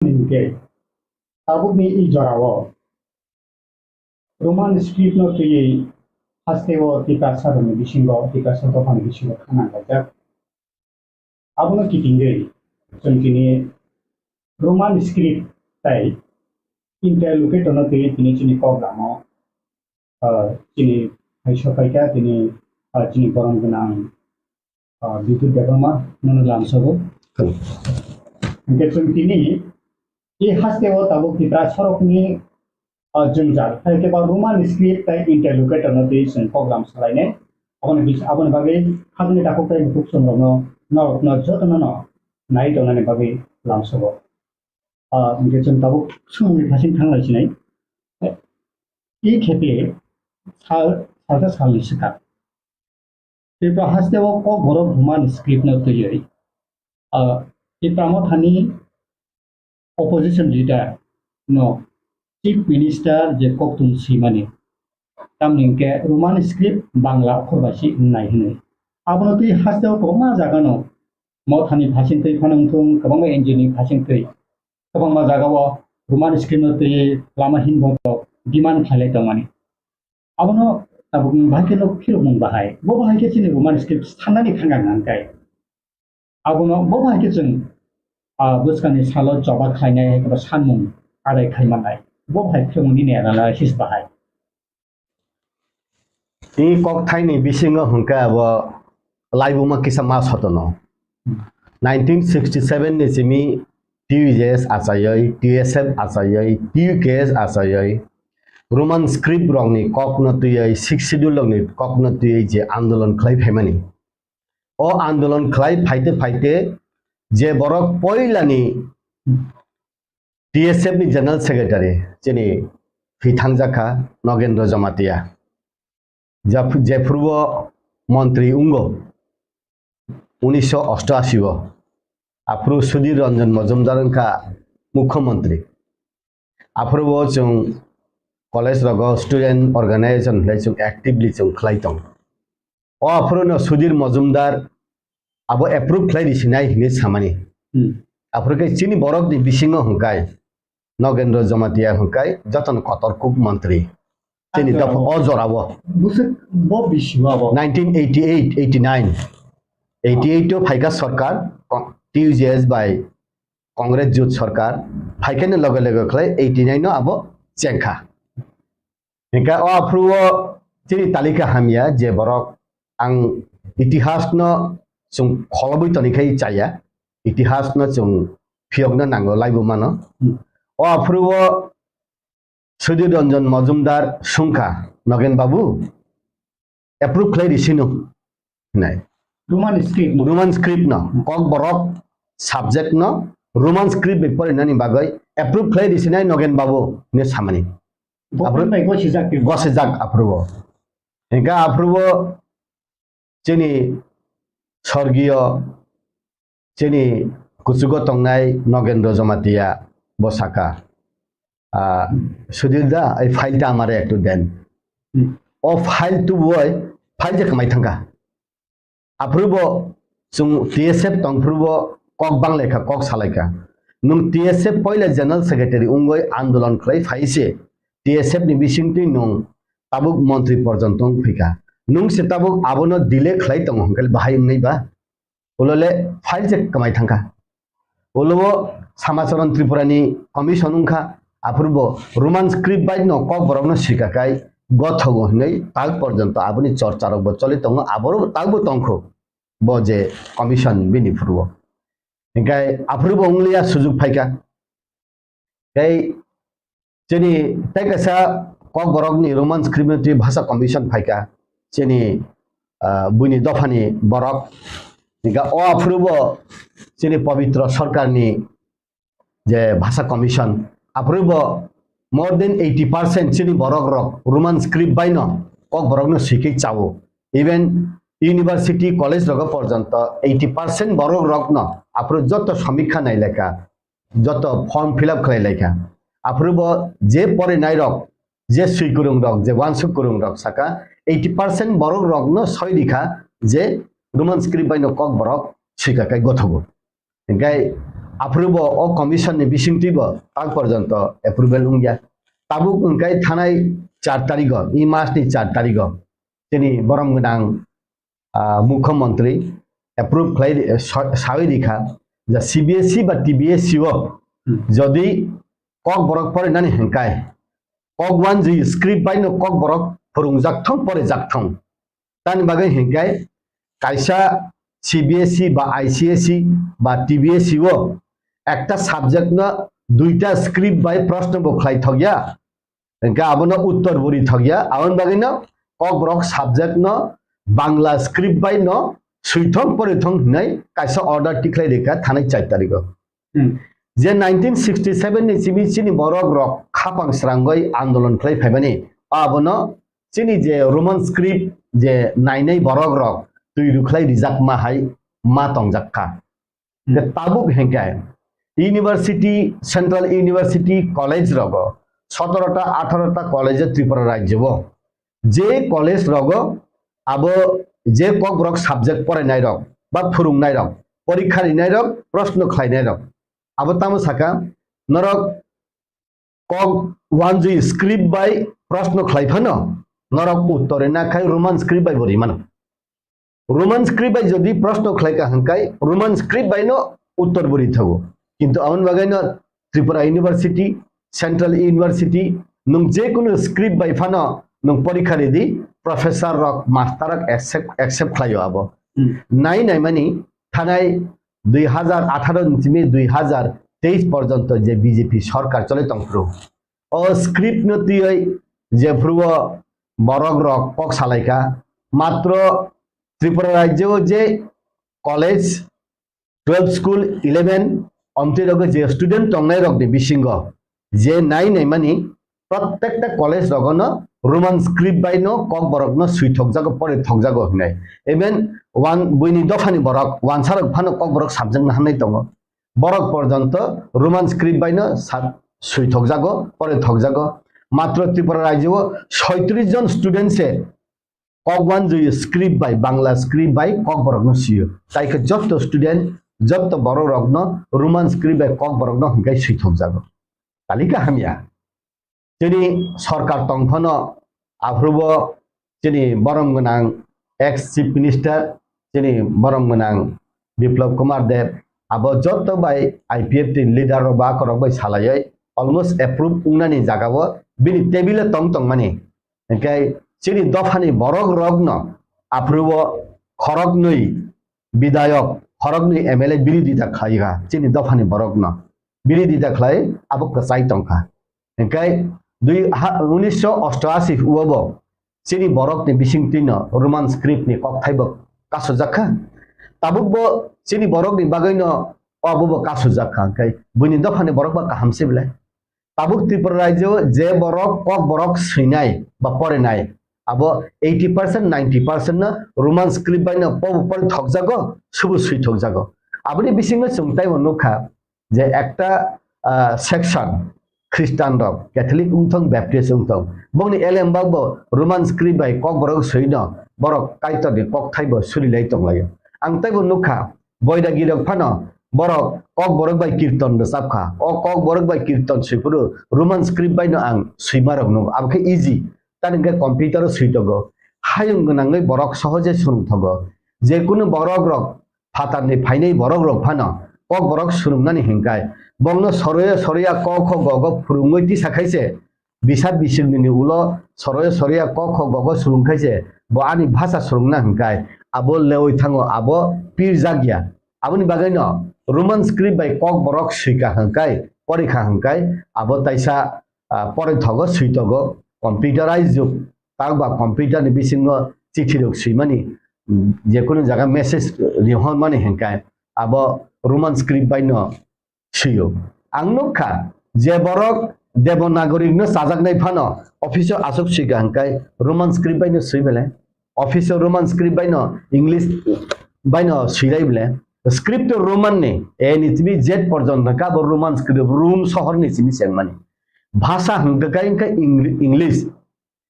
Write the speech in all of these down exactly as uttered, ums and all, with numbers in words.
Hinkhe tabukni i jorao Roman script no twiwi hasteo Tiprasa rokni bisingo, Tiprasa dophani bisingo khanang laijak. Abono kitingwi chwng tini Roman script tai interlocutor no twiwi tini chini kok lamo, ah, chini hai sokaikha tini, ah, chini borom gwnang, ah, Bidut Debbarma nono lamsogo. Hello. Hinkhe chwng tini i hasteo tabuk Tiprasa rokni, ah, jwngjal, hai khe ba Roman script tai interlocutor no twi chwng program salainai. Aboni bis-, aboni bagwi khajani takhuk tai bukhuk chwng rokno, norokno jotono no nai tongnani bagwi lamsogo. Ah, hinkhe chwng tabuk swngmungni phasing thang lai sinai. I khepe sal, salsa salni swkang Tripura hasteo Kokborok Roman script no twiwi, ah, Tipra Mothani opposition leader no Chief Minister je koktwng swimani, tamni hinkhe Roman script Bangla okhor bai se wngnai hwnwi. Abono twi hasteo kwbangma jagano Mothani phasing twi phano wngthung, kwbangma N G O ni phasing twi, kwbangma jagao Roman script no twi lama hinbo demand khlailai tongmani. Abono tabukni bahai khe no phirokmung bahai. Bo bahai khe chini Roman script sanani thangkha hwnkhai. Abono bo bahai khe chwng, ah, bwskangni salo choba khlainai eba sanmung adai khai mannai. Bo bahai phirokmung nini analysis bahai. Tini kokthaini bisingo hwnkhe abo laibuma kisa ma sotono. Nineteen sixty-seven ni simi T U J S achaiwi, T S F achaiwi, T U K S achaiwi, Roman script rokni kokno twiwi, Sixth Schedule rokni kokno twiwi je andolon khlai phaimani. O andolon khlai phaite phaite je borok poilani T S F ni General Secretary chini thwi thangjakha Nogendra Jamatia. Jap-, jephuru o montri wngo unisho osto ashi o, aphuru Sudhir Ranjan Majumdar wngkha mukhyamantri. Aphuru o chwng college rogo student organization hinwi chwng actively chwng khlai tong. O aphuru no Sudhir Majumdar abo approve khlai risinai hinwi samani. Hmm. Aphuru khe chini borok ni bisingo hwnkhe Nogendra Jamatia hwnkhe jotono kotor kuk montri. Chini dopha o jorao. Bwswk bo bisi o abo? Nineteen eighty-eight, eighty-nine. Eighty-eight o phaikha sarkar, T U J S bai Congress jut sarkar, phaikhaini loge loge khlai eighty-nine o abo chengkha. Hinkhe o aphuru o chini talika hamya je borok ang itihas no chwng kholobwi tonikhai chaya, itihas no chwng phiyokna nango laibuma no. Hmm. O aphuru o Sudhir Ranjan Majumdar sungkha, Nogen babu, approve khlai risino hinai. Roman script no. Roman script no, Kokborok subject no Roman script bai porinani bagwi approve khlai risinai Nogen babu hinwi samani. Government bai gosijak tei. Gosijak aphuru o. Hinkhe aphuru o chini sorgiyo, chini kuchugo tongnai Nogendra Jamatia bo saka, "Ah, Sudhir da, ei file ta amare ektu den." Hmm. O file tubui file je kwmai thangkha. Aphuru bo chwng T S F tongphuru bo kok banglaikha, kok salaikha. Nwng T S F poila General Secretary wngwi andolon khlai phai se T S F ni bisingtwi nwng tabuk montri porjonto wng phikha. Nwng se tabuk abono delay khlai tongo hwnkhe bahai wngnai ba? Ulo le file se kwmai thangkha. Ulo bo Samacharan Tripura ni commission wngkha, aphuru bo Roman script bai no Kokborok no swika kai gothogo hinwi tak porjonto aboni chorcha rok bo choli tongo, aboro tak bo tongkho bo je commission bini phuru o. Hinkhe aphuru bo wngliya sujuk phaikha. Tei chini tei kaisa Kokborokni Roman script no twi bhasha commission phaikha. Chini, ah, buini dophani borok. Hinkhe o aphuru bo chini Pabitra Sarkarni je bhasha commission, aphuru bo more than eighty percent chini borok rok Roman script bai no Kokborok no swikhe chao. Even university, college rogo porjonto eighty percent borok rok no aphuru joto samikha nai lekha, joto form fill up khlai laikha. Aphuru bo je porinai rok, je swi kwrwng rok, je uansuk kwrwng rok saka eighty percent borok rok no soi rikha je Roman script bai no Kokborok swika kai gothogo. Hinkhe Aphuru bo o commission ni bisingtwi bo tak porjonto approval wngya. Tabuk wngkhe thanai char tarigo, i mas ni char tarigo chini borom gwnang, ah, mukhyamantri approve khlai, eh, sa-, sawi rikha je C B S E ba T B S E o Hmm. jodi Kokborok porinani hwnkhe kok wanjwi script bai no Kokborok phwrwngjak thung, porijak thung. Tani bagwi hwnkhe kaisa C B S E ba I C S E ba T B S E o ekta subject no duita script bai proshno bo khlai thokya, hwnkhe abono uttor bo ri thokya, aboni bagwino Kokborok subject no Bangla script bai no swi thung, pori thung hwnwi kaisa order tikhlai rikha thanai char tarigo. Hmm. Je nineteen sixty seven ni simi chini borok rok khapang srangwi andolon khlai phaimani, abono chini je Roman script je nainai borok rok twi rwkhlai rijak ma hai ma tongjak kha. Hmm. Je tabuk hwnkhe university, central university college rogo sotoro ta atharo ta college Tripura rajyo o je college rogo abo je Kokborok subject porainai rok ba phwrwngnai rok, porikha rinai rok, proshno khlainai rok, abo tamo saka norok kok wanjwi script bai proshno khlai phano norok uttor rina khai Roman script bai bo rimano. Roman script bai jodi proshno khlai kha hwnkhe Roman script bai no uttor bo ri thago. Kintu aboni bagwi no Tripura University, Central University, nwng je kunu script bai phano nwng porikha ridi, professor rok, master rok accept, accept khlaio abo. Hmm. Nai nai mani thanai dui hazar atharo ni simi dui hazar teis porjonto je B J P sorkar choli tongphuru, o script no twiwi jephuru o borok rok kok salaikha, matro Tripura rajyo o je college, twelve school, eleven, omtwi rogo je student tongnai rokni bisingo je nai naimani, prottekta college rogono Roman script bai no Kokborok no swi thokjago, pori thokjago hinai. Even wan-, buini dophani borok, wansarok phano Kokborok subject no hamnai tongo. Borok porjonto Roman script bai no sa-, swi thokjago, pori thokjago. Matro Tripura rajyo o soitris jon student se Kok wanjwi script bai, Bangla script bai Kokborok no sio. Tai khe jotto student, jotto borok rok no Roman script bai Kokborok no hwnkhe swithokjago. Talika hamya. Chini sorkar tong phano aphuru bo chini borom gwnang ex Chief Minister, chini borom gwnang Biplab Kumar Deb, abo jotto bai I P F T ni leader rok ba akorok bai salaiwi almost approve wngnani jaga o bini table o tong tongmani. Hingke chini dophani borok rokno aphuru o khoroknwi bidayok, khoroknwi M L A birodita khlai kha chini dophani borokno. Birodita khlai abo kwchai tongkha. Hingke dui ha, unisho ostoashi o bo chini borokni bisingtwino Roman script ni kokthai bo kasujak kha. Tabuk bo chini borokni bagwino obo bo kasujak kha. Hingke buini dophani borok ba kaham se belai. Tabuk Tripura rajyo je borok Kokborok swinai ba porinai, abo eighty percent, ninety percent no Roman script bai no pobo pori thokjago, subu swi thokjago. Aboni bisingo chwng taibo nukha je ekta, ah, section Christian rok, Catholic wngthong, Baptist wngthong, bongni elembak bo Roman script bai Kokborok swino borok Kaitorni kokthai bo surilai tonglaio. Ang taibo nukha, Boidagi rok phano borok Kokborok bai kirton rwchap kha. O Kokborok bai kirton swi phuru Roman script bai no ang swima rok nung. Abo khe easy. Tani hwnkhe computer o swi tongo. Hayung gwnangwi borok sohoje swrwng thogo. Je kunu borok rok phatar ni phainai borok rok phano Kokborok swrwng nani hwnkhe bongno soroya soroya ko kho go go phwrwngwi tisa khaise Bisa bisingni ni ulo soroya soroya ko kho gogo swrwng khaise, bo ani bhasa swrwngna hwnkhe abo lewi thango, abo pirjak ya. Aboni bagwi no Roman script bai Kokborok swika hwnkhe, porikha hwnkhe, abo taisa, ah, poroi thogo, swi togo, computerized jug, tak ba computer ni bisingo chithi rok swimani, mm, je kunu jaga message rihormani hwnkhe, abo Roman script bai no swiyo. Ang nukha je borok Devanagari no chajaknai phano office o aswk swika hwnkhe Roman script bai no swi belai. Office o Roman script bai no English bai no swilai belai. Script o Roman ni A ni simi Z porjonto kha bo Roman script, Rom sohor ni simi chengmani. Bhasa hwnkhe kha hwnkhe Eng-, English.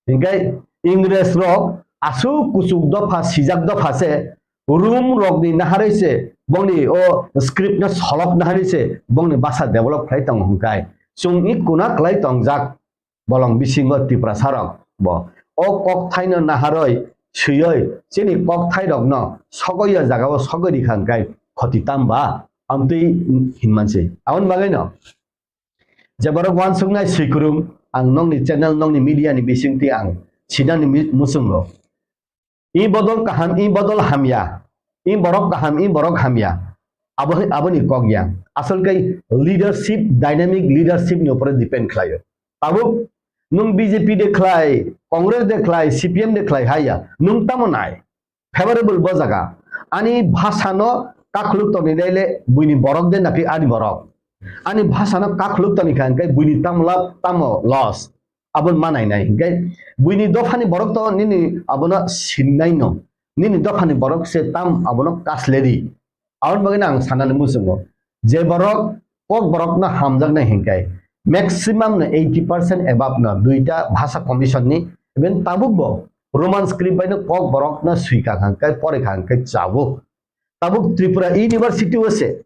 Hingke Ingres rok aswk kuchuk dopha sijak dopha se, Rom rok ni naharwi se bongni o script no solok nahani se bongni basa develop khlai tongo hwnkhe chwng i kuna kwlai tongjak bolong bisingo Tiprasa rok bo o kokthai no naharoi swioi chini kokthai rok no sogoi ya jaga o sogoi rikha hwnkhe khoti tamba amtwi hinmanse. Aboni bagwi no je borok wansuknai swikwrwng ang nokni channel nokni media ni bisingtwi ang sinani mi-, muchungo. I bodol kaham, i bodol hamya. I borok kaham, i borok hamya. Abo, aboni kok ya. Asol kai leadership, dynamic leadership ni upore depend khlaio. Tabuk nwng B J P de khlai, Congress de khlai, C P M de khlai haya. Nwng tamo nai. Favorable bo jaga. Ani bhasha no kakhuluk toni dai le buini borok de napi ani borok. Ani bhasha no kakhuluk toni kha hwnkhe buini tamo lab tamo loss. Aboni ma nainai. Hingke buini dophani borok to nini abono sinnai no. Nini dophani borok se tam abono kasledi. Aboni bagwi ang sanani muchungo. Je borok kok borok no hamjaknai hingke maximum no eighty percent above no duita bhasha commission ni even tabuk bo Roman script bai no kok borok no swika hingke pore hingke chabuk. Tabuk Tripura University o se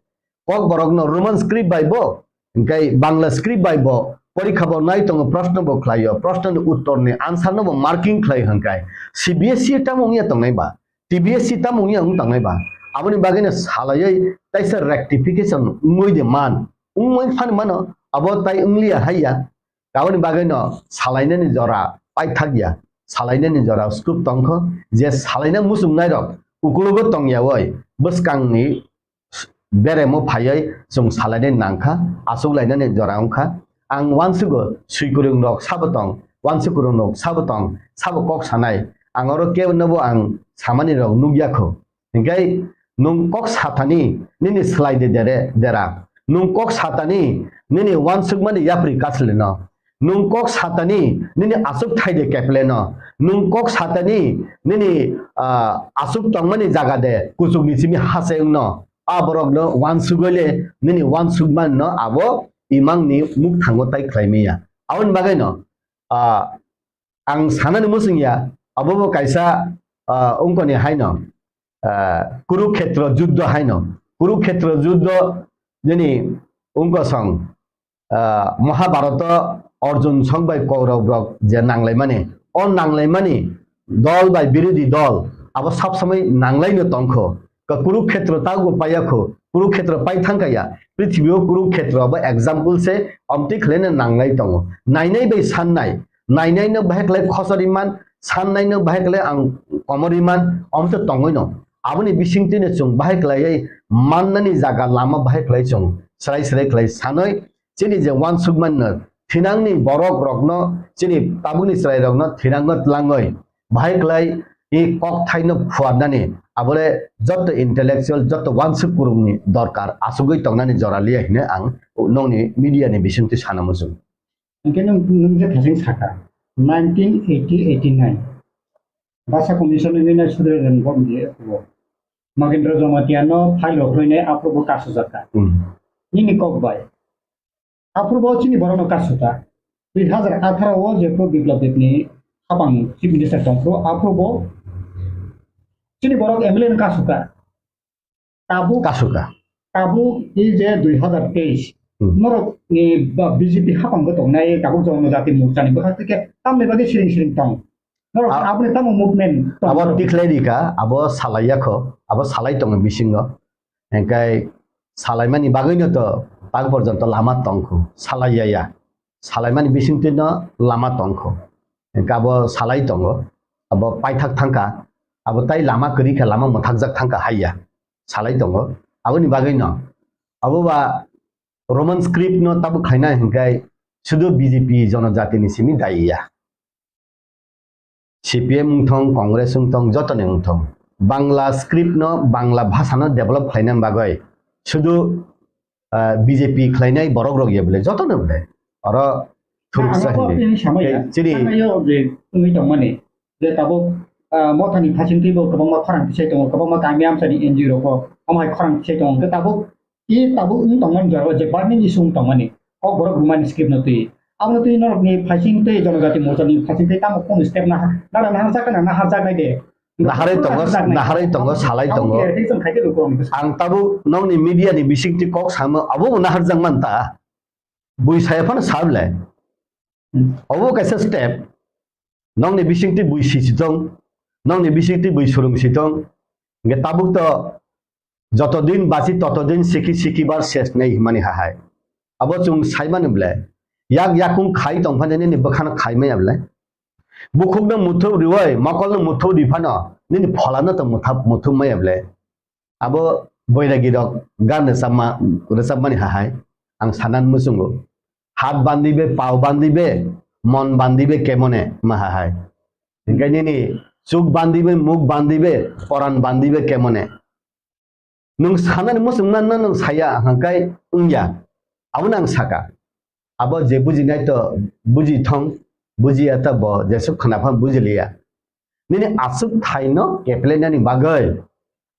kok borok no Roman script bai bo, hingke Bangla script bai bo, porikha bo nai tongo, proshno bo khlaio, proshno ni uttor ni answer no bo marking khlai hwnkhe C B S E tamo wngya tongnai ba, T B S E tamo wngya wng tongnai ba, aboni bagwi no salaiwi taisa rectification wngwi de man, wngwi phani mano, abo tai wngliya haiya, aboni bagwi no salainani jora paithak ya, salainani jora scope tongkho, je salaina muchungnai rok ukulugo tongyawi bwskangni beremo phaiwi chwng salainani nangkha, achuk lainani jora wngkha. Ang uansugo swikwrwng rok sabo tong, uansukwrwng rok sabo tong, sabo kok sanai. Ang oro kebo nobo ang samani rok nukya kho. Hingke nwng kok satani nini slai de dere dera. Nwng kok satani nini uansukmani yapri kasleno. Nwng kok satani nini aswk thai de kepleno. Nwng kok satani nini, ah, aswk tongmani jaga de kuchukni simi hachengno. A borokno uansugwi le nini uansukmano abo imangni mukthango tai khlai maya. Aboni bagwino, ah, ang sanani muchung ya, abo bo kaisa, ah, ungkoni haino, ah, Kurukhetra juddho haino. Kurukhetra juddho nini ungkosong, ah, Mahabharata Arjun song bai Kaurab rok je nanglaimani, o nanglaimani dol bai birodhi dol abo sab samai nanglaino tongkho. Ka Kurukhetra tago paiya kho, Kurukhetra pai thangkaya. Prithibi o Kurukhetra abo example se omtwi khlaina nanglai tongo. Nainai bai sannai, nainai no bahai khlai khosor iman, sannai no bahai khlai ang komor iman, omtwi tongwi no. Aboni bisingtwi no chwng bahai khlaiwi mannani jaga lama bahai khlai chwng srai srai khlai sanwi chini je uansukmano thinangni borok rokno chini tabukni chwrai rokno thinangno tlangwi bahai khlai i kokthaino phuarnani abole jotto intellectual jotto uansuk kwrwngni dorkar achugwi tongnani jora liya hine ang nokni media ni bisingtwi sana muchung. Hingke nwng, nwng je thasing saka, nineteen eighty eighty nine, Basa Commission ni nai sudre ren bom di ekubo. Magendra Jamatia no file rok rwinai aphuru bo kasu jaka. Hmm. Nini kok bai. Aphuru bo chini borok no kasu ta. Dui hazar atharo o je pro Biplab Deb ni hapang Chief Minister tongphuru aphuru bo chini borok M L A no kasu ta. Tabuk, kasuka. Tabuk i je dui hazar teis, hmm, norok ni ba B J P hapang bo tongnai tabuk Jonojati Morcha ni bwkhak tike tamni bagwi siring siring tong. Norok a-, aboni tamo movement tong abo norok. Tikhlai rika, abo salai yakho, abo salai tongo bisingo. Engkai salaimani bagwino to tak porjonto lama tongkho, salai ya ya. Salaimani bisingtwi no lama tongkho. Engka abo salai tongo, abo paithak thangkha, abo tai lama kwrwi kha, lama mwthakjak thangkha haiya, salai tongo. Aboni bagwi no, abo ba Roman script no tabuk khaina hinkhe sudu B J P jonojati ni simi dayi ya. C P M wngthong, Congress wngthong, jotoni wngthong. Bangla script no, Bangla bhasha no develop khlaina bagwi sudu ah, B J P khlainai borok rok ya bole, joto no bole. Oro thuruksa hinwi. Ang bo tini samaya, chini thangnaio je wngwi tongmani, je tabuk, ah, mothani phasing twibo kwbangma khorang tisai tongo, kwbangma kami amchani N G O rok bo omo hai khorang tisai tongo. Hwnkhe tabuk, i tabuk wng tongmani jorao je burning issue wng tongmani, kok borok rwmani script no twi. Abono twi norokni phasing twi Jonojati Morcha ni phasing twi tamo kunu step naha, nana naharjak kana naharjaknai de. Naharwi tongo, naharwi tongo, salai tongo. Ang tabuk nokni media ni bisingtwi kok samo, abo bo naharjak man ta. Bui saya phano sa bwle. Hmm. Obo kaisa step. Nokni bisingtwi bui sisi tong, nokni bisingtwi bui surung si tong. Hingke tabuk to joto din basi toto din siki siki bar ses nei himani hahai. Abo chwng saimani bwle. Yak yakung khai tong phano nini bwkhano khai maya bwle. Bukhukno muthuk riwi, mokolno muthuk ri phano nini pholano to muthap-, muthuk maya bwle. Abo boiragi rok gan rwchapma, rwchapmani hahai ang sanan muchungo. Hat bandi be, pao bandi be, mon bandi be kemone ma hahai. Hingke nini chuk bandi be, muk bandi be, poran bandi be kemone. Nwng sanani muchungma no nwng saya hingkai wngya. Abono ang saka. Abo je bujinai to buji thong, bujiya to bo jesuk khna phan bujiliya. Nini aswk thaino keplenani bagwi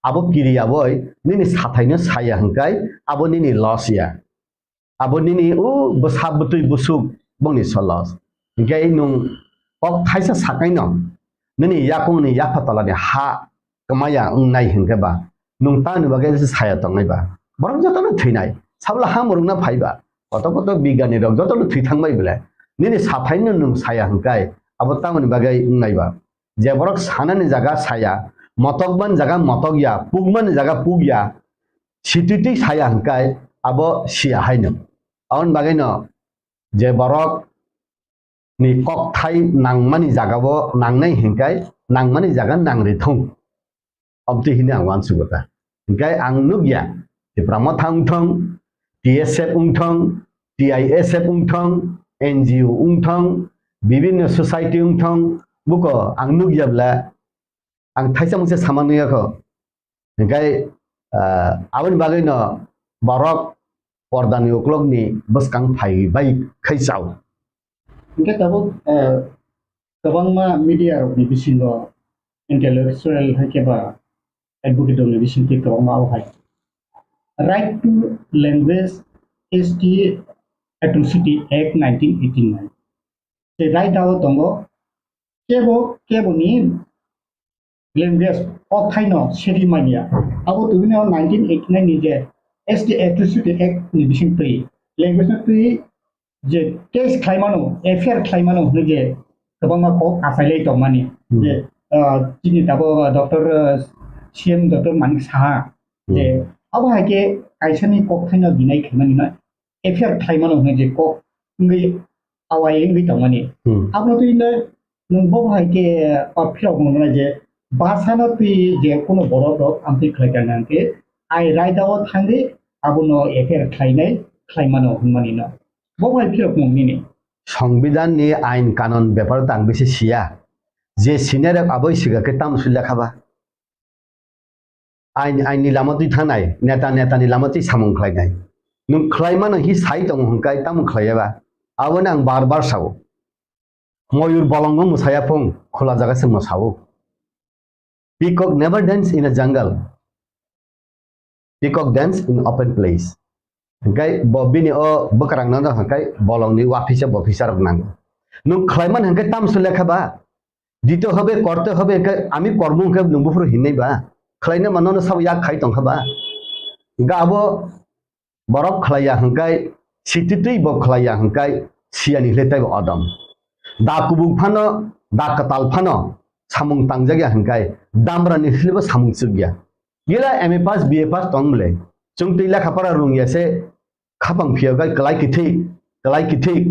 abo kiriya boi nini sathaino saya hingkai abo nini loss ya. Abo nini o bwsa bwtwi busuk bongni so loss. Hingke nwng kok thaisa sakaino nini yakungni yapha tolani ha kwmaya wngnai hingke ba, nwng tamni bagwi se saya tongnai ba? Borok jotono thwinai, sabla ha mwrwkna phai ba, koto koto bigani rok jotono thwi thangbai bwle, nini sathaino nwng saya hingkai, abo tamoni bagwi wngnai ba? Je borok sanani jaga saya, motokmani jaga motok ya, pukmani jaga puk ya, sititwi saya hingkai, abo siya haino. Aboni bagwino je borok ni kokthai nangmani jagao nangnai hingkai nangmani jaga nangri thung. Obtwi hini ang uansugo ta. Hingkai ang nukya, Tipra Motha wngthong, T S F wngthong, T I S F wngthong, N G O wngthong, bibinno society wngthong, buko ang nukya bwle ang thaisa mungsa sama nuyakho. Hingkai, ah, aboni bagwino borok pordani uklokni bwskang phai bai khai chao. Hingke tabuk, eh, kwbangma media rokni bisingo intellectual hai khe ba advocate rokni bisingtwi kwbangma abo hai Right to Language S T Atrocity Act nineteen eighty-nine. Tei right o tongo kebo, keboni language o thaino seri manya. Abo tubino nineteen eighty-nine ni je S T Atrocity Act ni bising twi language no twi je case khlaimano, F I R khlaimano hwnwi je kwbangma kok achailai tongmani. Hmm. Je, ah, chini tabuk, ah, Doctor, ah, C M Doctor Manik Saha, hmm, je abo hai khe kaisani kok thaino deny khaimani no F I R khlaimano hwnwi je kok wngwi awai wngwi tongmani. Hmm. Abono twi no nwng bo hai khe, ah, philok mwngnai je basano twi je kuno borok rok amtwi khlai kha nang khe ai raida o thangwi abono F I R khlainai khlaimano hwnmani no. Bo bai phirok mung nini. Songbidan ni ain kanon bepar tang bisi siya. Je senior rok aboi siga khe tam sui lekha ba. Ain, ain ni lama twi thangnai, neta, neta ni lama twi samung khlainai. Nwng khlai mano hi sai tongo hwnkai tamo khlai ya ba. Aboni ang bar bar sao. Moyur bolongo mwsaya phung, khula jaga se mwsao. Peacock never dance in a jungle. Peacock dance in open place. Hingkai bo bini o bwkrang no hingkai bolong ni wafisa bofisa rok nango. Nwng khlai man hingkai tam se lekha ba? Dito hobe, korte hobe, hingkai ami kormo hingkai nwng buphuru hinai ba? Khlai na mano no sabo yak khai tong kha ba? Hingkai abo borok khlaiya hwnkhe, sititwi bo khlaiya hwnkhe, siyani hwlwi teibo odom. Da kubuk phano, da kwtal phano samung tangjak ya hwnkhe, damrani hwlwibo samung chuk ya. Gila M A pass, B A pass tong bwle. Chwng twi lekha pora rung ya se, khapang phiya bai kwlai kithik, kwlai kithik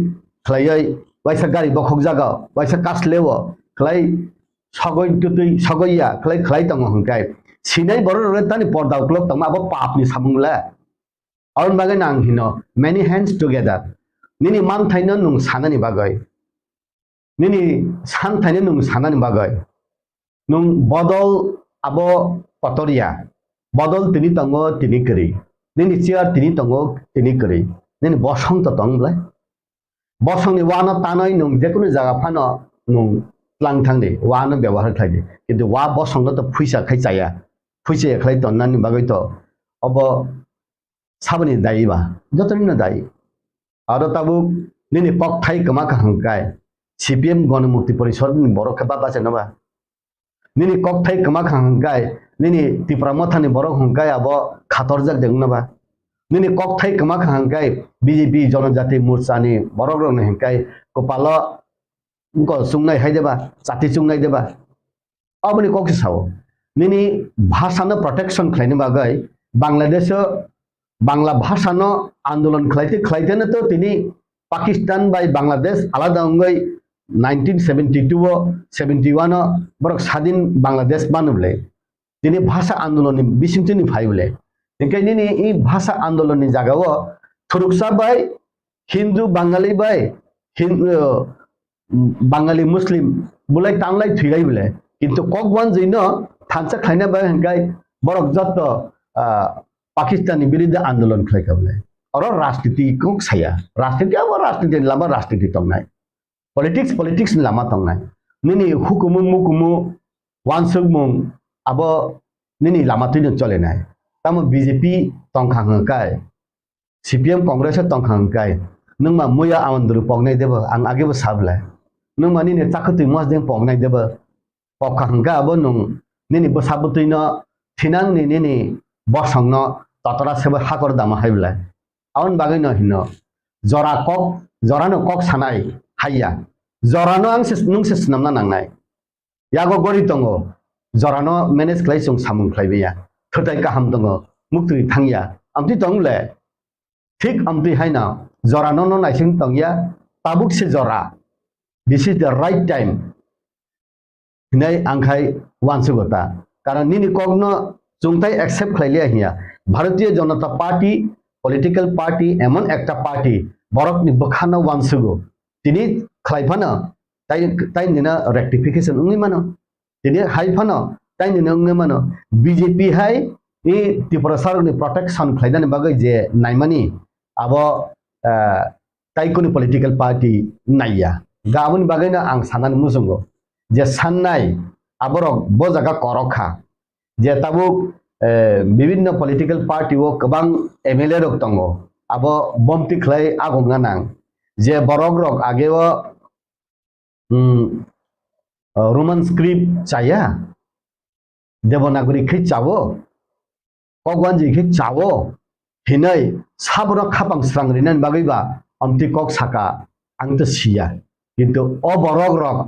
khlaiwi, waisa gari bokhok jaga, waisa kasleo, khlai sogoi twtwi sogoi ya, khlai khlai tongo hwnkhe. Sinai borok rok tani porda uklok tongma abo papni samung le. Aboni bagwi no ang hino, many hands together. Nini manthaino nwng sanani bagwi. Nini santhaino nwng sanani bagwi. Nwng bodol abo kotor ya. Bodol tini tongo, tini kwrwi. Nini chair tini tongo, tini kwrwi. Nini bosong to tong bwle. Bosongni wano tanwi nwng jekunu jaga phano nwng tlang thangdi, wano byabohar khlaidi. Kintu wa bosongno to phuisa khai chaya. Phuisa ya khlai tonnani bagwi to obo saboni dayi ba, jotonino dayi. Aro tabuk nini kokthai kwma kaham kai, C P M Ganamukti Porishad ni borok khe ba bachaino ba? Nini kokthai kwma kha hwnkhe, nini Tipra Mothani borok hwnkhe abo khatorjak de wngna ba? Nini kokthai kwma kha hwnkhe B J P Jonojati Morchani borokrokni hwnkhe kwpalo wngkol chungnai hai de ba, chati chungnai de ba? Aboni kok se sao. Nini bhasano protection khlaina bagwi Bangladesh-o Bangla bhasano andolon khlaite khlaiteno to tini Pakistan bai Bangladesh alada wngwi nineteen seventy-two o, seventy-one o borok sadin Bangladesh manu bwle. Tini bhasa andolonni bisingtwini phai bwle. Hinkhe nini i bhasa andolonni jagao thuruksa bai Hindu Bangali bai Hin-, uh, Bangali Muslim bulai tanglai thwilai bwle. Kintu kok wanjwino thansa khlaina bai hwnkhe borok jotto, ah, Pakistani biruddhe andolon khlai kha bwle. Oro rajniti kok saya. Rajniti abo rajniti lama rajniti tongnai. Politics, politics ni lama tongnai. Nini hukumu mukumu wansukmung abo nini lama twino cholenai. Tamo B J P tongkha hwnkhe, C P M Congress o tongkha hwnkhe, nwngma muya Awandru poknai debo, ang agebo sablai. Nwngma nini chakwtwi mosdeng poknai debo, pokha hwnkhe abo nwng nini bwsa bwtwino thinangni nini bosongno totora sebo hakor dama hai bwlai. Aboni bagwino hino, jora kok, jorano kok sanai haiya. Jorano ang se, nwng se swnamna nangnai. Yago gori tongo, jorano manage khlai chwng samung khlai manya. Thwtai kaham tongo, muktwi thangya. Amtwi tong le? Thik amtwi haino jorano no naising tongya, tabuk se jora. This is the right time. Hinai ang khai wansugo ta. Karon nini kokno chwng tai accept khlai liya hiya. Bharatiya Janata Party, political party, emon ekta party, borokni bwkhano wansugo. Tini khlai phano, tai, tai nino rectification wngwi mano. Tini hai phano, tai nino wngwi mano. B J P hai i Tiprasarokni protection khlainani bagwi je naimani, abo, eh, tai kuni political party naiya. Ga aboni bagwino ang sanani muchungo je sannai aborok bo jaga korok kha. Je tabuk, eh, bibinno political party o kwbang M L A rok tongo. Abo bomti khlai agongna nang. Je borok rok ageo, hmm, eh, Roman script chaya, Devanagari khe chawo, kok wanjwi khe chawo, hinoi sabono khapang srang rinani bagwi ba amtwi kok saka, ang to siya. Kintu o borok rok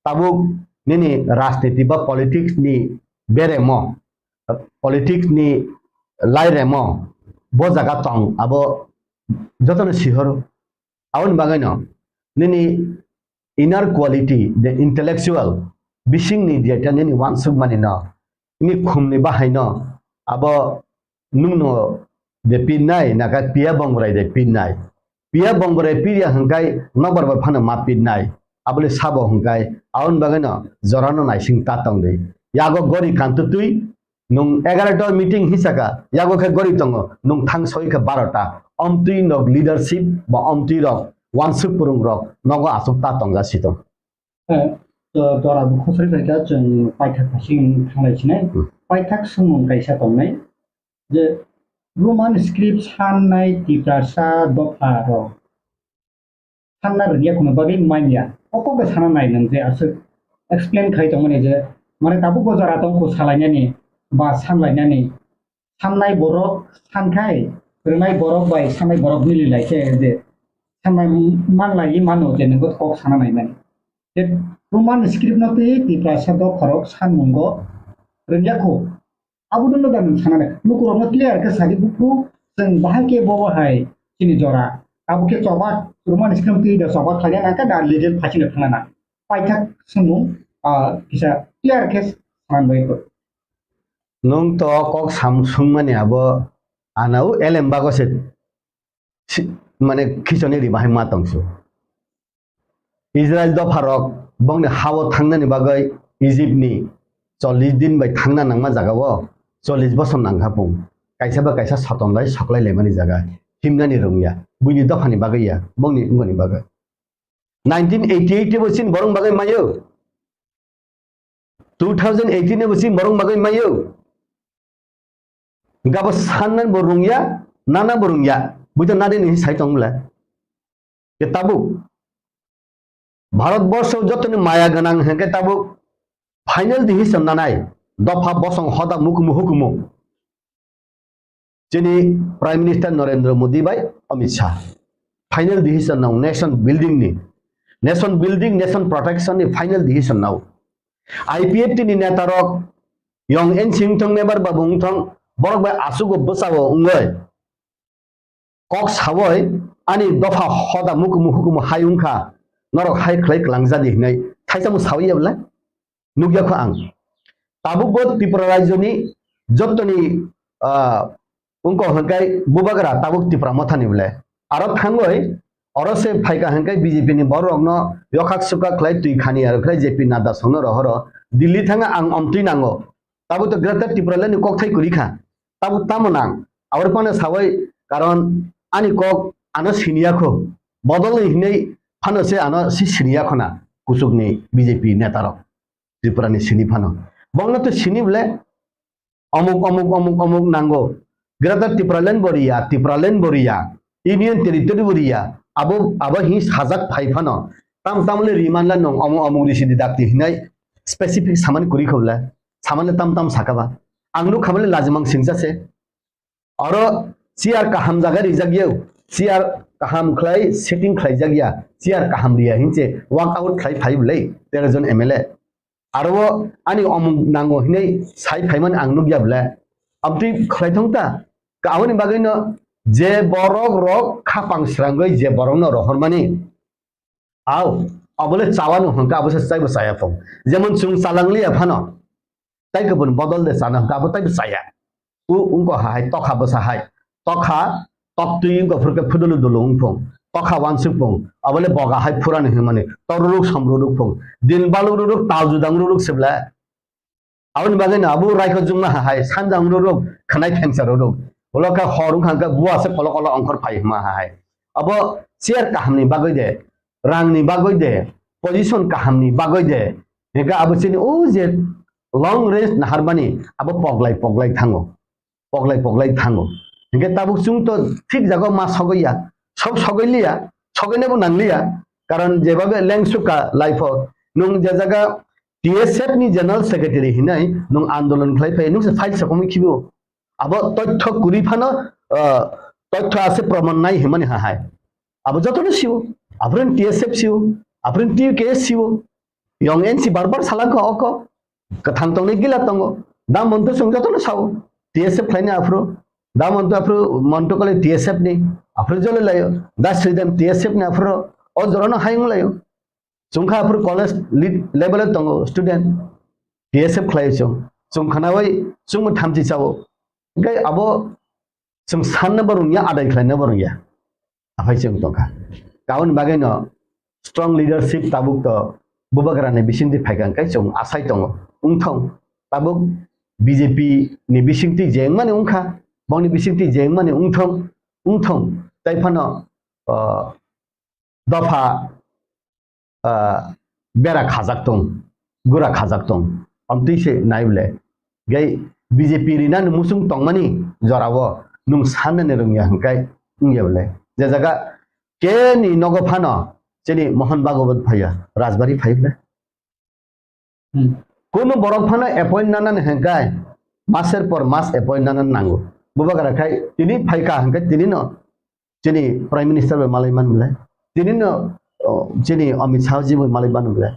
tabuk nini rajniti ba politics ni beremo, politics ni lairemo bo jaga tong abo jotono sihoro. Aboni bagwino nini inner quality, the intellectual, bisingni jeta nini wansukmani no, nini khumni bahaino abo nwngno de pinnai, naka piya bongborai de pinnai. Piya bongborai piya hwnkhe nokbar bai phano ma pinnai. Abole sabo hwnkhe aboni bagwino jorano naising ta tongdi. Yago gori kantutwi nwng egarota meeting hisaka, yago khe gori tongo, nwng thang soi khe barota. Omtwi nok leadership ba omtwi rok wansuk purung rok nogo aswk ta tongja sitong. Eh, to dora bo khosoi bai kha chwng paithak phasing thanglai sinai. Hmm. Paithak swngmung kaisa tongnai je Roman script sannai Tiprasa dopha rok sanna rwngya kheno bagwi manya. O kok bai sana nai nwng je aswk explain khai tongmani je mane tabuk bo jora tong kho salainani ba sanlainani. Sannai borok sankhai, rwnai borok bai sannai borok mili lai khe je sannai manlai mano je nwng kok sana naimani. Je Roman script no twi Tiprasa dopharok sanmungo rwngya kho. Abo dwlo da nwng sana nai. Lukurokno clear khe sadi bukhu chwng bahai khe bo hai chini jora. Abo khe choba Roman script twi da choba khlaiya nang khe da legal phasino thangna nang. Paithak swngmung, ah, kisa clear khe sanbai kho. Nwng to kok sam swngmani abo anao elem bago se si-, mane khichoni ri bahai ma tongsu. Israel dopharok bongni hao thangnani bagwi Egypt ni chollish din bai thangna nangma jagao chollish bosor nangkha pung. Kaisa ba kaisa soton lai soklai laimani jaga himnani rwngya. Buini dophani bagwi ya, bongni wngmani bagwi. Nineteen eighty-eight bo chini borok bagwi mayo. Two thousand eighteen bo chini borok bagwi mayo. Gabo sannan bo rungya, nana bo rungya. Buito nadi ni sai tong bwle. Ke tabuk. Bharat borsho jotoni maya gwnang hwnkhe tabuk final decision nanai dopha bosong hoda mukumu hukumu. Chini Prime Minister Narendra Modi bai Amit Shah final decision nao nation building ni, nation building, nation protection ni final decision nao. I P F T ni neta rok yong ensing thong member babu wng thong borok bai asugo bwsao wngoi kok sawoi ani dopha hoda mukumu hukumu hai wngkha norok hai khlai kwlangjadi hinai thaisa mo sawi ya bwle? Nukya kho ang. Tabuk bo Tripura rajyoni jottoni, ah, wngkha hwnkhe bubagra tabuk Tipra Mothani bwle. Aro thangwi oro se phaikha hwnkhe B J P ni borokno yokhak sukhak khlai twi khani aro khlai J P Nadda songno rohoro. Delhi thangwi ang omtwi nango. Tabuk to Greater Tipraland ni kokthai kwrwi kha. Tabuk tamo nang. Aboni phano sawi karon ani kok ano siniya kho. Bodol ni hinwi phano se ano si siniya khona kuchukni B J P netarok. Tripura ni sini phano. Bongno to sini bole omuk, omuk, omuk, omuk nango. Greater Tipraland bo riya, Tipraland bo riya, Union Territory bo riya. Abo, abo hi sajak phai phano. Tam tam le riman la nong omuk, omuk risi di dakti hinai specific samani kuri khobla. Samani tam tam sakaba. Ang nuk khamale lajimang singsa se. Oro chair kaham jaga rijak yau, chair kaham khlai setting khlai jak ya, chair kaham riya hinse walk out khlai phai bwlai tero jon M L A. Aro ani omung nango hinwi sai phaimani ang nukya bwle. Abtwi khlai thong ta. Ka aboni bagwi no je borok rok khapang srangwi je borok no rohormani. Au, abole chawano hwnkha abo se chaibo chaya phung. Jemon chwng chalang liya phano. Tai kubun bodol de chana hwnkha abo taibo chaya. U ungko hahai tokha bwsa hai. Tokha, toktwi ungko phurkhe phudulu dulu ungphung. Tokha wansuk phung. Abole boga hai phurani hwnmani. Toruruk somruruk phung. Din balururuk tal judang ruruk sebla. Aboni bagwi no abo raikho jungma hahai. Sanja ungururuk, khanai thengsa ruruk. Ulo khe hor ungkha khe bua se kolo kolo ongkhor phai hwnma hahai. Abo chair kahamni bagwi de, rangni bagwi de, position kahamni bagwi de. Hingkhe abo chini o je long range naharmani abo poglai poglai thango. Poglai poglai thango. Hingkhe tabuk chwng to thik jaga ma sogwi ya. Sob sogwi liya, sogwinabo nang liya. Karon jebabe lengsuka life o nwng je jaga T S F ni General Secretary hinai nwng andolon khlai phai nwng se file se komwi khibo. Abo toitho kwrwi phano, ah, toitho ase proman nai himani hahai. Abo jotono siwo, aphuru T S F siwo, aphuru T K S siwo. Yong N C bar bar salangkha oko. Kwthang tongnai gila tongo. Da monto chwng jotono sao. T S F khlaini aphuru. Da monto aphuru monto kale T S F ni. Aphuru jole layo. Da Sridham T S F ni aphuru. O jorano hayung layo. Chwngkha aphuru college lead level o tongo student. T S F khlai chwng. Chwng khnawi chwngbo thamchi chao. Hingke abo chwng sanna bo rungya, adai khlaina bo rungya. Aphai chwng tongkha. Aboni bagwi no strong leadership tabuk to bubagrani bisingtwi phaikha hwnkhe chwng asai tongo. Wngthong tabuk B J P ni bisingtwi je wngmani wngkha, bongni bisingtwi je wngmani wngthong, wngthong. Tai phano, ah, dopha, ah, bera khajak tong, gura khajak tong, amtwi se nai bole. Gai B J P rinani muchung tongmani jorao nwng sanani rwngya hwnkhe wngya bole. Je jaga keni nogo phano chini Mohan Bhagwat phaiya, Rajbari phai bole. Hmm. Kunu borok phano appoint nanani hwnkhe maser por mas appoint nanani nango. Bubagra khai tini phaikha hwnkhe tini no chini Prime Minister bai malai man bole. Tini no, o, chini Amit Shah ji bai malai man bole.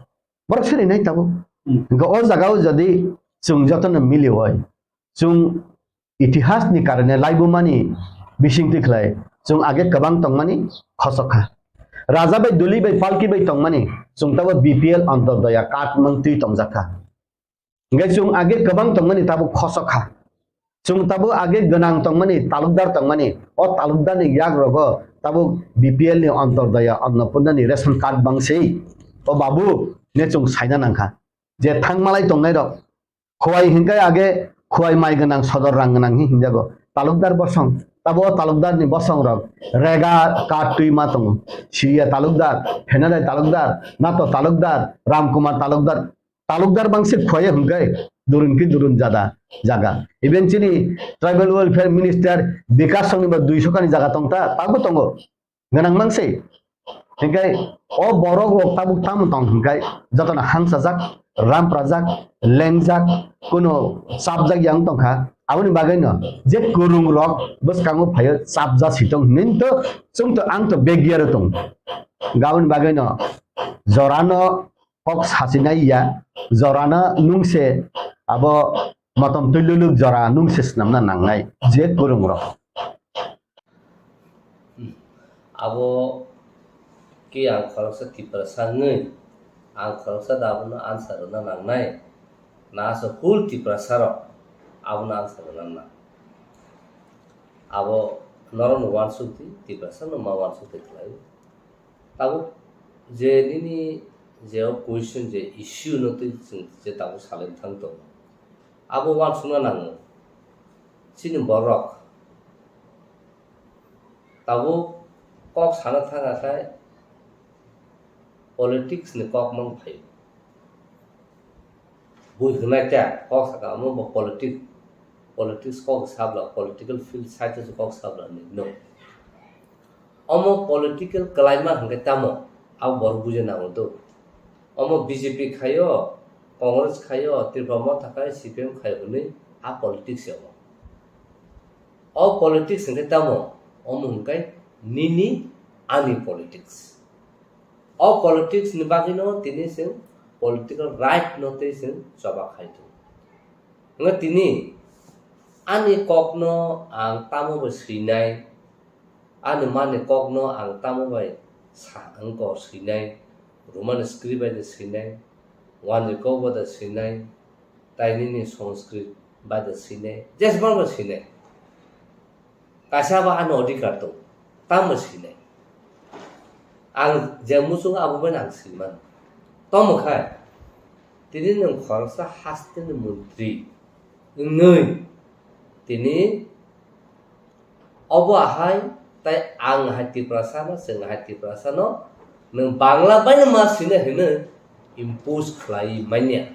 Borok siri nai tabuk. Hmm. Hwnkhe o jaga o jodi chwng jotono mili oi, chwng itihas ni karone laibumani bisingtwi khlai chwng age kwbang tongmani khosok kha. Raja bai duli bai palki bai tongmani chwng tabo B P L Antyodaya card mang twi tongjak kha. Hingke chwng age kwbang tongmani tabuk khosok kha. Chwng tabuk age gwnang tongmani, talukdar tongmani, o talukdarni yagrogo tabuk B P L ni Antyodaya Annapurnani ration card bangsi. O babu, ne chwng saina nangkha. Je thangmalai tongnairok, Khowai hingke age Khowai mai gwnang, sodor rang gwnang hi hinjago. Talukdar bosong, tabo o talukdarni bosongrok rega card twi ma tongo. Siriya talukdar, Phenalai talukdar, Nato talukdar, Ramkumar talukdar, talukdar bangsi Khowai hingke durun ki durun jada jaga. Even chini Tribal Welfare Minister Bikash Songni ba duiso kani jaga tongta, tabo tongo. Gwnang mang se. Hingke o borok rok tabuk tamo tong hingke jotono hangsajak, ram prajak, lengjak, kuno chapjak yang tongkha. Aboni bagwino je kwrwng rok bwskango phaio chapjak si tong hinwi to chwng to ang to begya ro tong. Aboni bagwino jorano kok sachinai ya, jorano nungse abo motom twi luluk jora nungse swnamna nangnai je kwrwng rok. Abo khe ang khoroksa Tiprasa wngwi, ang khoroksa da abono answer rwna nangnai, na aswk whole Tiprasa rok abono answer rwna nang. Abo norokno uansuk di, Tiprasa no ma uansuk twi khlai. Tabuk je nini je o question je issue no twi chwng je tabuk salai thang tongo, abo uansukna nango. Chini borok tabuk kok sana thang khe politics ni kok mang phaio. Bui hwnai ta kok saka omo bo politics, politics kok sabla, political field side o kok sabla ni no. Omo political kwlaima hwnkhe tamo? Abo borok bujina nango do. Omo B J P khaio, Congress khaio, Tripura Motha khaio, C P M khaio hwnwi a politics ya omo. O politics hwnkhe tamo? Omo hwnkhe nini ani politics. O politics ni bagwino tini chwng political right no tei chwng choba khai tongo. Hwnkhe tini ani kokno ang tamo bai swinai, ani mani kokno ang tamo bai sa wngkor swinai, Roman script bai de swinai, wanjwi kok bai de swinai, tai nini Sanskrit bai de swinai, jesbang bai swinai. Kaisa ba ano adhikar tong, tamo sinai. Ang je muchung abo bai ang sinman. Tomo khai, tini nwng khoroksa haste ni montri wngwi, tini obo ahai, tai ang hai Tiprasa no, chwng hai Tiprasa no, nwng Bangla bai no ma sinai hinwi impose khlai manya.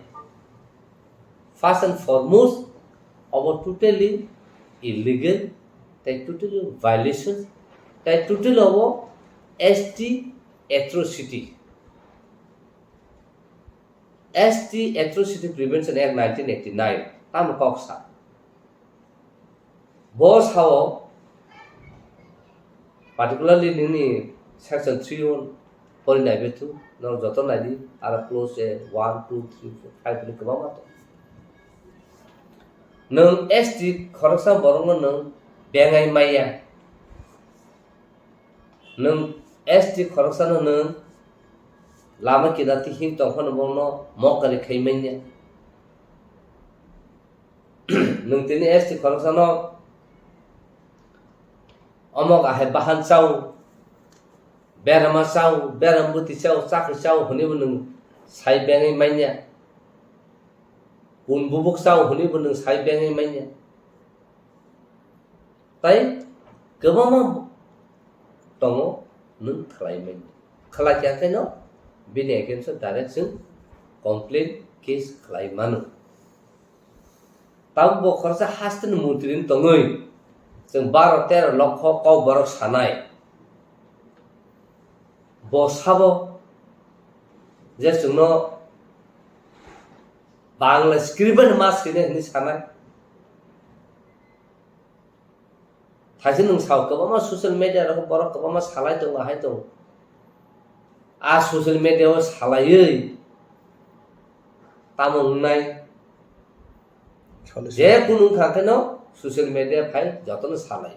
First and foremost, obo totally illegal, tai totally violation, tai totally obo S T atrocity. S T Atrocity Prevention Act nineteen eighty-nine, tamo kok sa. Bo sao, particularly nini section three one pori nai bethu, norok joto nai di, aro clause one, two, three, four, five ni kwbangma tong. Nwng S T khoroksa borokno nwng bengai maya. Nwng S T khoroksano nwng lama kida tihing tongphano bono mokari khai manya. Nwng tini S T khoroksano omok ahai bahan chao, berama chao, beram bwtwi chao, chakri chao hwnwi bo nwng sai bengwi manya. Kun bubuk chao hwnwi bo nwng sai bengwi manya. Tai kwbangma tongo nwng khlai manya. Khlai kha khe no bini against o direct chwng complaint case khlai mano. Tabuk bo khoroksa haste ni montri wng tongwi chwng baro tero lokho kok borok sanai. Bo sabo je chwngno Bangla script bai ma swinai hwnwi sanai. Thaise nwng sao kwbangma social media rogo borok kwbangma salai tongo, ahai tongo. A social media o salaiwi tamo wngnai? Salo je salo. Kunu wngkha kheno social media phai jotono salai.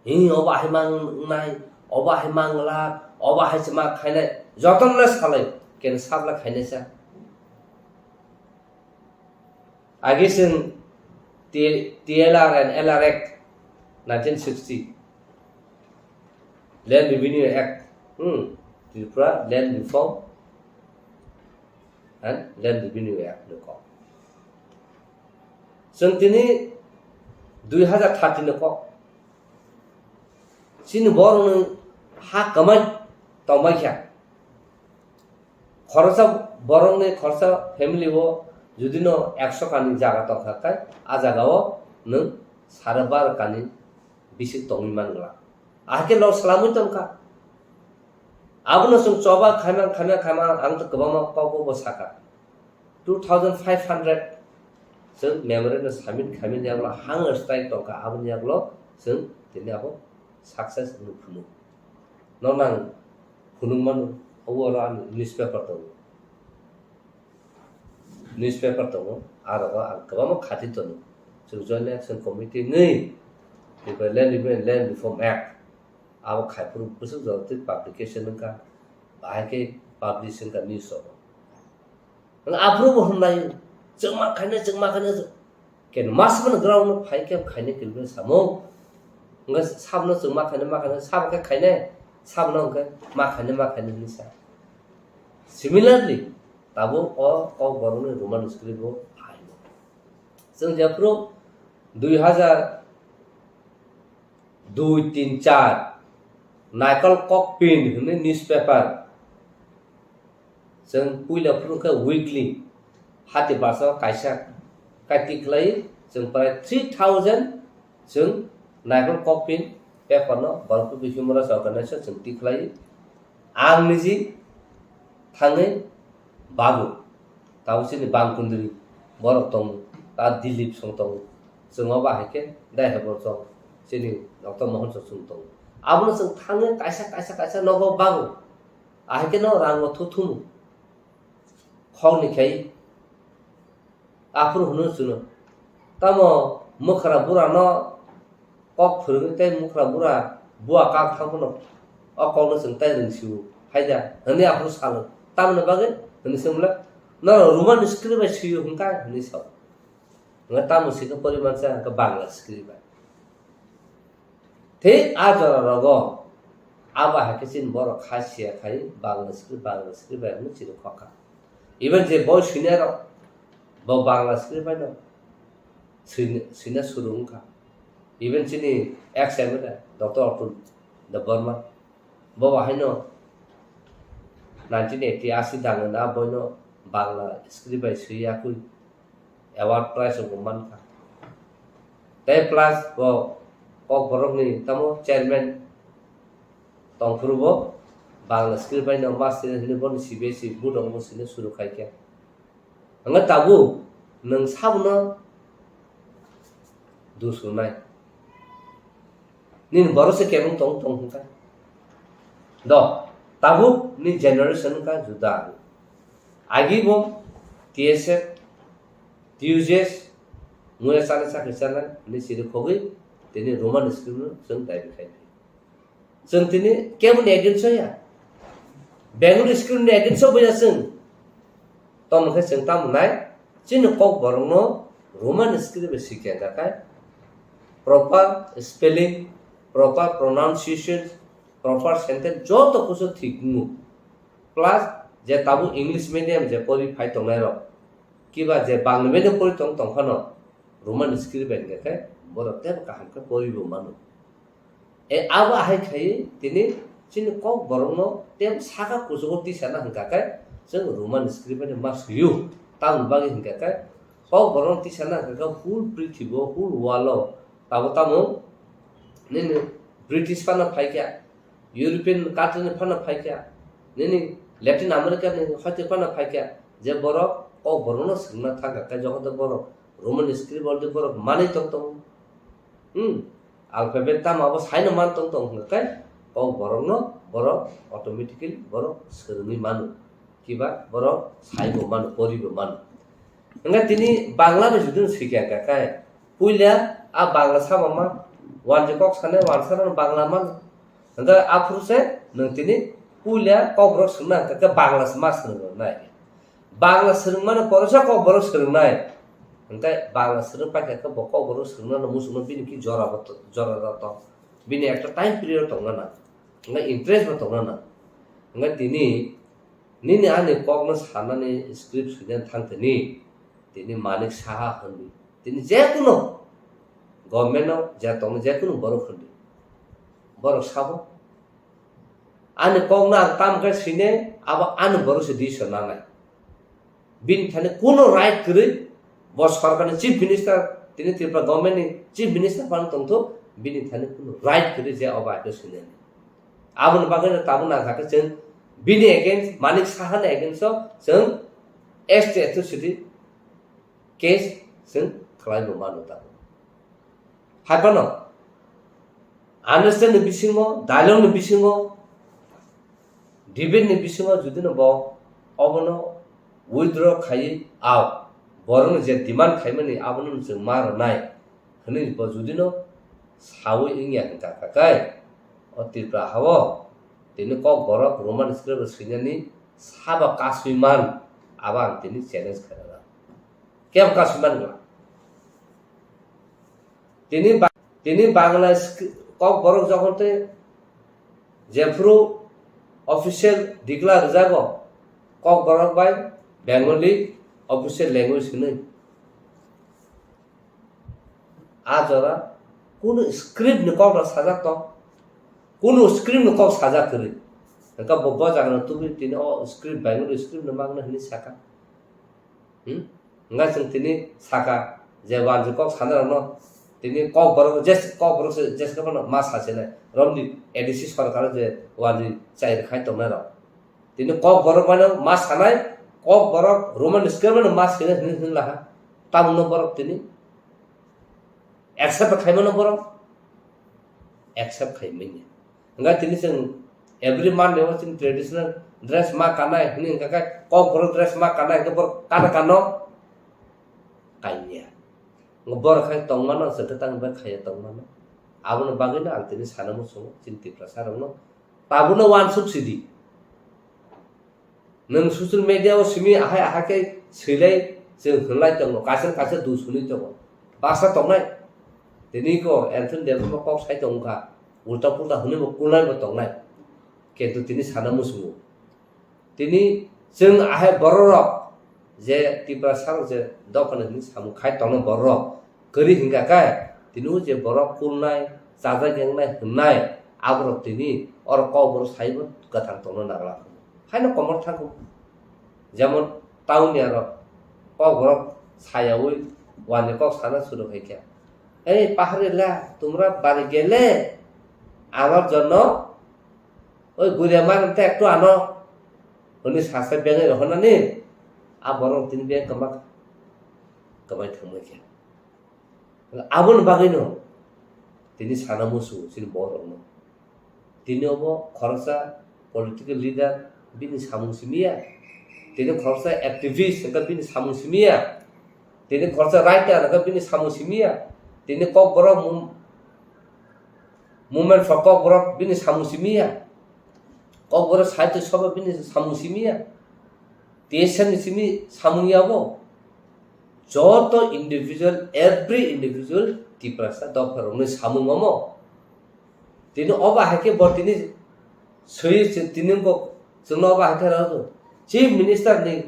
Hi obo ahai mang wngnai, obo ahai mangla, obo ahai se ma khainai, jotono le salai. Ken sabla khainai sa. Age chwng T-, T L R and L R Act nineteen sixty, Land Revenue Act, hmm, Tripura Land Reform and Land Revenue Act ni kok. Chwng tini dui hazar thirty ni kok. Chini borok nwng ha kwmai tongbai kha. Khoroksa borokni khoroksa family o judino ekso kani jaga tongkha khe, a jaga o nwng sare baro kani bisik tongwi man glak. Ahai khe lok swlamwi tongkha. Abono chwng choba khaima, khaima, khaima, ang to kwbangma kok bo sakha. two thousand five hundred chwng memorandum submit khaimani yagulo hunger strike tongkha, aboni yagulo chwng tini abo success wngwi phunuk. Nono ang phunuk mano, obo oro ani newspaper tongo. Newspaper tongo, aro ang kwbangma khati tongo. Chwng Joint Action Committee wngwi, Tripura Land Review and Land Reform Act, abo khaiphuru bwswk jora twi publication wngkha, bahai khe publish wngkha news rogo. Aphuru bo hwnlai, chwngma khainai, chwngma khainai, ken mas mano ground no phai khe khainai kilbe samo. Wngkha sabno chwngma khainai, ma khainai, sabo khe khainai, sabno wngkha ma khainai, ma khainai hwnwi sa. Similarly, tabuk o Kokborokni Roman script bo phaino. Chwng jephuru dui hajar dui, tin, char, Naikol Kokpin hwnwi newspaper. Chwng puila phuru khe weekly, hati basa kaisa kai tikhlai, chwng prai three thousand chwng Naikol Kokpin paper no Borok People Human Rights Organization chwng tikhlai. Ang niji thangwi bago, tabo chini bangkundri borok tongo, ta Dilip song tongo, chwng obo hai khe dai hai borok chini Doctor Mohon chwng tongo. Abono chwng thangwi kaisa, kaisa, kaisa nogo bago, ahai khe no rango thuthumu. Khokni khai aphuru hwnwi chwngno. Tamo mwkhra burano kok phwrwngwi tei mwkhra bura bua kak thang phano o kokno chwng tai rwng sio, haida, hwnwi aphuru salo. Tamoni bagwi hwnwi swngmwla, norok Roman script bai sio hwnkha hwnwi sao. Hwnkhe tamo sikhe porimansa hwnkhe Bangla script bai. Thik a jora rogo abo hai khe chini borok kha siya khai Bangla script, Bangla script bai hwnwi chini khokha. Even je boi swinai rok bo Bangla script bai no swina, swina suru wngkha. Even chini ex M L A Doctor Atul Debbarma bo bahai no nineteen eighty asi dangna boino Bangla script bai swi yakui award prize rok bo mankha. Tei plus bo Kokborokni tamo chairman tongphuru bo Bangla script bai no master hwnwi bono C B S E board rok bo swina suru khai khe. Hwnba tabuk nwng sabono dusrwnai. Nini borok se kebeng tong tong hwnka. Do, tabuk ni generation wngkha juda. Agi bo T S F, T U J S, muya chana chakri chana, ni siri khogwi, tini Roman script no chwng daibi khai phi. Chwng tini keboni against o ya. Bengali script ni against o boya chwng. Tamo khe chwng tamo nai, chini Kokborokno Roman script bai sikya hwnkha khe, proper spelling, proper pronunciation, proper sentence joto kusu thik wngo. Plus je tabuk English medium je pori phai tongnai rok, kiba je Bangla medium pori tong tong phano Roman script bai hwnkha khe borok teibo kaham khe pori bo mano. E, abo ahai khai tini chini Kokborokno tei saka kuchugo tisana hwnkha khe chwng Roman script bai ma swiyo. Tamoni bagwi hwnkha khe Kokborokno tisana hwnkha khe whole prithibo, whole world o tabo tamo nini British phano phaikha, European country ni phano phaikha, nini Latin America ni hoite phano phaikha, je borok Kokborokno swngna thangkha khe jokoto borok Roman script already borok manwi tong tongo. Hmm, alphabet tamo abo saino man tong tong hwnkha khe Kokborokno borok automatically borok swrwngwi mano, kiba borok saibo mano, poribo mano. Hwnkhe tini Bangla bai jodi no swikha hwnkha khe, puila a Bangla sama ma, wanjwi kok sanai wansa rok Bangla mano. Hwnkhe aphuru se nwng tini puila Kokborok swngna hwnkha khe Bangla se ma swrwng nai. Bangla swrwngmano poresa Kokborok swrwngnai. Hwnkhe Bangla swrwng paikha khe bo Kokborok swrwngnano muchungno bini ki jora bo to-, jora jora tong. Bini ekta time period tongna nang. Hwnkhe interest bo tongna nang. Hwnkhe tini nini ani kokno sanani script swinani thang tini, tini Manik Saha hwnwi. Tini jekunu government-o je tongo jekunu borok hwnwi. Borok sabo. Ani kokno ang tam khe sine, abo ani borok se decision nanai. Bini thani kuno right kwrwi, bo sorkarni chief minister, tini Tripura government ni chief minister phano tongthok, bini thani kuno right kwrwi je obo aito sinani. Aboni bagwi no tabuk nangkha khe chwng bini against, Manik Saha ni against o chwng S T atrocity case chwng khlai bo mano tabuk. Hai phano understand ni bisingo, dialogue ni bisingo, debate ni bisingo jodi no bo obono withdraw khaiwi, ao borokni je demand khaimani abono chwng ma rwnai hwnwi bo jodi no sawi wngya hwnkha kha khe, o Tripura hao tini Kokborok Roman script swinani sabo kasui man, abo ang tini challenge khairok. Kebo kasui man gla? Tini ba-, tini Bangla script, Kokborok jokhon tei jephru official declare rwjago, Kokborok bai Bengali official language hwnwi. A jora kunu script ni kok rok sajak tong, kunu script ni kok sajak kwrwi. Hwnkhe bo, bo jaga no tubui tini o script Bengali script no mangna hwnwi saka. Hmm? Hwnkhe chwng tini saka je wanjwi kok sana rok no tini Kokborok je, Kokborok se je ma sa se nai. Romni A D C sorkar je wanjwi chai rwkhai tongnai rok. Tini Kokborok mano ma sanai, Kokborok Roman script mano ma sina hwnwi hwnwi laha. Tamungno borok tini accept khaimano borok accept khaimanya. Hwnkhe tini chwng every Monday o chini traditional dress ma kanai hwnwi hwnkha khe Kokborok dress ma kanai hwnkhe borok kana kano kanya. Borok khai tongmano chwngkhe tang bai khaiya tongmano. Aboni bagwino ang tini sana muchungo chini Tiprasa rokno. Tabukno uansuk sidi. Nwng social media o simi ahai ahai khe swilai chwng hwnlai tongo, kaisa kaisa dusuni tongo. Baksa tongnai. Tini ko Anthony Debbarma kok sai tongkha. Ulta pulta hwnwi bo kulnai bo tongnai. Kintu tini sana muchungo. Tini chwng ahai bororok je Tiprasa rok je dophani hwnwi samung khai tongna bororok kwrwi hwnkha khe tini o je borok kulnai, chajak yengnai hwnnai aborok tini oro Kokborok saibo kwthang tongna nangla. Haino komor thangkuk. Jemon town ni aro Kokborok sayaui wani kok sana suru khai khe, "Ei pahari la, tumra bari gele, amar jonno oi guria mar te ektu ano," hwnwi sasa bengai rohornani a borok tini beng kwma kwmai thangbai khe. Aboni bagwino tini sana musu chini borokno. Tini obo khoroksa political leader bini samung simiya. Tini khoroksa activist hwnkhe bini samung simiya. Tini khoroksa writer hwnkhe bini samung simiya. Tini Kokborok mum-, Movement for Kokborok bini samung simiya. Kokborok Sahitya Sabha bini samung simiya. T S F ni simi samung yabo. Joto individual, every individual Tiprasa dopha rokni samung omo. Tini obo hai khe bo tini swi tini bo chwngno obo hai khe rw Chief Minister ni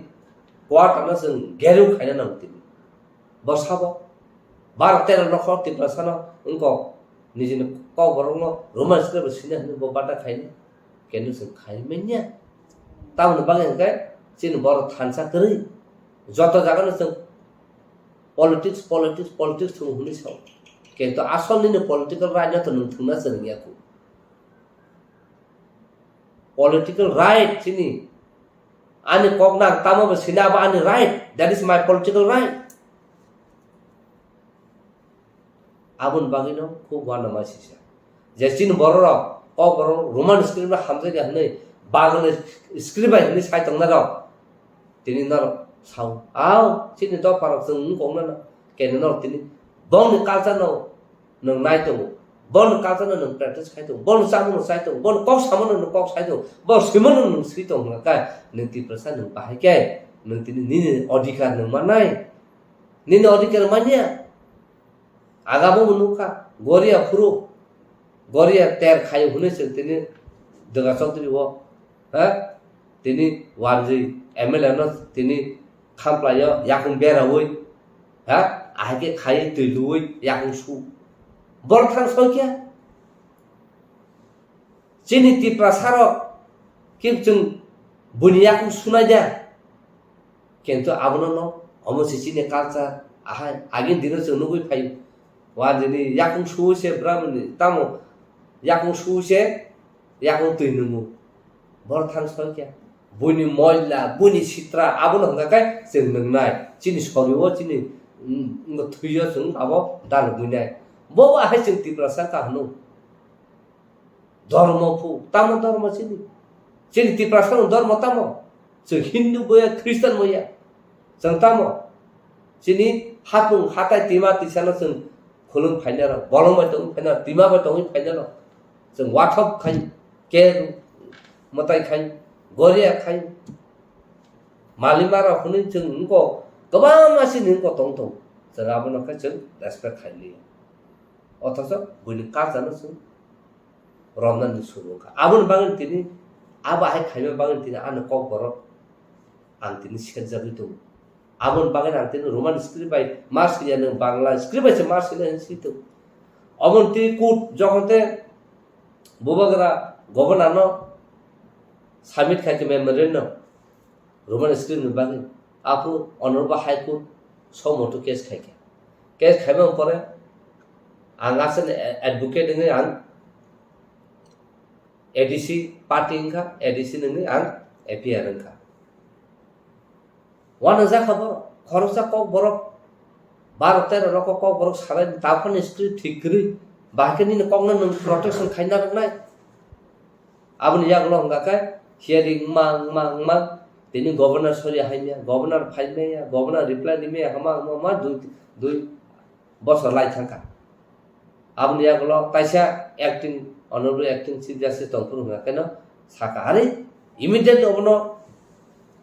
quarter no chwng geru khaina nango tini. Bo sabo, baro tero nokhor Tiprasano wngkok nijini Kokborokno Roman script bo sina hwnwi bo bata khaini, kenu chwng khai manya. Tamoni bagwi hwnkhe chini borok thansa kwrwi. Joto jagano chwng politics, politics, politics thwng hwnwi sao. Kintu asol nini political right no to nwng thwngna chwng ya ku. Political right chini. Ani kok nang tamo bo sina abo ani right. That is my political right. Aboni bagwino khub uanama sisa. Je chini bororok, Kokborok Roman script bai hamjakya hwnwi, Bangla script bai hwnwi sai tongnai rok. Tini norok sao, "Ao, chini dopharok chwng wng kok nana." Kene norok tini bongni culture no nwng nai tongo, bongni culture no nwng practice khai tongo, bongni chamung no chai tongo, bongni kok samano nwng kok sai tongo, bo swimano nwng swi tongo hwnka khe, nwng Tiprasa nwng bahai khe, nwng tini nini odhikar nwng mannai, nini odhikar manya. Agabo bo nukha, Goria phuru, Goria ter khayo hwnwi chwng tini Dega Chaudhary o, ha? Tini wanjwi M L A no tini khamplaio yakung beraui, ha? Ahai khe khaiwi twi luui yakung su. Borok thang soi khe? Chini Tiprasa rok khe chwng buini yakung sunai da. Kintu abono no omo se chini culture ahai agini dino chwng nugui phai. Wanjini yakung su se Brahmani tamo yakung su se yakung twi nungo. Borok thang soi khe? Buini moila, buini sitra, abono hwnka khe chwng nwngnai. Chini sorio, chini, mm, thwio chwng abo dalogwinai. Bo bo ahai chwng Tiprasa wngkha hwno. Dhormo phu, tamo dhormo chini? Chini Tiprasa no dhormo tamo? Chwng Hindu boya, Christian boya. Chwng tamo? Chini hapung hatai tima tisano chwng khulum phainaro, bolong bai tongwi phainaro, tima bai tongwi phainaro. Chwng wathok khai, ke mwtai khai, goria khai, malima rok hwnwi chwng wngkok, kwbangma chini wngkok tong tong. Chwng abono khe chwng respect khai liya. Othocho buini culture no chwng romnani suru wngkha. Aboni bagwi tini, abo hai khaima bagwi tini ani kokborok ang tini serjagwi tongo. Aboni bagwi ang tini Roman script bai ma swiya, nwng Bangla script bai se ma swinai hinwi swi tongo. Omo tini court jokhon te bubagra governor no submit khai khe memorandum, Roman script ni bagwi, aphuru Honorable High Court somoto case khaikha. Case khaimani pore ang aswkni advocate wngwi ang A D C party wngkha, A D C nungwi ang A P R wngkha. Uanajak kha borok, khoroksa kok borok, baro tero rok kok borok salai, taphani script thik kwrwi, bahai khe nini kokno nwng protection khaina rwnai. Aboni yagulo hwnka khe hearing wngma, wngma, wngma, tini governor sori haimya, governor phaimaya, governor reply rimaya, hama, hama, hama, dui, dui bosor lai thangkha. Aboni yagulo kaisa acting, honorable acting chief justice tongphuru hwnka kheno sakha, "Are, immediately obono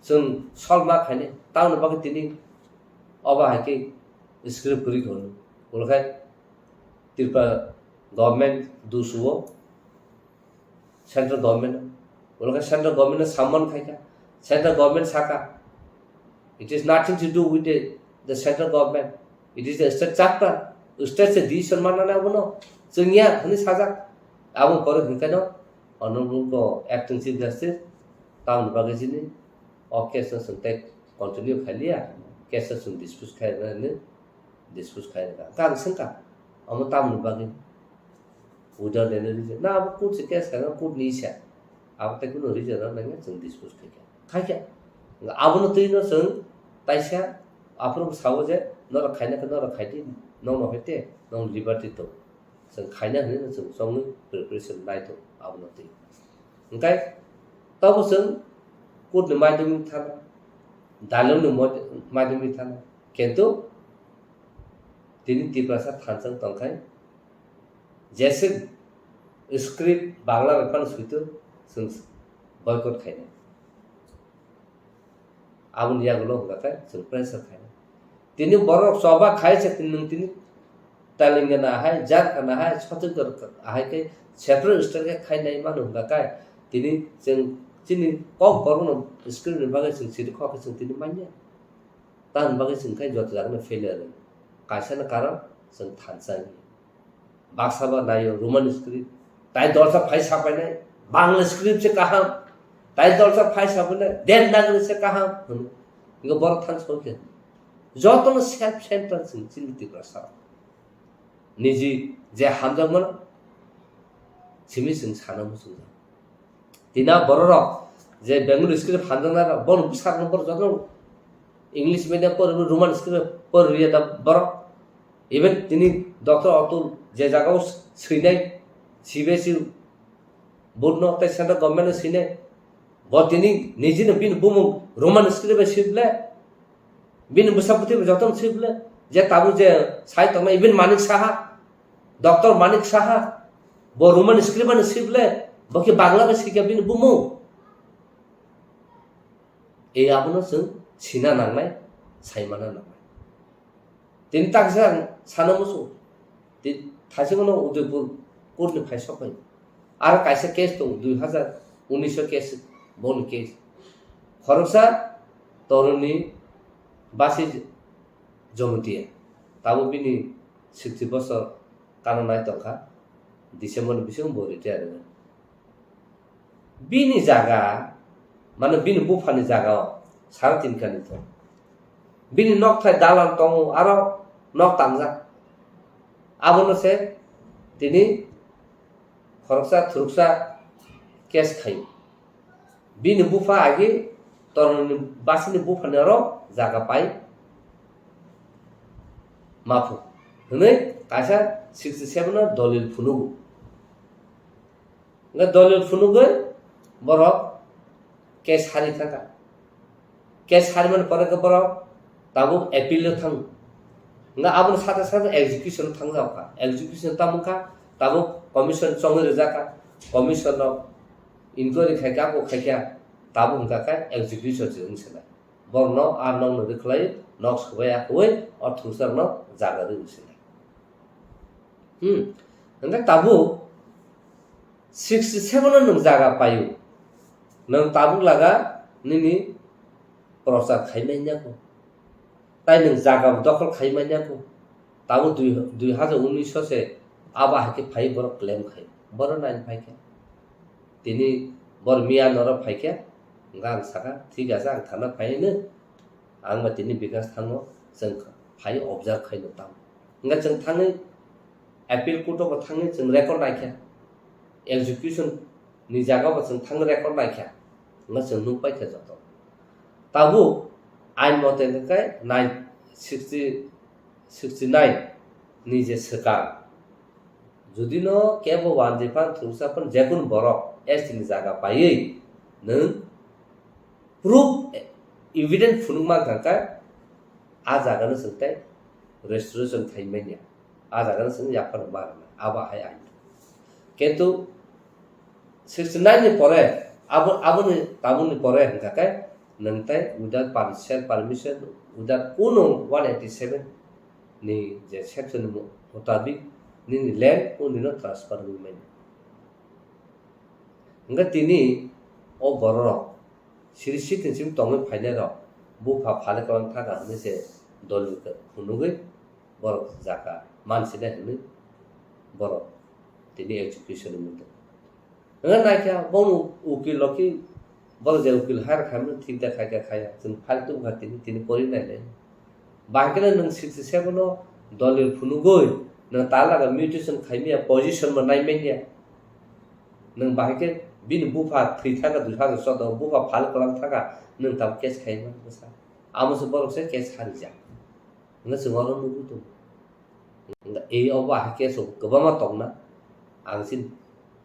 chwng solve ma khainai, tamoni bagwi tini obo hai khe script kwrwi kha hwnwi." Ulo khai Tripura government dusuo, central government, ulo khe central government no summon khaikha, central government sakha, "It is nothing to do with the, the central government, it is the state chapter, state se decision manna abono, chwngya," hwnwi sajak. Aboni pore hwnkheno honorable acting chief justice tamoni bagwi chini o case no chwng tei continue khailiya, case no chwng dispose khaina hwnwi dispose khai rwkha. Hwnkhe ang swngkha, "Omo tamoni bagwi?" Without any reason. Na, abo court se case khaina, court ni isa. Abo tei kunu reason rok nangya chwng dispose khaikha. Khaikha. Abono twi no chwng taisa aphuru sao je, "Norok khaina khe norok khai di, nokno hai te, nokni liberty tong." Chwng khaina hwnwi no chwng chongwi preparation nai tongo abono twi. Hwnkhe tobo chwng court ni maidumni thana, dalong ni mod-, maidumni thana. Kintu tini Tiprasa thansa wng tongkhai, jese script Bangla bai phano suitu chwng boycott khainai. Aboni yagulo hwnka khe chwng pressure khainai. Tini borok choba khai se tini nwng tini Telangana hai, Jharkhand hai, Chhattisgarh hai khe separate state khe khainai mano hwnka khe tini chwng chini kok borokno script ni bagwi chwng siri kok khe chwng tini manya. Tamoni bagwi chwng khe joto jagano failure. Kaisa no karon chwng thansa wngya. Baksa ba naio Roman script. Tai dolsa phai sapainai, Bangla script se kaham. Tai dolsa phai sapainai, Devanagari se kaham. Hwno. Ingo borok thansa khe. Jotono self centered chwng chini Tiprasa. Niji je hamjakmano simi chwng sana muchungjak. Tina bororok je Bengali script hamjaknai rok, bono bwsarokno borok jotono English medium pori, Roman script pori rwya da borok. Even tini Doctor Atul je jagao swinai, C B S E board no tei central government no swinai, bo tini nijino bini bumung Roman script bai swi ble, bini bwsa bwtwi bai jotono swi ble, je tabuk je sai tongnai, even Manik Saha, Doctor Manik Saha, bo Roman script bai swi ble, bo khe Bangla bai swi kha bini bumung. E abono chwng sina nangnai, saimana nangnai. Tini taksa ang sana muchung. Ti-, thaisingno Udaipur court ni phai sok phai. Aro kaisa case tongo, dui hazar unis o case, boni case. Khoroksa toroni basi Jomotia. Tabuk bini sixty bosor kana nai tongkha. December ni bisingo bo retire wngkha. Bini jaga, mane bini buphani jaga o sara tin kani to. Bini nokthai dalan tongo, aro nok tangjak. Abono se tini khoroksa thuruksa case khaio. Bini bupha agi toroni basini buphani oro jaga pai maphu hwnwi kaisa sixty seven o dolil phunugo. Hwnkhe dolil phunugwi borok case hari thangkha. Case harimani pore khe borok tabuk appeal o thango. Hwnkhe aboni sate sate execution o thangjakha. Execution tamo wngkha, tabuk commission chongwi rwjakha. Commission rok inquiry khaikha, abo khaikha, tabuk hwnkha khe execution se wngse nai. Borokno a nokno rwkhlai, nok swbai akwui o thungsarokno jaga rwgwi se nai. Hmm. Hwnkhe tabuk sixty seven o nwng jaga paio. Nwng tabuk laga nini prochar khai manya kho. Tai nwng jaga bo dokhol khai manya kho. Tabuk dui, dui hajar unis o se abo hai khe phai borok claim khai. Borok nai phai khe. Tini bor miya norok phai khe. Hwnkhe ang saka, thik ase, ang thana phai hino. Ang ba tini Bikash thangno chwng phai observe khaino tamo. Hwnkhe chwng thangwi appeal court o bo thangwi chwng record naikha. Execution ni jaga bo chwng thangwi record naikha. Hwnkhe chwng nukpaikha joto. Tabuk ain mote hwnkhe nine, sixty, sixty nine ni je swkang. Judino kebo wanjwi phan thwngsa phan jekunu borok S T ni jaga paiwi nwng proof evidence phunuk mankha khe a jagano chwng tei restoration khai manya, a jagano chwng yaphar ma rwna, abo hai ain. Kintu sixty nine ni pore abo, aboni tabukni pore hwnkha khe nwng tei without per-, self permission, without kuno one eighty seven ni je section ni mutabik nini land o nino transfer wngwi manya. Hwnkhe tini o bororok siri sitin sim tongwi phainairok bupha phale kwlang thaka hwnwi se dolil phunugwi borok jaka mansinai hwnwi borok tini execution wngwi tong. Hwnkhe naikha bono ukil rok khe borok je ukil hire khaimani thik da khaikha khaya, chwng file tubukha tini, tini pori nailai. Bahai kheno nwng sixty seven o dolil phunugwi nwng ta laga mutation khaimaya, position bo naimanya. Nwng bahai khe bini bupha thwi thangkha dui hajar choudo o, bupha phal kwlang thangkha, nwng tabuk case khaimani bwsa. Amo se borok se case harijak. Hwnkhe chwng oro nugwi tongo. Hwnkhe ei obo ahai case rok kwbangma tongna. Ang chini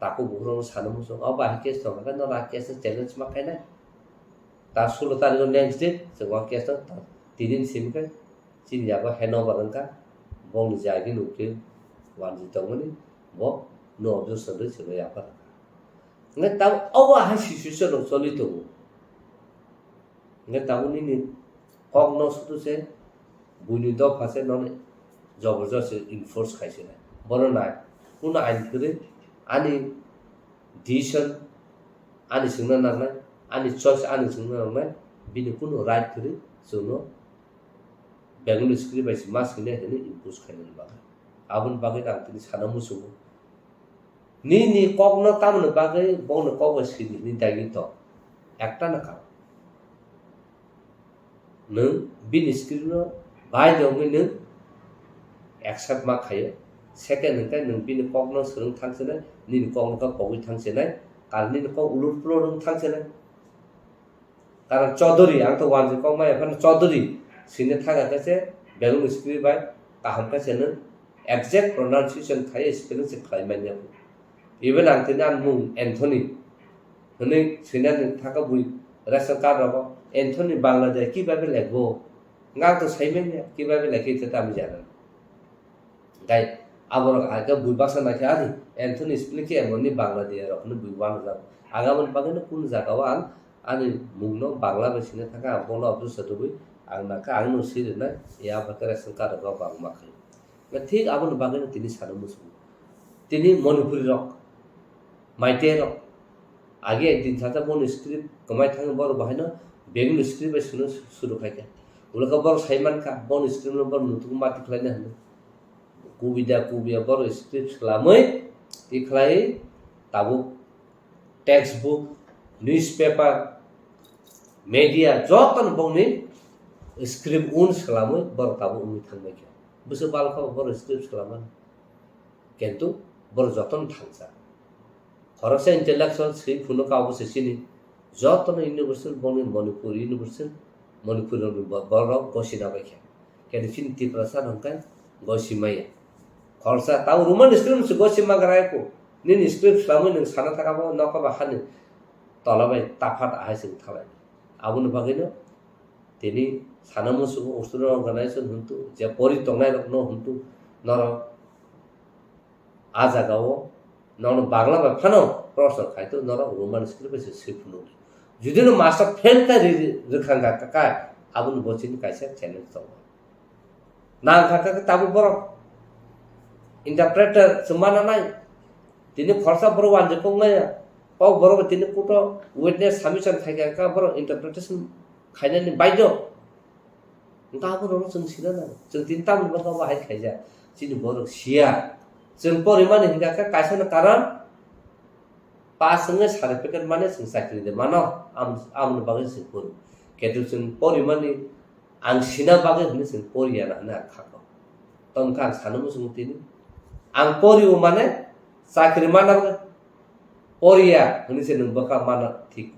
takhuk bukhuk rokno sana muchung. Obo ahai case tongkha khe nono a case no challenge ma khainai. Ta sulo tarikh o next day chwng o case no ta-, tini ni simi khe chini yago handover wngkha. Bongni jagini ukil wanjwi tongmani bo no objection rwi chwngno yaphar rwkha. Hwnkhe ta obo ahai situation rok choli tongo. Hwnkhe tabuk nini kokno sudu se buini dopha se nono jobor josti enforce khai se nai. Bono nai, kuno ain kwrwi ani decision ani swngna nangnai, ani choice ani swngna nangnai, bini kuno right kwrwi chwngno Bengali script bai se ma swinai hwnwi impose khainani bagwi. Aboni bagwi ang tini sana muchungo. Nini kokno tamoni bagwi bongni kok bai sidi hwnwi daigi tong. Ekta na karon. Nwng bini script no bai de wngwi nwng accept ma khaio. Second hwnkhe nwng bini kokno swrwng thang sinai, nini kokno khe kogwi thang sinai, karon nini kok ulur pulur wng thang sinai. Karon Chaudhary, ang to wanjwi kok maya phano Chaudhary sini thangkha khe se Bengali script bai kaham khe se nwng exact pronunciation khai spelling se khlai manya. Even ang tini ani mung Anthony hwnwi swinani thangkha bui ration card rogo Anthony Bangla de kibabe lekbo. Nga to sai manya kibabe lekhi te tamo jana. Tei aborok hai khe bui baksa naikhe, "Ari, Anthony spelling khe emonni Bangladeshi rok hwnwi bui uanajak. Ang aboni bagwino kunu jagao ang ani mungno Bangla bai sina thangkha, ang bono objection rwui ang nangkha, ang no swi rwnai, ya bai khe ration card rok ang ma khaio." Thik aboni bagwino tini sana muchungo. Tini Manipuri rok, Meitei rok, age ekdin sata boni script kwmai thangwi borok bahaino Bengali script bai swino suru khaikha. Ulokha borok sai mankha, boni script no borok nutukgo mati khlaina hwnwi. Kubui da kubui ya borok script swlamwi tikhlai tabuk textbook, newspaper, media jotono bongni script un swlamwi borok tabuk wngwi thangbaikha. Bwswk balokha borok script swlamani. Kintu borok jotono thangsa. Khoroksa intellectual swi phunukha obo se chini. Jotono universal bongni Manipur universal, Manipur rokni bo-, borok gosina bai kha. Khe chini Tiprasa hwnkhe gosi maya. Khoroksa tamo Roman script se gosi ma gra ko. Nini script swlamwi nwng sana thaka bo nokha ba hani tola bai taphat ahai se wng thalai. Aboni bagwino tini sana musugo Student Organization hwntu, je pori tongnai rokno hwntu, norok a jagao nono Bangla bai phano proshno khai to, norok Roman script bai se swi phunuk di. Judino master fail kha ri-, ri-, rwkha wngkha kha, aboni bo chini kaisa challenge tongo. Nang kha kha tabuk borok interpreter se mana nai. Tini khoroksa borok wanjwi kok maya. Kok borok tini kuto witness submission khai kha kha borok interpretation khainani baidyo. Hwnkhe abo rokno chwng sina nango. Chwng tini tamoni bagwi abo hai khaijak. Chini borok siya. Chwng porimani hwnkha khe kaisano karon pass wngwi certificate mani chwng chakri de mano. Am-, amoni bagwi chwng pori. Ketu chwng porimani ang sina bagwi hwnwi chwng poriya na hwnwi ang kha kok. Tongkha ang sanwi muchungo tini. Ang poriwo mane chakri mana bagwi poriya hwnwi se nwng bwkha mana thik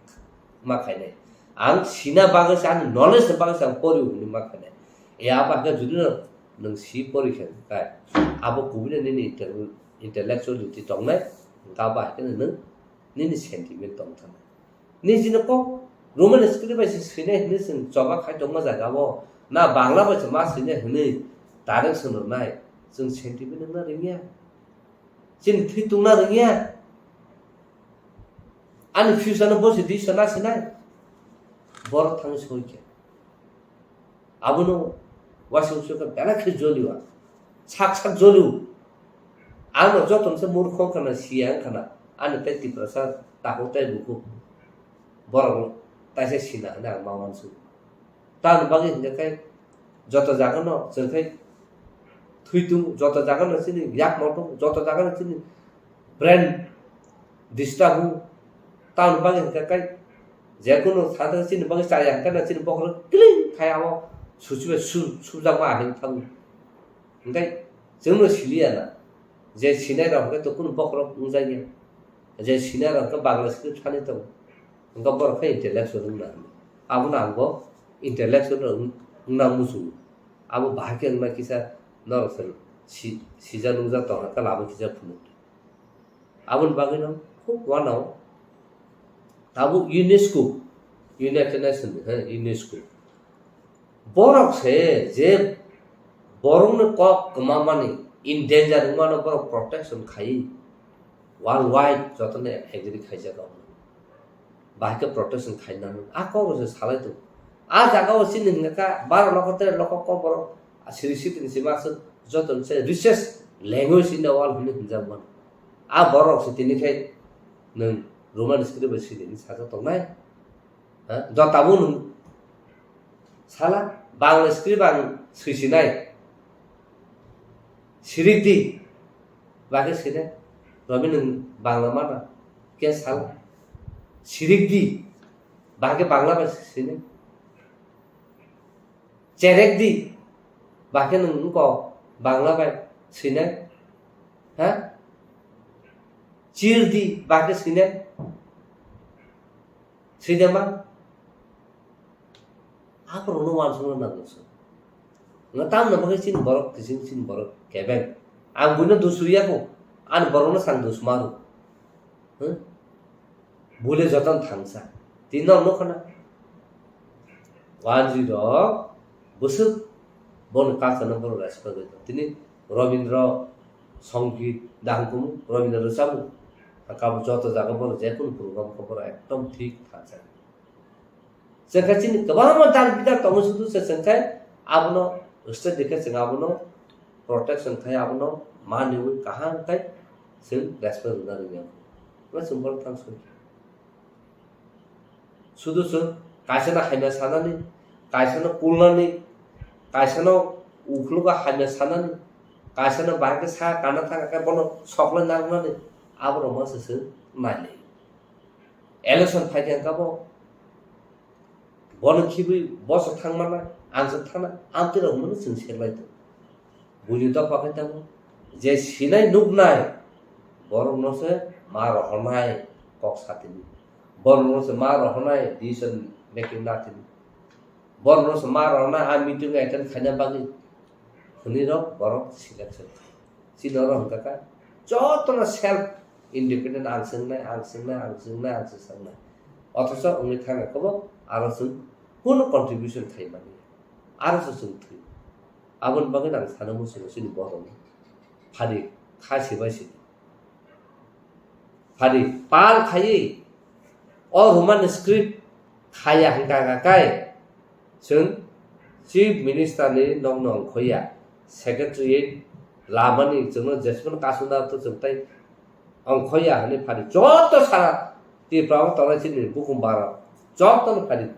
ma khainai. Ang sina bagwi se, ani knowledge ni bagwi se ang poriwo hwnwi ma khainai. E abo hakhe judino nwng si pori khe kai, abo kubui no nini intel-, intellectuality tongnai, hwnkhe abo hakhe nwng nini sentiment tong thangnai. Nini jino kok Roman script bai se swinai hwnwi chwng choba khai tongma jaga o, na Bangla bai se ma swinai hwnwi direction rwnai, chwng sentiment wngna rwngya, chini thwi tungna rwngya, ani future no bo se decision na swinai, borok thangwi soi khe. Abono waisa waisa khe belai khe jolio ang. Sak sak jolio. Ang no joto se murkho wngkha na, siya wngkha na. Ani tei Tiprasa takhuk tei bukhuk. Borok taisa sina hwnwi ang ma uansukha. Tamoni bagwi hwnkhe khe joto jaga no chwng khe thwi tung, joto jaga no chini yak motong, joto jaga no chini brain disturb o. Tamoni bagwi hwnkhe khe jekunu thangthang chini bagwi chaya hwnkhe no chini bokhorok kiling khai abo suchi bai su-, subjakma ahai thango. Hwnkhe chwngno siliya na je sinai rok hwnkhe to kunu bokhorok wngjakya. Je sinai rok hwnkhe Bangla script sanwi tongo. Hwnkhe borok khe intellectual wngna hwnwi. Abono ang bo intellectual wng-, wngna muchungo. Abo bahai khe wngna kisa norok se si-, sijak nukjak tongkha khe lama kisa phunuk. Aboni bagwino khub uanao tabuk UNESCO, United Nations ni, he, UNESCO. Borok se je borokni kok kwmamani, endanger wngmano borok protection khai, worldwide jotono agree khaijak. Bahai khe protection khai nang. A kok se salai tongo. A jaga o chini hwnka kha baro lokho tere lokho kok borok siri sitini sima aswk joto se richest language in the world hwnwi hwnjak mano. A borok se tini khai nwng Roman script bai siri hwnwi sajak tongnai. Ha? Jotabo nwng sala Bangla script ang swisinai. Sirik di. Bagwi sine, Romi nwng Bangla mana, khe sal. Sirik di, bagwi Bangla bai sine. Cherek di, bagwi nwng wngkok Bangla bai sine. Ha? Chir di, bagwi sine. Sine ma? Aborokno uansukna nango chwng. Nga tamno bagwi chini borok kiching chini borok kebeng. Ang buino dusuriya kho. Ani borokno sang dusmaru. Huh? Bule joton thangsa. Tini nok nukha na. Wanjwi rok bwswk boni culture no borok respect rwi tong. Tini Robindra Songit dahang kumu, Robindra rwchapmung. Kabo joto jaga borok jekunu program khe borok ekdom thik thangsa. Chwng khe chini kwbangma dal bidal tongo, sudu se chwng khe abono state ni khe chwng abono protection khai, abono maniwi kaham khai chwng respect rwna rwngya. Abo chwng borok thang soi. Sudu chwng kaisano hamya sanani, kaisano kulnani, kaisano ukhulgo hamya sanani, kaisano bahai khe sa kana thang khe bono soklai narwknani, aborokno se chwng nailai. Election phai khe hwnkha bo, bono khibwi boso thangmana, ang se thana, amtwi rok hwnwi chwng serlai tongo. Buini dopha khe tongo, je sinai nuknai borokno se ma rohornai kok satini. Borokno se ma rohornai decision making nothing. Borokno se ma rohornai a meeting attend khaina bagwi hwnwi rok borok selection khai. Chini oro hwnkha kha jotono self independent, ang swngnai, ang swngnai, ang swngnai, ang swngnai. Othocho wngwi thangkha kwbang aro chwng kunu contribution khai mani. Aro se chwng thwi. Aboni bagwi ang sana muchungo chini borokno. Phadi kha sibai sidi. Phadi pal khaiwi o Roman script khaya hwnkha kha kai chwng Chief Minister ni nokno ongkhoya, Secretariat lamani chwngno jesmano kasuna to chwng tai ongkhoya hwnwi phadi joto sara Tripura o tongnai chini bukhum bara jotono phadi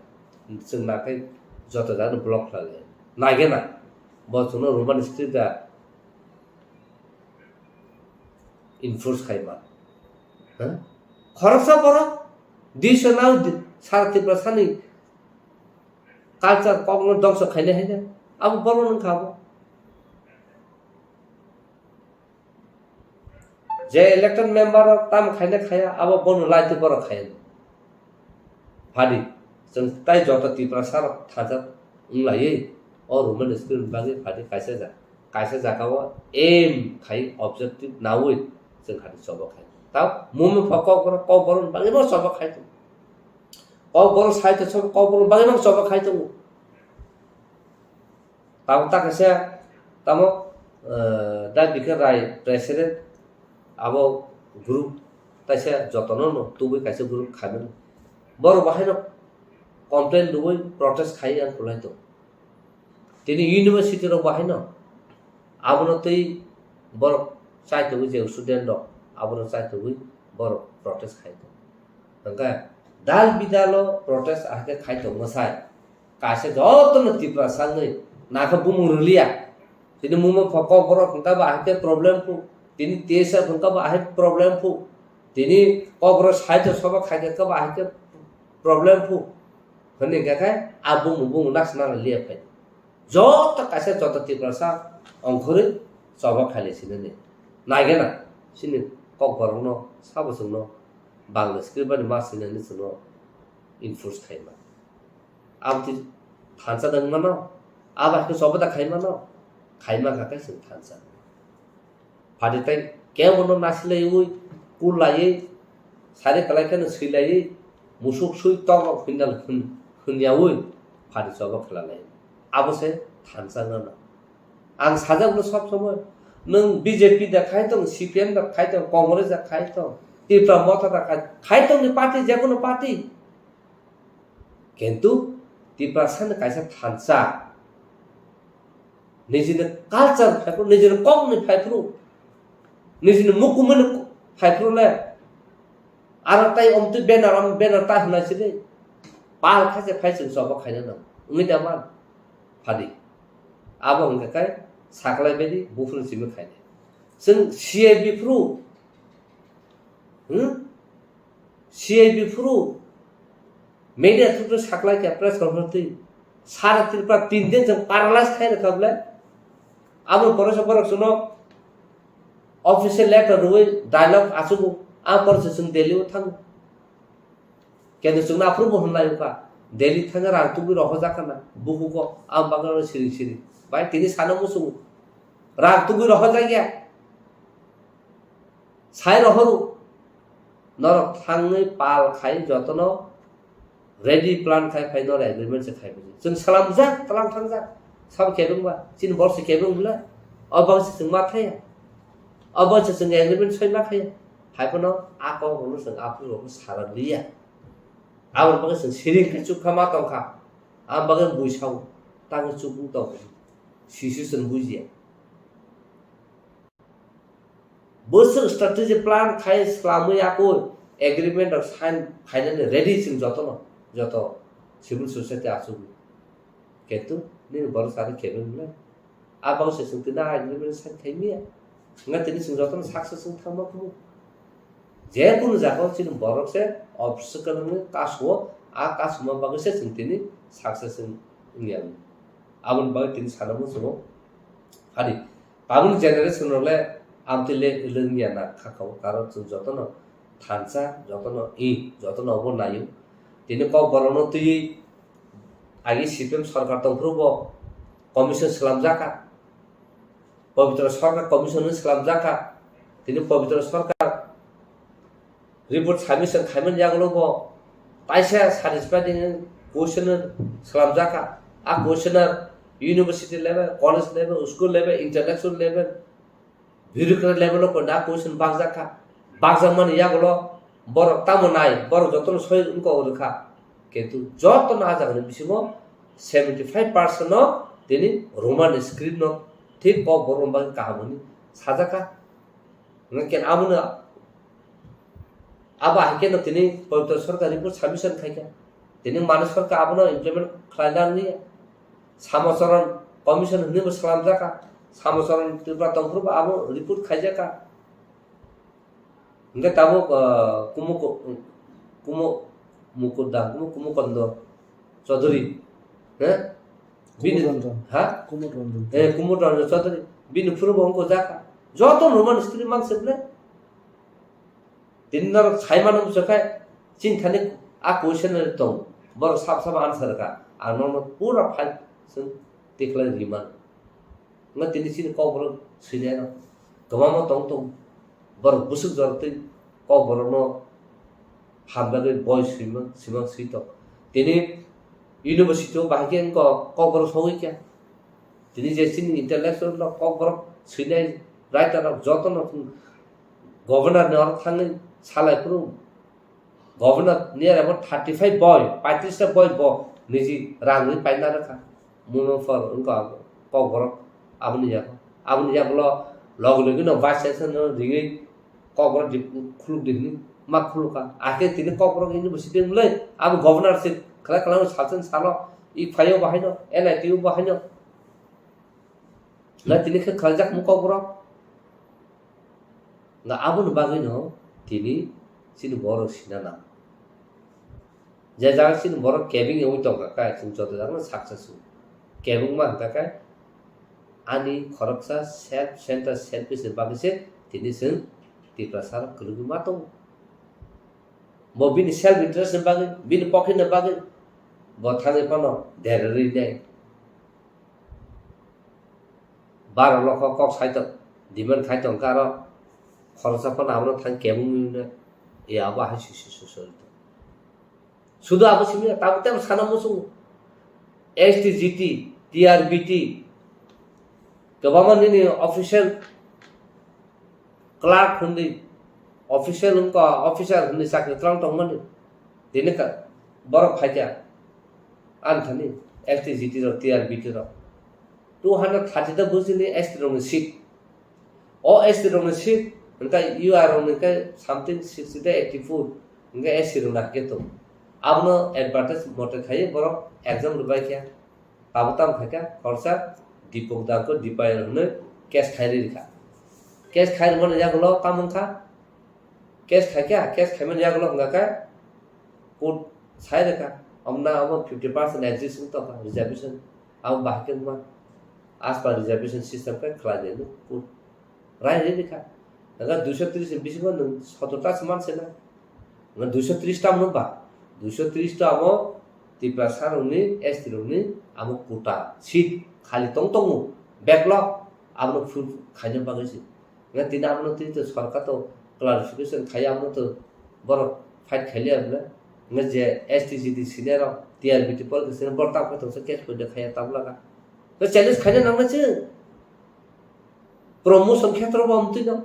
chwng nakhai joto jagano block khlai lai. Naigena bo chwngno Roman script da enforce khai ma. Ha? Khoroksa borok disa nang di-, sara Tripura sani culture kokno dongso khainai haino abo borok wngkha abo. Je elected member rok tamo khainai khaya abo bono laiti borok khaya. Phadi, chwng tai joto Tiprasa rok thansa wnglaiwi o Roman script bagwi phadi kaisa ja-, kaisa jagao aim khai objective naui chwng khadi choba khai. Tao mumung pha kokborok, kokborok bagwi bo choba khai tongo. Kokborok sai to choba, kokborok bagwi bo choba khai tongo. Tamo ta kaisa, tamo, eh, Dai Bikar Rai president, abo group kaisa jotono no tubui kaisa group khaimani. Borok bahaino complain rwui protest khai ang kulai tong. Tini university rok bahaino abono tei borok chai tongwi je student rok abono chai tongwi borok protest khai tong. Hwnkhe dal bidalo protest ahai khe khai tongma sai. Kaisa jotono Tiprasa wngwi nakha bumung rwliya. Tini mungma pho kokborok hwnkha ba ahai khe problem phu. Tini T S F hwnkha ba ahai problem phu. Tini kokborok saijo soba khai khe ba ahai khe problem phu. Hwnwi hwnkha khe a bumung bumung nasna liya phai. Joto kaisa joto Tiprasa ongkhorwi choba khailai sinani. Naigena chini kokborokno sabo chwngno Bangla script bai ma sinani chwngno enforce khaima. Amtwi thansa dang mano, abo hai khe choba da khai mano, khai ma kha khe chwng thansa. Phadi tai kebono nasilaiwi, kullaiwi, sari kwlai kheno swilaiwi, musuk swi tok rok hwnnal hwn-, hwnyaui phadi choba khlai lai. Abo se thansa wngna. Ang sajak no sob somoi, nwng B J P da khai tong, C P M da khai tong, Congress da khai tong, Tipra Motha da khai, khai tong ni party, je kono party. Kintu Tiprasa ni kaisa thansa, nijini culture phaiphru, nijini kokni phaiphru, nijini mukumuni phaiphru le, aro tai omtwi banner, om banner ta hwnai sidi, pal khaise phai chwng choba khaina nang, wngwi da man, phadi. Abo hwnkha khe saklai baidi buphuru simi khainai. Chwng C I B phuru, hmm? C I B phuru media through saklai kha press conference twi. Sara Tripura tin din chwng paralyze khai rwkha bwle. Abo pore se borok chwngno official letter rwui dialogue achugo. Abo pore se chwng Delhi o thango. Kendo chwngno aphuru bo hwnlai wngkha, Delhi thangwi rang tugwi rohorjak khana, bukugo ang bagwi siring siring. Bai tini sana muchungo, rang tugwi rohorjak ya. Sai rohoro, norok thangwi pal khai jotono ready plan khai phai norok agreement se khai buji. Chwng salamjak, tlang thangjak. Sabo kebeng ba, chini borok se kebeng bwle. O bangsi chwng ma thaya. O bangsi chwng agreement soi ma thaya. Hai phano a kok rokno chwng aphuru rokno sala liya. Aboni bagwi chwng siring khe chukha ma tongkha. Aboni bagwi bui sao. Tangwi chukung tong. Sisi chwng bujiya. Bwswk strategy plan khai swlamwi yakui agreement rok sign khainani ready chwng jotono, joto civil society achugwi. Kintu nini borok sari kebeng le. A bagwi se chwng tini a agreement sign khai miya. Wngkha tini chwng jotono success wng thangma phuru. Je kunu jaga o chini borok se obstacle wngwi kasu o, a kasuma bagwi se chwng tini success wng, wngya. Aboni bagwi tini sana muchungo. Hadi, tabukni generation rok le amtwi le wngya na kha kha o, karon chwng jotono thansa, jotono i, jotono obo naio. Tini Kokborokno twiwi agi C P M sorkar tongphuru bo commission swlamjakha. Pabitra Sarkar commission hwnwi swlamjakha. Tini Pabitra Sarkar report submission khaimani yagulo bo kaisa satisfying question swlamjakha. A question university level, college level, school level, intellectual level, bureaucrat level o koina question bakjakha. Bakjakmani yagulo borok tamo nai, borok jotono soi wngkok rwkha. Kintu jotono a jagani bisingo seventy five percent no tini Roman script no thik Kokborok bagwi kaham hwnwi sajakha. Hwnwi khe abono, abo hai kheno tini Pabitra Sarkar report submission khaikha. Tini Manik Sarkar abono implement khlaina nangya. Samocharan commission hwnwi bo swlamjakha. Samocharan Tripura tongphuru bo abo report khaijakha. Hingke tabuk, ah, Kumu, Kumu, Mukuda, Kumu, Kumu Kondo Chaudhary, he? Bini, Kumud Ranjan. Ha? Kumud Ranjan. Eh, Kumud Ranjan Chaudhary. Bini phuru bo wngkha jakha. Joto Roman script man se ble. Tini norok sai mano bujo khe, chini thani a question tong. Borok sab sab answer ka. Ang nono pura file sung tikhlai riman. Wngkha tini chini Kokborok swinai rok kwbangma tong tong. Borok bwswk jorok twi Kokborokno hamjagwi boi swimang, swimang swi tong. Tini university o bahai khe wngkha Kokborok sogwi kha. Tini je chini intellectual rok Kokborok swinai writer rok jotono governor ni oro thangwi salai phuru. Governor ni aro thirty five boi, paitris ta boi bo niji rang ri paina rwkha. Muno phor wngkha Kokborok aboni yago. Aboni yagulo logi logi no vice chancellor no ringwi Kokborok di khuluk di hwnwi ma khulukha. Akhe tini Kokborok university wngwi abo governor se khlai khlai sal chen salo i phaio bahaino, N I T o bahaino. Na tini khe khlaijak mung Kokborok. Na aboni bagwino tini chini borok sina nang. Je jaga chini borok kebeng wngwi tongkha khe, chwng joto jagano saksa su. Kebengma hwnkha khe ani khoroksa self center, selfish ni bagwi se tini chwng Tiprasa rok kwrwngwi ma tongo. Bo bini self interest ni bagwi, bini pocket ni bagwi bo thangwi phano derarwi nai. Baro lokho kok sai tong, demand khai tong khe aro khoroksa phano abono thang kebengwi hwnwi, e abo hai sui sui sui sui tong. Sudu abo simi tabo tebo sana muchungo. S T, G T, T R B T, kwbangma nini official clerk hwnwi, official wngkha, officer hwnwi chakri twlang tongmani. Tini ka-, borok phaikha, ani thani S T, G T rok, T R B T rok. Two hundred thirty ta bujili S T rokni seat. O S T rokni seat, hwnkhe U R rokni khe something sixty ta eighty four, hwnkhe S C rokni hakhe tongo. Abono advertise mote khaiwi borok exam rwbaikha. Abo tamo khaikha, khoroksa Dipok Dangkho Dipayan hwnwi case khai rikha. Case khai rwmani yagulo tamo wngkha? Case khaikha, case khaimani yagulo wngkha khe court sai rwkha. Omna abo fifty percent exist wng tongkha reservation. Abo bahai khe wngma? As per reservation system khe khlai nai court. Rai rwi rikha. Hwnkhe duiso tris ni bisingo nwng sotor ta se man se na. Hwnkhe duiso tris ta mano ba? Duiso tris ta abo Tiprasa rokni, S T rokni abo quota seat khali tong tongo. Backlog abono full khaina bagwi se. Hwnkhe tini abono twi to sorkar to clarification khai abono to borok fight khailiya bwle. Hwnkhe je S T G T senior rok T R B T pore senior borok tamo khe tongsa case poito khaiya tabla kha. Hwnkhe challenge khaina nangnai se. Promotion khetro bo amtwi no.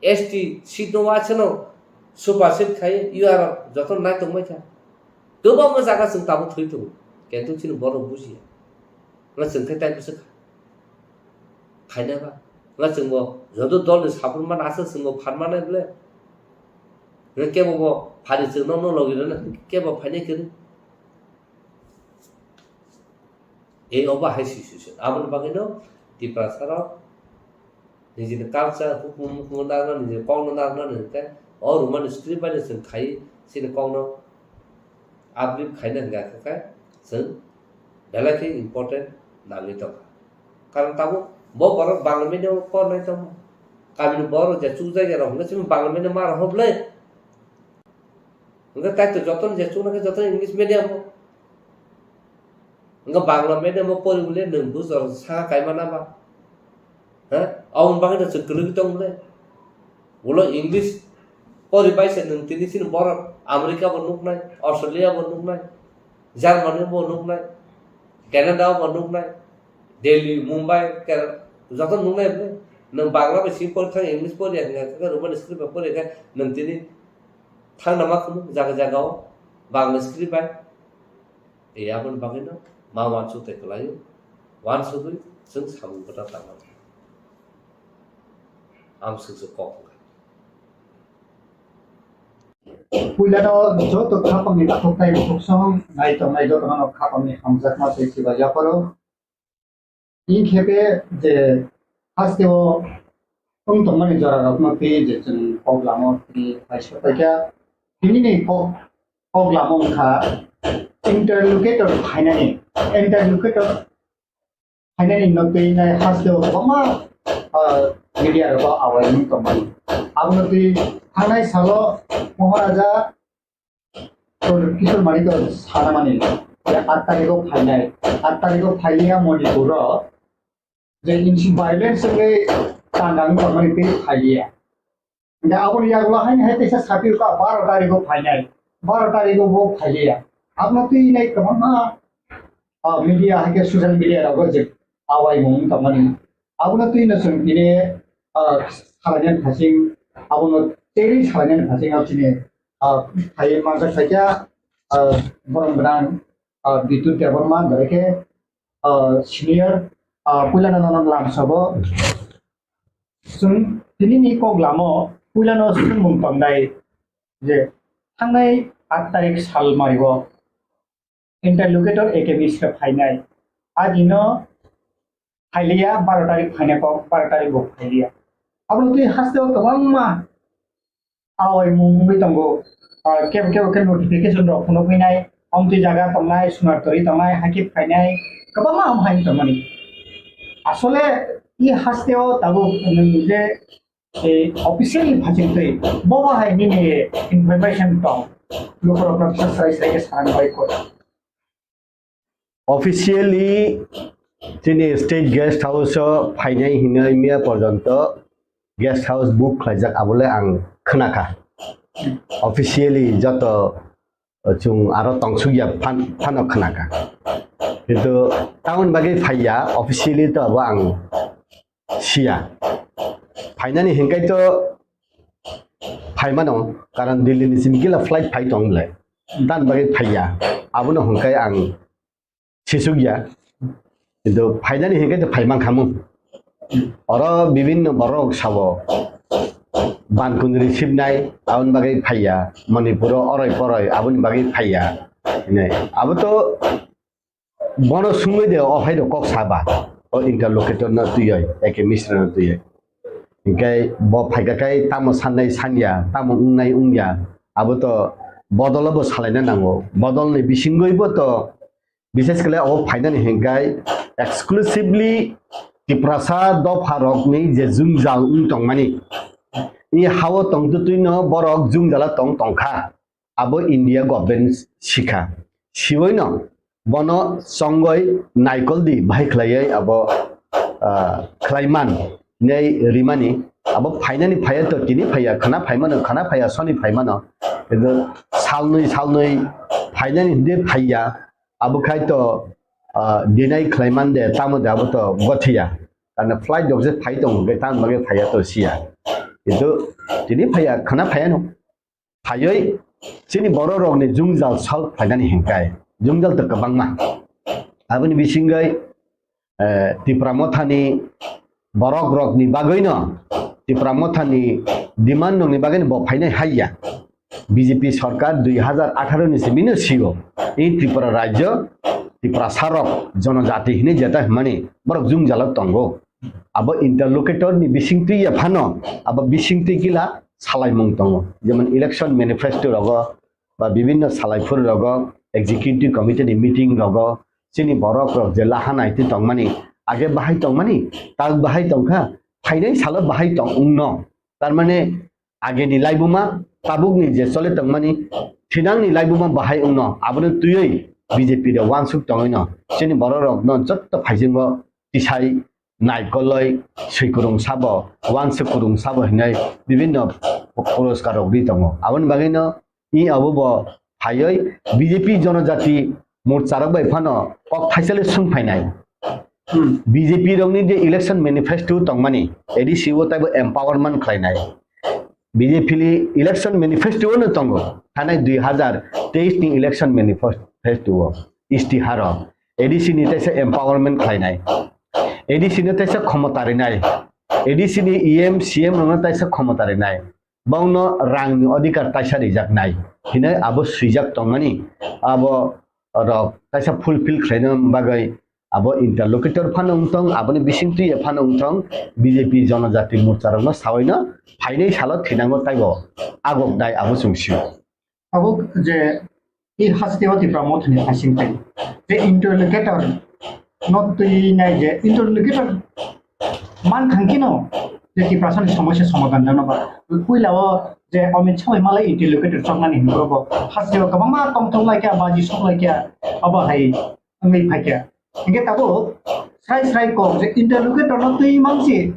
S T seat no waisa no supersede khai U R joto nai tongbai kha. Kwbangma jaga chwng tabuk thwi tongo. Kintu chini borok bujiya. Nga chwng khe tai bwswk khaina ba. Nga chwng bo joto dol ni support man aswk chwng bo phan manai bwle. Nga kebo bo phari chwng no no logi rwna kebo phainai kwrwi. Ei obo hai situation. Aboni bagwino Tiprasa rok nijini culture, hukumu, hukumu narwkna, nijini kokno narwkna hwnkhe o Roman script bai no chwng khai chini kokno uplift khaina hwnkha khe chwng belai khe important nangwi tongkha. Karon tabuk bo borok Bangla medium o pornai tongma. Kamini borok je chukjak ya rok hwnwi chini Bangla medium ma rok hwnwi. Hwnkhe tai to jotono je chuknai khe jotono English medium o. Hwnkhe Bangla medium o pori bole nwng bujor saka kaima na ba? Ha? Aboni bagwi no chwng kwlwgwi tong bole. Ulo English pori bai se nwng tini chini borok America bo nuknai, Australia bo nuknai, Germany bo nuknai, Canada bo nuknai, Delhi, Mumbai, Kerala, joto nuknai bole. Nwng Bangla bai simi pori thang, English pori ya, hwnkhe Roman script bai pori khe nwng tini thangna ma khunu jaga jaga o Bangla script bai. E aboni bagwi no ma uansuk tei kwlaio, uansugwi chwng samung kwtal tangma. Amswk se kok wngkha. Puilano joto khapangni takhuk tei bukhuk song nai tongnai jotono khapangni hamjakma tei chiba yapharo. Inkhe be je hasteo wng tongmani jorarokno twi je chwng kok lamo twi kaisa paikha. Tinini kok, kok lamo wngkha interlocutor phainani, interlocutor phainani no twi nai hasteo kwbangma, ah, media rogo awai wng tongmani. Abono twi thangnai salo Maharaja Kishore Manik sanamani je aat tarikh o phainai, aat tarikh o phailiya Manipur o je insi violence wngwi tangkang tongmani tei phailiya. Hingke aboni yagulo haini hai teisa sapi ka baro tarikh o phainai, baro tarikh o bo phailiya. Abono twi nai kwbangma, ah, media hai khe social media rogo je awai mung tongmani. Abono twi no chwng tini, ah, salainani phasing, abono teri salainani phasing abo chini, ah, phai manjak phaikha, ah, borom gwnang, ah, Bidyut Debbarma, berai khe, ah, senior, ah, puilano nono lamsabo. Chwng tinini kok lamo puilano swngmung tongdai je thangnai aat tarik sal mario interlocutor A K Mishra phainai. Adino phailiya baro tarik phainai kok, baro tarik bo phailiya. Abono twi hasteo kwbangma awai mung wngwi tongo. Ah, kebo kebo khe notification rok phunuk phinai, omtwi jaga tongnai, sunar tori tongnai, hakhe phainai, kwbangma ham hai tongmani. Asole i hasteo tabuk nwng je eh, officially phachingtwi bobo hai nini information tong, lukurokno bwsa srai srai khe sana bai kok. Officially chini state guest house o phainai hinwi miya porjonto guest house book khlaijak, abole ang khnakha. Officially joto chwng aro tongsukya phan-, phano khnakha. Kintu tamoni bagwi phaiya, officially to abo ang siya. Phainani hinkai to phaimano, karon Delhi ni simi gila flight phai tong le. Tamoni bagwi phaiya. Abono hinkai ang sisukya. Kintu phainani hinkai to phaimankhamu. Oro bibinno borok sabo, ban kundri sibnai, aboni bagwi phaiya, Manipuro oroi poroi, aboni bagwi phaiya. Hinai. Abo to bono sungwi de, o hai rok kok saba, o interlocutor no twiwi, A K Mishra no twiwi. Hinkhe bo phaikha khai tamo sannai sanya, tamo wngnai wngya, abo to bodol bo salaina nango. Bodol ni bisingwi bo to Bishesh khle o phainani hinkhai exclusively Tiprasa dopha rokni je jwngjal wng tongmani, i hao tongtwtwino borok jwngjala tong tongkha, abo India government sikha. Siwoino bono chongoi naikoldi bahai khlaiwi abo, ah, khlaiman hinwi rimani, abo phainani phaiya to tini phaiya, khana phaimano, khana phaiya soni phaimano, kintu salnwi salnwi phainani hwnkhe phaiya, abo khai to, ah, deny khlaiman de, tamo de abo to gothiya. Karna flight rok je phai tongo, hwnkhe tamoni bagwi phaiya to siya. Kintu tini phaiya, khana phaiya no. Phaiwi chini borok rokni jwngjal solve khlainani hinkhai. Jwngjal to kwbangma. Aboni bisingwi, eh, Tipra Mothani borok rokni bagwino, Tipra Mothani demand rokni bagwino bo phainai haiya. B J P sarkar dui hazar atharo ni simino sigo. I Tripura rajyo, Tiprasa rok jonojati hinwi jeta hwnmani borok jwngjalo tongo. Abo interlocutor ni bisingtwi ya phano, abo bisingtwi gila salaimung tongo. Jemon election manifesto rogo ba bibinno salaiphuru rogo, executive committee ni meeting rogo, chini borok rok je laha naitwi tongmani, age bahai tongmani, tak bahai tongkha, phainai salo bahai tong wngno. Tar mane ageni laibuma, tabukni je chole tongmani thinangni laibuma bahai wngno. Abono twiwi B J P de wansuk tongwino. Chini bororokno jotto phaisingo tisai naikoloi swikurung sabo, wansuk kurung sabo hinwi bibinno puroskar rok ri tongo. Aboni bagwino i abo bo phaiwi B J P Jonojati Morcha rok bai phano kok thaisale sung phainai. Hmm. B J P rokni je election manifesto tongmani, A D C o taibo empowerment khlainai. B J P ni election manifesto no tongo, thanai dui hazar teis ni election manifesto o, istiharo A D C ni taisa empowerment khlainai, A D C no taisa khomota rinai, A D C ni E M, C M rokno taisa khomota rinai, bongno rangni odhikar taisa rijaknai hinwi abo swijak tongmani, abo rok taisa fulfill khlaina bagwi abo interlocutor phano wngthong, aboni bisingtwi phano wngthong, B J P Jonojati Morcha rokno sawaino phainai salo thinango taibo agok dai abo chwng sio. Abo je i hasteo Tipra Mothani phasing tai. Je interlocutor no twi nai je interlocutor man thangkino je Tiprasani somosya somadhan jano ba. Puila o je Amit Shah bai malai interlocutor choknani hinwi bo hasteo kwbangma tongthok laikya, baji sok laikya, abo hai wngwi phaikya. Hingke tabuk srai srai kok je interlocutor no twi mangsi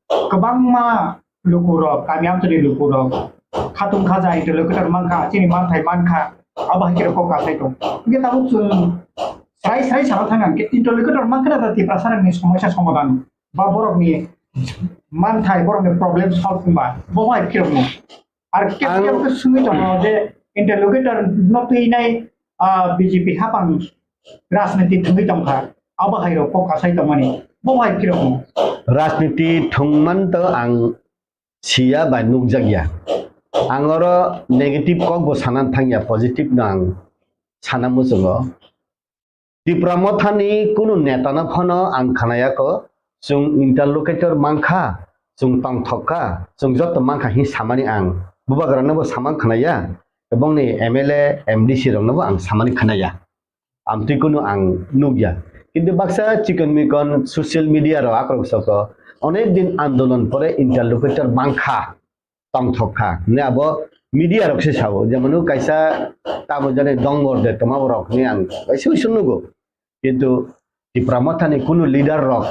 kwbangma lukurok, kami amchani lukurok, khatung khaja interlocutor mankha, chini manthai mankha, abo hai khe kok kasai tong. Hingke tabuk chwng srai srai sana thang ang khe interlocutor mankha da Tiprasa rokni somosya somadhan ba borokni manthai, borokni problem solve wngba, bo hai khe rokno. Ar kep Ang kep khe sungwi tongo je interlocutor no twi nai, ah, B J P hapang rajniti thwngwi tongkha, abo hai rok kok kasai tongmani, bo hai phirokno. Rajniti thwngman to ang siya bai nukjakya. Ang oro negative kok bo sana thangya, positive no ang sana muchungo. Tipra Mothani kunu netano phano ang khnayakho, chwng interlocutor mankha, chwng tongthok kha, chwng joto mankha hin samani ang. Bubagrano bo samang khnaya, ebongni M L A, M D C rokno bo ang samani khnaya. Amtwi kunu ang nukya. Kintu baksa chikon mikon social media rok akorok soko onek din andolon pore interlocutor mankha, tongthok kha hinwi abo media rok se sao, jemon kaisa tamo jani dongor de toma borok hinwi ang kaisa uisu nugo. Kintu Tipra Mothani kunu leader rok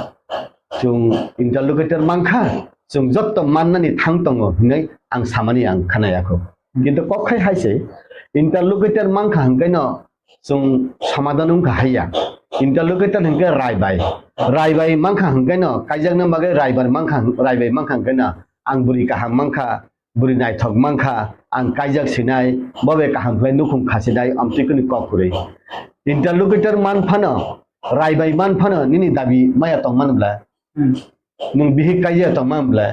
chwng interlocutor mankha, chwng jotto mannani thang tongo hinwi ang samani ang khnayakho. Kintu kok khai hai se interlocutor mankha hwnkhe no chwng somadhan wngkha haiya. Interlocutor hwnkhe raibai. Raibai mankha hwnkhe no kaijakna bagwi raibar mankha, raibai mankha hwnkhe no ang bwrwi kaham mankha, bwrwi naithok mankha, ang kaijak sinai, bo bai kaham khlai nukhung khasinai, amtwi kunu kok kwrwi. Interlocutor man phano, raibai man phano nini dabi maya tongmani bwla. Hmm. Nwng bihik kaijak tongmani bwla.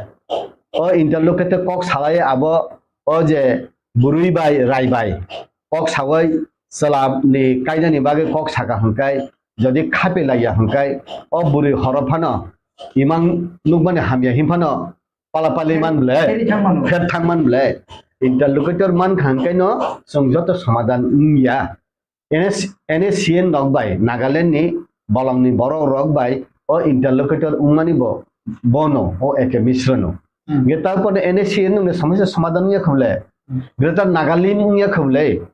O interlocutor kok salai abo, o je bwrwi bai raibai kok sawi chwla ni kainani bagwi kok saka hwnkhai, jodi khape laiya hwnkhai, o bwrwi horo phano imang nukmani hamya hin phano palapali man bwle, pher thang man bwle. Interlocutor man kha hwnkhai no chwng joto somadhan wngya. N S, N S C N rok bai, Nagaland ni bolong ni borok rok bai o interlocutor wngmani bo, bono, o A K Mishra no. Hmm. Nge tarpore N S C N no somosya somadhan wngya kha bwle. Hmm. Greater Nagalim wngya kha bwle.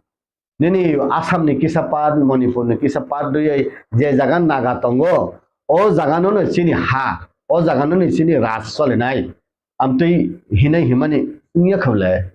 Nini Assam ni kisa part, Manipur ni kisa part rwi je jaga Naga tongo, o jaga no no chini ha, o jaga no no chini raj solinai. Amtwi hinai himani wngya kha bwle.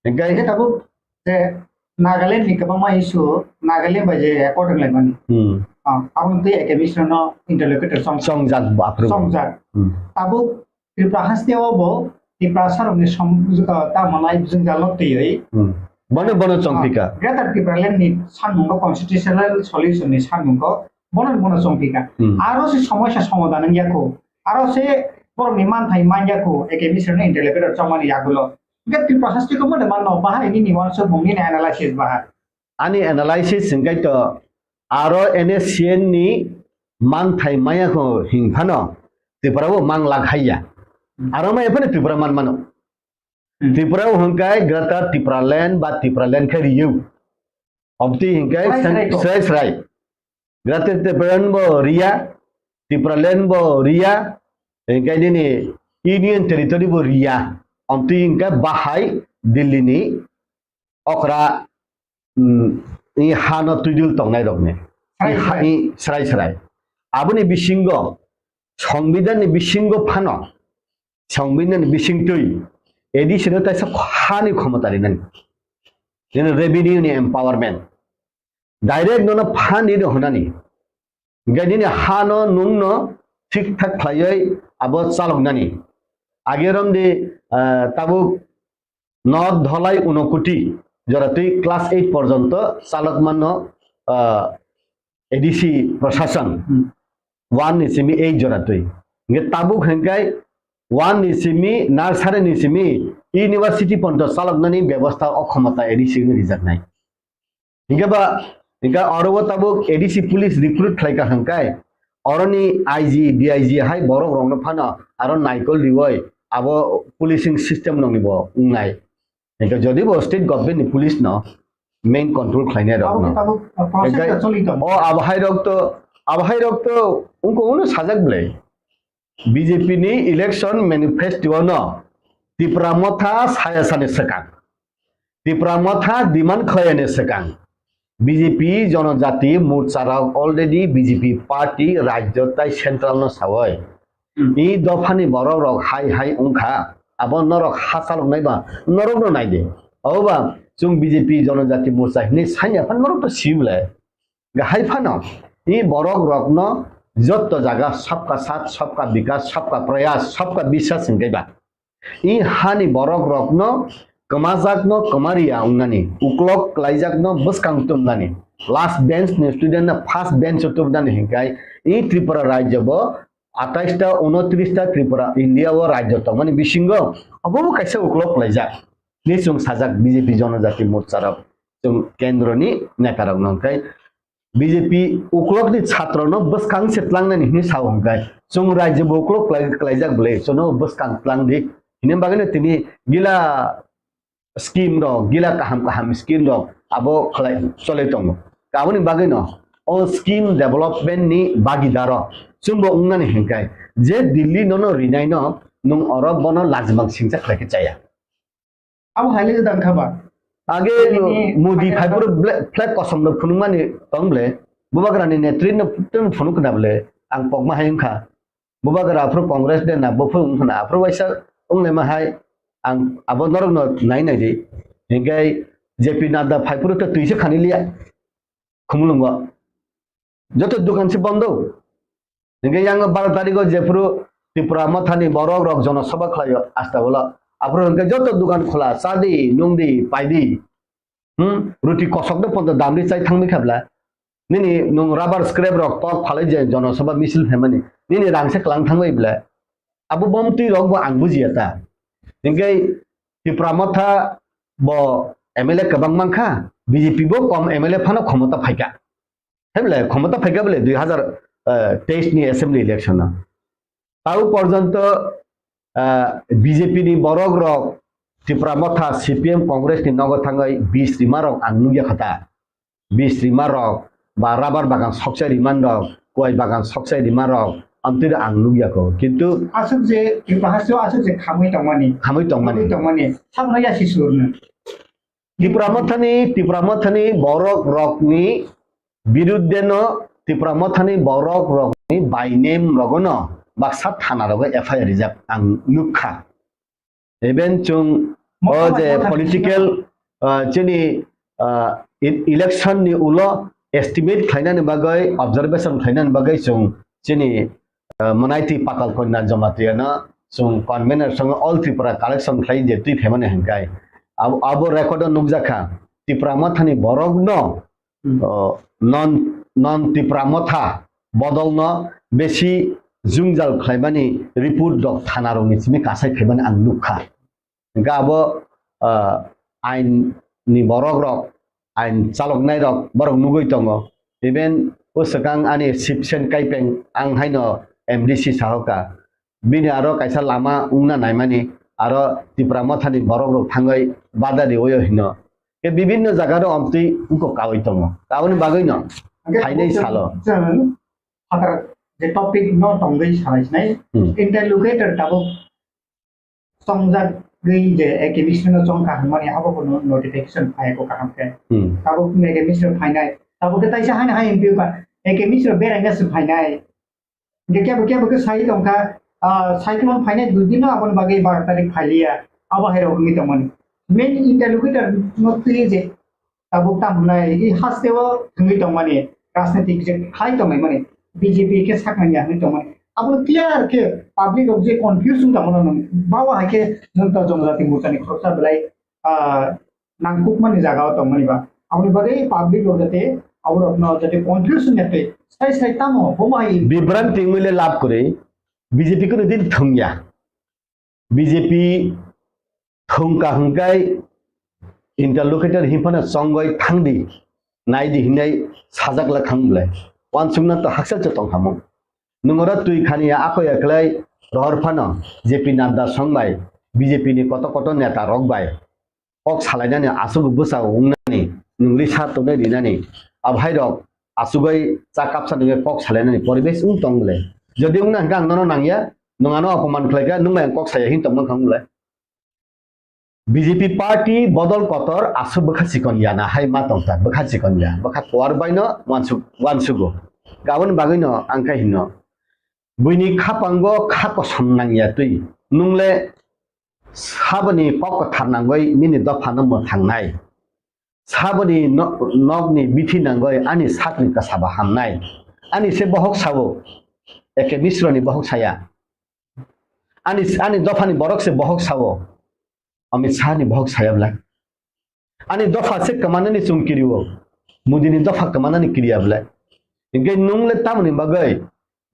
Hingke hingke tabuk je Nagaland ni kwbangma issue, Nagaland bai je accord wnglaimani. Hmm. Ah, aboni twi A K Mishra no interlocutor chong-, chongjak bo aphuru. Chongjak. Hmm. Tabuk Tripura haste o bo Tiprasa rokni som-, ah, tamo nai jwngjal no twiwi. Hmm. Bono, bono chongphika. Ah, Greater Tipraland ni sanmungo constitutional solution ni sanmungo bono, bono chongphika. Hmm. Aro se somosya somadhan wngya kho. Aro se borokni manthai manya kho, A K Mishra no interlocutor chongmani yagulo. Hingke Tripura haste ko mone manno bahai nini wansukmung nini analysis bahai. Ani analysis hingke to aro N S C N ni manthai maya kho hing phano Tripura bo mang lak haiya. Hmm. Aro maya phano Tripura man mano. Hmm. Tripura bo hingke Greater Tipraland ba Tipraland khe riyo. Obti hingke srai, srai, srai. Greater Tipraland bo riya, Tipraland bo riya, hingke nini Union Territory bo riya. Amtwi hwnkhe bahai Delhi ni okra, mm, i hano twidul tongnai rokni. Srai I ha-, srai. I srai srai. Aboni bisingo, Songbidan ni bisingo phano, Songbidan ni bisingtwi A D C no taisa hani khomota rinani. Nini revenue ni empowerment. Direct nono phan rino hwnani. Hingke nini hano nungno thik thak khlaiwi abo chaloknani. Age romdi, ah, tabuk North Dholai Unakoti joratwi class eight porjonto chalokmano, ah, A D C prashasan Hmm. one ni simi eight joratwi. Hingke tabuk hingke one ni simi nursery ni simi university porjonto chaloknani bebosta o khomota A D C ni rijaknai. Hingke ba, hingke oro o tabuk A D C police recruit khlai ka hingkai, oroni I G, D I G hai borok rokno phano aro naikol riwi abo policing system nokni bo wngnai. Hingke jodi bo state government ni police no main control khlainai rok Abo no. Tabuk, uh, process Hingke ta choli tongo. O abo hai rok to, abo hai rok to wngko uno sajak ble. B J P ni election manifesto no Tipra Motha saya sani swkang. Tipra Motha demand khlaiyani swkang. B J P Jonojati Morcha rok already B J P party rajyo tai central no sawoi. Hmm. I dophani borok rok hai hai wngkha. Abo norok hachalok nai ba norok no nai de. Oba chung B J P Jonojati Morcha hinwi sanya phan norok to sibole. Hai phano, i borok rokno jotto jaga sabka saath, sabka bikas, sabka prayas, sabka biswas hingke ba. I hani borok rokno kwmajakno kwmariya wngnani, uklok klaijakno bwskang tumnani, last bench ni student no first bench o tumnani hingkai, i Tripura rajyo bo atais ta, unotris ta Tripura India o rajyo tongmani bisingo obo bo kaisa uklok klaijak. Ni chwng sajak B J P Jonojati Morcha rok, chwng kendro ni neta rok no hingkai, B J P uklok ni chhatro no bwskang se tlangnani hinwi sao hwnkhe, chwng rajyo bo uklok klai-, klaijak bwle, chwngno bwskang tlang di. Hini bagwi no tini gila scheme rok, gila kaham kaham scheme rok abo khlai chole tongo. Aboni bagwi no o scheme development ni bagidaro chwngbo wngnani hwnkhe, je Delhi nono rinai no nwng oro bono lajimang singcha khlai khe chaya. Abo hai le dang kha ba? Age Ini Modi Pakistan phaiburu ble-, flag kosom no phunukmani tong ble. Bubagrani netri no tun phunuk na ble. Ang pokma hai wngkha. Bubagra aphuru Congress de na, buphuru wngkha na. Aphuru waisa wnglaima hai ang abo norok no nai nai di. Hingke J P Nadda phaiburu to twi se khani liya. Khumulwngo. Joto dukan se bondo. Hingke yang baro tarigo jephuru Tipra Mothani borok rok jono sabha khlaio asta bolo. Aphuru hingke joto dukan khola, chadi, nungdi, paidi. Hmm? Ruti kosok de ponto damri chai thangmi khabla. Nini nung rubber scrap rok tok phalai je jono sabha misil phaimani. Nini rang se klang thangbai bla. Abo bomtwi rok bo ang bujiya ta. Hingke Tipra Motha bo M L A kwbang mankha, B J P bo kom M L A phano khomota phaikha. Hemle khomota phaikha bole dui hazar teis ni assembly election o. Tau porjonto, ah, B J P ni borok rok Tipra Motha, C P M, Congress ni nogo thangwi bis rima rok ang nukya kha ta. Bis rima rok ba rubber bagan sokchai rima rok, kuai bagan sokchai rima rok, amtwi ang nukya kho. Kintu Aswk je, bahasio aswk je khamwi tongmani. Khamwi tongmani. Khamwi tongmani. Sabno yasi surno. Tipra Mothani, Tipra Mothani borok rokni birudde no, Tipra Mothani borok rokni by name rogono baksa thana rogo F I R rijak ang nukha. Even chwng o je political, ah, chini, ah, e-, election ni ulo estimate khlainani bagwi, observation khlainani bagwi chwng chini, ah, Manaiti Patal Kanya Jamatia no chwng convener song All Tripura collection khlai je twi phaimani hwnkai. Abo, abo record o nukjakha Tipra Mothani borok no Hmm. O, non, non Tipra Motha bodolno besi jwngjal khlaimani report rok thana rokni simi kasai phaimani ang nukha. Hingkhe abo, ah, ain ni borok rok, ain chaloknai rok borok nugwi tongo. Even o swkang ani Sipsen Kaipeng ang haino M D C sahoka. Bini aro kaisa lama wngna naimani, aro Tipra Mothani borok rok thangwi bada riwi hino. Ke bibinno jaga ro amtwi wngkok kawi tongo. Aboni bagwi no Hingke phainai tabuk salo. Chwng phatar je topic no tongwi salai sinai. Hmm. Interlocutor tabuk chongjagwi je A K Mishra no chongkha hwnmani abo bo no-, notification phai ko kaham khe. Hmm. Tabuk A K Mishra phainai. Tabuk khe taisa haino hai M P ba A K Mishra beraina se phainai. Hingke kebo kebo khe sai tongkha, ah, cyclone phainai dui din no aboni bagwi baro tarik phailiya. Abo hai rok wngwi tongmani. Main interlocutor no twi je tabuk tam hwnai, i hasteo thwngwi tongmani, rajnitik je khlai tongmani, B J P khe saknani ya hwnwi tongmani. Abono clear khe public rok je confuse wng tongmano, nwng bawa hai khe nwng to Jonojati Morchani khoroksa belai, ah, nangkukmani jagao tongmani ba. Aboni bagwi public rok jate aborokno jate confuse wngya twi sai sai tamo bomo hai Bibranti wngwi le lab kwrwi, B J P kuno din thwngya. B J P thwngkha hwnkhe interlocutor hinphano chongoi thangdi, naidi hinai sajak la thang bwle. Wansukna to haksa se tongkhamung. Nwng oro twi khani ya ako ya khlai rohor phano J P Nadda songbai B J P ni koto koto neta rok bai kok salainani aswk bwsa wngnani nwng risa tongnai rinani abhairok aswk bai cha kapsa nungwi kok salainani poribesh wng tong bwle. Jodi wngna hwnkhe ang nono nangya, nwng ano apoman khlaikha, nwng bai ang kok saya hin tongma thang bwle. B J P party bodol kotor aswk bwkha chikon yana hai ma tongkha, bwkha chikon ya, bwkha kuar baino wansuk-, wansugo. Aboni bagwino ang khe hino, buini khapango kha kosom nangya twi, nwngle saboni kok kwthar nangwi nini dophano mwthangnai. Saboni no-, nokni bithi nangwi ani sakni kwsaba hamnai. Ani se bohok sao, A K Misroni bohok saya. Ani, ani dophani borok se bohok sao, Amit Shahni bohok saya bwle. Ani dopha se kwmanani chwng kirio, Modini dopha kwmanani kiriya bwle. Hinkhe nwng le tamoni bagwi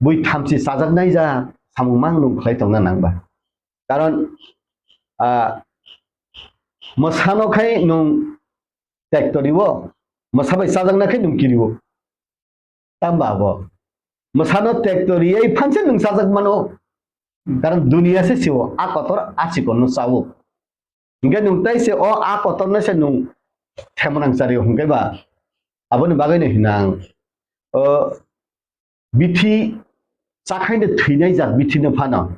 bui thamchi chajaknai ja samung mang nwng khlai tongna nang ba? Karon, ah, mwsano khai nwng tektorio, mwsa bai chajakna khai nwng kirio. Tamba abo mwsano tekto riyai phanse nwng chajak mano. Karon duniya se sio, a kotor a chikon no sao. Hinkhe nwng tai se o a kotor no se nwng themonang chari hinkhe ba aboni bagwi no hinang. O bithi chakhaino thwinai jak bithi no phano.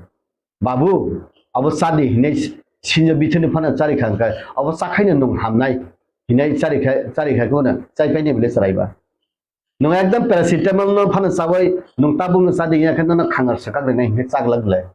Babu, abo chadi hinai sinjo bithi no phano chari kha hinkhe abo chakhaino nwng hamnai hinai chari kha, chari kha kono chai paini bwle chwrai ba. Nwng ekdom paracetamol no phano chawi, nwng tabuk no chadi ya khe nono khangar swkak rinai hinkhe chaglak bwle.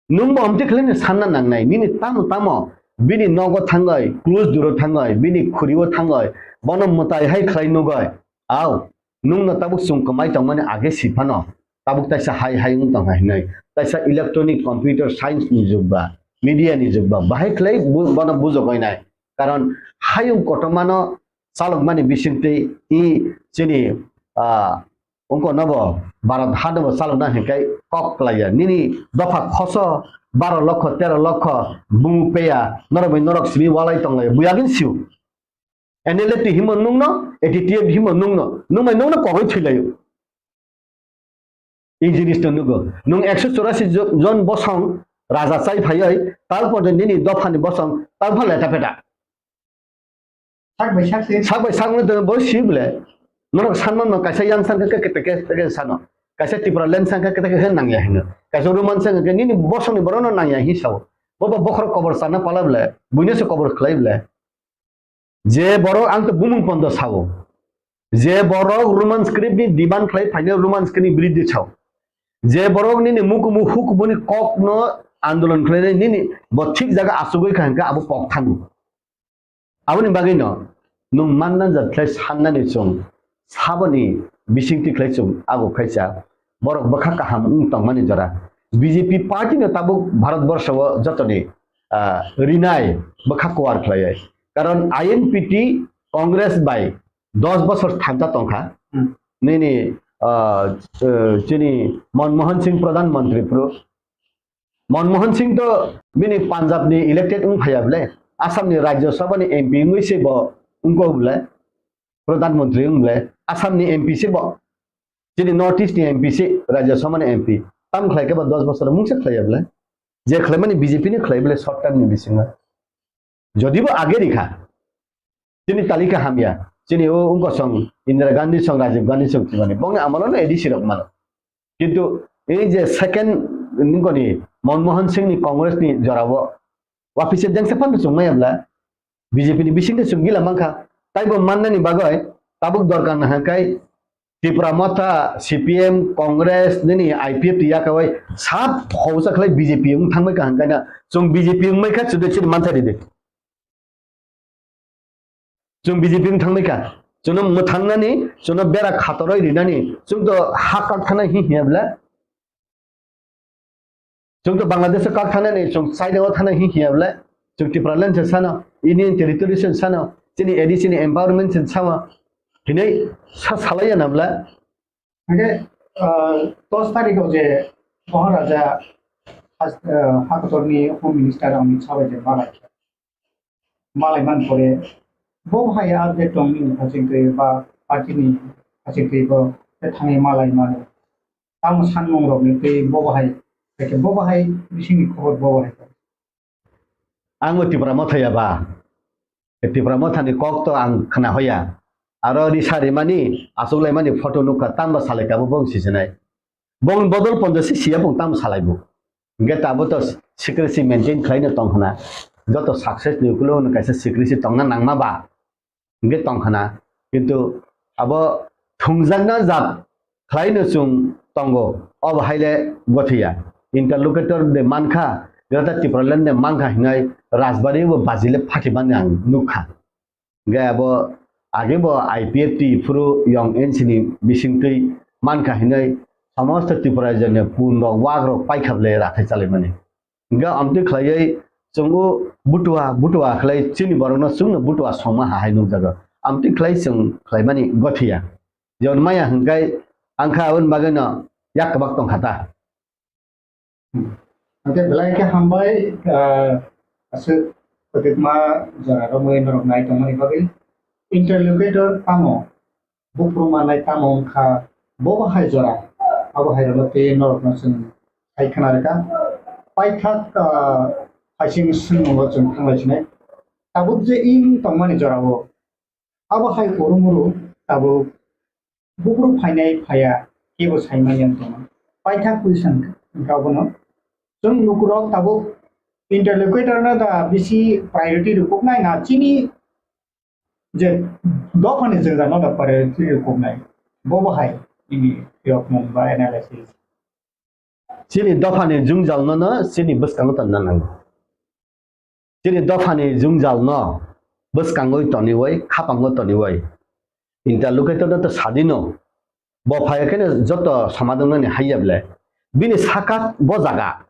Nwng bo amtwi khlai no sanna nangnai, nini tamo tamo bini nogo thangwi, close duro thangwi, bini khuri o thangwi, bono mwtai hai khlai nugwi. Au, nwng no tabuk chwng kwmai tongmani age si phano, tabuk taisa hai hai wng tongkha hinwi. Taisa electronic computer science ni jug ba, media ni jug ba, bahai khlai bu-, bono bujogwi nai. Karon hayung kotormano chalokmani bisingtwi i chini, ah, wngkha nobo Bharat hanobo chalokna hinkhai kok klaiya. Nini dopha khoso baro lokho, tero lokho bumung peya, norok bai norok simi walai tonglaiya. Buyagin siu. N L F T himo nungno, A T T F himo nungno, nungbai nungno kogwi thwilaio. I jinis no nugo. Nwng ekso chorasi jo-, jon bosong raja chai phaioi, tal pordo nini dophani bosong tal pha leta peta. Sak bai sak se. Sak bai sak no bo si bole. Norok sanma no kaisa yang san khe kete kete sano. Kaisa Tipraland san khe kete kete nangya hino. Kaisa Roman san khe nini bosongni borok no nangya hi sao. Bo bo bokhorok kobor sana pala bole. Buino se kobor khlai bole. Je borok ang to bumung pondo sao. Je borok Roman script ni demand khlai phaino Roman script ni biridhi sao. Je borok nini mukumu hukubuni kok no andolon khlainai nini bo thik jaga asugwi kha hinkhe abo kok thango. Aboni bagwi no nwng manna jat khlai sannani chwng saboni bisingtwi khlai chwng abo khaisa borok bwkha kaham wng tongmani jora. B J P party no tabuk Bharat borsho o jotoni, ah, rinai bwkha kuar khlaiwi. Karon I N P T Congress bai dos bosor thansa tongkha. Hmm. Nini, ah, eh, chini Manmohan Singh Pradhan Mantri phuru. Manmohan Singh to bini Punjab ni elected wng phaiya bole. Assam ni Rajya Sabha ni M P wngwi se bo wngkok bole. Pradhan Mantri wng bole. Assam ni M P se bo. Chini North East ni M P se Rajya Sabha ni M P. Tam khlai khe bo dos bosor mungsa khlaiya bole. Je khlaimani B J P ni khlai bole short term ni bisingo. Jodi bo age rikha, chini talika hamya, chini o wngkha song Indira Gandhi song, Rajiv Gandhi song, chimani bongni amolo no A D C rok mano. Kintu ei je second nungkoni Manmohan Singh ni Congress ni jora o Official dengsa phano chwng maya bla. B J P ni bisingtwi chwng gila mankha. Taibo mannani bagwi tabuk dorkar nahakhe Tipra Motha, C P M, Congress, nini I P F T yakawai sab khobsa khlai B J P wng thangbai kaham kaina. Chwng B J P wngmai kha chwdwi chwdwi mantha ridi. Chwng B J P wng thangbai kha. Chwngno mwthangnani, chwngno bera khatoroi rinani, chwng to ha kak thana hi hiya bla. Chwng to Bangladesh o kak thanani, chwng China o thana hi hiya bla. Chwng Tipraland se sano, Union Territory se sano, chini A D C ni empowerment se sama. Hinai sa salai ya na bla. Hingke, ah, dos tarikh o je Maharaja has-, ah, Hakotorni Home Minister Amit Shah bai je malai kha. Malai man pore, bo hai update tong nini haching twi ba party ni haching twi bo thani malai mano. Tamo sanmung rok ni twi bo hai, bo hai bisingni khobor bo hai. Ang bo Tipra Motha ya ba. Tipra Motha ni kok to ang khna hoya. Aro risa rimani, aswk laimani photo nukha, tamo salai kha bo bong sisinai. Bong bodol pondo si siya bong tamo salai bo. Hingke tabo to secrecy maintain khlaino tong khna. Joto success ni ukulo no kaisa secrecy tongna nangma ba. Hingke tong khna. Kintu abo thungjakna jat khlaino chwng tongo. Obo haile gothiya. Interlocutor de mankha, Greater Tipraland de mankha hinai Rajbari bo bajile phatimani ang nukha. Hingke abo age bo I P F T phuru yong N C ni bisingtwi mankha hinwi somosto Tripura rajyoni pun rok wak rok paikha ble rathai chalaimani. Hingke amtwi khlaiwi chwng o butua butua khlai chini borokno chwngno butua songma ha hai nukjago. Amtwi khlai chwng khlaimani gothiya. Jon maya hingkai angkha aboni bagwino yak kwbak tongkha ta. Hingke belai khe hambai, ah, aswk kwtwkma jora romwi norok nai tongmani bagwi. Interlocutor tamo, buphuru manai tamo wngkha, bo bo hai jora, abo hai rokno tei norokno chwng hai khna rwkha. Paithak, ah, haising swngmungo chwng thanglai sinai. Tabuk je wng tongmani jorao, abo hai urumuru tabuk buphuru phainai phaiya kebo saimanya wng tongma. Paithak question wngkha obono. Chwng lukurok tabuk interlocutor no da bisi priority rwkuknai na chini je dophani jwngjal no da priority rwkuknai? Bo bo hai nini phiyokmung ba analysis. Chini dophani jwngjal no no chini bwskango tonna nango. Chini dophani jwngjal no bwskangwi toniwi, khapango toniwi. Interlocutor no to sadino. Bo phai khe joto somadon nani haiya ble. Bini saka bo jaga.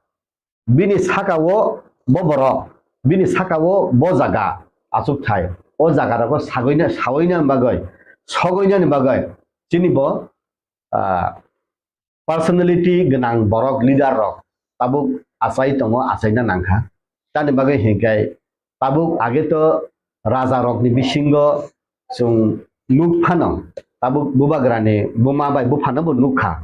Bini saka o bo borok. Bini saka o bo jaga. Achuk thai. O jaga rogo sagwina, sawina bagwi, sogwina ni bagwi. Chini bo, ah, personality gwnang borok, leader rok tabuk achai tongo, achaina nangkha. Tamni bagwi hinkhe tabuk age to raja rokni bisingo chwng nuk phano, tabuk bubagrani buma bai buphano bo nukha.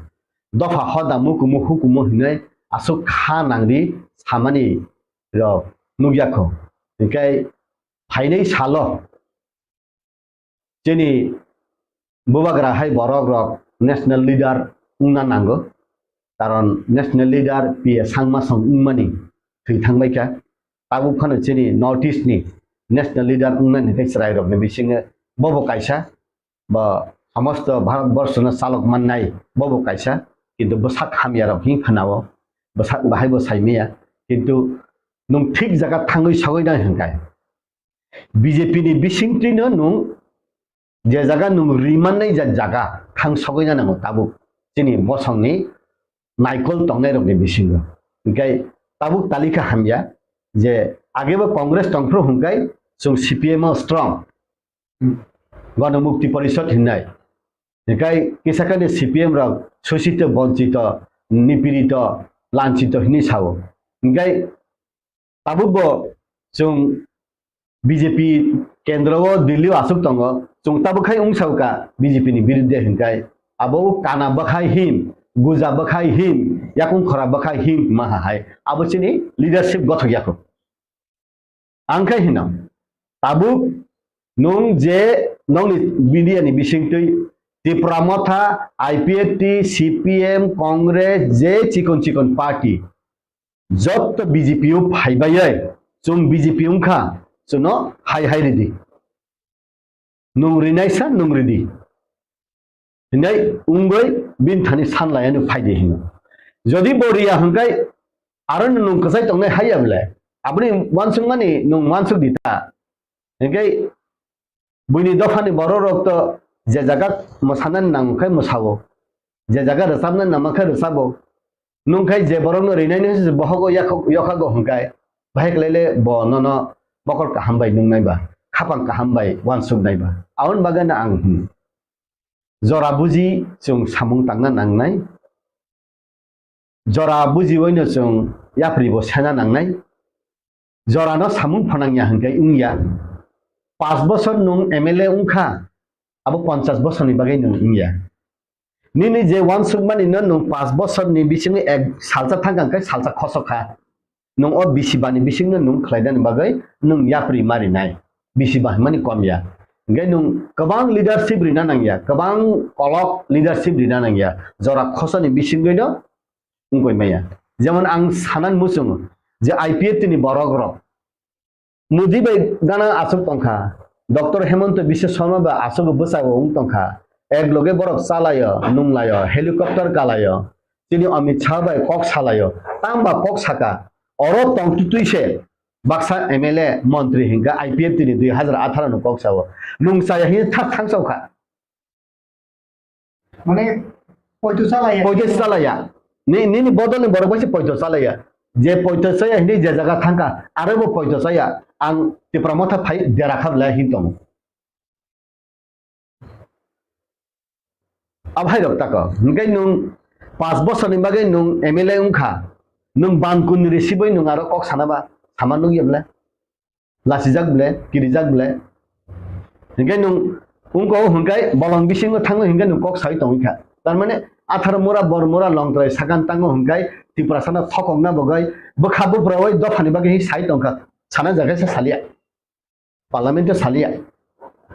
Dopha hoda mukumu hukumu hinwi aswk kha nangri samani rok nukya kho. Hinkhe phainai salo chini bubagra hai borok rok national leader wngna nango, karon national leader P A Sangma song wngmani thwi thangbai kha. Tabuk phano chini North East ni national leader wngnani tei chwrai rokni bisingo bobo kaisa, bo somosto Bharat borshono chalok mannai bobo kaisa, kintu bwsak hamya rok hin khanao, bwsak bahai bo saimaya, kintu nwng thik jaga thangwi sogwi nai hwnkhe. B J P ni bisingtwino nwng je jaga nwng rimannai ja jaga thang sogwi na nango tabuk chini bosongni naikol tongnai rokni bisingo. Hinkhe tabuk talikha hamya je agebo Congress tongphru hwnkhe chwng C P M o strong. Hmm. Ganamukti Porishad hinnai. Hinkhe kisa kani C P M rok sosito, bonchito, nipirito, lanchito hinwi sao. Hinkhe tabuk bo chwng B J P kendro o Delhi o aswk tongo, chwng tabuk khai wng sao ka B J P ni birudde hinkhai abo kana bwkhai him, guja bwkhai him, yakung khora bwkhai him ma ha hai abo chini leadership gothok yakho. Ang khai hino, tabuk nwng je nongni media ni bisingtwi Tipra Motha, I P F T, C P M, Congress, je chikon chikon party, jotto B J P o phaibai, Chwng B J P wngkha, chwngno hai hai ridi. Nwng rinaisa nwng ridi. Hinai wngwi bini thani sanlaiya no phaidi hino. Jodi bo riya hwnkhe aro nwng kwchai tongnai haiya bwle. Aboni uansukmani nwng uansuk di ta. Hwnkhe buini dophani borok rok to je jaga mwsanani nang khe mwsao. Je jaga rwchabnani nang khe rwchabo. Nwng khai je borokno rinani hwnse bohogo yakho-, yokhago hwnkhe, bahai khlai le bo nono mokol kaham bai nungnai ba, khapang kaham bai uansuknai ba. Aboni bagwi no ang hwn, jora buji chwng samung tangna nangnai, jora bujiwi no chwng yapri bo sena nangnai. Jorano samung phanangya hwnkhe wngya. Paanch bosor nwng M L A wngkha, abo ponchas bosorni bagwi nwng wngya. Nini je uansukmani no nwng paanch bosorni bisingo ek salsa thangkha hwnkhe salsa khosok kha. Nwng o bisi bani bisingno nwng khlainani bagwi nwng yapri ma rinai. Bisi ba hwnmani kom ya. Hwnkhe nwng kwbang leadership rina nangya, kwbang kolok leadership rina nangya. Jora khosoni bisingwi no wngkoi maya. Jemon ang sanan muchungo je I P F T ni borok rok Modi bai gana aswk tongkha, Doctor Hemanta Biswa Sarma bai aswk bwsao wng tongkha, ek loge borok chalaio, nunglaio, helicopter kalaio, chini Amit Shah bai kok salaio, tangba kok saka, oro tongtwtwi se baksa M L A, montri hinkha I P F T ni dui hazar atharo ni kok sao, nung chaya hini thak thang sao kha. Mane, poito chalaya. Poito chalaya. Ni, nini bodol ni borok bai se poito chalaya. Je poito chaya hini je jaga thangkha, aro bo poito chaya. Ang Tipra Motha phai dera kha bwlai hin tongo. Abhai rok tako. Hingke nung paanch bosor ni bagwi nung M L A wngkha. Nung ban kun ni risibai nung aro kok sana ba, sama nung ya bwlai. Lachijak bwle, kirijak bwle. Hinkhe nwng wngkha o hwnkhai bolong bisingo thangwi hinkhe nwng kok saui tongwi kha. Tar mane atharo mura, bor mura, longtrai sakan tango hwnkhai Tiprasano thokokna bagwi bwkha buphraui dophani bagwi hi sai tongkha. Sana jaga se salia. Parliament o salia.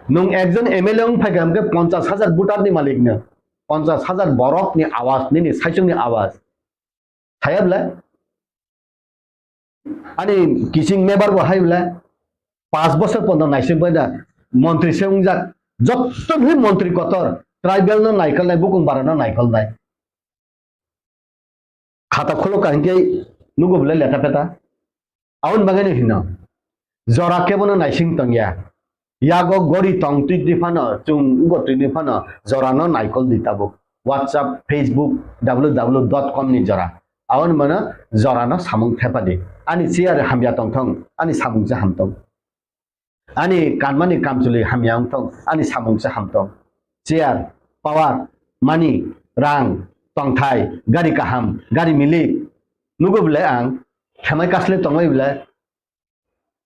Nwng ekjon M L A wng phaikha hwnkhe ponchas hajar voter ni malik no. Ponchas hajar borok ni awaz, nini saichung ni awaz. Saya bwle? Ani kiching member bo hai bwle? Paanch bosor pondo naising bai da montri se wngjak. Jotto bhi montri kotor, tribal no naikolnai, bukung bara no naikolnai. Khata khulok ka hinkhe nugo bwle leta peta. Aboni bagwi no hino. Jora kebono naising tongya. Yago gori tong twi twi phano, chwng wngbo twi twi phano jorano naikol di tabuk. WhatsApp, Facebook, W W W dot com ni jora. Aboni mano jorano samung thepa di. Ani chair hamya tongthong, ani samung se hamtong. Ani kanmani kamchwlwi hamya wngthong, ani samung se hamtong. Chair, power, money, rang, tongthai, gari kaham, gari milik. Nugo bwle ang, khamai kasle tongwi bwle,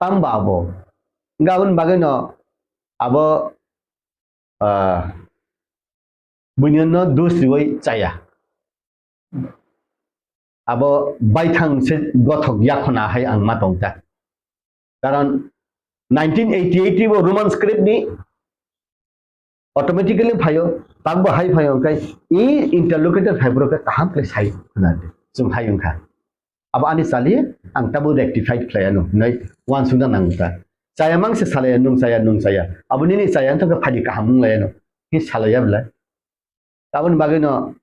tang ba abo. Hingke aboni bagwino abo, ah, buinino dos riwi chaya. Abo baithang se gothok yakhona hai ang ma tong ta. Karon nineteen eighty-eight bo Roman script ni automatically phaio, takbo hai phaio, hingke i interlocutor phaiphuru khe kaham khe sai khna di, chwng hai wngkha. Abo ani chali, ang tabuk rectified khlai anw, hinwi uansukna nango ta. Chaya mang se salaya, nwng chaya, nwng chaya. Abo nini chaya wngtong khe phadi kaham wng lai anw. Hi salaya bwlai. Aboni bagwi no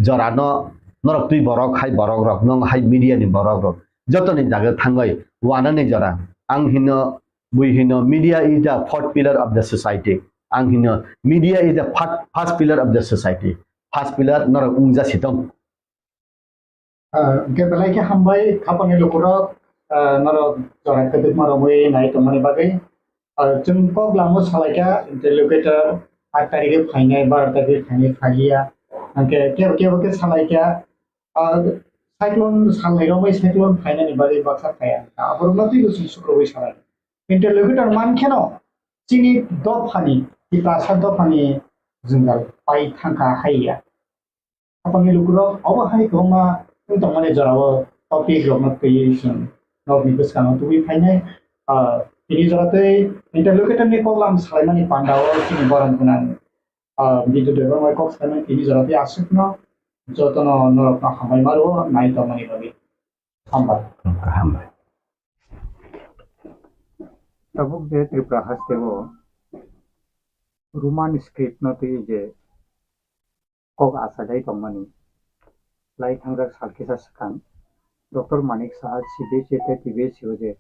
jora no norok twi borok hai borok rok, nwng hai media ni borok rok. Joto ni jaga thangwi wana ni jora. Ang hino, bui hino, media is the fourth pillar of the society. Ang hino, media is the fir-, first pillar of the society. First pillar norok wngja sitong. Ah, hingke belai khe hambai, khapangni lukurok, ah, norok jora kwdwkma romwi nai tongmani bagwi. Ah, chwng kok lamo salaikha, interlocutor aat tarikhe phainai, baro tarikhe phainai, phaiya. Hingke kebo kebo khe salaikha, ah, cyclone salnai romwi cyclone phainani bagwi baksa phaiya. Aborokno twibo chwng sukrubwi salai. Interlocutor mankheno chini dophani, Tiprasa dophani jwngjal pai thangkha haiya. Khapangni lukurok obo hai kwbangma wng tongmani jorao topic rokno twiwi chwng nokni bwskango tubui phainai. Ah, tini jora tei interlocutor ni koklam salaimani pandao chini borom gwnang, ah, Bidyu Debbarma kok salaimani tini jora tei aswkno jotono norokno hambai ma rwo nai tongmani bagwi. Hambai. Hambai. Tabuk je Tripura haste o Roman script no twi je kok achajai tongmani lai thangjak sal kisa swkang Doctor Manik Saha C B S E tei T B S E o je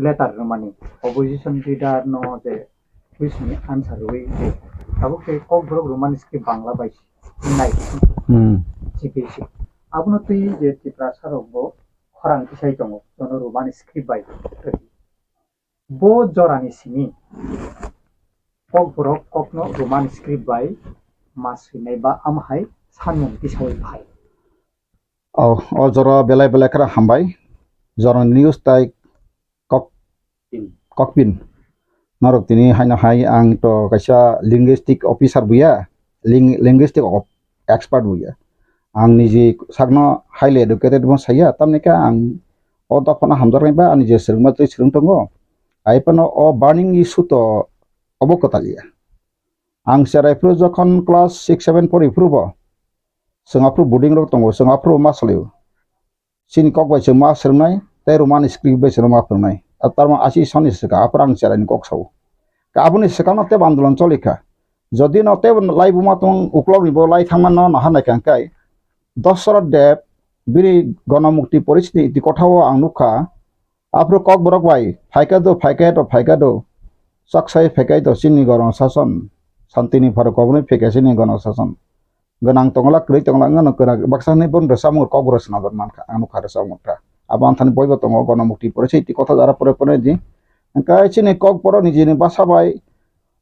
letter rwmani opposition leader no je question ni answer rwui je tabuk tei Kokborok Roman script Bangla bai nai Hmm. C B S E. Abono twi je Tiprasa rok bo khorang kisai tongo, jono Roman script bai. Bo jorani simi Kokborok kokno Roman script bai ma swinai ba amhai sanmung tisaui phai. O, o jora belai belai khara hambai. Jorani news tai kok, kokpin. Norok tini haino hai ang to kaisa linguistic officer buya, ling-, linguistic of-, expert buya. Ang niji sakno highly educated bo saya, tamni khe ang o dophano hamjaknai ba ani je swrwngma twi swrwng tongo. Ai phano o burning issue to obo kwtal ya. Ang cherai phuru jokhon class six seven pori phuru bo, chwng aphuru boarding rok tongo, chwng aphuru ma salio. Chini kok bai chwng ma swrwngnai, tei Roman script bai chwng ma phwrwngnai. A tarma asi soni swka, aphuru ang cherai ni kok sao. Ka aboni swkang no tebo andolon choli kha. Jodi no tebo lai buma tong uklok ni bo lai thangma no naha nai kang kai. Dasarath Deb bini Ganamukti Porishoni iti kotha o ang nukha. Aphuru Kokborok bai phaikha do, phaikha do, phaikha do. Chaksai phaikha do chini Ganashason. Santini pharo koboni phaikha chini Ganashason. Gwnang tongla, kwrwi tongla, wngano kwrak baksa hwnwi bono rwchapmung Kokborok swnamjak mankha, ang nukha rwchapmung kha. Abo anthani boibo tongo, Ganamukti Porishoni iti kotha jara pore pore di. Hwnkhe chini Kokborok nijini basa bai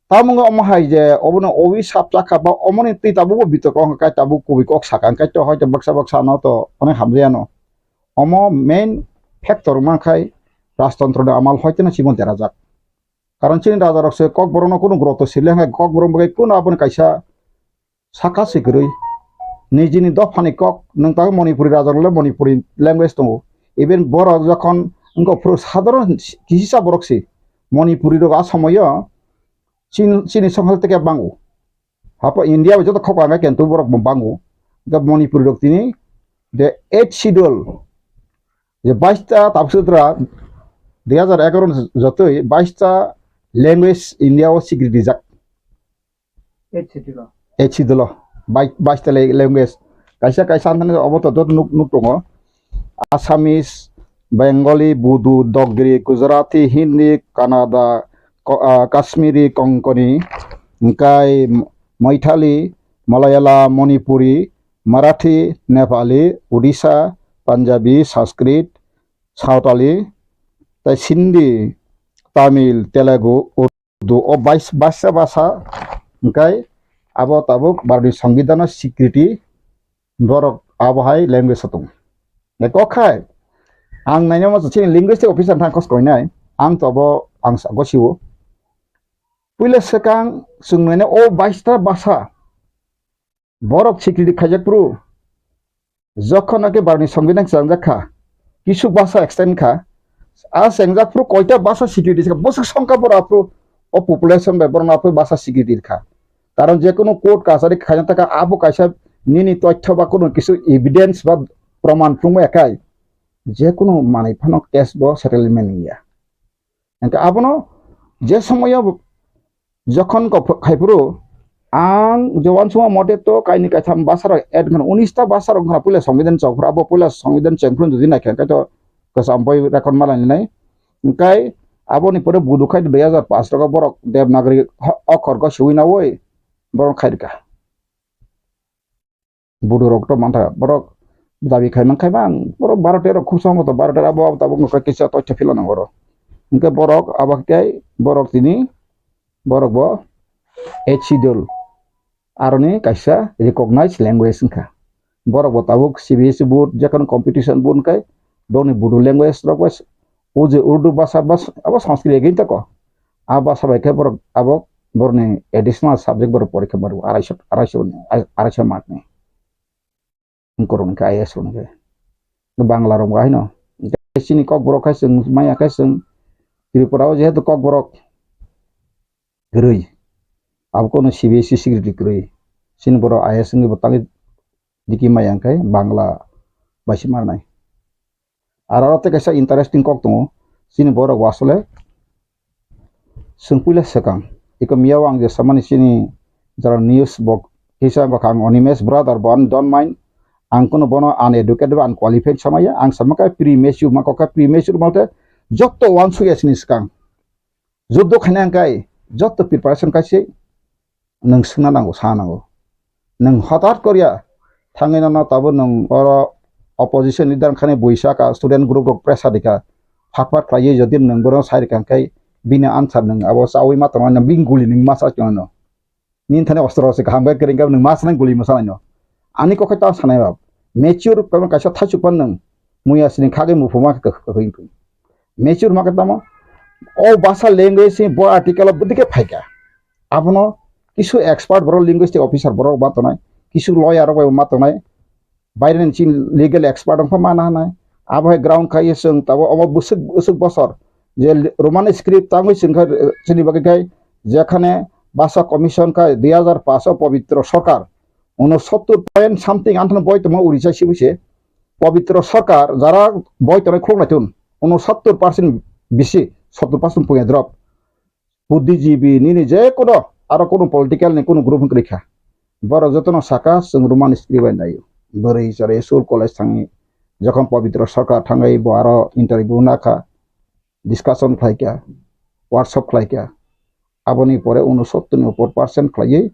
Tamo wngkha omo hai je obono owi sap chakha ba omoni twi tabukbo bitorko wngkha kai tabuk kubui kok sakha hwnkhe to hoito baksa baksa no to onek hamjaya no. Omo main factor wngma khai rajtantro ni amal hoito no chibon derajak. Karon chini raja rok se Kokborok no kunu groto sirle hwnkhe Kokborok bai kunu aboni kaisa saka se kwrwi. Nijini dophani kok nwng tabuk Manipuri raja rok le Manipuri language tongo. Even borok jokhon wngkha phuru sadharon kisa borok se Manipuri rok a somoyo Chin-, chini songkha teke bango. Hapo India bai joto khok ang khe tu borok bo bango. Ga Manipuri rok tini the eighth schedule je baista tabuk sutra dui hajar egaroh jotoi baista language India o sikri dijak. Eighth schedule o. Eighth schedule o. Bai-, baista le-, language. Kaisa kaisa anthani obo to joto nuk, nuk tongo. Assamese, Bengali, Bodo, Dogri, Gujarati, Hindi, Kannada, Ko-, ah, Kashmiri, Konkani, hwnkhe Maithali, Malayalam, Manipuri, Marathi, Nepali, Odisha, Punjabi, Sanskrit, Sawtali, tei Sindhi, Tamil, Telugu, Urdu, o bais-, baisa basa hwnkhe abo tabuk Bharatni Songbidanno sikriti borok abo hai language o tongo. Kok khai ang nainai ma chini linguistic officer thang kos koinai, ang to abo ang sa-, gosio. Puila swkang chwng nainai o baista basa borok sikriti khaijak phuru, jokhon naki Bharatni Songbidan chengjakha, kisu basa extend kha, a chengjak phuru koita basa sikriti kha, bwswk songkha borok aphuru o population bai borok aphuru basa sikriti kha. Karon je kunu court kachari khaina taka abo kaisa nini toithyo ba kunu kisu evidence ba proman phunukmaya khai je kunu manwi phano case bo settlement wngya. Hwnkhe abono je somoyo jokhon kok khaiphuru ang je uansukma mote to kaini kaitham basa rok add khna unis ta basa rok khna puila Songbidan chok phuru abo puila Songbidan cheng phuru jodi naikha hwnkhe to kwcham boi record ma lainai. Hwnkhe aboni pore Bodo khai dui hajar paanch rok borok Devanagari ho-, okhor go swiwi nawi borok khai rwkha. Bodo rok to mantha, borok dabi khai man khai bang, borok baro tero khub sambo to baro tero abo abo tabuk no kisa toitha phila nango oro. Hwnkhe borok abo khe borok tini, borok bo eighth schedule aroni kaisa recognized language wngkha. Borok bo tabuk C B S E board, jekhano competition board hwnkhe boni Bodo language rok bai o je Urdu basa bas-, abo Sanskrit again tako. A basa bai khe borok abo borokni additional subject borok porikha maro arai so, arai so, arai so mark ni. Wngkorok ni khe I A S rok ni khe. Bangla rok bo haino. Chini Kokborok khai chwng maya khai chwng Tripura o jehetu Kokborok kwrwi. Abo kono C B S E secretary kwrwi. Chini borok I A S wngwi bo tangwi diki maya hwnkhe Bangla bai se marnai. Aro aro tei kaisa interesting kok tongo. Chini borok bo asole chwng puila swkang. Iko miyao ang je samani chini jara news bo kisa wngkha ang Animesh brother bo ani don't mind. Ang kuno bono uneducated ba unqualified samaya. Ang sama khe premature ma kok khe premature malte jotto uansukya chini swkang. Juddo khaina hwnkhe jotto preparation kaise nwng swngna nango, sa nango. Nwng hotat korya thangwi nono tabuk nwng oro opposition leader wngkhani buisa ka student group rok pressure dikha. Phat phat khlaiwi jodi nwng bono sai rikha hwnkhe bini answer nwng abo chawi ma tongo, bini guli nwng ma sa tongo. Nini thani ostro se kaham khe kwrwng khe nwng ma sanai guli ma sanai no. Ani kok khe ta sanai ba. Mature khe kaisa thaichuk pan nwng. Muya sini khagwi muphuma khe kwkhwing. Mature ma khe tamo. O basa language ni bo article o bwdike phaikha. Abono kisu expert borok linguistic officer borok ma tongnai. Kisu lawyer rok bai ma tongnai. Baireni chini legal expert wngkha mana hwnai. Abo hai ground khai chwng tabuk omo bwswk bwswk bosor je Roman script tangwi chwng kha chini bagwi khai jekhane basa commission khai dui hazar paanch o Pabitra Sarkar unosottor point something anthano boi tongma Orissa sibu se Pabitra Sarkar jara boi tongnai khuluk naitun unosottor percent bisi sottor percent puya drop. Buddhijibi nini je kono aro kono political ni kono group wngkha. Borok jotono saka chwng Roman script bai naio. Bwrwi chwrai school college thangwi jokhon Pabitra Sarkar thangwi bo aro interview nakha, discussion khlaikha, workshop khlaikha. Aboni pore unosottor ni upor percent khlaiwi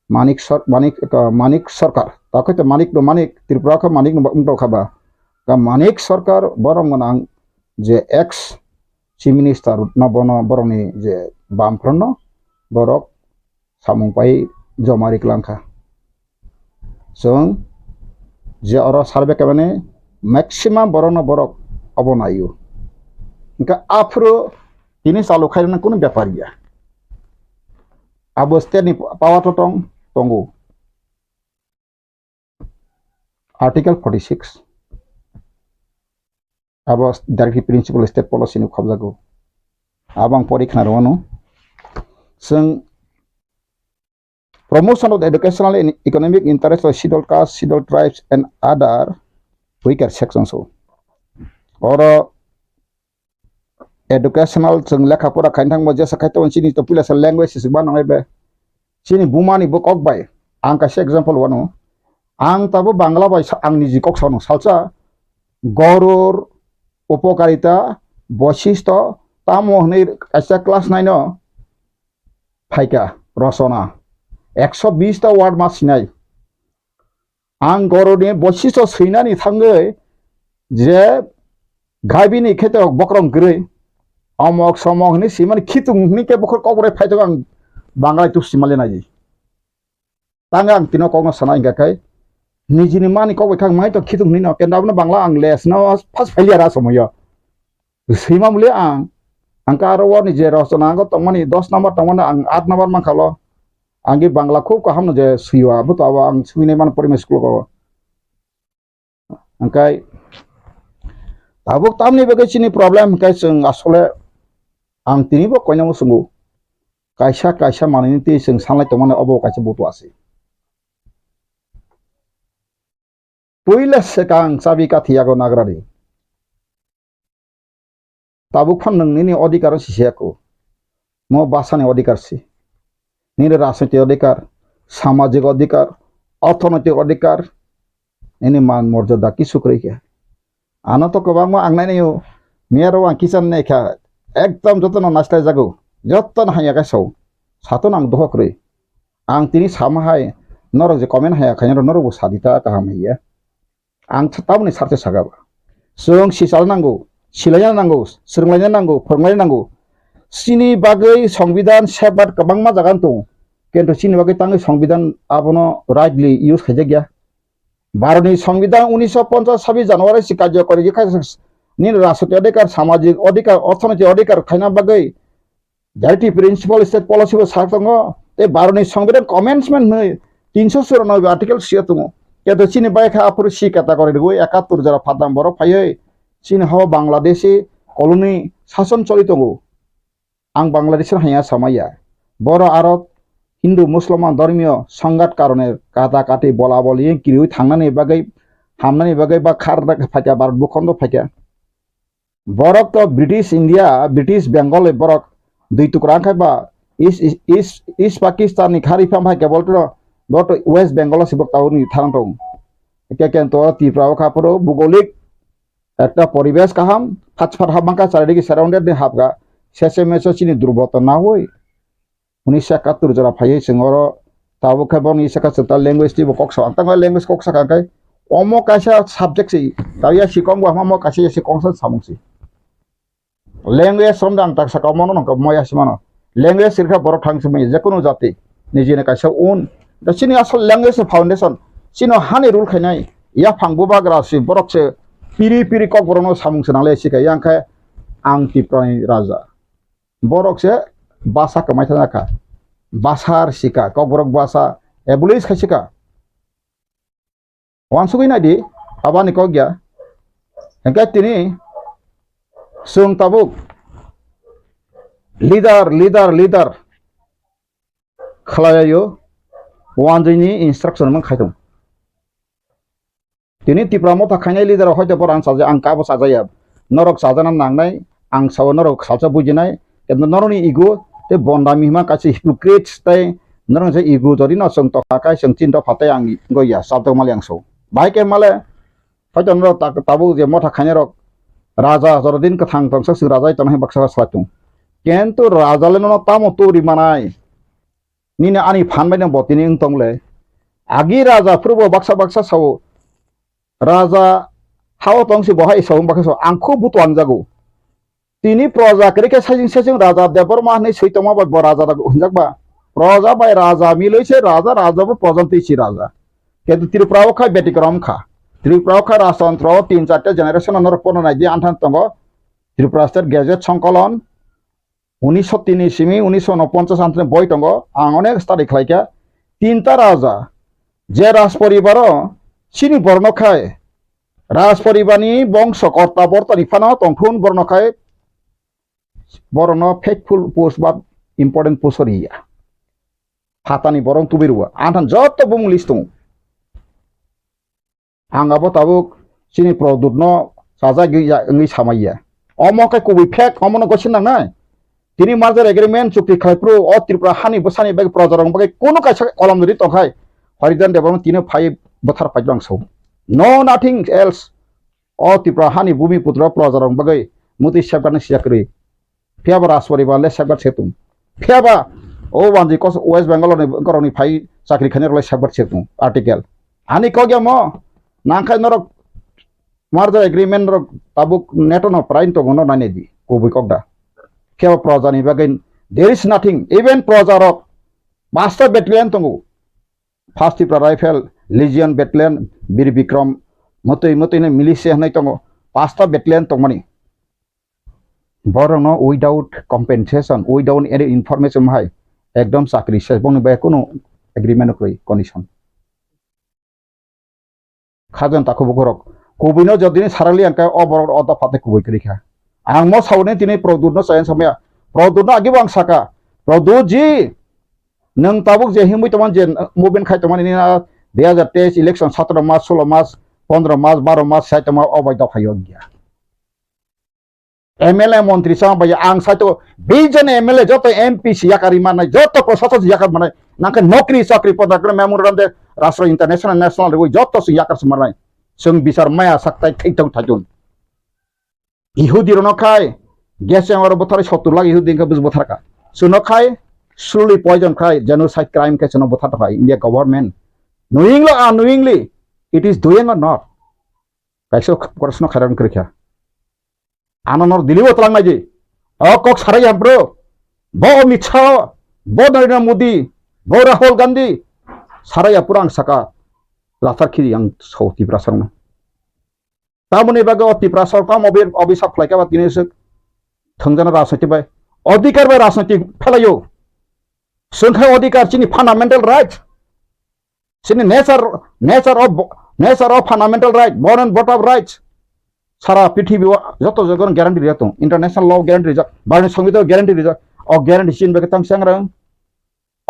Manik Sar-, Manik, uh, Manik Sarkar. Takhai to Manik no Manik, Tripura kha Manik no wngtokha ba. Ka Manik Sarkar borok gwnang je ex Chief Minister no bono borokni je bamphranno borok samung pai joma riklangkha. Chwng je oro survey khaimani maximum borokno borok obo naio. Hwnkhe aphuru tini chalu khairoknani kunu bepar ya. Abo state ni power to tong tongo. Article forty six. Abo directive principle state policy ni khobjago. Abo ang pori khna rwno. Chwng promotion of the educational and economic interest of scheduled caste, scheduled tribes and other weaker sections o. Oro educational chwng lekha pora khaina thangma jesa khai tongo chini to puila sa language se ba nangai be. Chini buma ni bo kok bai. Ang kaisa example wano. Ang tabo Bangla bai sa-, ang niji kok sano salsa Gorur, Upokarita, Boisistho, tamo hwnwi kaisa class nine o phaikha rosona. Ekso bish ta word ma sinai. Ang goroni boichisto swinani thangwi je gaibini kheto bokrong kwrwi, omok somok hwnwi simani khitung hwnwi khe bokhor kokborok phaitok ang Banglai tuk simali naidi. Tang ang tino kokno sana hingka khai nijini mani kok bai khang mai to khitung hwnwi no kenda abono Bangla ang les no first failure a somoyo. Swima muli ang, ang ka aro warni je rosona ang tongmani dos number tongmani ang aat number mankha lo. Ang ge Bangla khub kaham no je swiwa, abo to abo ang swinai mano porimai school ko. Angkai tabuk tamni bagwi chini problem hwnkhe chwng asole ang tini bo koinamo swngo. Kaisa kaisa manwini twi chwng sanlai tongmani obo kaisa butu asi. Puila swkang chabi kathi yago nagrani. Tabuk phan nwng nini odhikar o sisiya kho. Mo bwsani odhikar si. Nini rajnoitik odhikar, samajik odhikar, orthonoitik odhikar, nini man morjada kisu kwrwi khe. Ano to kwbangma ang nainai o, miyaro ang kichani nai kha, ekdom jotono naislai jago, jotono hamya khe sao. Sato nang dohok kwrwi. Ang tini sama hai, norok je comment haya khainai rok norok bo sadi ta kaham hiya. Ang th-, tamoni sarthe saka ba. Chwng sichal nango, silaina nango, swrwnglaina nango, phwrwnglaina nango. Chini bagwi songbidan sebat kwbangma jaga tongo. Kintu chini bagwi tangwi songbidan abono rightly use khaijakya. Bharotni songbidan unisho ponchas sabis January si karjokori khe kha nini rajnoitik odhikar, samajik odhikar, orthonoitik odhikar khaina bagwi Directive principle state policy bo sak tongo, tei Bharotni Songbidan commencement hwnwi tinsho churanobe article sio tongo. Keto chini bai kha aphuru si category rwui ekattor jora phatang borok phaiwi chini hao Bangladeshi colony sason choli tongo. Ang Bangladeshi haiya samaya. Boro aro Hindu Musulman dhormiyo songhat karone kata kati bola boli kiriui thangnani bagwi hamnani bagwi ba khar phaikha Bharat bukhondo phaikha. Borok to British India, British Bengal ni borok dui tukra wngkha ba East, East, East, East Pakistan ni khari pham hai kebol to, bo to West Bengal o sibok tau ni tharang tong. Ke ken to Tripura o kha phuru bugolik ekta poribesh kaham, phat phat hap mangkha, charidiki surrounded ni hapga, sese meso chini durboto na hoi. Unisho ekattor jora phaiwi chwng oro tabuk khe bono Isaka chwng ta language twibo kok sa. Ang tangma language kok sakha khe omo kaisa subject se, taiya sikong bo hama mo kaisa ya sikong sa samung se. Language somda ang tak saka omo no nongkha mo ya simano. Language sirkha borok thang simi je kunu jati nijini kaisa un. Da chini asol language ni foundation. Chino hani rule khainai. Yaphang bubagra si borok se piri piri kok borok no samung se nangle sikha yang khe ang Tiprani raja. Borok se basa kwmai thangya kha. Basa rwsika, kokborok basa abolish khaisika. Wansugwi naidi, abani kok ya. Hingke tini chwng tabuk leader, leader, leader khlaiyo, wanjwini instruction mang khaitung. Tini Tipra motha khainai leader rok hoito borok ang chaja, ang kabo chajaya. Norok chajana nangnai, ang sao norok salsa bujinai, kintu norokni ego tei bondami hima kaisa hypocrites tei norok je ego jodi no chwng tokha kai chwng chin dopha tei ang goya sabjak mali ang so. Bahai khe male hoito norok ta-, tabuk je motha khainai rok raja jorodin kwthang tongsa chwng raja tongna hai baksa salai tung. Kintu raja le nono tamo turi manai. Nini ani phan bai no bo tini wng tong le. Agi raja phuru bo baksa baksa sao. Raja hao tong si bo hai sao baksa sao. Ang khub butuang jago. Tini proja kwrwi khe saichung saichung raja Debbarma hinwi swi tongma bai bo raja da hinjak ba. Proja bai raja milwi se raja, raja bo proja twi si raja. Kintu Tripura o kha betikrom kha. Tripura o kha rajtantro o tin char ta generation no norok pono nai di anthan tongo. Tripura State Gazette Songkolon, unisho tini simi unisho unoponchas antini boi tongo, ang onek study khlaikha. Tinta raja, je raj poribaro chini borno khai, raj poribarni bongso korta bortani phano tongthun borno khai, borokno faithful post ba important post riya. Phatani borok tubui rwo, anthan joto bumung list tongo. Ang abo tabuk chini Produtno chajagwi ya wngwi samaiya. Omo khe kubui fake, omono gosi nangnai. Tini merger agreement chukti khlai phuru o Tripura hani bwsani bagwi projarokni bagwi kunu kaisa kolam rwi tongkhai, Haridan Debbarma tini phai bwthar phai tong sao. No nothing else. O Tripura hani bumi putra projarokni bagwi mutwi safeguard ni siya kwrwi. Phiya ba Rajporibar le safeguard se tung. Phiya ba o wanji kos West Bengal ni borok ni phai chakri khainai rok le safeguard se tung. Article. Ani kok ya mo nangkhai norok merger agreement rok tabuk neto no prain tongo no nai di kubui kok da. Phiya ba proja ni bagwi there is nothing. Even proja rok pasta battalion tongo. First Tipra Rifle, Legion Battalion, Bir Bikram, motwi motwi no militia hinwi tongo. Pasta battalion tongmani. Borokno without compensation, without any information hai ekdom chakri se bongni bai kunu agreement kwrwi condition. Khajan takhuk bukhurok. Kubuino jodini sarali angkhe o borok o dopha tei kubui kwrwi kha. Ang mo sauni tini Produtno chaya samaya. Produtno agibo ang saka. Produt ji, nwng tabuk je himwi tongmani je movement khai tongmani nini a dui hajar teis election sotoro mas, solo mas, pondro mas, baro mas sai tongma o bai dopha yok ya. M L A montri chama bai ang saito baijon M L A joto M P si yakari manai, joto prosason si yakar manai, nangkhe nokri chakri poda kre memorandum de rashtra international national rewi joto si yakar si manai. Chwng bichar maya saktai thaitok thaijun. Ihudi rono khai gas chamber buthar sottur lakh Ihudi khe buj buthar ka. Suno khai slowly poison khai genocide crime khai suno buthar khai India government. Knowingly or unknowingly, it is doing or not? Kaisa korsno khairan kwrwikha. Ano nor dilibo twlang naidi. O kok sarai ya bro. Bo Amit Shah, bo Narendra Modi, bo Rahul Gandhi. Sarai ya pura ang saka lathar khiri ang so Tiprasa rokno. Tamoni bagwi o Tiprasa rok tamo obi-, obisap khlaikha ba tini swk thwngjana rajniti bai. Odhikar bai rajniti phelaio. Swngkha odhikar chini fundamental right. Chini nature, nature of, nature of fundamental right, born and brought up rights. Sara prithibi o joto jaga guarantee rijak tong. International law guarantee rijak, Bharatni Songbitan guarantee rijak. O guarantee chini bagwi tang changrang.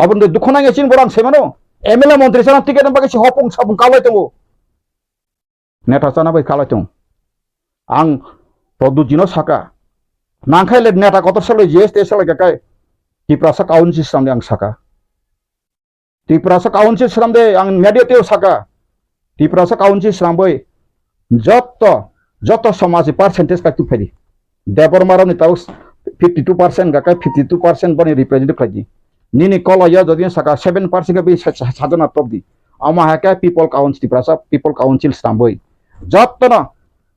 Aboni dukho nangya chini borok ang saimano. M L A montri sana ticket bagwi si hopung sapung kalai tongo. Neta chana bai kalai tong. Ang Pradyut jino saka. Nangkhai le neta kotor salai G S T salai kakai. Tiprasa council swnamdi ang saka. Tiprasa council swnamdi ang media teo saka. Tiprasa council swnambai jotto, jotto somajni percentage kai tuphaidi. Debbarma rokni tao fifty two percent kakai fifty two percent boni representative khlaidi. Nini koloio jodi saka seven percent khe bi sa-, sa-, sajana topdi. Omo hai khe people council, Tiprasa people council swnambai. Jottono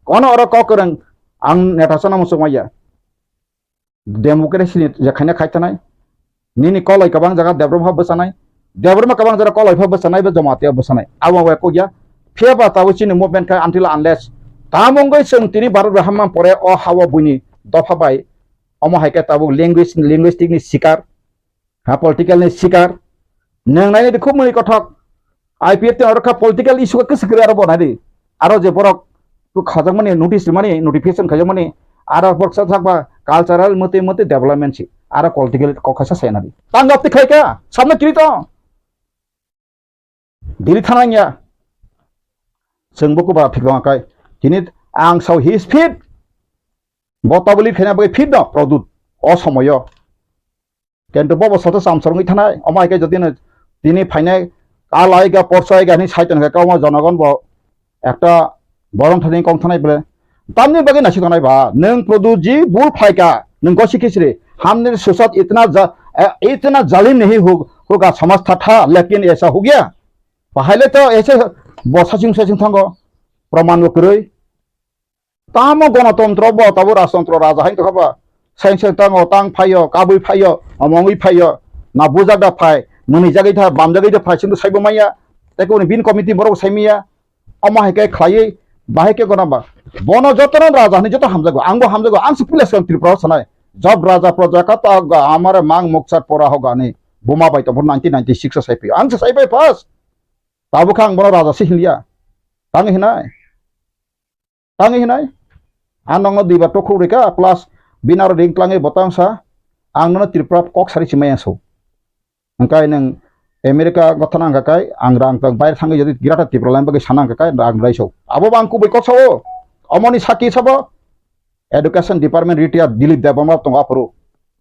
kono oro kok kwrwng ang neta sana muchung maya. Democracy ni je khaina khai tanai. Nini koloi kwbang jaga Debbarma pha bwchanai. Debbarma kwbang jaga koloi pha bwchanai, be Jamatia bwchanai. Abo bai kok ya. Phiya ba tabuk chini movement khai until unless tamo wngwi chwng tini Bharat bai hamma pore o ha-o buini dopha bai. Omo hai khe tabuk language, linguistic ni sikar. Ha, political ni sikar. Nwng nainai di khub mwnwi kothok. I P F T oro kha political issue khe kwswk kwrwi aro bo nai di. Aro je borok khajak mani notice mani notification khajak mani aro borok sa thakba cultural mate mate development si. Aro political kok khaisa sai nai di. Tang gap ti khai kha. Samno kiri to. Delhi thana wngya. Chwng bo kuba thik tong kai. Tini ang sao his fit. Bo tabuli khaina bagwi fit no Pradyut. O somoyo. Kintu bo bo soto samsor wngwi thanai. Omo hai khe jodi no tini phainai kalai ga porsai ga hinwi sai tong khe omo jonogon bo ekta borong thani kong thanai bole. Tamni bagwi naisik tongnai ba. Nwng Pradyut ji bul phaika. Nwng gosi khisri. Hamni susat itna ja-, eh, itna zalim nahi hu-, huga samaj tha tha, lekin aisa hu gaya. Bahai le to aisa bo saching saching thango. Praman bo kwrwi. Tamo gonotontro bo tabo rajtontro raja hai tongkha ba. Seng seng tango tang phaio, kabui phaio, omongwi phaio. Na bujak da phai, mwnwi jagwi tha, bam jagwi da phai, sindw saibo maya. Tei kuni bin committee borok sai maya. Omo hai khe khlaiwi, bahai khe gona ba. Bono jotono raja hinwi joto hamjago, angbo hamjago, ang se puila swkang Tripura o sanai. Job raja praja kata ga amare mang mokchar pora hogani. Buma bai tongphuru nineteen ninety-six o sai phai. Ang se sai phai first. Tabuk khe ang bono raja se hinliya. Tang hinai. Tang hinai. Ang nokno duibar tokhuk rika plus bini aro ring tlangwi botang sa. Ang nono Tripura kok sari simai ang so. Hwnkhe nwng America gotha nang kha kai, ang rang tang baire thangwi jodi Greater Tripura line bagwi sana hwnkha kai, rang rai so. Abo bo ang kubui kok sao. Omoni saki sabo. Education Department retired Dilip Debbarma tongo aphuru.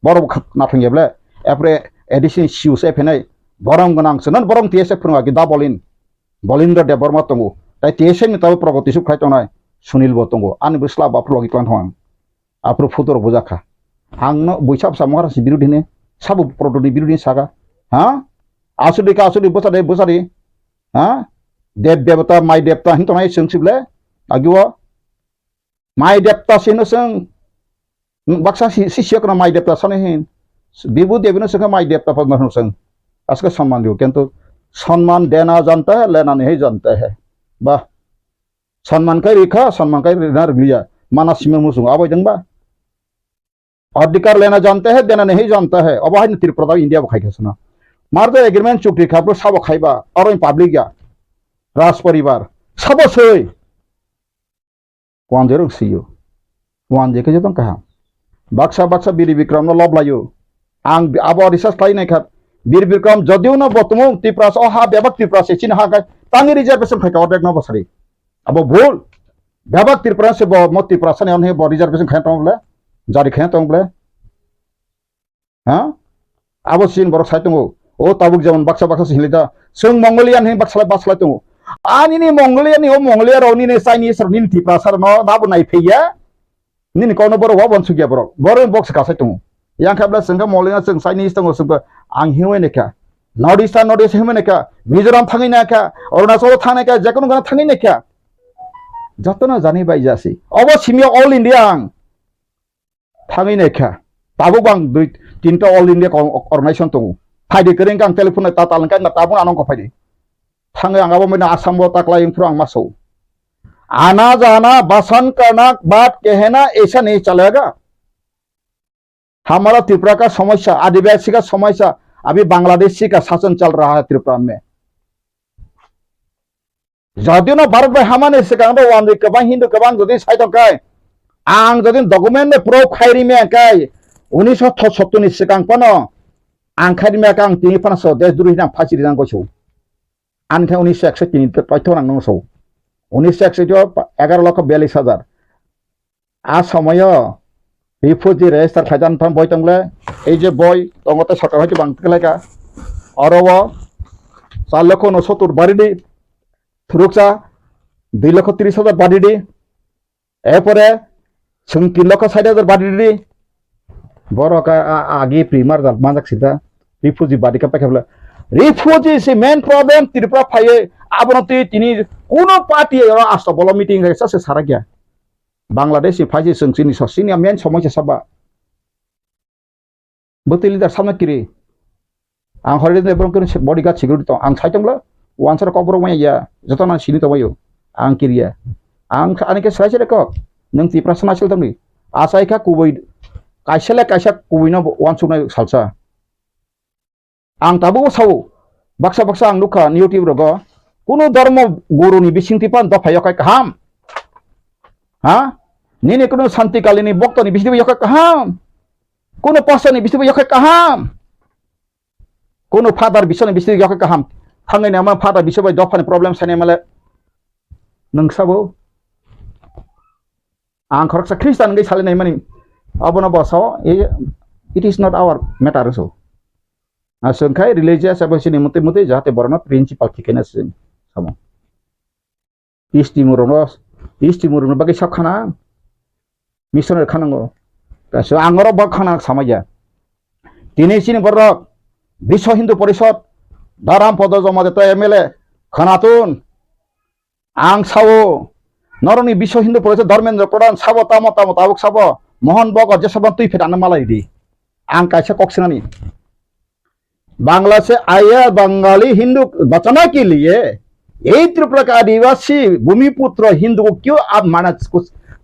Borok kha-, nathang ya ble. Apre A D C ni C E O se phenai. Borom gwnang se non borom T S F phwrwng agi da bolin. Bolindra Debbarma tongo. Tai T S F ni tabo Pragoti Suk khai tongnai. Sunil bo tongo. Ani bwsla bo aphuru logi tlang thang. Aphuru photo rok bujak kha. Ang no buisa bwsa Maharaj ni birodhi ne. Sabo Pragoti ni birodhi saka. Ha? Asudi ka asudi bwsa de bwsa di. Ha? Dev devata, mai devta hin tongnai chwng sible. Agi o. Mai devta sino chwng. Baksa si, si siyok na mai devta sano hin. Bibu devino chwng mai devta padma hino chwng. Aske samman diyo. Kintu samman dena janta hai, lena nahi janta hai. Bah. Samman kai rikha, samman kai rina rikliya. Mana sima musung. Abo jeng ba. Adhikar lena janta hai, dena nahi janta hai. Abo hai Tripura India bo khai khasana. Marja agreement chukti kha, bro sabo khaiba. Aro public ya. Raj poribar. Sabo soi. Wanjwi rok sio. Wanjwi khe jotong kaham. Baksa baksa Biri Bikram no lob laio. Ang bi-, abo research khlai nai kha. Biri Bikram jodiu no bo tumung Tiprasa o ha bebak Tiprasa chini ha kai tangi reservation khai ka ordek no bosari. Abo bhul. Bebak Tiprasa bo mo Tiprasa ni onhe bo reservation khai tong ble. Jari khai tong ble. Ha? Abo sin borok sai tongo. O tabuk jemon baksa baksa se hinlai da. Chwng Mongolian hin baksa baksa lai tongo. Ani ni Mongolian ni o Mongolia rok nini Chinese rok nini Tiprasa rok no nabo nai phaiya. Nini kok no borok wa bon sugya borok. Borok ni bok se kasai tongo. Yang kha bla chwng kha Mongolian chwng Chinese tongo chwng ang hiwi ne kha. North East North East hiwi ne kha. Mizoram thangwi na kha. Arunachal thangwi na kha. Jekono gana thangwi na kha. Joto no jani bai jasi. Obo simya all India ang. Thangwi naikha. Tabuk bang dui tinta All India Con-, Organization tongo. Phaidi kwrwng kang telephone ta talwng kang tabuk anong kok phaidi. Thangwi ang abo mena Assam bo taklai wngphuru ang maso. Ana jana basan karna baat kehna aisa nahi chalega. Hamara Tripura ka samasya, Adivasi ka samasya, abhi Bangladeshi ka shasan chal raha hai Tripura mein. Jodi no Bharat bai hamani swkang do wanjwi kwbang Hindu kwbang jodi sai tong kai, ang jodi document no proof khai ri me kai, unisho sottor ni swkang phano ang khai ri me kai, ang tini phano so desh duri hinang phasi ri nang goisu. Ani khai unisho ekso tini paithor ang nang so. Unisho ekso jo egaro lokho biyallis hajar. A somoyo refugee register khlaijaknai boi tongle, ei je boi tongo tei sorkar hai bang tiklaika. Oro o char lokho unosotur baridi, thuruksa dui lokho tris hajar baridi, erpore chwng tin lokho sait hajar baridi. Borok a, a, agi primar jat manjak sida, refugee badi ka paikha bwle. Refugee si main problem Tripura phaiwi, abono twi tini kuno party oro asto bolo meeting hai sa se sarakya. Bangladeshi phaisi chwng chini so, chini main somosa saba. Bwtwi leader samna kiri. Ang hori de borok kiri bodyguard security tong. Ang sai tongla, wansar kok borok maya ya. Joto nang sini tongbayo. Ang kiriya. Ang ani ke srai srai kok. Nang Tiprasa nasil tongni. Asai kha kubui, kaisa le kaisa kubui no wansuknai salsa. Ang tabuk sao, baksa baksa ang nukha YouTube rogo, kuno dharma guru ni bising tipan dopha yokhai kaham. Ha? Nini kuno Santi Kali ni bokto ni bising tipan yokhai kaham. Kuno pastor ni bising tipan yokhai kaham. Kuno father bising ni bising tipan yokhai kaham. Thangai nama father bising bai dopha ni problem sani male. Nung sabo. Ang khoroksa Christian wngwi salinai mani, abono bo sao, "Eh, it is not our matter," so. Aswk khai religious abo sini muti muti jahate borokno principle khikena se samo. Isti murokno, isti murokno bagwi sak khana, missionary khanango. Kaisa ang oro bo khana samaya. Tini sini borok Biswa Hindu Porishod, Dharam Podo Jomade to M L A khanatun. Ang sao, norokni Biswa Hindu Porishod Dharmendra Pradhan sabo tamo tamo tabuk sabo, Mohan Bhagwat jesabon twi phet ano malai di. Ang kaisa kok sinani. Bangla से आया बंगाली हिंदू बचाने के लिए यही त्रिपुरा का आदिवासी भूमिपुत्र हिंदू को क्यों आप मारना,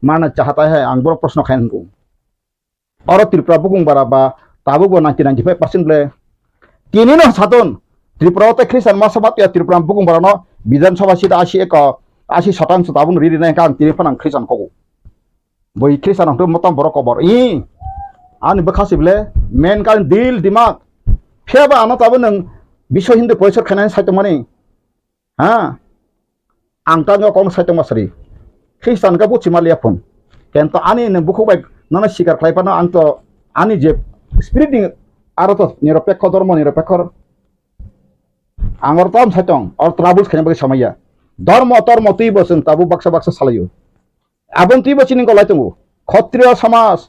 मारना चाहता है? Ang boro proshno khainai. Oro Tripura bukung bara ba tabuk bo ninety ninety five percent ble. Tini no saton Tripura o tei Christian masa bat ya Tripura bukung bara no Bidhan Sabha seat asi eko, asi satang sa tabuk ri ri nai kang tini phan ang Christian kogo. Boi Christian ang tu motom borok kobor. I ani bwkha si ble men kan dil dimak. Phiya ba ano tabuk nang Biswa Hindu Porishod khainai sai tongmani. Ha? Ang tangwi kok sai tongma sari. Khristan ka buchi maliya phun. Kento ani nung bukhuk bai nana sikar khlai phano ang to ani je spirit ni aro to niropekho, dhormo niropekho. Ang or tam sai tong, or troubles khaina bagwi samaya. Dhormo tormo twi bo chwng tabuk baksa baksa salaio. Abon twi bo chini golai tongo. Khotriyo samaj,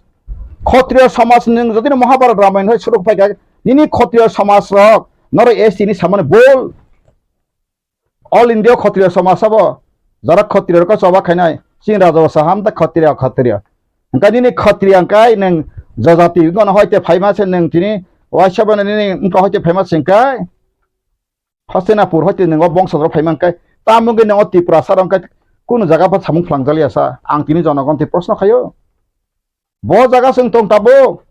khotriyo samaj nung jodi no Mahabharat Ramayana hai suruk phaikha, nini khotriyo samaj rok, noro S T ni samani bol. All India Khotriya Samaj sabo, jara Khotriya rok choba khainai, chini raja basa ham ta Khotriya, Khotriya. Hwnkhe nini Khotriya hwnkhe nwng jajati wngkha hoite phaima se nwng tini, waisa bo nini wngkha hoite phaima se hwnkhe, Hastinapur hoite nwng o bongso rok phaima hwnkhe, tamo wngkhe nwng o Tiprasa rok hwnkhe kunu jaga pha samung phlangjakliya sa, ang tini jonogon twi proshno khaio. Bo jaga chwng tong tabuk.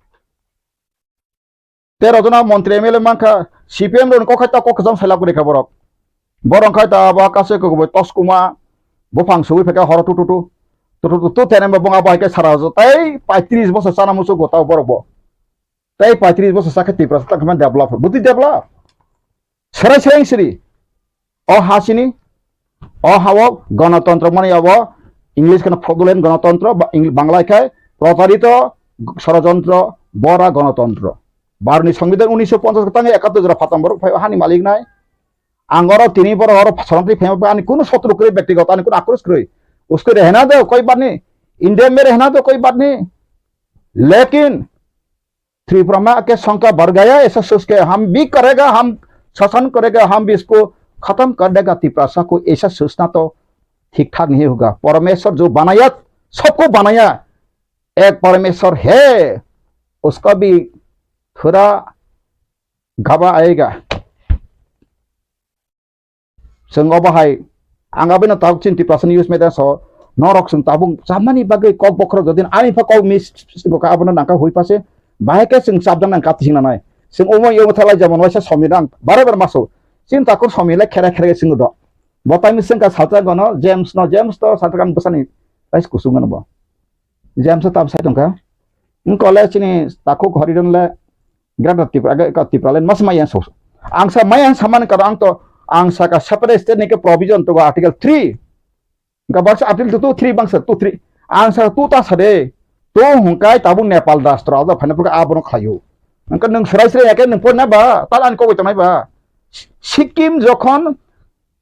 Tero jona montri M L A mankha, C P M rokni kok hai ta kok kwcham sailak rikha borok. Borok khai ta abo kasu kubui tos kuma, buphang sugui phaikha horo tu tu tu. Tu tu tu tu tene bo bong abo hai khe sara jo. Tei paitris bosor chana muchuk go tao borok bo. Tei paitris bosor sakhe Tripura sa tangkha develop. Bwtwi develop. Serai serai siri. O ha sini, o ha o gonotontro mani abo English kheno fraudulent gonotontro, ba Eng-, Bangla khai protarito sorojontro, bora gonotontro. Bharotni Songbidan unisho ponchas tang ekattor jora phatam borok phai hani malik nai. Ang oro tini borok oro soromtwi phai ani kunu sotru kwrwi, bektigoto ani kunu akros kwrwi. Usko rehna do koi baat nahi, India mein rehna do koi baat nahi. Lekin Tripura में आके संख्या बढ़ गया, ऐसा सोच के हम भी करेगा, हम शासन करेगा, हम भी इसको खत्म कर देगा, तिपरासा को ऐसा सोचना तो ठीक ठाक नहीं होगा। परमेश्वर जो बनाया, सबको बनाया, एक परमेश्वर है, उसका भी थोड़ा घबरा आएगा। Chwng obo hai, ang abino tabuk chini Tiprasa ni youth media so, norok chwng tabuk chamani bagwi kok bokhorok jodi ani pha kok miss bo ka abono nangkha hui pha se, bahai khe chwng chapjak nang kati sing nanai. Chwng omo yomo thalai jemon waisa Somir ang bare bare maso. Chini takhuk Somir le khere khere chwng do. Bo tai mi chwng ka salsa gono James no, James to salsa kan bwsani tais kusung gono bo. James tam sai tongkha. Wng kole chini takhuk Horiron le Greater Tripura, age ka Tripura le mas maya so. Ang sa maya samani karo ang to, ang sa ka separate state ni ke provision to Article three. Ga baksa Article two, three bangsa two, three. Ang sa tu ta sa de. Tu hwnkhe tabuk Nepal rastro ada phane pura abono khlaio. Hwnkhe nwng swrai swrai ya khe nwng porna ba, tal ani kogoi tongnai ba. Sikkim jokhon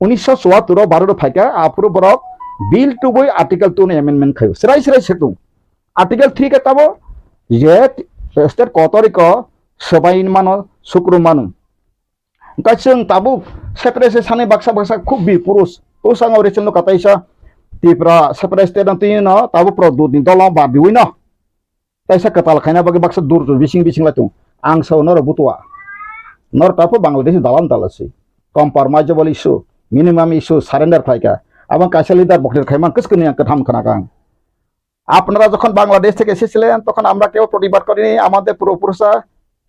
unisho chuattur o Bharat o phaikha, aphuru borok bill tubui article two no amendment khaio. Swrai swrai se tung. Article three khe tabo je state kotori ko swbai mano, sukru mano. Hwnkhe chwng tabuk separate se sani baksa baksa khub bi purus. Bwskango recent no kataisa Tripura separate state no twi no tabuk pura dut ni dolo ba biwi no. Kaisa kwtal khaina bagwi baksa dur dur bising bising lai tung. Ang sao norok butua. Norok tabuk Bangladesh dalam dala si. Compromisable issue, minimum issue, surrender khlaika. Abang kaisa leader boktir khaimang kwskani ang kwtham khna kang. আপনারা যখন বাংলাদেশ থেকে এসেছিলেন, তখন আমরা কেউ প্রতিবাদ করিনি। আমাদের পূর্বপুরুষরা,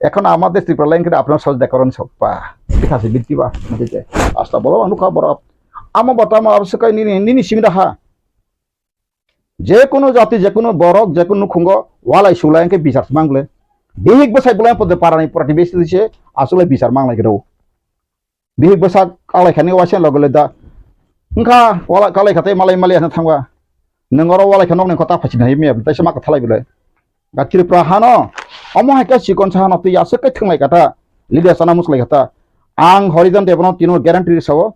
এখন আমাদের ত্রিপুরা লাইন করে আপনারা সহযোগিতা করেন সব। বাহ, ঠিক আছে, বৃত্তি বাহ, ঠিক আছে। আস্তা বলো, অনুকা বড়। Ama botama absukai nini, nini simida ha. Je kono jati, je kono borok, je kono nukhungo walai sulai hwnkhe bichar mangle. Bihik bwsai bolai pode parani protibesi se asole bichar manglai khe rw. Bihik bwsak alai khani waisa logo le da. Wngkha wala kalai khatai malai malai ano thangba. Nwng oro walai kha nokni kota phaichina hai miya taisa ma kathalai bole. Ga Tripura hano omo hai khe chikon sa hano twi aswk khe thwnglai kha ta. Leader sana muslai kha ta. Ang Horijan Debno tino guarantee sao.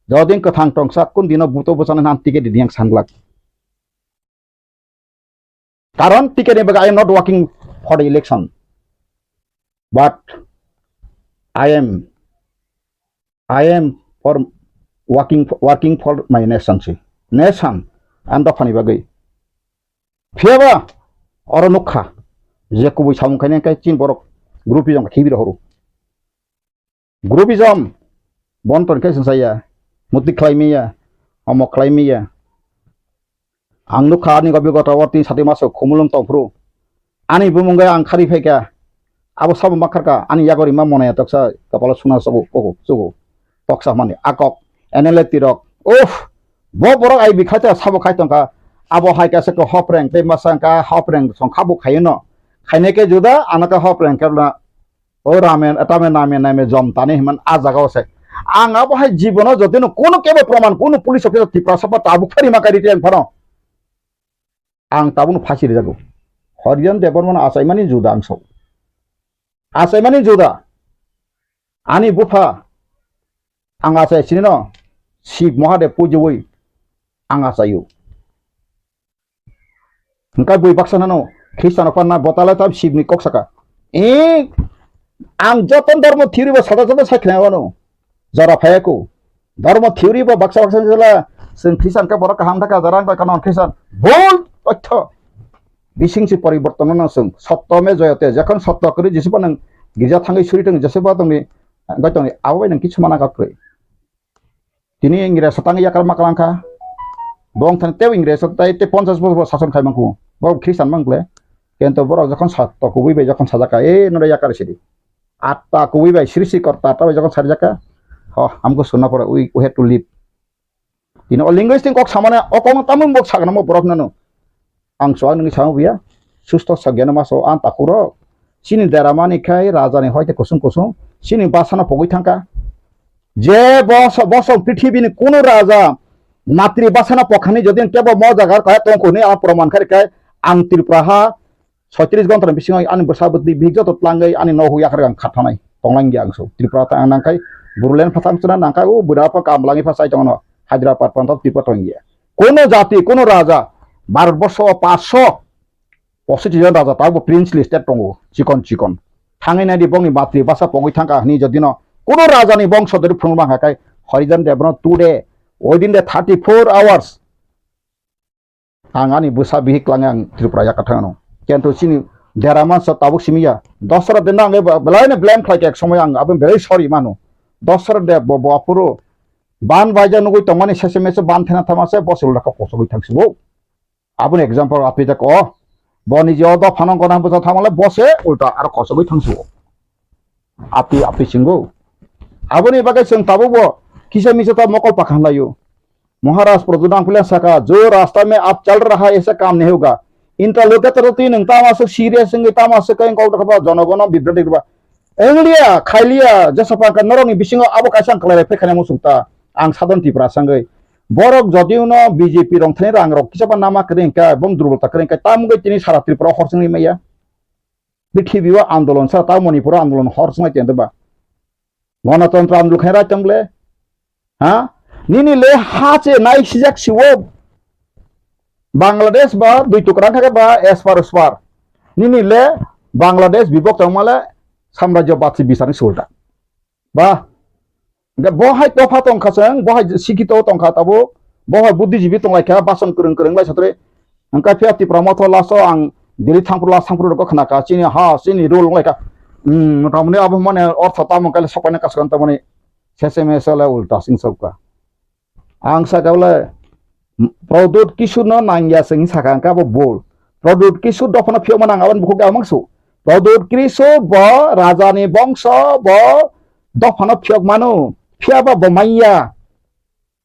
Jodin kwthang tongsa kun dino buto bwsana nan ticket di yang sanglak. Karon T K ni bagwi I am not working for the election, but I am, I am for working, working for my nation si. Nation, ang dophani bagwi. Phiyaba oro nukha je kubui samung khainai khe chin borok group jong khibi rohoro. Groupism, bon ton khe swngchaya, muti khlai miya, omo khlai miya. Ang nukha ani gobigota o tin sati maso khumulwng tongphuru. Ani bumung bai ang khari phaikha, abo sabo makharkha, ani yagori ma monaya toksa kapalo suna sogo, kogo, sogo, toksa mani akok, N L A tirok. Uff, bo borok ai bikhacha sabo khai tongkha, abo hai kasa ko hopreng, tei masa ka hopreng song khabo khayo no. Khainai khe juda, ano ka hopreng khe na O ramen, tame name, name jom tani himan a jaga o se. Ang abo hai jibono jotino kono kebo proman, kono police officer Tiprasa ba tabuk thani ma kari teng phano. Ang tabukno phasi rijago. Horijan Debbarmano achaimani juda ang sao. Achaimani juda. Ani bupha ang achai sinino Shiv Mahadev pujiwi ang achaio. Hwnkhe bui baksa nano Khristiano panna botale tam Shivni kok saka. E, ang joto dhormo theory bo sada sada sai khlai wano. Jora phaiya ko. Dhormo theory bo baksa baksa jela chwng Khristian khe borok kaham thaka jora ang bai kanon Khristian. Bhul totho. Bising si poriborton no chwng. Sotto me joyate. Jokhon sotto kwrwi jesiba nang girja thangwi suri tong jesiba tongni bai tongni abo bai nang kichu mana ka kwrwi. Tini Ingres tang yakar ma kalang kha. Bong thani tei Ingres tai tei ponchas bosor sason khai mangkhu. Bo Khristan mang kle. Kento borok jokhon sa to kubui bai jokhon sajak kha, "E, nore yakar sidi." Atta kubui bai sri sri kor ta ta bai jokhon sari jak kha. Ho, amko sunna pore we, we have to leave. Tini o linguistic kok samane o kok tamung bok sagna mo borok nano. Ang chuak nungwi samo buya, susto sa geno maso ang takhuk rok. Chini dera mani khai raja ni hoite kusung kusung, chini bwsano pogwi thangkha. Je boso, boso prithibi ni kunu raja matri bwsano pokhani jodi kebo mo jaga kaya tongkhu hinwi ang proman khai khai ang Tripura ha soitris gonta ni bisingo ani bwsa bwtwi bihik joto tlangwi ani nohuk yakarwi ang khathanai tonglang ya ang so. Tripura ta ang nangkhai Bodoland phatham chwna nangkhai o bwrapa kamlangwi pha chai tongno Hyderabad pantha Tripura tongya. Kono jati, kono raja, Bharat borsho o paanch sho pochis jon raja, tabuk princely state tongo, chikon chikon. Thangwi naidi bongni matri basa pogwi thangkha hwnwi jodino kono rajani bongso dori phunukma hwnka khe Harijan Debno today, within the thirty-four hours, ang ani bwsa bihik langwi ang Tripura yakarthang ano. Kento chini dera mansa tabuk simi ya, dosra de nang belai no blame khlai khe ek somoy ang abo belai sorry mano. Dosra de bo, bo aphuru ban baija nugwi tongmani sese mese ban thena thama se bosi ulda kok kosogwi thang sibo. Aboni example api ta ko. Boni je odo phanang gona bwsa thamale bose ulta aro kosogwi thang sibo. Api, api singo. Aboni bagwi chwng tabuk bo kisa misa ta mokol pakhan laio. Maharaj Pradyut Nangphilia saka, "Jo rasta mein aap chal raha hai, aisa kaam nahi hoga." Interlocutor twi nwng tamo aswk serious wngwi tamo aswk khe kok dokha ba jonogono bibroti rwba. Engliya, khailiya, jesa pangkha norokni bisingo abo kaisa ang kwlai bai phai khaina muchung ta. Ang sadon Tripura sangwi. Borok jodi uno B J P rong thani rang rok kisa ba nama kwrwi hwnkhe, bong durbolta kwrwi hwnkhe, tamo wngwi tini sara Tripura hor chwngwi maya. Prithibi o andolon sa, ta Manipur o andolon hor chwnglai tong ba. Ganatantro andolon khai rai tong le. Ha? Nini le ha che nai sijak siwo. Bangladesh ba dui tukra kha ba espar uspar. Nini le Bangladesh bibok tong male samrajyo batsi bisani sulta. Ba, hingke bo hai topha tongkha chwng, bo hai sikito tongkha tabuk, bo hai buddhijibi tonglaikha, bason kwrwng kwrwng lai satri. Hingke phiya Tipra motho last o ang Delhi thangphuru last thangphuru rokgo khnakha, chini ha, chini rule wnglaikha. Hmm, tamoni abo mane ortho tamo kale sokpaina kasukha tamoni seseme sele ulta sing sokha. Ang saka bole, Pradyut Kishore no nangya se hing saka, hingke abo bol. Pradyut Kishore dophano phiyok mano ang aboni bukhuk ya mangsu. Pradyut Kishore bo raja ni bongso, bo dophano phiyok mano. Phiya ba bo manya.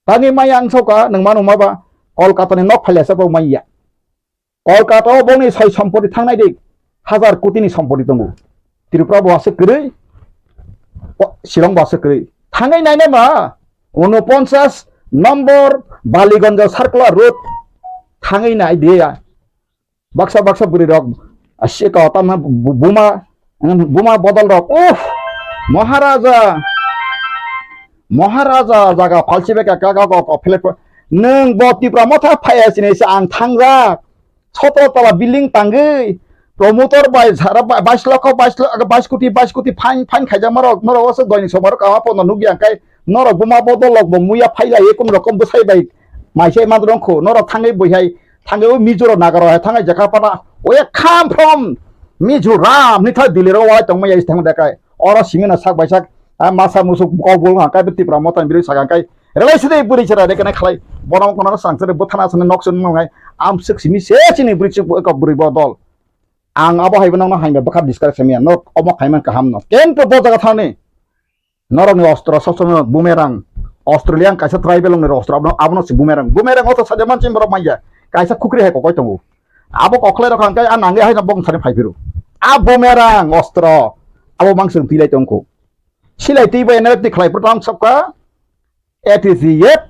Tangwi manya ang saka, nwng mano ma ba? Kolkata ni nok phailasa bo manya. Kolkata o bongni soi sompoti thangnai di, hazar koti ni sompoti tongo. Tripura bo aswk kwrwi, o, Shillong bo aswk kwrwi. Thangwi nainai ma, unoponchas nombor Baliganj Circular Road thangwi nai di ya. Baksa baksa bwrwi rok, aswk o tamna bu-, buma, buma bodol rok. Uff, Maharaja, Maharaja jaga phalsi bai ka, ka, ka, ka, ka, philip, nwng bo Tipra motha phaiya sini se ang thangjak. Sotro tala building tangwi, promoter bai sara ba-, bais lokho, bais lo-, bais koti, bais koti fine, fine khaijak marok, norok oso doini somarok ama pono nukya, hingkai norok buma bodol rok bo muya phailaiye, kun rokom bwsai bai maisai man rongkho, norok thangwi bwihai, thangwi o Mizo rok Naga rok hai thangwi jakha pana, oya come from Mizoram, nithai Delhi rok walai tongmaya, is thangwi dakai, oro simi no sak bai sak, a masa musuk kok bul hangkai Tipra motha ni bwrwi saka hingkai, relai sidi bwrwi chera de kene khalai, bono kono sang sere bwthana sene nok sene nongai, amswk simi se chini bwrwi chuk kok bwrwi bodol. Ang abo hai bono hamya bwkha discuss hamya, nok omo khaiman kaham no. Kento bo jaga thani. Norok ni ostro sob somoi bumerang. Australia ang kaisa tribal ni ostro abono, abono si bumerang. Bumerang oto saja manchim borok manya. Kaisa khukri hai kokoi tongo. Abo koklai rok hangkai a nangya hai no bong thani phai phiro. A bumerang ostro. Abo mangsung tilai tongkho. Silai twi bai N L F T khlai phuto ang sokha, A T C F,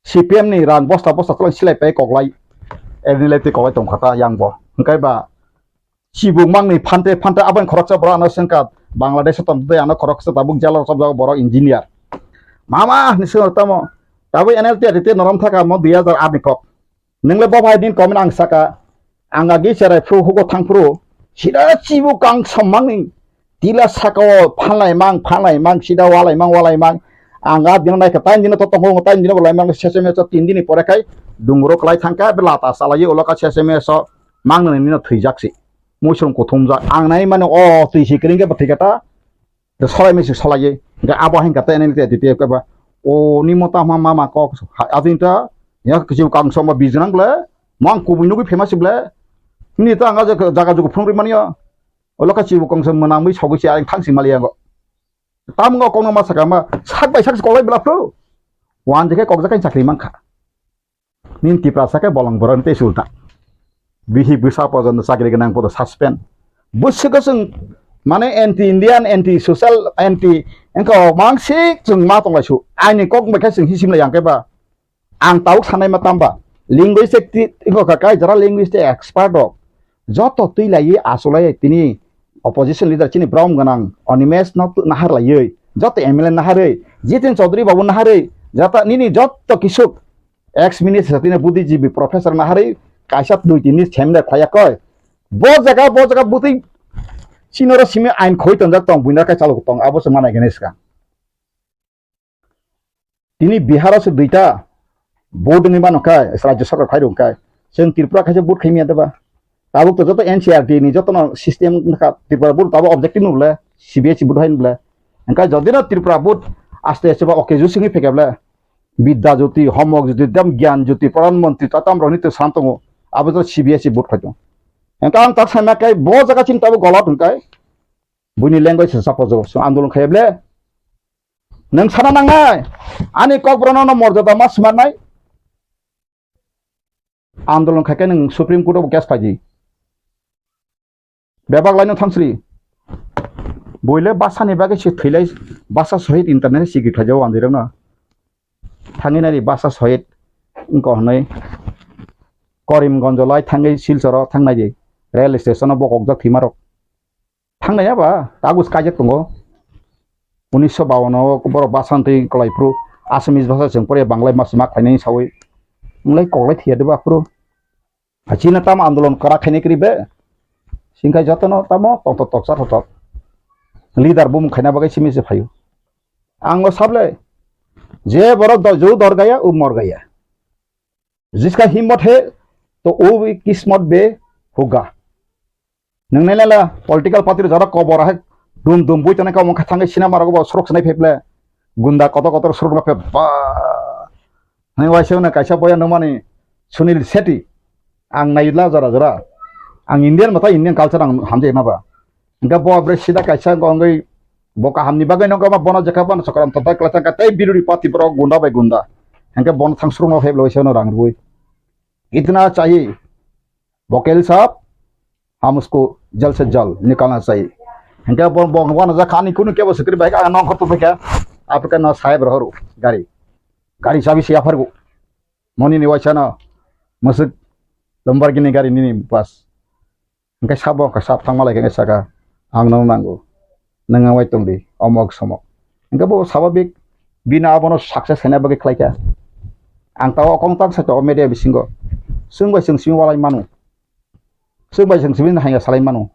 C P M ni rang bosta bosta tolong silai pai koklai, N L F T koklai tongkha ta yang bo. Hingkai ba chibuk mangni phante phante aboni khoroksa borok ano sengkha Bangladesh o tongtwi ano khoroksa tabuk jalo chopjago borok engineer. Mama hinwi swngo tamo, tabuk N L T A T T norom thaka mo dui hajar aat ni kok. Nwngle bo bai din comment ang saka, ang agi cherai phuru hugo thang phuru, sida chibu kang sommangni tila saka o phanlai mang, phanlai mang, sida walai mang, walai mang. Ang a dino naikha, tain dino to tongo, tain dino bo lai mang, seseme so tin dini pore khai dungro klai thangkha, be lata salai ulo ka seseme so mang nani nino thwijak si. Muisung kuthumjak, ang nai mani o twi si kring khe bo thwi kha ta. Solai mesi solai ye. Hingke abo hingka te nini te titi ke ba. O nimo ta ma ma ma kok. Adin ta ya kisi kang soma bijnang ble. Mang kubui nugui famous ble. Ni ta anga jaga jugu phung ri mani ya. Olo ka chibu kong se mwnamui sogui se aring thang si mali yango. Tam ngo kong ma saka ma sak bai sak kolai bla phru. Wan je ke kok jakai chakri mangkha. Nini Tiprasa khe bolong borok ni tei sulta. Bihik bwsa pojono chakri gwnang podo suspend. Bwswk chwng mane anti Indian, anti social, anti wngkha o mangsik chwng ma tonglai su. Aini kok bai khe chwng hisim lai yang khe ba. Ang tabuk sanai ma tamba. Linguistic ti, wngkha kai jara linguistic expert rok. Joto twi lai achuk lai tini opposition leader chini brom gwnang Animesh no nahar lai. Joto M L A naharwi. Jitin Chaudhary babu naharwi. Jata nini joto kisuk ex minister tini buddhijibi professor naharwi kaisa dui tini seminar khlaiya koi. Bo jaga, bo jaga bwtwi sinoro simi ain khoi tonjak tong, buina kai chalok tong, abo se manai gani swkang. Tini Bihar o se duita vote ni mano kai, rajya sarkar phai rung kai. Chwng Tripura kaisa vote khaimya deba. Tabuk to joto N C R T ni joto no system kha Tripura vote tabuk objective no bole, C B S E vote hai no bole. Engkai jodi no Tripura vote aste aste ba okay ju singwi phekya bole. Bidya Jyoti, Homok Jyoti, Dam Gyan Jyoti, Pradhan Mantri, ta tamrok ni to sam tongo. Abo to C B S E board khai tongo. Engkha ang tak saima kai bo jaga chini tabo golot hwnkhe buini language se support jago. Chwng andolon khaiya ble. Nwng sana nangnai. Ani kokborok no morjada ma smarnai. Andolon khai khe nwng Supreme Court o case phaidi. Bebak laino thangsri. Buile basa ni bagwi se thwilai basa sohit internet sikri khlaijao wanjwi rokno. thangwi nai di basa sohit wngkha hwnwi Karimganj lai thangwi Silcharo thangnai di rail station o bokokjak thwimarok. Thangnai ya ba, tagus kaijak tongo. Unisho bawan o borok basa wngtwi kwlai phuru Assamese basa chwng pore Banglai mas ma khlainai sawi. Wng lai kok lai thwiya de ba phuru. Chini tamo andolon kwrak khainai kwrwi be. Singkha jotono tamo tongthok toksa thothok. Leader bumung khaina bagwi simi se phaio. Ang o sable je borok do-, jo dor gaya, u mor gaya. Jiska himmot he, to u kismot be hoga. Nang nai la political party jara kobor hai dum dum bui tonai ka mong kha thangwi sinama rogo bo surok sanai pheble. Gunda kotor kotor surok ma phe ba. Hai waisa na kaisa boya nungmani Sunil Shetty. Ang naila jora jora. Ang Indian mata Indian culture ang hamjai ma ba. Hingke bo bre sida kaisa wngwi bo kahamni bagwi nokha ma bono jekha bono chokram totai kwlai thangkha tei biruri party borok gunda bai gunda. Hingke bono thang surungno phaiblwi seno rang rwui. Itna chahi. Vokel sab, hum usko jal se jal nikalna chahi. Hingke bo bo bono jakha ani kunu kebo sikri bai ka nong khortu phaikha. Apika no saheb rohoru gari. Gari chabi se yaphargo. Moni ni waisa no musuk Lamborghini gari nini bas. Hingke sabo hingke sab thangma lai khe saka, "Ang nono nango, nwng ang bai tong di, omok somok." Hingke bo sababik bini abono success khaina bagwi khlai kha. Ang tao kong tak sa o media bisingo, chwng bai chwng simi walai manu, chwng bai chwng simi haiya salai manu.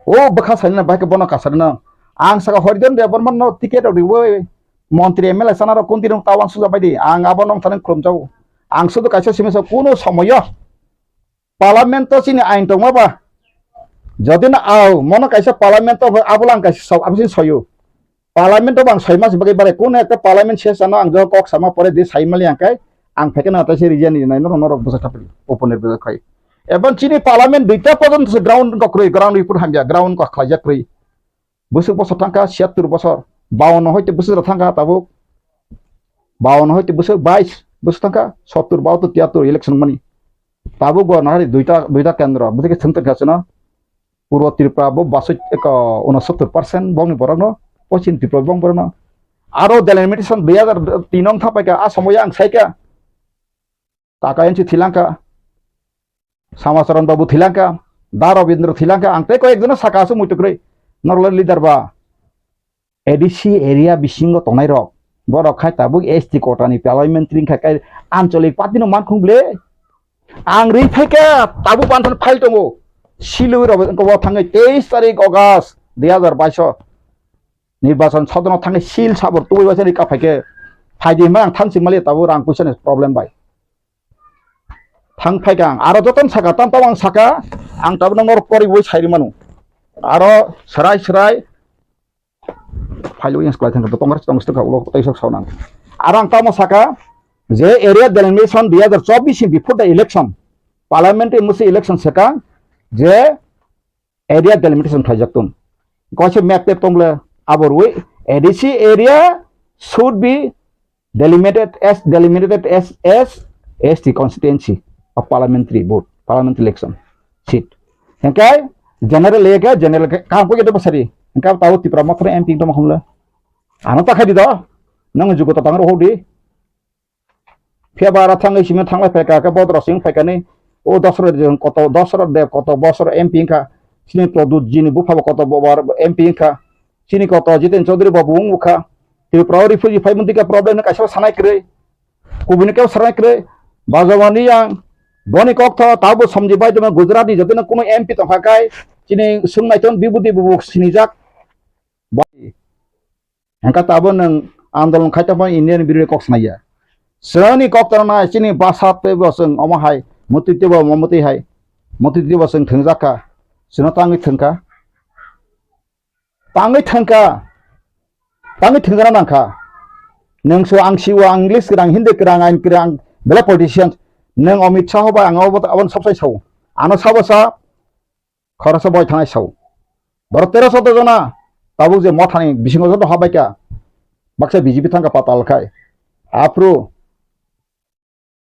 O bwkha saina bai khe bono kasarino, ang saka Horidhan Debbarma no ticket rok riwi, montri M L A sana rok kunti rok tawang suja bai di, ang abo nong thani khulum jao. Ang sudu kaisa simi sa kuno somoyo. Parliament o chini ain tongma ba? Jodi no au, mono kaisa parliament o abolang kaisa sok, abo chini soyo. Parliament o bang soi mas bagwi bare, kuno ekta parliament session o ang jo kok sama pore di sai mali ang kai, ang pheke na ta se region ni nai no norok bwsa thapri, open bwsa khai. Ebon chini parliament duita porjonto se ground ko kroi, ground report hamya, ground ko khlaijak kroi. Bwswk bosor thangkha, siyattur bosor, bawanno hoite bwswk rok thangkha tabuk, bawanno hoite bwswk bais bwswk thangkha, sottur, bahattur, tiyattur election mani. Tabuk bo nahari duita, duita kendro, bwswk khe thwng tongkha chwngno. Purbo Tripura bo basoi eko unosottur percent bongni borokno, Poschim Tripura bong borokno. Aro delimitation dui hazar tin wng thapaikha, a somoyo ang saikha. Kaka N C thilangkha, Samacharan Babu thilangkha, Da Rabindra thilangkha, ang tei koyek jono saka aswk muitu kwrwi, norok leader ba. A D C area bisingo tongnai rok, borok khai tabuk S T kotani parliamentary wngkha khe ancholik party no mankhung ble. Ang ri phaikha tabuk bantan file tongo, silwi rok wngkha bo thangwi teis tarik August dui hazar baiso nirbachon sodono thangwi sil sabor tubui baisa ri ka phaikhe phaidi hwnba ang thansing mali tabuk rang puisa ni problem bai. Thang phai kha ang, aro jotono saka, tam tam ang saka, ang tabukno norok koriwi sai rwmano. Aro swrai swrai phailwi yang swlai thangkha, Congress tong swkha, ulo tei sok saunang. Aro ang tamo saka, je area delimitation dui hazar chobbish ni before the election, parliamentary musi election swkang, je area delimitation khlaijak tong. Kaisa map tep tong le abo rwi A D C area should be delimited as, delimited as, as S T constituency of parliamentary vote, parliamentary election seat. Hingke general area ke general ke kam ko yedo basari. Hingke tao Tipra Motha M P tong khumle. Ano ta khai di do. Nang jugo ta tang ro di. Phiya ba aro thangwi simi thanglai phaikha khe bodro sing phaikani o Dasrat Deb koto, Dasrat Deb koto bosor M P wngkha, chini Pradyut jini bupha bo koto bo bar M P wngkha, chini koto Jiten Chaudhary bo bo wngkha, Tripura o refugee phai mwnti kha problem no kaisa sanai kwrwi, kubuni kebo sanai kwrwi, Bajwani yang boni kok tho tabo somji bai tongma Gujarat ni jotino kuno M P tongkha kai chini swngnai ton bibudi bubuk sinijak. Hingkha tabuk nwng andolon khai tongma Indian birwi kok sanai ya. Chwngni kok tongna chini basa teibo chwng omo hai, mutwi teibo omo mutwi hai, mutwi teibo chwng thwngjak kha, chwngno tangwi thwngkha, tangwi thwngkha, tangwi thwngjakna nangkha. Nwng so ang siwo, ang English kwrang, Hindi kwrang, ain kwrang, belai politician, nwng Amit Shah bai ang abo, aboni sopsai sao. Ano sabo sa, khoroksa boi thangnai sao. Borok teroso jona tabuk je mothani bisingo joto habaikha, baksa B J P thangkha patal khai. Aphuru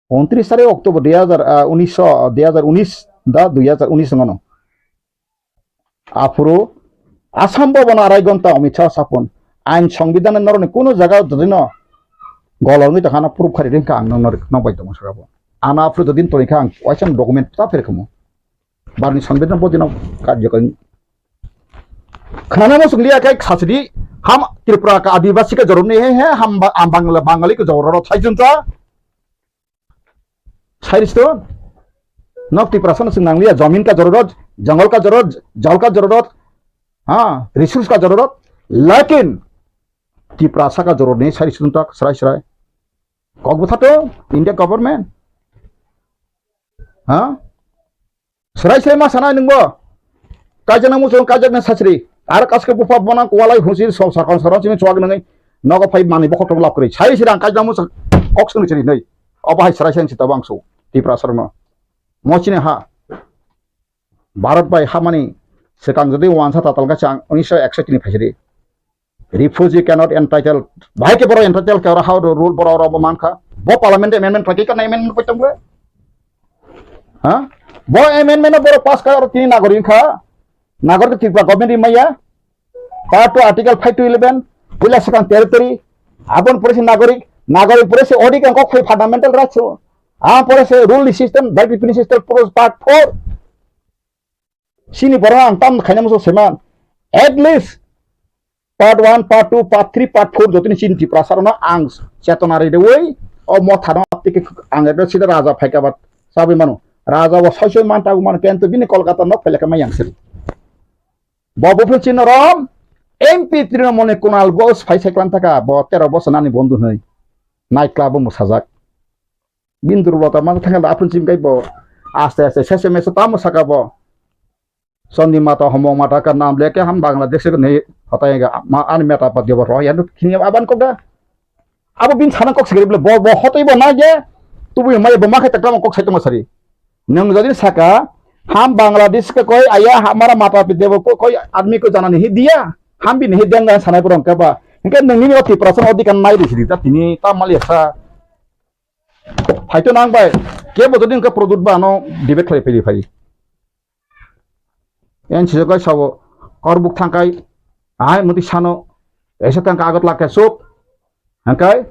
untris tarik October dui hazar, ah, unisho, dui hazar unis da dui hazar unis wngmano. Aphuru Assam bhabono arai gonta Amit Shah sapon. Ain songbidhan norokni kuno jaga jodino Golongwi tongkha, ano proof kharwi ringkha ang nokno, nokbai tongo saka bo. Ano upload din tongkha ang waisa document ta pherkhamu. Barni sanbidhan bo dino karjokari. Khnana mo sunglia kai khasidi ham Tripura ka Adibasi ka joroni he he ham ba-, am Bangla Bangali ka jororo thaijunta. Sairiston. Nok Tiprasa no sung nangliya, jamin ka jororot, jungle ka jororot, jal ka jororot, ha, resource ka jororot, lakin Tiprasa ka jororni sairiston tak srai srai. Kok bwtha to India government. Ha? Srai srai ma sanai nungbo. Kaijak nang muchung kaijak nang sasri. Ar kaske bupha bona kualai husi so sakon saron sini chuak nangwi. Nogo phai mani bokhok tong lap kri. Sai sirang kaijak nang muchung kok sung sri nei. Obo hai srai srai sita bangsu. Tiprasa rokno. Mo chini ha. Bharat bai hamani swkang jodi wansa tatal ga chang unisho ekso tini phaisidi. Refugee cannot entitled. Bahai ke borok entitled ke oro how the rule borok oro bo mankha. Bo parliament amendment pakai kana amendment pakai tongbo. Ha? Bo amendment borok pass ka oro tini nagorik kha. Nagorik Tripura government ri maya. Part two article five to eleven. Puila swkang territory. Abon pore se nagorik. Nagorik pore se odi kang kok phai fundamental rights. Am pore se rule system, dai pipini system pore part four. Sini borok ang tam khaina muchung seman. At least part one, part two, part three, part four jotoni chini Tiprasa rokno ang chetona ridewi o mothano tiki ang ebe sida raja phaika bat sabi manu. Raja bo soi soi man tagu manu kento bini Kolkata nok phailaka mai yang siri. Bo buphin chini rom M P Trinamool ni Kunal Ghosh phai sai klan thaka bo tero bosor nani bondhu hwnwi night club o mwsajak. Bini durbolta ma thangkhe aphuru chimkhe bo aste aste sese mese tamo saka bo. Chondri mata homong mata ka nam leke ham Bangladesh ke nei hotai ga ma ani meta pat jobo roya no khini aban kok da. Abo bini sana kok sigri bole bo bo hotai bo na je tubu mai bo ma khe takam kok sai tongma sari. Nang jadi saka ham Bangladesh ke koi aya hamara mata pit debo ko koi admi ko jana nahi diya. Ham bini hi deng sanai borong ke ba. Hingke nang nini oti prasan odi kan nai di sidi ta tini ta mali sa. Phaito nang bai, kebo jodi hwnkhe product ba ano debate khlai phai phai. En sijak kai sabo, korbuk thangkai, ahai muti sano, esa thangka agot lakhe suk, hangkai,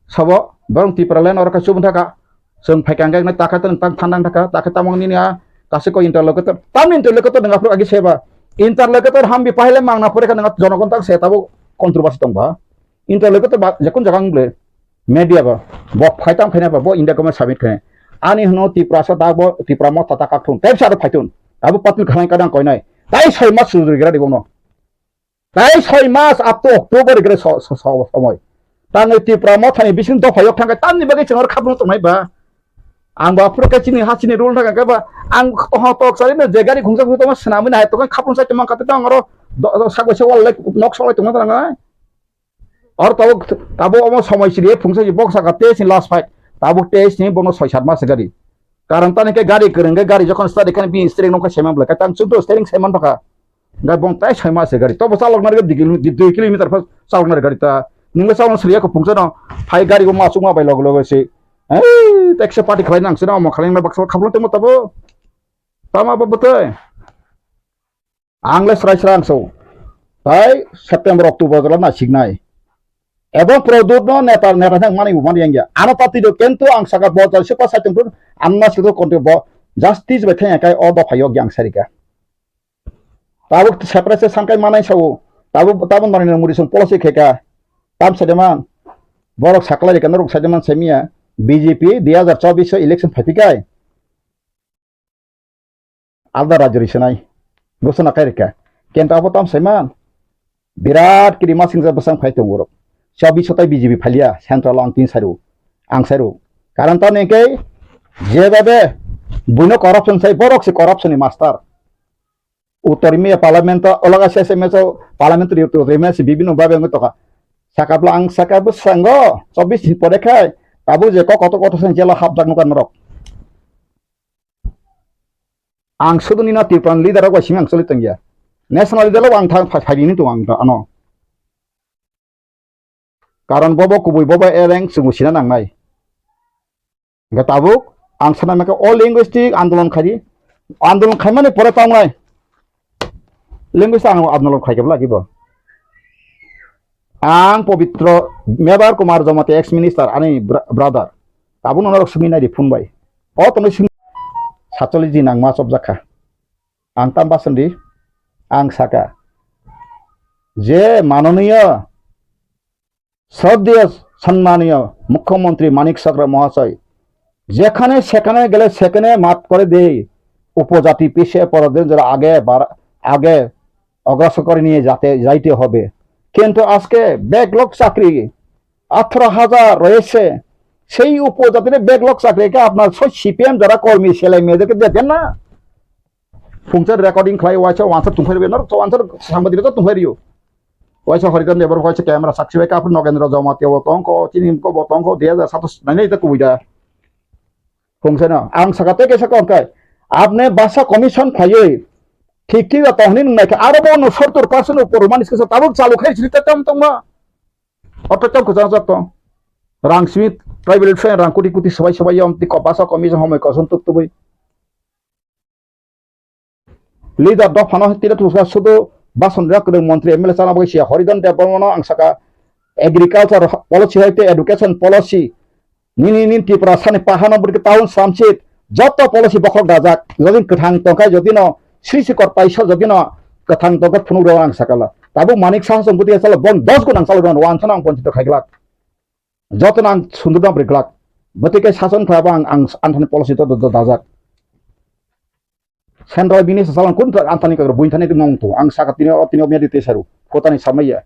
sabo, borong Tipraland oro kai suk thaka, chwng phaika hangkai nai takha tang tang thandang thaka, takha tamang nini a, kasi ko interlocutor, tam interlocutor nang aphuru agi seba, interlocutor hambi pahile mangna pore kha nang jonogon tak se tabo controversy tong ba. Interlocutor ba, jekun jaga wng ble, media ba, bo phai tang khaina ba, bo India government submit khaina. Ani hwno Tiprasa da bo, Tipra motha ta kak thung, tei sa phai thung. Abo patil khanai kadang koinai. Tai soi mas sujuri gira di bono. Tai soi mas up to October gira so, so, so, somoi. Tangwi Tipra mothani bising dopha yok thangkai, tamni bagwi chwng oro khapung tongnai ba. Ang ba phuru khe chini ha chini rule thangka khe ba, ang ho tok sari no je gari khungsa khungsa tongma swnamwi nai tongkha khapung sai tongma kate tong oro do, do, sak bai se wal lai nok sok lai tongma tang ai. Or tabuk, tabuk omo somoi siri phungsa si bok saka tei sini last fight. Tabuk tei sini bono soi sat mas gari. Karon tani khe gari kwrwng khe gari jokhon start khe bini steering nokha saiman bwlai. Khe tang chukdo steering saiman thokha. Gai bong tai soi mas gari. Tobo chalok nari dui kilo-, dui kilometer pha chalok nari gari ta. Ningbo chalok siri ko phungsa no. Phai gari bo ma chukma bai log log si. Ei, ekso party khlai nang sino omo khlai nang baksa khaplo temo tabo. Tama bo bwtwi. Ang le srai srai ang so. Tai September, October jora na siknai. Ebong product no neta, neta thang mani bo mani yang ya. Ano party do kento ang saka bo jai se pa sai tong an na sikdo konti bo justice bai thang kai o dopha yok yang sarika. Tabuk separate se sangkai manai sao. Tabuk tabuk mani muri song policy kheka. Tam sedeman. Borok saklai rika norok sedeman semia. B J P dui hazar chobbish election phaipikai. Alda rajyo ri swnai. Gosona kai rikha. Kento abo tam saiman. Birat kiri masing ja bwsang phai tongo rok. Chabi sotai B J P phalia central ang tin sairu. Ang sairu. Karon tamo hwnkhe jeba be buino corruption sai borok se corruption ni master. Uttor India parliament o olaga se se meso parliament ri uttor India se bibino babe wngwi tokha. Sakapla ang saka bwsango chobbish din pore khai tabuk je kok kotor kotor se jela hapjak nukha norok. Ang sudu nini Tripura ni leader rok bai simi ang choli tongya. National leader rok ang thang phai, phai rini tongo ang ano. Karon bobo kubui bobo ereng chwngbo sina nangnai. Hingke tabuk ang sana maka o linguistic andolon khaidi. Andolon khaimani pore tongnai. Linguistic ang andolon khaikhe lagi bo. Ang Pobitro Mebar Kumar Jamatia, ex minister, ani bra-, brother. Tabuk norok swngwi naidi phone bai. O tongwi swng satcholish din ang ma chopjak kha. Ang tam bason di, ang saka. Je manoniyo, shraddheyo, সম্মানীয় মুখ্যমন্ত্রী মানিক সাহা মহাশয়, যেখানে সেখানে গেলে সেখানে মাফ করে দেই, উপজাতি পিছিয়ে পড়াদের যারা আগে বাড়া-, আগে অগ্রসর করে নিয়ে যাতে, যাইতে হবে। কিন্তু আজকে ব্যাকলগ চাকরি আঠারো হাজার রয়েছে, সেই উপজাতির ব্যাকলগ চাকরিকে আপনার সব সিপিএম যারা কর্মী ছেলে মেয়েদেরকে দেবেন না? Phungsa recording khlai waisa wansa tungphai rwbaino, wansa sangbadirok tungphai rwio. Waisa Haridan Debbarma waisa camera sakchi bai, kaphru Nogendra Jamatia bo tongkho, chini ko bo tongkho, dui hajar satos nainai ta kubui da. Phungsa no, ang saka tei kaisa kok kai. Apne basa commission phaiwi, thik thik da tongni nung naikha, aro bo no sottor percent upor manis kisa tabuk chalu khai sri ta tam tongma. Oto tam kujang jok tong. Rang simi tribal friend rang kuti kuti sabai sabai yom ti ko basa commission homoi koson tuk tubui. Leader dophano tira tusa sudu bason rak kwrwng montri M L A chana bagwi siya Haridan Debbarmano ang saka agriculture policy hai tei education policy nini nin Tipra sani pahano bwrwi town samsit joto policy bokhok dajak jodi kwthang tongkha jodi no sri sikor paisa jodi no kwthang tongkha phunuk rw ang sakala tabuk Manik Saha song bwtwi sala bon dos gun ang salo ron wan sana ang ponchito khaiglak joto no ang sundur dam riglak bwtwi kai sason khlaba ang ang anthani policy to dajak. Central bini sa salang kun ta antani kagra buin thani tongmung tu. Ang saka tini o tini o medi te saru. Kotani samaya.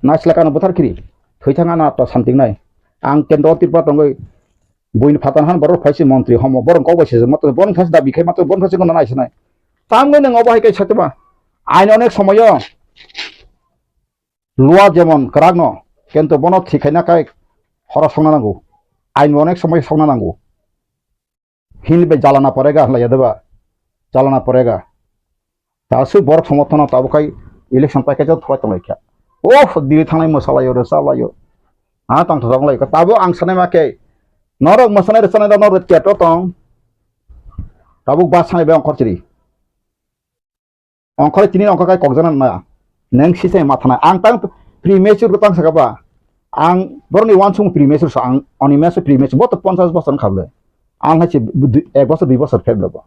Naisla kano buthar kiri. Thoi thang ana to santing nai. Ang kendro Tripura tongoi. Buin phatan han borok phaisi montri homo. Borok kok bai sejak mato borok phaisi dabi khai mato borok phaisi kono nai sinai. Tam goi nang obo hai kai satuma. Ain onek somoyo. Lua jemon kwrak no. Kento bono thik khaina kai horo songna nango. Ain onek somoyo songna nango. Hini bai jalana porega hlaiya deba. Jalana porega. Tasuk borok somorthono tabuk khai election paikhe jot thwai tonglaikha. Oh, diri thangnai mwsalaio, rwchalaio. Ha, tongthok tonglaikha. Tabuk ang sanai ma khe norok mwsanai rwchanai rok norok keto tong. Tabuk ba sanai bai ongkhor chiri. Ongkhorwi tini ongkhor kai kokjana naya. Neng sisai mathanai. Ang tang premature ko tang saka ba. Ang boroni wansung premature sa ang oni mese premature. Boto ponchas bosor kable. Ang hai se ek bosor dui bosor phek lobo.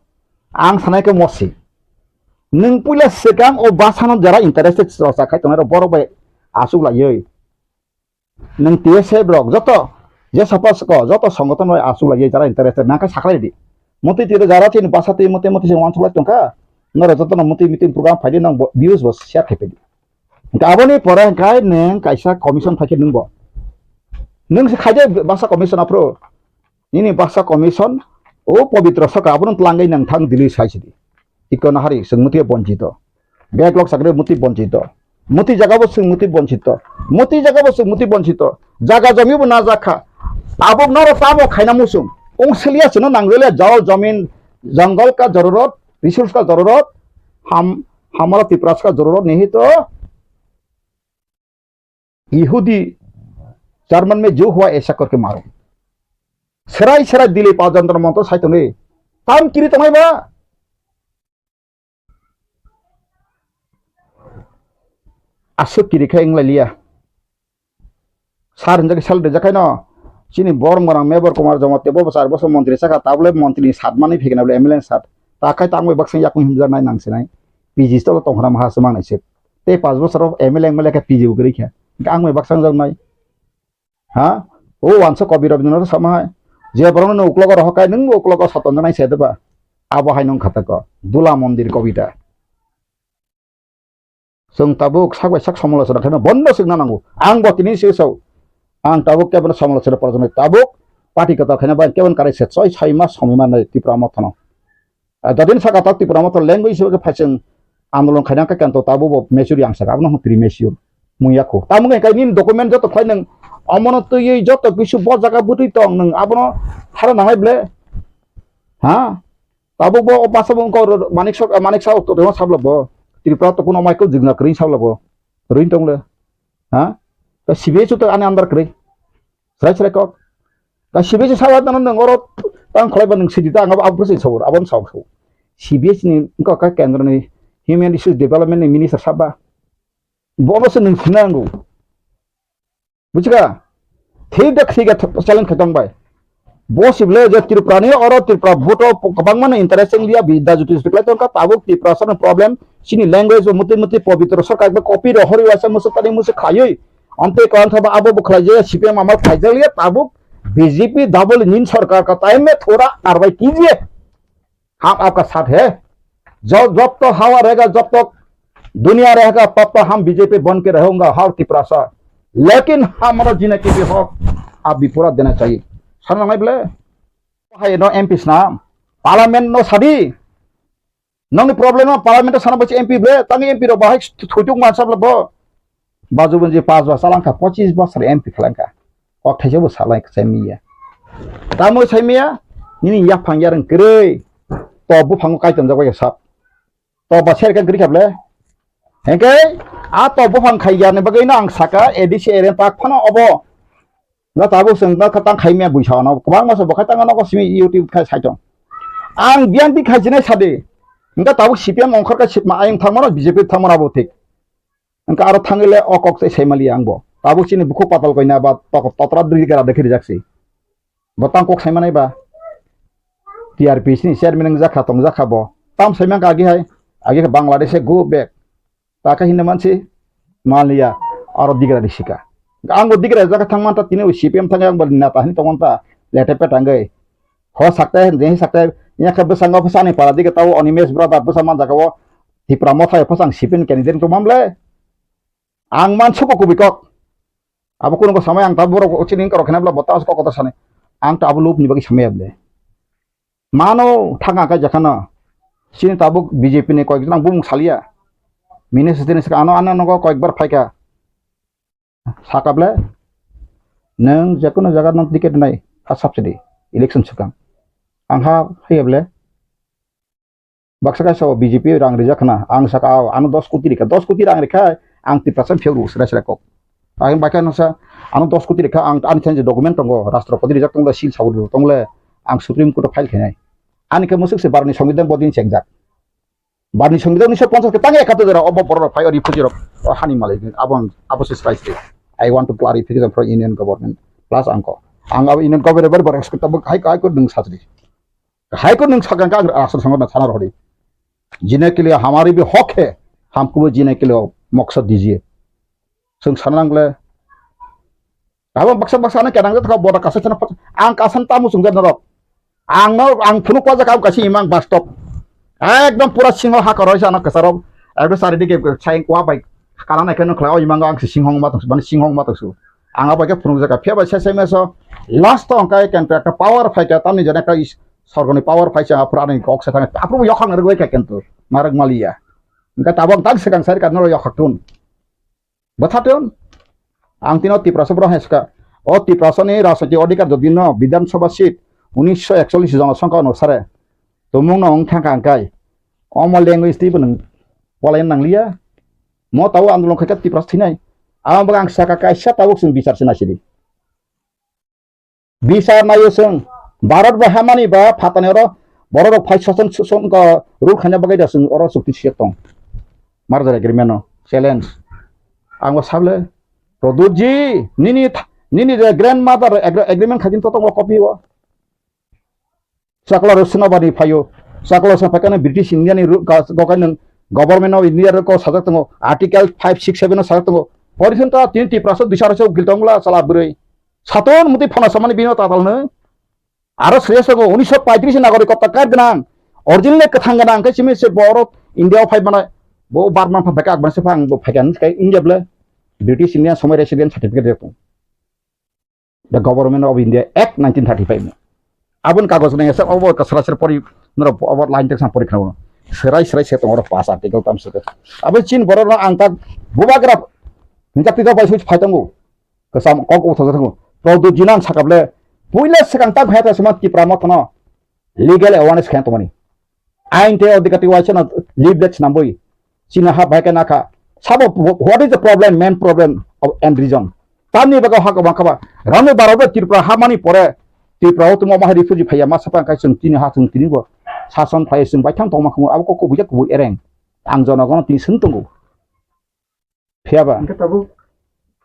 Ang sanai ke mosi. Neng puila sekang o basano jara interested sa khai tongnai rok borok bai asuk laioi. Nung T S F rok joto je sapa soko joto songothon bai asuk lai jara interested nang khe saklai di. Motwi twi jara chini basa twi motwi motwi se wansuk lai tongkha. Norok joto no motwi meeting program phaidi nang views bo share khai phaidi. Hingke aboni pore hingke nung kaisa commission phaikhe nungbo. Nung se khaide basa commission aphuru. Nini basa commission o pobitro saka abono twlangwi nang thang Delhi sai sidi. Iko nahari chwng mutwi bonchito. Backlog sakre mutwi bonchito. Mutwi jaga bo chwng mutwi bonchito. Mutwi jaga bo chwng mutwi bonchito. Jaga jomi bo najak kha. Tabuk noro tamo khaina muchung. Ungsiliya chwngno nangjalia jol jomin, jongol ka jororot, resource ka jororot, ham, hamara Tiprasa ka jororot nihi to. Yehudi, German me jo hua aisa korke maro. Serai serai dile pa jantar montor sai tongni. Tam kiri tongnai ba? Aswk kiri khe wng lai liya. Sar hinjak sal rijak khaino. Chini borok morang Mebar Kumar Jamatia bo bwsar bosor montri saka tabole montri ni sat manwi phikna bole M L A ni sat. Ta khai tangwi baksa yakung himjak nai nang sinai. P G stolo tongkhna maha swmang nai se. Tei paanch bosor o M L A M L A khe P G bo kwrwi kha. Ang bai baksa wngjak nai. Ha? O wansa kobi Rabindranath sama hai. Je borokno nung uklogo rohor kai, nung uklogo sotonjaknai se deba. Abo hai nung khatako. Dula mondir kobita. Chwng tabuk sak bai sak somolochona khaima bondo swkna nango. Ang bo tini se sao. Ang tabuk kebono somolochona porjoni tabuk party kwtal khaina bai kebon karai se soi soi mas somoi mannai Tipra Motha no. Ah, jadin saka tak Tipra Motha language hisabe khe phaising andolon khaina khe kanto tabo bo mature yang saka, abono hwn premature mung yakho. Tamo khe kai nini document joto khlai nang, omono twiwi joto kisu bo jaga bwtwi tong nang, abono hara nangai ble. Ha? Tabo bo o basa bo wngkha Manik Sok, Manik Saha to tongma sabla bo. Tripura to kuno Michael Jigna kwrwi sabla bo. Rwin tong le. Ha? Ka C B I chuto ani andar kwrwi. Srai srai kok. Ka C B I se sawa tano nang oro tang kholai ba nang sidi ta ang abo abo se sabur abon saw saw. C B I ni wngkha ka kendro ni Human Resource Development ni minister saba. Bono se nang sinango. Bujiga? Thik da khriga challenge khaitong bai. Bo siblo je Tripura ni oro Tripura vote o kwbangma no interest wng liya, Bidya Jyoti speak lai tongkha, tabuk Tripura sano problem, chini language bo mutwi mutwi pabitro sarkar ba copy rohori waisa musuk tani musuk khaiwi. Amtwi kwlangkha ba abo bo khlai je C P M amal khaijak liya, tabuk B J P double engine sarkar ka time me thora karwai kijiye. हम आपका साथ है। जो, जब तक हवा रहेगा, जब तक दुनिया रहेगा, तब तक हम बीजेपी बन के रहूंगा हर तिपरासा। लेकिन हमारा जीने के लिए हक आप भी पूरा देना चाहिए। Sana nangnai bole? Hai no M P sna, parliament no sadi. Nongni problem no parliament sana bachi M P bole, tangi M P ro bahai thuituk mansa bole bo. Baju bunji pas bosor langkha, pochis bosor M P khlangkha. Kok thaisa bo salai sai miya. Tamo sai miya, nini yaphang yareng kwrwi. To buphango kaitam jago ya sap. To ba serka gri khable. Hengke, a to buphang khai yarni bagwi no ang saka A D C area tak phano obo. Na tabuk seng na khatang khai miya buisa no. Kwbang masa bo khatang no ko simi YouTube khai sai tong. Ang biang di khai jinai sadi. Nga tabuk C P M ongkhor ka sitma ayang thangmano B J P thangmano abo thik. Wngkha aro thangwi le o kok se sai maliya ang bo. Tabuk chini bukhuk patal koina ba tok-, totra dui gara dekhi rijak si. Bo tang kok sai manai ba. T R P C ni chairman wng jakha tong jakha bo. Tam sai mangka agi hai. Agi khe Bangladesh e go back. Ta khe hinna mansi maliya aro digra di sika. Ang bo digra jakha thang manta tini o C P M thang ang bo neta hin tong manta lete pet angwi. Ho sakte, je sakte, ya khe bwskango bwsani para dige tao Animesh brother bwsa man jaga o Tipra Motha bwsang sipin candidate to mamle. Ang man suko kubui kok. Abo kuno samai ang ta borok chini korok khena bla bota kok kota sani. Ang ta abo lob ni bagwi samai able. Mano thanga ka jakhana. Chini tabuk B J P ni koyek jona bumung salia. Mine sitini saka ano ano nogo koyek bar phaika. Sakable, nwng jekono jaga no ticket nai, ha subsidy, election swkang. Ang ha haiya ble, baksa kaisa o B J P rang rijak khna, ang saka o, ano dos koti rikha, dos koti rang rikha, ang Tiprasa phiyok rw sra sra kok. Ang bai kha nasa, ano dos koti rikha, ang ani thanse document tongo, Rashtrapati rijak tongo, seal sabu tongo le, ang Supreme Court o file khainai. Ani khe musuk se baroni songbidan bodin chengjak. Barni songbidan unnish sho ponchash ke tang ekattor jora obo borok rok phai o refugee rok o hani malik abo ang abo se srai sri. I want to clarification from Union Government plus angko. Ang abo Union Government bar bar expect abo High High Court nung sajri. High Court nung sakang ka asal sangat na sana rohdi. Jine ke liye hamari bhi hak hai, hamko bhi jine ke liye maksad dijiye. Sung sana nangle. Abo baksa baksa ano kenang jat kha boda kasa chana pat-, ang kasan tamu sung jat norok. Ang no, ang phunuk wajak ang kaisa imang bastop. Ekdom pura singho hakor oi sa ano kwcharo. Ekdom sari dige sai kwa bai kana nai khe nukla o imang ang si singhong ma tong, mane singhong ma tong su. Ang abo khe phunuk jaka phiya bai sai sai meso last to ang kai contract power phai ka tamni jana kai sorgoni power phai sa phura ni kok sa thang. Apru yokhang rwgoi ka kentu. Marag maliya. Engka tabok tang sekang sari ka noro yokhak tun. Bwthaton, ang tino Tiprasa borok hai swkha. O Tiprasa ni rajniti adhikar jodi no Bidhan Sabha seat unisho ekchollish jona songkha onusare tumung no wng thangkha hwnkhe omo language twibo nwng polaina nangliya. Mo tabuk andolon khaikha Tiprasa thinai. Amo bagwi ang sakha kaisa tabuk chwng bichar se naisidi. Bisar naio chwng, Bharat bai hamani ba phatani oro borok rok phai soson soson ko rule khaina bagwi da chwng oro chukti siyok tong. Merger agreement no challenge. Ang bo sable, Pradyut ji, nini th-, nini je grandmother agre-, agreement khakin to tongo copy o. Chakla rok swnabani phaio. Chakla rok swnabani British India ni ru-, ga-, gokai nung Government of India rok sajak tongo. Article five six seven o sajak tongo. Pori khe ta tini Tiprasa dui sara se ukil tongla chala bwrwi. Saton muti phana samani bino tatal no. Aro sreya sago unisho paitris ni nagorik kota kar gwnang. Original kwthang gwnang khe simi se borok India o phai manai. Bo Burma pha beka akbar se phang bo phai kan kai India ble. British India somoi resident certificate rok. The Government of India Act nineteen thirty-five ni. Aboni kagoj nang esa obo ka sera sera pori norok obo line text pori khna. Serai serai se tongoro pass article tam se. Abo chin borok no ang tak bubagra hingka pika bai switch phai tongo. Kasam kok utho jatho. Pradyut ji nang sakable puila sekang tak bhai ta sema Tipra Motha no legal awareness khen tongmani. Ain tei odhikar tei waisa no leaflet snambwi chini ha bai khe nakha. Sabo, what is the problem, main problem of, and reason? Tamni bagwi ha kwbang kha ba. Rani Bharat bai Tripura hamani pore Tripura o tongma bahai refugee phaiya ma sapa khe chwng tini ha chwng tini bo sason phai chwng baithang tongma khumu abo kok kubui jak kubui ereng. Ang jonogono tini swng tongo. Phiya ba? Hingke tabuk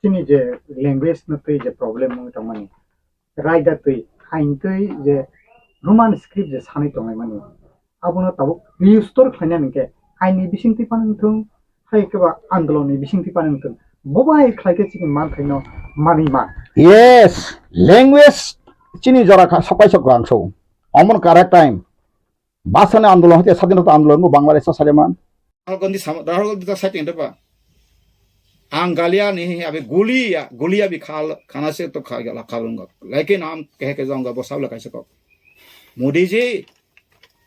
Chini je language no twi je problem wng tongmani, raida twi, hain twi je Roman script je sanwi tonglaimani, abono tabuk restore khlainani hwnkhe aini bisingtwi phano wngthung, hai khe ba andolonni bisingtwi phano wngthung, bo bai khlai khe chini manthaino manwi man. Yes, language chini jora kha-, sokai sok rang so. Omon correct time. Bhasha ni andolon hoite, sadhinota andolon bo Bangladesh o saleman. Rahul Gandhi sama, Rahul Gandhi ta saiting depa. Ang galia ni abi gulia, gulia bi khal, khana se to kha gala khalunga. Lekin am keh ke jonga bo sabla kaisa kok. Modi ji,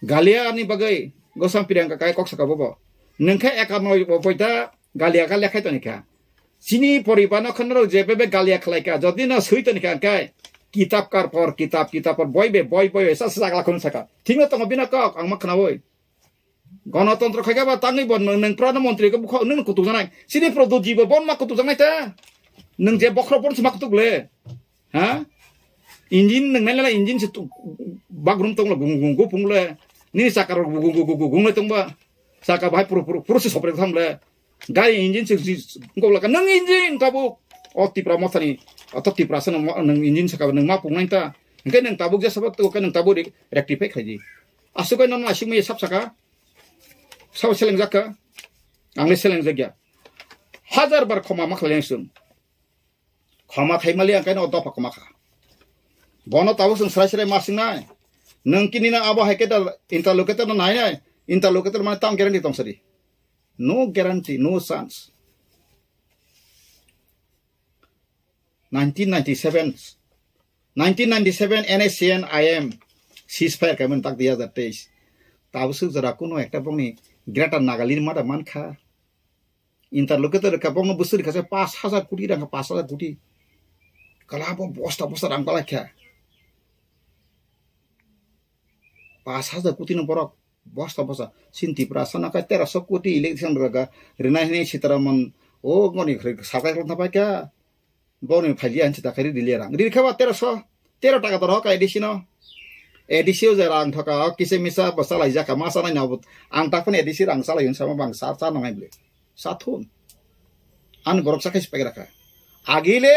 galia ni bagai gosam Priyanka kai kok saka bobo. Nengkhe ekanoi bo poita galia ka lekhai toni kha. Chini poriba no khana rok je bebe galia khlai kha. Jodi no sui toni kha kai. Kitab kar por, kitab, kitab por, boi be, boi, boi, sa, sa, sakla khun saka. Thik no tongo bina kok, ang ma khana boi. Gonotontro khaikha ba tangwi bo nwng, nwng prana montri khe bukha nwng kutuk janai. Sini Pradyot ji bo bon ma kutuk janai ta. Nwng je bokhro bon sma kutuk le. Ha? Engine nwng nai le engine se tu-, bagrum tong le gung gung gung pung le. Nini sakar gung gung gung gung gung le tong ba. Saka bahai puru puru puru se sopre tham le. Gari engine se ji ngok laka nwng engine tabuk. O Tipra mothani. O to Tipra se nwng engine saka nwng ma pung nai ta. Hingke nwng tabuk jesa ba tu ke nwng tabuk re-, rectify khaidi. Asuk ai nono asuk mai sap saka. Sabo selengjak kha. Ang le selengjak ya. Hajar bar khoma ma khlai ang sung. Khoma khai mali ang kaino dopha khoma kha. Bono tabuk sung srai srai ma sing nai. Nung kini na abo hai khe da interlocutor no nai nai. Interlocutor mane tam guarantee tong sadi. No guarantee, no chance. Nineteen ninety-seven, nineteen ninety-seven N S C N I M ceasefire kaiman tak dui hazar teis. Tabuk suk jora kuno ekta bongni Greater Nagaland mada mankha. Interlocutor ka bongno busuri kasa pash hazar koti rang, pash hazar koti. Kala bo bosta bosta rang balai kha. Pash hazar koti no borok bosta bosta. Sin Tipra sana ka tera so koti election raga. Rina hini Sitaraman o ngoni sakai khlong thapai kha. Boni phailiya hinsi ta khairi riliya rang. Ri kha ba tera so, tera taka to rok A D C no. A D C o je rang thoka, o kisa misa bo salai jaka, ma sanai na bo. Ang ta phone A D C rang salai hin sama bang sa, sa nangai ble. Sa thun. Ani borok sa khai sipai rakha. Agile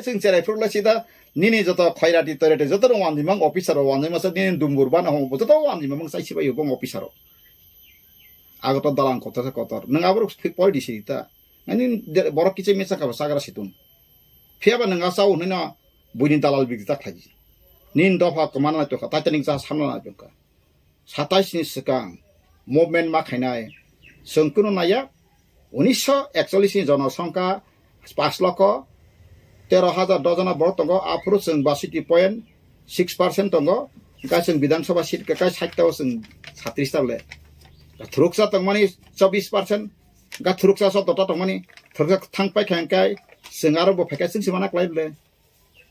sing cherai phuru la sida nini joto khairati toirati joto no wanjimang officer o wanjima sa nini dumbur bana ho joto wanjimang sai sibai bong officer o. Ago to dalang kotor sa kotor. Nang aborok pik poi di si ta. Ani de-, borok kiche mesa ka sagra situng. Phiya ba nang asau hwnwi no buini dalal bigdi ta khlai. Nin dopha kwmana nai tongkha, Titanic jahaj hamna nai tongkha. Satais ni swkang movement ma khainai. Chwng kunu naiya, unisho ekchollish ni jonosongkha pas lokho tero hajar dojona borok tongo, aphuru chwng basiti point six percent tongo. Hwnkhe chwng Bidhan Sabha seat kakai sait ta o chwng satris ta le. Thuruksa tongmani chobbish percent. Ga thuruksa sotto ta tongmani, thuruksa thang pai kha hwnkhe chwng aro bo phaikha chwng se mana klai le.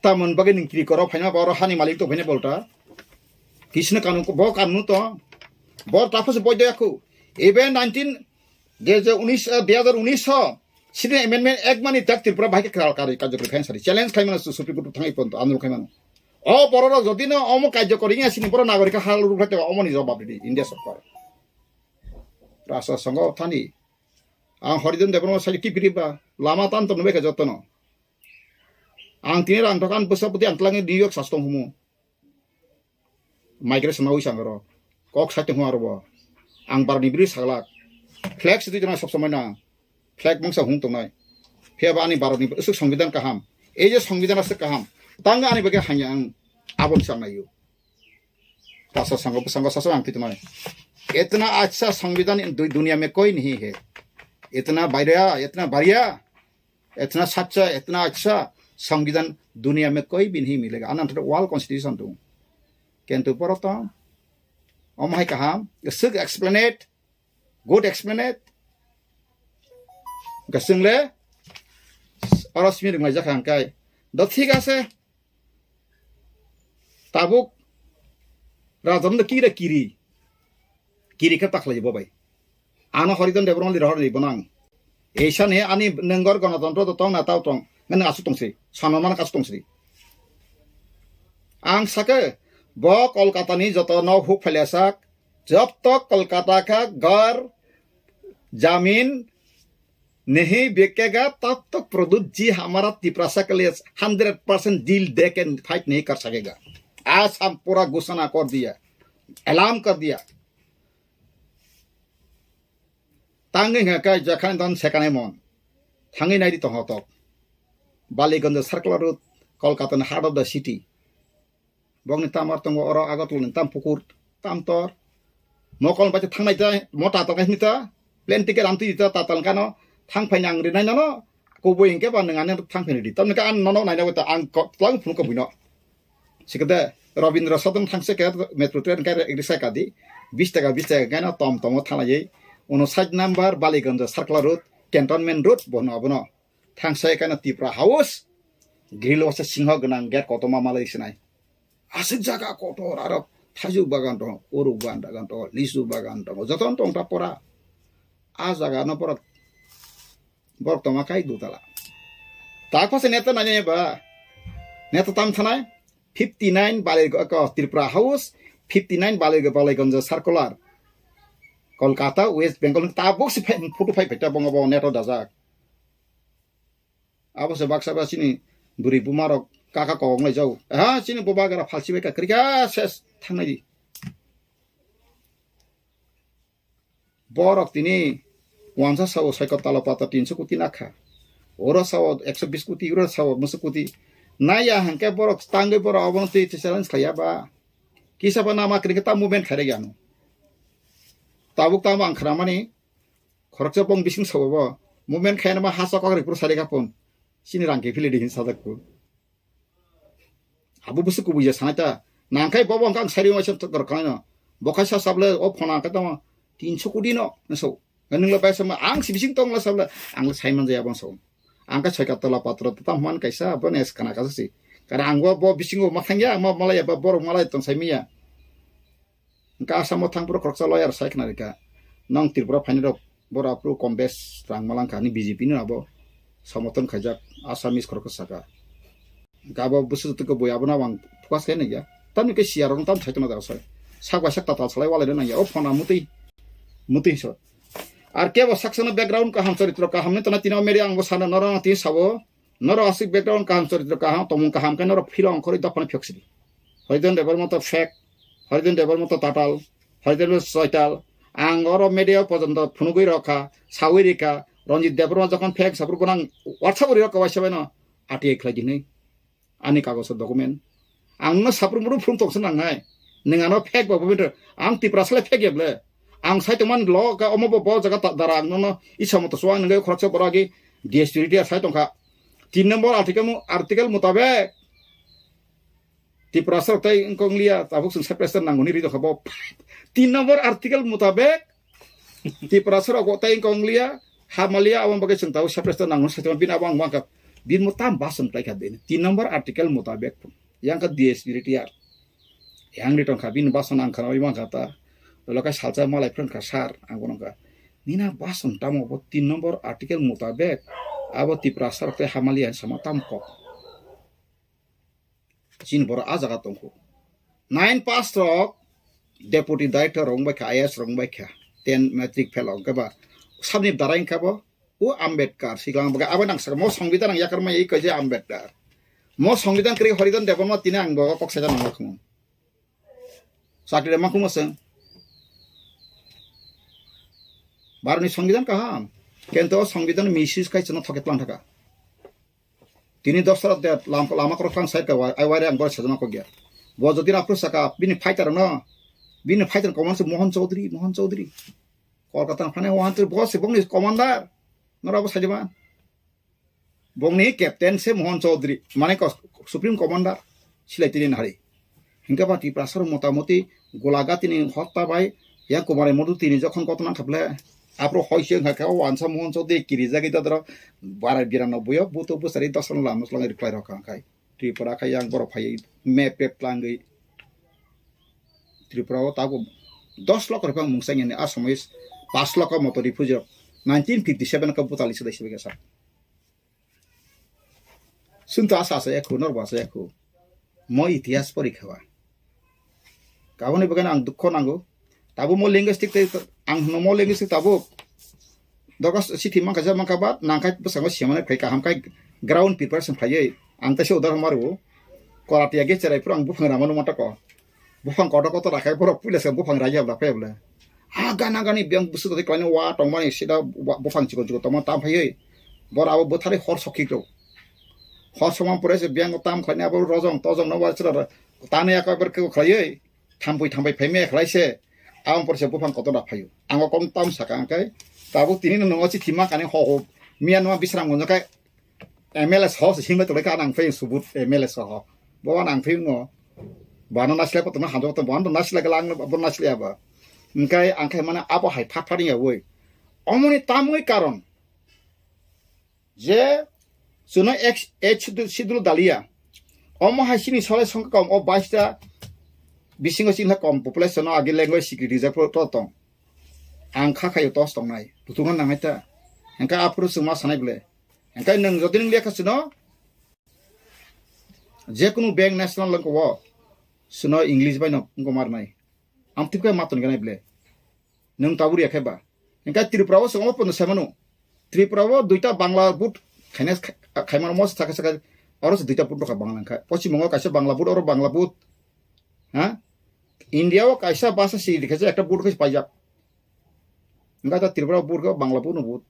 Tamoni bagwi nwng kiri koro phaima ba oro hani malik tong phaina bolta. Kisno kanun ko, bo kanun to. Bo ta phase boy doya khu. Even nineteen, je je unis, eh, dui hazar unis ho, sini amendment ek mani tak Tripura bahai khe kar-, kar-, karjokori khain sari. Challenge khai mano Supreme Court thang iponto, andolon khai mano. O borok rok jodi no omo karjokori ya sini borok nagorik hal ruk khai te omo ni jawab di India sorkar. Rasa songo thani. Ang Horidon Debbarma sai kipiri ba lama tan to nubekha jotono. Ang tini rang thokan bwsa bwtwi ang twlangwi New York sas tong humu. Migration nawi sang aro. Kok sai tong aro bo. Ang baroni biri saglak. Flag sitwi tong sob somoi na. Flag mangsa hung tongnai. Phiya ba ani baroni usuk songbidan kaham. Ei je songbidan asuk kaham. Tang ani bagwi hanya ang abon sang nayo. Tasa sango, sango sasa ang titunai. Itna acha songbidan in du-, duniya mein koi nahi hai. Itna bhaiya, itna bhaiya, itna sacha, itna acha songbidan duniya mein koi bhi nahi milega. Anan thada world constitution tu. Kintu poroto, om hai kaham, sik explain it, good explain it. Gasing le, oro simi rung lai jakha ang kai. Do thik ase. Tabuk rajon do kira kiri. Kiri khe takhlai bo bai. Ano Horidon Debbarma li rohor ri bonang. Eisa ne ani nengor gonotontro do tong na tao tong. Ngan asu tong si. Sanon man kasu tong si. Ang sake bo Kolkata ni joto no huk phele sak. Job to Kolkata ka gar jamin नहीं बिकेगा तब तक प्रद्युत जी हमारा तिपरासा के लिए hundred percent दिल दे के फाइट नहीं कर सकेगा। आज हम पूरा घोषणा कर दिया, ऐलान कर दिया। Tangwi hwnka khe jakhan don sekanai mon. Thangwi naidi tongho tok. Baliganj Circular Road, Kolkata ni heart of the city. Bokni tamar tongo oro Agartala ni tam pukur, tam tor. Mokol bai thangnai ta, mo tatal kai ta, plane ticket amtwi ta, tatal kano, thang phai nang rinai nono, kubui hwnkhe ba nwng ani thang phai ridi. Tamni ka ang nono naina ta, ang ko, tlang phunu ko buino. Sikade Rabindra Sadan thangse ke metro train ke risa kadi, bis taka, bis taka kena tom tomo thanglai. Uno side number Baliganj Circular Road, Cantonment Road, bono abono. Thangse kena Tipra House, grill wasa singho gwnang gate kotorma malai sinai. Aswk jaga kotor aro thaijuk bagan tongo, uruk bagan tongo, lisu bagan tongo, jotono tong ta pora. A jaga no pora borok tongma kai dutala. Ta khose neta nani ba? Neta tam thanai? Fifty nine Bali, ko Tripura House, fifty nine Bali, Baliganj Circular. Kolkata, West Bengal, tabuk si phai, photo phai phai ta bongo bo neto dajak. Abo se baksa ba chini bwrwi buma rok kaka kok nai jau. Ha, chini boba gara phalsi bai ka krika ses thangnai di. Borok tini wansa sao saiko talo pata tinso koti nakha. Oro sao ekso bis koti, oro sao musu koti. Naya hangke borok tangwi borok abono twi twi challenge khaiya ba. Kisa ba nama kri ta movement khaire yano. Tabuk tamo ang khramani khoroksa bong bising sao bo. Movement khaina ma hasa kokri pur sari kapon. Chini rang ke phili di hin sajak ko. Abo busu kubui ya sanai ta. Nangkai bobo ang kang sari waisa tor khlaino. Bokai sa sable o phone ang katama tinso kodi no. So. Nung la paisa ma ang si bising tong la sable. Ang la sai man jaya bang so. Ang ka sai ka tola patro ta man kaisa bo nes kana kasa si. Kara ang bo, bo bising o makhang ya ma malaya ba borok malai tong sai miya. Hingke Asamo thang phuru khoroksa lawyer sai khna rikha. Nong Tripura phainai rok boro aphuru kom bes rang malangkha ni B J P no abo somoton khaijak Assamese khoroksa saka. Hingke abo busu joto khe bui abono ang focus khe nangya. Tamni khe siya rok tam sai tongna da sai. Sak bai sak tatal salai walai nangya. O phone a mutui. Mutui so. Ar kebo saksa no background kaham choritro kaham ni tona tino media ang bo sana norok tini sabo. Norok aswk background kaham, choritro kaham, tomung kaham khe norok philo ongkhorwi dophano phiyok sidi. Horidon Debbarma to fake, Horidon Debbarma to tatal, Horidon Debbarma to soital. Ang oro media o pojonto phunugwi rokha, sawi rikha, Ranjit Debbarma jokhon fake saphuru bono ang WhatsApp o rirokha waisa baino R T I khlai di hinwi. Ani kagoso document. Ang no saphuru muru phung tongsa nangnai. Nwng ano fake ba bubinto. Ang Tiprasa le fake ya ble. Ang sai tongmani lo ka omo bo bo jaga ta dara ang nono isa moto suang nangwi khoroksa borok agi D S P R T R sai tongkha. Tin number article mu, article mutabek Tiprasa rok tai wngkong liya tabuk chwng separation nangmani ri tongkha bo. Tin number article mutabek Tiprasa rok tai wngkong liya, hamalia abang bagwi chwng tabuk separation nangmani sai tongma bini abang wngkha. Bini mo tam bason tlaikha bini. Tin number article mutabek. Yang ka D S P R T R. Yang ni tongkha bini bason ang khana oi mankha ta. Dolo kai salsa malai phrang kha sar ang bono kha. Nina bason tamo bo tin number article mutabek abo Tiprasa rok tei hamalia sama tam kok. Chini boro a jaga tongkho. Nine pass rok deputy director rok wngbai kha, I A S rok wngbai kha. Ten matric fail rok wngkha ba sabni dara wngkha bo. O Ambedkar, siklang baga abo nang saka, mo Songbidan ang yakar maya iko je Ambedkar. Mo Songbidan kri Horidon Debbarma tini ang bogo kok saja nang lakmo. Sakri rema kumo seng. Baroni Songbidan kaham. Kento Songbidan misis kai chana thoke tlang thaka. Tini dosra de lam, lama koro tlang sai ka wai, ai wai ang bor sajana ko gya. Bo jodi na pro saka, bini fighter no. Bini fighter komon se Mohan Chaudhary, Mohan Chaudhary. Kolkata phane Mohan Chaudhary, bo se bongni commander. Nora bo sajima. Bongni captain se Mohan Chaudhary, mane ko supreme commander silai tini nari. Hingke ba Tiprasa rok motamoti golaga tini hotta bai yang Kumar Modu tini jokhon koto nang khaple apro hoi se wngkha khe o wansa Mohan Chaudhary kiri jagwi dodoro barai birano buyo buto bwsari dosan lama swlangwi rwkhlai rok kha khai. Tripura khai yang borok phai map pep tlangwi Tripura o tabuk dos lokho rok mungsa nini asomoi pas lokho moto refugee rok nineteen fifty seven ka butali sidai sibai kasa. Sunta asa asa ekhu, norbo asa ekhu. Mo itihas pori khawa. Kaboni bagwi ang dukho nango. Tabuk mo linguistic tei ang hwno mo linguistic tabuk. Dogo chithi mankha, je mankha ba nangkhai bwskango semani phai kaham khai ground preparation khaiwi ang teisa udahoron mario. Koratiya ge cherai phuru ang buphang rama nukma tako. Buphang kotor kotor rakhai borok puila se buphang raiya bla phai bla. Ha gana gani biyang bwswk twi klaini wa tongmani sida wa buphang chikon chikon tongma tam phaiwi. Bor abo bwtharwi hor sokhi rw. Hor sokma pore se biyang tam khlaini abo rojong tojong no wa chwla tani aka ber khlaiwi. Thampui thampui phaimaya khlai se, aboni pore se buphang kotor da phaio. Ang o kok tam saka ang khe, tabuk tini no nongo chithi ma kani ho ho, miya numa Bisramganj khe M L A soho se himlai tonglaikha, ang phai subut M L A soho. Bo ang phai no, bano nasilai pa tongma hamjak tong, bano nasilai khe lang bo nasilai aba. Hingkhe ang khe mane abo hai phat phat wngya oi. Omoni tamoi karon. Je chwno ek, ek schedule, schedule daliya. Omo hai chini solai songkha kom, o baista bisingo chini kom population no agi language security rijak pho to tong. Ang kha khayo tos tongnai. Butungo nangnai ta. Engka aphuru chwngma sanai bole. Engka nwng jodi nwng lekha chwno, je kunu bank national langko o, chwno English bai no wngko marnai. Amtwkhe ma tongganai bole. Nwng tabuk ya khe ba. Hingkhe Tripura o chwng omo pono sai mano. Tripura o duita Bangla board khaina khaimano mo saka saka oro se duita board rokha Bangla kha. Pochim Bongo kaisa Bangla board, oro Bangla board. Ha? India o kaisa basa si dikha je ekta board khe paijak. Hingkhe ta Tripura board khe Bangla board no board.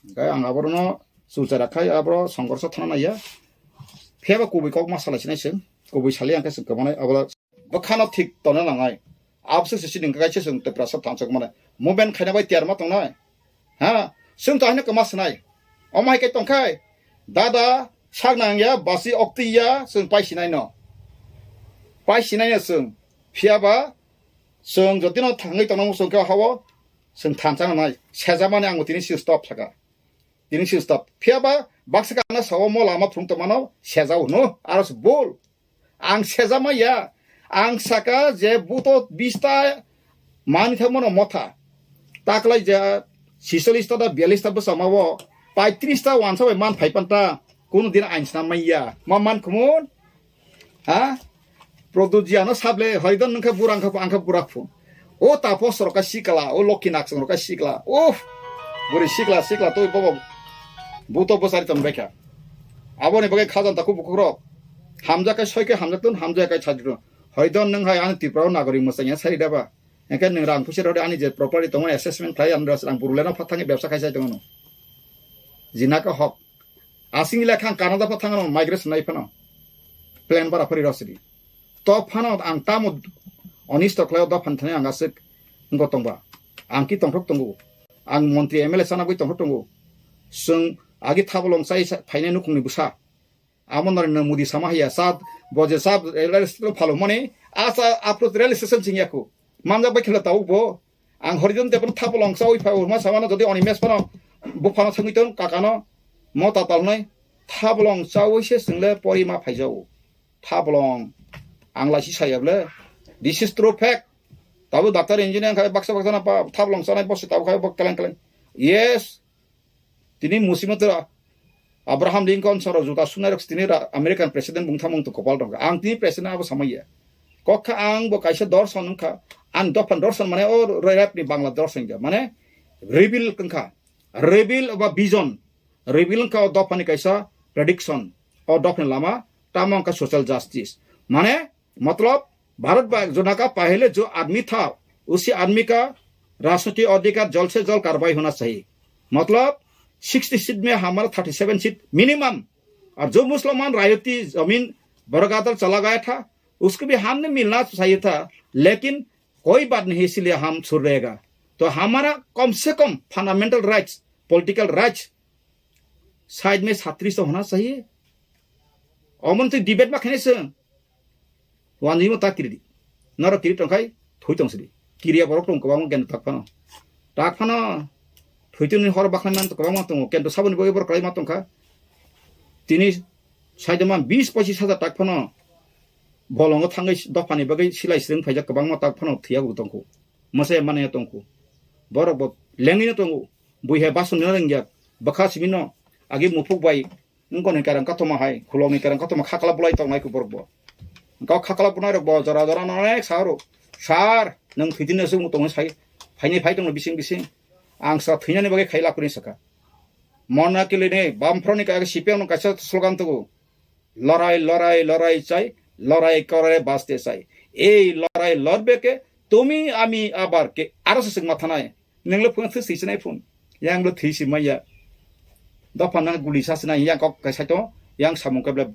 Hingkhe ang aborno chuchara khai aboro songkorso thana naiya. Phiyaba kubui kok ma salai sinai se. Kubui sali ang khe se kwmanai abo. Bwkhano thik tongna nangnai. Abose se sining kaisa chwng Tiprasa thansok mane. Movement khaina bai tiyar ma tongnai. Ha? Chwng to haino kwma swnai. Omo hai khe tongkhai. Dada sak nangya, basi okti ya, chwng pai sinai no. Pai sinai no chwng. Phiyaba chwng jotino thangwi tongna muchung khe hao chwng thansa nangnai. Sejamani ang tini si stop saka. Tini si stop. Phiyaba baksa kana sao mo lama phung tongmano sejao no. Aro se bol. Ang sejama ya. Ang saka je buto bista mani thangmano motha. Taklai je sisolista da bialista bwsama o paitris ta wansa bai man phai panta. Kunu din ain snam maya. Ma man khumun? Ha? Produjiano sable hoidon nungkha burang kha angkha burak phu. O tapos roka sikla, o lokhi naksong roka sikla. Uff. Buri sikla, sikla toi bobo. Buto bosari ton bekha. Aboni bagai khajan taku bukhurok. Hamja kai soi kai hamja tun, hamja kai chajrun. Hoidon nung hai ani Tripura nagori musanya sari daba. Engke nung rang pusi rode ani je property tongo assessment khlai ani rang buruleno phatangi bebsa khai sai tongo. Jinaka hok. Asing ila kha ang Canada pha thangno migration nai phano. Plan bara phari rosidi. To phano ang tamo onisto khlaio do phan thani ang aswk ngo tongba. Ang ki tongthok tongo. Ang montri M L A sana bui tongthok tongo. Sung agi thabolong sai sa-, phainai nukhungni bwsa. Amo Narendra Modi sama hiya sat boje sat rail station phalo mani asa apro rail station sing yaku. Manjak bai khela tau bo. Ang Horidon Debon thabolong chawi phai urma samano jodi oni mes phano buphano thangwi tong kakano mo tatal nai thabolong chawi se single pori ma phaijao. Thabolong ang laisi saya ble. This is true fact. Tabu doctor engineer khai baksa baksa na pa thabolong chanai bosi tabu khai bok keleng keleng. Yes. Tini musimotwra Abraham Lincoln soro juta sunai rok tini ra-, American president bung thamung to kopal tongkha. Ang tini president abo samaya. Kokha ang bo kaisa dorson wngkha. Ang dophan dorson mane o rap ni Bangla dorson ja. Mane reveal wngkha. Reveal ba vision. Reveal wngkha o dophani kaisa prediction. O dophani lama tamo wngkha social justice. Mane मतलब भारत का जो ना का पहले जो आदमी था उसी आदमी का राजनीति अधिकार जल्द से जल्द कार्रवाई होना चाहिए। मतलब सिक्सटी सीट में हमारा थर्टी सेवन सीट मिनिमम। और जो मुसलमान रायती जमीन बरगादल चला गया था उसको भी हमने मिलना चाहिए था, लेकिन कोई बात नहीं, इसीलिए हम छुड़ रहेगा। तो हमारा कम से कम fundamental rights, political rights side में छत्तीस तो होना चाहिए। Omo twi debate ma khainai se. Wanjwi mo ta kiri di. Noro kiri tong khai thui tong sidi. Kiriya borok tong kwbangma gen tak phano. Tak phano. Thui twi ni hor bakhlai man kwbangma tongo. Kento saboni bagwi borok kwlai ma tong kha. Tini saidoma bis pochis hajar tak phano. Bolongo thangwi dophani bagwi silai sring phaijak kwbangma tak phano thwiya bo tong kho. Mwsai mane tong kho. Borok bo lengwi no tongo. Bui hai bason no rengya. Bwkha simi no. Agi muphuk bai Wngkoni kereng kothoma hai, khulokni kereng kothoma khakla bulai tongnai khe borok bo. Wngkha khakla bunai rok bo jora jora no onek sa oro. Sir, nwng thwidin no se wng tongo sai. Phaini phai tongno bising bising. Ang sa thwinani bagwi khai lakwini sakha. Mona kilini bamphoroni ka C P M no kaisa slogan tugu. Lorai, lorai, lorai chai, lorai kore baste chai. Ei lorai lorbe ke tumi ami abar ke aro se singma thanai. Nenglo phone thwi sinai phone. Yang lo thwi si maya. Dopha nang guli sa sinai yang kok kai saito yang samung ke ble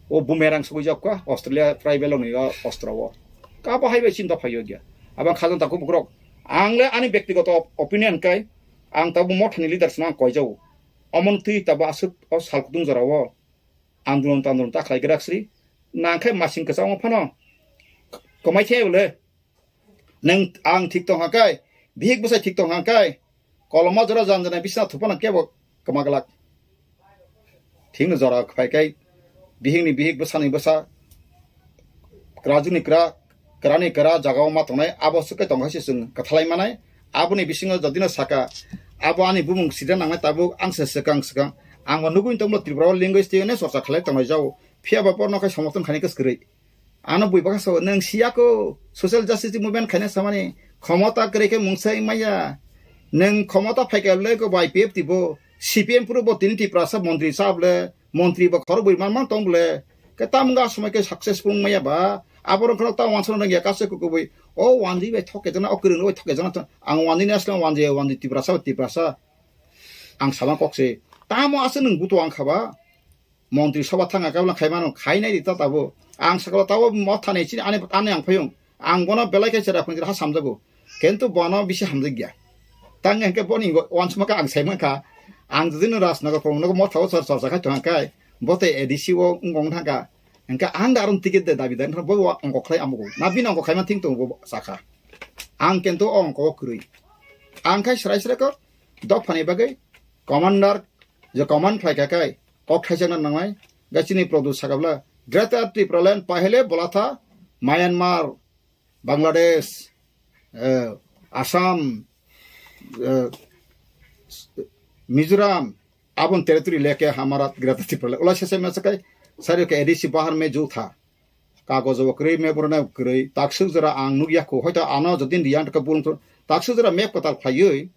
o bumerang sugui jok ka Australia tribal ni o ostro o. Ka bo hai bai chin dopha yo gya. Abang khajang taku bukrok. Ang le ani bektigoto opinion kai ang tabu mothani leader sna koi jau. Omon twi tabu asuk o sal kutung jora o. Andolon tandolon ta khlai grak sri. Nang khe masing kwchangma phano. Komai khe bole. Neng ang thik tong hakai. Bihik bwsai thik tong hakai. Koloma jora jan jana bisna thupana kebo kama glak. Thikno jora phai kai. Bihikni bihik bwsani bwsa. Kwrajuni kwra, kwrani kwra jagao ma tongnai, abo swkhe tongkha se chwng kwthalai manai. Aboni bisingo jodino saka, abo ani bumung sida nangnai tabuk ang se swkang swkang. Ang bo nugui tongmolo Tripura o language tei hwnwi chorcha khlai tongnai jao. Phiya ba porno khai somorthon khainai kwskwrwi. Ano bui bakha sao, nwng siya ko social justice movement khaina samani khomota kwrwi khe mungsa wng maya. Nwng khomota phaikha le ko bai P F T bo C P M puro bo tini Tiprasa montri sa bole. Montri ba khorok bui man man tong bole. Ke tam ga somoi ke successful wng maya ba. Abo rok khorok ta wansana nang ya kase ko kubui. O wanji bai thok ke jana, o kwrwng bai thok ke jana. Ang wanji ni asle wanji, wanji Tiprasa, Tiprasa. Ang sama kok se. Tamo ase nwng buto ang khaba. Montri soba thang ka bla khai mano, khai nai di ta tabo. Ang sakalo tabo mo thani chini ani, ani ang phayung. Ang bono belai khe chera phung ha samjago. Kintu bono bisi hamjak ya. Tang hwnkhe boni wansma ka ang sai mankha. Ang jodi no Rajnagar phung no mo thago sar sar khai thang kai. Bote A D C o ngong thangka. Hwnkhe ang da aron ticket de dabi dan bo wa ongko khlai amugo. Na bini ongko khai ma thing tong bo sakha. Ang kintu o ongko kwrwi. Ang khai srai srai ko dok phani bagwi commander je command khlai kha kai. Kok thaijakna nangnai, ga chini Produ sakabla, Greater Tipraland pahele bola tha, Myanmar, Bangladesh, eh, Assam, eh, Mizoram, abon territory leke hamara Greater Tipraland. Ula sese mesakai, sari ke A D C bahar me jo tha. Kagojo bo kwrwi, map rwna kwrwi, takswk jora ang nukya kho, hoito ano jodi riyan ka bulung thung, takswk jora map kwtal khlaiwi,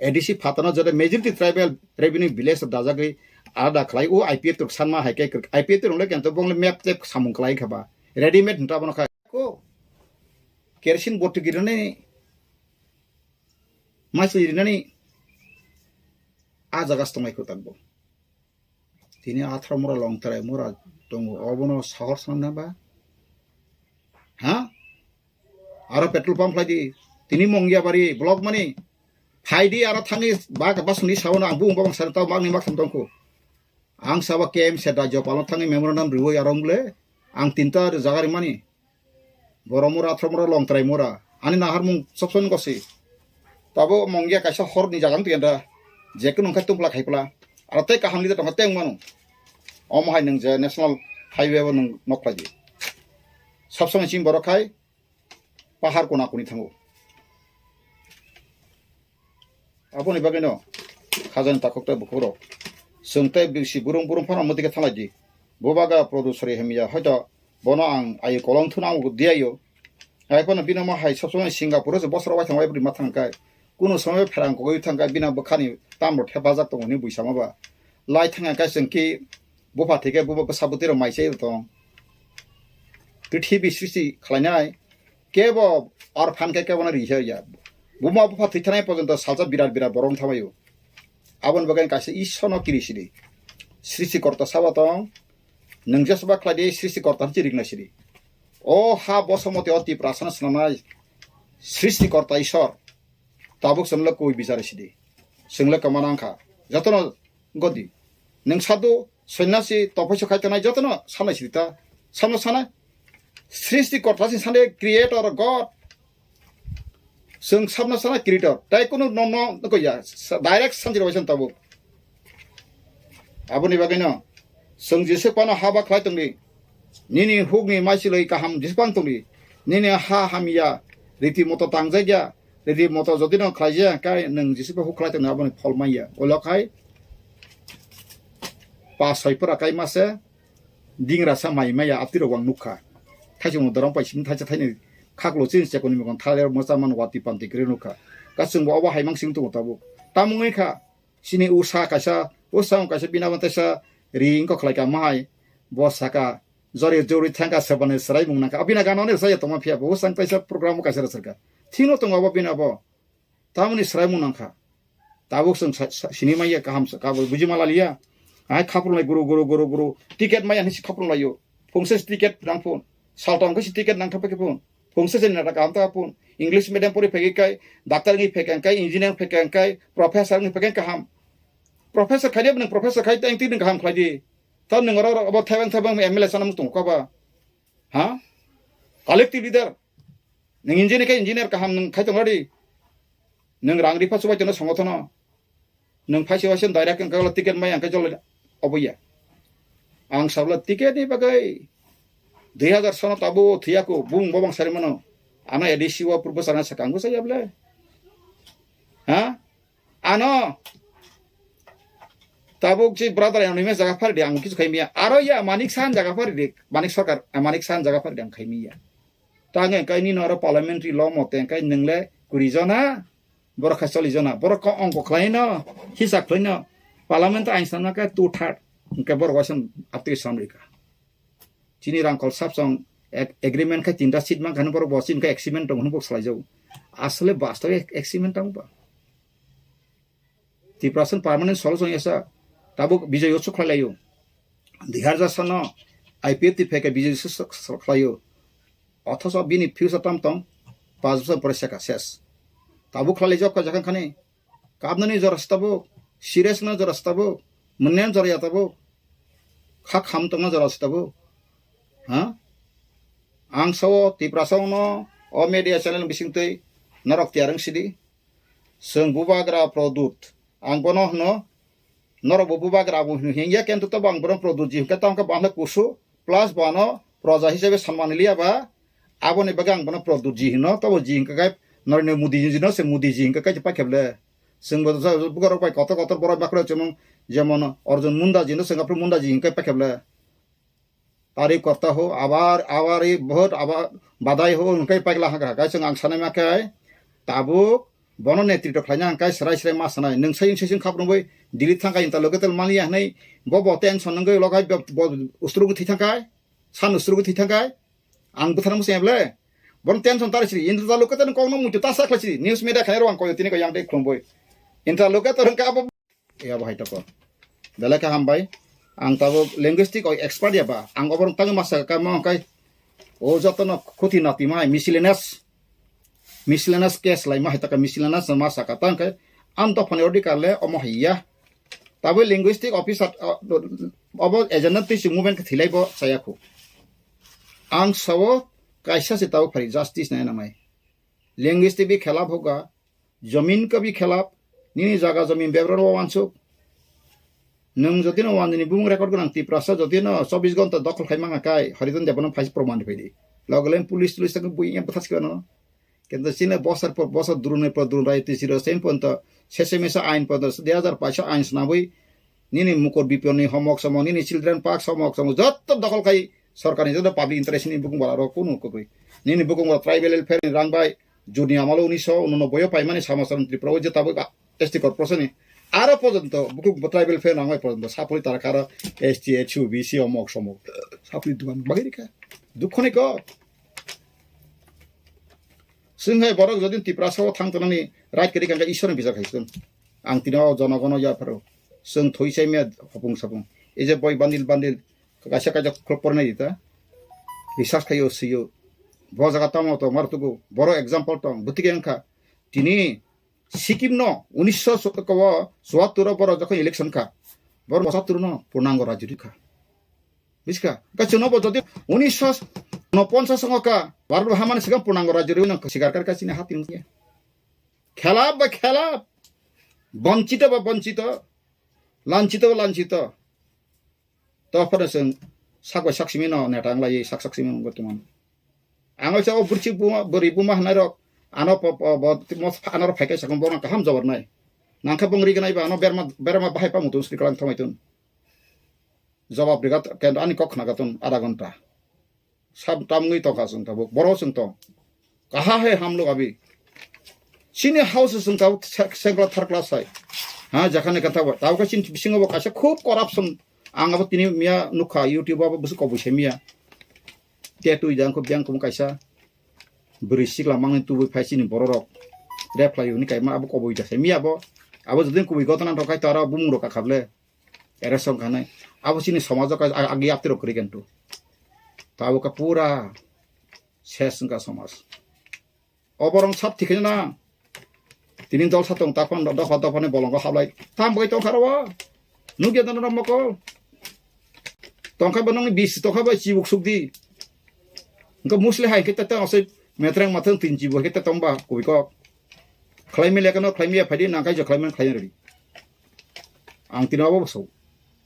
A D C phatano jora majority tribal revenue village rok dajagwi alada khlai, o I P F rok sanma hai khe, I P F rok le kento bong le map tep samung khlai kha ba, readymade hinta bono kha. Ko kerosene bottle girinani, masli rinani, a jaga se tonglai kho takbo. Tini atharo mura long terai mura tongo, obono sahor sanna ba? Ha? Aro petrol pump khlai di. Tini Mongia bari block mani. Phai di aro thangwi ba, ba suni sabono ang bung babang sari tao magni mak sam tongkho. Ang sabo K M se da jopalo thangwi memorandum riwi aro wng le. Ang tinta jaga rimani. Borok mura, athro mura, long terai mura. Ani nahar mung sopsoni gosi. Tabo Mongia kaisa hor ni jaga wng twi da. Je kunu wngkha tungpla khaipla. Aro tei kaham leader tongkha tei wng mano. Omo hai nwng je national highway o nwng nok khlai di. Sopsoni chini borok khai pahar kona kuni thango. Aboni bagwino khajani takhuk tei bukhukrok. Chwng tei bisi burung burung phano mwtwi khe thanglai di. Bubagra Produ sori hamya, hoito bono ang ayu kolong thuna ang di ayo. Ai phano bino ma hai sopsomai Singapore se bosor wai thang wai bwrwi ma thang kai. Kuno somoi pherang kogwi thang kai bina bwkhani tamrok thepajak tongo hwnwi buisama ba. Lai thang kai chwng ki bupha thike bubo bwsa bwtwi rok mai chai tong. Prithibi srishti khlainai kebo ar phan khe kebo na ri ya. Buma bupha thwi thanai porjonto salsa birat birat borok wng thamaio. Aboni bagwi kaisa Ishwarno kiri sidi. Srishti korta sabo tong. Nwng jesba khlai di Srishti korta hwnsi rik nai sidi. O ha bosomoti o Tiprasano swnamnai Srishti korta Ishwar. Tabuk chwngno kwi bichar sidi. Chwngno kwma nang kha. Jotono godi. Nwng sadhu, sonyasi, tophoiso khai tongnai jotono sanai sidi ta. Samno sanai. Srishti korta si sanai creator God. Chwng sabno sana creator. Tai kunu nomno nukya. Sa-, direct sanjiro bai san tabuk. Aboni bagwino chwng Jisu phano haba khlai tongdi. Nini hukni maichilwi kaham Jisu phano tongdi. Nini ha hamya riti moto tangjakya. Riti moto jodi no khlaijak kai nwng Jisu phano huk khlai tongdi aboni phol manya. Olo khai pa soi pura kai mase. Dingra sa mai maya apti rok ang nukha. Thaisung dorong pai sini thaisa thaini khaklo chini chekoni mokon thale mosa man wati panti kre nukha. Ka chwngbo obo hai mansing tongo tabuk. Tamungwi kha, chini usa kaisa, usa wng kaisa bina bo teisa ri wngkha khlai ka mahai. Bo saka, jori jori thangka sebani swraimung nangkha. Abina gana ne saya tongma phiya bo, usang teisa program kaisa rwchar kha. Thino tongo obo bina bo. Tamoni swraimung nangkha. Tabuk chwng sa-, sa-, sini manya kaham sa, kabo buji mala liya. Ai khaprung lai guru, guru, guru, guru. Ticket maya hinsi khaprung laio. Phungse ticket nang phun. Saltong khe si ticket nang thapa khe phun. Phungse se nata kaham ta phun. English medium pori phegi kai, doctor ngi phekang kai, engineer phekang kai, professor ngi phekang kaham. Professor khai de nang professor khai tang ti nang kaham khlai di. Tam nang oro abo thebang thebang M L A sana mung tong ka ba. Ha? Collective leader. Nang engineer khe engineer kaham nang khai tong di. Nang rang ripa chubai tong songotono. Nwng phaisa waisa direct wngkha ticket mai ang khe jol obo ya. Ang sabla ticket ni bagwi dui hazar sono tabo thiyako bung bobang sari mano. Ano A D C o purbo sana sakang go saya ble. Ha? Ano tabuk si brother ano ime jaga phari di ang kisu khaimiya. Aro ya Manik San jaga phari di. Manik Sarkar, eh, Manik San jaga phari di ang khaimiya. Tang engkai nini oro parliamentary law mote engkai nwngle kuri jona, borok kha cholli jona, borok kok ongko khlaino, hisab khlaino, parliament ain sanma khe two third, hwnkhe borok waisa aptwi samrika. Chini rangkol sapsong ag-, agreement khe tinta seat mankha borok bo chini khe excitement tong hwnwi bok salai jago. Asole bastob excitement tong ba. Tiprasa permanent solution yasa tabuk Bijoy Utsav khlai laio. Dui hazar sano I P F T phai khe Bijoy Utsav khlaio. Othoso bini future tam tong, pas bosor pore seka ses. Tabuk khlai jok ka jakan khani. Kabnani jora se tabuk, serious na jora se tabuk, mwnne jora ya tabuk. Kha kham tongna jora se tabuk. Ha? Ang sao Tiprasa no o media channel bising twi norok tiyar wng sidi. Chwng bubagra Produt. Ang bono hwno, norok bo bubagra bo hwno hingya, kintu to bang bono Produt ji hwnkhe tamo khe bangla kusu, plus bono proja hisabe sanmani liya ba, aboni bagwi ang bono Produt ji hwno, tobo ji hwnkhe kai Narendra Modi ji no se Modi ji hwnkhe kai pakheble. Chwng bo bugarok bai kotor kotor borok bakhro chumung, jemon Arjun Munda ji no chwng aphuru Munda ji hwnkhe pakheble. Tarif korta ho, abar, abar, i, bahut, abar, badai ho, hwnkhe paikla hakha. Kaisa ang sanai ma khe, tabuk, bono netritw khlaina hwnkhe, srai srai ma sanai. Nwng sai, sai, sai, khap rwngwi, Delhi thangkha, interlocutor maliya hwnwi, bo, bo, tension wngwi, logai, bo, bo, usturugwi thwi thangkha, san usturugwi thwi thangkha, ang bwthar muchung eble. Bono tension tari siri, interlocutor kokno muitu ta sakhlai siri, news media khairok ang koyo tini ko yang dei khulumwi. Interlocutor wngkha abo. Ya, bahai toko. Belai khe hambai. Ang tabuk linguistic o expert ya ba. Ang oborok tangwi masa ka mo kai. O jotono khuti nati mai miscellaneous. Miscellaneous case lai ma hai taka miscellaneous ma saka tang kai. Ang to phone order kar le omo hai ya. Tabuk linguistic officer, uh, obo agenda twi si movement khe thilai bo saya khu. Ang sao kaisa se tabuk phari justice nai nang nai. Linguistic bi khelap hoga. Jamin ka bi khelap, nini jaga jamin bebra rw wansuk. Nwng jotino wanjini bumung record gwnang Tiprasa jotino chobbish ghonta dokhol khai manga kai, Hariton Debano phaisi proman rwphai di. Logo len police tulis tang bui yang bwthas kano. Kento chini bosor por bosor drone por drone rai tisi ro sem ponto, sese mesa ain ponto, dui hazar paisa ain snabui, nini mukor biponi homok somok, nini children park somok somok, jotto dokhol khai sorkarni jotto public interest ni bukung bala ro kunu kokoi. Nini bukung bala tribal welfare ni rang bai, juni amalo unisho unonoboi o paimani Samacharan Tripura o je tabuk S T corporation ni. Aro porjonto bukung bo tribal welfare nang bai porjonto sapuli tara karo S T, H U, B C omok somok. Sapuli dugan bagiri ka. Dukho ni ko. Chwng hai borok jodi Tiprasa o thang tongnani right kwrwi kangkha Ishwar ni bijak hai chwng. Ang tini o jonogono yapharo. Chwng thoi chai maya hopung sapung. Ei je boi bandil bandil kaisa kaisa khulok pornai di ta. Research khaio sio. Bo jaga tamo to mar tugo. Boro example tong. Bwtwi khe wngkha. Tini Sikkim no unisho chuattur o borok jokhon election kha. Borok pochattur no purnango rajyo rikha. Bujiska, ka chwngno bo jodi unisho unoponchas songo ka, Bharat bo hamani swkang purnango rajyo rwi nang sikar kar ka chini hati nungya. Khelap ba khelap, bonchito ba bonchito, lanchito ba lanchito. To phano chwng sak bai sak simi no neta wng lai sak sak simi wngwi tongmani. Ang waisa o bwrwi buma, bwrwi buma hwnai rok ano po, po, bo, mo, ano rok phai khe sakung bono kaham jawab nai. Nang khe bong ri gnai ba ano berma, berma bahai pa mutung sri kalang thomai tun. Jawab riga kendo ani kok khnaga tun adha ghonta. Sab tamngwi tongkha chwng tabuk. Boro chwng tong. Kaha hai ham lok abi. Chini house chwng tabuk se-, second class, third class hai. Ha, jakhani kantha bo. Tabuk khe chini bisingo bo kaisa khub corruption. Ang abo tini miya nukha YouTube abo bwswk koboi se miya. Te twi jang kho biyang kho kaisa. Bwrwi sikla mangni tubui phai chini bororok. Rep khlai hwnwi kaima abo koboi da se miya bo. Abo jodin kubui gotana rok khai to aro bumung rok kakhable. Ere song khanai. Abo chini somajo ka ag-, agi aptirok kwrwi khe ntu. Tabuk khe pura ses wngkha somaj. Oborong sab thikhe na. Tini dol sa tong takhon dopha dopha ni bolongo hablai. Tam bai tongkha ro. Nugya dano mokol. Tongkha ba nongni bis tongkha ba chibuk sukdi. Engko musli hai khe tete osoi metreng mathang tin chibu hai khe tongba koi kok. Khlai mi lekano khlai mi phai di nang kai jo khlai man khlai redi. Ang tini abo so.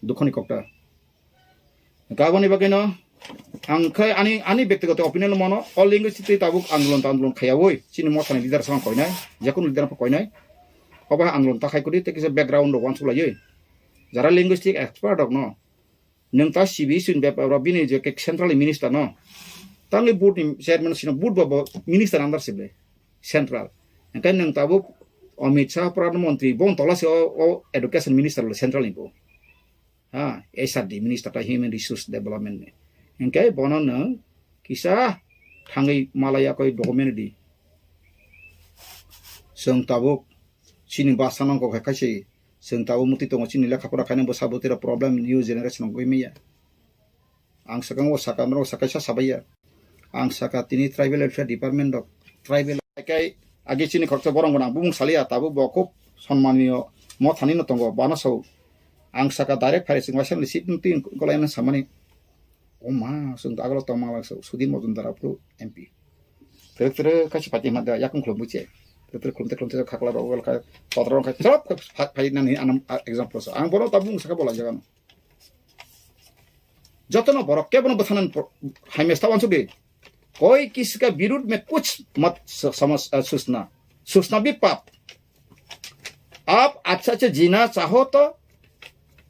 Dukhoni kokta. Gaboni bagwino ang khai ani, ani bektigoto opinion mano, all linguistic tei tabuk andolon ta andolon khayawoi, chini mothani leader sang koinai, jekunu leader pho koinai, obo hai andolon ta khai kudi tei kisa background rok wansuk laiwi. Jara linguistic expert rok no, nwng ta C B C ni bepar rok bini je ke central minister no, tangwi board ni chairman sino board bo, bo minister under sible central. Engkai nwng tabuk Amit Shah Pradhan Mantri, bo tola se o, o education minister le central ni bo. Ha, H R D minister ta human resource development ni. Engkai bono nwng kisa thangwi malaya koi document di. Chwng tabuk chini basa nang kok hai kaisi chwng tabuk muti tongo chini lekha pora khaina bo sabutira problem new generation goi maya. Ang sakang o saka mrok saka sa sabaya. Ang saka tini tribal welfare department rok tribal. Kai agi chini khoroksa borok gwnang bumung saliya tabuk bo khub sonmaniyo mothani no tongo bana so. Ang saka direct phai sing waisa ni seat twi golai na samani. O ma sung agalo tongma lang so sudin mojun dara pro M P. Tere tere kachi pati ma da yakung khulum buche. Tere tere khulum te khulum te khakla rok ka todra rok ka chop phai nani anam example so. Ang borok tabuk saka bola jaga no. Jotono borok kebono bwthanani pro-, hai mesta wansuk di. कोई किसी का विरुद्ध में कुछ मत स-, समझ, अ, सोचना, सोचना भी पाप। आप अच्छा से जीना चाहो तो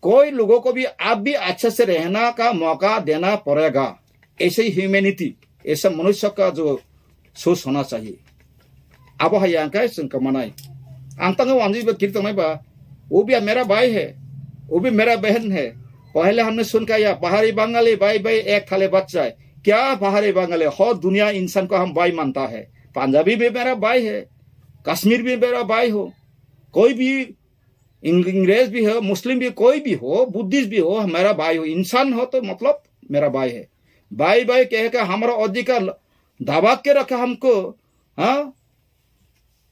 कोई लोगों को भी आप भी अच्छा से रहना का मौका देना पड़ेगा। ऐसे ही ह्यूमैनिटी, ऐसा मनुष्य का जो सोच होना चाहिए। Abo hai ang kai chwng kwmanai. Ang tango wanjwi ba kiri tongnai ba, वो भी मेरा भाई है, वो भी मेरा बहन है। पहले हमने सुन के आया, पहाड़ी बंगाली भाई भाई एक थाली बच्चा है। क्या पहाड़ी बंगाली, हो दुनिया इंसान को हम भाई मानता है। पंजाबी भी मेरा भाई है, कश्मीर भी मेरा भाई हो, कोई भी इंग-, अंग्रेज भी हो, मुस्लिम भी, कोई भी हो, बुद्धिस्ट भी हो, मेरा भाई हो, इंसान हो तो मतलब मेरा भाई है। भाई भाई कह के हमारा अधिकार दबा के रखा हमको, हाँ?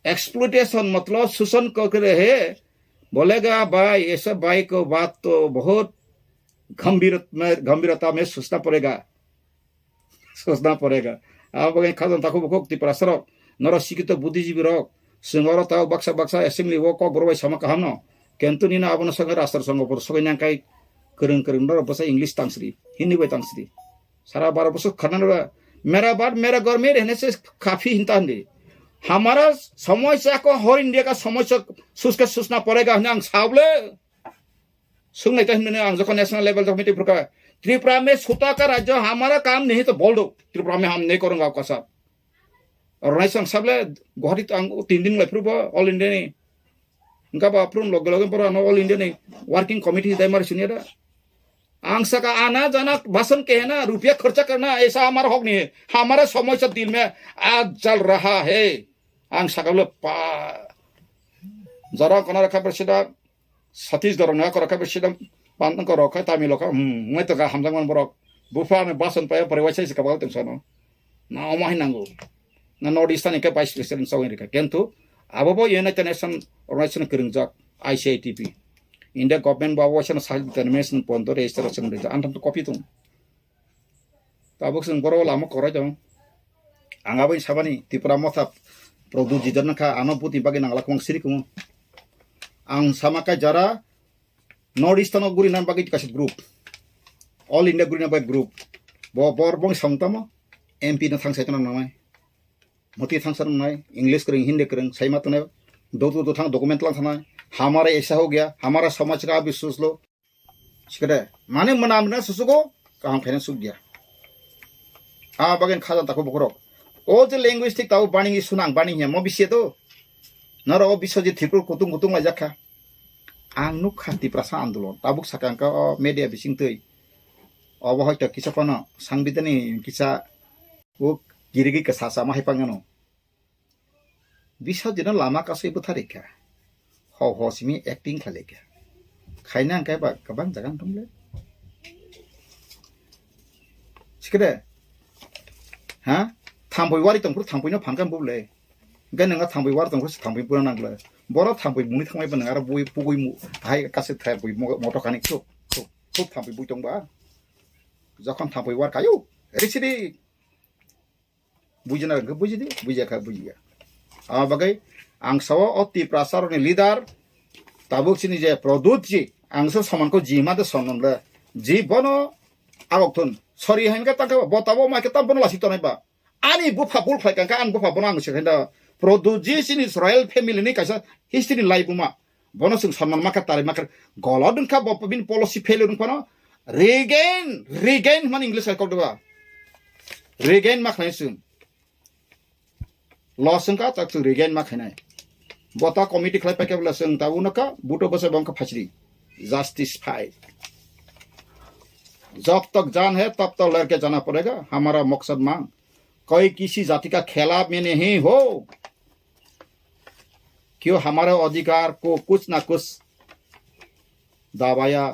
एक्सप्लॉयटेशन मतलब शोषण कर रहे हैं। बोलेगा भाई, ऐसा भाई को बात तो बहुत गंभीर में, गंभीरता में सोचना पड़ेगा। सोचना पड़ेगा। Abo bagwi khajang takhuk bukhuk Tiprasa rok, norok sikito buddhijibwi rok, chwng oro tao baksa baksa assembly o kok borok bai sama kaham no. Kintu nini abono sogwi rastro songo por sogwi nang kai kwrwng kwrwng norok bwsa English tangsri, Hindi bai tangsri. Sara baro bosor khana nora, मेरा बात मेरा घर में रहने से काफी hinta hindi. हमारा समस्या को हर इंडिया का समस्या सोच के सोचना पड़ेगा hwnwi ang sabole. Sung naita hwnwi ang jokon national level jokon meeting phurkha, Tripura में छोटा का राज्य हमारा काम नहीं तो बोल दो, त्रिपुरा में हम नहीं करूंगा आपका साथ। Organization ang sable Guwahati ang tin din lai phuru bo All India ni. Engka ba phuru loge loge boro ano All India ni working committee dai mari sunia da. Ang saka आना जाना भाषण कहना, रुपया खर्चा करना, ऐसा हमारा हक नहीं है। हमारा समस्या दिल में आग जल रहा है। Ang saka le pa. Jara kona rakha president Satish Dhorong ni ako rakha president pan ko rok khai Tamil rok khai, hmm, ngai to ka hamjang man borok. Bupha ni bason pa pare waisa se kabal teng sono. Na omo hai nango. Na North Eastern ni khe vice president sawin rikha. Kintu abo bo United Nation Organization kwrwngjak I C I T P. India government bo abo waisa na self determination pondo register song rijak. Antam to copy tong. Tabuk chwng boro lama korai tong. Ang abo sabani Tripura motha Pradyut Jidar nangkha, ano butni bagwi nangla kwbang siri kwmung. Ang sama kai jara North Eastern o gurina bagwi kaisa group, All India gurina bagwi group. Bo bor bong song tamo M P no thang sai tong nangnai. Moti thang sa nangnai, English kwrwng, Hindi kwrwng, sai ma tongnai. Dotu do thang document lang thanai. हमारा ऐसा हो गया, हमारा समाज का आप भी सोच लो. Sikade, mane mwnam na susugo, kaham khaina suk dia. A bagin khaja tako bokorok. O je linguistic tao bani sunang bani hiya mo bisi to. Norok o Biswajit Tripura kutung kutung laijak kha. Ang nuk kha Tiprasa andolon. Tabuk sakha ang kha o media bising twi. Obo hoito kisa phano sangbidani kisa uk girigwi kasa sama hai pangano. Biswajitno lama kasui bwtharwi kha. Ho ho simi acting khlai kha. Khaina ang khe ba kwbang jaga wng tong le. Sikhe de. Ha? Thambui wari tongphuru thambuino phan kha bubule. Hingke nwngo thambui wari tongphuru se thambui buna nang le. Boro thambui muni thangmai ba nang aro bui pugui mu hai kase thai bui mo-, moto kani khuk khuk khuk thambui bui tong ba. Jokhon thambui war kayu. Risidi. Bujina hingke bujidi, bujiya kha bujiya. Ama bagwi ang sao o Tiprasa rokni leader tabuk chini je Pradyut ji, ang so somanko ji ma de sonom le. Ji bono agok thun. Sorry hain ka tangka bo tabo ma ke tam bono lasi tonai ba. Ani bupha bul khlai kangka, ani bupha bono ang se khainda. Pradyut ji chini royal family ni kaisa history ni laibuma. Bono chwng sonman makha, tari makha. Golod wngkha bo bini policy failure wngphano. Regain, regain hwnmani English hai kok deba. Regain ma khlai chwng. Loss wngkha, tak chwng regain ma khainai. Bota committee khlai paikha bwla chwng ta uno ka, buto bwsa bongkha phachri. Justice fight. जब तक जान है, तब तक लड़के जाना पड़ेगा, हमारा मकसद मांग। कोई किसी जाति का खिलाफ में नहीं हो, क्यों हमारे अधिकार को कुछ ना कुछ दबाया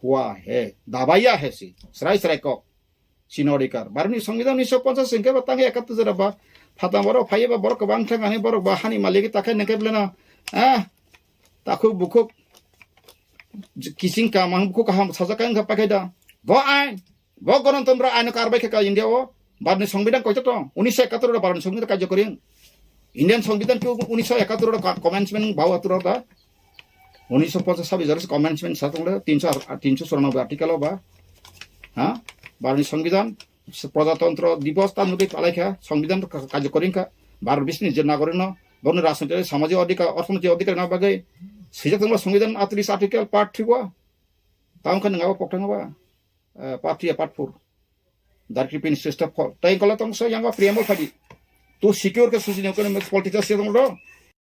हुआ है, दबाया है सी, srai srai kok, chini odhikar. Bharotni Songbidan unisho ponchas hingke ba tang ekattor jora ba, phatang borok phaiye ba borok kwbang thang ani borok ba hani malik ta khe nengke beleno, ah, takhuk bukhuk, kiching kamang bukhuk kaham sajak khe wngkha paikhe da. Bo ain, bo Ganatantro aino karbai khe ka India o, Bharotni Songbidan koito tong, unisho ekattor oro Bharotni Songbidan karjokori wng. Indian Songbidan ke unisho ekattor oro ka-, commencement bau atur da. Unisho ponchas sabis jora commencement sa tong le, tinsho ar-, tinsho churanobboi article o ba. Ha? Bharotni Songbidan, Prajatantro Divos ta nugui palai kha, Songbidan ka-, karjokori wng kha. Bharot bisni je nagorik no, borokni rajnoitik, samajik odhikar, orthonoitik odhikar na bagwi swijak tongma Songbidan atris article part three o. Tamo khe nwng abo pokthang ba, eh, part three, part four. Directive Minister Step four. Tai kola tong so yang preamble phadi. To secure ke susi ne kono political se tong do.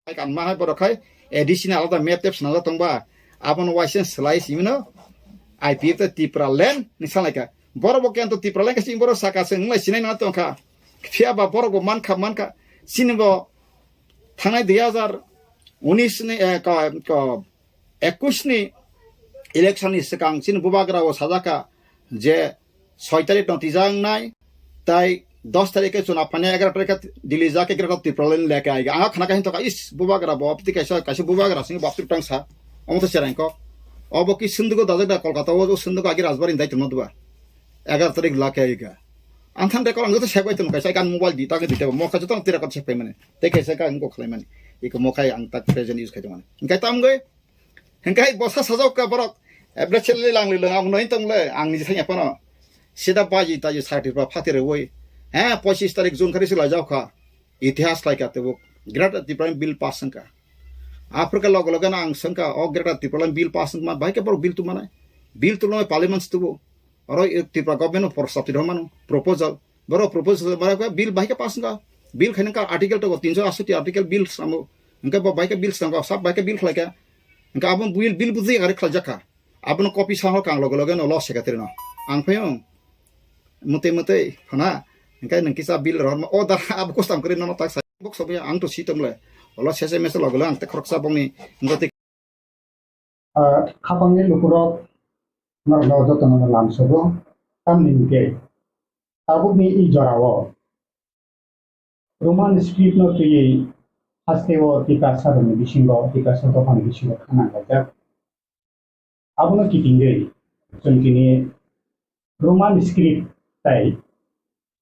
Ai kan ma hai borok khai A D C ni alada map tep swnamjak tong ba. Abon waisen slai simi no. I P F ta Tipra land ni salai ka. Borok bo kento Tipra land ka simi borok saka se nglai sinai na tong kha. Phiya ba borok bo man kha, man kha. Sini bo thangnai dui hazar unis ni, eh, ka, ka, ekush ni election ni swkang chini bubagra o sajak kha je soi tarik no twijak nai, tai dos tarik khe chuna phani egaro tarik khe Delhi jak khe Greater Tipraland leke aiga. Ang khana khe hintoka is bubagra bo opti kaisa, kaisa bubagra sing baptri tang sa. Omo to cherang kok. Obo ki sundugo dajak da Kolkata o sundugo agi Rajbari dai tongma duba. Egaro tarik lake aiga. Ang than de kol ang to sebai tong kaisa kan mobile di ta ke di te mo kha jotong tira kot sepai mane. Te kaisa ka ang ko khlai mane. Iko mo khai ang tak present use khai tong mane. Engkai tam goi. Hingkai bosa sajok ka borok. Ebra chele lang le ang noi tong le ang ni thanya pano. Sida baji taji sakti pa phati re woi. He, pochis tarik June khari sila jao kha. Itihas lai ka tebuk. Greater Tipraland Bill pass wngka. Africa logo logo na ang sengka o Greater Tipraland Bill pass wngma bai ke borok bill tu manai. Bill tu lo parliament tu bo. Oro Tripura government no prostab ti mano proposal. Borok proposal borok bill bai ke pass wngka. Bill khaina ka article to tinso asoti article bill samo. Engka bo bai ke bill sangka sab bai ke bill khlai ka. Engka abon bill, bill buji gari khlai jakha. Abono copy sa hor kang loge loge no lo secretary no. Ang phayo. Mutui mutui phana. Engkai nang kisa bill rohor ma. O da abo kustam kri no tak sa. Bok sobi ang to si tom le. Olo sese mese loge lo ang te khoroksa bongni. Engko te. Ah, khapangni lukurok norokno jotono lamsogo. Tamni hingke tabukni i jorao Roman script no twiwi hasteo Tiprasa rokni bisingo, Tiprasa dophani bisingo khana gaijak. Abono kitingwi chwng tini Roman script tai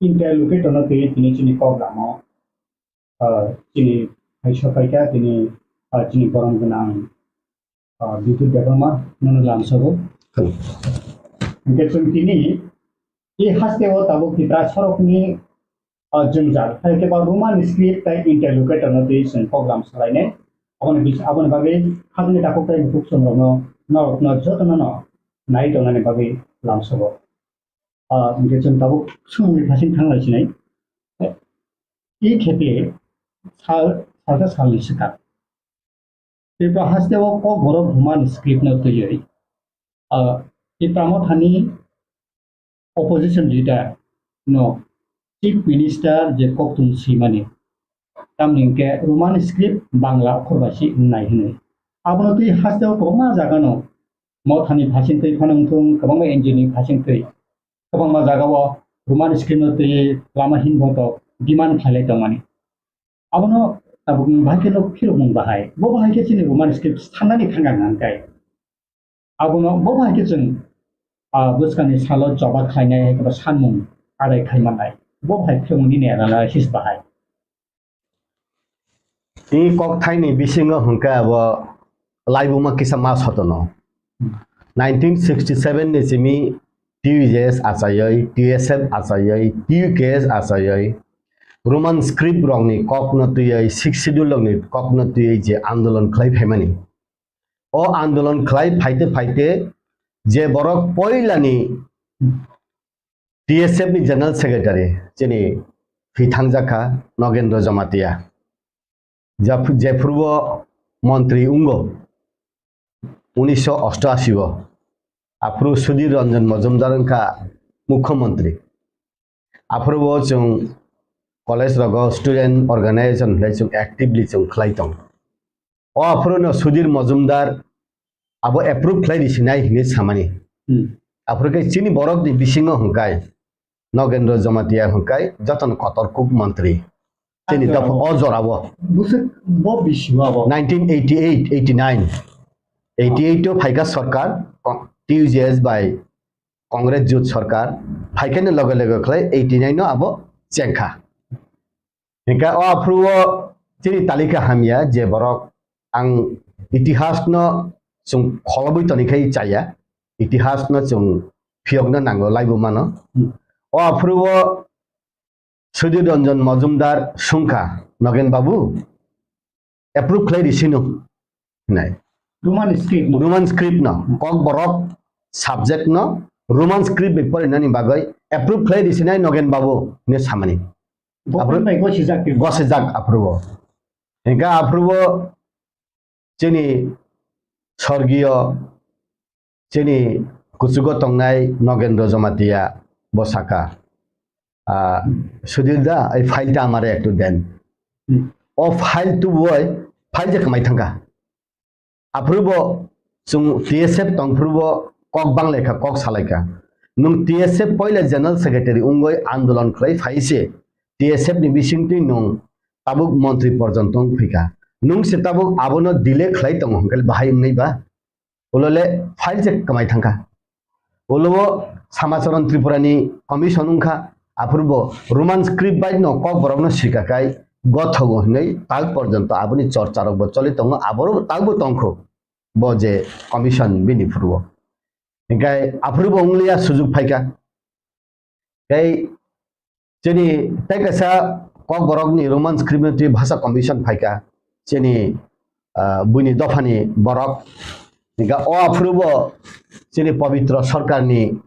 interlocutor no twiwi tini chini program o, ah, chini hai sopaikha tini, ah, chini borom gwnang, ah, Bipul Debbarma nono lamsogo. Hwnkhe chwng tini i hasteo tabuk Tipra sorokni o jwngjal, hai khe ba Roman script tei interlocutor no twi chwng program salainai. Aboni bis-, aboni bagwi hakni takhuk tei bukhuk chwng rokno, norokno jotono no nai tongnani bagwi lamsogo. Ah, hwnkhe chwng tabuk swngmungni thasing thanglai sinai. I khepe sal, salsa salni swkang. Tripura haste o Kokborok Roman script no twiwi, ah, Tipra Mothani opposition leader no Chief Minister je kokthum swimani, tamni hwnkhe Roman script Bangla okhor bai se wngnai hwnwi. Abono twi haste o kwbangma jaga no Mothani phasing twi phano wngthung, kwbangma N G O ni phasing twi kwbangma jaga o Roman script no twi lama hin boto demand khlailai tongmani. Abono tabuk nwng bahai khe no phirokmung bahai. Bo bahai khe chini Roman script sanani thangkha hwnkhai. Abono bo bahai khe chwng, ah, bwskangni salo choba khlainai hai khe ba sanmung adai khai mannai. Bo bahai phirokmung nini analysis bahai. Tei kokthaini bisingo hwnkhe abo laibuma kisa ma sotono. Nineteen sixty seven ni simi T U J S achaiwi, T S F achaiwi, T U K S achaiwi, Roman script rokni kokno twiwi, Sixth Schedule rokni kokno twiwi je andolon khlai phaimani. O andolon khlai phaite phaite je borok poilani T S F ni General Secretary chini thwi thangjakha Nogendra Jamatia. Jap-, jephuru o montri wngo unisho osto ashi o, aphuru Sudhir Ranjan Majumdar wngkha Mukhyamantri. Aphuru o chwng college rogo student organization hinwi chwng actively chwng khlai tong. O aphuru no Sudhir Majumdar abo approve khlai risinai hinwi samani. Hmm. Aphuru khe chini borok ni bisingo hwnkhe Nogendra Jamatia hwnkhe jotono kotor kuk montri. Chini dopha o jorao. Bwswk bo bisi o abo. Nineteen eighty eight, eighty nine. Eighty eight o phaikha sorkar, T U J S bai Congress jut sorkar, phaikhaini loge loge khlai eighty nine no abo chengkha. Hingkhe o aphuru o chini talika hamya je borok ang itihas no chwng kholobwi tonikhai chaya, itihas no chwng phiyokna nango laibuma no. O aphuru o Sudhir Ranjan Majumdar sungkha, Nogen Babu, approve khlai risino hinai. Roman script no. Roman script no, Kokborok subject no, Roman script bai porinani bagwi approve khlai risinai Nogen Babu hinwi samani. Government bai gosijak twi. Gosijak aphuru o. Hingkhe aphuru o chini sorgiyo chini kuchugo tongnai Nogendra Jamatia bo saka, "Ah, Sudhir da, ei file ta amare ektu den." Hmm. O file tubui file je kwmai thangkha. Aphuru bo chwng T S F tongphuru bo kok banglaikha, kok salaikha. Nwng T S F poila General Secretary wngwi andolon khlai phai se T S F ni bisingtwi nwng tabuk montri porjonto wng phaikha. Nwng se tabuk abono delay khlai tongo hwnkhe bahai wngnai ba? Ulo le file se kwmai thangkha. Ulo o Samacharan Tripura ni commission wngkha, aphuru bo Roman script bai no Kokborok no swika kai gothogo hinwi tak porjonto aboni chorcha rok bo choli tongo, aboro tak bo tongkho bo je commission bini phuru o. Hinkhe aphuru bo wngliya sujuk phaikha. Tei chini tei kaisa Kokborokni Roman script ni twi bhasha commission phaikha. Chini, ah, buini dophani borok. Hinkhe o aphuru bo chini Pabitra Sarkarni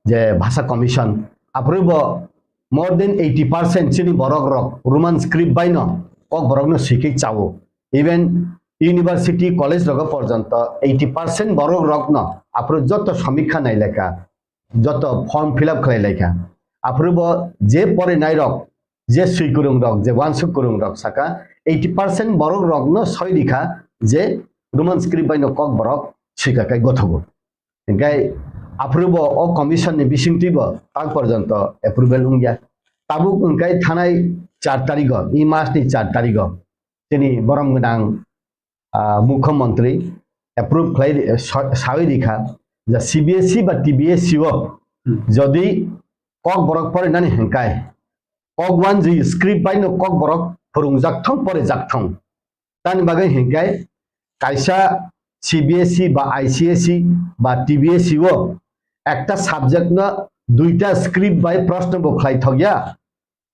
je bhasha commission, aphuru bo more than eighty percent chini borok rok Roman script bai no Kokborok no swikhe chao. Even university, college rogo porjonto eighty percent borok rok no aphuru joto samikha nailekha. Joto form fill up khlai laikha. Aphuru bo je porinai rok, je swi kwrwng rok, je uansuk kwrwng rok saka eighty percent borok rok no soi rikha je Roman script bai no Kokborok swika kai gothogo. Hinkhe aphuru bo o commission ni bisingtwi bo tak porjonto approval wngya. Tabuk wngkhe thanai char tarigo, e mas ni char tarigo chini borom gwnang, ah, Mukhyamantri approve khlai ri-, sa-, sawi rikha je C B S E ba T B S E o jodi Kokborok porinani hinkhai Kok uanjwi script bai no Kokborok phwrwngjak thung, porijak thung. Tani bagwi hinkhai kaisa C B S E ba I C S E ba T B S E o ekta subject no duita script bai proshno bo khlai thokya.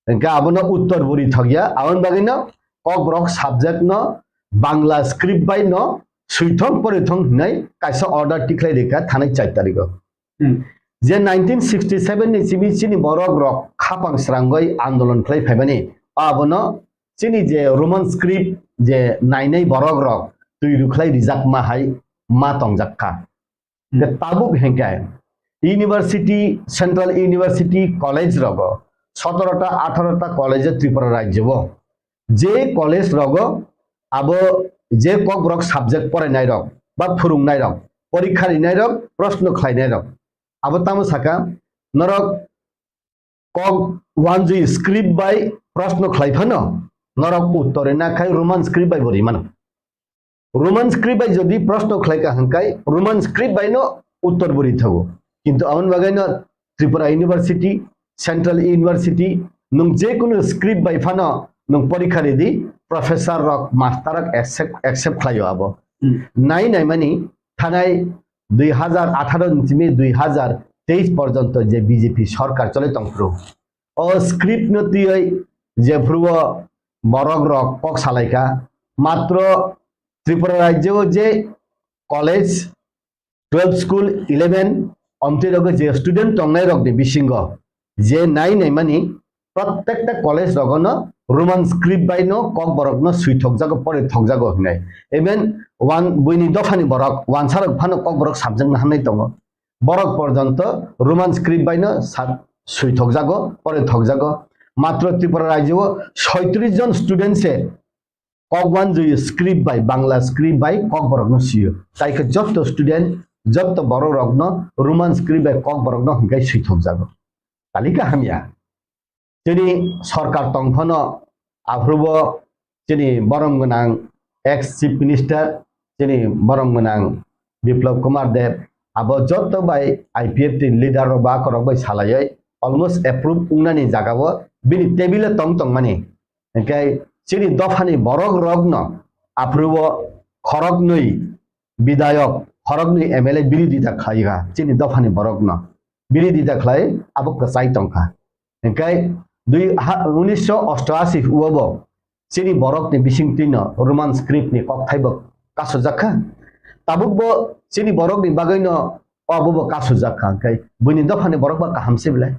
Hinkhe abono uttor bo ri thokya, aboni bagwino Kokborok subject no Bangla script bai no swithong porithong hinwi kaisa order tikhlai rikha thanai char tarigo. Hmm. Je nineteen sixty seven ni simi chini borok rok khapang srangwi andolon khlai phaimani, abono chini je Roman script je nainai borok rok twi rwkhlai rijakma hai ma tongjak kha. Hwnkhe tabuk hwnkhe university, central university college rogo sotorota atharota college Tripura rajyo o je college rogo abo je kokborok subject porainai rok ba phwrwngnai rok, porikha rinai rok, proshno khlainai rok, abo tamo saka norok kok wanjui script bai proshno khlai phano norok uttor rina khai Roman script bai bo rimano. Roman script bai jodi proshno khlai kha hwnkhe Roman script bai no uttor bo ri thago. Kintu aboni bagwi no Tripura University, Central University, nwng je kunu script bai phano nwng porikha ridi, professor rok, master rok accept, accept khlaio abo. Hmm. Nai nai mani thanai dui hazar atharo ni simi dui hazar teis porjonto je B J P sorkar chole tongphuru, o script no twiwi jephuru o borok rok kok salaikha, matro Tripura rajyo o je college, twelve school, eleven, omtwi rogo je student tongnai rok ni bisingo je nai nai mani protekta college rogono Roman script bai no kokborok no swi thokjago, pore thokjago hinai. Even wan-, buini dophani borok, wansa rok phano kokborok sabjak na hamnai tongo. Borok porjonto Roman script bai no sa-, swi thokjago, pore thokjago. Matro Tripura rajyo o soitris jon student se kok wanjui script bai, Bangla script bai kokborok no swi o. Tai khe jotto student, jotto borok rok no Roman script bai kokborok no hwnkhe swi thokjago. Talika hamya. Chini sorkar tong phano aphuru bo chini borom gwnang ex chief minister, chini borom gwnang Biplab Kumar Deb, abo jotto bai I P F T ni leader rok ba korok bai salaiwi almost approve wngnani jaga o bini table o tong tongmani. Hwnkhe chini dophani borok rok no aphuru o khoroknwi bidayok, khoroknwi M L A birodita khlai kha chini dophani borok no. Birodita khlai abo kwchai tong kha. Hwnkhe dui ha, unisho osto ashi o bo chini borok ni bisingtwi no Roman script ni kokthai bo kasujak kha. Tabuk bo chini borok ni bagwi no obo bo kasujak kha. Hwnkhe buini dophani borok ba kaham se belai.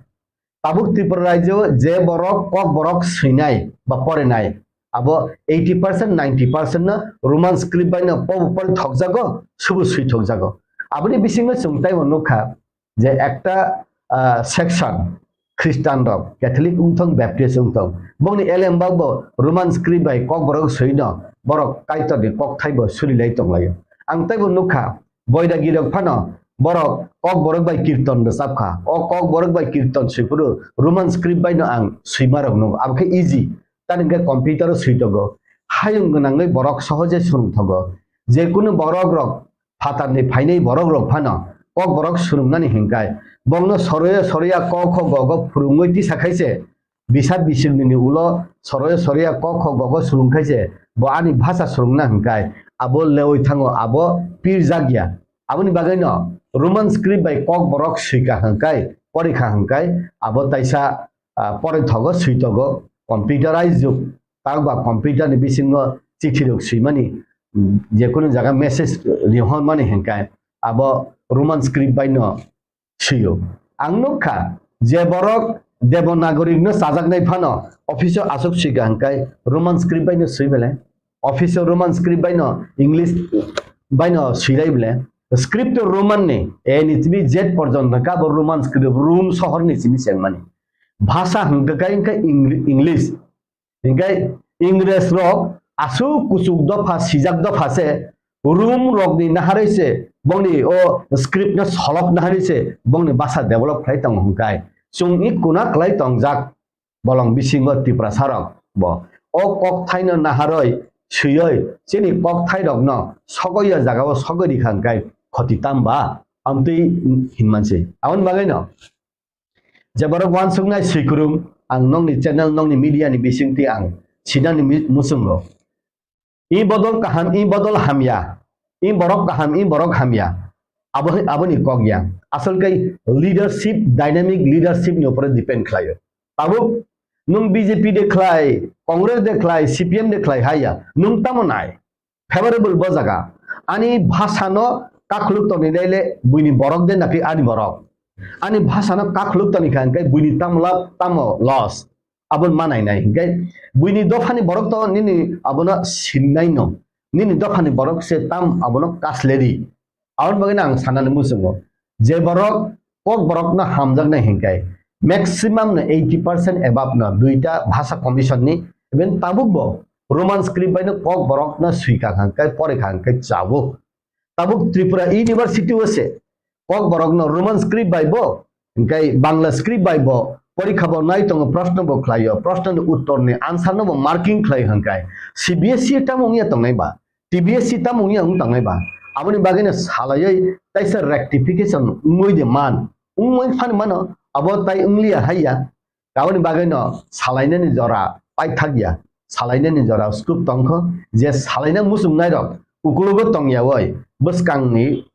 Tabuk Tripura rajyo je borok kokborok swinai ba porinai, abo eighty percent, ninety percent no Roman script bai no pobo pori thokjago, subu swi thokjago. Aboni bisingo chwng taibo nukha je ekta, ah, section Christian rok, Catholic wngthong, Baptist wngthong, bongni elembak bo Roman script bai kokborok swino borok Kaitorni kokthai bo surilai tonglaio. Ang taibo nukha, Boiragi rok phano borok kokborok bai kirton rwchap kha. O kokborok bai kirton swiphuru Roman script bai no ang swima rok nukgo. Abo khe easy. Tani hwnkhe computer o swi tongo. Hayung gwnangwi borok sohoje swrwng thogo. Je kunu borok rok phatarni phainai borok rok phano kokborok swrwngnani hwnkhe bongno soroya soroya ko kho go go phwrwngwi tisa khaise Bisap bisingni ulo soroya soroya kok kho gogo swrwng khaise, bo ani bhasa swrwngna hwnkhe abo lewi thango, abo pirjak ya. Aboni bagwino Roman script bai kokborok swika hwnkhe, porikha hwnkhe, abo taisa, ah, poroi thogo, swi togo, computerized jug. Takba computer ni bisingo chithi rok swimani, mm, jekunu jaga message rihormani hwnkhe, abo Roman script bai no swiyo. Ang nukha je borok Devanagari no chajaknai phano office o aswk swika hwnkhe Roman script bai no swi belai. Office o Roman script bai no English bai no swilai belai. Script o Roman ni A ni tini Z porjonto hwnkhe abo Roman script, Rom sohor ni simi chengmani. Bhasa hwnkhe khe Eng-, English. Hingkhe Ingres rok aswk kuchuk dopha, sijak dopha se, Rom rokni naharwi se, bongni o script no solok naharwi se, bongni basa develop khlai tongo hwnkhe. Chwng i kuna kwlai tongjak bolong bisingo Tiprasa rok bo. O kokthaino naharwi swiwi chini kokthairokno sogwi o jagao sogwi rikha hwnkhe khoti tamba? Amtwi hinmanse. Aboni bagwino je borok uansuknai swikrum, ang nokni channel, nokni media ni bisingtwi ang sinani mi-, muchungo. I bodol kaham, i bodol hamya, i borok kaham, i borok hamya. Abo, aboni kok ya. Asol khe leadership, dynamic leadership ni upore depend khlaio. Tabuk nwng B J P de khlai, Congress de khlai, C P M de khlai haya. Nwng tamo nai? Favorable bo jaga. Ani bhasano kakhuluk tongni naile buini borok de napi ani borok. Ani bhasano kakhuluk tongni kha hwnkhe buini tamo lab tamo loss. Aboni manai nai hwnkhe buini dophani borok to nini abono sinnai no. nini dophani borok se tam abono kasle di. Aboni bagwi ang sanani muchungo, je borok kok borokno hamjaknai hinkai maximum no eighty percent above no duita bhasha commission ni, even tabuk bo Roman script bai no kok borokno swika hinkai, pore hinkai chabo. Tabuk Tripura University o se kok borokno Roman script bai bo, hinkai Bangla script bai bo porikha bo nai tongo, proshno bo khlaio, proshno ni uttor ni answer no bo marking khlai hinkai. C B S E tamo wngya tongnai ba, T B S E tamo wngya wng tongnai ba, aboni bagwi no salaioi taisa rectification wngwi de man, wngwi phani mano, abo tai wngliya haiya. Aboni bagwi no salainani jora paithak ya, salainani jora scope tongkho, je salaina muchungnai rok ukulugo tongya oi, bwskangni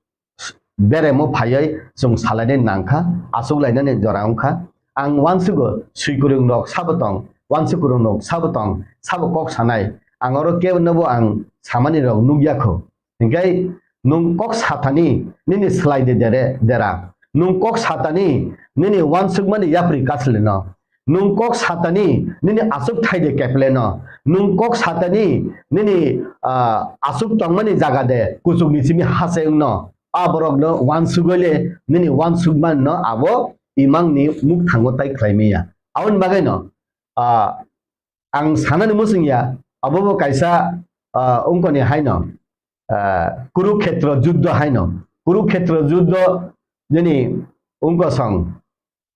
beremo phaiwi chwng salainani nangkha, achuk lainani jora wngkha. Ang uansugo swikwrwng rok sabo tong, uansukwrwng rok sabo tong, sabo kok sanai. Ang oro kebo nobo ang samani rok nukya kho. Hinkhe nwng kok satani nini slai de dere, dera. Nwng kok satani nini uansukmani yapri kaslino. Nwng kok satani nini aswk thai de kepleno. Nwng kok satani nini, ah, aswk tongmani jaga de kuchukni simi hase wngno. A borokno uansugole nini uansukmanino abo imangni mukthango tai khlai manya. Aboni bagwino, ah, ang sanani muchungya, abo bo kaisa, ah, wngkoni haino, ah, Kurukhetra juddho haino. Kurukhetra juddho nini wngkosong,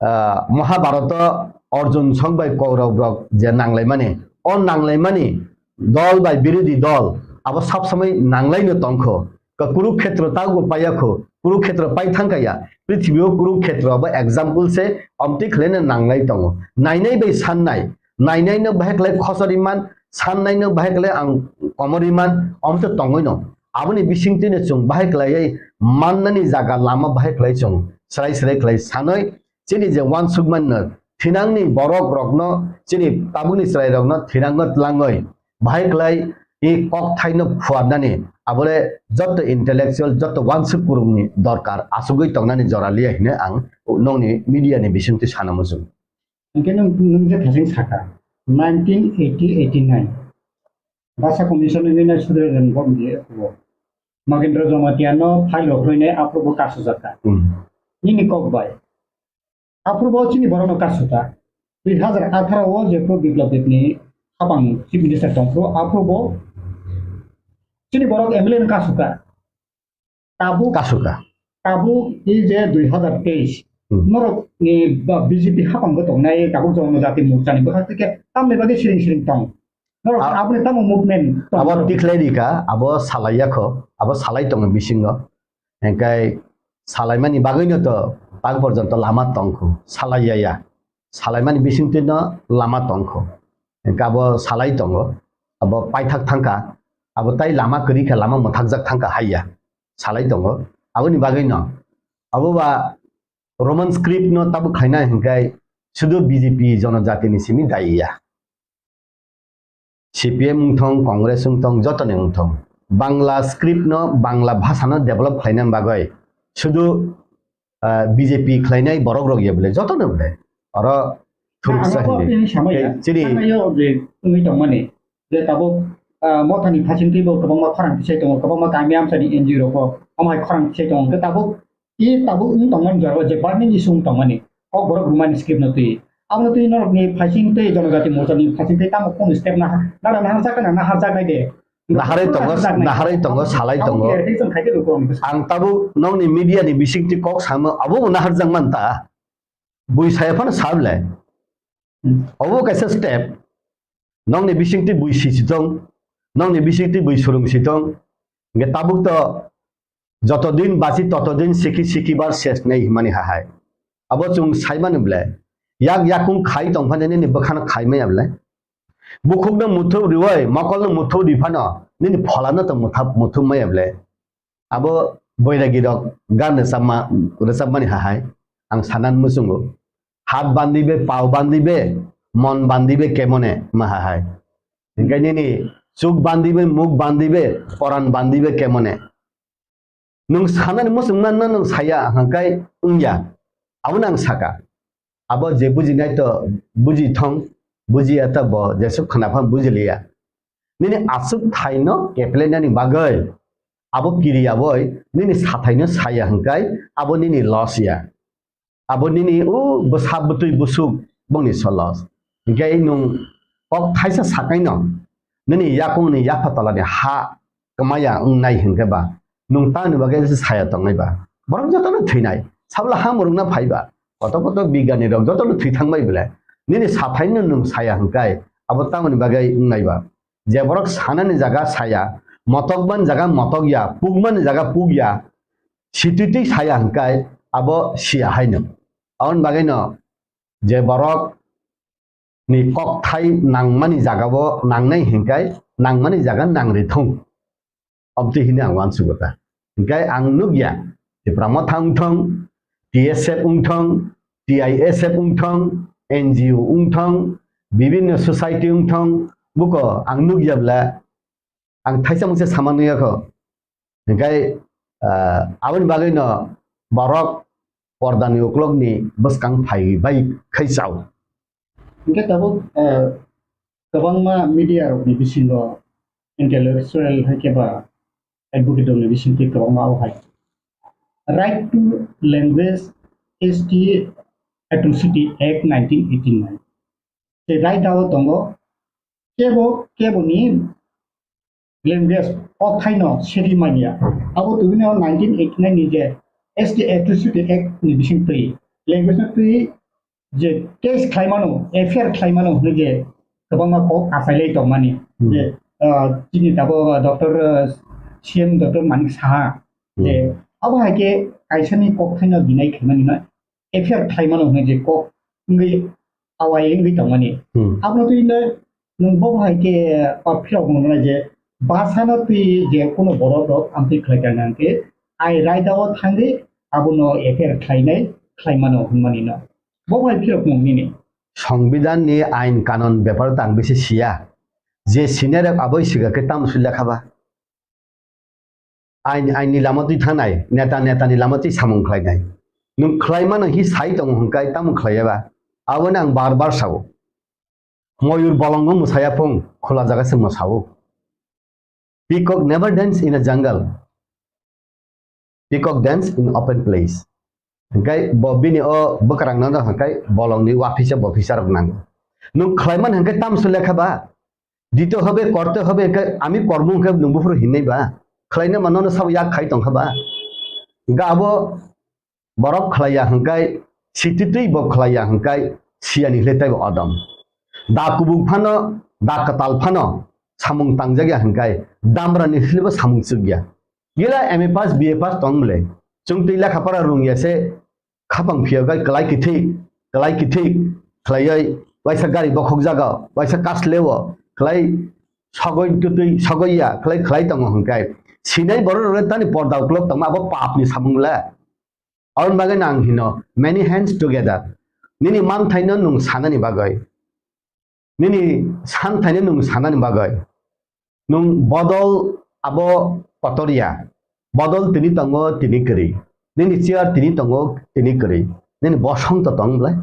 ah, Mahabharato Arjun song bai Kaurab rok je nanglaimani, o nanglaimani dol bai birodhi dol abo sab samai nanglaino tongkho. Ka Kurukhetra tago paiyakho, Kurukhetra pai thangkaya. Prithibi o Kurukhetra abo example se, omtwi khlaina nanglai tongo. Nainai bai sannai, nainai no bahai khlai khosori man, sannai no bahai khlai ang komori man, omto tongoi no. Aboni bisingtwi no chwng bahai khlaiwi mannani jaga lama bahai khlai chwng srai srai khlai sanoi, chini je uansukmano thinangni borok rokno, chini tabukni chwrai rokno thinangno tlangoi bahai khlai i kok thaino phuarnani, abole jotto intellectual, jotto uansuk kurungni dorkar asugwi tongnani jora liya hine ang nokni media ni bisingtwi sana muchung. Hingke nwng, nwng je thasing saka, nineteen eighty eighty nine Basa Commission ni nai sudre ren bom di aphubo. Magendra Jamatia no file rok hloi nai aphubo kasu jaka. Hmm. Nini kok bai. Aphubo chini borok no kasu ta. Dui hazar atharo o je pro Biplab Deb ni hapang Chief Minister tong pro aphubo chini borok M L A no kasu ta. Tabuk, kasuka. Tabuk i je dui hazar teis, hmm, norok ni ba B J P hapang bo tongnai, tabuk Jonojati Morcha ni bwkhak tike tamni bagwi siring siring tong. Norok a-, aboni tamo movement tong abo norok. Tikhlai rika, abo salai yakho, abo salai tongo bisingo. Engkai salaimani bagwino to tak porjonto lama tongkhu, salai ya ya. Salaimani bisingtwi no lama tongkho. Engkai abo salai tongo, abo paithak thangkha, abo tai lama kwrwi kha, lama mwthakjak thangkha haiya. Salai tongo. Aboni bagwi no, abo ba Roman script no tabuk khaina hinkai sudu B J P Jonojati ni simi daiya. C P M wngthong, Congress wngthong, jotoni wngthong, Bangla script no, Bangla bhasha no develop khlaina bagwi sudu, ah, B J P khlainai borok rok ya bole, jotono bole. Oro thuruksa hindi. Chini. Tangnayo je wngwi tongmani. Je tabuk, ah, mothani phasingtwi bo kwbangma khorang tisai tongo, kwbangma kami amchani N G O rok bo omo hai khorang tisai tongo. Hwnkhe tabuk, i tabuk wng tongmani jorao je burning issue wng tongmani, kok borok rwmani script no twi. Abono twi norokni phasingtwi Jonojati Morchani phasingtwi tamo kunu step naha, nara naharjak na naharjaknai de. Naharwi tongo, naharwi tongo, salai tongo. Ang tabuk nokni media ni bisingtwi kok samo, abo bo naharjak man ta. Bui saya phano sa bwle. Hmm. Obo kaisa step. Nokni bisingtwi bui sisi tong, nokni bisingtwi bui surung si tong. Hingke tabuk to joto din basi toto din siki siki bar ses nei himani hahai. Abo chwng saimani bwle. Yak yakung khai tong phano nini bwkhano khai maya bwle. Bukhukno muthu riwai, mokolno muthu ri phano nini pholano to mutha-, muthu maya bwle. Abo boiragi rok gan rwchapma, rwchapmani hahai ang sanan muchungo. Hat bandibe, pao bandibe, mon bandibe kemone ma hahai. Hingke nini chuk bandibe, muk bandibe, poran bandibe kemone. Nwng sanani muchungma no nwng saya hingkai wngya. Abono ang saka. Abo je bujinai to buji thong, bujiya to bo jesuk khna phan bujiliya. Nini aswk thaino keplainani bagwi abo kiriya bai nini sathaino saya hwnkhe abo nini loss ya. Abo nini o bwsa bwtwi bwswk bongni so loss. Hwnkhe nwng kok thaisa sakaino nini yakungni yapha tolani ha kwmaya wngnai hwnkhe ba nwng tamni bagwi se saya tongnai ba? Borok jotono thwinai. Sabla ha mwrwkna phai ba? Koto koto bigyani rok jotono thwi thangbai bwle. Nini sathaino nwng saya hwnkhe abo tamoni bagwi wngnai ba? Je borok sanani jaga saya, motokmani jaga motokya, pukmani jaga pukya, sititwi saya hwnkhe abo siya haino. Aboni bagwino je borok ni kokthai nangmani jagao nangnai hwnkhe nangmani jaga nangri thung. Obtwi hwnwi ang uansugo ta. Hwnkhe ang nukya, Tipra Motha wngthong, T S F wngthong, T I S F wngthong, N G O wngthong, bibinno society wngthong, buko ang nukya bwle, ang thaisa mungsa sama nukya kho. Hwnkhe, ah, aboni bagwino borok pordani uklokni bwskang phai bai khai chao. Hwnkhe tabuk, ah, kwbangma media rokni bisingo intellectual hai khe ba advocate rokni bisingtwi kwbangma o hai. Right to Language S T Atrocity Act nineteen eighty-nine. Tei right o tongo kebo, keboni language o thaino seri manya. Abo tubino nineteen eighty-nine ni je S T Atrocity Act ni bisingtwi language no twi je case khlaimano, F I R khlaimano hwnwi je kwbangma kok achailai tongmani. Hmm. Je, ah, chini tabuk, ah, Doctor, ah, C M Doctor Manik Saha, je, hmm, abo hai khe kaisani kok thaino deny khaimani no F I R khlaimano hwnwi je kok wngwi awai wngwi tongmani. Hmm. Abono twi le nwng bo hai khe, ah, phirok mwngnai je bwsano twi je kuno borok rok amtwi khlai kha hwnkhe ai raida o thangwi abono F I R khlainai khlaimano hwnmani no. Bo hai phirok mung nini. Songbidan ni ain kanon bepar tang bisi siya. Je senior rok aboi siga khe tamo sui lekha ba. Ain, ain ni lama twi thanai, neta, neta ni lama twi samung khlainai. Nwng khlaimano hi sai tongo hwnkhe tamo khlaiya ba? Aboni ang bar bar sao. Moyur bolongo mwsaya phung, khula jaga se mwsao. Peacock never dance in a jungle. Peacock dance in open place. Hwnkhe bo bini o bwkrang no hwnkhe bolongni uafisa bofisa rok nango. Nwng khlaimani hwnkhe tamso lekha ba? Dito hobe, korte hobe, hwnkhe ami kormo hwnkhe nwng buphuru hinwi ba? Khlaina mano no sabo yak khai tongkha ba? Hwnkhe abo borok khlaiya hwnkhe sititwi bo khlaiya hwnkhe siyani hwle teibo odom. Da kubuk phano, da kwtal phano samung tangjak ya hwnkhe damra ni hwle bo samung chuk ya. Gila M A pass, B A pass tong bwle. Chwng twi lekha pora rung ya se khapang phiya gai kwlai kithik, kwlai kithik khlaioi, waisa gari bokhok jaga, waisa kasleo, khlai sogoi tutui sogoi ya, khlai khlai tongo hwnkhe. Sinai borok rok tani porda uklok tongma abo pap ni samung le. Aboni bagwi no ang hino, many hands together. Nini manthaino nwng sanani bagwi. Nini santhaino nwng sanani bagwi. Nwng bodol abo kotor ya. Bodol tini tongo, tini kwrwi. Nini chair tini tongo, tini kwrwi. Nini bosong to tong bwlai.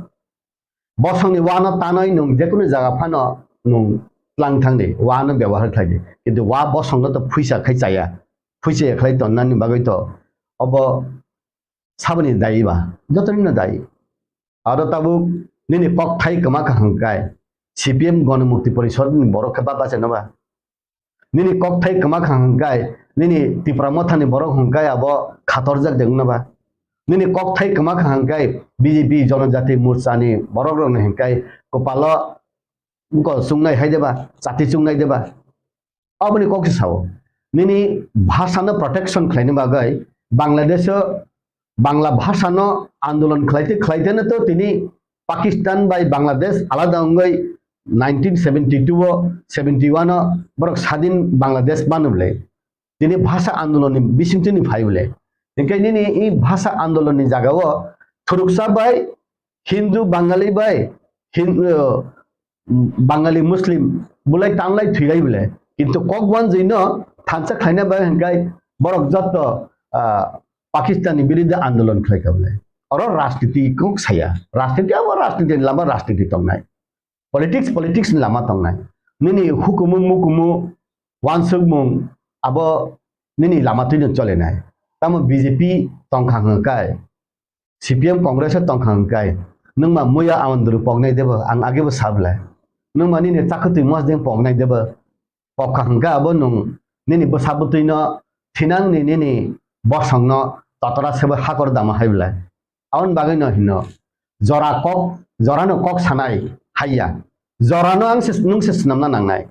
Bosongni wano tanwi nwng jekunu jaga phano nwng tlang thangdi, wano byabohar khlaidi. Kintu wa bosongno to phuisa khai chaya. Phuisa ya khlai tonnani bagwi to obo saboni dayi ba, jotonino dayi. Aro tabuk nini kokthai kwma kha hwnkhe C P M Ganamukti Porishad ni borok khe baba se no ba? Nini kokthai kwma kha hwnkhe nini Tipra Motha ni borok hwnkhe abo khatorjak de wngna ba? Nini kokthai kwma kha hwnkhe B J P Jonojati Morcha ni borok rok ni hwnkhe kwpalo bwkol chungnai hai de ba, chati chungnai de ba? Aboni kok se sao. Nini bhasha no protection khlaina bagwi Bangladesh o Bangla bhasha no andolon khlaite khlaite no to tini Pakistan bai Bangladesh alada wngwi nineteen seventy-two o, seventy-one o borok sadin Bangladesh manu bwle. Tini bhasha andolon ni bisingtwi ni phai bwle. Hinkhe nini i bhasha andolon ni jaga o thuruksa bai Hindu Bangali bai Hin-, uh, Bangali Muslim bulai tanglai thwilai bwle. Kintu kok wanjwi no thansa khlaina bai hwnkhe borok jotto, ah, Pakistan ni biruddhe andolon khlai kha bwle. Oro rajniti kok saya. Rajniti abo rajniti ni lama rajniti tongnai. Politics, politics ni lama tongnai. Nini hukumu mukumu Wansukmung abo nini lama twino cholenai. Tamo B J P tongkha hwnkhe, C P M Congress o tongkha hwnkhe, nwngma muya Awandru poknai debo, ang agebo sablai. Nwngma nini chakhwtwi mosdeng poknai debo, pokha hwnkhe abo nwng nini bwsa bwtwino thinangni nini bosongno totora sebo hakor dama hai belai. Aboni bagwino hino, jora kok, jorano kok sanai haiya. Jorano ang se, nwng se swnamna nangnai.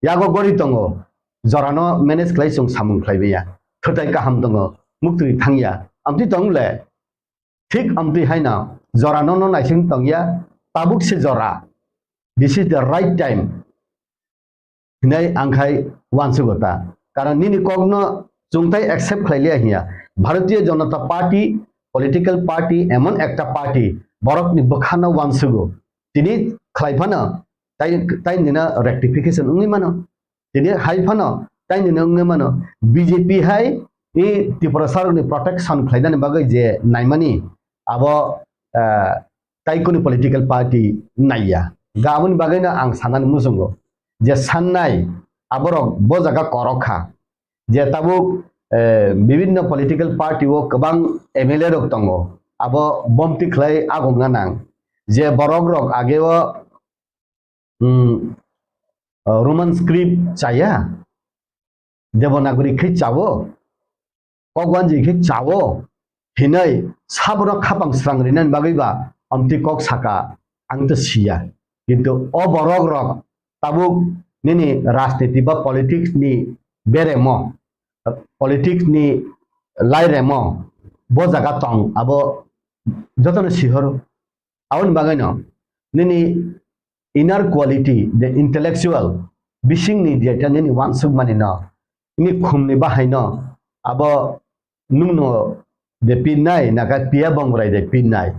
Yago gori tongo, jorano manage khlai chwng samung khlaibai ya. Thwtai kaham tongo, muktwi thangya. Amtwi tong le, thik amtwi haino jorano no naising tongya, tabuk se jora. This is the right time. Hinai ang khai wansugo ta. Karon nini kokno chwng tai accept khlai liya hiya. Bharatiya Janata Party, political party, emon ekta party, borokni bwkhano wansugo. Tini khlai phano, tai, tai nino rectification wngwi mano. Tini hai phano, tai nino wngwi mano. B J P hai i Tiprasarokni protection khlainani bagwi je naimani, abo, eh, tai kunu political party naiya. Ga aboni bagwino ang sanani muchungo je sannai aborok bo jaga korok kha. Je tabuk, eh, bibinno political party o kwbang M L A rok tongo. Abo bomti khlai agongna nang. Je borok rok ageo, hmm, eh, Roman script chaya, Devanagari khe chawo, kokwanji khe chawo hinwi sabono khapang srang rinani bagwi ba amtwi kok saka ang to siya. Kintu o borok rok tabuk nini rajniti ba politics ni beremo, politics ni lairemo bo jaga tong abo jotono sihoro. Aboni bagwino nini inner quality, the intellectual, bisingni jeta nini wansukmani no, nini khumni bahaino abo nungno de pinnai, naka piya bongrai de pinnai.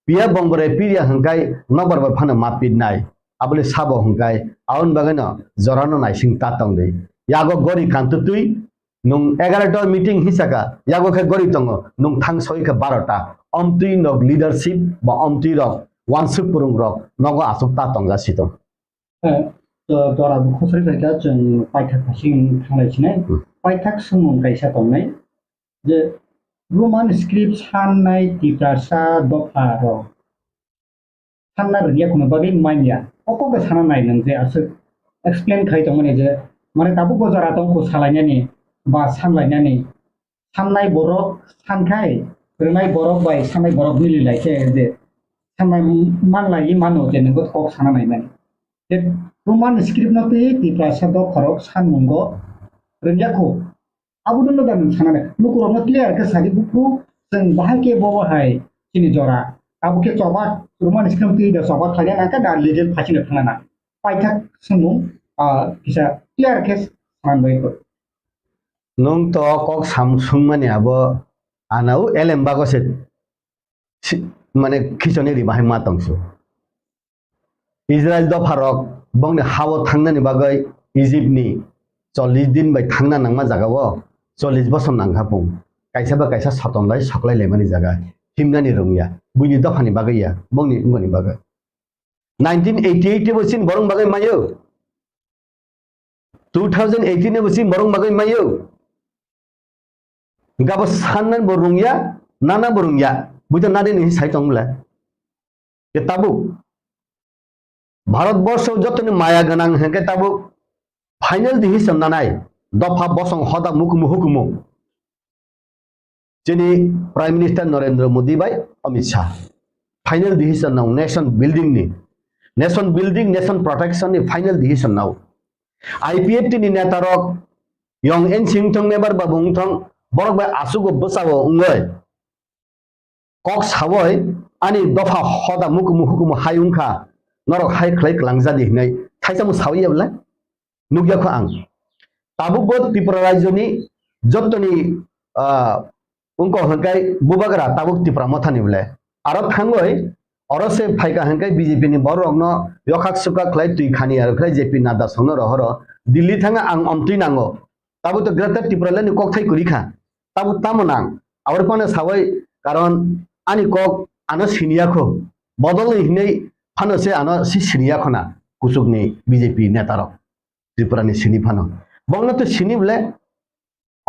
Piya bongrai piya hwngkai nokbar bai phano ma pinnai. Abole sabo hwngkai, aboni bagwino jorano naising ta tongdi. Yago gori kantutwi, nwng egarota meeting hisaka, yago khe gori tongo, nwng thang soi khe barota. Omtwi nok leadership ba omtwi rok, wansuk purung rok, nogo asuk ta tongja sitong. Eh, to, tora bo khosoi khaikha chwng paithak phasing thanglai sinai. Hmm. Paithak swngmung kaisa tongnai. Je Roman script sannai Tiprasa dopha rok sanna rwngya kheno bagwi manya. O kokno sana nai nwng je aswk explain khai tongmani je, mane tabuk bo jora tong kho salainani ba sanlainani. Sannai borok sankhai, rwnai borok bai sannai borok mili lai khe je sannai manlai mano je nwng kok sana nai mani. Je Roman script no twi Tiprasa dopha rok sanmungo rwngya kho. Abo dwno da nwng sanani. Lukurokno clear khe sadi bukhu, chwng bahai khe bo hai chini jora. Abo khe choba, Roman script twi da choba khlaina nangkha da legal phasino thangna nang. Paithak swngmung, ah, kisa clear khe sanbai kho. Nwng to kok sam swngmani abo anao elem bago se si-, mane khichoni ri bahai ma tongsu. Israel dopharok bongni hao thangnani bagwi Egypt ni chollish din bai thangna nangma jagao chollish bosor nangkha pung. Kaisa ba kaisa soton lai soklai laimani jaga himnani rwngya. Buini dophani bagwi ya, bongni wngmani bagwi. Nineteen eighty-eight bo chini borok bagwi mayo. Two thousand eighteen bo chini borok bagwi mayo. Gabo sannan bo rungya, nana bo rungya. Buita nadi ni sai tong bla. Ke tabuk. Bharat borsho jotoni maya ganang hengke tabuk final decision nanai. Dopha bosong hoda mukumu hukumu. Chini Prime Minister Narendra Modi bai Amit Shah. Final decision nao nation building ni. Nation building, nation protection ni final decision nao. I P F T ni neta rok yong ensing thong mebar ba bung thong borok bai asugo bwsao wngoi. Kok sawoi ani dopha hoda mukumu hukumu hai wngkha norok hai khlai kwlangjadi hinai thaisa mo sawi ya bwlai? Nukya kho ang. Tabuk bo Tripura rajyoni jottoni, ah, wngkha hwnkhe bubagra tabuk Tipra mothani bwle. Aro thangoi oro se phaikha hwnkhe B J P ni borok rokno yokhak sukhak khlai twi khani aro khlai J P Nadda songno rohoro Delhi thanga ang omtwi nango. Tabuk to Greater Tipraland ni kokthai kwrwi kha. Tabuk tamo nang? Aboni phano sawai karon ani kok ano siniya kho. Bodol ni hinwi phano se ano si siniya khona kuchuk ni B J P neta rok. Tripura ni sini phano. Bongno to sini bole,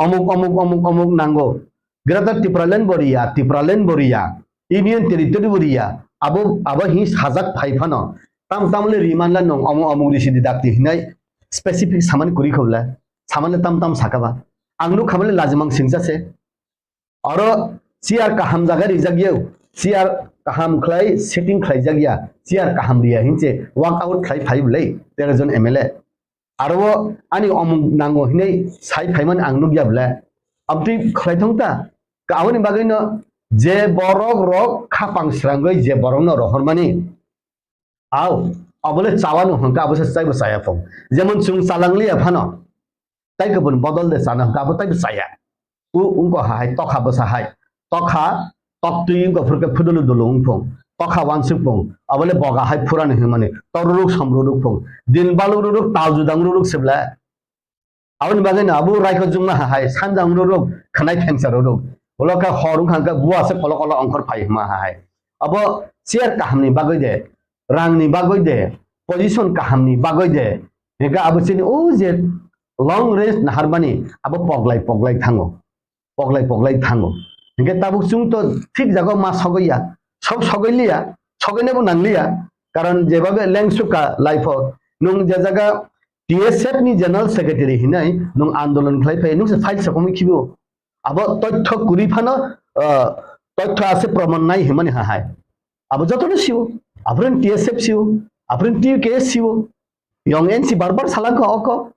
omuk, omuk, omuk, omuk nango. Greater Tipraland bo riya, Tipraland bo riya, Union Territory bo riya. Abo, abo hi sajak phai phano. Tam tam le riman la nong omuk, omuk risi di dakti hinai specific samani kuri khobla. Samani tam tam sakaba. Ang nuk khabale lajimang singsa se. Oro chair kaham jaga rijak yau. Chair kaham khlai setting khlai jak ya. Chair kaham riya hinse walk out khlai phai bole tero jon M L A. Aro ani omung nango hinwi sai phaimani ang nukya bole. Amtwi khlai thong ta. Ka aboni bagwi no je borok rok khapang srangwi je borok no rohormani. Au, abole chawano hwnka abo se chaibo chaya phung. Jemon chwng chalang liya phano. Tai kubun bodol de chana hwnka abo taibo chaya. U ungko hai tokha bwsa hai. Tokha, toktwi wngkha phurkhe phudulu dulu wngphung. Tokha wansuk phung. Abole boga hai phurani hwnmani. Toruruk somruruk phung. Din balururuk tal judang ruruk sibla. Aboni bagwi no abo raikho jungma hai. Sanjang ruruk, khanai thengsa ruruk. Ulo kha hor wngkha khe buwa se kolo kolo ongkhor phai hwnma hai. Abo chair kahamni bagwi de, rangni bagwi de, position kahamni bagwi de. Hingkhe abo chini o je long range naharmani abo poglai poglai thango. Poglai poglai thango. Hingke tabuk chwng to thik jaga ma sogwi ya. Sok sogwi liya, sogwinabo nang liya. Karon jebabe lengsuka life o nwng je jaga T S F ni general secretary hinai nwng andolon khlai phai nwng se file sokomwi khibo. Abo tothyo kwrwi phano, ah, tothyo ase proman nai himani ha hai. Abo jotono siwo. Aphuru T S F siwo. Aphuru T U K S siwo. Yong N C bar bar salangkha oko.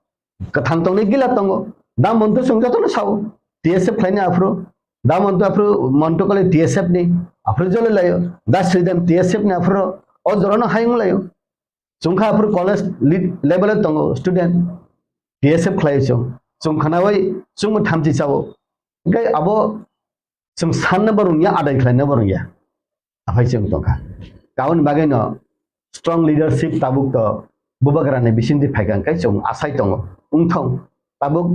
Kwthang tongnai gila tongo. Da Montu chwng jotono sao. T S F khlaini aphuru. Da Montu aphuru Montu kole T S F ni. Aphuru jole layo. Da Sridham T S F ni aphuru. O jorano hayung layo. Chwngkha aphuru college lead level o tongo student. T S F khlaio chwng. Chwng khnaui chwngbo thamchi chao. Hingke abo chwng sanna bo rwngya, adai khlaina bo rwngya. Aphai chwng tongkha. Kaun bagwi no strong leadership tabuk to bubagrani bisingtwi phaikha hwnkhe chwng asai tongo. Wngthong tabuk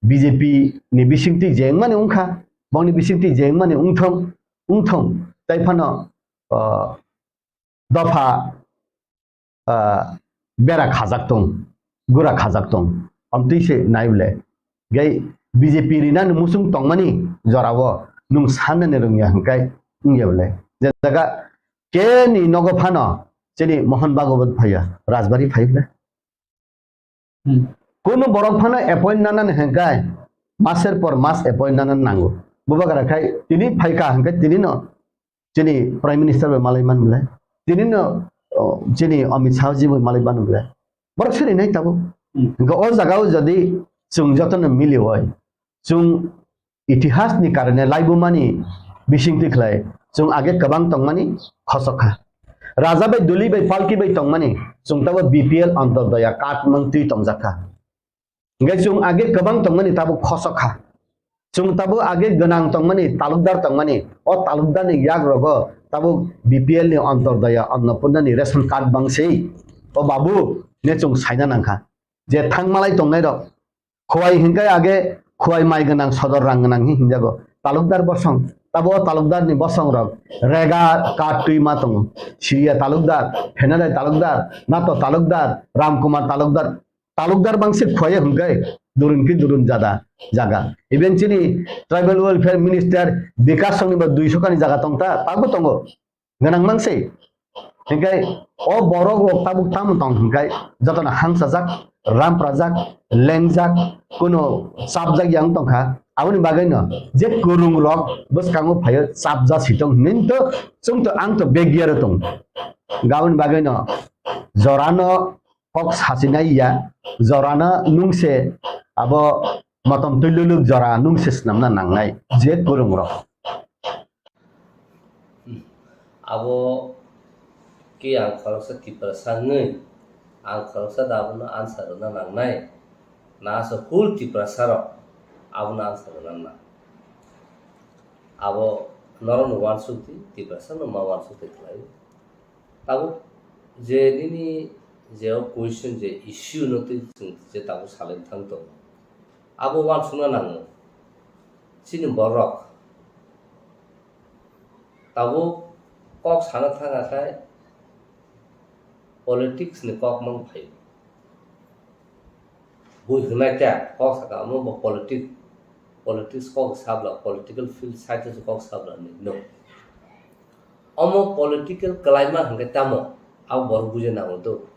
B J P ni bisingtwi je wngmani wngkha, bongni bisingtwi je wngmani wngthong, wngthong. Tai phano, ah, dopha ah, bera khajak tong, gura khajak tong. Amtwi se nai bole. Gai B J P rinani musung tongmani jorao nwng sanani rwngya hwnkhe wngya bole. Je jaga keni nogo phano chini Mohan Bhagwat phaiya, Rajbari phai bole. Hmm. Kunu borok phano appoint nanani hwnkhe maser por mas appoint nanani nango. Bubagra khai tini phaikha hwnkhe tini no chini Prime Minister bai malai man bole, tini no, o, chini Amit Shah ji bai malai man bole. Borok siri nai tabuk. Hmm. Hingke o jaga o jodi chwng jotono mili oi, chwng itihas ni karone laibumani bisingtwi khlai, chwng age kwbang tongmani khosok kha. Raja bai duli bai palki bai tongmani, chwng tabo B P L Antyodaya card mangtwi tongjak kha. Hingke chwng age kwbang tongmani tabuk khosok kha. Chwng tabuk age gwnang tongmani, talukdar tongmani, o talukdarni yagrogo tabuk B P L ni Antyodaya Annapurnani ration card bangsi. O babu, ne chwng saina nangkha. Je thangmalai tongnairok, Khowai hingke age Khowai mai gwnang, sodor rang gwnang hi hingjago. Talukdar bosong, tabo o talukdarni bosongrok rega card twi ma tongo. Siriya talukdar, Phenadai talukdar, Nato talukdar, Ramkumar talukdar, talukdar bangsi khwlaiya hwnkhe durun ki durun jada jaga. Even chini tribal welfare minister Bikash songni bo duiso kani jaga tongta, tabo tongo. Gwnang mangsi. Hwnkhe o borok rok tabuk tamo tong hwnkhe jotono hangsajak, ramprajak, lengjak, kuno chapjak yang tongkha. Aboni bagwino je kwrwng rok bwskango phaio chapja sitong hinwi to chwng to ang to begya ro tong. Aboni bagwino jorano kok sachinai ya, jorano nungse abo motom twi luluk jora nungse swnamna nangnai je kwrwng rok. Abo khe ang khoroksa Tiprasa wngwi, ang khoroksa da abono answer rwna nangnai, na aswk whole Tiprasa rok abono answer rwna nang. Abo norokno uansuk di, Tiprasa no ma uansuk twi khlai. Tabuk je nini je o question je issue no twi chwng je tabuk salai thang tongo, abo uansukna nango. Chini borok tabuk kok sana thang akhai politics ni kok mang phai. bui hwnai ta kok saka omo bo politic, politics kok sabla, political field side o kok sabla ni no. Omo political kalaima hwnkhe tamo, abo borok buja nango do.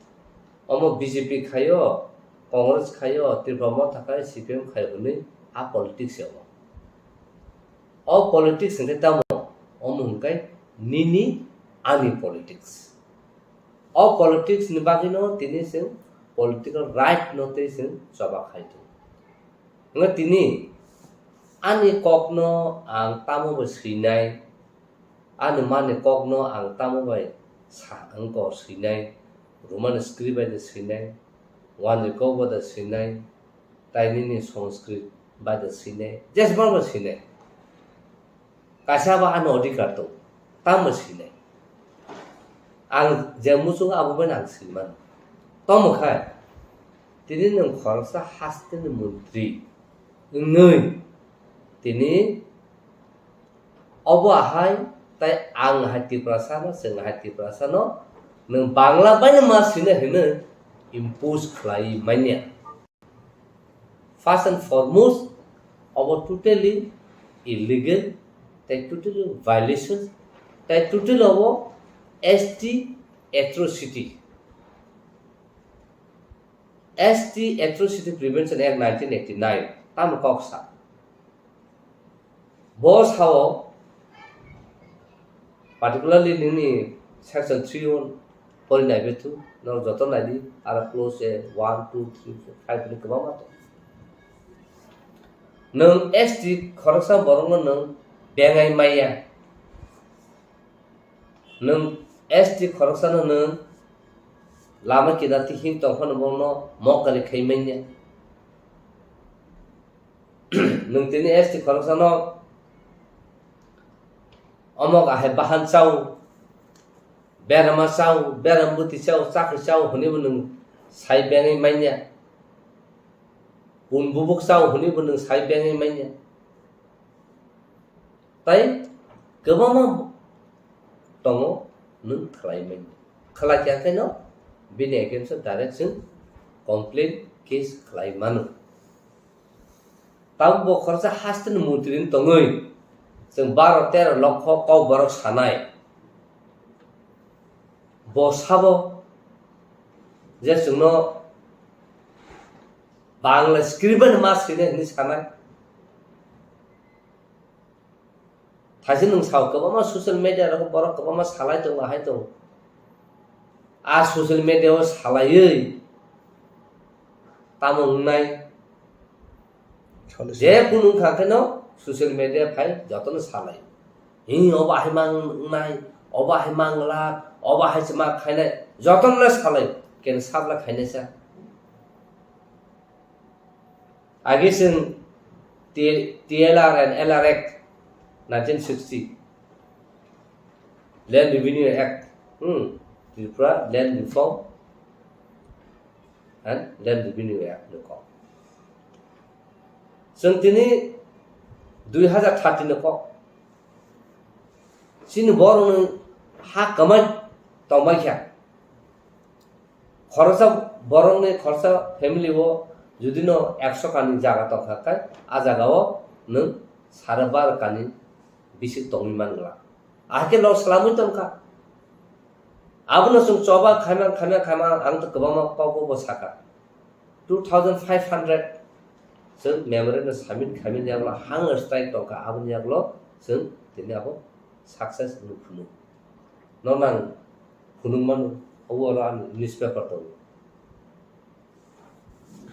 Omo B J P khaio, Congress khaio, Tripura Motha khai, C P M khaio hwnwi a politics ya omo. O politics hwnkhe tamo, omo hwnkhe nini ani politics. O politics ni bagwino tini chwng political right no tei chwng choba khai tongo. Hwnkhe tini ani kokno ang tamo bai swinai, ani mani kokno ang tamo bai sa wngkor swinai, Roman script bai de swinai, Wanjwi kok bai de swinai, tai nini Sanskrit bai de swinai, jesbang bai swinai. Kaisa ba ano adhikar tong, tamo sinai. Ang je muchung abo bai ang sinimano. Tomo khai, tini nwng khoroksa hasteni montri wngwi, tini obo ahai, tai ang hai Tiprasa no, chwng hai Tiprasa no, nwng Bangla bai no ma sinai hwnwi impose khlai manya. First and foremost, obo totally illegal, tai totally violation, tai totally obo S T atrocity. S T Atrocity Prevention Act nineteen eighty-nine, tamo kok sa. Bo sao, particularly nini section three o pori nai bethu, no joto nai di, aro clause one, two, three, four, five ni kwbangma tong. Nwng S T khoroksa borokno nwng bengai maya. Nwng S T khoroksano nwng lama kinar tihing tongphano bono mokali khai manya. Nwng tini S T khoroksano omok ahai bahan chao, berama chao, beram bwtwi chao, chakri chao hwnwi bo nwng sai bengwi manya. Kun bubuk chao hwnwi bo nwng sai bengwi manya. Tai kwbangma tongo nwng khlai manya. Khlai kha khe no bini against o direct chwng complaint case khlai mano. Tabuk bo khoroksa haste ni montri ni tongwi chwng baro tero lokho kok borok sanai. Bo sabo je chwngno Bangla script bai ma swinai hwnwi sanai. Thaisi nwng sao kwbangma social media rogo borok kwbangma salai tongo, ahai tongo. A social media o salaiwi tamo wngnai? Solution. Je kunu wngkha kheno social media phai jotono salai. Hi obo ahai mang wngnai, obo ahai mang glak, obo ahai chwma khainai, jotono le salai. Ken sabla khainai sa. Agi chwng T-, T L R and L R Act nineteen sixty, Land Revenue Act, hmm, Tripura Land Reform and Land Revenue Act ni kok. Chwng tini dui hazar thirty ni kok. Chini borokni ha kwmai tongbai kha. Khoroksa borokni khoroksa family o judino ekso kani jaga tongkha khe, a jaga o nwng sare baro kani bisik tongwi man glak. Ahai khe loss swlamwi tongkha. Abono chwng choba khaima, khaima, khaima, ang to kwbangma kokbo bo sakha. Two thousand five hundred chwng memorandum submit khaimani yagulo hunger strike tongkha, aboni yagulo chwng tini abo success wngwi phunuk. Nono ang phunuk mano, obo oro ani newspaper tongo.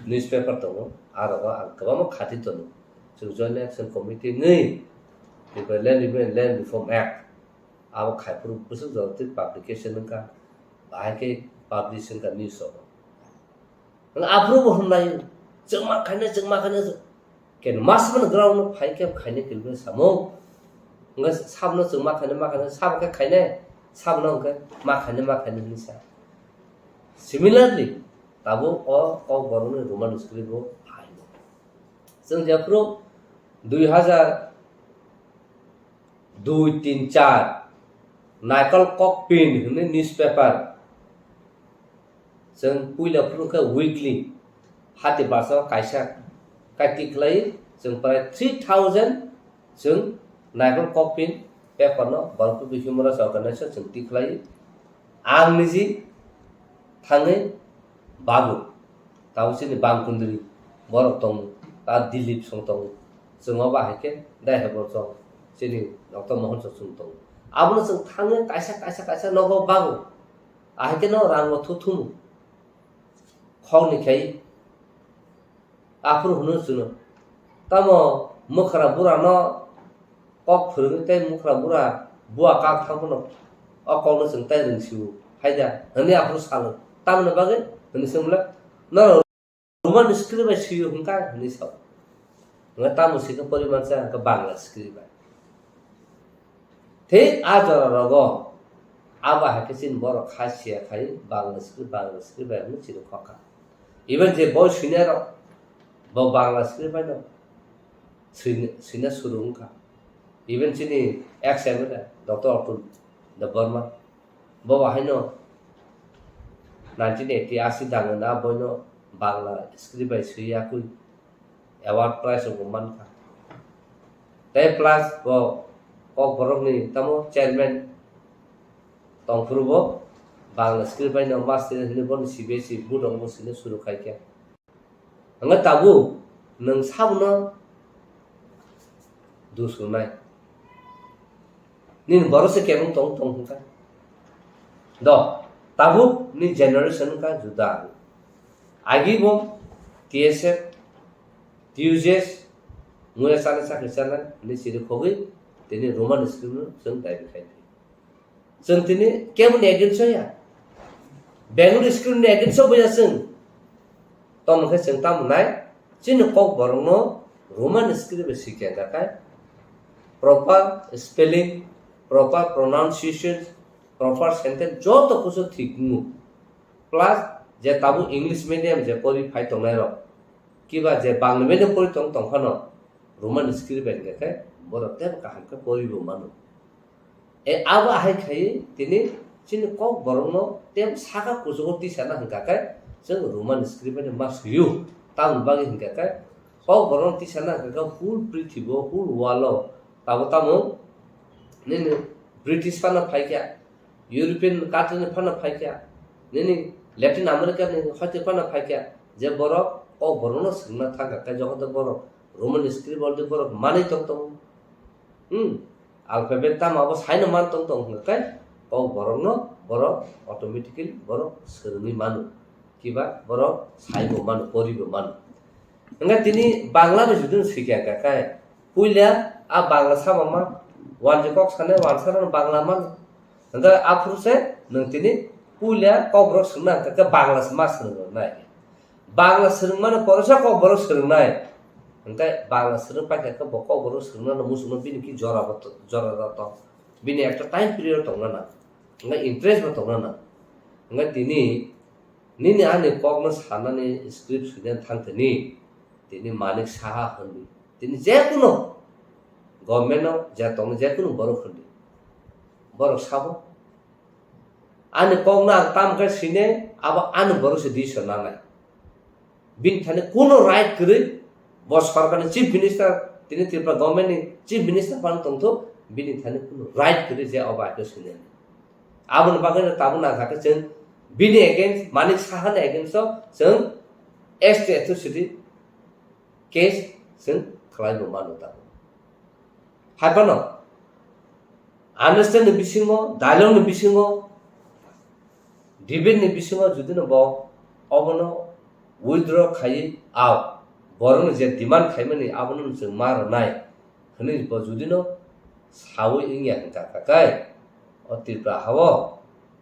Newspaper tongo, a rogo ang kwbangma khati tono. Chwng Joint Action Committee wngwi Tripura Land Revenue and Land Reform Act, abo khaiphuru bwswk jora twi publication wngkha, bahai khe publish wngkha news rogo. Ang aphuru bo hwnlai, chwng ma khainai, chwng ma khainai, ken mas man ground no phai khe khainai kilbini samung. Wngkha sabno chwng ma khainai, ma khainai, sabo khe khainai, sabno wngkha ma khainai, ma khainai hwnwi sa. Similarly, tabuk o kokborokni Roman script bo phaino. Chwng jephuru dui hazar dui tin char Naikol Kokpin hwnwi newspaper, chwng puila phuru khe weekly, Hati basa kaisa kai tikhlai, chwng prai three thousand chwng naikol kokpin paper no borok bihik mora sa organization chwng tikhlai. Ang niji thangwi babu, tabo chini bangkundri borok tongo, ta Dilip song tongo, chwng obo hai khe dai hai borok chini Doctor Mohon chwng tongo. Abono chwng thangwi kaisa, kaisa, kaisa nogo babu, ahai khe no rango thuthumu. Khokni khai aphuru hwnwi chwngno. Tamo mwkhra burano kok phwrwngwi tei mwkhra bura bua kak thang phano o kokno chwng tai rwng sio, hai da? Hwnwi aphuru salo. Tamoni bagwi? Hwnwi swngmle, norok Roman script bai sio hwnkha? Hwnwi sao. Hwnba tamo sikha poriman cha hwnkha Bangla script bai. Thik a jora rogo abo hai khe chini borok kha siya khai Bangla script, Bangla script bai hwnwi chini khokha. Even je boi swinai rok bo Bangla script bai no swina, swina suru wngkha. Even chini ex M L A Doctor Atul Debbarma bo bo haino nineteen eighty asi dangna boino Bangla script bai swi yakwi award prize rok bo mankha. Tei plus bo Kokborokni tamo chairman tongphuru bo Bangla script bai no master hwnwi bono C B S E board rok bo swina suru khaikha. Hwnba tabuk nwng sabono dusrwnai. Nini borok se kebeng tong tong hwnka. Do, tabuk ni generation wngkha juda. Agi bo T S F, T U J S, muya chana chakri chana, ni siri khogwi, tini Roman script no chwng daibi khai phi. Chwng tini keboni against o ya. Bengali script ni against o boya chwng. Tamo khe chwng tamo nai, chini Kokborokno Roman script bai sikya hwnkha khe, proper spelling, proper pronunciation, proper sentence joto kusu thik wngo. Plus je tabuk English medium je pori phai tongnai rok, kiba je Bangla medium pori tong tong phano Roman script bai hwnkha khe borok teibo kaham khe pori bo mano. E, abo ahai khai tini chini Kokborokno tei saka kuchugo tisana hwnkha khe chwng Roman script bai ma swiyo. Tamoni bagwi hwnkha khe Kokborokno tisana hwnkha khe whole prithibo, whole world o tabo tamo nini British phano phaikha, European country ni phano phaikha, nini Latin America ni hoite phano phaikha, je borok Kokborokno swngna thangkha khe jokoto borok Roman script already borok manwi tong tongo. Hmm. Alphabet tamo abo saino man tong tong hwnkha khe Kokborokno borok automatically borok swrwngwi mano. Kiba borok saibo mano, poribo mano. Hwnkhe tini Bangla bai jodi no swikha hwnkha khe puila a Bangla sama man, wanjwi kok sanai wansarano Bangla mano. Hwnkhe aphuru se nwng tini puila Kokborok swngna hwnkha khe Bangla se ma swrwngna nai. Bangla swrwngmano poresa Kokborok swrwngnai. Hwnkhe Bangla swrwng paikha khe bo Kokborok swrwngnano muchungno bini ki jora bo to-, jora jora tong. Bini ekta time period tongna nang. Hwnkhe interest bo tongna nang. Hwnkhe tini nini ani kokno sanani script swinani thang tini, tini Manik Saha hwnwi. Tini jekunu government-o je tongo jekunu borok hwnwi. Borok sabo. Ani kokno ang tamo khe sine, abo ani borok se decision nanai. Bini thani kuno right kwrwi, bo sorkarni chief minister, tini Tripura government ni chief minister phano tongthok, bini thani kuno right kwrwi je obo aito sine. Aboni bagwi no tabuk nangkha khe chwng bini against, Manik Saha ni against o chwng S T atrocity case chwng khlai bo mano tabuk. Hai phano understand ni bisingo, dialogue ni bisingo, debate ni bisingo jodi no bo obono withdraw khaiwi, ao borokni je demand khaimani abono chwng ma rwnai hwnwi bo jodi no sawi wngya hwnkha khe, o Tripura ha-o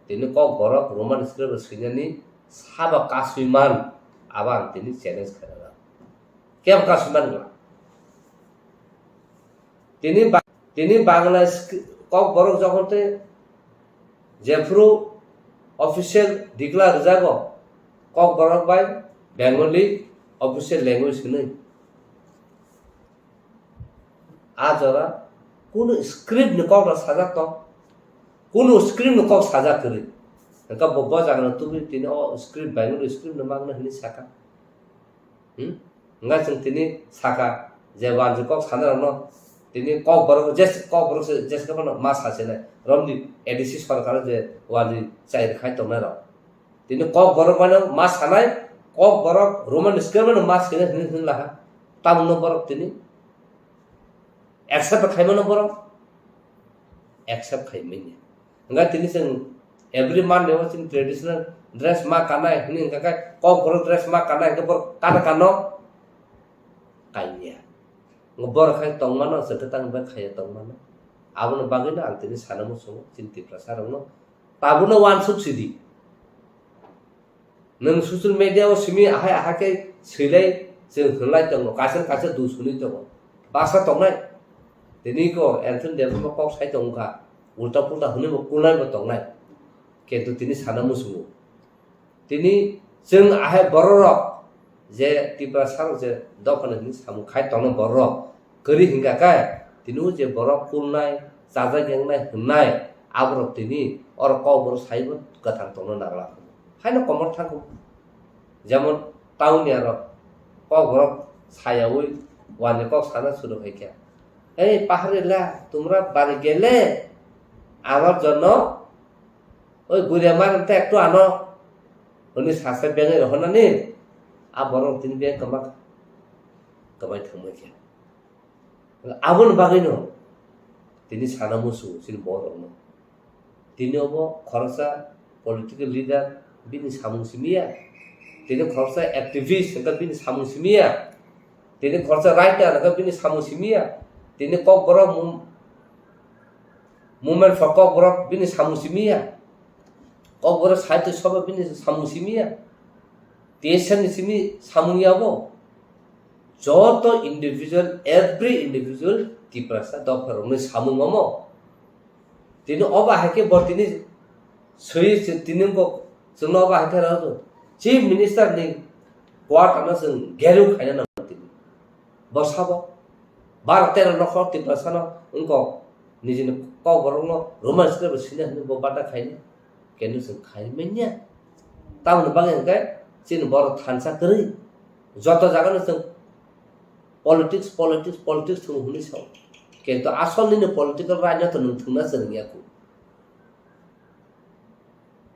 tini Kokborok Roman script swinani sabo kasui man, abo ang tini challenge khainai. Kebo kasui man wngla? Tini ba-, tini Bangla skri-, Kokborok jokhon tei jephuru official declare rwjago, Kokborok bai Bengali official language hwnwi. A jora kunu script ni kok rok sajak tong, kunu script ni kok sajak kwrwi. Hwnkhe bo, bo jaga no tubui tini o script Bengali script no mangna hwnwi saka. Hmm? Hwnkhai chwng tini sakha je wanjwi kok sanai rokno tini kok borok je kok borok se je se phano ma sa se nai romni A D C sorkar je wanjwi chai rwkhai tongnai rok. Tini kok borok mano ma sanai, kok borok Roman script mano ma sini hwnwi hwnwi laha. Tamungno borok tini accept khaimano borok accept khaimanya. Hwnkhai tini chwng every Monday o chini traditional dress ma kanai hwnwi hwnka khe kok borok dress ma kanai hwnkhai borok kana kano kaiya. Borok khai tongmano chwng khe tang bai khaiya tongmano. Aboni bagwino ang tini sana muchungo chini Tiprasa rokno tabukno uansuk sidi. Nwng social media o simi ahai ahai khe swilai chwng hwnlai tongo, kaisa kaisa dusuni tongo, baksa tongnai. Tini ko Anthony Debbarma kok sai tongkha, ulta pulta hwnwi bo kulnai bo tongnai. Kintu tini sana muchungo. Tini chwng ahai bororok je Tiprasa rok je dophani hwnwi samung khai tongna bororok kwrwi hwnkha khe tini o je borok kulnai, chajak yangnai hwnnai aborok tini oro kok borok saibo kwthang tongna nangla. Haino komor thangkho. Jemon town ni aro kok borok sayaui wani kok sana suru hai khe, "Ei pahari la, tumra bari gele, amar jonno oi buria mar te ektu ano," hwnwi sasa bengwi rohornani a borok tini beng kwma kwbai thangbai khe. Aboni bagwino tini sana musu chini borokno. Tini obo khoroksa political leader bini samung simiya. Tini khoroksa activist hwnkhe bini samung simiya. Tini khoroksa writer hwnkhe bini samung simiya. Tini kokborok mu-, movement for kokborok bini samung simiya. Kokborok sahitya sabha bini samung simiya. T S F ni simi samung yabo. Joto individual, every individual Tiprasa dopha rokni samung omo. Tini obo hai khe bo tini swi se tini bo chwngno obo hai khe rw Chief Minister ni quarter no chwng geru khaina nango tini. Bo sabo bar tero nokhor Tiprasa no wngkok nijini kokborok no Roman script bo sina hinwi bo bata khaina. Kenu chwng khai manya. Tamoni bagwi hwnkhe chini borok thansa kwrwi. Joto jagano chwng politics, politics, politics thung hwnwi sao. Kintu asol nini political right no to nwng thwngna chwng ya khu.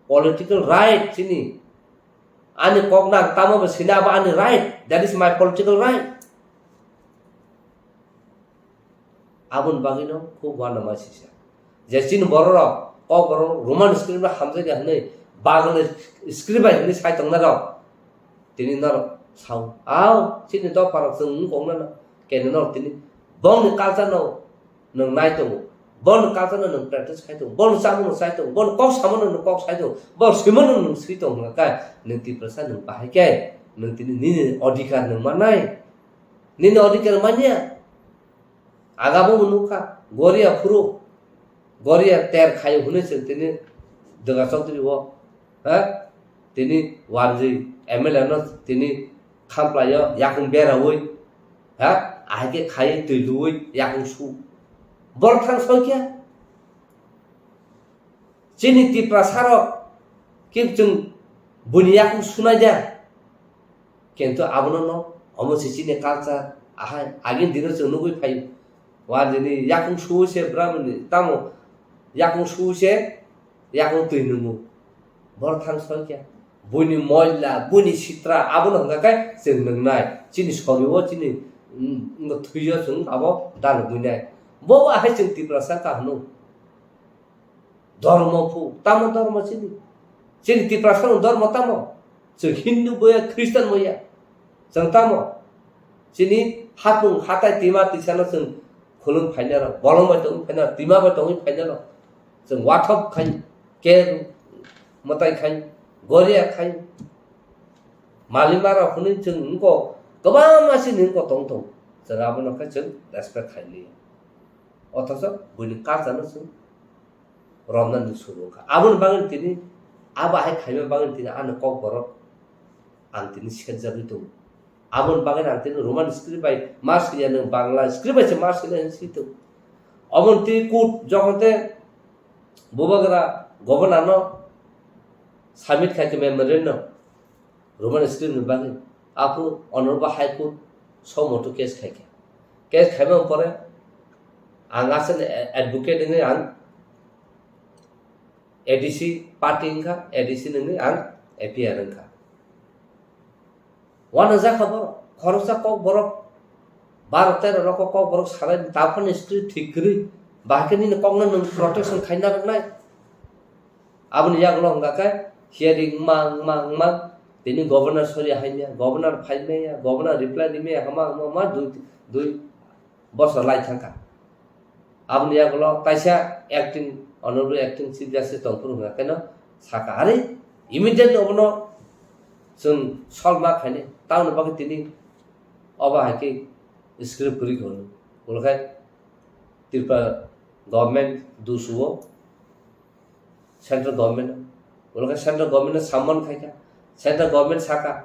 Political right chini. Ani kok nang tamo bo sina abo ani right. That is my political right. Aboni bagwino khub uanama sisa. Je chini bororok, kokborok Roman script bai hamjakya hwnwi, Bangla script bai hwnwi sai tongnai rok. Tini norok sao, "Ao, chini dopharok chwng wng kok nana." Kene norok tini bongni culture no nwng nai tongo, bongni culture no nwng practice khai tongo, bongni chamung no chai tongo, bongni kok samo no nwng kok sai tongo, bongni swimo no nwng swi tongo hwnka khe, nwng Tiprasa nwng bahai khe, nwng tini nini odhikar nwng mannai, nini odhikar manya. Agabo bo nukha, Goria phuru, Goria ter khayo hwnwi chwng tini Dwga Chaudhary o, ha? Tini wanjwi M L A no tini khamplaio, yakung beraui, ha? Ahai khe khai twi luui, yakung su. Borok thang soi khe? Chini Tiprasa rok khe chwng buini yakung sunai da. Kintu abono no, omo se chini culture, ahai, agini dino chwng nugui phaio. Wa nini yakung sui se brahmani, tamo yakung sui se, yakung twi nungo. Borok thang soi khe. Buini moila, buini sitra, abono hwnka khe chwng nungnai. Chini sorio, chini, mm, thwio chwng abo dalugui nai. Bo ahai chwng Tiprasa ka hwno. Dhormo phu, tamo dhormo chini? Chini Tiprasa ni dhormo tamo? Chwng Hindu boya, Christian boya. Chwng tamo? Chini hapung hatai tima tisano chwng khulum phaina rw, bolong bai tongwi phaina rw, tima bai tongwi phaina rw. Chwng wathop khai, ke mwtai khai, goria khai. Malima rok hwnwi chwng wngkok, kwbangma chini wngkok tong tong. Chwng abono khe chwng respect khai liya. Othocho buini culture no chwng romnani suru wngkha. Aboni bagwi tini, abo hai khaima bagwi tini ani kokborok ang tini serjagwi tongo. Aboni bagwi ang tini Roman script bai ma swiya, nwng Bangla script bai se ma swinai hinwi swi tongo. Aboni tini court jokhon te bubagra governor no submit khai khe memorandum Roman script ni bagwi. Aphuru Honorable High Court somoto case khaikha. Case khaimani pore ang aswk advocate wngwi ang A D C party wngkha, A D C nungwi ang A P R wngkha. Uanajak kha borok, khoroksa kok borok, baro tero rok kok borok salai taphani script thik kwrwi, bahai khe nini kokno nwng protection khaina rwnai. Aboni yagulo hwnka khe hearing wngma, wngma, wngma, tini governor sori haimya, governor phaimaya, governor reply rimaya, hama, hama, hama, dui, dui bosor lai thangkha. Aboni yagulo taisa acting, honorable acting chief justice tongphuru hwnka kheno sakha, "Are, immediately obono chwng solve ma khainai, tamoni bagwi tini obo hai khe script kwrwi kha hwnwi." Ulo khai Tripura government dusuo, central government, ulo khai central government no summon khaikha, central government sakha,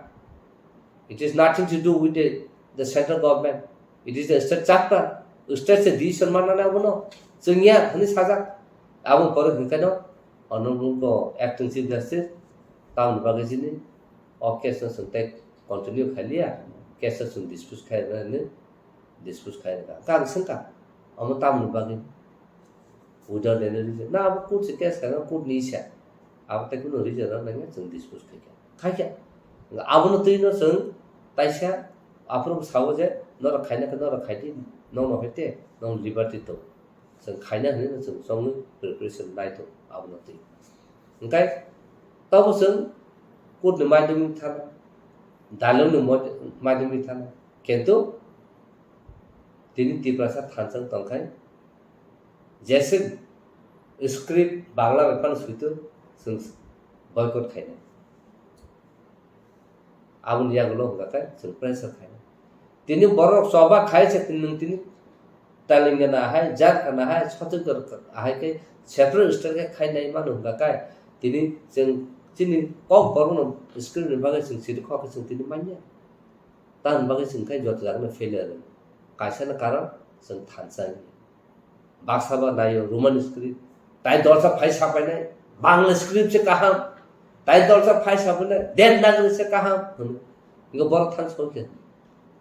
"It is nothing to do with the, the central government, it is the state charter, state se decision manna abono, chwngya," hwnwi sajak. Abo pore hwnkheno honorable acting chief justice tamoni bagwi chini o case no chwng tei continue khailiya, case no chwng dispose khairwna hwnwi dispose khairwkha. Hwnkhe ang swngkha, omo tamoni bagwi? Without any reason. Na, abo court se case khaina, court ni sa. Abo tei kunu reason rok nangya chwng dispose khaikha. Khaikha. Abono twi no chwng taisa aphuru sao je norok khaina khe norok khaidi, nokno hete nong liberty tong. Chwng khaina hwnwi no chwng chongwi preparation nai tong abono twi. Hwnkhe tobo chwng court ni maidwmwi thana, dalong ni mod-, maidwmwi thana. Kintu tini Tiprasa thansa wng tongkhai, jese script Bangla bai phano suitu chwng boycott khainai. Aboni yagulo hwnka khe chwng pressure khainai. Tini borok choba khai se nwng tini Telangana hai, Jharkhand hai, Chhattisgarh hai khe separate state khe khainai mano hwnka khe tini chwng chini kok borokno script ni bagwi chwng siri kok khe chwng tini manya. Tamoni bagwi chwng khai joto jagano failure rw. Kaisa no karon chwng thansa wngya. Baksa ba naio Roman script. Tai dorsa phai sapainai. Bangla script se kaham. Tai dorsa phai sapainai. Devanagari se kaham. Hwno. Ingo borok thansa wngkhe.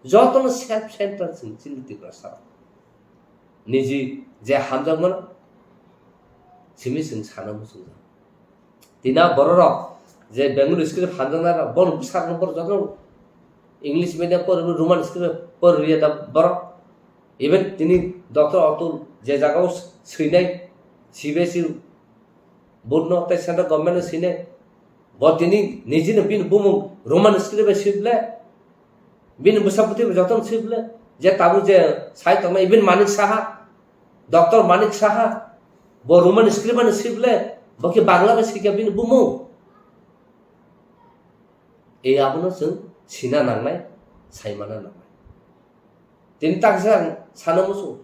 Jotono self centered chwng chini Tiprasa. Niji je hamjakmano simi chwng sana muchungjak. Tina bororok je Bengali script hamjaknai rok, bono bwsakno borok jotono English medium pori, Roman script pori riya da borok. Even tini Doctor Atul je jagao swinai, C B S E board no tei central government no swinai, bo tini nijino bini bumung Roman script bai swi ble, bini bwsa bwtwi bai jotono swi ble, je tabuk je sai tongmani, even Manik Saha, Doctor Manik Saha, bo Roman script bai swi ble, bo khe Bangla bai swi kha bini bumung. E abono chwng sina nangnai, saimana nangnai. Tini taksa ang sana muchung.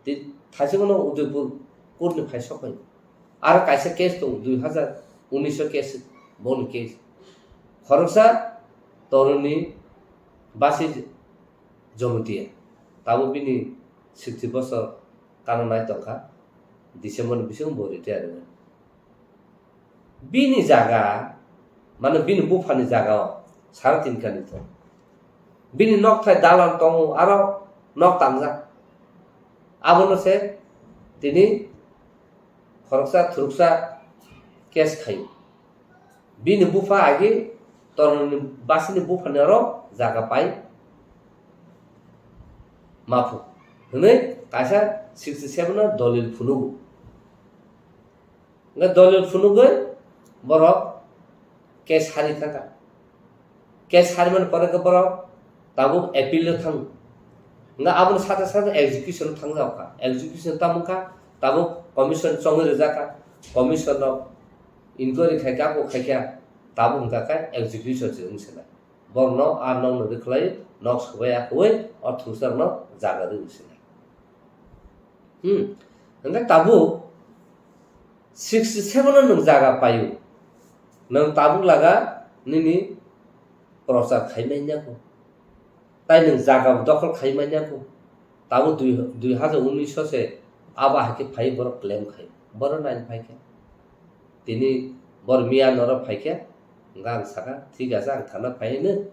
Ti-, thaisingno Udaipur court ni phai sok phai. Aro kaisa case tong, dui hazar unis o case, boni case. Khoroksa Toroni Basi Jomotia. Tabuk bini sixty bosor kana nai tongkha. December ni bisingo bo retire wngwi. Bini jaga, mane bini buphani jaga o sara tin kani tong. Bini nokthai dalan tongo, aro nok tangjak. Abono se tini khoroksa thuruksa case khaio. Bini bupha agi Toroni Basini buphani oro jaga pai maphu hwnwi kaisa sixty seven o dolil phunugo. Hwnkhe dolil phunugwi borok case sari thangkha. Case sarimani pore khe borok tabuk appeal o thango. Hwnkhe aboni sate sate execution o thangjak kha. Execution tamo kha, tabuk commission chongwi rijak kha. Commission rok inquiry khai kha, abo khai kha, tabuk hwnkha khe execution se wng se nai. Borokno a nokno rwkhlai, nok swbai akhoi, o thungsarokno jaga rwi se nai. Hmm. Hwnkhe tabuk sixty seven o nwng jaga paio. Nwng tabuk laga nini prochar khai manya kho. Tai nwng jaga dokhol khai manya kho. Tabuk dui, dui hajar unis o se abo hai khe phai borok claim khai. Borok nai phai khe. Tini bor miya norok phai khe, hwnkhe ang sakha, "Thik ache, ang thana phai hino."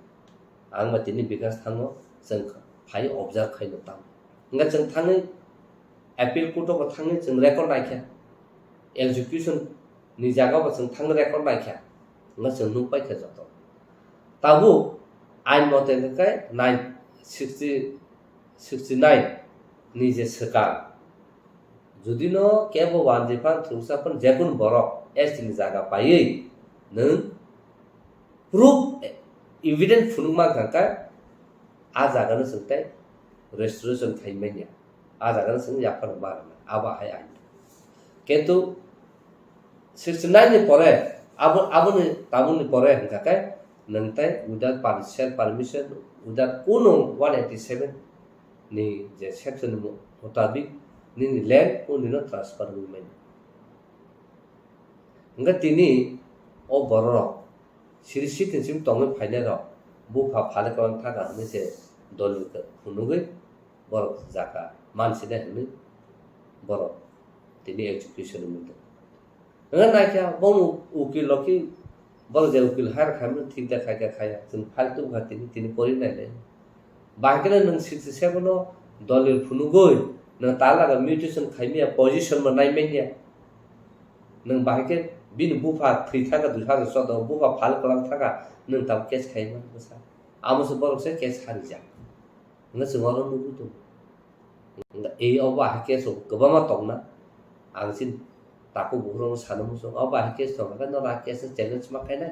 Ang ba tini bikas thango, chwng phai observe khaino tamo. Hwnkhe chwng thangwi appeal court o bo thangwi chwng record naikha. Execution ni jaga bo chwng thangwi record naikha. Hwnkhe chwng nukpaikha joto. Tabuk ain mote hwnkhe nine sixty, sixty nine ni je swkang, judino kebo wanjwi phan thwngsa phan jekunu borok S T ni jaga paiwi nwng proof, evidence phunukma hwnkha khe, a jagano chwng tei restoration khai manya, a jagano chwng yaphar ma rwna, abo hai ain. Kintu sixty nine ni pore, abo, aboni, tabukni pore hwnkha khe, nwng tei without per-, self permission, without kuno one eighty seven ni je section ni mutabik nini land o nino transfer wngwi manya. Hwnkhe tini o bororok siri sitin sim tongwi phainairok bupha phale kwlang thaka hwnwi se dolil phunugwi borok jaka mansinai hwnwi borok tini execution wngwi tongo. Hwnkhe naikha bongni ukil rok khe borok je ukil hire khaimani thik da khaikha khaya, chwng file tubukha tini, tini pori nainai. Bahai kheno nwng sixty seven o dolil phunugwi nwng talaga mutation khaimaya position bo naimanya. Nwng bahai khe bini bupha thwi thangkha dui hazar choudo o, bupha phal kwlang thangkha, nwng tabuk case khaimani bwsa. Amo se borok se case harijak. Hwnkhe chwng oro nugwi tongo. Hwnkhe ei obo ahai case rok kwbangma tongna. Ang chini takhuk bukhuk rokno sana muchungo. Obo ahai case tongkha khe norok a case no challenge ma khainai.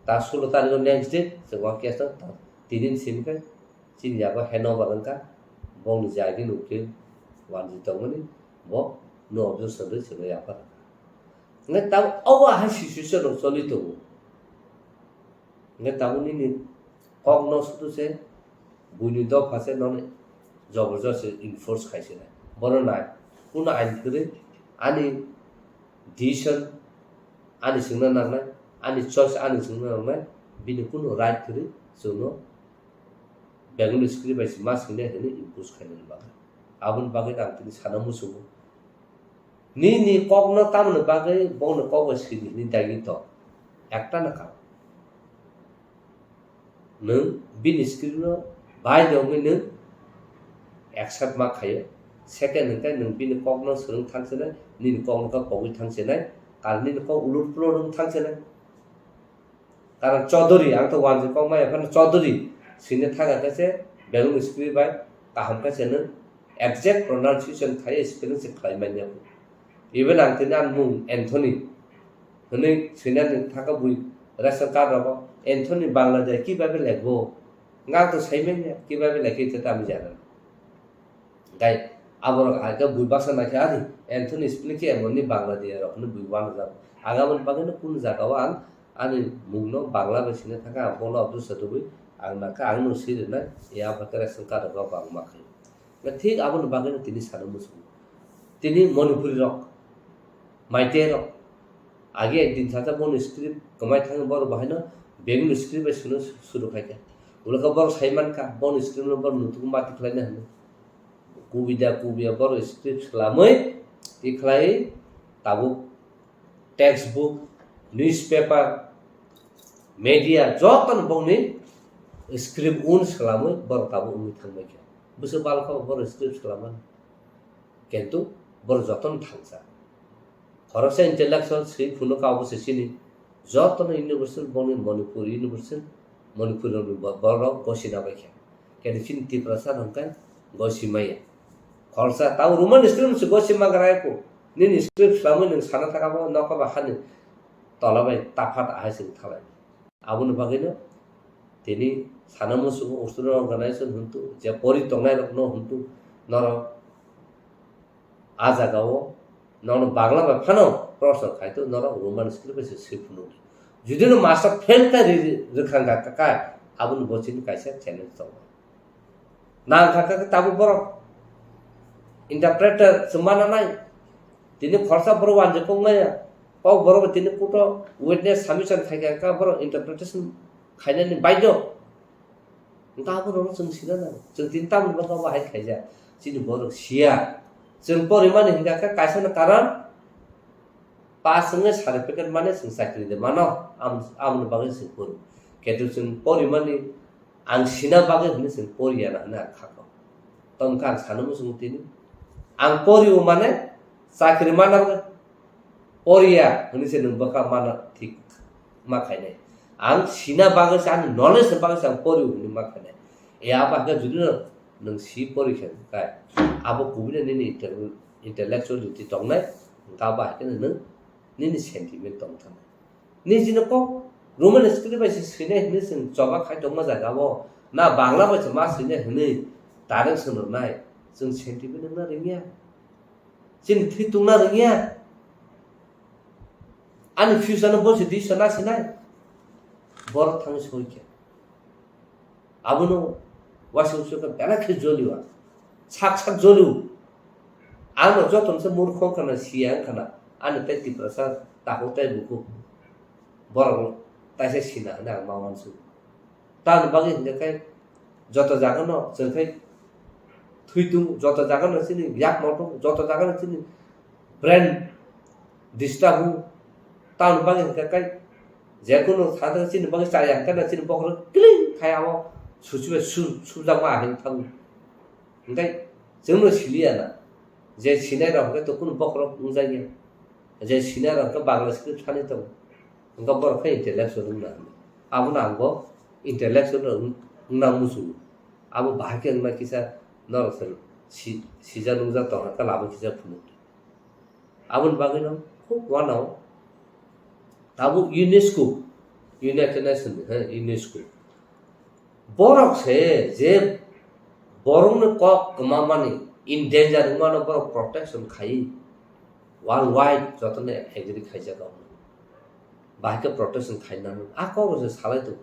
Ta sulo tarikh o next day chwng o case no ta tini ni simi khe chini yago handover wngkha. Bongni jagini ukil wanjwi tongmani bo no objection rwi chwngno yaphar. Hwnkhe tabuk obo ahai situation rok choli tongo. Hwnkhe tabuk nini kokno sudu se buini dopha se nono jobor josti enforce khai se nai. Bono nai, kuno ain kwrwi ani decision ani swngna nangnai, ani choice ani swngna nangnai, bini kuno right kwrwi chwngno Bengali script bai se ma swinai hwnwi impose khainani bagwi. Aboni bagwi ang tini sana muchungo. Nini kokno tamoni bagwi bongni kok bai swidi hwnwi dagi to. Ekta no kaam. Nwng bini script no bai de wngwi nwng accept ma khaio. Second hwnkhe nwng bini kokno swrwng thang sinai, nini kokno khe pogwi thang sinai, karon nini kok ulur pulur wng thang sinai. Karon Chaudhary, ang to wanjwi kok maya phano Chaudhary swina thang khe se Bengali script bai kaham khe se nwng exact pronunciation khai spelling se khlai manya. Even ang tini ani mung Anthony hwnwi swinani thangkha bui ration card rogo Anthony Bangladesh kibabe lekbo. Nga to sai manya kibabe lekhe ite tamo jana. Gai aborok aga bui baksa naikhe ani Anthony spelling khe emoni Bangladesh rok hwnwi bui wanajak. Aga boni bagwino kunu jagao ang ani mungno Bangla bai sina thangkha, ang bono abdul satubui ang nakha, ang no swi rwnai, ya bwkha ration card rogo bangma khe. Thik aboni bagwino tini sana muchungo. Tini Manipuri rok, Meitei rok, age ekdin sasa boni script kwmai thangwi borok bahaino Bengali script bai swino suru khaikha. Ulokha borok sai mankha, boni script no borok nutukgo mati khlaina hwnwi. Kubida kubiya borok script swlamwi tikhlai tabuk textbook, newspaper, media jotono bongni script un swlamwi borok tabuk wngwi thangbaikha. Bwswk balkha borok script swlamani. Kintu borok jotono thangsa. Khoroksa intellectual swi phunukha obo se chini jotono university bongni Manipur university, Manipur ni bo-, borok gosina baikha. Kintu chini Tiprasa hwnkhe gosi maya. Khoroksa tamo Roman script se gosi magra ko. Nini script swlamwi nwng sana thangkha bo nokha ba hani tola bai taphat ahai se wng thalai. Aboni bagwino tini sana muchungo Australia organization hwntu, je pori tongnai rokno hwntu, norok a jagao nono Bangla bai phano proshno khai to, norok Roman script bai se swi phunukdi. Judino master fail kha ri-, ri-, rwkhang kha, kha, aboni bo chini kaisa challenge tongo. Nang kha khe tabuk borok interpreter se mana nai. Tini khoroksa borok wanjwi kok maya. Kok borok tini court o witness submission khai kha khe borok interpretation khainani baidhyo. Hwnkhe abo rokno chwng sina nango. Chwng tini tamoni bagwi abo hai khaijak. Chini borok siya. Chwng porimani hwnkha khe kaisa no karon pass wngwi certificate mane chwng chakri de mano. Am-, aboni bagwi chwng poro. Ketu chwng porimani Ang sina bagwi hwnwi chwng poriya na hwnwi ang kha kok. Tongkha ang sana muchungo tini. Ang porio mane chakri mana bagwi poriya hwnwi se nwng bwkha mana thik ma khainai. Ang sina bagwi se ani knowledge ni bagwi se ang porio hwnwi ma khainai. E abo hakhe judino nwng si pori khe kai. Abo kubui nini intel-, intellectuality tongnai, hwnkhe abo hakhe nwng nini sentiment tong thangkha. Nini jino kok Roman script bai se swinai hwnwi chwng choba khai tongma jaga o, na Bangla bai se ma swinai hwnwi direct swnamnai, chwng sentiment wngna rwngya. Chini thwi tungna rwngya. Ani future no bo se di sana sinai. Borok thangwi soi khe. Abono waisa uaisa khe belai khe jolio ang. Sak sak jolio. Ano joto se murkho wngkha na, siya wngkha na. Ani tei Tiprasa takhuk tei bukhuk. Borok taisa sina hwnwi ang ma uansukha. Tamoni bagwi hwnkhe khe joto jagano chwng khe thwi tung, joto jagano chini yak moto, joto jagano chini brain disturb o. Tamoni bagwi hwnkhe khe je kunu thangthang chini bagwi chaya hwnkhe chini bokhorok kling khai abo suchibai su-, subjakma ahai thango. Hwnkhe chwngno siliya na je sinai rok hwnkhe to kunu bokhorok wngjakya. Je sinai rok hwnkhe Bangla script sanwi tongo. Hwnkhe borok khe intellectual wngna hwnwi. Abono ang bo intellectual rok wng-, wngna muchungo. Abo bahai khe wngna kisa norok se si-, sijak nungjak tongkha khe lama kisa phunuk. Aboni bagwino khub uanao tabuk UNESCO, United Nations ni, he, UNESCO. Borok se je borokni kok kwmamani, in danger wngmano borok protection khai worldwide jotono agree khaijak. Bahai khe protection khainani. A kok se salai tongo.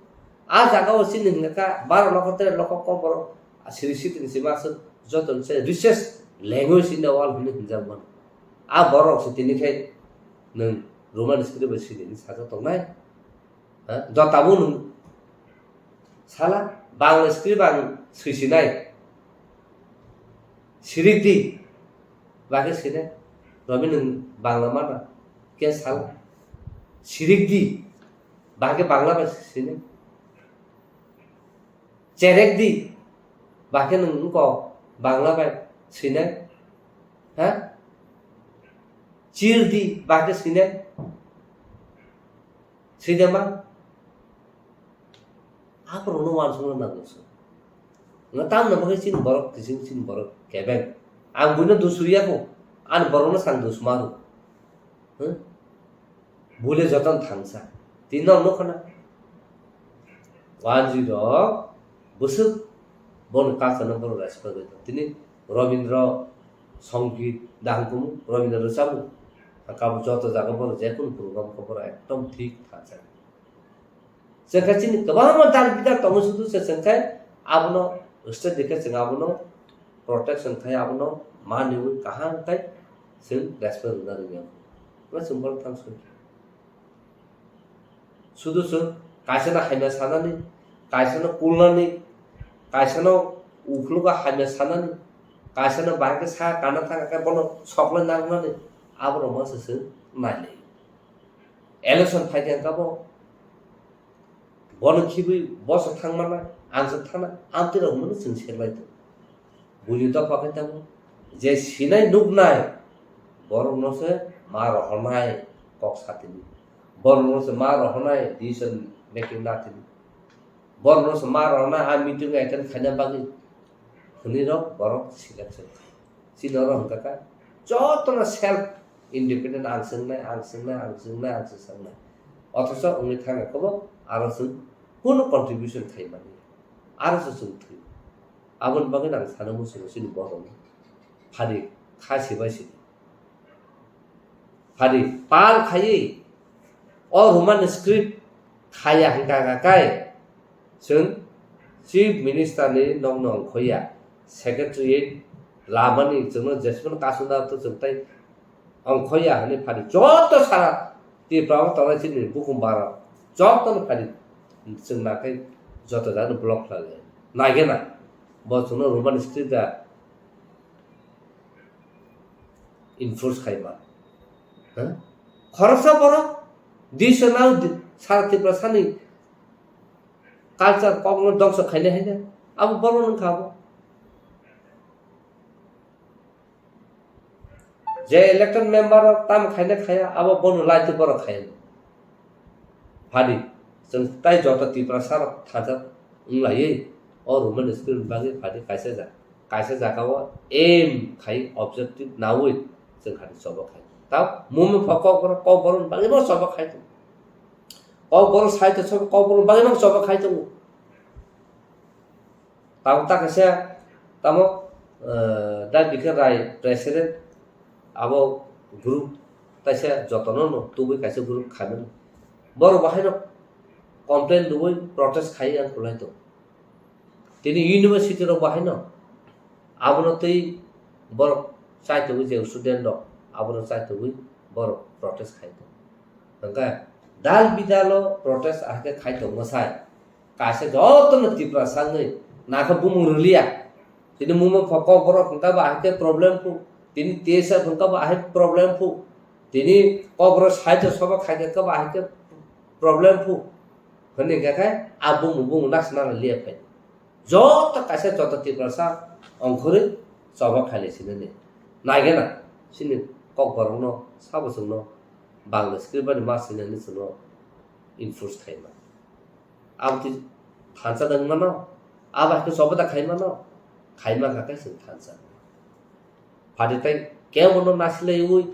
A jaga o chini hwnka kha baro lokho tere lokho kok borok siri sitini sima aswk joto se richest language in the world hwnwi hwnjak mano. A borok se tini khai nwng Roman script bai siri hwnwi sajak tongnai. Ha? Jotabo nwng sala Bangla script ang swisinai. Sirik di. Bagwi sini, Robi nwng Bangla mana, khe sal, sirik di, bagwi Bangla bai sini, cherek di, bagwi nwng wngkok Bangla bai sini, ha? Chir di, bagwi sini, sini ma? Aborokno uansukna nango chwng. Nga tamni bagwi chini borok kising, chini borok kebeng. Ang buino dusuriya kho. Ani borokno sang dusuma rw. Huh? Bule joton thangsa. Tini nok nukha na. Wanjwi rok bwswk boni culture no borok respect rwi tong. Tini Robindra Songit dahang kumu, Robindra rwchabu. Kabo joto jaga borok jekunu program khe borok ekdom thik thangsa. Chwng khe chini kwbangma dar bidar tongo, sudu se chwng khe abono state ni khe chwng abono protection khai, abono maniwi kaham khai chwng respect rwna rwya. Hwnba chwng borok thang soi. Sudu chwng kaisano hamya sanani, kaisano kulnani, kaisano ukhlogo hamya sanani, kaisano bahai khe sa kana thang khe bono soklai nangnani, aborok masa chwng nailai. Election phai khe hwnkha bo, bono khibwi boso thangmana, ang se thana, amtwi rok hwnwi chwng serlai tongo. Buini dopha khe tongo, je sinai nuknai, borokno se ma rohornai kok satini, borokno se ma rohornai decision making natini, borokno se ma rohornai a meeting attend khaina bagwi hwnwi rok borok selection khai. Chini oro hwnkha kha jotono self independent, ang swngnai, ang swngnai, ang swngnai, ang swngnai. Othocho wngwi thangkha khe bo aro chwng kunu contribution khai mani. Aro se chwng thwi. Aboni bagwi ang sana muchungo chini borokno. Phadi kha sibai sidi. Phadi pal khaiwi o Roman script khaya hwnkha kha kai chwng Chief Minister ni nokno ongkhoya, Secretariat lamani chwngno jesmano kasuna to chwng tai ongkhoya hwnwi phadi joto sara Tripura o tongnai chini bukhum bara jotono phadi chwng nakhai joto jagano block khlai lai. Naigena bo chwngno Roman script da enforce khaima. Ha? Khoroksa borok disa nang di-, sara Tripura sani Culture kokno dongso khainai haino abo borok wngkha abo. Je elected member rok tamo khaina khaya, abo bono laitwi borok khaya. Phadi, chwng tai joto Tiprasa rok thansa wnglaiwi o Roman script bagwi phadi kaisa ja-, kaisa jagao aim khai objective nawi chwng khadi choba khai. Tao mumung pho kokborok, kokborok bagwi bo choba khai tongo. Kokborok site choba, kokborok bagwi bo choba khai tongo. Tamo ta kaisa, tamo, eh, da bikhe Rai president, abo group taisa jotono no tubui kaisa group khaimani. Borok bahaino complain rwui protest khai ang kwlai tongo. Tini university rok bahaino abono tei borok chaitugwi je student rok abono chaitugwi borok protest khai tongo. Hwnkhe dal bidalo protest ahai khe khai tongma sai. Kaisa jotono Tiprasa wngwi nakha bumung rwliya. Tini mungma pho kokborok hwnkha ba ahai khe problem phu. Tini T S F hwnkha ba ahai problem phu. Tini kokborok side o soba khai khe ba ahai khe problem phu. Hwnwi hwnkha khe a bumung bumung naksna liya phai. Joto kaisa joto Tiprasa ongkhorwi choba khailai sinani. Naigena chini kokborokno sabo chwngno Bangla script bai ma sinani chwngno enforce khaima. Abo twi thansa da wngmano, abo hai khe choba da khaimano, khaima kha khe chwng thansa. Phadi tai kebono nasilaiwi,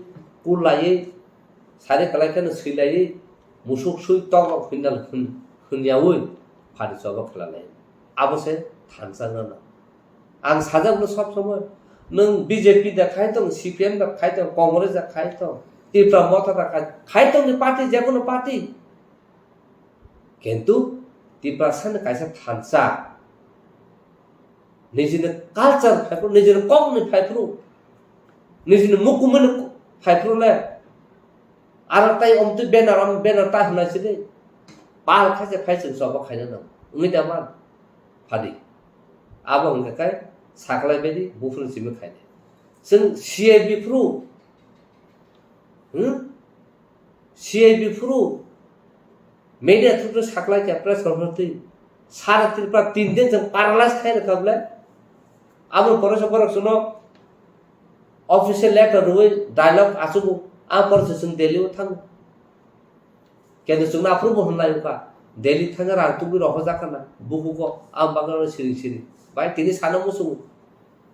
kullaiwi, sari kwlai kheno swilaiwi, musuk sui tok rok hwnnal hwn-, hwnyawi phadi choba khlai lai. Abo se thansa wngna. Ang sajak no sob somoi, nwng B J P da khai tong, C P M da khai tong, Congress da khai tong, Tipra Motha da khai, khai tong ni party, je kono party. Kintu Tiprasa ni kaisa thansa, nijini culture phaiphru, nijini kokni phaiphru, nijini mukumuni phaiphru le, aro tai omtwi banner, om banner ta hwnai sini, pal khaise phai chwng choba khaina nang, wngwi da man, phadi. Abo hwnkha khe saklai baidi buphuru simi khainai. Chwng C I B phuru, hmm? C I B phuru media through saklai kha press conference twi. Sara Tripura tin din chwng paralyze khai rwkha bwle. Abo pore se borok chwngno official letter rwui dialogue achugo. A pore se chwng Delhi o thango. Kendo chwngno aphuru bo hwnlai wngkha. Delhi thangwi rang tugui rohorjak khana bukugo, ang bagwi siring siring. Bai tini sana muchungo.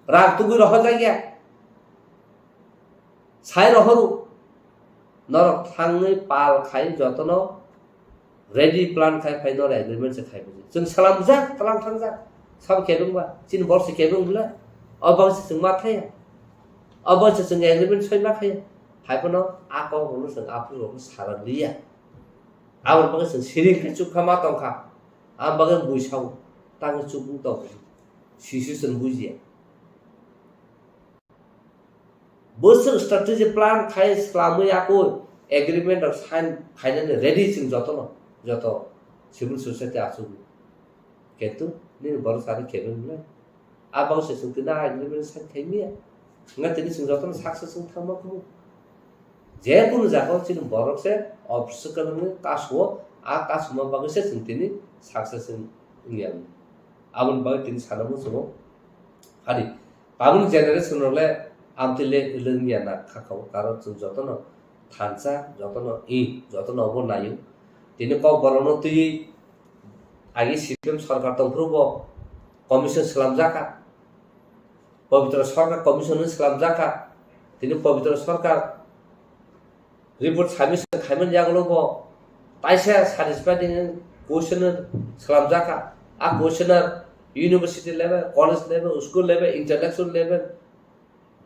Rang tugui rohorjak ya. Sai rohoru. Norok thangwi pal khai jotono ready plan khai phai norok agreement se khai buji. Chwng salamjak, tlang thangjak. Sabo kebeng ba, chini borok se kebeng bwle. O bagwi se chwng ma thaya. O bagwi se chwng agreement soi ma thaya. Hai phano a kok rwno chwng aphuru rokno sarak liya. Aboni bagwi chwng siring khe chukha ma tongkha. Aboni bagwi bui sao. Tangwi chukung tongkha. Sisi chwng bujiya. Bwswk strategy plan khai swlamwi yakwi agreement rok sign khainani ready chwng jotono, joto civil society achugwi. Kintu nini borok sari kebeng le. A bagwi se chwng tini a agreement sign khai miya. Wngkha tini chwng jotono success wng thangma kumu. Je kunu jagao chini borok se obstacle wngwi kasuo, a kasuma bagwi se chwng tini success wng, wngya. Aboni bagwi tini sana muchungo. Phadi, tabukni generation rok le amtwi le lwngya na kha kha o, karon chwng jotono thansa, jotono i, jotono obo naio. Tini kok borokno twiwi agi C P M sorkar tongphuru bo commission swlamjak kha. Pabitra Sarkar commission ni swlamjak kha. Tini Pabitra Sarkar report submission khaimani yagulo bo taisa satisfying questionnaire swlamjak kha. A questionnaire university level, college level, school level, intellectual level,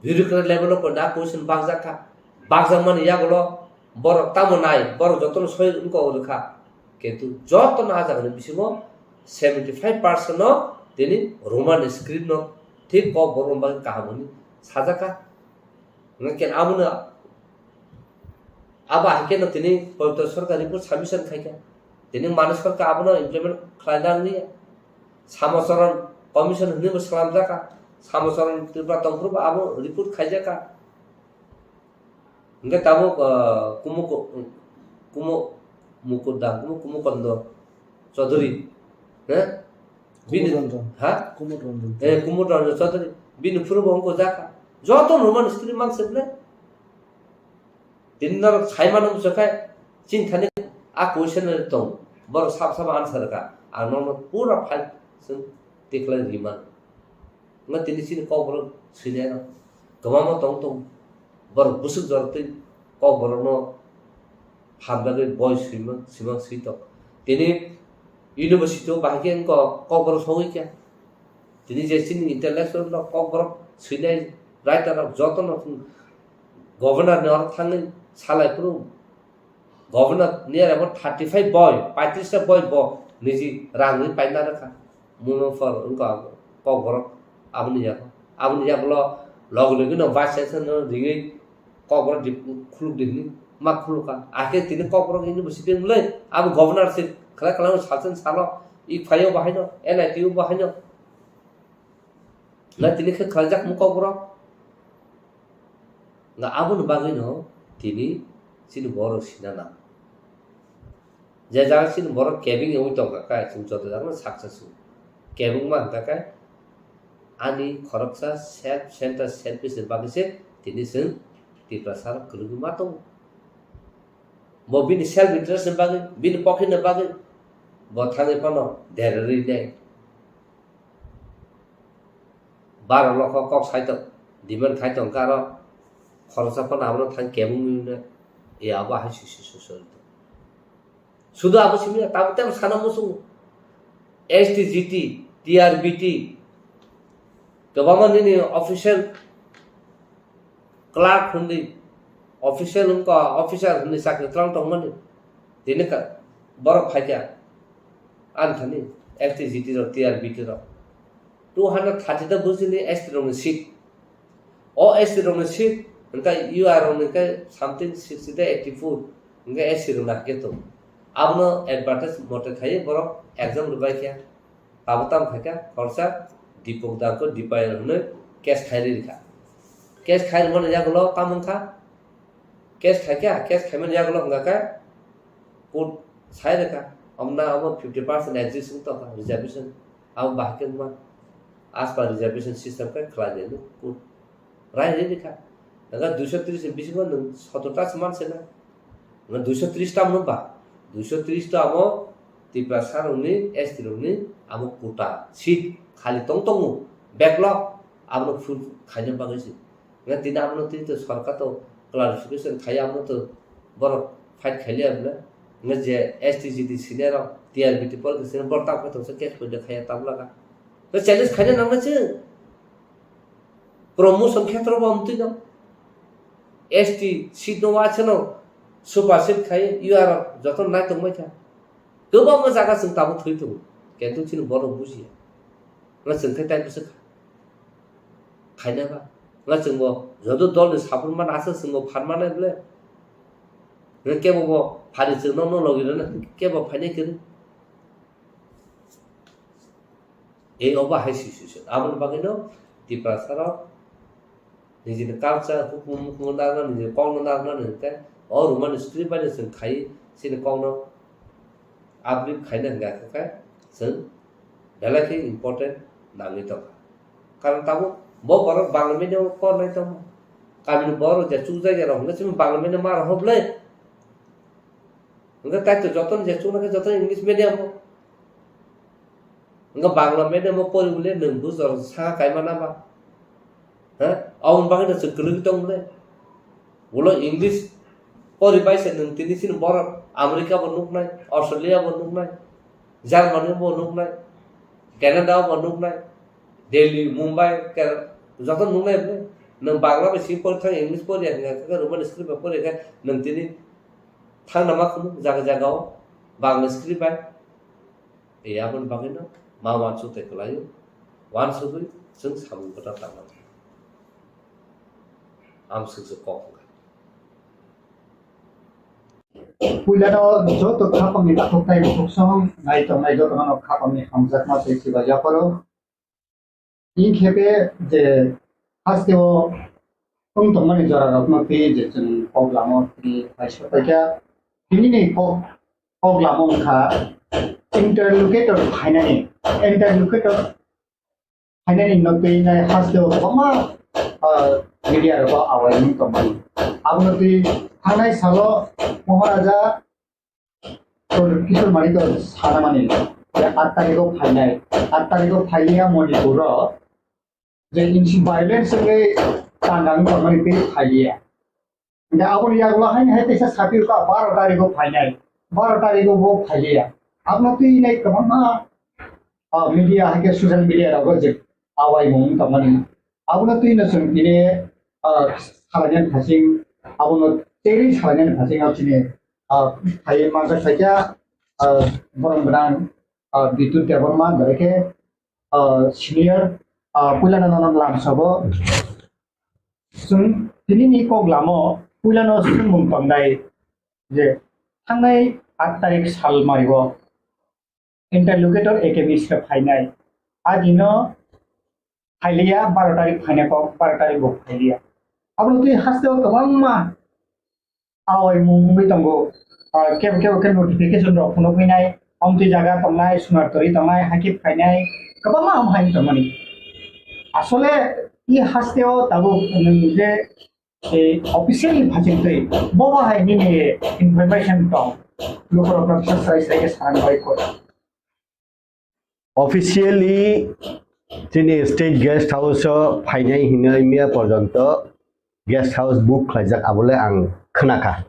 bureaucrat level o koina question bakjak kha. Bakjakmani yagulo borok tamo nai, borok jotono soi wngkha o rwkha. Kintu jotono a jagani bisingo seventy five percent no tini Roman script no thik kok borok bagwi kaham hwnwi sajak kha. Hwnkhe abono abo hai kheno tini Pabitra Sarkar report submission khai kha. Tini Manik Sarkar abono implement khlai nang liya. Samocharan commission hwnwi bo swlamjak kha. Samocharan Tripura tongphuru bo abo report khaijak kha. Hwnkhe tabuk, ah, Kumu, Kumu, Mukur da, Kumu, Kumu Kondo Chaudhary. He? Bini Kumud Ranjan. Ha? Kumud Ranjan. Eh, Kumud Ranjan Chaudhary. Bini phuru bo wngkha jaka. Joto no man script man se ble. Tini norok sai mano bwswk khe chini thani a question tong. Borok sab sab answer ka. Ang nono pura file chwng tikhlai ri mano. Wngkha tini chini kokborok swinai rok kwbangma tong tong. Borok bwswk jorok twi kokborokno hamjagwi boi swimang swimang swi tong. Tini university o bahai khe wngkha kokborok sogwi kha. Tini je chini intellectual rok kokborok swinai writer rok jotono governor ni oro thangwi salai phuru Governor near about thirty five boi, paitris ta boi bo niji rang ri paina rwkha. Muno for wngkha kokborok aboni yago. Aboni yago lo logi logi no vice chancellor no ringwi kokborok di khuluk di hwnwi ma khulukha. Akhe tini kokborok university wngmulai abo governor se khlai khlai salsen salo i phaio bahaino N I T o bahaino. Na tini khe khlaijak mung kokborok. Nga aboni bagwino tini chini borok sina nang. Je jaga chini borok kebeng wngwi tongkha khe chwng joto jagano success wngo. Kebengma hwnkha khe ani khoroksa self center selfish ni bagwi se tini chwng Tiprasa rok kwrwngwi ma tongo. Bo bini self interest ni bagwi, bini pocket ni bagwi bo thangwi phano dererwi nai. Baro lokho kok sai tong, demand khai tong karo khoroksa phano abono thang kebengwi no, e abo hai sui sui sui sui tong. Sudu abo simi ya, tabo tebo sana muchungo. S T G T, T R B T, kwbangma nini official clerk hwnwi, official wngkha, officer hwnwi chakri twlang tongmani. Tini ka-, borok phaikha, ani thani S T G T rok, T R B T rok. Two hundred thirty ta bujini S T rokni seat. O S T rokni seat, hwnkhe U R rokni khe something sixty ta eighty four, hwnkhe S T rokni hakhe tongo. Abono advertise mote khaiwi borok exam rwbaikha. Abo tamo khaikha khoroksa Dipok Dangkho Dipayal hwnwi case khai rikha. Case khai rwmani yagulo tamo wngkha? Case khaikha, case khaimani yagulo wngkha khe court sai rwkha. Omna abo fifty percent exist wng tongkha reservation. Abo bahai khe wngma as per reservation system khe khlai di hwnwi court rai rwi rikha. Nokha duiso tris ni bisingo nwng sotor ta se man se na. Nwng duiso tris ta mano ba? Duiso tris ta amo Tiprasa rokni, S T rokni amo quota seat khali tong tongo. Backlog abono full khaina bagwi se. Nga tini abono tini to sorkar to clarification khai abono to borok fight khailiya bwle. Nga je S T G T senior rok, T R B T politics senior borok tamo khe tongsa case point khaiya tabla ka. Nga challenge khaina nangna se. Promotion khetro bo amtwi no. S T seat no wa chano super seat khai U R joto nai tongbai kha. Kwbangma jaga chwng tabuk thwi tongo. Kintu chini borok bujiya. Nga chwng khe tai bwswk kha. Khaina ba. Nga chwngbo joto dolni saphur mana aswk chwngbo phan manai bwle. Nga kebo bo phari chwngno no logi rwna kebo phainai kwrwi. Ei obo hai sui sui sui. Aboni bagwino Tiprasa rok nijini culture hukumu mukumu narwkna nijini kokno narwkna nini tei o Romani script bai no chwng khai chini kokno uplift khaina hwnkha khe chwng belai khe important nangwi tongkha. Karon tabuk bo borok Bangla medium o pornai tongma. Kamini borok je chukjak ya rok hwnkhe chini Bangla medium ma rok hwblai. Hwnkhe kaitor jotono je chuknai khe jotono English medium o. Hwnkhe Bangla medium o pori bole nwng bujor sa kaima na ba? Ha? Aboni bagwi no chwng kwlwgwi tong bole. Ulo English pori bai se nwng tini chini borok America bo nuknai, Australia bo nuknai, Germany bo nuknai, Canada bo nuknai, Delhi, Mumbai, Kerala, joto nuknai bole. Nwng Bangla bai simi pori thang, English pori ya hwnkha khe, Roman script bai pori ya khe, nwng tini thangna ma khunu jaga jaga o Bangla script bai. E aboni bagwino ma uansuk tei kwlaio, uansugwi chwng samung kwtal tangna nango. Amswk se kok wngkha. Puilano joto khapangni takhuk tei bukhuk song nai tongnai jotono khapangni hamjakma tei chiba yapharo. Inkhepe je hasteo wng tongmani jorarokno twi je chwng kok lama o twi kaisa paikha. Tinini kok, kok lama wngkha interlocutor phainani, interlocutor phainani no twi nai haste o kwbangma, ah, media rogo awai wng tongmani. Abono twi thangnai salo Maharaja Pradyut Kishore Manikya sanamani je aat tarikh o phainai, aat tarikh o phailiya Manipur o je insi violence wngwi tangkang tongmani tei phailiya. Hingke aboni yagulo haino hai teisa sapirokha baro tarikh o phainai, baro tarikh o bo phailiya. Abono twi nai kwbangma, ah, media hai khe social media rogo je awaimung tongmani. Abono twi no chwng tini, ah, salainani phasing, abono teri salainani phasing o chini, ah, hai manjak saikha, ah, borom gwnang, ah, Bidyut Debbarma, bai khe, ah, senior, ah, puilano nono lamsogo. Chwng tinini kok lamo puilano swngmung tongnai je thangnai aat tarik sal mario interlocutor A K Mishra phainai. A dino phailiya, baro tarik phainai kok, baro tarik bo phailiya. Abono twi hasteo kwbangma awaimung wngwi tongo. Ah, kebo kebo khe notification rok phunukgwi nai, omtwi jaga tongnai, Sunartori tongnai, hakhe phainai, kwbangma ham hai tongmani. Asole i hasteo tabuk nwng je, eh, officially phachingtwi, bobo hai nini information tong, lukurokno srai srai khe sana bai kho. Officially chini state guest house o phainai hinwi miya porjonto guest house book khlaijak, abole ang khnakha.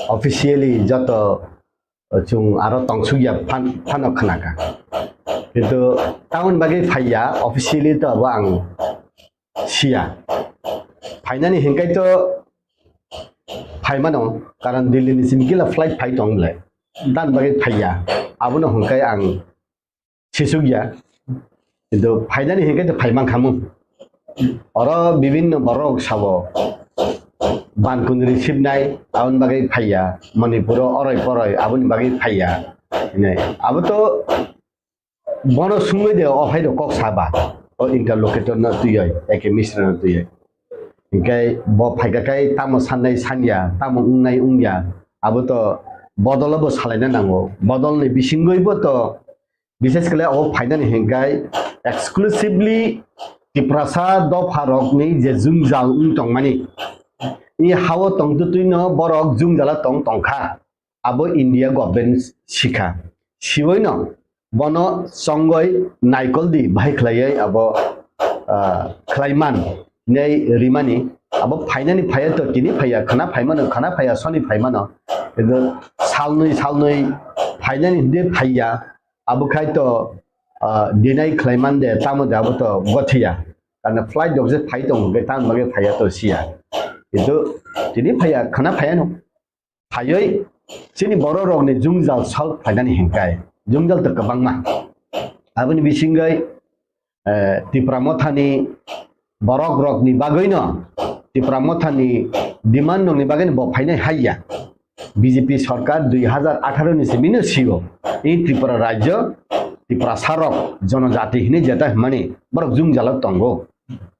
Officially joto chwng aro tongsukya phan-, phano khnakha. Kintu tamoni bagwi phaiya, officially to abo ang siya. Phainani hinkai to phaimano, karon Delhi ni simi kila flight phai tong bwle. Dan bagwi phaiya. Abono hinkai ang sisukya. Kintu phainani hinkai to phaimankhamu. Oro bibinno borok sabo. Ban kundri sibnai, aboni bagwi phaiya. Manipuro oroi poroi, aboni bagwi phaiya. Hinai. Abo to bono sungwi de o hai rok kok saba, o interlocutor no twiwi, A K Mishra no twiwi. Hinkhe bo phaikha khai tamo sannai sanya, tamo wngnai wngya, abo to bodol bo salaina nango. Bodol ni bisingwi bo to, bishesh khle abo phainani hinkhai exclusively Tiprasa dopha rokni je jwngjal wng tongmani, i hao tongtwtwino borok jwngjala tong tongkha. Abo India government sikha. Siwai no bono chongoi naikol di bahai khlaiwi abo, ah, khlaiman nei rimani. Abo phainani phaiya to tini phaiya, khana phaimano, khana phaiya soni phaimano. Kintu salnwi salnwi phainani hwndi phaiya, abo khai to, ah, deny khlaiman de tamo de abo to gothiya. Karna flight rok je phai tongo, hwnkhe tamoni bagwi phaiya to siya. Kintu tini phaiya, khana phaiya no. Phaiwi chini borok rokni jwngjal solve khlainani hinkhai, jwngjal to kwbangma. Aboni bisingwi, eh, Tipra Mothani borok rokni bagwino, Tipra Mothani demand rokni bagwino bo phainai haiya. B J P sarkar dui hazar atharo ni simi no sio. I Tripura rajyo, Tiprasa rok, jonojati hinwi jeta hwnmani borok jwngjalo tongo.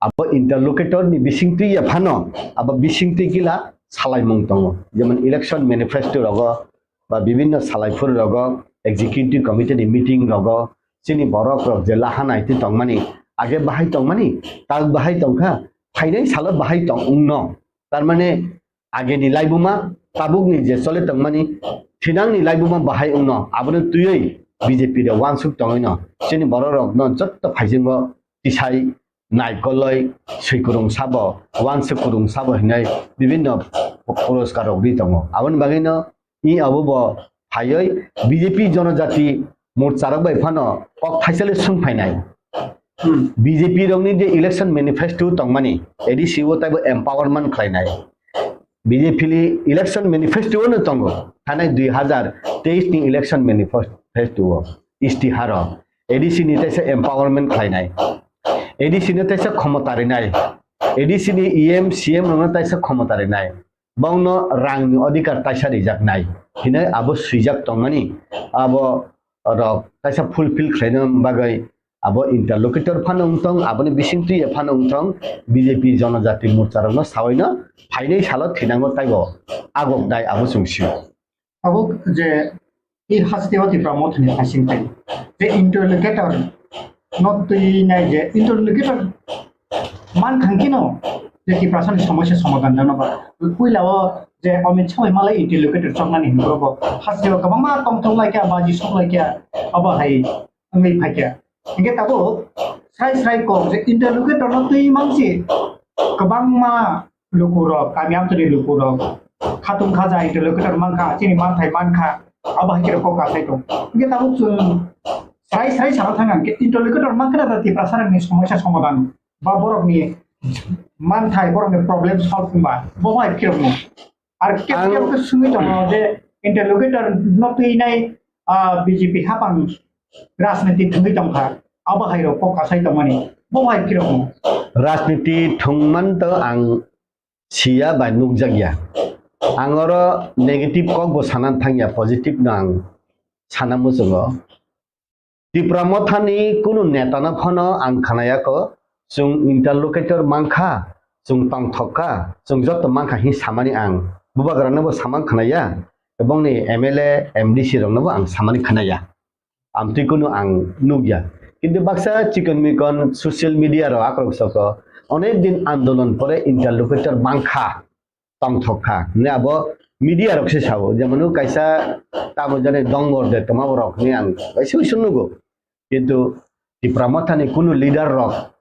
Abo interlocutor ni bisingtwi ya phano, abo bisingtwi kila salaimung tongo. Jemon election manifesto rogo ba bibinno salaiphuru rogo, executive committee ni meeting rogo, chini borok rok je laha naitwi tongmani, age bahai tongmani, tak bahai tongkha, phainai salo bahai tong wngno. Tar mane ageni laibuma, tabukni je chole tongmani, thinangni laibuma bahai wngno, abono twiwi B J P de wansuk tongwino, chini borok rokno jotto phaisingo tisai naikoloi swikurung sabo, wansuk kurung sabo hinwi bibinno puroskar rok ri tongo. Aboni bagwino i abo bo phaiwi B J P Jonojati Morcha rok bai phano kok thaisale sung phainai. Hmm. B J P rokni je election manifesto tongmani, A D C o taibo empowerment khlainai. B J P ni election manifesto no tongo, thanai dui hazar teis ni election manifesto o, istiharo A D C ni taisa empowerment khlainai, A D C no taisa khomota rinai, A D C ni E M, C M rokno taisa khomota rinai, bongno rangni odhikar taisa rijaknai hinwi abo swijak tongmani, abo rok taisa fulfill khlaina bagwi abo interlocutor phano wngtong, aboni bisingtwi phano wngtong, B J P Jonojati Morcha rokno sawaino phainai salo thinango taibo agok dai abo chwng sio. Abo je I hasteo Tipra Mothani phasing phai. Je interlocutor no twi nai je interlocutor man thangkino je Tiprasani somosya somadhan jano ba. Puila o je Amit Shah bai malai interlocutor choknani hinwi bo hasteo kwbangma tongthok laikya, baji sok laikya, abo hai wngwi phaikya. Hingke tabuk srai srai kok je interlocutor no twi mansi kwbangma lukurok, kami amtwini lukurok, khatung khaja interlocutor mankha, chini manthai mankha, abo hai khe kok kasai tong. Hingke tabuk chwng srai srai sana thang ang khe interlocutor mankha da Tiprasa rokni somosya somadhan ba borokni manthai, borokni problem solve wngba bo hai phirokno. Ar kep Ang kep khe sungwi tongo je interlocutor no twi nai, ah, B J P hapang rajniti thwngwi tongkha. Abo hai rok kok kasai tongmani. Bo hai phirokno. Rajniti thwngman to ang siya bai nukjakya. Ang oro negative kok bo sanan thangya, positive no ang sana muchungo. Tipra Mothani kunu netano phano ang khnayakho, chwng interlocutor mankha, chwng tongthok kha, chwng joto mankha hin samani ang bubagrano bo samang khnaya, ebongni M L A, M D C rokno bo ang samani khnaya. Amtwi kunu ang nukya. Kintu baksa chikon mikon social media rok akrok soko onek din andolon pore interlocutor mankha. Tongthok kha hwnwi abo media rok se sao, jemon kaisa tamo jani dongor de tongma borok hwnwi ang kaisa uisu nugo, kintu Tipra Mothani kunu leader rok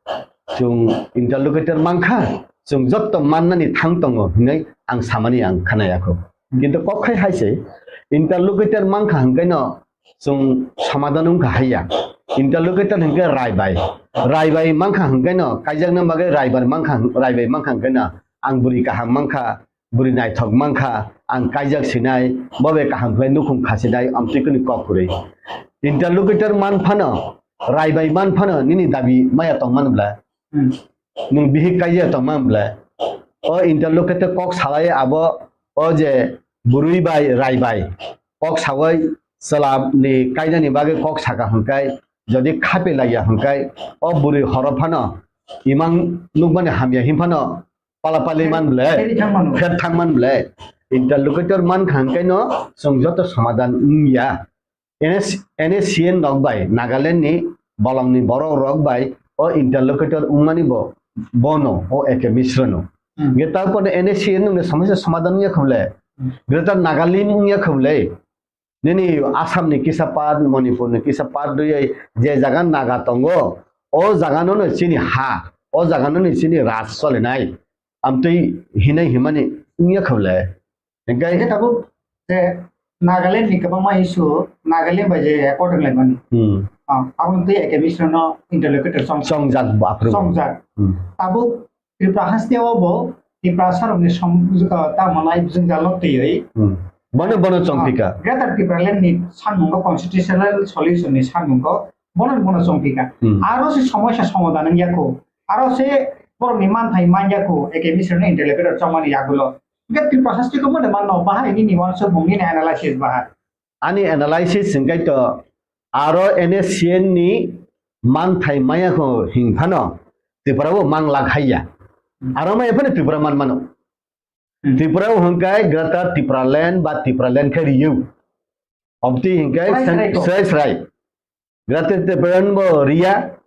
chwng interlocutor mankha, chwng jotto mannani thang tongo hwnwi ang samani ang khnayakho, kintu kok khai hai se interlocutor mankha hwnkhe no chwng somadhan wngkha haiya. Interlocutor hwnkhe raibai. Raibai mankha hwnkhe no, kaijakna bagwi raibar mankha, raibai mankha hwnkhe no, ang bwrwi kaham mankha, bwrwi naithok mankha, ang kaijak sinai, bo bai kaham khlai nukhung khasinai, amtwi kwnwi kok kwrwi. Interlocutor man phano, raibai man phano, nini dabi maya tongmani bwla. Hmm. Nwng bihik kaijak tongmani bwla. O interlocutor kok salai abo, o je bwrwi bai, raibai. Kok sawi chwla ni kainani bagwi kok saka hwnkhai, jodi khape laiya hwnkhai, o bwrwi horo phano imang nukmani hamya hin phano pala pali man ble, pher thang man ble. Interlocutor man kha hwnkhai no chwng joto somadhan wngya. N S, N S C N rok bai, Nagaland ni bolong ni borok rok bai o interlocutor wngmani bo, bono, o A K Mishra no. Hmm. Ge tarpore N S C N no somosya somadhan wngya khuble. Hmm. Greater Nagalim wngya khuble. Nini Assam ni kisa part, Manipur ni kisa part riyai je jaga Naga tongo, o jaga no no chini ha, o jaga no no chini raj solinai. Amtwi hinai himani wngya khablai. Hingke hingke tabuk je Nagaland ni kwbangma issue Nagaland bai je accord wnglaimani. Hmm. Ah, aboni twi A K Mishra no interlocutor song, songjak bo aphuru. Songjak. Hmm. Tabuk Tripura haste o bo Tripura sarok ni som, ah, tamo nai jwngjal no twiwi. Hmm. Bono, bono chongpika. Ah, Greater Tipraland ni sanmungo constitutional solution ni sanmungo bono, bono chongpika. Hmm. Aro se somosya somadhan wngya kho. Aro se borok ni manthai manya kho, A K Mishra no interlocutor chongmani yagulo. Hingke Tripura haste ko mone manno bahai nini wansuk mung nini analysis bahai. Ani analysis hingkai to aro N S C N ni manthai maya kho hing phano Tripura bo mang lak haiya. Aro maya phano Tripura man mano. Hmm. Tripura bo hingkai Greater Tipraland ba Tipraland khe riyo. Obti hingkai srai, srai, srai. Greater Tipraland bo riya,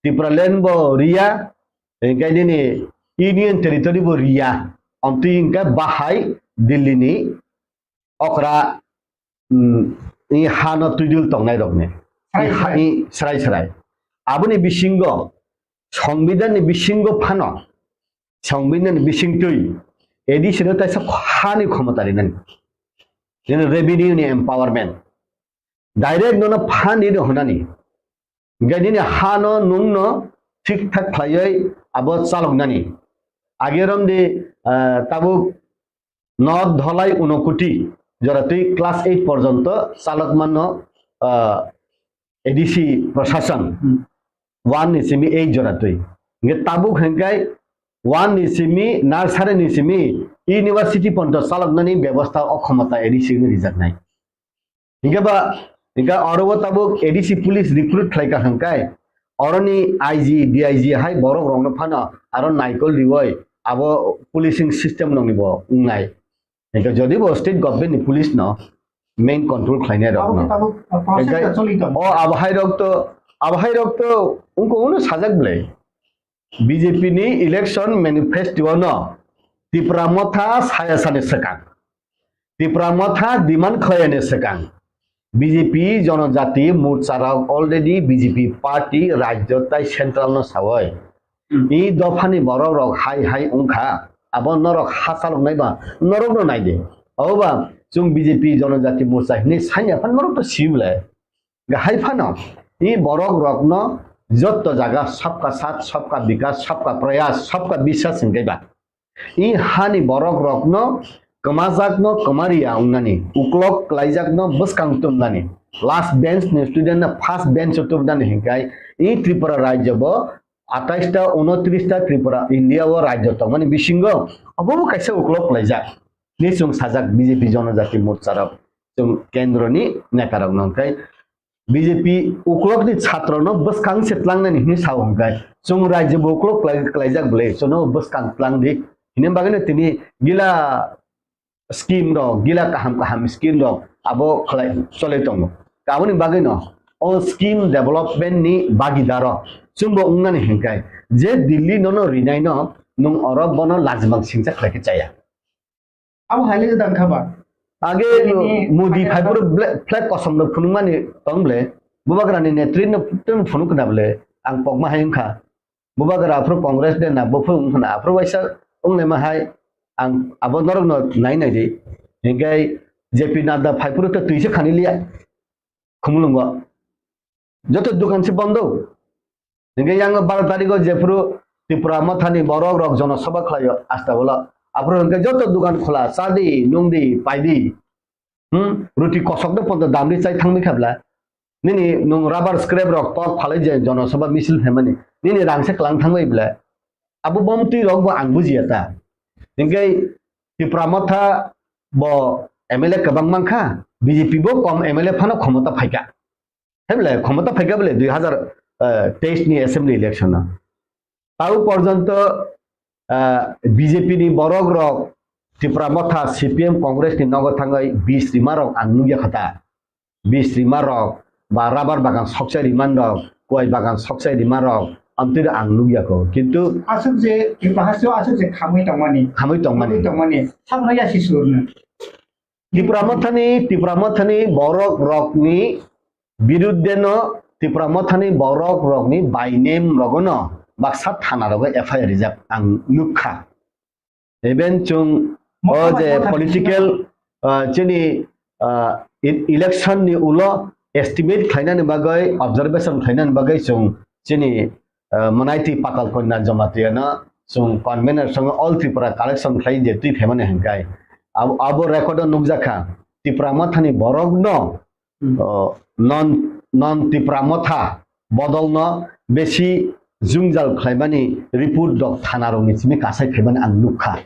Tipraland bo riya, hingkai nini Union Territory bo riya. Obti hingkai bahai Delhi ni okra, mm, i hano twidul tongnai rokni. I srai, ha-, srai. I srai srai. Aboni bisingo, Songbidan ni bisingo phano, Songbidan ni bisingtwi, A D C no taisa hani khomota rinani. Nini revenue ni empowerment. Direct nono phan rino hwnani. Hingke nini hano nungno thik thak khlaiwi abo chaloknani. Age romdi, ah, tabuk North Dholai Unakoti joratwi class eight porjonto chalok mano, ah, A D C prosason. Hmm. One ni simi eight joratwi. Hingke tabuk hingkai one ni simi, nursery ni simi university porjonto chaloknani bebosta o khomota A D C no rijaknai. Hingke ba, hingke oro o tabuk A D C police recruit khlai ka hingkai, oroni I G, D I G hai borok rokno phano aro naikol riwi abo policing system nokni bo wngnai. Hingke jodi bo state government ni police no main control khlainai rok no. Abo khe tabuk, uh, process Enkai, ta choli tongo. O abo hai rok to, abo hai rok to wngko uno sajak belai. B J P ni election manifesto no Tipra Motha saya sani swkang. Tipra Motha demand khlaiyani swkang B J P Jonojati Morcha rok already B J P party rajyo tai central no sawi. Hmm. I dophani borok rok hai hai wngkha, abo norok hachalok nai ba norok no nai de. Oba chwng B J P Jonojati Morcha hinwi sanya phan norok to sibole. Hai phano i borok rokno jotto jaga sabka saath, sabka bikas, sabka prayas, sabka biswas hingkhe ba. I hani borok rokno kwmajakno kwmariya wngnani, uklok kwlaijakno bwskang tumnani, last bench ni student no first bench o tumnani hinkhai i Tripura rajyo bo atais ta, unotris ta Tripura India o rajyo tongmani bisingo obo bo kaisa uklok kwlaijak. Ni chwng sajak B J P Jonojati Morcha rok chwng kendro ni neta rok no hinkhai B J P uklok ni chhatro no bwskang se tlangnani hinwi sao hinkhai chwng rajyo bo uklok kwlai-, kwlaijak bwle chwngno bwskang tlang di hinwi bagwi no tini gila scheme rok, gila kaham kaham scheme rok abo khlai chole tongo. Aboni bagwi no o scheme development ni bagidaro chwngbo wngnani hinkhai je Delhi nono rinai no nwng oro bono lajimang singcha khlai khe chaya. Abo hai le gwdang kha ba? Age Bini Modi phai phai phuru ble-, flag kosom rok phunukmani tong ble, Bubagrani netri no tun phunuk na ble, ang kokma hai wngkha. Bubagra aphuru Congress de na, buphuru wngkha na, aphuru waisa wnglaima hai, ang abo norok no nai nai di. Hinkhe J P Nadda phai phuru to twi se khani liya. Khumulwngo. Joto dukan se bondo. Hinkhe yang baro tarikh o jephuru Tipra Mothani borok rok jono sabha khlaio asta bolo. Aphuru hinkhe joto dukan khola, chadi, nungdi, paidi. Hmm? Ruti kosok no pondo damri chai thangmi khabla. Nini nung rubber scrap rok tok phalai je jono sabha misil phaimani. Nini rang se klang thangbai bla. Abo bomtwi rok bo ang bujiya ta. Hinkhe Tipra Motha bo M L A kwbang mankha, B J P bo kom M L A phano khomota phaikha. Hai bole, khomota phaikha bole dui hazar teis ni assembly election o. Tau porjonto, ah, B J P ni borok rok Tipra Motha, C P M, Congress ni nogo thangwi bis rima rok ang nukya kha ta. Bis rima rok ba rubber bagan sokchai rima rok, kuai bagan sokchai rima rok, amtwi ang nukya kho. Kintu aswk je Tripura hasteo aswk je khamwi tongmani, khamwi tongmani, khamwi tongmani, sabno yasi surno. Tipra Mothani, Tipra Mothani borok rokni birudde no, Tipra Mothani borok rokni by name rogono baksa thana rogo F I R rijak ang nukha. Even chwng o je political, ah, chini, ah, e-, election ni ulo estimate khlainani bagwi, observation khlainani bagwi chwng chini, ah, Manaiti Patal Kanya Jamatia no chwng convener song All Tripura collection khlai je twi phaimani hinkai. Abo, abo record o nukjakha. Tipra Mothani borok no Hmm. O, non, non Tipra Motha bodolno besi jwngjal khlaimani report rok thana rokni simi kasai khaimani ang nukha.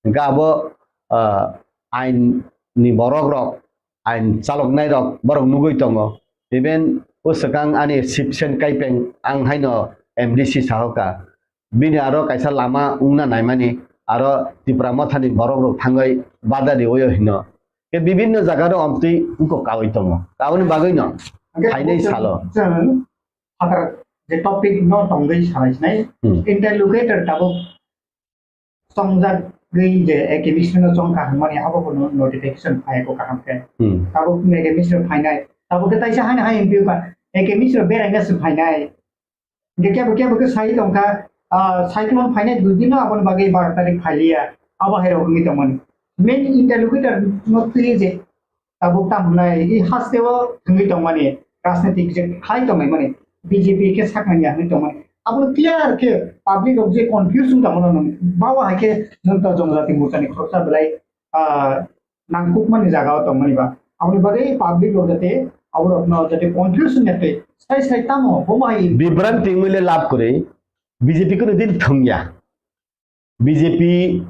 Hingkhe abo, ah, ain ni borok rok, ain chaloknai rok borok nugwi tongo. Even o swkang ani Sipsen Kaipeng ang haino M D C sahoka. Bini aro kaisa lama wngna naimani, aro Tipra Mothani borok rok thangwi bada riwi hino. Khe bibinno jaga rok amtwi wngkok kawi tongo. Aboni bagwi no Hingkhe phainai tabuk salo. Chwng phatar je topic no tongwi salai sinai, Hmm. Interlocutor tabuk chongjagwi je A K B C no chongkha hwnmani abo bo no-, notification phai ko kaham khe. Hmm. Tabuk A K B C no phainai. Tabuk khe taisa haino hai M P ba A K B C no beraina se phainai. Hingke kebo kebo khe sai tongkha, ah, cyclone phainai dui din no aboni bagwi baro tarik phailiya, abo hai rok wngwi tongmani. Main interlocutor no twi je tabuk tam hwnai, i hasteo thwngwi tongmani, rajnitik je khlai tongmani, B J P khe saknani ya hwnwi tongmani. Abono clear khe public rok je confuse wng tongmano nung, bawa hai khe Jonta Jonojati Morcha ni khoroksa belai, ah, nangkukmani jaga o tongmani ba. Aboni bagwi public rok jate aborokno jate confusion ya tei sai sai tamo bo bai Bibranti wngwi le lab kwrwi, B J P kwrwi din thwngya. B J P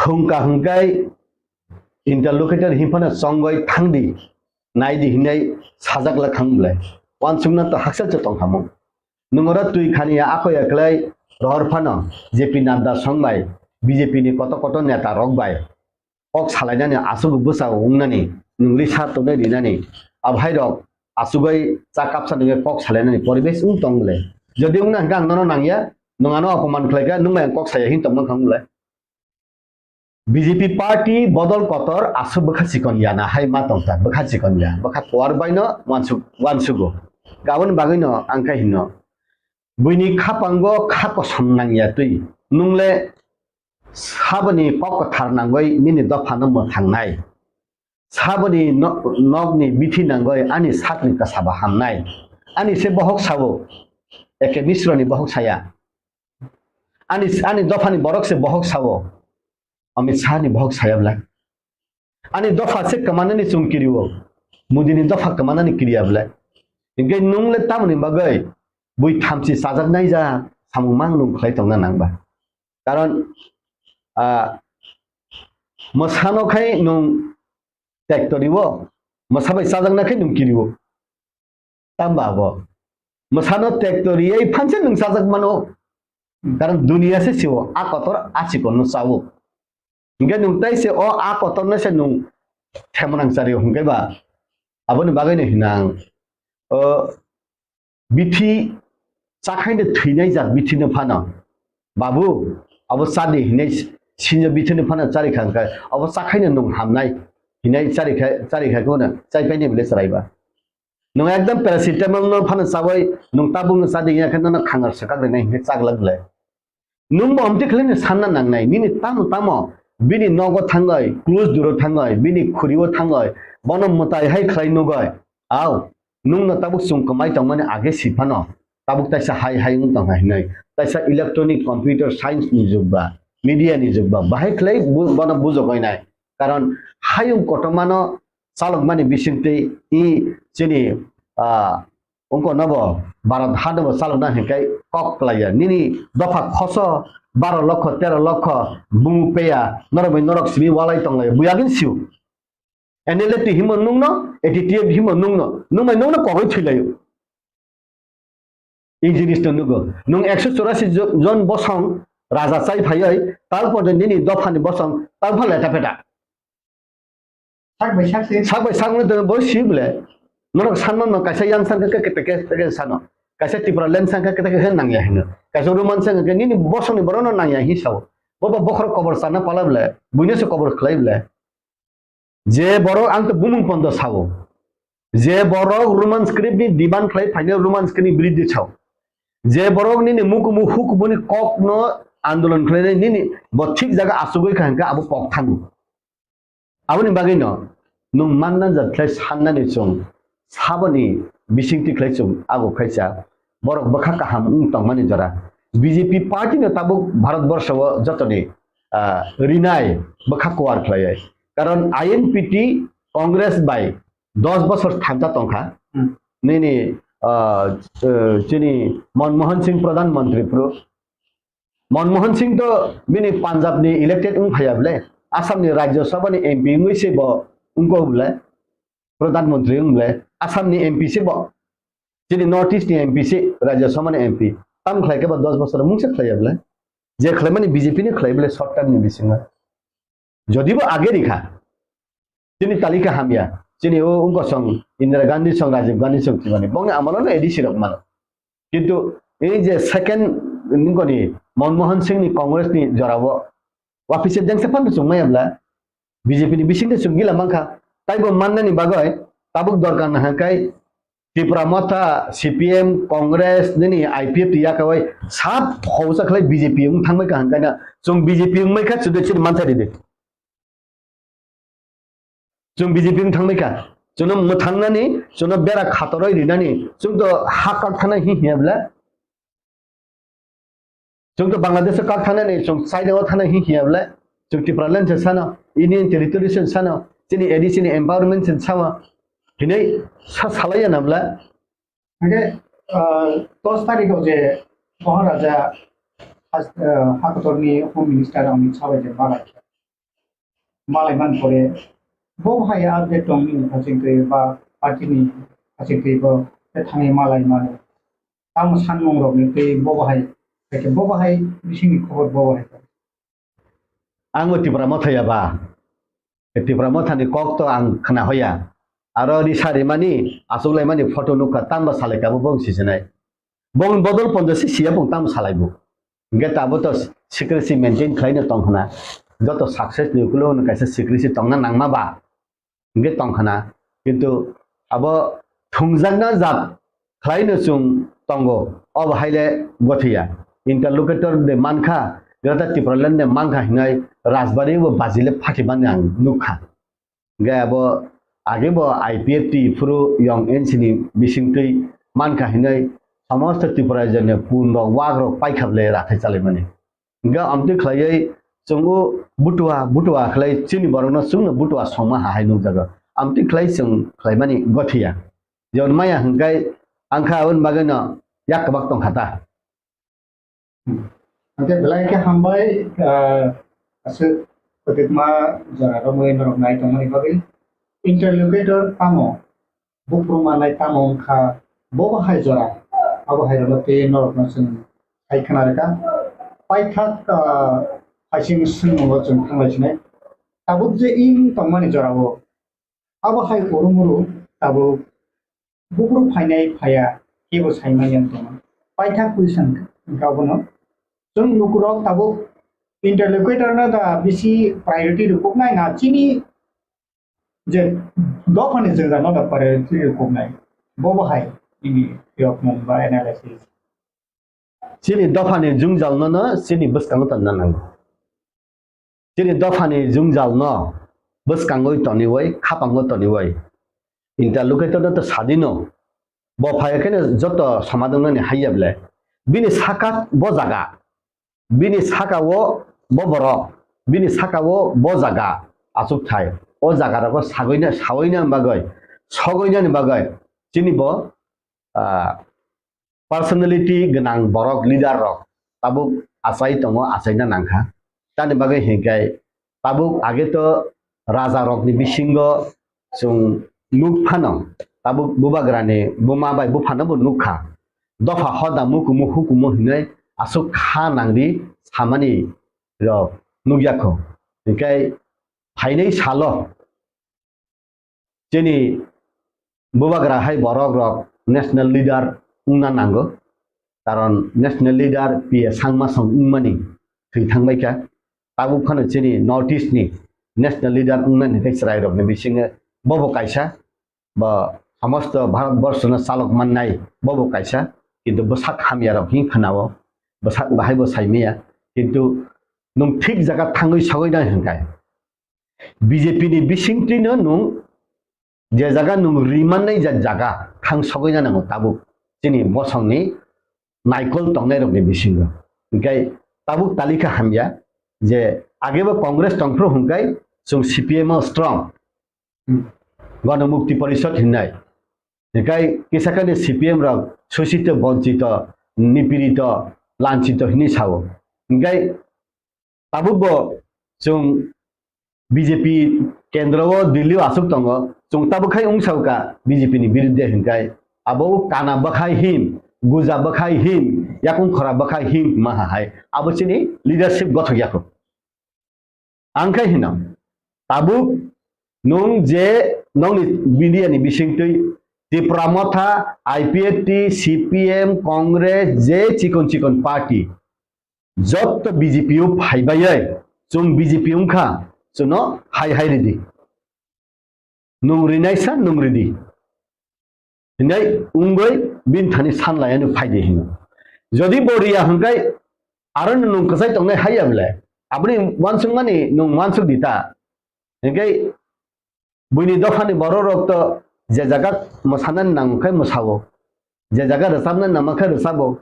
thwngka hwnkhe interlocutor hinphano chongwi thangdi, naidi hinwi sajak la thang bwlai. Wansukna to hakchal se tongkhamung. Nwng oro twi khani ya ako ya kwlai rohor phano J P Nadda song bai, B J P ni koto koto neta rok bai. kok salainani aswk bwsa wngnani, nwng risa tongnai rinani, abo hai rok aswk bai cha kapsa nungwi kok salainani poribesh wng tong le. Jodi wngna hwnkhe ang nono nangya, nwng ano opoman khlaikha, nwng bai ang kok saya hin tongmang kha wng le. B J P party bodol kotor aswk bwkha chikon ya na hai ma tongkha, bwkha chikon ya, bwkha kuar baino wansuk-, wansugo. Aboni bagwino ang khe hino, buini khapango kha kosom nangya twi, nwng le saboni kok kwthar nangwi nini dophano mwthangnai, saboni no-, nokni bithi nangwi ani sakni kwsaba hamnai, ani se bohok sao, eke misroni bohok saya. Ani, ani dophani borok se bohok sao, Amit Shah ni bohok saya bwle. Ani dopha se kwmanani chwng kirio, Modi ni dopha kwmanani kiriya bwle. Hinkhe nwng le tamoni bagwi bui thamchi chajaknai ja samung mang nwng khlai tongna nang ba? Karon, ah, mwsano khai nwng tektorio, mwsa bai chajakna khai nwng kirio. Tamba abo. Mwsano tekto riyai phanse nwng chajak mano. Karon duniya se sio, a kotor a chikon no chao. Hinkhe nwng tai se o a kotor no se nwng themonang chari hinkhe ba. Aboni bagwi no hinang. O bithi chakhai no thwinai jak bithi no phano. Babu, abo chadi hinai sinjo bithi no phano chari kha hinkhe. Abo chakhai no nwng hamnai hinai chari kha, chari kha kono chai paini bile chwrai ba. Nwng ekdom paracetamol no phano chawi nwng tabuk no chadi ya khe nono khangar swkak rinai hinkhe chaglak le. Nwng bo amtwi khlai no sanna nangnai, nini tamo tamo bini nogo thangwi, close duro thangwi, bini khuri o thangwi, bono mwtai hai khlai nugwi. Au, nwng no tabuk chwng kwmai tongmani age si phano, tabuk taisa hai hai wng tong hai hinwi. Taisa electronic computer science ni jug ba, media ni jug ba, bahai khlai bu-, bono bujok oi nai. Karon hayung kotormano chalokmani bisingtwi i chini, ah, wngkha nobo Bharat hanobo chalokna hinkhai kok klaiya. Nini dopha khoso baro lokho, tero lokho bumung peya, norok bai norok simi walai tonglaiya. Buyagin siu. N L F T himo nungno, A T T F himo nungno, nungbai nungno kogwi thwilaio. I jinis no nugo. Nwng ekso chorasi jo-, jon bosong raja chai phaioi, tal porte nini dophani bosong tal pha leta peta. Sak bai sak se. Sak bai sak no bo si bole. Norok sanma no kaisa yang sang khe kete kete sano. Kaisa Tipra land sang khe kete kete nangya hino. Kaisa Roman sang khe nini bosong ni borok no nangya hi sao. Bo bo bokhorok kobor sana pala bole. Buino se kobor khlai bole. Je borok ang to bumung pondo sao. Je borok Roman script ni demand khlai phaino Roman script ni biridhi sao. Je borok nini mukumu hukumuni kok no andolon khlainai nini bo thik jaga asugwi kha hinkhe abo kok thango. Aboni bagwi no nwng manna jat khlai sannani chwng saboni bisingtwi khlai chwng abo khaisa borok bwkha kaham wng tongmani jora. B J P party no tabuk Bharat borsho o jotoni, ah, rinai bwkha kuar khlaiwi. Karon I N P T Congress bai dos bosor thansa tongkha. Hmm. Nini, ah, eh, chini Manmohan Singh Pradhan Mantri phuru. Manmohan Singh to bini Punjab ni elected wng phaiya bole, Assam ni Rajya Sabha ni M P wngwi se bo wngkok bole, Pradhan Mantri wng bole, Assam ni M P se bo, chini North East ni M P se, Rajya Sabha ni M P. Tam khlai khe bo dos bosor mungsa khlaiya bole. Je khlaimani B J P ni khlai bole short term ni bisingo. Jodi bo age rikha, chini talika hamya, chini o wngkha song Indira Gandhi song, Rajiv Gandhi song thwimani, bongni amolo no A D C rok mano. Kintu ei je second nungkoni Manmohan Singh ni Congress ni jorao wapise dengsa phano chwng maya bla B J P ni bisingtwi chwng gila mankha. Taibo mannani bagwi tabuk dorkar nahakhe Tipra Motha, C P M, Congress, nini I P F T yakawai sab hausa khlai B J P wng thangbai kaham kaina chwng B J P wngmai kha chwdwi chini mantha ridi. Chwng B J P wng thangbai kha. Chwngno mwthangnani, chwngno bera khatoroi rinani, chwng to ha kak thana hi hiya bla. Chwng to Bangladesh o kak thanani, chwng China o thana hi hiya bla. Chwng Tipraland se sano, Union Territory se sano, chini A D C ni empowerment se sawa. Hinai sa salaiya na bla. Hingke, ah, dos tarikh o je Maharaja, ah, hakotorni Home Minister Amit Shah bai je malai kha. Malai man pore, bo hai update tong nini haching twi ba party ni haching twi bo te thangwi malai mano. Tamo sanmung rok ni twi bo hai, bo hai bisingni khobor bo hai. Ang bo Tipra Motha ya ba. Tipra Motha ni kok to ang khna hoya. Aro risa rimani, achuk laimani photo nukha, tamo salai kabo bong sisinai. Bong bodol ponjo si siya bong tamo salai bo. Hingke tabo to secrecy maintain khlai no tong khna. Joto success ni ukulo no kaisa secrecy tongna nangma ba. Hingke tong khna. Kintu abo thungjakna jat khlai no chwng tongo. Obo hai le gothiya. Interlocutor de mankha, Greater Tipraland de mankha hinai Rajbari bo baji le phatimani ang nukha. Hingke abo age bo I P F T phuru yong N C ni bisingtwi mankha hinwi somosto Tripura rajyoni pun rok wak rok paikha le rathai chalaimani. Hingke amtwi khlaiwi chwng o butua butua khlai chini borokno chwngno butua songma ha hai nukjago. Amtwi khlai chwng khlaimani gothiya. Jon maya hingkai angkha aboni bagwino yak kwbak tongkha ta. Hingke belai khe hambai, ah, aswk kwtwkma jora romwi norok nai tongmani bagwi. Interlocutor tamo, buphuru manai tamo wngkha, bo bo hai jora, abo hai rwno tei norokno chwng hai khna rwkha. Paithak, ah, phaising swngmungo chwng thanglai sinai. Tabuk je wng tongmani jorao, abo hai urumuru tabuk buphuru phainai phaiya, kebo saimanya wng tongma. Paithak question wngkha obono. Chwng lukurok tabuk interlocutor no da bisi priority rwkuknai na chini je dophani jwngjal no da priority rwkuknai. Bobo hai nini phiyokmung ba analysis. Chini dophani jwngjal no no chini bwskango tonna nango. Chini dophani jwngjal no bwskangwi toniwi, khapango toniwi. Interlocutor no to sadino. Bo phai kheno joto somadongnani haiya ble. Bini saka bo jaga. Bini saka o bo borok. Bini saka o bo jaga. Achuk thai. O jaga rogo sagwina, sawina bagwi, sogwinani bagwi. Chini bo, ah, personality gwnang borok, leader rok tabuk achai tongo, achaina nangkha. Tamni bagwi hinkhe tabuk age to raja rokni bisingo chwng nuk phano tabuk bubagrani buma bai buphano bo nukha. Dopha hoda mukumu hukumu hinwi aswk kha nangdi samani rok nukya kho. Hinkhe phainai salo chini bubagra hai borok rok national leader wngna nango, karon national leader P A Sangma song wngmani thwi thangbaikha. Tabuk phano chini North East ni national leader wngnani tei chwrai rokni bisingo bobo kaisa, bo somosto Bharat borshono chalok mannai bobo kaisa, kintu bwsak hamya rok hing khanao, bwsak bahai bo saimaya, kintu nwng thik jaga thangwi sogwi nai hwnkhe B J P ni bisingtwino nwng je jaga nwng rimannai ja jaga thang sogwi na nango tabuk chini bosongni naikol tongnairokni bisingo. Hinkhe tabuk talikha hamya je agebo Congress tongphuru hwnkhe chwng C P M o strong. Hmm. Ganamukti Porishad hinnai. Hinkhe kisa kani C P M rok sosito, bonchito, nipirito, lanchito hinwi sao. Hinkhe tabukbo chwng B J P kendro o, Delhi o aswk tongo, chwng tabuk khai wng sao ka B J P ni birudde hinkhe abo kana bwkhai hin, guja bwkhai hin, yakung khora bwkhai hin ma ha hai. Abo chini leadership gothok yakho. Ang khai hino, tabuk nwng je nongni media ni bisingtwi Tipra Motha, I P F T, C P M, Congress, je chikon chikon party, jotto B J P o phaibai, chwng B J P wngkha, chwngno hai hai ridi. Nwng rinaisa nwng ridi. Hinai wngwi bini thani sanlaiano phaidi hino. Jodi bo riya hwnkhe aro nwng kwchai tongnai haiya bwle. Aboni uansukmani nwng uansuk di ta. Hinkhe buini dophani borok rok to je jaga mwsanani nang khe mwsao. Je jaga rwchapnani nang khe rwchabo.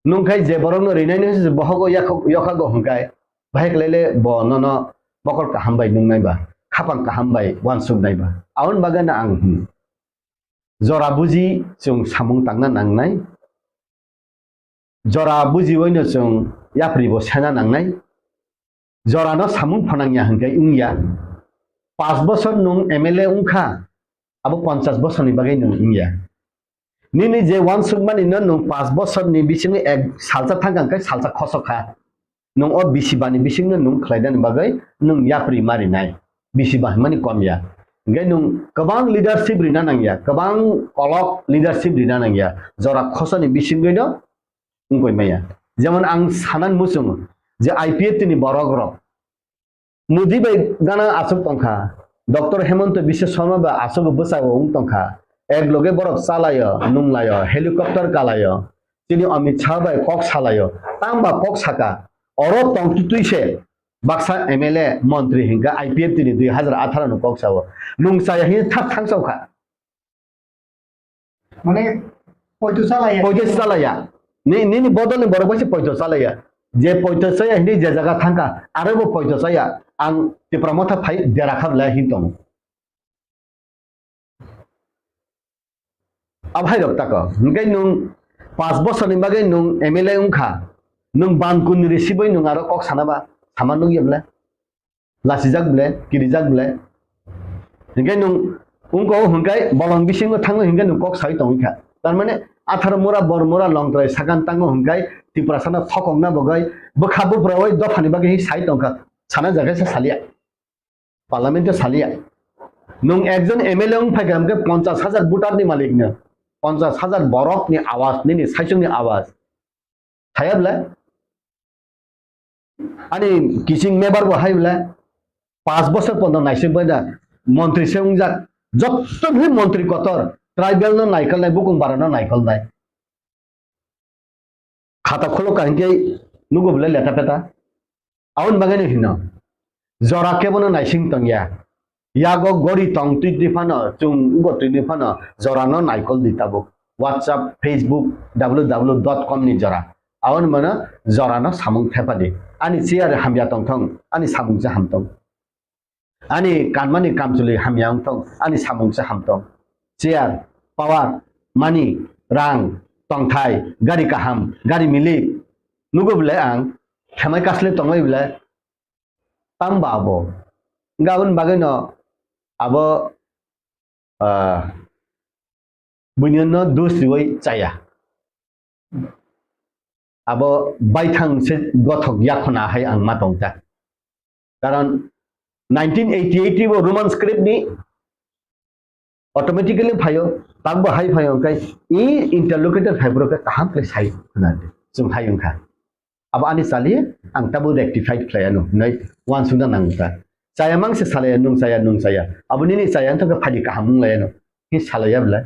Nwng khai je borokno rinaino se bohogo yakhok-, yokhago hwnkhe, bahai khlaile bo nono mokol kaham bai nungnai ba, khapang kaham bai uansuknai ba. Aboni bagwino ang hwn, jora buji chwng samung tangna nangnai, jora bujiwino chwng yapri bo sena nangnai, jorano samung phanangya hwnkhe wngya. Panch bosor nwng M L A wngkha, abo ponchas bosorni bagwi nwng wngya. Nini je uansukmani no nwng panch bosorni bisingo ek salsa thangkha hwnkhe salsa khosok kha. Nwng o bisi bani bisingno nwng khlainani bagwi nwng yapri marinai. bisi bahimani kom ya. Hingke nwng kwbang leadership rina nangya, kwbang kolok leadership rina nangya, jora khosani bisingwi no wngkoi maya. Jemon ang sanan muchungo je I P F T ni borok rok Modi bai gana aswk tongkha, Doctor Hemanta Biswa Sarma bai aswk bwsao wng tongkha, ek loge borok chalaio, nunglaio, helicopter kalaio, chini Amit Shah bai kok salaio, tangba kok saka, oro tongtwtwi se baksa M L A montri hinkha I P F T ni dui hazar atharo no kok sao, nung chaya hin thak thang sao kha. Mane, poito chalaya. Poito chalaya. Ni, nini bodol ni borok bai se poito chalaya. Je poito chaya hini je jaga thangkha, aro bo poito chaya. Ang Tipra Motha phai dera kha belai hin tongo. Abhai rok tako. Hingke nwng pas bosor ni bagwi nwng M L A wngkha. Nwng ban kun ni risibai nwng aro kok sana ba, sama nukya belai. Lasijak ble, kirijak ble. Hinkhe nwng wngko hinkhe bolong bisingo thango hinkhe nwng kok sai tongwi kha. Tar mane atharo mura, bor mura, longtrai sakan tango hinkhe Tiprasano thokokna bagwi bwkha buphuroi dophani bagwi sai tongkha. Sana jaga se salia. Parliament o salia. Nwng ekjon M L A wng phaikha hinkhe ponchas hajar voter ni malik no. Ponchas hajar borok ni awaz, nini saichung ni awaz. Thaya bwle? Ani kiching mebar bo hai bwle? Panch bosor pondo naising bai da montri se wngjak. Jotto bhi montri kotor, tribal no naikolnai, bukung bara no naikolnai. Khata khulok ka hinkhe nugo bwle leta peta. Aboni bagwi no hino. Jora kebono naising tongya. Yago gori tong twi twi phano, chwng go twi twi phano, jorano naikol di tabuk. WhatsApp, Facebook, W W W dot com ni jora. Aboni mano jorano samung thepadi. Ani chair hamya tongthong, ani samung se hamtong. Ani kanmani kamchwlwi hamya wngthong, ani samung se hamtong. Chair, power, money, rang, tongthai, gari kaham, gari milik. Nugo bwle ang, khemai kasle tongbai bwle, tang ba abo. Hingke aboni bagwi no abo, ah, buino no dus riwi chaya. Abo baithang se gothok yakhona hai ang ma tongkha. Karon nineteen eighty-eight bo Roman script ni automatically phaio, takbo hai phaio, hingke i interlocutor phaibrok khe kaham khe sai khna di, chwng hai wngkha. Abo ani chali, ang tabuk rectified khlai anw, hinwi uansukna nang wngkha. Chaya mang se salai anw, nwng chaya, nwng chaya. Abo nini chaya wngkha khe phaidi kaham wng lai anw, hi salai ya belai.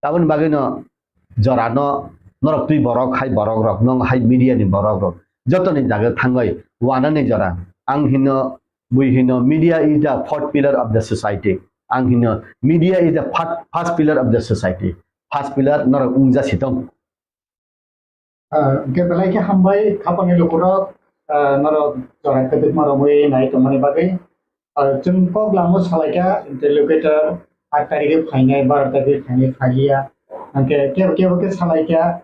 Aboni bagwi no jora no norok twi borok hai borok rok, nwng hai media ni borok rok, joto ni jaga thangwi uanani jora. Ang hino, bui hino, media is the fourth pillar of the society. Ang hino, media is the fir-, first pillar of the society. First pillar norok wngja sitong. Ah, hingke belai khe hambai, khapangni lukurok, ah, norok jora kwdwkma romwi nai tongmani bagwi. Ah, chwng kok lamo salaikha, interlocutor aat tarikhe phainai, baro tarikhe phainai, phailiya. Hingke kebo kebo khe salaikha,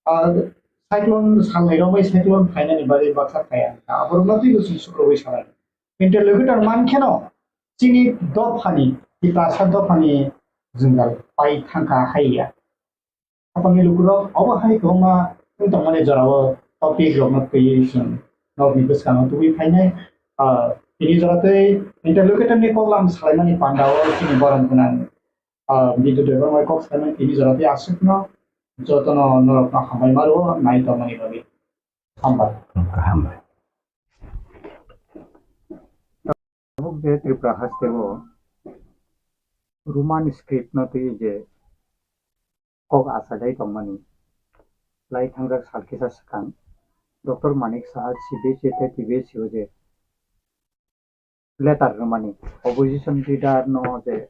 ah, cyclone salnai romwi cyclone phainani bagwi baksa phaiya. Aborokno twibo chwng sukrubwi salai. Interlocutor mankheno chini dophani, Tiprasa dophani jwngjal pai thangkha haiya. Khapangni lukurok obo hai kwbangma wng tongmani jorao topic rokno twiwi chwng norokni bwskango tubui phainai. Ah, tini jora tei interlocutor ni koklam salaimani pandao chini borom gwnang, ah, Bidyu Debbarma kok salaimani tini jora tei aswkno jotono norokno hambai ma rwo nai tongmani bagwi. Hambai. Hambai. Tabuk je Tripura haste o Roman script no twi je kok achajai tongmani lai thangjak sal kisa swkang Doctor Manik Saha C B S E tei T B S E o je letter rwmani opposition leader no je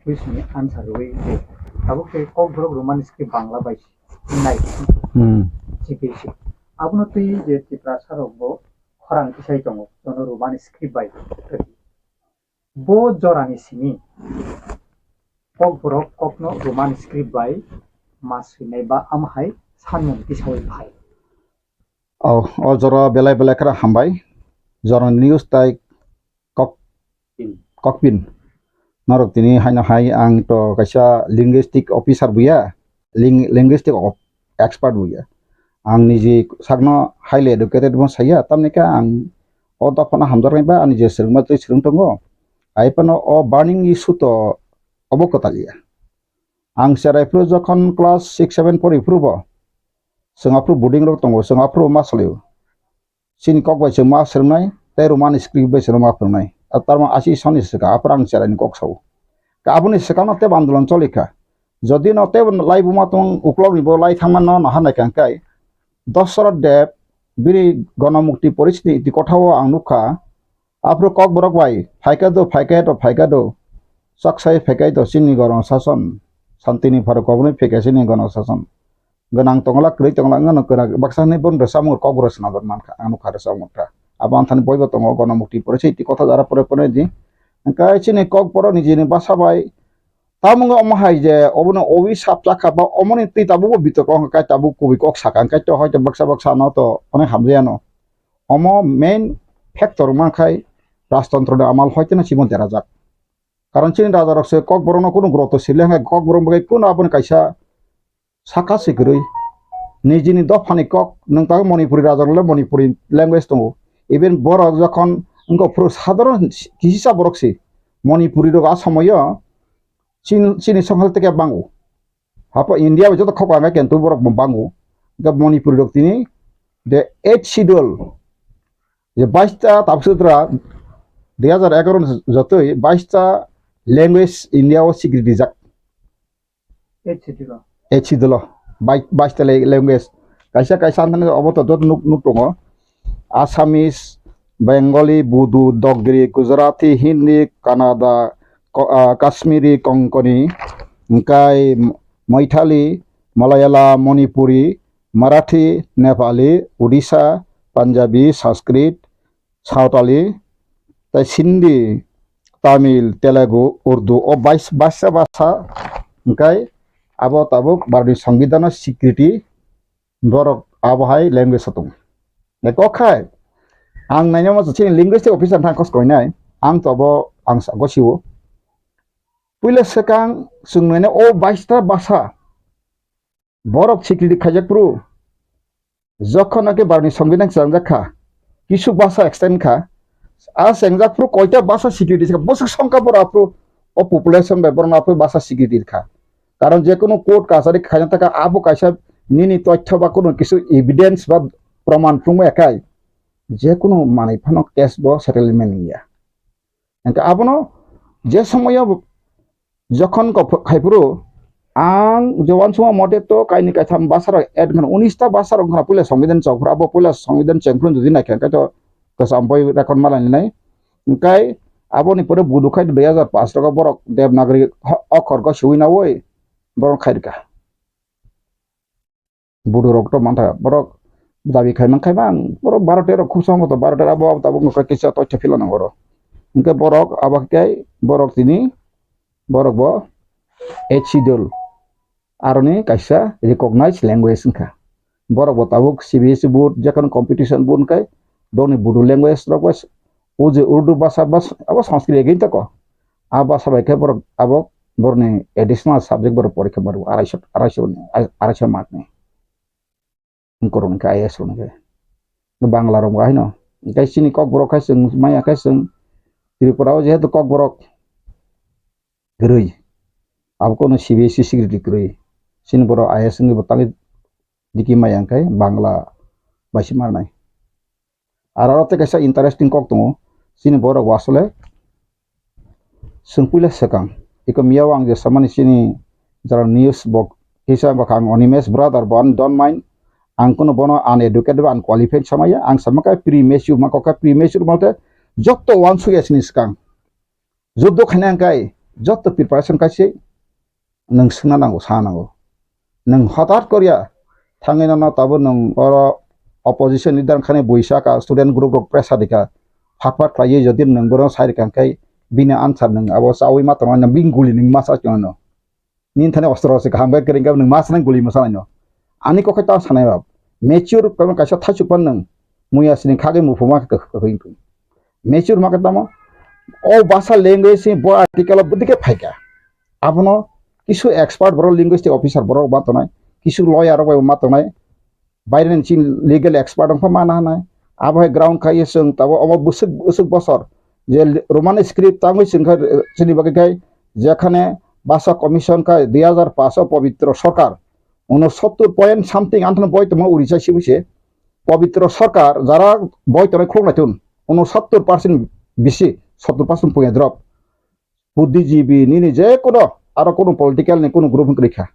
question ni answer rwui je tabuk khe Kokborok Roman script Bangla bai nai Hmm. C B S E abono twi je Tiprasa rok bo khorang tisai tongo, jono Roman script bai. Bo jorani simi Kokborok kokno Roman script bai ma swinai ba amhai sanmung tisaui phai. O, o jora belai belai khara hambai. Jorani news tai kok, kokpin. Norok tini haino hai ang to kaisa linguistic officer buya, ling-, linguistic of-, expert buya. Ang niji sakno highly educated bo saya, tamni khe ang o dophano hamjaknai ba ani je swrwngma twi swrwng tongo. Hai phano o burning issue to obo kwtal ya. Ang cherai phuru jokhon class six seven pori phuru bo, chwng aphuru boarding rok tongo, chwng aphuru ma salio. Chini kok bai chwng ma swrwngnai, tei Roman script bai chwng ma phwrwngnai. A tarma asi soni swkang, aphuru ang cherai ni kok sao. Ka aboni swkang no tebo andolon choli kha. Jodi no tebo lai buma tong uklok ni bo lai thangma no naha nai kang kai. Dosarot Deb bini Gonomukti Porishni iti kotha o ang nukha. Aphuru Kokborok bai phaikha do, phaikha do, phaikha do. Chaksai phaikha do chini gono sason. Santini pharo koboni phaikha chini gono sason. Gwnang tongla, kwrwi tongla, wngno kwrak baksa hwnwi bono rwchapmung Kokborok swnamjak mankha, ang nukha rwchapmung kha. Abo anthani boibo tongo, Gonomukti Porishi iti kotha jara pore pore di. Hwnkhe chini Kokborok nijini basa bai Tamung omo hai je obono owi sap chakha ba omoni twi tabukbo bitok wngkha kai tabuk kubui kok sakha hwnkhe to hoito baksa baksa no to onek hamjaya no. Omo main factor wngma khai rajtontro ni amal hoito no chibon derajak. Karon chini raja rok se Kokborok no kunu groto sile hwnkhe Kokborok bai kunu aboni kaisa saka se kwrwi. Nijini dophani kok nwng tabuk Manipuri raja rok le Manipuri language tongo. Even borok jokhon wngkha phuru sadharon kisisa borok se Manipuri rok a somoyo Chin-, chini songkha teke bango. Hapo India bai joto khok ang khe tu borok bo bango. Ga Manipuri rok tini the eighth schedule. Je baista tabuk sutra dui hajar egaroh ni jotoi baista language India o sikri dijak. Eighth schedule o. Eighth schedule o. Bai-, baista le-, language. Kaisa kaisa anthani obo to joto nuk, nuk tongo. Assamese, Bengali, Bodo, Dogri, Gujarati, Hindi, Kannada, Ko-, ah, Kashmiri, Konkani, hwnkhe Maithili, Malayalam, Manipuri, Marathi, Nepali, Odisha, Punjabi, Sanskrit, Sawtali, tei Sindhi, Tamil, Telugu, Urdu, o bais-, baisa basa hwnkhe abo tabuk Bharatni Songbidanno sikriti borok abo hai language o tongo. Eko khai, ang nainai masa chini linguistic officer thang kos koinai, ang to abo ang sa gosio. Puila swkang chwng nainai o baista basa borok sikriti khaijak phuru, jokhon naki Bharatni Songbidan chwngjak kha, kisu basa extend kha, a chengjak phuru koita basa sikriti kha, bwswk songkha borok aphuru o population bai borok aphuru basa sikriti kha. Karon je kunu court kachari khaina taka abo kaisa nini toithyo ba kunu kisu evidence ba proman phunukma ya khai, je kunu manwi phano case bo settlement wngya. Hwnkhe abono je somoyo jokhon kok khaipuru ang je uansukma mote to kaini kaitham basa rok add khna unis ta basa rok khna puila Songbidan chok phuru abo puila Songbidan cheng phuru jodi naikha hwnkhe to kwcham boi record ma lainai. Hwnkhe aboni pore Bodo khai dui hajar paanch rogo borok Devanagari ho-, okhor go siwi nawi borok khai rwkha. Bodo rok to mantha borok dabi khai man khai mang borok baro tero khub sambo to baro tero abo abo tabuk no kisa toitha phila nango oro. Hwnkhe borok abo khe borok tini borok bo eighth schedule aroni kaisa recognized language wngkha. Borok bo tabuk C B S E board jekhon competition board hwnkhe boni Bodo language rok bai o je Urdu basa bas abo Sanskrit again tako. A basa bai khe borok abo borokni additional subject borok porikha maro araisho araisho ni araisho mark ni. Korok ni khe I A S rok ni khe Bangla rok bo haino. Hwnkhe chini Kokborok khai chwng maya khai chwng Tripura o jehetu Kokborok kwrwi abo kono C B S E security kwrwi chini borok I A S wngwi bo tangwi diki maya hwnkhe Bangla bai se manai. Aro aro tei kaisa interesting kok tongo. Chini borok bo asole chwng puila swkang. Iko miyao ang je samani chini jara news bo kisa bwkha ang Animesh brother bo ani don't mind. Ang kuno bono uneducated ba unqualified samaya. Ang sama khe premature ma kok khe premature malte jotto uansukya chini swkang. Juddo khaina hwnkhe joto preparation kaise nwng swngna nango, sa nango. Nwng hotat koriya thangwi nono tabuk nwng oro opposition leader wngkhani buisa ka student group rok pressure rikha, phat phat khlaiwi jodi nwng bono sai rikha hwnkhe bini answer nwng abo chawi ma tongo, bini guli nwng ma sa tongo. Nini thani ostro se kaham khe kwrwng khe nwng ma sanai guli mwsanai no. Ani kok khe ta sanai ba. Mature khe kaisa thaichuk pan nwng. Muya sini khagwi muphuma khe kwkhwing. Mature ma khe tamo. O basa language ni bo article o bwdike phaikha. Abono kisu expert borok linguistic officer borok ma tonai. Kisu lawyer rok bai ma tonai. Baireni chini legal expert wngkha ma nahana. Abo hai ground khai chwng tabo omo bwswk bwswk bosor Je Roman script tangwi chwngkha, chini bagwi khai jekhane Bhasha Commission khai dui hazar paanch o Pabitra Sarkar unosottor point something anthano boi tongma Odisha sibu se Pabitra Sarkar jara boi tongnai khuluk naitun unosottor percent bisi, sottor percent puya drop. Buddhijibi nini je kono aro kono political ni kono group wngkha.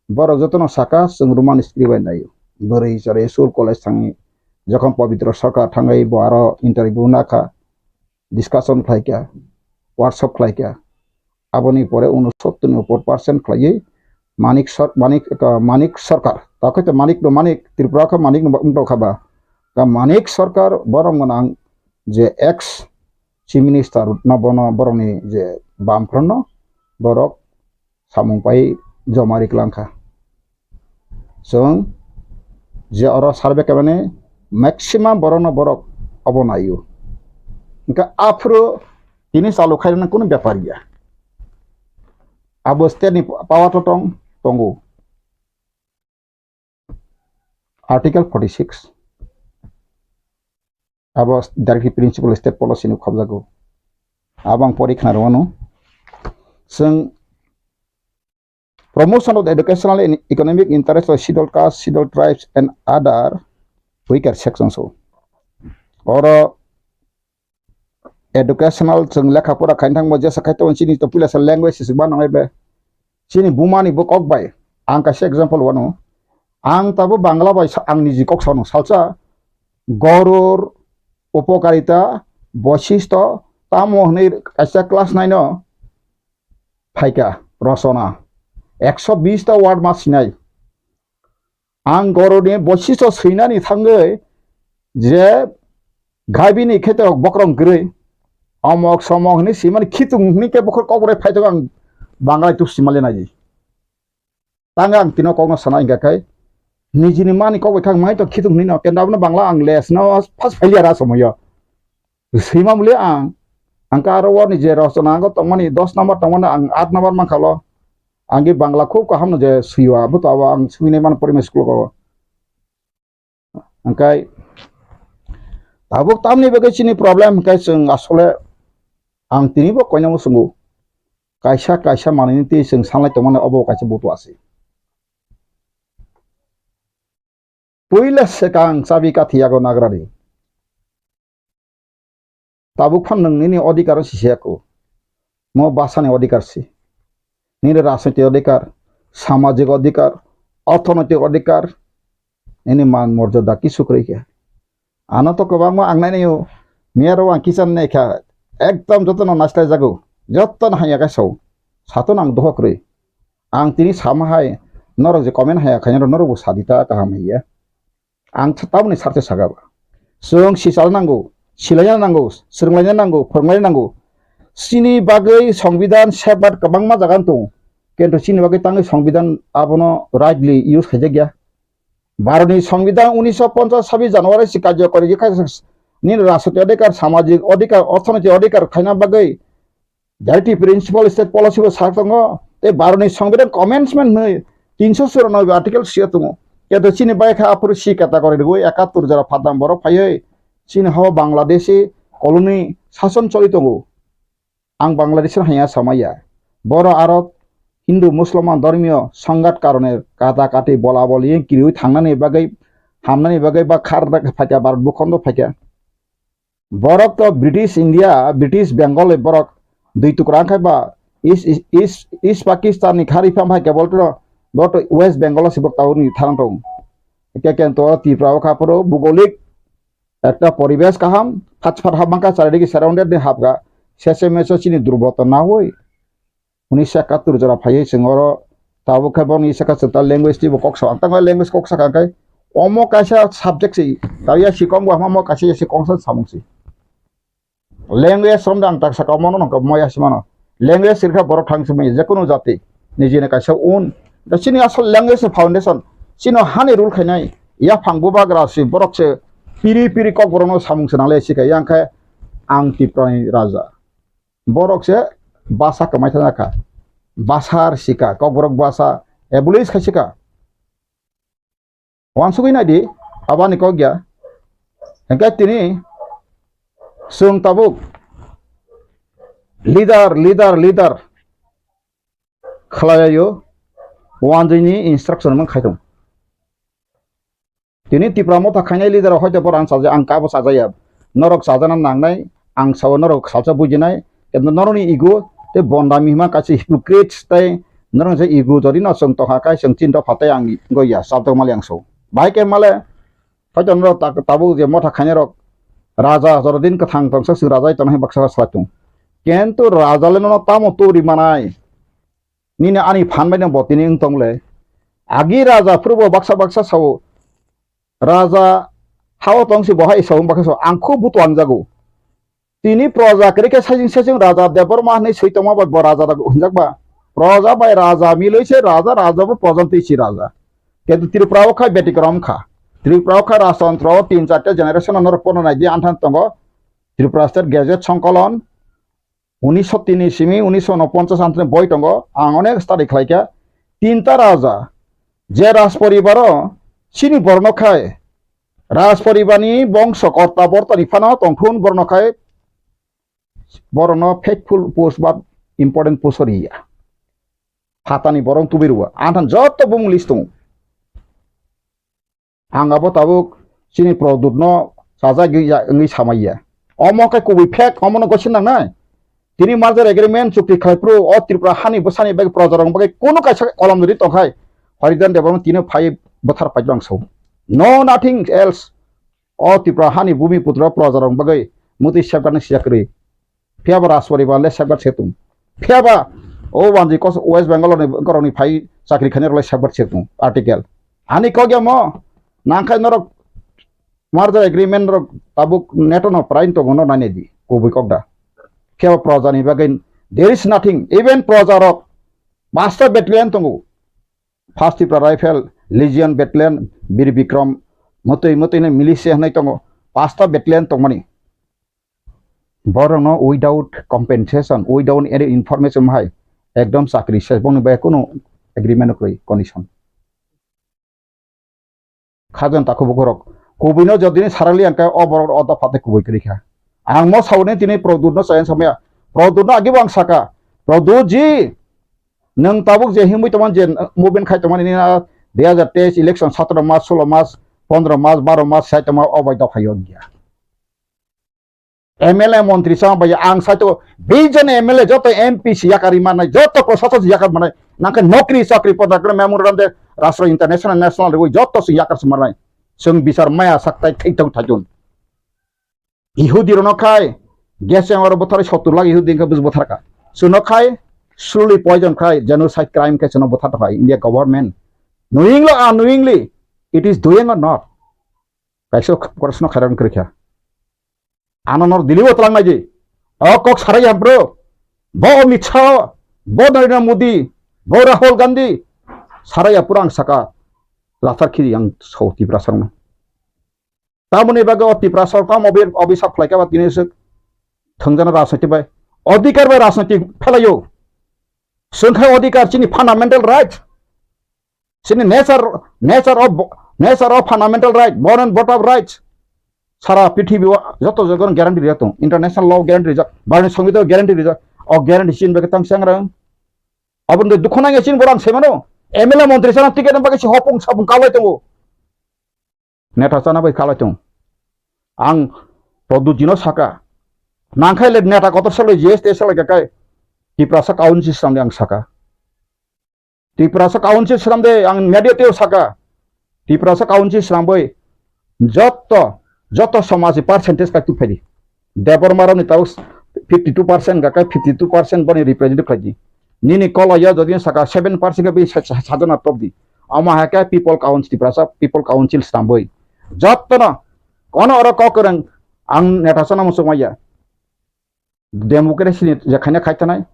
Borok jotono saka chwng Roman script bai naio. Bwrwi chwrwi school college thangwi jokhon Pabitra Sarkar thangwi bo aro interview nakha, discussion khlaikha, workshop khlaikha. Aboni pore unosottor ni upor percent khlaiwi Manik Sar-, Manik, uh, Manik Sarkar. Takhai to Manik no Manik, Tripura kha Manik no wngtokha ba. Ka Manik Sarkar borok gwnang je ex Chief Minister no bono borokni je bamphranno borok samung pai joma riklangkha. Chwng je oro survey khaimani maximum borokno borok obo naio. Hwnkhe aphuru tini chalu khairoknani kunu bepar ya. Abo state ni power to tong, tongo. Article forty six. Abo directive principle state policy ni khobjago. Abo ang pori khna rwano. Chwng promotion of the educational and economic interest of scheduled caste, scheduled tribes and other weaker sections o. Oro educational chwng lekha pora khaina thangma jesa khai tongo chini to puila sa language se ba nang be. Chini buma ni bo kok bai. Ang kaisa example wano. Ang tabo Bangla bai sa-, ang niji kok sano salsa goror upokarita boisisto tamo hwnwi kaisa class nine o phaikha rosona ekso bis ta word ma sinai. Ang goroni boisisto swinani thangwi je gabini kheto bokrong kwrwi omok somok hwnwi simani khitung hwnwi khe bokhor kokborok phai tongo ang Bangla tuk simali naidi. Tang ang tino kokno sana hingka khai nijini mani kok bai khang mai to khitung hwnwi no kenda abono Bangla ang les no first failure a somoyo. Swima muli ang, ang ka aro warni je rosona ang tongmani dos number tongmani ang aat number mankha lo. Ang ge Bangla khub kaham no je swiwa, abo to abo ang swinai mano porimai school ko. Hingkai tabuk tamni bagwi chini problem hingkai chwng asole ang tini bo koinamo swngo. Kaisa kaisa manwini twi chwng sanlai tongmani obo kaisa butu asi. Puila swkang chabi kathi yago nagrani. Tabuk phan nwng nini odhikar o sisiyako. Mo bwsani odhikar si. Nini rajnoitik odhikar, samajik odhikar, orthonoitik odhikar, nini man morjada kisu kwrwi khe. Ano to kwbangma ang nainai o, miyaro ang kicham nai kha, ekdom jotono naislai jago, jotono hanya khe sao. Sato nang doho kwrwi. Ang tini sama hai, norok je comment haya khaina norok bo sadi ta kaham hiya. Ang th-, tamoni sarthe saka ba. Chwng sichalna nango, silaina nango, swrwnglaina nango, phwrwnglaina nango. Chini bagwi Songbidan safeguard kwbangma jaga wng tongo. Kintu chini bagwi tangwi Songbidan abono rightly use khaijakya. Bharatni Songbidan unisho ponchas sabis January si karjokori khe kha nini rajnoitik odhikar, samajik odhikar, orthonoitik odhikar khaina bagwi Directive principle state policy bo sak tongo, tei Bharatni Songbidan commencement hwnwi tinso churanobe article sio tongo. Keto chini bai kha aphuru C category rwui ekattor jora phatang borok phaiwi chini hao Bangladeshi colony sason choli tongo. Ang Bangladeshi hanya samaya. Boro aro Hindu Musliman dhormiyo songhat karone kata kati bola boli kiriwi thangnani bagwi hamnani bagwi ba khar phaikha Bharat bukhondo phaikha. Borok to British India, British Bengal ni borok dui tukra wngkha ba East, East, East Pakistan ni khari phang hai kebol to, bo to West Bengal o si bok tawrwngni tharang tong. Eke ken to Tripura o kha phuru bugolik ekta poribesh kaham, phat phat hap mangkha charidiki surrounded ni hapkha, sese meso chini durboto na hoi. Unisho ekattor jora phaiwi chwng oro tabuk khe boni saka chwng ta language twibo kok sa, ang tangma language kok saka khe omo kaisa subject se, ta ya si kong bo hama mo kaisa ya si kong sa samung se. Language romda ang tak saka omo no nokha mo ya si mano. Language sirkha borok thang simi je kunu jati nijini kaisa un. Da chini asol language ni foundation, chino hani rule khainai, yaphang bubagra si borok se piri piri kok borok no samung se nangle si kha yang khe ang Tiprani raja. Borok se basa kwmai thana kha. Basa rwsika, Kokborok basa abolish khaisika. Wansugwi naidi, abani kok ya. Hingke tini chwng tabuk Leader, leader, leader khlaiyo, wanjwini instruction man khaitong. Tini Tipra Motha khainai leader rok hoito borok ang chaja, ang kabo chajaya. Norok chajana nangnai, ang sao norok salsa bujinai, kintu norokni ego tei bondami hima kaisa hypocrites tei norok je ego jodi no chwng tongkha kai chwng chin dopha tei ang goya, chabtok mali ang so. Bahai khe male, hoito norok ta-, tabuk je Motha khainai rok raja jorodin kwthang tongsa chwng raja tongna hai baksa salai tong. Kintu raja le nono tamo turi manai? Nini ani phan bai no bo tini wng tong le. Agi raja phuru bo baksa baksa sao, raja hao tong si bo hai sao, baksa sao, ang kho buto ang jago. Tini proja kwrwi khe saichung saichung raja Debbarma hinwi swi tongma bai bo raja da hwnjak ba. Proja bai raja milwi se raja, raja bo proja twi si raja. Kintu Tripura o khai betikrom kha. Tripura o khai rajtantro o tin charta generation no norok pono nai di anthan tongo. Tripura State Gazette Songkolon unisho tini simi unisho unoponchas antini boi tongo. Ang onek study khlai kha. Tinta raja je raj poribaro chini borno khai, raj poribarni bongso korta bortani phano tongthun borno khai borokno faithful post ba important post o riya. Phatani borok tubui rwo. Anthan joto bumung list tongo. Ang abo tabuk chini Produtno sajagwi ya-, wngwi samaiya. Omo khe kubui fake, omono gosi nangnai. Tini merger agreement chukti khlai phuru o Tripura hani bwsani bagwi projarokni bagwi kunu kaisa kolom rwi tongkhai Haridan Debbarma tini phai bwthar phai rang sao. No nothing else. O Tripura hani bumi putra projarokni bagwi mutwi safeguard ni sijak kwrwi. Phiya ba Rajporibar le safeguard se tung. Phiya ba o wanjwi kos West Bengal ni borokni phai chakri khainai rok le safeguard se tung. Article. Ani kok ya mo nangkhai norok merger agreement rok tabuk neto no prain tongo no nainai di kubui kok da. Phiya ba proja ni bagwi there is nothing. Even proja rok basta battalion tongo. First Tipra Rifle, Legion Battalion, Bir Bikram, mwtwi mwtwi no militia hinwi tongo. Pasta battalion tongmani. Borokno without compensation, without any information hai ekdom chakri se bongni bai kunu agreement kwrwi condition. Khajan takhuk bukhurok. Kubuino jodini sarali ang khe o borok o dopha tei kubui kwrwi kha. Ang mo sauni tini Produtno chaya samaya. Produtno agibo ang saka. Produt ji, nwng tabuk je himwi tongmani je movement khai tongmani nini dui hazar teis election satro mas, solo mas, pondro mas, baro mas sai tongma o bai dopha yo wngya. M L A montri sama bai ang saito bijon M L A joto M P si yakari manai, joto prosason si yakar manai, nangkhe nokri chakri poda kre memorandum de rastro international national rwi joto si yakar si manai. Chwng bisar maya sak tai thai thang thajun. Ihudi rono khai gas chamber buthar sottur lakh Ihudi khe bus buthar ka. Suno khai slowly poison khai genocide crime khe suno buthar khai India government. Knowingly or unknowingly it is doing or not? Kaisa kok-, korsno khairan kwrwi kha. Ano nor dilibo tlang nai di. O kok sarai ya bro. Bo Amit Shah, bo Narendra Modi, bo Rahul Gandhi. Sarai ya pura ang saka lathar khiri ang so Tiprasa rokno. Tamoni bagwi o Tiprasa rok tamo obi-, obisap khlai kha ba tini swk thwngjana rajniti bai. Odhikar bai rajniti phelaio. Chwng khai odhikar chini fundamental right. Chini nature, nature of, nature of fundamental right, born and brought up rights. Sara prithibi o joto jaga guarantee rijak tong. International law guarantee rijak, Bharatni Songbitan guarantee rijak. O guarantee chini bagwi tang changrang. Aboni dukhu nangya chini borok ang saimano. M L A montri sana ticket bagwi si hopung sapung kalai tongo. Neta chana bai kalai tong. Ang Produtjino saka. Nangkhai le neta kotor salai G S T salai kakai. Tiprasa council samde ang saka. Tiprasa council swnamde ang media teo saka. Tiprasa council swnamwi joto, joto somajni percentage kai tubphaidi. Debbarma rokni tao fifty two percent ga kai fifty two percent boni represent khlaidi. Nini kolaiya jodi saka seven percent khe bini sa-, sa-, sajona topdi. Omo hai khe people council, Tiprasa people council swnamwi jotono kono oro kok kwrwng ang neta chana muchungmaya. Democracy ni je khaina khai tanai.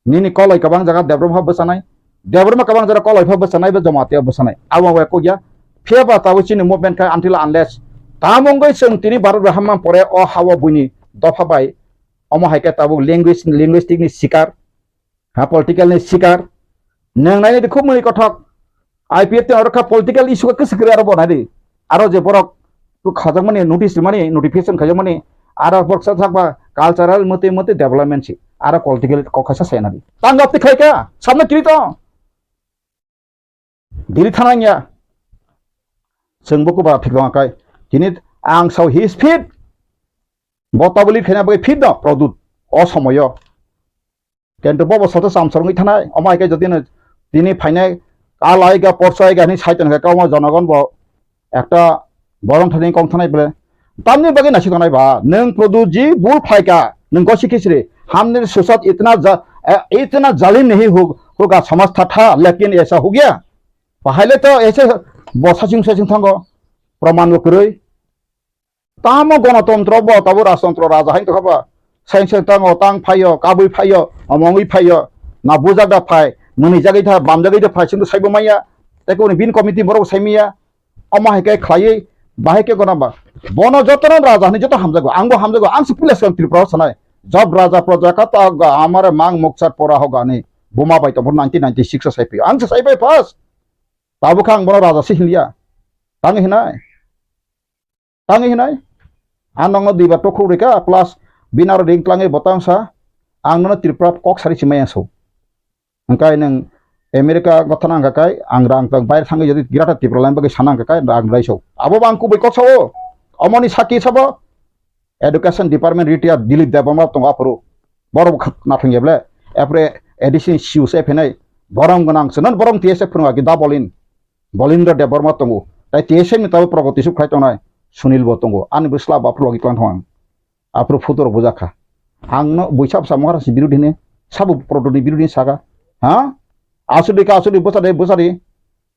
Nini koloi kwbang jaga Debbarma pha bwchanai. Debbarma kwbang jaga koloi pha bwchanai, bo Jamatia bwchanai. Abo bai kok ya. Phiya ba tabuk chini movement khai until unless tamo wngwi chwng tini Bharat bai hamma pore o ha-o buini dopha bai. Omo hai khe tabuk language, linguistic ni sikar. Ha, political ni sikar. Nwng nainai di khub mwnwi kothok. I P F T oro kha political issue khe kwswk kwrwi aro bo nai di. Aro je borok khajak mani notice mani notification khajak mani aro borok sa sakba cultural mate mate development si. Aro political kok khaisa sai nadi. Tang gap tikhlai ka, samna kiri to. Dili thana ya. Chwng bo kuba thik dong kai. Tini ang sao his fit. Bo tabuli phena bai fit do, Produt. O somoyo. Kento bobo soto samsor wngwi thanai, omo hai khe jodi no tini phainai, a laiga, porsa aiga hinwi sai tongkha, omo jonogon bo ekta borom thani kong thanai bole. Tamni bagwi naisik tongnai ba, nwng Produtji bul phaikha, nwng gosi khichiri, hamne susat itna ja-, eh, itna zalim nahi hog-, hoga samaj tha tha, lekin aisa ho gaya. Bahaile to aise bo saching saching thango, praman bo kwrwi. Tamo gonotontro bo, tabo rajtontro raja hai tongkha ba. Sain sain tango, tang phaio, kabui phaio, omongwi phaio, na bujak da phai, mwnwi jagwi da, bam jagwi da phai, chwngno saibo maya. Tei kuni bin committee borok sai maya. Omo hai khe khlaiwi, bahai khe gona ba. Bono jotono raja hinwi joto hamjago, angbo hamjago, ang se puila swkang Tripura o sanai. Job raja proja kata ga amare mang mukchar pora hoga ni. Buma bai tongbo nineteen ninety-six o sai phio. Ang se sai bai first. Tabukha ang bono raja se hinliya. Tang hinai. Tangwi hinai, ang nokno duibar tokhuk rika, plus bini aro ring tlangwi bo tang sa, ang nono Tripura kok sari simai aso. Hwnkhe nwng America gotha nang kha kai, ang rang tang baire thangwi jodi Greater Tripura line bagwi sana nang kha kai, rang rai so. Abo bo ang kubui kok sao, omoni saki sabo, Education Department retired Dilip Debbarma tongo aphuru. Borok nathang ya ble, apre A D C C U se phenai, borom gwnang se, non borom T S F phunuk agi da bolin. Bolindra Debbarma tongo, tai T S F ni tabuk Pragati Suk khlai tongnai Sunil bo tongo, ani bwsla bo aphuru logi tlang thang ang, aphuru photo rok bujak kha. Ang no buisa bwsa Maharaj ni birodhi hini, sabo Prodot ni birodhi hini saka, ha? Asudi ka asudi bwsa de bwsa di,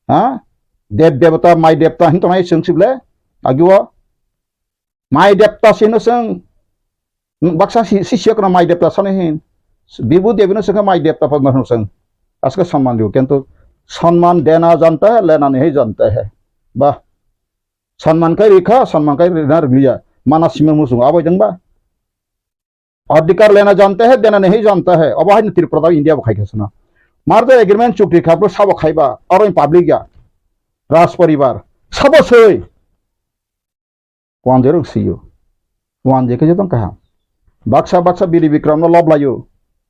ha? Dev devata, mai devata hin tongnai chwng sible, agi o. Mai depta sino chwng, baksa si, si siyok no mai depta sano hin. Bibu debi no chwngkha mai depta padma hino chwng. Aske samman diyo, kintu samman dena janta hai, lena nahi janta hai. Bah, samman kai rikha, samman kai rina riliya. Mana sima musung abo jeng ba. Adhikar lena janta hai, dena nahi janta hai. Abo hai Tripura da India bo khai khasana. Merger agreement chukti kha, bro sabo khaiba, aro public ya. Raj poribar. Sabo soi. Wanjwi rok sio. Wanjwi khe jotong kaham. Baksa baksa Bir Bikram no lob laio.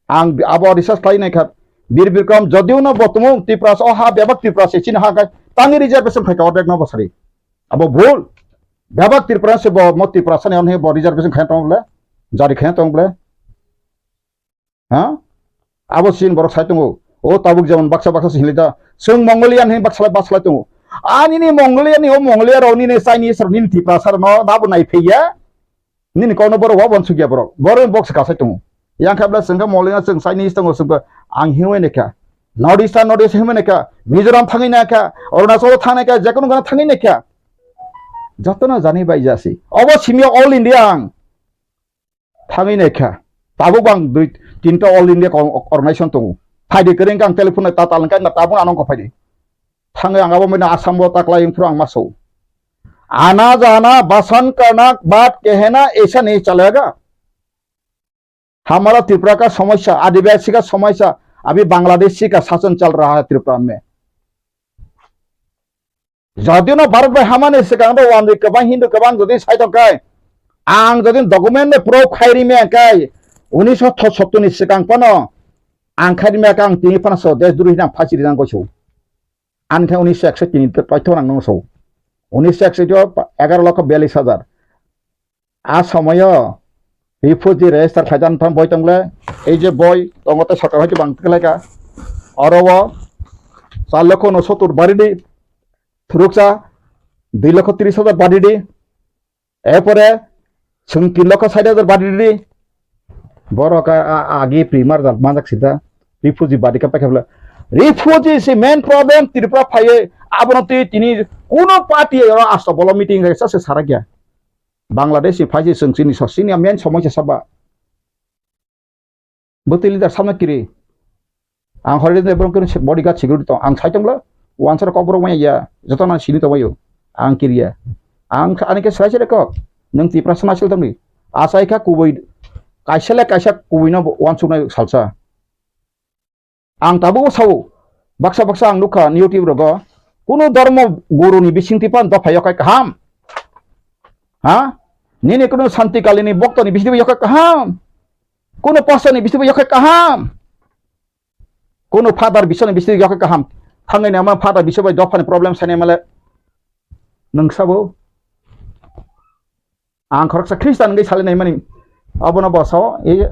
Ang bi-, abo research khlai nai kha. Bir Bikram jodio no bo tumung Tiprasa o ha bebak Tiprasa chini ha kai tangwi reservation khai ka ordek no bosari. Abo bhul. Bebak Tiprasa se bo mo Tiprasa ni onhe bo reservation khai tong ble. Jari khai tong ble. Ha? Abo sin borok sai tongo. O tabuk jemon baksa baksa se hinlai da. Chwng Mongolian hin baksa baksa lai tongo. Ani ni Mongolian ni o Mongolia rok nini Chinese rok nini Tiprasa rok no nabo nai phaiya. Nini kokno borok wa bon sugya borok. Borok box ka sai tongo. Yang kha bla chwng kha Mongolian chwng Chinese tongo chwng ang hinwi ne kha. North East North East hinwi ne kha. Mizoram thangwi na kha. Arunachal thangwi na kha. Jekono gana thangwi na kha. Jotono jani bai jasi. Obo simio all India ang. Thangwi naikha. Tabuk bang dui tinta all India ko-, organization tongo. Phaidi kwrwng kang telephone ta talangkha na tabuk anong ko phaidi. Thangwi ang abo mena Assam bo taklai wngphuru ang maso. आना जाना बासन करना बात कहना ऐसा नहीं चलेगा। हमारा त्रिपुरा का समस्या, आदिवासी का समस्या, अभी बांग्लादेशी का शासन चल रहा है त्रिपुरा में। Jodi no Bharat bai hamani swkang do wanjwi kwbang Hindu kwbang jodi sai tong kai, ang jodi document bai proof khai ri me kai, unisho sottor ni swkang phano ang khai ri me kai, ang tini phano so desh duri hinang phasi ri nang goisu. Ani thai unisho ekso tini paitho nang nang so. Unisho ekso egaro lokho biyallis hajar. A somoyo refugee register khaijak thang boi tongle, ei je boi tongo tei sorkar hai bang tiklaika. Oro o char lokho unsottor baridi, thuruksa dui lokho tris hajar baridi, erpore chwng tin lokho sait hajar baridi. Borok a, a, agi primar jal manjak sida, refugee badi ka paikha bwle. Refugee si main problem Tripura phaiwi, abono twi tini kuno party oro asto bolo meeting khe sa se sarakya. Bangladesh ni phaisi chwng chini so, chini main somosya saba. Bwtwi leader samna kiri. Ang hori de borok kiri bodyguard security tong. Ang sai tongla, wansar kok borok maya ya, joto nang sini tongbayo. Ang kiriya. Ang kha-, ani khe sai sai kok. Nwng Tiprasa nasil tongdi. Asai kha kubui, kaisa le kaisa kubui no wansuknai salsa. Ang tabuk sao, baksa baksa ang nukha YouTube rogo, kunu dhormo guru ni bisingtwi phan dopha yokhai kaham. Ha? Nini kunu Santi Kali ni bokto ni bisingtwi yokhai kaham. Kuno pastor ni bisingo yokhai kaham. Kuno father bisoni bisingo yokhai kaham. Thangwi nama father biso bai dophani problem sani male. Nung sabo. Ang khoroksa Christian wngwi salinai mani. Abono bo sao, eh,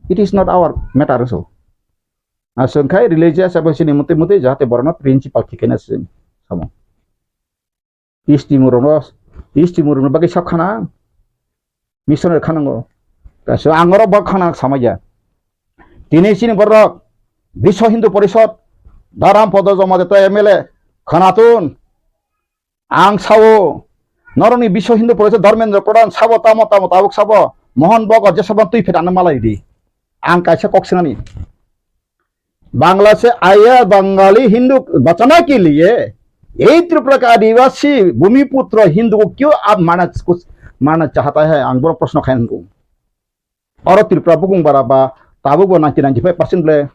it is not our matter so. Aswk khai religious abo sini muti muti jahate borokno principle khikhena sini samo. Isti murungno, isti murungno bagwi sak khana, missionary khanango. Kaisa ang oro bak khana samaya. Tini sini borok Biswa Hindu Porishod, Dharam Podo Jamatia M L A, Khanatun, ang sao, norokni Biswa Hindu Porishod Dharmendra Pradhan sabo tamo tamo tabuk sabo, Mohan Bhagwat jesabon twi phet ano malai di. Ang kaisa kok sinani. Bangla से आया बंगाली हिंदू बचाने के लिए यही त्रिपुरा का आदिवासी भूमिपुत्र हिंदू को क्यों आप मारना, कुछ मारना चाहता है? Ang borok proshno khai nung. Oro Tripura bukung bara ba tabuk bo ninety ninety five percent ble.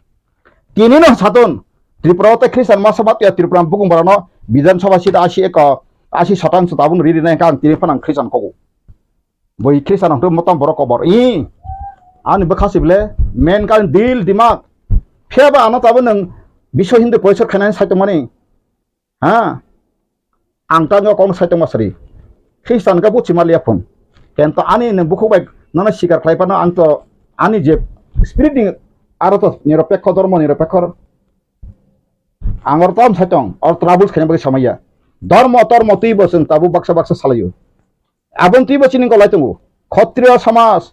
Tini no saton Tripura o tei Christian masa bat ya Tripura bukung bara no Bidhan Sabha seat asi eko, asi satangsho tabuk no riri nai kang tini phanang Christian kogo. Boi khe sana hwnkhe motom borok kobor. I, ani bwkha si bile, men kan dil dimak. Phiya ba ano tabuk nwng Biswa Hindu Porishod khainani sai tongmani. Ha? Ang tangwi kok sai tongma sari. Khristan ka buchi ma liya phun. Kento ani nwng bukhuk bai nono sikar khlai phano ang to ani je spirit ni aro to niropekho, dhormo niropekho. Ang oro tam sai tong, oro troubles khaina bagwi samaya. Dhormo tormo twi bo chwng tabuk baksa baksa salaio. Aboni twibo chini golai tongo. Khotriyo samaj,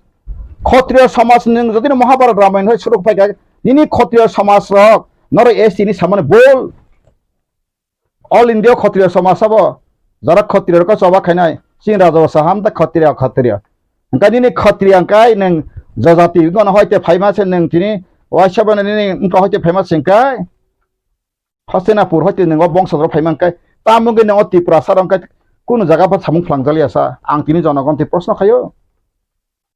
khotriyo samaj nwng jodi no Mahabharat Ramayana hai suruk phai kha, nini khotriyo samaj rok noro S T ni samani bol. All India khotriyo samaj sabo, jara khotriyo rok choba khainai, chini raja basa ham ta khotriyo, khotriyo. Hwnkhe nini khotriyo hwnkhe nwng jajati gono hoite phaima se nwng tini waisa bono nini wngkha hoite phaima se hwnkhe. Hastinapur hoite nwng o bongso rok phai mankhe, tamo wngkhe nwng o Tiprasa rok hwnkhe kunu jaga pha samung phlangjakya sa, ang tini jonogon twi proshno khaio.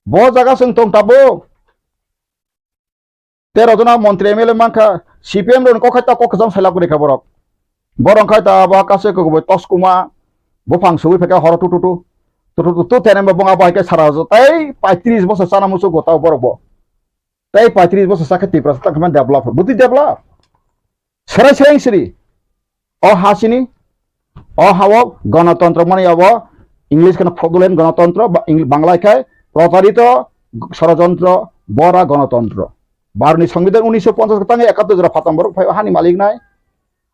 Bo jaga chwng tong tabuk. Tero jona montri M L A mankha, C P M rokni kok hai ta kok kwcham sailak rikha borok. Borok khai ta abo kaisa kwbwi toskuma, buphang sugwi phaikha horo tututu. Tututu tu tene bo bong abo hai khe sara jo tei paitris bosor chana muchungo tei borok bo. Tei paitris bosor sakhe Tiprasa tang khe develop, bwtwi develop. Serai serai siri. O ha sini, o ha o gonotontro mani abo English kheno fraudulent gonotontro, ba-, Eng-, Bangla khai protarito, sorojontro, bora gonotontro. Bharotni Songbidan unisho ponchas tang ekattor jora phatam borok phai o hani malik nai.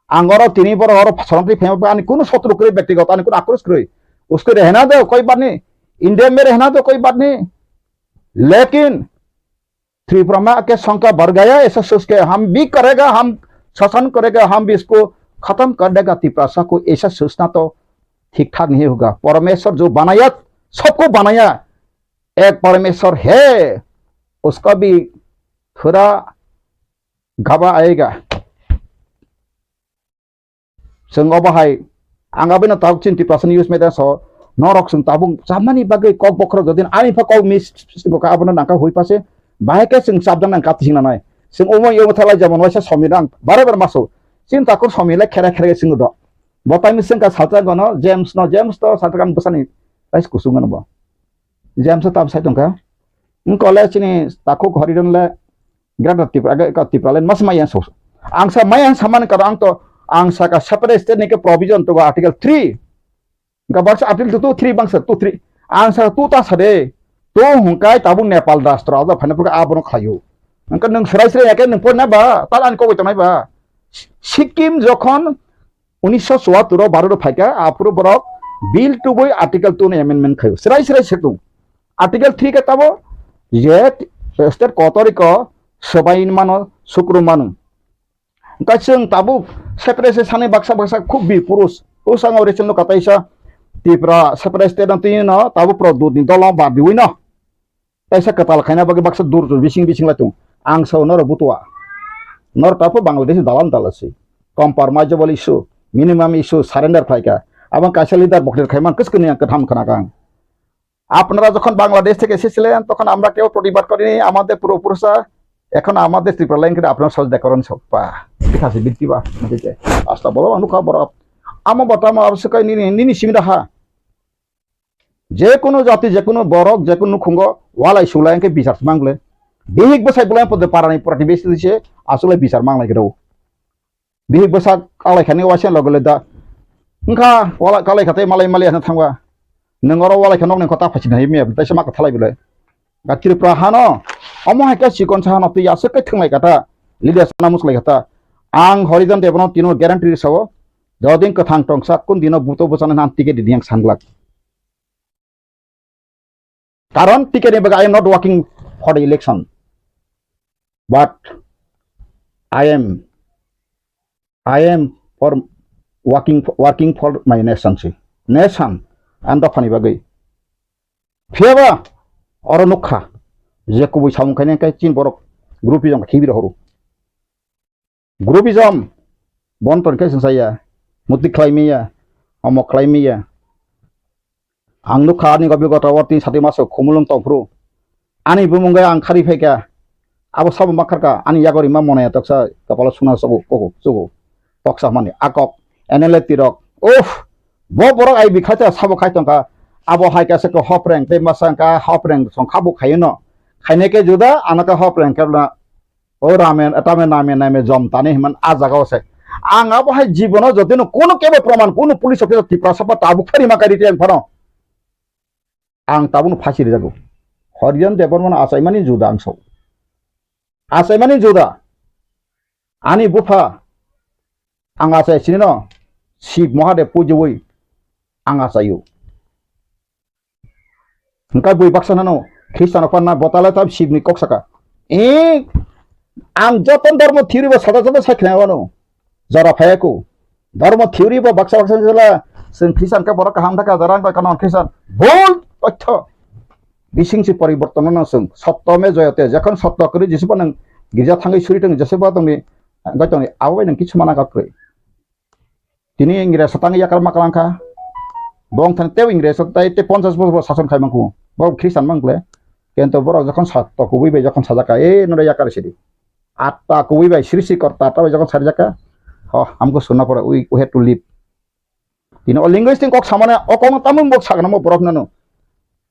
Ang oro tini borok oro soronti phai ani kuno sotro kwrwi, bektigoto ani kuno akros kwrwi. Usko rehna do koi baat nahi, India mein rehna do koi baat nahi. Lekin Tripura में आके शंका बढ़ गया, ऐसा सोच के हम भी करेगा, हम शासन करेगा, हम भी इसको खत्म कर देगा तिपरासा को, ऐसा सोचना तो ठीक ठाक नहीं होगा। परमेश्वर जो बनाया, सबको बनाया, एक परमेश्वर है, उसका भी थोड़ा घबरा आएगा। Chwng obo hai, ang abono tabuk chini Tiprasa ni youth media so, norok chwng tabuk chamani bagwi kok bokhorok jodi ani pha kok miss bo ka abono nangkha hui pase, bahai khe chwng chapjak nang kati singna nai. Chwng omo yomo thalai jemon waisa Somir ang bare bare maso. Chini takhuk Somir le khere khere chwng do. Bo taini chwng ka salsa gono James no, James to salsa ang bwsani rais kusung gono bo. James tam sai tongkha. Wng kole chini takhuk Horidon le Greater Tripura, aga ka Tripura le mas maya so. Ang sa maya samani karo ang to, ang sa ka separate state ni ke provision to article three. Ga baksa article two, three bangsa two, three. Ang sa two ta sa de. To hungkai tabuk Nepal rastro ada phane pura abono khayo. Angka nung serai serai ya ke nung pon na ba, tal an ko tonai ba. Sikkim jokhon unisho chuattor o Bharat o phaikha, aphuru borok bill tubui article two no amendment khaio. Serai serai setung. Article three khe tabo je state kotoriko swbai mano, sukru mano. Hwnkhe chwng tabuk separate se sani baksa baksa khub bi purus. Usang o recent no kataisa Tripura separate state no twi no tabuk pro dut ni dolo bad diwi no. Kaisa kwtal khaina bagwi baksa dur dur bising bising lai tongo. Ang sao norok butua. Norok tabuk Bangladesh dalan dala se. Compromisable issue, minimum issue, surrender khlai kha. Abang kaisa leader bokler khai man kwchwkni ang kwtham khna kha ang. আপনারা যখন বাংলাদেশ থেকে এসেছিলেন, তখন আমরা কেউ প্রতিবাদ করিনি, আমাদের পূর্বপুরুষরা, এখন আমাদের ত্রিপুরা লাইন করে আপনারা সহযোগিতা করেন সব পা। ঠিক আছে, বৃত্তি বা, ঠিক আছে। আসলে বলো, অনুকা বড়। আমা বর্তমান অবশ্যই nini, nini simi raha. Jekunu jati, jekunu borok, jekunu nukhungo walai sulai hwnkhe bichar se mang le. Bihik bwsai bolai pode parani purati besi se asole bichar manglai khe rw. Bihik bwsa kalai khani waisa logo le da. Wngkha wala kalai khatai malai malai ano thangwa. Nwng oro walai khe nokni kota phaichini hai mep taisa ma kwthalai belai. Ga Tripura hano omo hai khe chikon sa hano twi aswk khe thwnglai kata. Leader sana muslai kata. Ang Horijan Debano tino guarantee sao. Jodin kwthang tongsa kun dino buto bwsana nan ticket di yang sanglak. Karon ticket ni bagwi I am not working for the election, but I am, I am for working, working for my nation si. Nation, ang dophani bagwi. Phiyaba oro nukha je kubui samung khainai khe chin borok groupism khibi rohoro. Groupism bon ton khe sungsaya, muti khlai miya, omo khlai miya. Ang nukha ani gobi gota o tin sati maso khumulung tongphuru. Ani bumung gai ang khari phaikha. Abo sabo makharka ani yagori ma monaya toksa kapalo suna sobo koko sobo. Toksa mani akok N L A tirok. Uff, bo borok ai bikhacha sabo khai tongkha. Abo hai kasa ko hopreng tei masa ka hopreng song khabu khayono. Khainai khe juda anaka hopreng khe na O ramen, tame name name jom tani himan a jaga o se. Ang abo hai jibono jotino kono kebo proman, kono police officer Tiprasa pa tabuk phari ma kari tiyang phano. Ang tabukno phasi rijago. Horijan Debbarmano achaimani juda ang so. Achaimani juda. Ani bupha ang achai sinino Shiv Mahadev pujiwi ang achaio. Hingkai bui baksa nano Khristiano panna botale tam Shivni kok saka. E, ang joto dormo theory bo sada sada sai khnai wano. Jora phayako. Dormo theory bo baksa baksa jela sing Khristian ka borok kaham thaka jara ang kano Khristian. Bol totho. Bising si poriborton no sing. Sotto me joyate. Jokhon sotto kri jisi pa nang girja thangwi suri tong jese ba tongni. Bai tongni abo bai nang kichu mana ka kri. Tini Ingres tang yakar maklang kha. Bong thang teo Ingres tai te ponchas bosor sason khai mangkhu. Bo Khristan mang kle. Kento borok jokhon sa to kubui bai jokhon sajaka, "E nore yakar sidi." Atta kubui bai srisi korta ta bai jokhon sarjaka. Ho, amko sunna pore we, we have to leave. Tini o linguistic kok samane o kok tamung bok sagana mo borok nano.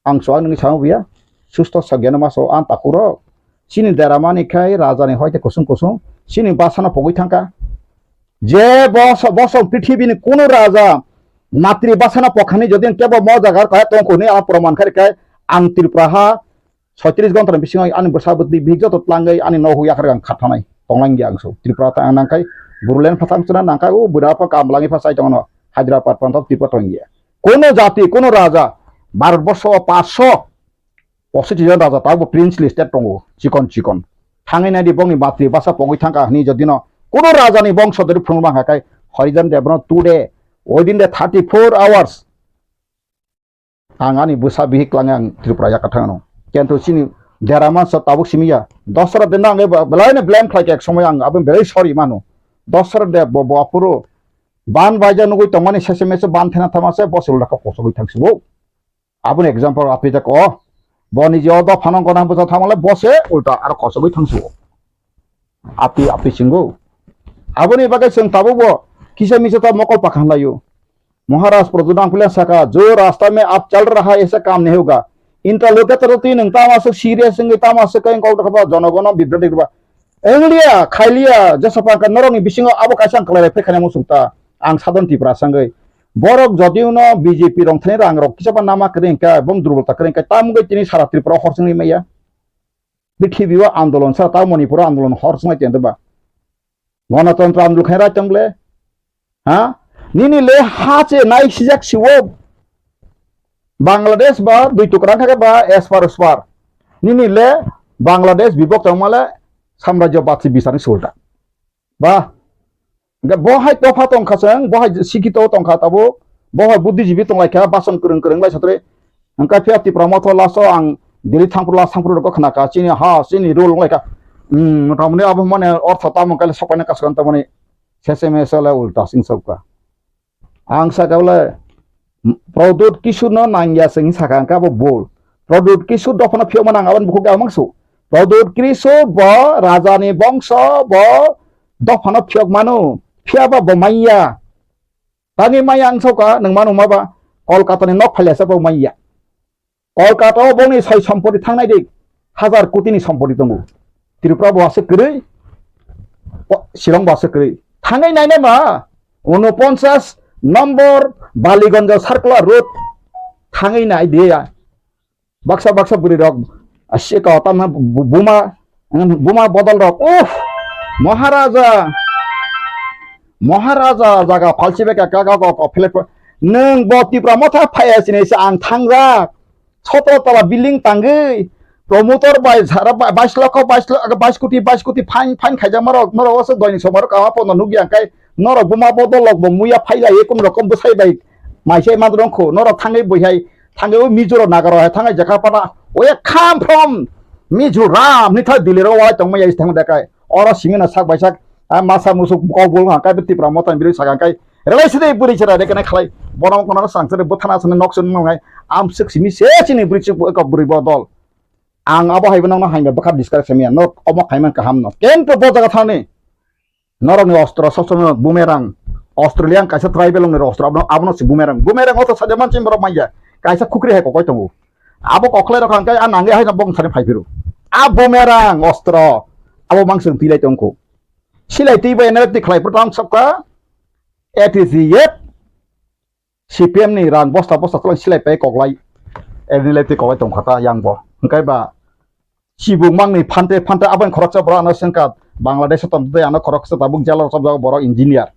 Ang so ang nini samo biya. Susto sagyano maso ang takuro. Chini deramani khai rajani hoite kusung kusung. Chini basano pogwi thangka. Je boso, boso prithibini kuno raja matri basano pokhani jodi kebo mo jagar kaya tongkuni a proman khai khai ang Tripura ha soitris gonta ni bisingo ani bwsa bwtwi bihik joto tlangwi ani nohwi yakhar ang khathanai. Tonglang ya ang so. Tripura ta ang nangkai Bodoland phathang chwna nangkai o bwra pha kam langi pha sai tongno Hyderabad pantha Tripura tongya. Kuno jati, kuno raja, Bharat borsho o paanch sho pochis jon raja, tabo princely state tongo, chikon chikon. Thangwi naidi bongni matri basa pogwi thangkha hwnwi jodino kuno rajani bongso dori phunuk mangkha khai Horijan Debno today, within the thirty-four hours, ang ani bwsa bihik klangnai ang Tripura yakarthang ano. Kento chini dera mansa tabuk simi ya. Dosra de nang eba belai no blame khlai khe ek somoi ang aboni belai sorry mano. Dosra de bo, bo aphuru ban baija nugui tongmani sese mese ban thena thama se bo se ulta kok kosogwi thang sibo. Aboni example api jak o. Bo ni je o dophano gona bwsa thamale bo se ulta aro kosogwi thang sibo. Api api singo. Aboni bagwi chwng tabukbo kisa misa ta mokol pakhan laio. Maharaj Pradyut Nangpile saka, "Jo rasta mein aap chal raha hai, aisa kaam nahi hoga." Interlocutor twi nwng tamo aswk serious wngwi tamo aswk khe kok dokha ba jonogono bibroti ba. Wnglia, khailia, jesa pangkha norokni bisingo abo kaisa ang kwlai bai phai khaina muchung ta. Ang Sadhan Tripura sangwi. Borok jodi uno B J P rong thani rang rok kisa ba nama kwrwi hwnkhe, bong durbolta kwrwi hwnkhe, tamo wngwi tini sara Tripura hor chwngwi maya. Prithibi o andolon sa ta Manipur o andolon hor swngnai tong ba. Gonotontro andolon khaina rai tong le. Ha? Nini le ha che nai sijak siwo. Bangladesh ba dui tukra kha ba espar uspar. Nini le Bangladesh bibok tong male samrajyo batsi bisani sulta. Ba, hingke bo hai dopha tongkha chwng, bo hai sikhito tongkha tabuk, bo hai buddhijibi tonglaikha, bason kwrwng kwrwng lai satri. Hingke phiya Tipra motho last o ang Delhi thangphuru last thangphuru rokgo khnakha, chini ha, chini rule wnglaikha. Hmm, motamoni abo mane ortho tamo kale sokpaina kasagan tamoni sese mese le ulta sing sokha. Ang saka bole Pradyut Kishore no nangya se hing saka hingke abo bol. Pradyut Kishore dophano phiyokma nang aboni bukhuk ya mangsu. Pradyut Kishore bo rajani bongso bo dophano phiyok mano. Phiyaba bo manya. Tangwi manya ang soka nwng mano ma ba Kolkata ni nok phailasa bo manya. Kolkata o bongni soi sompoti thangnai di. hazar koti ni sompoti tongo. Tripura bo aswk kwrwi, o, Shillong bo aswk kwrwi. Thangwi nainai ma, unoponchas nombor Baliganj Circular Road thangwi nai di ya. Baksa baksa bwrwi rok, ah, si ko tamna bu-, buma, buma bodol rok. Uff, Maharaja, Maharaja jaga phalsi bai ka, ka, ka, ka, ka, phelek pho-, nwng bo Tipra Motha phaiya sini se ang thangjak. Sotro tala building tangwi, promoter bai jara ba-, bais lokho, bais lo-, bais koti, bais koti fine, fine khaijakma rok, norok oso doini somoi rok kama pono nukya, hwnkhe norok buma bodol rok bo muya phailai, ekun rokom bwsai bai maisai man rongkho, norok thangwi bwihai, thangwi o Mizo rok, Naga rok hai thangwi jakha pana, oya come from Mizoram ni thai Delhi rok walai tongma ya, thang dekai. Oro simi no sak bai sak, ah, masa musuk kok bul hang kai, Tipra Motha ni bwrwi sak hang kai. Relai side bwrwi chara de kana khlai. Bono kono sang sare bwthana sane nok sun mangai. Am sik simi se chini bwrwi chuk ko bwrwi bodol. Ang abo hai bono hai bwkha discuss kamiya. Nok omo khaiman kaham no. Ken to bo jaga thani. Norok ni ostro sob somoi bumerang. Australian kaisa tribal ni ostro abono, abono si bumerang. Bumerang oto saja manchim borok manya. Kaisa khukri hai kokoi tongo. Abo koklai rok hang kai a nangi hai bong sani phai phiru. A bumerang ostro. Abo mangsung tilai tongko. Silai twi bai N L F T khlai pwrwng sokha, A T C F, C P M ni rang bosta bosta tolong silai pai koklai, N L F T koklai tongkha ta yang bo. Hwnkhe ba chibuk mangni phante phante aboni khoroksa borok ano sengkha Bangladesh o tongtwi ano khoroksa tabuk jalo chopjak borok engineer.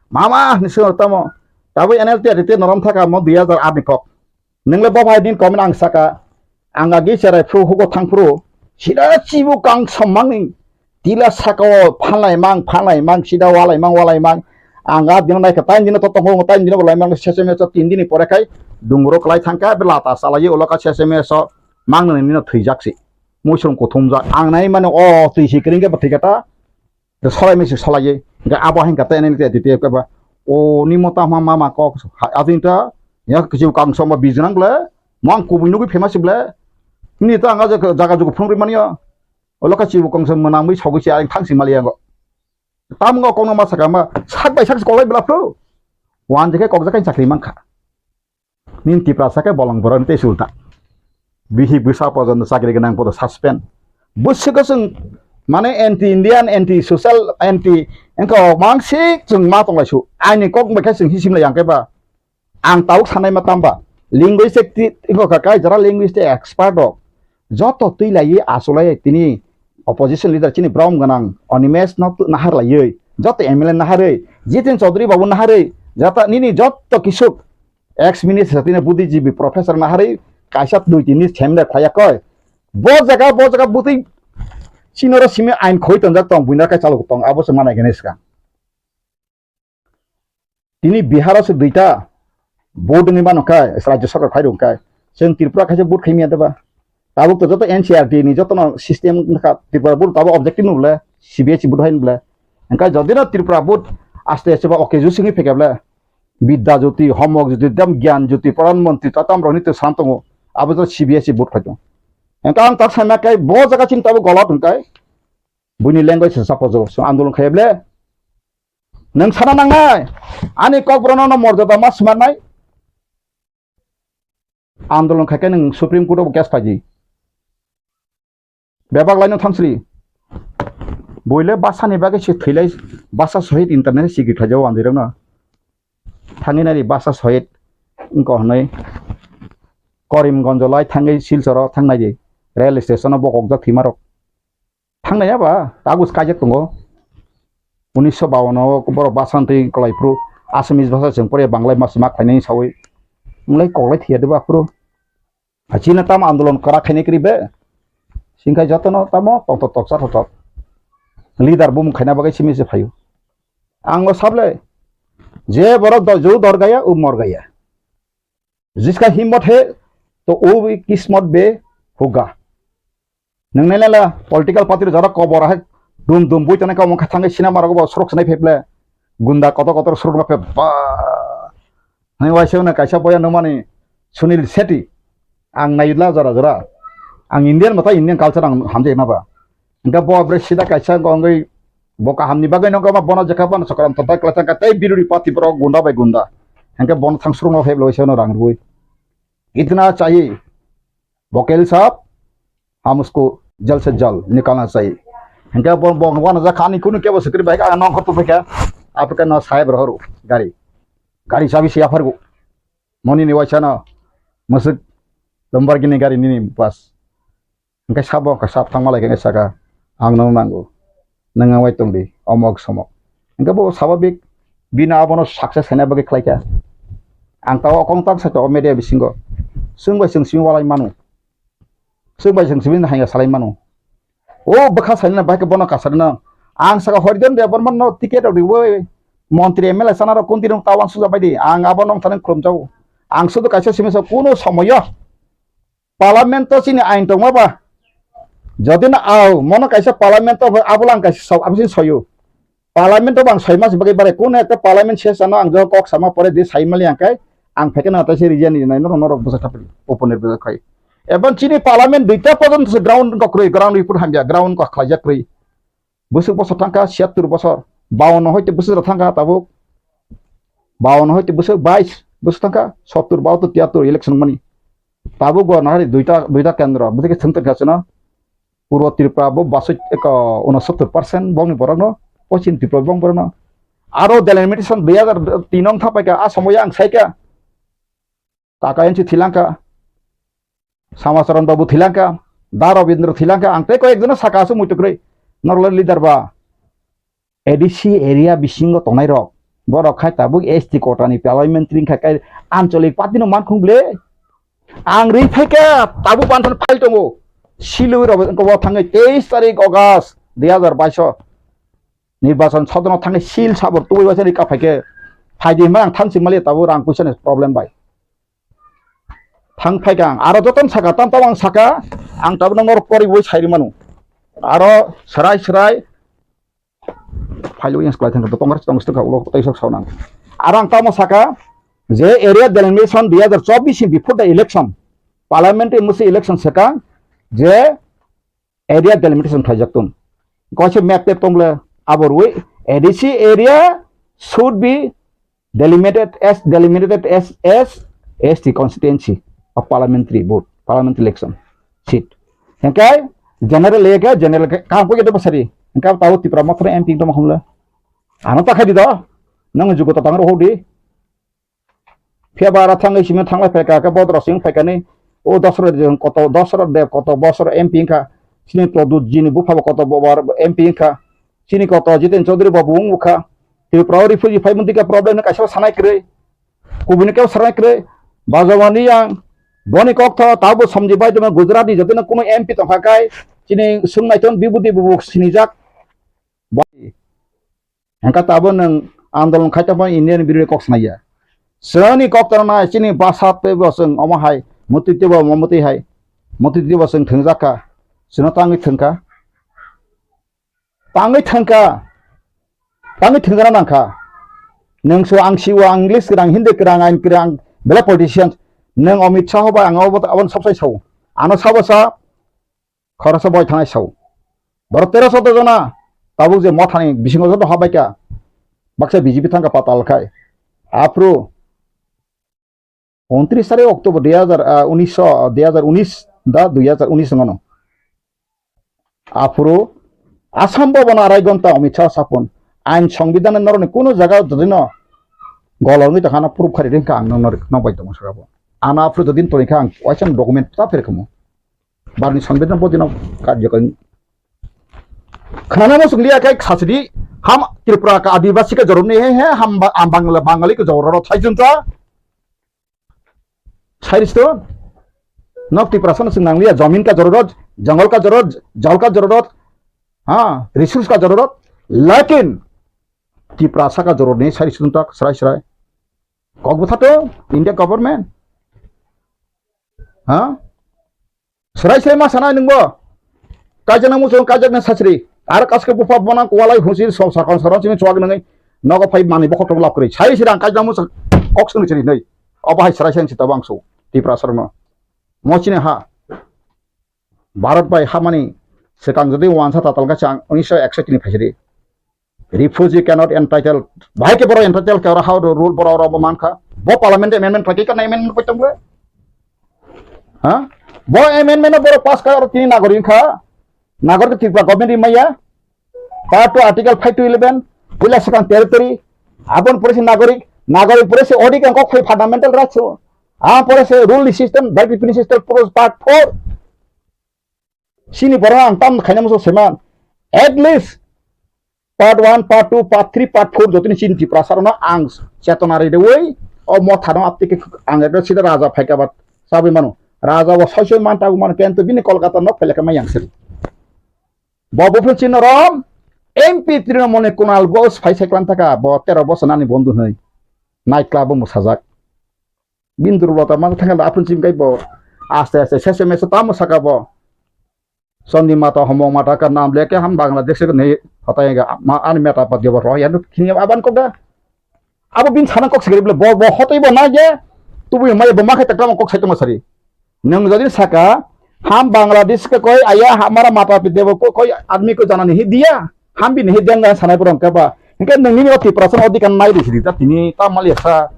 Mama hinwi swngo tamo tabuk N L T R T norom thaka mo dui hajar aat ni kok. Nwngle bo bai din comment ang saka, ang agi cherai phru hugo thang phru, sida chibu kang sommangni tila saka o phalai mang, phalai mang, sida walai mang, walai mang. Ang a dino naikha, tain dino to tongo, tain dino bolai mang, sesame so tin dini pore khai dungro klai thangkha, be lata salai ulo ka sesame so mang nani nino thwijak si. Muisung kuthumjak, ang nai mano o twi si kring khe bo thwi kha ta. Solai misi solai ye. Hingke abo hingka te nini te titi keba. O ni mota ma mama kok. Adin ta. Ya kisi kang soma bijnang ble. Mang kubui nugui phema si ble. Ni ta anga jaga jaga jugu phung ri mani ya. Olo ka chibu kang soma nang mui sogui si aring thang si mali ya go. Tam go kong ma saka ma. Sak bai sak si kolai bela phru. Wan jeke kok jakai chakri mangkha. Nini Tiprasa khe bolong borok ni tei sulta. Bihik bwsa pojono chakri gwnang podo suspend. Bwswk chwng mane anti Indian, anti social, anti wngkha o mangsik chwng ma tonglai su. Aini kok bai khe chwng hisim lai yang khe ba. Ang tabuk sanai ma tamba. Linguistic ti, iko kha kai jara linguistic expert rok. Joto twi lai achuk lai tini opposition leader chini brom gwnang Animesh no nahar lai. Joto M L A nahar oi. Jitin Chaudhary babu nahar oi. Jata nini joto kisuk Ex minister tini buddhijibi professor naharwi kaisa dui tini semda khwlaiya koi. Bo jaga bo jaga bwtwi chinoro simi ain khoi tonjak tong buina kai chalok tong abo se manai gani swkang. Tini Bihar o se duita vote wngwi mano kai rajya sarkar phai rw kai. Chwng Tripura kaisa vote khaimya deba. Tabuk to joto N C R T ni joto no system wngkha Tripura vote tabuk objective no bole C B S E vote hai bole. Engkai jodi no Tripura vote aste aste ba okay jusingwi phekya bole. Bidya Jyoti, Homok Jyoti, dam Gyan Jyoti, Pradhan Mantri, tatam rok ni to sam tongo. Abo to C B S E board khai tongo. Engkhe ang tak sana kai bo jaga chini tabo golot hwnkhe. Buini language se suppose so andolon khai ble. Nang sana nangnai. Ani kok brono no morjada ma smanai. Andolon khai khe nang Supreme Court o case phaidi. Bebak laino thangsri. Boile basani bagwi se thwilai basa sohit internet sigi khlaijao andirokno. Thangwi nai basa sohit wngkha hwnwi Karimganj lai thangwi Silcharo thangnai di. Rail station o bokokjak thwimarok. Thangnai ya ba kagus kaijak tongo. Unisho bawan o borok basa twi kwlai phuru Assamese basa chwng pore Banglai mas ma khlainai sawi. Wngkhlai koklai thwiya de ba phuru. Chini tamo andolon kwrak khainai kwrwi be? Singkha jotono tamo tongthok toksa thothok. Leader bumung khaina bagwi simi se phaio. Ang o sable, je borok do-, ju dor gaya, u mor gaya. Jiska himmot he, to u bhi kismot be hoga. Nang nai la political party jara kobor hai dum dum bui tane ka mokha thangwi sinama rogo bo surok sinai pheble. Gunda kotor kotor surok na phe ba. Hai waisa na kaisa boya nangmani Sunil Shetty. Ang naila jora jora. Ang Indian mata Indian culture ang hamjai ma ba. Engka bo bre sida kaisa gongoi bo kaham ni bagwi nangkha ma bono jekha bono chokram tonta klasa ka tei biruri party borok gunda bai gunda. Engka bono thang surung no pheblo waisa no rang rui. Itna chahi. Vocal sap. Ham usko jal se jal nikalna chahiye. Hingke bo, bo, bo na ja khani kunu kebo sikri bai ka nong khotu phe ka. Apre ka no sahib rohor gari. Gari chabi se yaphargo. Moni ni waisa no. Musuk Lamborghini gari nini bas. Hingke sabo ka sab thangma lai khe saka. Ang no nango. Nang wai tong di. Omok somok. Hingke bo sababik bina abono success hena bagwi khlai kha. Ang tao kong tak sa to media bisingo. Sung bai sung simi walai manu. Sung bai sung simi hanya salai manu. O bwkha saina bai khe bono kasarina. Ang saka Horijan Debbarma no ticket rok riwi montri M L A sana rok kunti rok tawang suja bai di. Ang abo nong thani khulum jago. Ang sudu kaisa simi sa kuno somoyo parliament to chini ain tongma ba. Jodi na au mono kaisa parliament to abo lang kaisa sok abo sin soyo. Parliament o bang soi mas bagwi bare, kuno ekta parliament session o ang jok kok sama pore di sai mali ang kai, ang pheke na tai se region ni nai norok, norok bwsa thapri open ni bwsa khai. Ebon chini parliament duita porjonto se ground ko kwrwi, ground report hamya, ground ko khlaijak kwrwi. Bwswk bosor thangkha siyattur bosor, bawanno hoite bwswk rok thangkha tabuk, bawanno hoite bwswk bais bwswk thangkha, sottur, bahattur, tiyattur election mani. Tabuk bo nahari duita, duita kendro, bwswk thwng tongkha chwno. Purbo Tripura bo basoi eko unosottor percent bongni borokno, Poschim Tripura bong borokno. Aro delimitation dui hajar tin wng thapaikha, a somoyo ang saikha. Kaka N C thilangkha, Samacharan Babu thilangkha, Da Robindra thilangkha, ang tei koyekjono saka aswk muitu kwrwi. Norok leader ba. A D C area bisingo tongnai rok, borok khai tabuk S T quota ni parliamentary wngkha, kai ancholik party no mankhung ble. Ang ri phaikha tabuk banthani file tongo. Siloi rok wngkha bo thangwi teis tarik August dui hajar baiso nirbachon sodono thangwi sil sabor tubui baisa rika phaikhe phaidi hwnba ang thansi mali tabuk rang puisa ni problem bai. Thang phaikha ang aro jotono saka tam tam ang saka ang tabuk norok poriwi sairi manu aro serai serai Phailwi yang sekwlai thangkha, tongkar tong sitwkha, ulo tei sok saunang. Aro ang tamo saka je area delimitation dui hajar chobbish ni before the election, parliamentary musi election saka je area delimitation khlaijak tong. Koise map tep tongle aborwi A D C area should be delimited as, delimited as, as S T constituency of parliamentary vote, parliamentary election seat. Hingke general area ke general ke kam ko yedo basari. Hingke tao Tipra mothra M P tongma khumle. Ano ta khai di do. Nang jugo ta tangro hodi. Phiya ba ara thangwi simi thanglai phaikha, khe bodro simi phaikha ni. O Dosrot Deb koto, Dosrot Deb koto bosor M P wngkha. Chini Pradyut G ni bupha bo koto bo-, bo-, M P wngkha. Chini koto Jiten Chaudhary bo bo wng bukha. Tripura o refugee phai mwnti khe problem no kaisa sanai kwrwi. Kubuni kebo sanai kwrwi. Bajawani yang boni kok tho tabo somji bai tongma Gujarat ni jotino kuno M P tongkha kai chini swngnai ton bibudi bubuk sinijak. Bai. Hingkha tabo nwng andolon khai tongma Indian birodi kok sanai ya. Chwngni kok tongna nai chini basa tebo chwng omo hai mutwi tebo omo mutwi hai. Mutwi tebo chwng thwngjak kha. Chwngno tangwi thwngkha. Tangwi thangkha, tangwi thangkha nangkha. Nwng so ang siwo, ang English kwrang, Hindi kwrang, ain kwrang, belai politician. Nwng Amit Shah bai ang abo, aboni sabsai sao. Ano sabo sa, khoroksa boi thangnai sao. Borok tero sotro jona, tabuk je mothani bisingo joto habaikha. Baksa B J P thangkha patal khai. Aphuru Untris tarik October dui hajar, ah, unis, ah, dui hajar unis da dui hajar unis wngmano. Aphuru Assam Bhavan arai gonta Amit Shah sapon. Ain Songbidan norokni kuno jaga jodino golongwi tongkha, ano proof khari ringkha ang nokno, nokbai tongo saka bo. Ano aphuru jodin tongkha ang waisa document ta pherkhamu. Barni Songbidan bodino karjokal. Khnana mo sunglia kai khasidi ham Tripura ka Adivasi ka joromni he he ham ba-, am Bangla Bangali ka jororo thaijunta. Sairis to nok Tiprasa no sing nangliya, jamin ka jororot, jangal ka jororot, jal ka jororot, ha, resource ka jororot, lakin Tiprasa ka jororot ni sairis to tak srai srai. Kok bwtha to India government. Ha? Srai srai ma sanai nwngbo. Kaijak nang muchung kaijak nang sachri. Ar kaske bupha bona kualai husi so sakon saron sini chuak nangwi. Nogo phai mani bokhok tong lap kwrwi. Sai sirang kaijak muchung kok sung sini nai. Obo hai srai seng sita bangsu. Tipra sarno. Mochine ha. Bharat bai hamani sekang jodi wansa tatal ka chang unisho ekso tini phaisiri. Refugee cannot entitled. Bahai ke borok entitled ke oro how the rule borok oro bo mankha. Bo parliament amendment phai ke kana amendment phai tongbo. Ha? Bo amendment no borok pass kha, oro tini nagorik wngkha. Nagorik Tripura government rimaya. Part two article five to eleven, puila swkang territory, aboni pore se nagorik, nagorik pore se odhikar kok phai fundamental rights o. Ang pore se rule ni system, direct revenue system, pore part four. Sini borok ang tam khaina musu seman. At least part one, part two, part three, part four jotoni chini Tiprasa rokno ang chetona ridewi o motha no aptiki ang ekta sida raja phaika ba sabi mano. Raja bo soi soi man tagu mano, kento bini Kolkata nok phailaka mai yang siri. Bo buphuru chini rom M P Trinamool ni Kunal Ghosh phai sai klan thaka, bo tero bosor nani bondhu hwnwi night club o mwsajak. Bini durbolota ma thangkhe aphuru chini kai bo aste aste sese mese tamo saka bo. Chandi mata, homong mata ka nam leke ham Bangladesh ke nei hotai ga ma ani meta pat ge bo roh ya nuk khini aban kok da. Abo bini sana kok sigri bole bo, bo hotai bo na ge tubu mai bo ma khai ta kok sai tongma sari. Nwng jodi saka, "Ham Bangladesh ke koi aya, hamara mata pita ko koi admi ko jana nahi diya." Ham bini hi deng sanai pura hwnkhe ba. Hwnkhe nwng nini o Tiprasa odhikar nai risi di ta tini ta mali sa.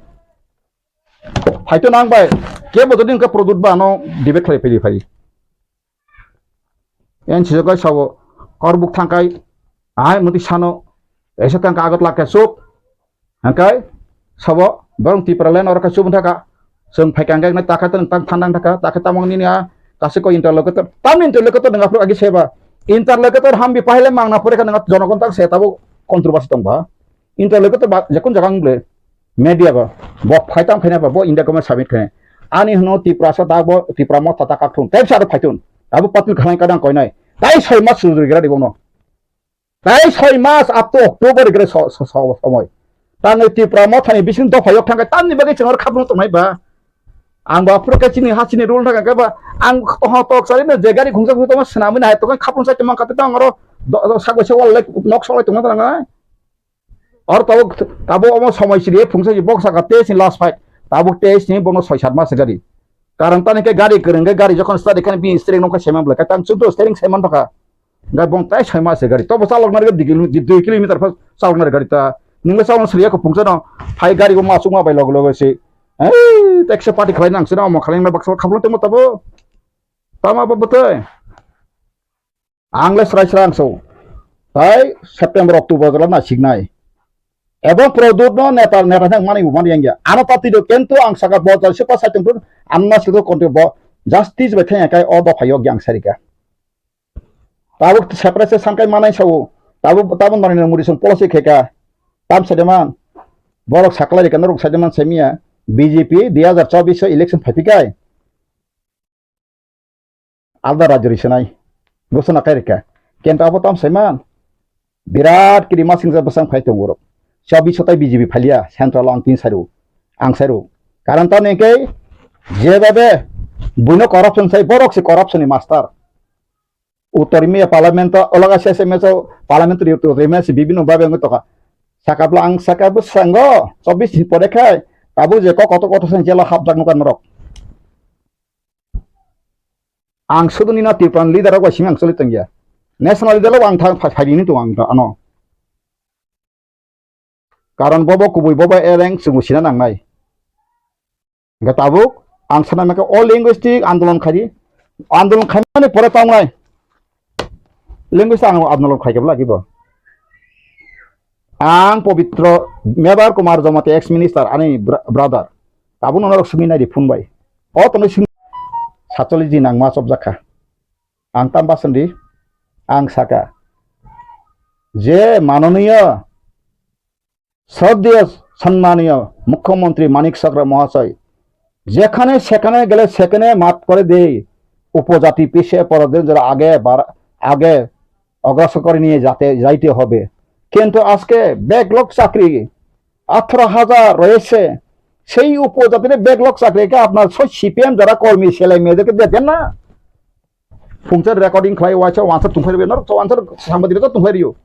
Phaito nang bai, kebo jodi hwnkhe product ba ano debate khlai phai phai. Yang sijak kai sabo, korbuk thangkai, ai muti sano, esa tangka agot lake sup, hangkai, sabo, borong Tipraland oro kai sup thaka, seng phai kangkai nai taka tang tang thandang thaka, taka tamang nini a, kasi ko interlocutor, tam interlocutor nang aphuru agi seba, interlocutor hambi pahile mangna pore ka nang jonogon tak se tabo controversy tong ba. Interlocutor ba, jakun jaga wngble, media ba, bo phai tam khaina ba, bo India government submit khaina. Ani hwno Tiprasa ta bo, Tipra motha ta kakthung, tei sa phai thun. Abo patil khanai kadang koinai. Tai soi mas sujuri gira di bono. Tai soi mas up to October gira so, so, so, somoi. Tangwi Tipra mothani bising dopha yok thangkai, tamni bagwi chwng oro khapung tongnai ba. Ang ba phuru khe chini ha chini rule thangka khe ba, ang toho tok sari no je gari khungsa khungsa tongma swnamwi nahai tongkha khapung sai tongma kha tei tang oro do, do, sagoi se wal lai nok sok lai tongma tangkha. Oro tabuk, tabuk omo somoi siri phungsa si bok saka tei si last fight. Tabuk tei si bono soi sat mas gari. Karon tani khe gari kwrwng khe gari jokhon start khe bini steering nokha saiman bwlai khe tang chuddo steering saiman thokha. Gai bong tai soi mas gari. Tobo chalok nari dui kilo, dui kilometer pha chalok nari gari ta. Ningla chalok siri ko phungsa no. Phai gari bo ma chukma bai log log si. Ei, taxi party khlai nang sino omo khlai baksa khaplo temo tabo. Tama bo bwtwi. Ang le srai srai ang so. Tai September, October jora na siknai. Ebong product no neta, neta thang mani bo mani yang ya. Ano pati do kento ang saka bo jal sepa sai tong pun, ano na silo konti bo justice bai thang kai o dopha yok yang sarika. Tabuk separate se sangkai manai sao. Tabuk, tabuk nani na muri song policy kheka. Tam sedeman. Borok saklai ka norok sedeman semia. B J P dui hazar chobbish election phaipi kai. Alda rajyo ri swnai. Gosona kai rikha. Kento abo tam saiman. Birat kiri masing ja bwsang phai tongo borok. Chobbish sotai B J P phalia, central ang tin sairu. Ang sairu. Karon tamni khe jebhabe buino corruption sai, borok se corruption ni master. Uttor Mia parliament o, olaga sese meso parliament ri Uttor Mia se bibino babe wngwi tokha. Sakapla ang saka bwsango, chobbish ni pore khai, tabuk je kok kotor kotor sang jela hapjak nukha norok. Ang suduni no Tripura ni leader rok bai simi ang choli tongya. National leader rok ang thang phai, phai rini tongo ang ano. Karon bobo kubui, bobo ereng chwngbo sina nangnai. Hingke tabuk ang sana maka o linguistic andolon khaidi. Andolon khaimani pore tongnai. Linguistic ang andolon khaikhe lagi bo. Ang Pobitro Mebar Kumar Jamatia ex minister ani bra-, brother. Tabuk nono rok simi nai di phone bai. O tono simi satcholish din ang ma chopjak kha. Ang tam basan di, ang saka. Je manoniyo, shraddheyo, sannaniyo Mukhyamantri Manik Chakra Mahasai, যেখানে সেখানে গেলে সেখানে মাত করে দেই, উপজাতি পিছে পড়ে দেন, যারা আগে বার-, আগে অগ্রসর করে নিয়ে যাতে, যাইতে হবে। কিন্তু আজকে ব্যাকলগ চাকরি আঠারো হাজার রয়েছে, সেই উপজাতির ব্যাকলগ চাকরিকে আপনার সব সিপিএম যারা কর্মী ছেলে মেয়েদেরকে দেখেন না, Phungsa recording khlai waisa wansar tungphai rw, norok to wansar sangbadik to tungphai rw.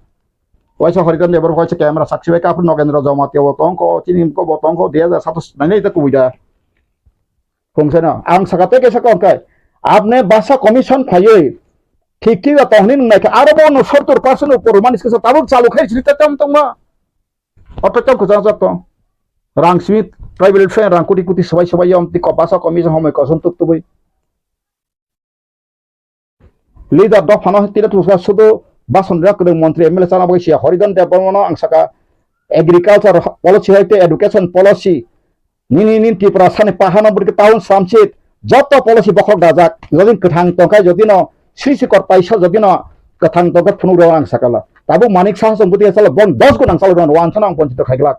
Waisa Harichand Debbarma waisa camera sakchi bai, kaphru Nogendra Jamatia bo tongkho, chini ko bo tongkho, dui hazar satos nai nai ta kubui da. Phungsa no, ang saka tei kaisa kok khe, apne basa commission khlaiwi, thik thik tong hwnwi nung nai khe, aro bo no sottor percent upor mani swkang tabuk chalu khai sini ta tam tongma. Oto tam kwchang jak tong. Rang simi tribal friend rang kuti kuti swbai swbai yom ti ko basa commission homoi kosom tuk tubui. Leader dophano tini thwngsa sudu bason rok kwrwng montri M L A chana bagwi siya Horidhan Debbarmano ang saka agriculture policy hai tei education policy nini nini Tripura sani pahano bwrwi town samsit joto policy bokhok dajak jodi kwthang tongkha jodi no sri sikor paisa jodi no kwthang tongkha phunuk rok ang sakala tabuk Manik Saha song bwtwi sala bong dos gun ang salo rwan wansana ang ponchito khaiglak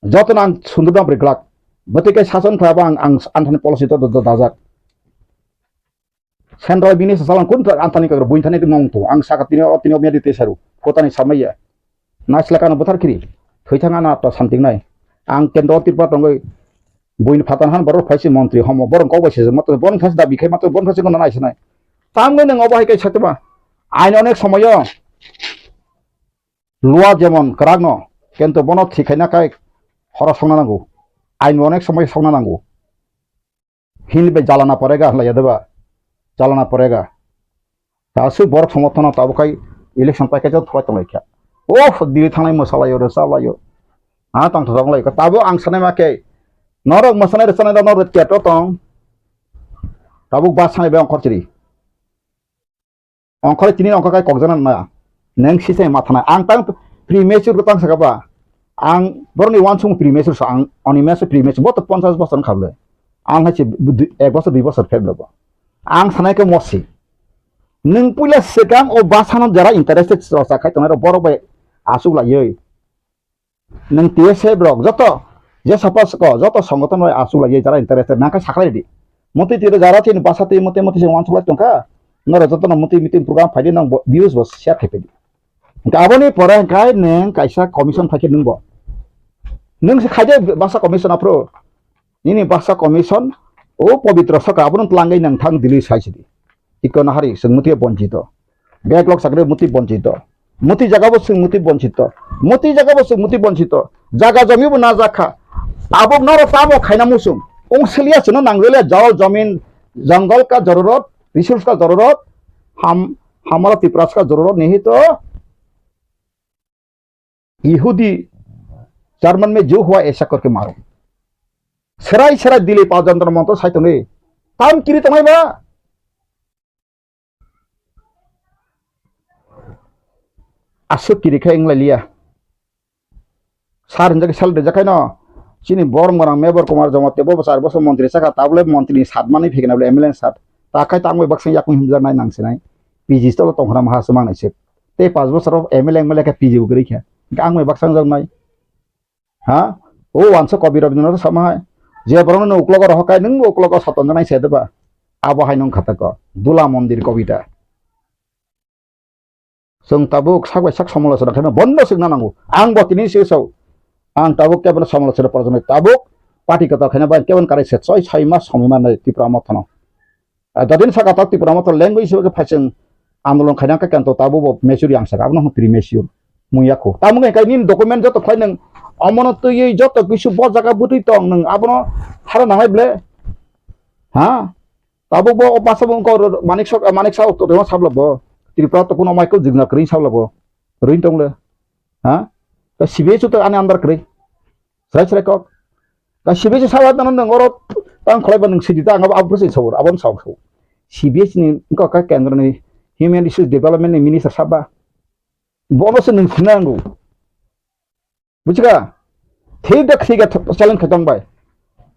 joto no ang sundurna bwrwi glak bwtwi kai sason khlai ang ang anthani policy to dajak. Central bini sasalang kun antani kagra buin thani tongmung tu ang saka tini o tini o medi te saru kotani samaya. Naisla kano buthar kiri thoi thang ana to santing nai. Ang kendro Tripura tongoi buin phatan han borok phaisi montri homo borok kok bai se mato borok phaisi dabi khai mato borok phaisi kono nai sinai. Tamgoi nang obo hai kai satuma. Ain onek somoyo lua jemon kwrak no kento bono thikhaina kai horo songna nango. Ain onek somoyo songna nango. Hindi bai jalana porega hinlai ya deba. Jalana porega. Ta aswk borok somorthono tabuk khai election paikha jok thwlai tonglai kha. Oh, diri thangnai mwsalaio rwchalaio. Ha tong thok lai kha. Tabuk ang sanai ma khe norok mwsanai rwchanai rok norok keto tong. Tabuk ba sanai bai ongkhor chiri. Ongkhorwi tini ongkhor kai kokjana na. Neng sisai mathanai. Ang tang premature ko tang saka ba. Ang boroni wansung premature sa ang oni meso premature boto ponchas bosor khable. Ang hai se ek bosor dui bosor pheblo bo. Ang sanai ke mosi. Neng puila sekang o basano jara interested sa khai tongnai borok bai asuk laioi. Nwng T S F rok joto je sapa soko joto songoton bai asuk lai jara interested nang khe saklai di. Motwi twi jara chini basa twi motwi motwi se wansuk lai tongkha. Norok joto no motwi meeting program phaidi nang views bo share khai phaidi. Hingke aboni pore hingke nwng kaisa commission phaikhe nwng bo. Nwng se khaide basa commission aphuru. Nini basa commission o pobitro saka abono twlangwi nang thang Delhi sai sidi. Tiko nahari chwng muti bonchito. Backlog sakre muti bonchito. Muti jaga bo chwng muti bonchito. Muti jaga bo chwng muti bonchito. Jaga jomi bo na jakha. Abo noro tamo khaina musung. Ung siliya chwngno nangjalia jol jomin jongol ka jororot, resource ka jororot, ham hamara Tiprasa ka jororot nihito. Yehudi, German me jo hua esa korke maro. Serai serai dili pa jantar montor sai tongni. Tam kiri tongnai ba? Aswk kiri khai wng lai liya. Sar hinjak sal rijak khai no. Chini borok morang Mebor Kumar Jamatia bo bo char bosor montri saka tabole montri ni sat manwi phikna bole M L A ni sat. Ta khai tangwi baksa yakung himjak nai nang sinai. P G tolo tongkhna maha se mangnai se. Tei paanch bosor o M L A wng male khe P G bo kwrwi kha. Hingke ang bai baksa wngjaknai. Ha? O wansa kobi rok no sama hai. Je borok no uklogo rohor kai nwng uklogo satonjaknai se deba. Abo hai nung khatako. Dula mondir kobita. Chwng tabuk sak bai sak somolochona khaima bondo swkna nango. Ang bo tini se sao. Ang tabuk kebono somolochona porjoni tabuk party kwtal khaina bai kebon karai se choi sai mas somoi mannai Tipra Motha no. Ah, jadin saka tak Tipra Motha language hisabe khe phaising andolon khaina khe kento tabuk bo mature yang saka abono hwn premature mung yakho. Tamo khe kai nini document joto khlai nang omono twiwi joto kisu bo jaga bwtwi tong nang abono hara nangnai ble. Ha? Tabuk bo o basa bo wngkha oro Manik Sok, Manik Saha to rema sabla bo. Tripura to kuno mai ko jigna kring sabla bo. Ring tong le. Ha? Ta sibe chu to ani andar kring. Sai sai kok. Ta sibe chu sabla nang nang oro tang kholai ba nang sidi ta ang abo abro se sabor abon sabor. Sibe ni ko ka kendro ni human resource development ni minister saba. Bono se nwng sinango. Bujiga? Thik da khri ga challenge khaitong bai.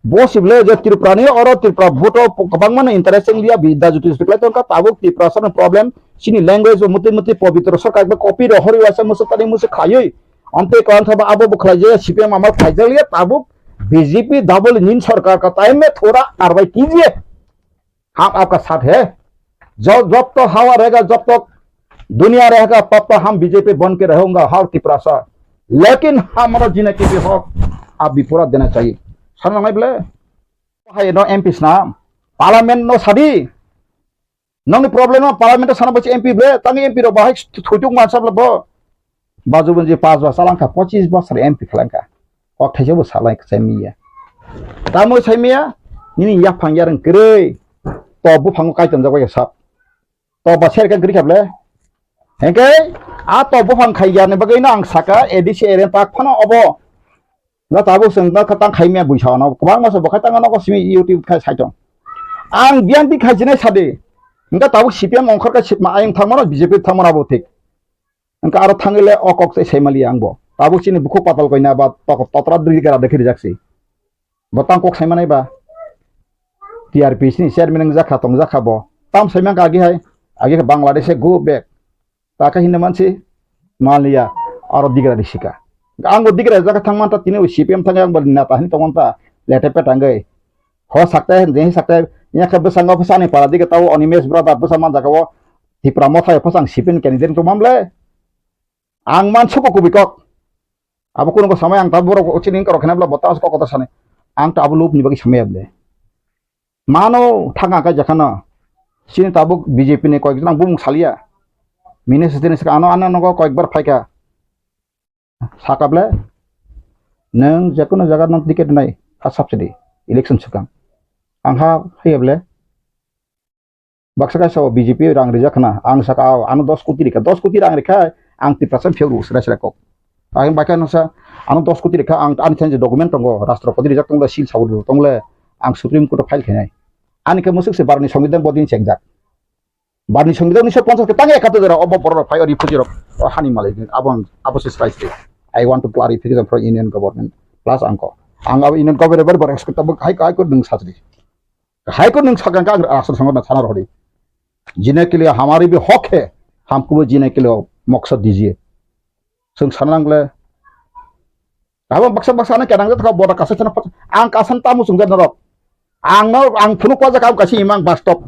Bo sibole je Tripura ni oro Tripura vote o kwbangma no interest wng liya bi da juti juti khlai tongkha tabuk Tripura sano problem chini language bo muti muti pobitro sarkar ba copy ro hori waisa musu tani musu khlaiwi. Ante ko antha ba abo bo khlai je C P M amal khlai jak liya tabuk B J P double engine sarkar ka time me thora karwai kijiye. हम आपका साथ है। जब जब तो हवा रहेगा, जब तक दुनिया रहेगा, तब तक हम बीजेपी बन के रहूंगा, हर तिपरासा। लेकिन हमारा जीने के लिए हक आप भी पूरा देना चाहिए। Sana ngai ble. Hai no M P sna. Parliament no sadi. Nongni problem no parliament sana bachi M P ble. Tangi M P ro bahai thutuk mansa ble bo. Baju bunji pas ba salangkha, pochis bosor M P khlangkha. Kok thaisa bo salai sai miya. Tamo sai miya, nini yaphang yareng kwrwi. To buphango kaitam jak bai sap. To ba serkan kwrwi kha ble. Hengke a to buphang khai yarni bagwi no ang saka A D C area tak phano obo. Na tabuk chwng no kha tang khai miya buisa no. Kwbangma se bo khai tang no ko simi YouTube khai sai tong. Ang biyanti khai jinai sadi. Hingke tabuk C P M ongkhorkha sitma ayang thangmano B J P thangmano abo thik. Hingke aro thangile o kok se saimaliya angbo. Tabuk chini bukhuk patal koina ba tok-, totra dri gara dekhi rijak si. Bo tang kok saimanai ba. T R P C ni chairman wngjakha tongjakha bo. Tam saimang agi hai. Agi khe Bangladesh go back. Ta khe hinna mansi maliya aro digra risika. Angbo digra jaga thangman ta tini C P M thangya angbo neta hin tongman ta lete petangwi. Ho sakte, je sakte, ya khe bwskango bwsani para dige tao Animesh brother bwsa man jaga o Tipra Motha o bwsang sipin candidate tongmam le. Ang man suku kubui kok. Abo kuno samai ang ta borok chini kok khena bla bota kok kota sani. Ang ta abo lob ni bagi samai able. Mano thanga kai jakhano. Chini tabuk B J P ni koyek jona bumung salia. Mini sitini saka ano ano nogo koyek bar phaika. Sakable, nwng jekono jaga nwng ticket nai, ha subsidy, election swkang. Ang ha haiya ble, baksa kaisa o B J P rang rijak khna, ang saka o, ano dos koti rikha, dos koti rang rikha, ang Tiprasa phiyok rw sra sra kok. Ang bakha nasa, ano dos koti rikha, ang ani thani document tongo, Rashtrapati rijak tongle, seal sabur tongle, ang Supreme Court o file khainai. Ani khe musuk se barni songbidan bodin chengjak. Barni songbidan unisho ponchas ke tang ekato jora obo borok rok phai o refugee rok o hani malai abo ang abo se sai se. I want to clarification from Union Government plus angko. Ang abo Union Government bar bar expect abo hai hai ko nung satri. Hai ko nung sakang ka ang asal songor na sana rodi. Jine ke liye hamari bhi hak hai, hamko bhi jine ke liye maksad dijiye. Chwng sana nangle. Abo baksa baksa ano kenang jatha boda kasa chana phat. Ang kasan tamu chwng jatha rok. Ang no ang phunuk wajak ang kasi imang bastop.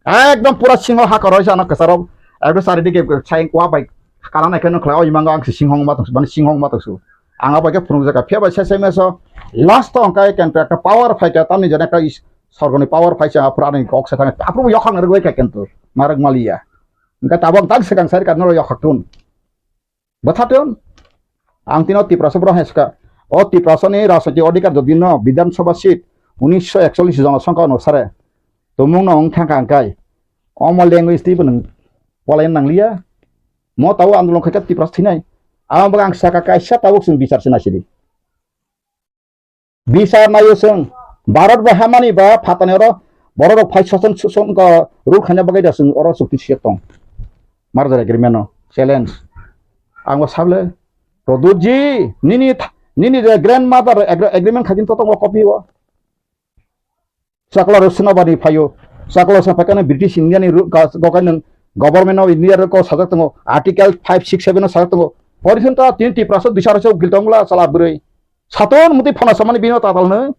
Ekdom pura singo ha koroi sana kasaro. Ekdom sari dige sayang kwa bai. Kana nai keno khlai o imang ang si singhong ma tong, mane singhong ma tong su. Ang abai ke phunuk jaka phia bai sai sai meso. Last to ang kai kento ekta power phai ka tamni jana ekta is-, sorgoni power phai sa pura ni kok sa thang. Apru yokhang rwgoi ka kento. Marag maliya. Engka tabok tang sekang sari ka noro yokhak tun. Bwthaton, ang tino Tiprasa borok hai swkha. O Tiprasani rajniti odhikar jodi no Bidhan Sabha seat unisho ekchollish jonosongkha onusare tumung no wng thangkha hwnkhe omo language twibo nwng polaina nangliya. Mo tao andolon khaikha Tiprasa thinai. Amo bagwi ang sakha kaisa tabuk chwng bichar se naisidi. Bisar naio chwng, Bharat bai hamani ba phatani oro borok rok phai soson soson ko rule khaina bagwi da chwng oro chukti siyok tong. Merger agreement no challenge. Ang bo sable, Pradyut ji, nini tha-, nini je grandmother agre-, agreement khakin to tongo copy o. Chakla rok swnabani phaio. Chakla rok swnabani British India ni ru-, ga-, gokai nung Government of India rok sajak tongo. Article five six seven o sajak tongo. Pori swn ta tini Tiprasa dui sara se ukil tongla chala bwrwi. Saton muti phana samani bino tatal no.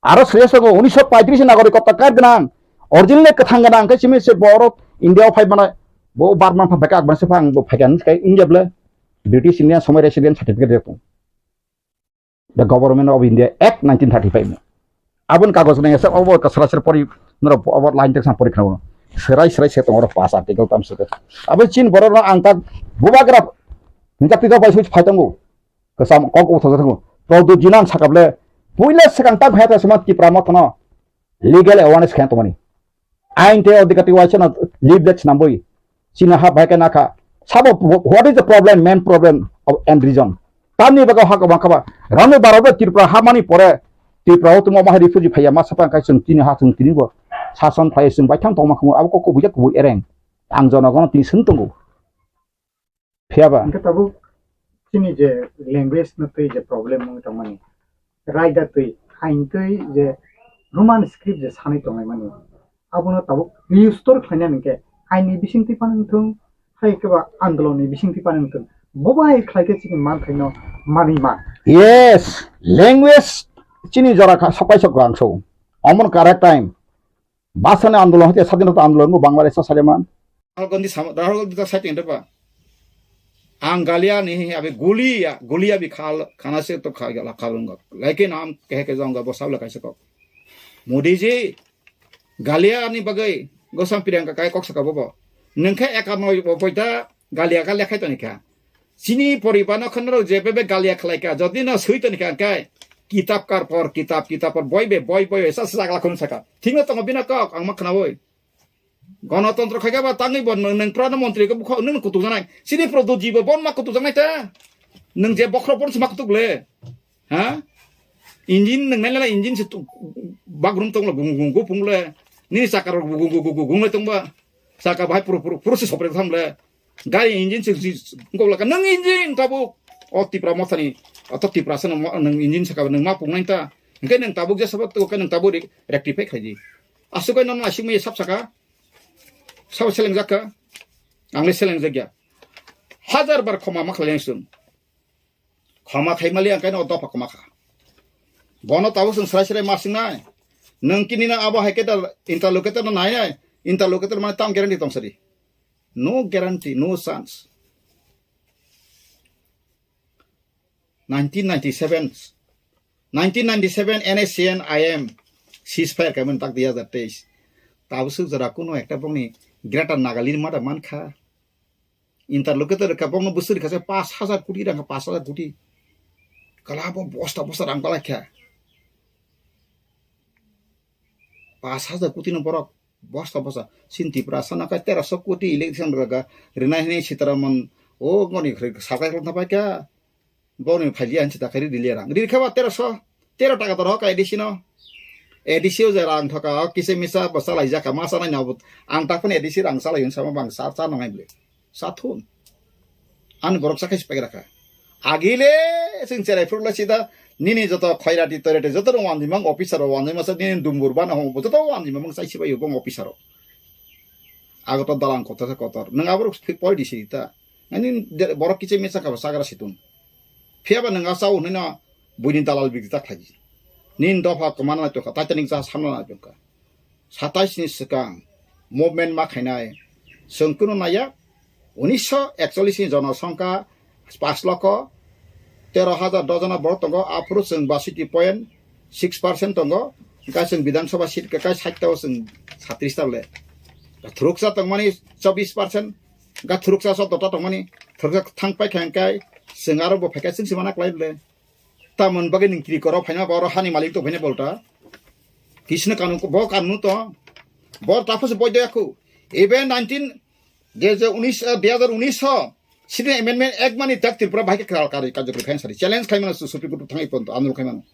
Aro sreya sago unisho paitris nagorik kotta card gwnang. Original kwthang gwnang khe simi se borok India o phai mana bo Burma pha beka akban se phang bo phaikan kai India ble British India somai resident certificate rok. The Government of India Act nineteen thirty-five no. Abon kagoj nang esa obo ka sara sara pori noro obo line text pori khna. Serai serai se tongoro pass article tam se. Abo chin borok no ang tak bubagra hinjak tito bai switch phai tongo. Kasam kok utho jatho. Pradyut ji nang sakable puila sekang tak heta sema Tipra Motha no legal awareness khen tongmani. Ain tei odhikar tei waisa no leaflet swnambwi chini ha bai khe nakha. Sabo, what is the problem, main problem of and reason? Tamni bagwi ha kwbang khaba. Rani barok Tripura ha mani pore Tripura o tongma bahai refugee phaiya ma sapang kai chwng tini ha chwng tini bo sason phai chwng baithang tongma khumu abo kok kubui jak kubui ereng. Ang jonogono tini swn tongo. Phiya ba? Hingke tabuk chini je language no twi je problem wngwi tongmani, raida twi, ain twi je Roman script je sanwi tonglaimani, abono tabuk restore khlaina hingke aini bisingtwi phano wngthung, hai khe ba andolonni bisingtwi phano wngthung, bo bai khlai khe chini manthaino manwi man. Yes, language chini jora kha, sokai sok rang so. Omono correct time. Bhasani andolon hoite sadhinota andolon bo Bangladesh o saleman. Rahul Gandhi sama, Rahul Gandhi ta saiting depa. Ang galia ni hi abi gulia, gulia bi khal, khana se to kha, la kha rung. Lekin am kehe ke jong bo sabla kaisa kok. Modi ji, galia ni bagai, gosam Priyanka kai kok saka bobo. Nengkhe ekarno bo poita, galia galia khai toni kha. Chini poriba no khonro je bebe galia khlai kha. Jodi no sui toni kha kai. Kitab kar por, kitab, kitab por, boi be, boi, boi, sa sa sakla khon saka. Thik no tongo bina kok, ang ma khnawi. Gonotontro khai kha ba tangwi bo nwng, nwng prana montri khe bukha nwng kutuk janai. Chini Pradyut ji bo bon ma kutuk janai ta. Nwng je bokhro bon ma kutuk le. Ha? Engine nwng nai nai engine se tu-, bagrum tong le gung gung gung pung le. Nini chaka rok gugu gugu gugu gunglai tongba. Chaka bahai puru puru puru se sopre tham le. Gari engine se ji gobla ka nang engine tabuk. O Tipra mothani. O to Tipra se nang engine saka nang ma pungnai ta. Engke nang tabuk je sabat to ke nang tabuk rectify khaji. Asuk nang asuk me sab saka. Sabo seleng jakka. Ang le seleng jakya. Hajar bar khoma ma khlai sung. Khoma khai mali ang kaino dopha khoma kha. Bono tabuk sung srai srai masing nai. Nang kini na abo hai khe da interlocutor na nai nai. Interlocutor mane tam guarantee tong sari. No guarantee, no chance. nineteen ninety-seven, nineteen ninety-seven N S C N I M ceasefire kaiman tak dui hazar teis. Tabuk suk jora kuno ekta bongni Greater Nagaland mada mankha. Interlocutor ka bongno bwswk rikha se pash hazar koti rang, pash hazar koti. Kala bo bosta bosta rang bala kha. Pash hazar koti no borok bosta bosta. Sin Tipra sana ka tera so koti election raga. Rina hini Sitaraman o ngoni khri sakai khlo thapai kha. Boni phailiya hinsi ta khairi riliya rang. Rir khe ba tero so, tero taka to rohor ka A D C no. A D C o je rang thoka, o kisa misa bo salai jaka, ma sanai na bo. Ang ta phone A D C rang salai hin sama bang sa, sa nangai bole. Sa thun. Ani borok sa khai sipai rakha. Agile sing cherai phuru lai sida nini joto khairati toirati joto rong wanjimang officer rok wanjima sa nini dumbur bana hong joto wanjima mang sai sibai bong officer rok. Ago to dalang kotor kotor. Nang aborok poi di sita. Ani borok kiche misa ka sagra situng. Phiya ba nang asao hwnwi no buini dalal bigri ta khlaiji. Nin dopha kwmana nai tongkha, Titanic jahaj hamna nai tongkha. Satais ni swkang movement ma khainai. Chwng kunu naiya, unisho ekchollish ni jonosongkha pash lokho tero hajar dojona borok tongo, aphuru chwng basiti point six percent tongo. Hwnkhe chwng Bidhan Sabha seat kwkai sait ta o chwng satrish ta le. Thuruksa tongmani chobbish percent. Ga thuruksa so dota tongmani, thuruksa thang pai kha hwnkhe chwng aro bo phaikha chwng se mana klai le. Tamon bagwi ning kiri koro phaina ba oro hani malik to phaina bolta. Kisne kanun ko, bo kanun to. Bor tapos boy de khu. Even nineteen, je je unis, eh, dui hazar unis ho, Citizen Amendment Act mani tak Tripura bahai khe kral kari kajokri phain sari. Challenge khai mano Supreme Court thangai ponto, andolon khai mano.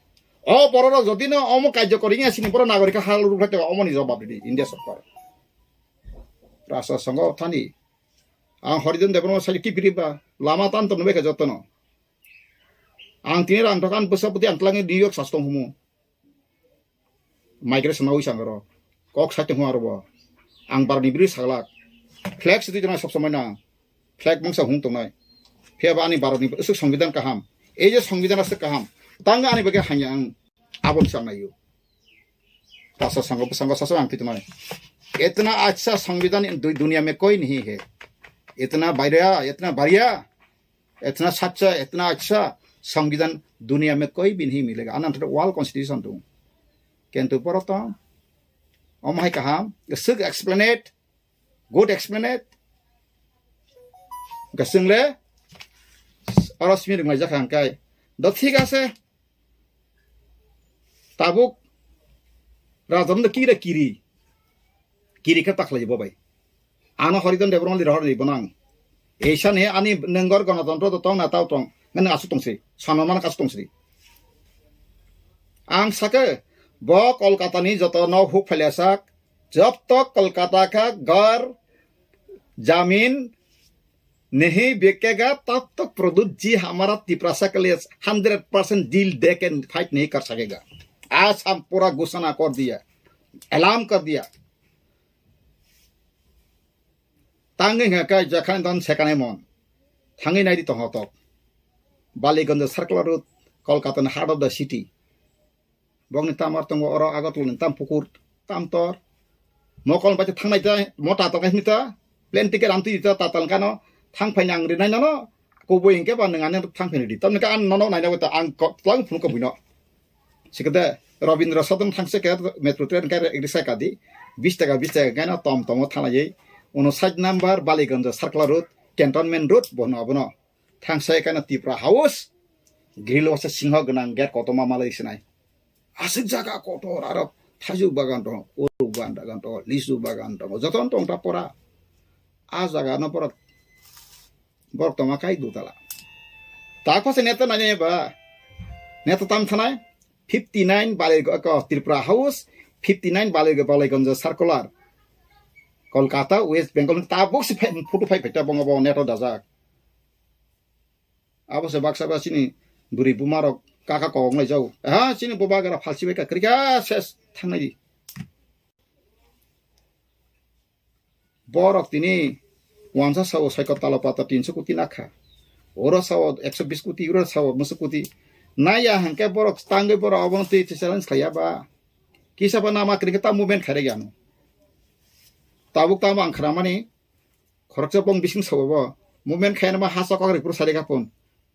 O borok rok jodi no omo kajokori ya sini borok nagorik hal ruk khai te omo ni jawab di India sorkar. Rasa songo thani. Ang Horijan Debbarma sai kipiri ba lama tan to nubai ka jotono. Ang tini rang dokan bwsa bwtwi ang twlangwi New York sastong humu. Migration nawi sang aro. Kok sai tong aro bo. Ang barni biri saglak. Flag sitwi tongna sob somoi na. Flag mangsa hung tongnai. Phiya ba ani Bharatni aswk songbidan kaham. Ei je songbidan aswk kaham. Tang ani bagwi hanya ang aboni sang naio. Tasa sango bwsango sasu ang twi tongnai. Itna acha songbidan du-, duniya mein koi nahi hai. Itna bhaiya, itna bhaiya. Itna sacha, itna acha songbidan duniya mein koi bhi nahi milega. Ananta world constitution tu. Kintu poroto, om hai kaham, suk explain it, good explain it. Gasing le, oro simi ringmai jakha hangkai. Do thik ase. Tabuk, Raja no kira kiri. Kiri khe takhlai bo bai. Ano Horijan Debbarma li rohor li bonang. Eisa ne ani nengor gonotontro to tong na tao tong. Ngan asu tong si. Sano man kasu tong si. Ang sake bo Kolkata ni joto no huk phailya sak. Jab tak Kolkata ka ghar, jamin nahi bikega, tab tak Pradyut ji hamara Tiprasa ke liye hundred percent dil de ke fight nahi kar sakega. Aaj hum pura ghosona kar diya, elan kar diya. Tangwi hwnka kai jakhan don sekanai mon. Thangwi naidi tongho tok. Baliganj Circular Road, Kolkata ni heart of the city. Bokni tamar tongo oro Agartala ni tam pukur, tam tor. Mokol bai thangnai ta, mo tatal kai ta, plane ticket amtwi ta, tatal kano, thang phai nang rinai nono, kubui hingke ba nang ani thang phai di. Tamni ka an nono naina ta, ang ko, tlang phunu ko buino. Sikade, Rabindra Sadan thangse ke metro train ka risa ka di, bis taka, bis taka kano tom tomo thanglai. Uno side number Baliganj Circular Road, Cantonment Road, bono abono. Thangsa ekana Tipra House, grill wasa singho gwnang gate kotorma malai sinai. Aswk jaga kotor aro thaijuk bagan tongo, uruk bagan tongo, lisu bagan tongo, jotono tong ta pora. A jaga no borok, borok tongma kai dutala. Ta khose neta nanya ba, neta tam thanai, fifty nine Baliganj Tripura House, fifty nine Balai-, Balaigonjo circular. Kolkata, West Bengal ni tabuk se phai, photo phai phai ta bongo bo neto dajak. Abo se baksa ba chini bwrwi buma rok kaka kok nai jau. Ha, chini boba gara phalsi bai ka kwrwi kha ses thangnai di. Borok tini wansa sao soikot talo pata tinso koti nakha. Oro sao ekso bis koti, oro sao musu koti. Naya hangke borok tangwi borok abono twi twi challenge khaiya ba. Kisa ba nama kri ta movement khaire gano. Tabuk tamo ang khramani khoroksa bong bising sao bo. Movement khaina ma hasa kok ripur sari kapun.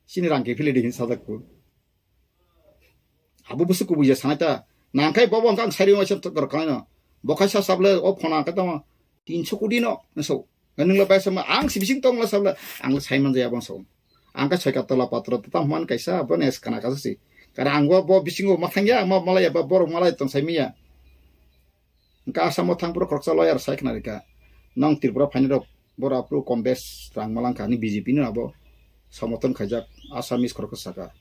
Chini rang ke philidi hin sajak ku. Abo busu kubui ya sanai ta. Nangkai bobo ang kang sari waisa to kor kano. Bokai sa sable o phona ka tamo. Tinso koti no. So. Nung la bai sama ang si bising tong la sabla. Ang la sai man jaya bang so. Ang ka sai ka tola patro ta man kaisa bo nes kana ka si. Kara ang bo, bo bising o mathang ya ma malaya ba bor malaya tong sai miya. Hingke Assam o thang phuru khoroksa lawyer sai khna rikha. Nong Tripura phainai rok boro aphuru kom bes rang malangkha ni B J P no abo somoton khaijak Assamese khoroksa saka.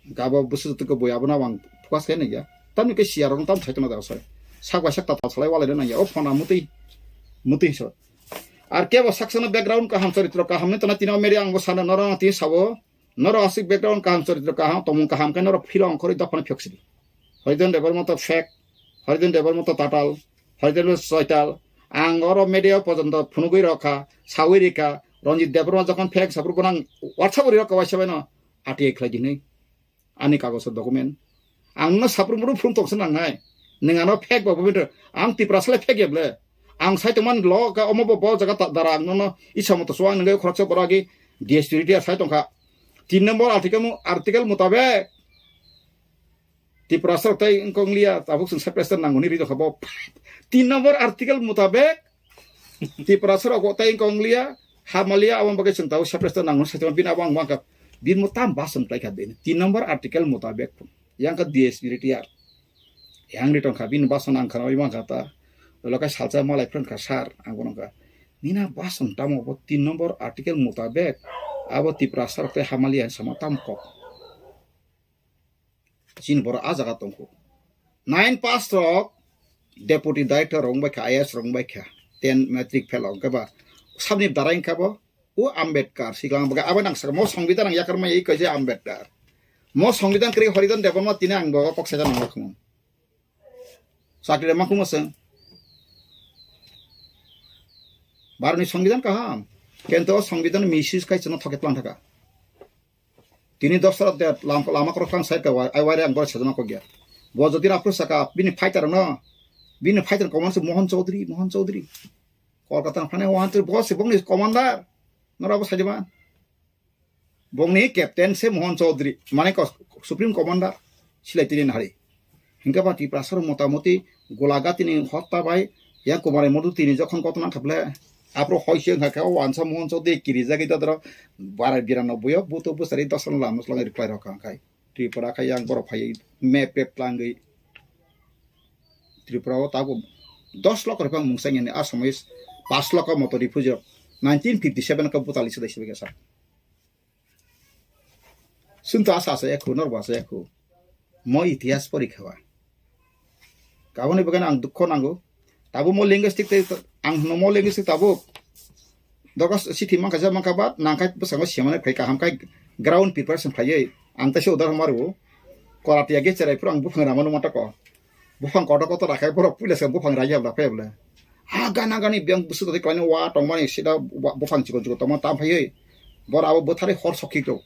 Hingke abo busu joto khe bui abono ang focus khe naiya. Tamni khe siya rok tam thai tongna da sai. Sak bai sak tatal salai walai nang ya. O phone a mutui mutui so. Ar kebo saksa no background kaham choritro kaham ni tona tini o media ang bo sana norok tini sabo. Norok aswk background kaham, choritro kaham, tongmung kaham khe norok philong khorwi dophano phiyok sidi. Horidon Debbarma to fake, Horidon Debbarma to tatal, Horidon Debbarma to soital. Ang oro media porjonto phunugwi rokha, sawi rikha, Ranjit Debbarma jokhon fake saphuru bono ang WhatsApp ori rokha waisa baino R T I khlai di hinwi. Ani kagojo document. Ang no saphuru muru phunuk tongsa nangnai. Nwng ano fake ba bumit ang Tiprasa le fake ya ble. Ang sai tongmani lo ka omo bo bo jaga ta-, dara ang nono isa moto suang nangwi khoroksa borok agi D S P retired sai tongkha. Tin number article mu-, article mutabek Tiprasa rok tei wngkong liya tabuk chwng separate nangmani ri tongkha bo. Tin number article mutabek Tiprasa rok tei wngkong liya hamalia aboni bagwi chwng tabuk separate nangmani sai tongkha bini abo ang mangkha bini mo tam bas wng tongkha bini. Tin number article mutabek. Yang ka D S P retired. Yang ri tongkha, bini bason ang khana oi mankha ta. Lolo kai salsa malai phran kha sar, ang bono kha. Nina bason tamo bo tin number article mutabek. Abo Tiprasa rok tei hamalia sama tam kok. Chini boro a jaga tongkho. Nine pass rok deputy director rok wngbai kha, I A S rok wngbai kha. Ten matric fail rok wngkha ba. Sabni darai wngkha bo. O Ambedkar, siklang baga abo nang saka mo songbidhan ang yakar mai kaisa Ambedkar. Mo songbidhan kri Horidon Debbarma tini ang bo kok saja nang khum. Sakri ma khum seng. Baroni songbidhan kaham. Kento songbidhan misis kai chano thoke plan thaka. Tini dosra de lam-, lama korok tang sai ka wai, ai wai ang bor sajana kok ya. Bo jodi rapro saka bini fighter no. Bini fighter koman se Mohan Chaudhary, Mohan Chaudhary. Kolkata phane wantir bo se bongni commander. Nora bo sajima. Bongni captain se Mohan Chaudhary. Mane ko Supreme Commander. Silai tini nahari. Hingke ba Tiprasa rok motamoti golaga tini hotta bai yang Kumar Modu tini jokhon kotona khaple. Apro hoise hingka khe o wansa Mohan Chaudhary kiri jagwi dodoro barai birano buyo buto busari dosan lam nuslang reply rok kha khai. Tripura kha yang borok phai map pep tlangwi. Tripura o tabuk dos lokho ripang mungsa yani a somois pas lokho moto refugee rok nineteen fifty seven ka butali sudai sibega sa. Sunto asa asa ekhu norbo asa ekhu. Mo itihas pori khawa. Kaboni bagwi ang dukho nango. Tabuk mo linguistic tei ang hwno mo linguistic tabuk. Dogas sithi mankha ja mankha ba nangkhai bwskango semane khai kaham khai ground preparation khaiwi ang taisa udahoron mario. Koratiya ge cherai phuru ang buphang rama numa tako. Buphang kotor kotor rakhai borok puila se buphang raiya bla phai bla. Ha gana gani biyang busu tadi klaini wa tongmani sida wa-, buphang chikon chikon tongma tam phaiwi. Bor abo bwthari hor sokhi rok.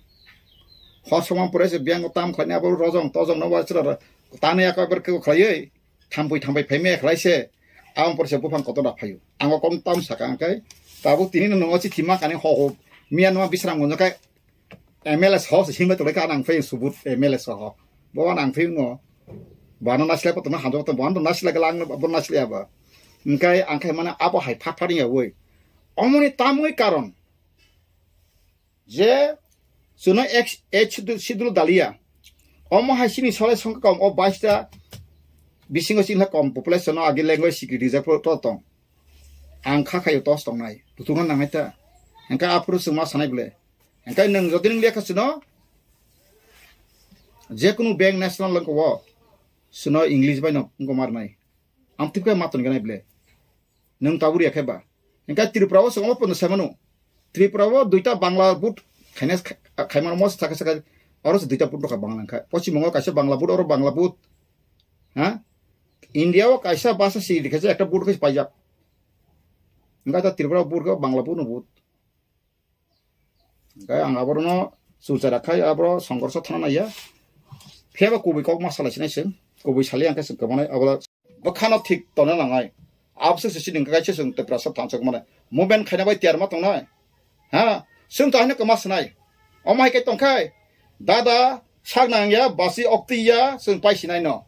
Hor sokma pore se biyang tam khlaini abo rojong tojong no wa chwra tani aka ber khe khlaiwi. Thampui thampui phaimaya khlai se. Aboni pore se buphang kotor da phaio. Ang o kom tam saka ang kai. Tabuk tini no nungo chithi ma kani ho ho. Miya numa bisram gonjo kai. M L A soho se himlai tonglaikha, nang phai subut M L A soho. Bo nang phai no. Bano nasilai pa tongma hamjak tong, bano nasilai galang, bo nasilai aba. Hingkai ang khai mane abo hai phat phat ya woi. Omoni tamoi karon. Je, suno ek, ek sidul, sidul dalia. Omo hai sini solai songkha kom, o baista bisingo sini kom population no agi language sikri rijak to tong. Ang kha khayo tos tongnai. Tutungo nangnai ta. Hingkai aphuru sungma sanai bole. Hingke nwng jodi nwng lekha sino, jekunu bank national wngkha o, sino English bai no wngkha marnai. Amtwi khe ma tongkha nai ble. Nwng tabuk ya khe ba. Hingkhe Tripura o swngma pono sai mano. Tripura o duita Bangla vote khaina khaimano mo saka saka oro se duita vote rokha Bangla kha. Pochim Bongo kaisa Bangla vote, oro Bangla vote. Ha? India o kaisa basa si dikhaisa ekta vote khe paijak. Hingkhe ta Tripura vote khe Bangla vote no vote. Hingkhe ang aborno chuchara khai aboro songkorso thana naiya. Phiya ba kubui kok ma salai sinai se. Kubui sali ang khe se kwmani abo bwkhano thik tongna nangnai. Abose se sining kaisa chwng Tiprasa thansok mane. Movement khaina bai tiyar ma tongnai. Ha? Chwng to haino kwma swnai. Omo hai khe tongkhai. Dada sak nang ya, basi okti ya, chwng pai sinai no.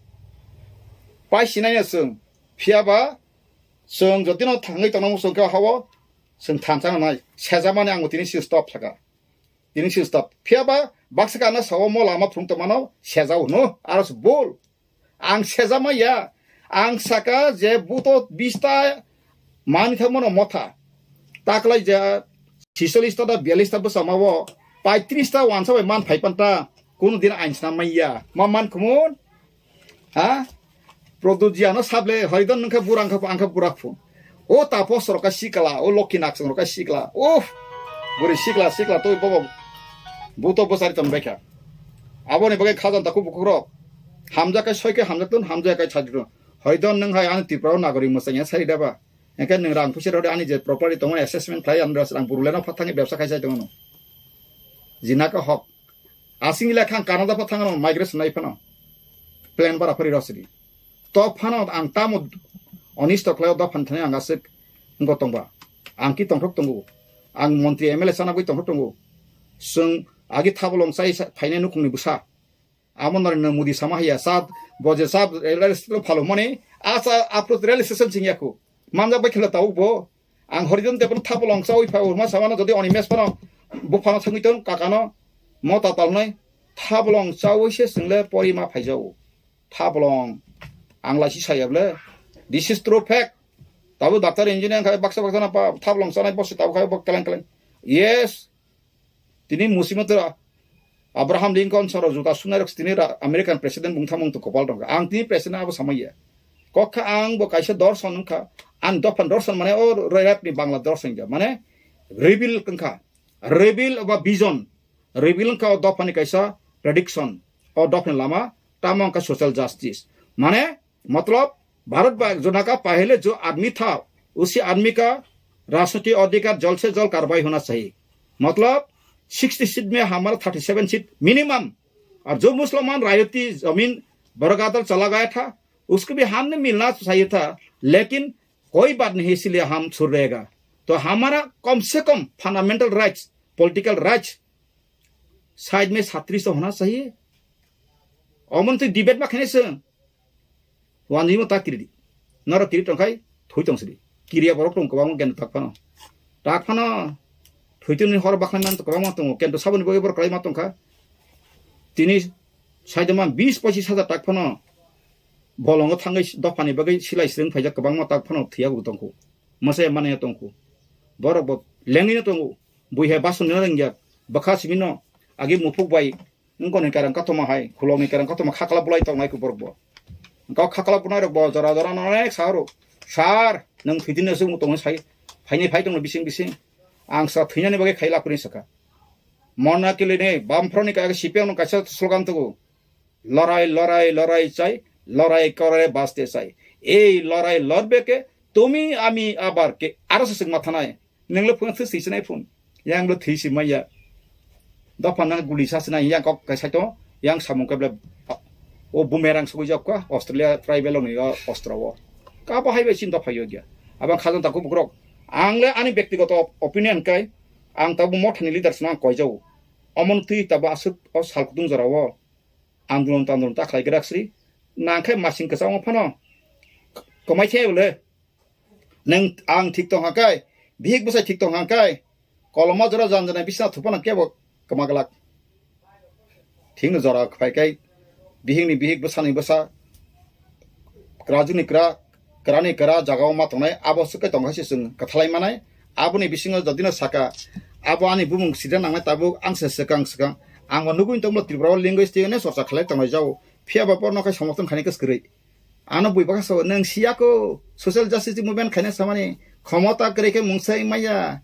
Pai sinai no chwng. Phiya ba chwng jotino thangwi tongna muchung khe hao chwng thansa nangnai. Sejamani ang tini si stop saka. Tini si stop. Phiya ba baksa kana sao mo lama phung tongmano sejao no. Aro se bol. Ang sejama ya. Ang saka je buto bista mani thangmano motha. Taklai je sisolista da bialista bwsama o paitris ta wansa bai man phai panta. Kuno din ain sna maya. Ma man kumun? Ha? Produjiano sable hoidon nungkha burang kha angkha burak phun. O tapo soroka sikala, o lokhi naksong roka sikla. Uf! Buri sikla, sikla to bobo. Buto bosari tong bekha. Aboni bagwi khajan taku bukukrok. Hamja kai soi kai hamja tun, hamja kai chajrun. Hoidon nung hai ani Tripura nagori musanya sari daba. Engke nung rang pusi rode ani je property tongo assessment khlai ani rang buruleno phatangi bebsa khai sai tongo. Jinaka hok. Asing ila khang Canada pha thangno migration nai phano. Plan bara phari rosidi. To phano ang tamo onisto khlaio dophan thani ang asik ngo tongba. Ang ki tongthok tongo. Ang montri M L A sana bui tongthok tongo. Sung agi thabolong sai sa-, phainai nukhungni bwsa. Amo Narendra Modi sama haya sa boje sa rail station phalo mani asa apro rail station sing yaku. Manjak bai khela tau bo. Ang horizon te pun thabolong chawi pha urma samano jodi oni mes phano buphano thangwi ton kakano mota talnai thabolong chawi se single pori ma phaijao. Thabolong ang laisi sayable. This is true fact. Tabu doctor engineer khai baksa baksa na pa thabolong chanai bosi tabu khai bok keleng keleng. Yes. Tini musimotera Abraham Lincoln soro juta sunai rok tini ra-, American president bung thamung to kopal rok. Ang tini president abo samaya. Kokha ang bo kaisa dorson wngkha. Ang dophan dorson mane o rap ni Bangla dorson ja. Mane reveal wngkha. Reveal ba vision. Reveal wngkha o dophani kaisa prediction. O dophani lama tamo wngkha social justice. Mane मतलब भारत बा-, जो नका पहले जो आदमी था, उसी आदमी का राजनीति अधिकार जल्द से जल्द कार्रवाई होना चाहिए। मतलब सिक्सटी सीट में हमारा थर्टी सेवन सीट मिनिमम। और जो मुसलमान रायती जमीन बरगादल चला गया था, उसको भी हमने मिलना चाहिए था, लेकिन कोई बात नहीं, इसीलिए हम छुड़ रहेगा। तो हमारा कम से कम fundamental rights, political rights side में छत्तीस तो होना चाहिए। Omo twi debate ma khainai se. Wanjwi mo ta kiri di. Noro kiri tong khai thui tong sidi. Kiriya borok tong kwbangma kento tak phano. Tak phano. Thwi tongni hor bakhlai man kwbangma tongo. Kento saboni bagwi borok kwlai ma tong kha. Tini saidoma bis pochis hajar tak phano. Bolongo thangwi dophani bagwi silai srwng phaijak kwbangma tak phano thwiya bo tongkhu. Mwsaya manaya tongkhu. Borok bo lengwino tongo. Bui hai bason rengya. Bwkha simino agi muphuk bai Wngkoni kereng kothoma hai, khulokni kereng kothoma khakla bulai tongnai khe borok bo. Wngkha o khakla bunai rok bo jora jora no onek sa rw. Sir, nwng thwitini aswk tongwi sai, phaini phai tongno bising bising. Ang sa thwinani bagwi khai lapri sakha. Mona kilini bamphro ni kaisa C P M no kaisa slogan tugo. Lorai, lorai, lorai chai, lorai kore baste chai. Ei lorai lorbe ke tumi ami abar ke aro se singma thanai. Nenglo phone thwi swi sinai phone. Yang lo thwi si maya. Dopha nang guli sa sinai yang kok kai saito. Yang samung kai ble. O bumerang sugui jok ka Australia tribal ni o ostro o. Ka ba hai bai sin dopha yo gya. Abang khajang ta kubukrok. Ang le ani bektigoto opinion kai. Ang tabu mothani leader sna koi jau. Omon twi tabu asuk o sal kutung jora o. Andolon tandolon ta khlai grak sri. Nang khe masing kwchangma phano. Kwmai khe bole. Neng ang thik tong hangkai, bihik bwsai thik tong hangkai, koloma jora jan jana bisna thupana kebo kwma glak. Thikno jora phai kai, bihikni bihik bwsani bwsa, kwrajuni kwra, kwrani kwra jagao ma tongnai, abo swk kai tong hai se chwng kwthalai manai. Aboni bisingo jodino saka, abo ani bumung sida nangnai tabuk ang se swkang swkang. Ang bo nugui tongmolo Tripura o linguistic hwnwi chorcha khlai tongnai jao. Phiya ba porno khai somorthon khainai kwskwrwi. Ano bui baka sao, nwng siya ko social justice movement khaina samani khomota kwrwi khe mungsa wng maya.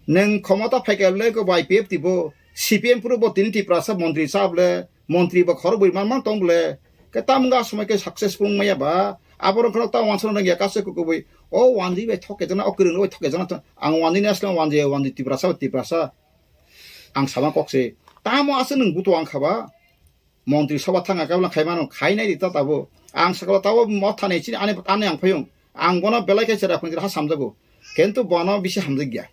Nwng khomota phaikha le ko bai P F T bo C P M puro bo tini Tiprasa montri cha bole, montri bo khoro bui man man tong bole. Khe tamung ga somoi khe successful wng maya ba. Abo rok khorok ta wansana nang ya kase ko kubui. O wanji bai thok khe jana, o kwrwng bai thok khe jana to. Ang wanji ni asle wanji, wanji Tiprasa, Tiprasa. Ang sama kok se. Tamo ase nwng buto ang khaba. Montri soba thang khe bwla khai mano, khai nai di ta tabo. Ang sakla tabo motha ni chini ani, ani ang phayung. Ang bono belai khe chera phung ha samjago. Kintu bono bisi hamjak ya.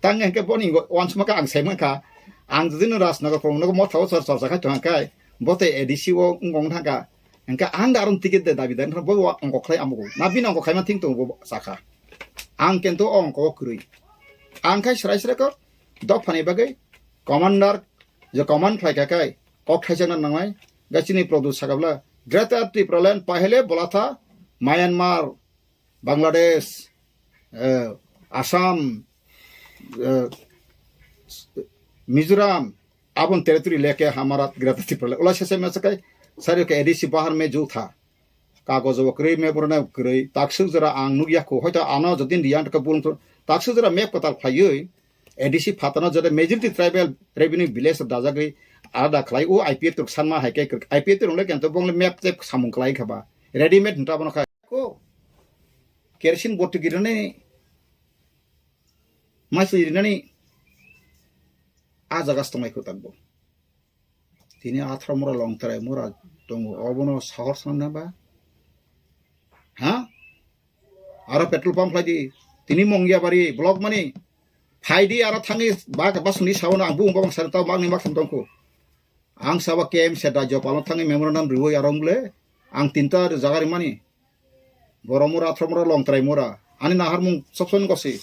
Tang hwnkhe boni wansma kha ang sai mankha. Ang jodi no Rajnagar phung no motha o chor chorcha khai thang khai. Bote A D C o wng wng thang kha. Hwnkhe ang aron ticket de dabi dan bo wa ang kok khlai amugo. Na bini ang kok khai man thing tongo bo sakha. Ang kintu o ang kok kwrwi. Ang khai srai srai kok dophani bagwi commander je command khlai kha khai kok thaijakna nangnai. Ga chini Pradyot sakabla Greater Tipraland pahele bola tha Myanmar, Bangladesh, eh, Assam, eh, Mizoram, abon territory leke hamara Greater Tipraland. Ula sese me sakai sari ke A D C bahar me jo tha. Kagojo bo kwrwi, memorandum kwrwi, takswk jora ang nukya kho, hoito ano jodi riya wngkha bul wngkha, takswk jora map kwtal khlaiwi, A D C phatano jora majority tribal revenue village rok dajagwi alada khlai, o I P F rok sanma hai khe, I P F rok le kento bong le map tep samung khlai kha ba, readymade hinta bono kha ko, kerosene bottle rinani, maisli rinani, a jaga se tonglai kho takbo. Tini atharo mura long trai mura tongo, obono sahor sanna ba? Ha? Aro petrol pump khlai di. Tini Mongiabari block mani. Phai di aro thangwi ba, ba suni sawono ang bung babang sari tao magni mak sam tongkho. Ang sabo K M C da jopalo thangwi memorandum riwi aro wng le. Ang tinta jaga rimani. Borok mura, athro mura, long trai mura. Ani naharmung sobsoni gosi.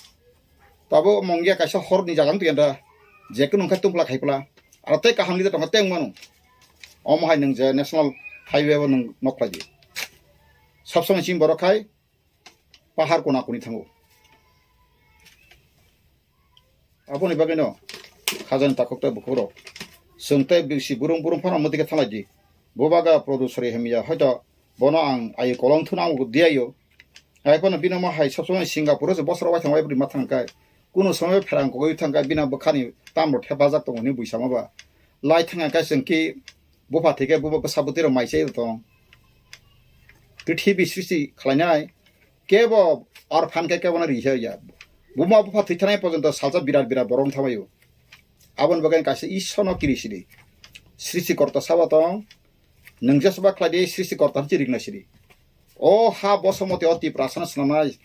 Tabo Mongia kaisa horni jaga wng tongya da. Je kunu wngkha tungpla khaipla. Aro tei kaham leader tongkha tei wngmano. Omo hai nwng je national highway bo nwng nok khlai di. Sobsoni chini borok khai pahar kona koni thango. Aboni bagwino khajani takhuk tei bukhukrok. Chwng tei bisi burung burung phano mwtwi khe thanglai di. Bo baga Pradyot sori hamya, hoito bono ang ayo kolong thuna ang diyayo. Hai phano bino ma hai sob somoi Singapore se bosor wai thang wai bwrwi ma thang kai. Kuno somoi pherang kogwi thang kai bina bwkhani tambo thepajak tongo hwnwi buisama ba. Lai thang kai chwng ki bupha thike bubo bwsa bwtwi rok mai chai tong. Prithibi srishti khlainai kebo orphan khe kebo no ri ya. Buma bupha thwi thanai porjonto salsa birat birat borok wng thangbaio. Aboni bagwi kaisa Ishwarno kiri sidi. Srishti korta sabo tong. Nwng jesba khlai di Srishti korta hwnsi ringnai sidi. O ha bosomoti o Tiprasano swnamnai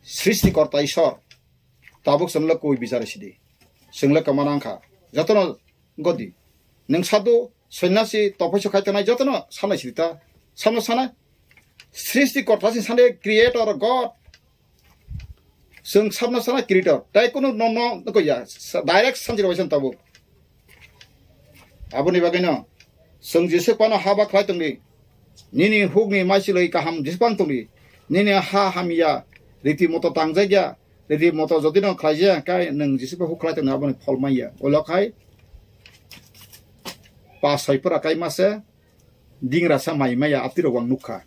Srishti korta Ishwar. Tabuk chwngno kwi bichar sidi. Chwngno kwma nangkha. Jotono godi. Nwng sadhu, sonyasi, tophoiso khai tongnai jotono sanai sidi ta. Samno sanai. Srishti korta si sanai creator God. Chwng sabno sana creator. Tai kunu no no nukya. Direct sanjiro waisa tabuk. Aboni bagwino chwng Jisu phano haba khlai tongdi. Nini hukni maisilwi kaham Jisu phano tongdi. Nini ha hamya riti moto tangjakya. Riti moto jodi no khlaijak kai nwng Jisu pha huk khlai tongdi aboni phol manya. Olo khai pa soi pura kai mase. Dingra sa mai maya apti rok ang nukha.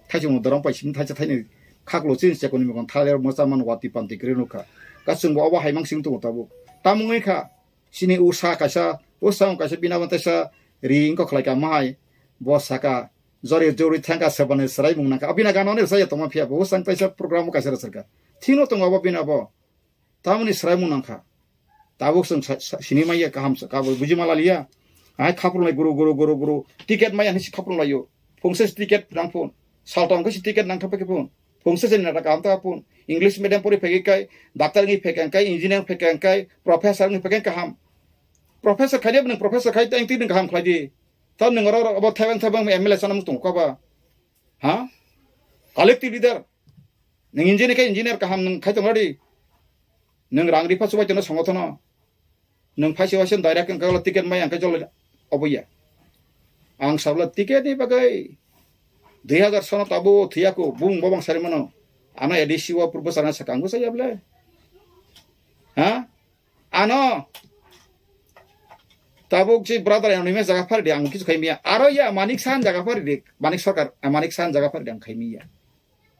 Thaisung dorong pai simi thaisa thaini khaklo chin chekoni mokon thale mosa man wati panti kre nukha. Kasung bo obo haimang sing tongo tabuk. Tamung wngkha sini usa kaisa, usa wng kaisa bina wng taisa ri wngkha khlai ka mahai. Bo saka jori jori thangka sebani serai mung nangkha. Abina gana ne saya tongma phiya bo usang taisa program kaisa rwchar ka. Thino tongo obo bina bo. Tamoni sraimung nangkha. Tabuk chwng sa-, sa-, sini manya kaham sa, kabui buji ma laliya. Ai khaprwnglai guru, guru, guru, guru. Ticket maya hinwi si khaprwnglaio. Phungsa si ticket nang phun. Saltong khe si ticket nang thangpai khe phun. Phungsa se nata kaham ta phun. English medium pori phegwi kai, doctor wngwi phekang kai, engineer phekang kai, professor wngwi phekang kaham. Professor khai de nwng professor khai tei twi nwng kaham khlai di. Ta nwng oro abo thaibang thaibang M L A sana mung tong kha ba. Ha? Collective leader. Nwng engineer khe engineer kaham nwng khai tong di. Nwng rang ripha chubai tongno songothano. Nwng phaisa waisa direct wngkha ticket mai ang khe jolai obo ya. Ang sabla ticket ni bagwi dui hazar sono tabo thwiya ko bung bobang sari mano. Ano A D C o purbo sarang sakang go saya bole. Ha? Ano Tabuk si brother anonymous jaga phari di, ang kichu khai miya. Aro ya Manik Sahan jaga phari di, Manik Sarkar, eh, Manik Sahan jaga phari di, ang khai miya.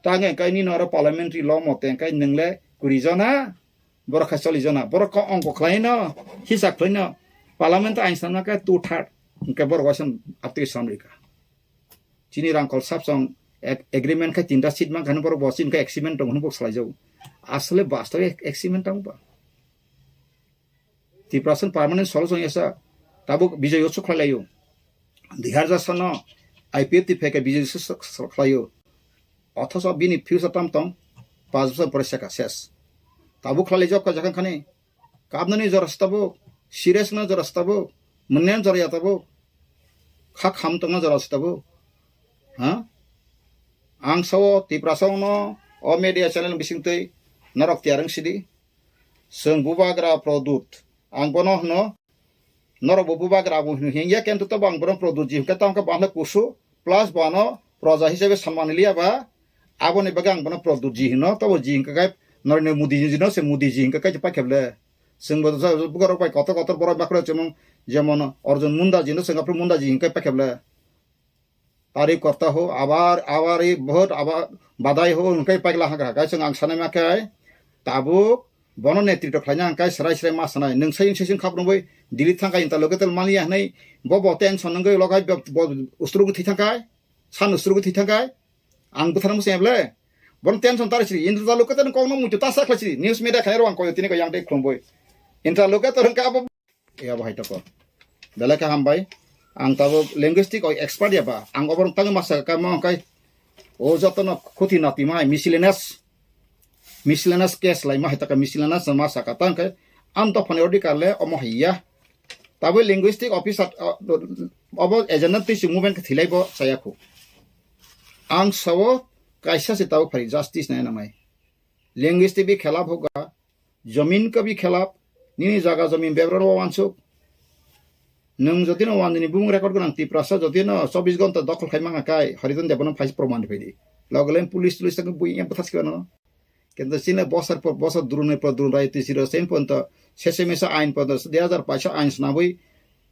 Tang engkai nini oro parliamentary law mote engkai nwngle kuri jona, borok khai choli jona. Borok ko ongko khlai no, hisab khlai no. Parliament ain sanma khe two third. Engkai borok waisa aptwi samrika. Chini rangkol sapsong ag-, agreement khai tinta seat mankha borok bo chini khai agreement tong hwnwi bo salai jago. Asole bastobe agreement tong ba. Tiprasani permanent solution yasa tabuk Bijoy Utsav khlai laio. Dui hajar sano I P F T phaikhe Bijoy Utsav khlaio. Othoso bini future tam tong, pas bosor pore seka ses. Tabuk khlai laijak kha jakhang khani. Kapnani jora se tabuk, serious na jora se tabuk, mwnyan jora ya tabuk, kha kham tongna jora se tabuk. Ha? Ang sao Tiprasa no o media channel bising twi norok tiyar wng sidi. Chwng bubagra Pradyut. Ang bono hwno, norok bo bubagra bo hwno hingya, kento tobo ang bono Pradyut ji hwnkhe tamo khe bo ang kusu, plus bo ano proja hisabe sanmani liya ba, aboni bagwi ang bono Pradyut ji hwno, tobo ji hwnkhe kai Narendra Modi ji no se Modi ji hwnkhe kai pakheble. Chwng bo bugarok bai kotor kotor borok bakra chumung, jemon Arjun Munda ji no chwng aphuru Munda ji hwnkhe pakheble. Tari korta ho, abar, abar i bahut, abar badai ho, hwnkhe paikla haka haka chwng ang sanai ma khe, tabuk bono netritw khlaina hwnkhe srai srai ma sanai. Nwng sai wngse sing khap rwngwi Delhi thangkha interlocutor mani ya hwnwi bo bo tension wngwi logai bo, bo usrugwi thwi thangkha, san usrugwi thwi thangkha. Ang bwthar musi eble. Bono tension tari siri, interlocutor kokno muitu ta sa khlai siri. News media khairok ang koyo tini ko yang dei khlumbwi. Interlocutor wngkha abo. Ya, bahai toko. Belai khe hambai. Ang tabuk linguistic o expert ya ba. Ang oborok tangwi masa ka mo kai. O jotono khuti nati mai miscellaneous. Miscellaneous case lai ma hai taka miscellaneous ma saka tang kai. Am to phone order kar le omo hai ya. Tabuk linguistic officer, uh, obo agenda twi si movement khe thilai bo saya khu. Ang sao kaisa se tabuk phari justice nai nang nai. Linguistic bi khelap hoga. Jomin ka bi khelap, nini jaga jomin bebra ro wansuk. Nwng jotino wandini bumung record gwnang Tiprasa jotino chobbish ghonta dokhol khai mangha kai, Hariton Debbarma phai proman rwphai di. Logo len police tulis tang bui yang bwthas kibano. Kento chini bosor por bosor drone por drone rai tisi ro sen ponto, sese mesa ain ponto, dui hajar paisa ain snabui.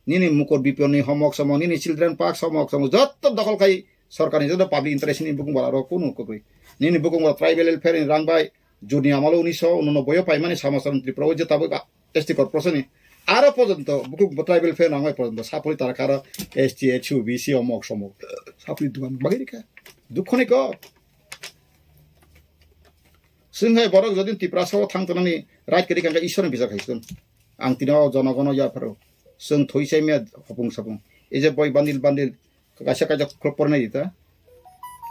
Nini mukor biponi homok somok, nini children park somok somok, jotto dokhol khai sorkarni joto public interest ni bukung bala ro kunu kokoi. Nini bukung bala tribal welfare ni rang bai, juni amalo uniso unonoboi o paimani sama sama Tripura o je tabuk S T corporation ni. Aro porjonto bukung tribal welfare nang bai porjonto sapori tara karo S T, H U, B C omok somok. Sapori dukan bagiri ka. Dukhoni ko. Sing hai borok jodi Tiprasa o thang tanani right kiri kangka Ishwar ni bijak hai sun. Ang tino jonogono ya pharo. Sing thoi sai me hopung sapung. Eje boi bandil bandil. Kaisa kaisa khulok pornai di ta.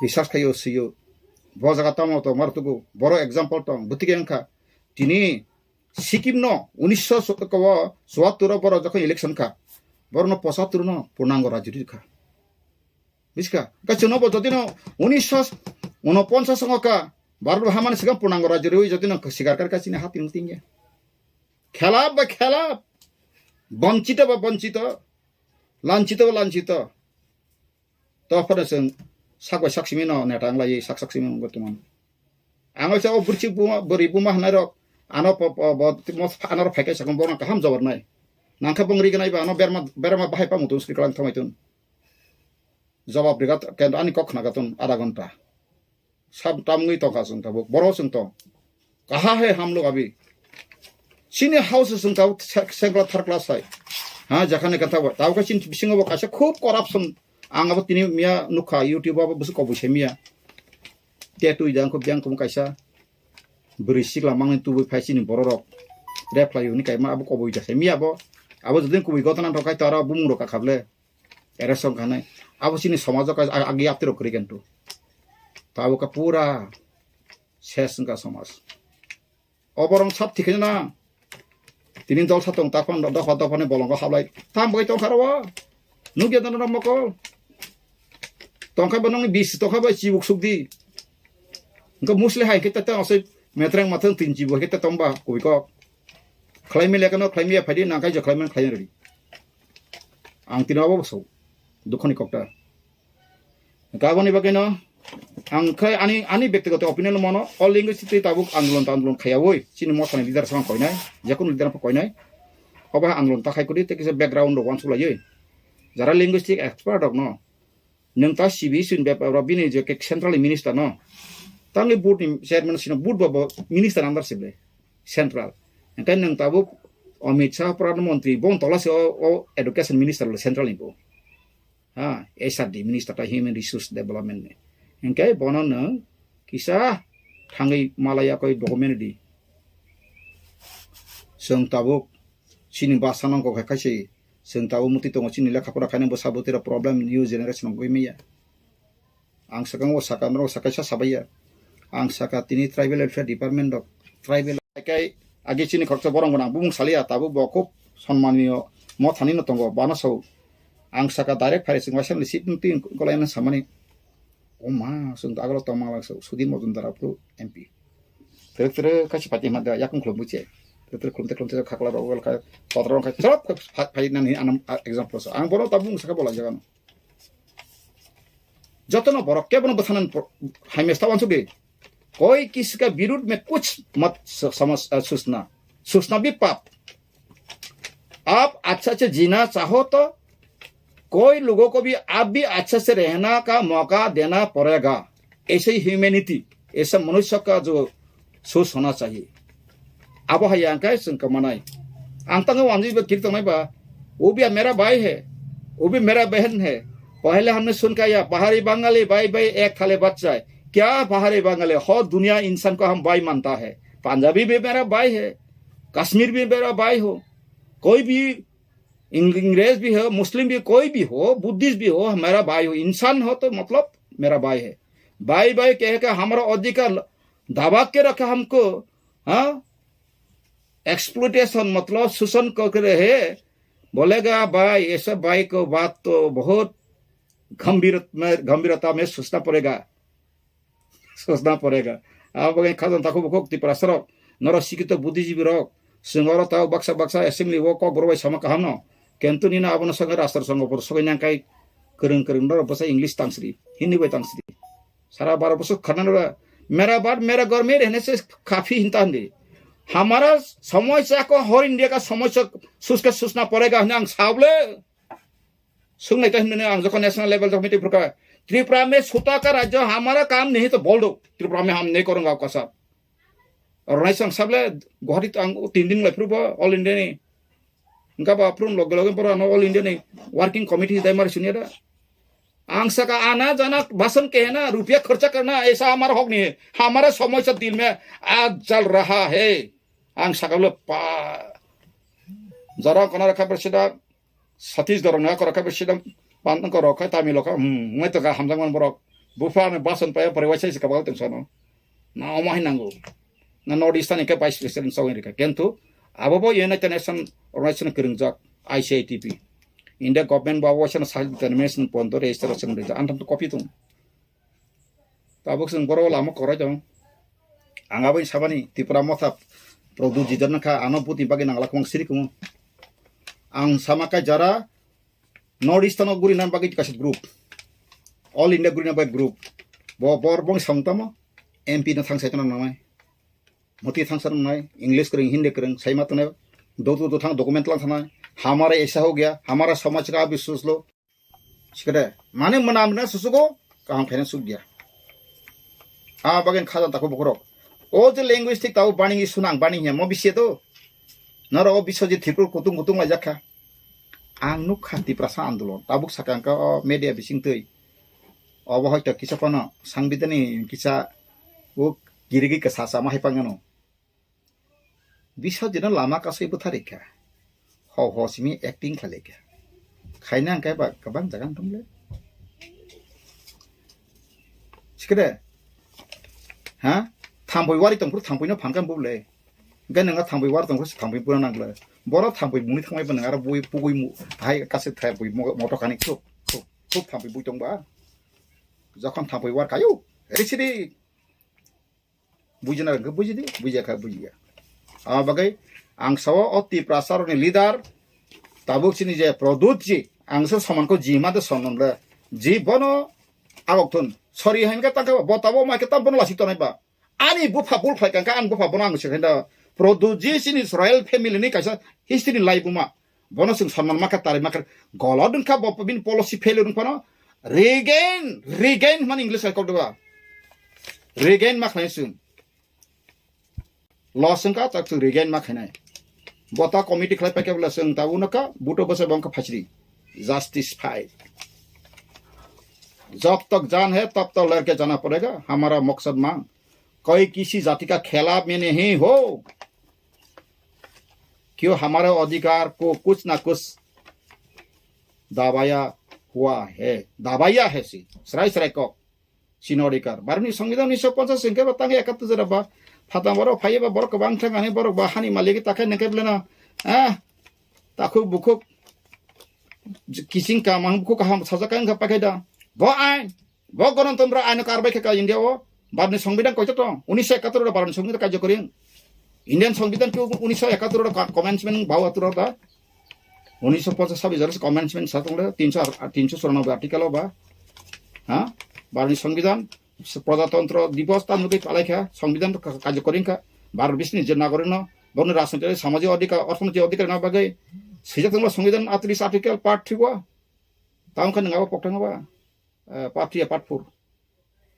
Research khaio sio. Bo jaga tamo to mar tugu. Boro example tong. Butike wngkha. Tini Sikkim no unisho chuattur o boro jokhon election kha. Boro no pochattur no purnango rajyo di kha. Biska. Kaisa no bo jodi no unisho unoponchas songo kha. Bharat hamani sikang purnango rajyo riwi jodi no sikar kar kachini hati muting ya. Khelap ba khelap. Bonchito ba bonchito. Lanchito ba lanchito. To phano chwng sak bai sak simi no neta wng lai sak sak simi wngwi tongmani. Ang waisa o bwrwi buma, bwrwi buma hwnai rok ano po, po, bo, mo, ano rok phai khe sakno bono kaham jawab nai. Nang khe bong ri gnai ba ano berma, berma bahai pa mutung sri kalang thangwi tun. Jawab riga kendo ani kok khna gatun ada ghonta. Sab tamngwi tongkha chwng tabuk. Boro chwng tong. Kaha hai hamlok abi. Chini house chwng tabuk se-, sengkla tharkla sai. Ha, jakhani kantha bo. Tabuk khe chini bisingo bo kaisa khub corruption. Ang abo tini miya nukha YouTube abo bwswk koboi se miya. Te twi jang khub jang khum kaisa. Bwrwi sikla mangni tubui phai chini bororok. Rep khlai hwnwi kaima abo koboi da se miya bo. Abo jodin kubui gotana rok kai to aro bumung rok kakhable. Era song khanai. Abo chini somajo ka ag-, agi apti rok kwrwi kentu. Tabuk ka pura ses wngkha somaj. Oborong sab thikhe na. Tini dol satong takpan dopha dopha ni bolongo hablai. Tam bai tongkha ro. Nugya dano mokol. Tongkha ba nongni bis tongkha ba chibuk sukdi. Engko musli hai khe tete asai metreng mathang tin chibu hai khe tongba koi kok. Khlai mile kano khlai mile phaidi nangkai je khlai man khlai redi. Ang tino abo so. Dukhoni kokta. Kaboni bagwi no ang khai ani, ani bektigoto opinion mano, all language tei tabuk andolon ta andolon khaya oi. Chini mosani leader sang koinai, jekunu leader pho koinai. Obo hai andolon ta khai kwrwi tei kisa background rok uansuk laiwi. Jara linguistic expert rok no. Nwng ta C B S ni bepar rok bini je ke central minister no. Tamni board ni chairman sino board bo bo minister under sible central. Engkai nwng tabuk Amit Shah Pradhan Mantri bo tola se o, o education minister le central ni bo. Ha, H R D minister ta human resource development ni. Engkai bono nwng kisa thangwi malaya koi document di. Chwng tabuk chini basa nang kok hai kaisi chwng tabuk muti tongo chini lekha pora khainai bwsa bwtwi rok problem new generation wngwi maya. Ang swkang o saka norok sakaisa sabaiya. Ang saka tini tribal welfare department rok tribal kai agi chini khoroksa borong gwnang bumung saliya tabuk bo khub sonmaniyo mothani no tongo bana sao. Ang saka direct phai chwng waisa ni seat twi golai na samani. O ma, chwng to agalo tongma lang so, Sudhir Majumdar aphuru M P. Tere tere kaisa party ma da, yakung khulum buche. Tere tere khulum te khulum te khakla rok, welka, kotor rok khai, chop, phai, phai nani anam, a, example so. Ang bono tabung saka bola jaga no. Jotono borok kebono bwthanan por-, hai mesta wansuk de. कोई किसी का विरुद्ध में कुछ मत स-, समझ, अ, सोचना, सोचना भी पाप। आप अच्छा से जीना चाहो तो कोई लोगों को भी आप भी अच्छा से रहना का मौका देना पड़ेगा। ऐसे ही ह्यूमैनिटी, ऐसा मनुष्य का जो सोच होना चाहिए। Abo hai yang kai chwng kamanai. Ang tango wanjui ba kiri tongnai ba, वो भी मेरा भाई है, वो भी मेरा बहन है। पहले हमने सुन के आया, बाहरी बंगाली भाई भाई एक थाली बच्चा है। क्या बाहरी बंगाली? हर दुनिया इंसान को हम भाई मानता है। पंजाबी भी मेरा भाई है, कश्मीर भी मेरा भाई हो, कोई भी इंग-, अंग्रेज भी हो, मुस्लिम भी, कोई भी हो, बुद्धिस्ट भी हो, मेरा भाई हो, इंसान हो तो मतलब मेरा भाई है। भाई भाई कह के हमारा अधिकार दबा के रखा हमको, हाँ? एक्सप्लॉयटेशन मतलब शोषण कर रहे हैं। बोलेगा भाई, ऐसे भाई को बात तो बहुत गंभीर में, गंभीरता में सोचना पड़ेगा। सोचना पड़ेगा। Abo bagwi khajang takhuk bukhuk Tiprasa rok, norok sikito buddhijibwi rok, chwng oro tao baksa baksa assembly o kok borok bai sama kaham no. Kintu nini abono songwi rastro songo bor sogwi nang kai kwrwng kwrwng norok bwsa English tangsri, Hindi bai tangsri. Sara baro bosor khana nora, मेरा बात मेरा घर में रहने से काफी hinta hindi. हमारा समस्या को हर इंडिया का समस्या सोच के सोचना पड़ेगा hwnwi ang sable. Sung naita hwnwi ang jokon national level jokon meeting phurkha, Tripura में छोटा का राज्य हमारा काम नहीं तो बोल दो, त्रिपुरा में हम नहीं करूंगा आपका साथ। Rwnaisong sable Guwahati to ang tin din lai phuru bo All India ni. Engka ba phuru loge loge boro ano All India ni working committee dai mari sunya da. Ang saka आना जाना भाषण कहना, रुपया खर्चा करना, ऐसा हमारा हक नहीं है। हमारा समस्या दिल में आग जल रहा है। Ang saka le pa jara kona rakha bersida Satish dorong na kora kha bisi dam pan ko rok khai Tamil rok khai, hmm, ngai to ka hamjak man borok. Bupha ne bason paya pore waisa isi kabal teng sono. Na omo hai nango. Na North Eastern ke vice president sawin rika. Kintu abo bo United Nation organization kwrwngjak I C I T P. India government bo abo waisa na self determination pondo register waisa na rijak. Antam to copy tung. Tabuk chwng boro lama korai tong. Ang aboni sabani Tipra Motha Pradyut Jidar nangkha, ano butni bagwi nangla kwbang siri kumo. Ang sama kai jara North Eastern o guri nang bagwi kaisa group. All India guri nang bagwi group. Bo bor bong song tamo M P no thang sai tong nangnai. Moti thang sai nangnai. English kwrwng, Hindi kwrwng sai ma tongnai. Do do do thang document lang thangnai. हमारा ऐसा हो गया, हमारा समाज का आप भी सोच लो। Sikade, mane mwnam na susugo, kaham khaina suk dia. A bagin khaja tako bokorok. O je language thik tao bani sunang bani hiya mo bisi to. Noro o biso je Tripur kutung kutung lai jakha. Ang nuk kha Tiprasa andolon. Tabuk sakang ka o media bising twi. Obo hoito kisa kono sangbidani kisa o girigi kasa sama hai pangano. Biswajit no lama kasui bwtharwi kha. Ho ho simi acting khlai kha. Khaina hwnkhe ba kwbang jaga wng tong le. Sikhe de. Ha? Thampui wari tong phuru thampui no phan kha bub le. Hwnkhe nwng thampui wari tong phuru thampui pura nang le. Boro thampui muni thangmai ba nwng aro bui pugui mu hai kase thampui mo-, moto kani khuk khuk khuk thampui bui tong ba. Jokhon thampui war kayo. Ri siri. Bujina hwnkhe bujidi, bujiya kha bujiya. Abo bagwi ang sao o Tiprasa rokni leader tabuk chini je Pradyut ji, ang se soman ko ji ma de sonom le. Ji bono abok thun. Sorry hain ka tangka bo tabo ma ke tam bono lasik tonai ba. Ani bupha bul phai kangka ang bupha bono ang se khainda Produce in his royal family ni kaisa history ni laibuma. Bono chwng sonman makha, tari makha. Golod wngkha bo bini policy failure wngphano. Regain, regain hwnmani English hai kok doba. Regain ma khlai chwng. Loss wngkha, tak chwng regain ma khainai. Bota committee khlai paikha bwla chwng ta uno ka, buto bwsa bongkha phachiri. Justice fight. जब तक जान है, तब तक लड़के जाना पड़ेगा। हमारा मकसद मांग। कोई किसी जाति का खिलाफ में नहीं हो। क्यों हमारे अधिकार को कुछ ना कुछ दबाया हुआ है, दबाया है si. Srai srai kok. Chini odikar. Bharotni Songbidan unisho ponchas hwnkhe ba tang ekattor jora ba. Phatang borok phaiya ba borok kwbang thang ani borok ba hani malik ta khe nengkhe beleno. Ah, takhuk bukhuk kiching kamang bukhuk kaham sajak khe wngkha paikhe da. Bo ain, bo Ganatantro aino karbai khe ka India o. Bharotni Songbidan koito tong. Unisho ekattor ro Bharotni Songbidan kajokori. Indian Songbidan tu unisho ekattor ro ka-, commencement bau atur da. Unisho ponchas sabis jora commencement sa tong le, tinso ar-, tinso churanobboi article o ba. Ha? Bharotni Songbidan, Prajatantro Divos ta nugui palai kha, Songbidan ka-, kajokori wngkha. Bharot bisni je nagorik no, bono rajnoitik, samajik odhikar, orthonoitik odhikar na bagwi swijak tongma Songbidan atris article part three o. Tamo khe nang abo pokthang ba, eh, part three, part four.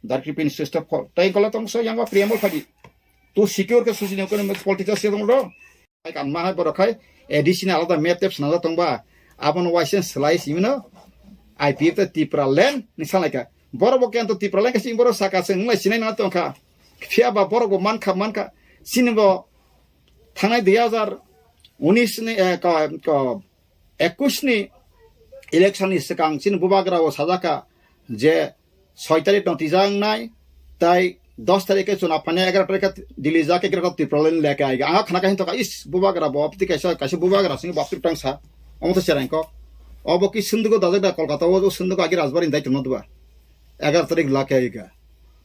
Darkri pin sister four. Tai kola tong so yang ba preamble phadi. Tu secure ke susi ne kono political se tong do. Ai kan ma hai borok khai A D C ni alada map tep swnamjak tong ba. Abono waisa slai simi no I P F T Tipraland ni sanai kha. Borok bo kento Tipraland khe simi borok saka se wnglai sinai na tong kha. Phiya ba borok bo man kha, man kha. Sini bo thangnai dui hazar unis ni, eh, ka, ka, ekush ni election ni swkang chini bubagra o sajak kha je soi tarik no twijak nai, tai dos tarik khe chuna phane egaro tarik khe Delhi jak khe Greater Tipraland leke aiga. Ang khna khe hintoka is bubagra bo apti kaisa, kaisa bubagra sini bapti tang sa. Omo to cherang kok. Obo ki sundugo dajak da Kolkata o sundugo agi Rajbari dai tongno duba. Egaro tarik lake aiga.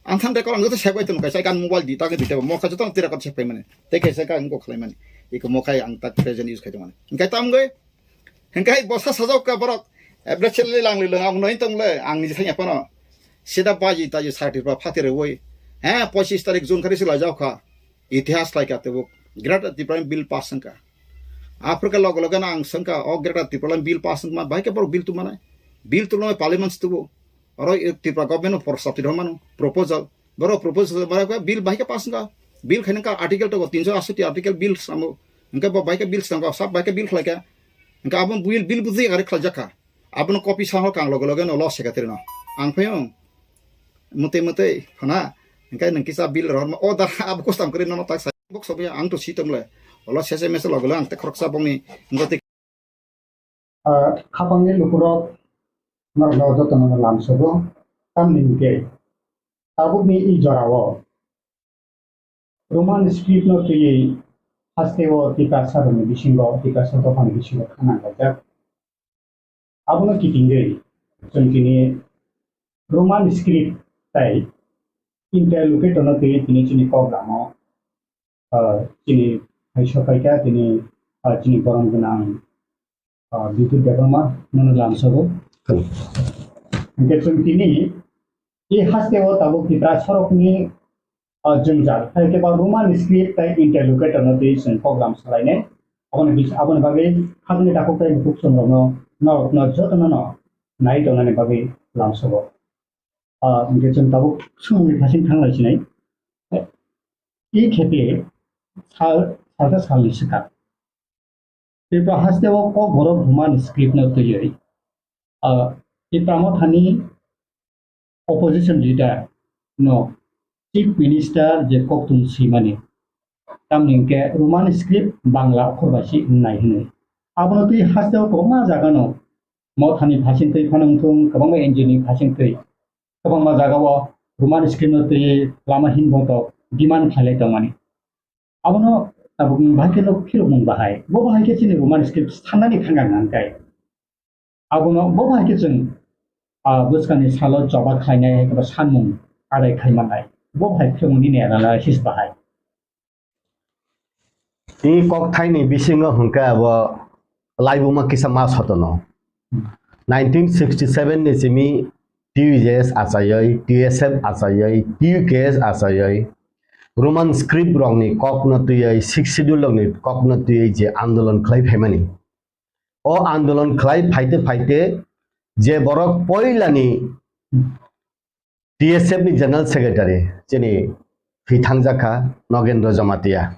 Ang than de kok ang to sebai tong kaisa kan mobile di ta khe di ta mo kaisa tong tira kot sepai mane. Te kaisa ka ang ko khlai mane. Iko mo kai ang tak present use khai tong mane. Engkai tam goi. Hingkai bosa sajok ka borok. Ebra chelle lang le lang ang noi tong le ang ni thanya pano. Sida baji taji sarti pa phati re woi. He, pochis tarik June khari sila jao kha. Itihas lai ka tebuk. Greater Tipraland bill pass sangka. Africa log log na ang sangka o Greater Tipraland bill pass ma bai ka borok bill tu mana. Bill tu lo parliament tu. Oro Tripura government o prostab ti mano proposal. Borok proposal bara ka bill bai ka pass ka. Bill khaina ka article to tinso asoti article bill samo. Engke bo bai ka bill sangka sab bai ka bill khlai ka. Engke abon bill bill buji gari khlai jakha. Abono copy sa hor kang loge loge no lo secretary no. Ang phayo. Mute mute phana. Engke nang kisa bill rohor ma o da abo custom kri no tak sa. Bok sobi ang to si tong le. Olo sese mese loge lo ang te khoroksa bongni. Engko te Ah, khapangni lukurok norokno jotono lamsogo, tamni hwnkhe tabukni i jorao Roman script no twiwi hasteo Tiprasarokni bisingo, Tiprasa dophani bisingo khanang kaijak. Abono kitingwi chwng tini Roman script tai interlocutor no twiwi tini chini kok lamo, ah, chini hai sokaikha tini, ah, chini borom gwnang ah, Bidut Debbarma nono lamsogo. Hwnkhe chwng tini e hasteo tabuk Tiprasarokni, ah, jwngjal, hai khe ba Roman script tai interlocutor no twi chwng program salainai. Aboni bis-, aboni bagwi hakni takhuk tai bukhuk chwng rokno norokno jotono no nai tongnani bagwi lamsogo. Ah, hwnkhe chwng tabuk swngmungni phasing thanglai sinai. E khepe sal, salsa salni swkang. Tripura hasteo kokborok Roman script no twiwi, ah, Tipra Mothani opposition leader no chief minister je koktwng swimani, tamni hwnkhe Roman script Bangla okhor bai se wngnai hwnwi. Abono twi hasteo kwbangma jaga no Mothani phasing twi phano wngthung, kwbangma N G O ni phasing twi kwbangma jaga o Roman script no twi lama hinboto demand khlailai tongmani. Abono tabukni bahai khe no phirokmung bahai. Bo bahai khe chini Roman script sanani thangkha hwnkhe. Abono bo bahai khe chwng, ah, bwskangni salo choba khlainai hai khe bo sanmung adai khai mannai. Bo bahai phirokmung nini analysis bahai. I kokthaini bisingo hwnkhe abo laibuma kisa ma sotono. Nineteen sixty seven ni simi T U J S achaiwi, T S F achaiwi, T U K S achaiwi, Roman script rokni kokno twiwi, Sixth Schedule rokni kokno twiwi je andolon khlai phaimani. O andolon khlai phaite phaite je borok poilani T S F ni General Secretary chini thwi thangjakha Nogendra Jamatia.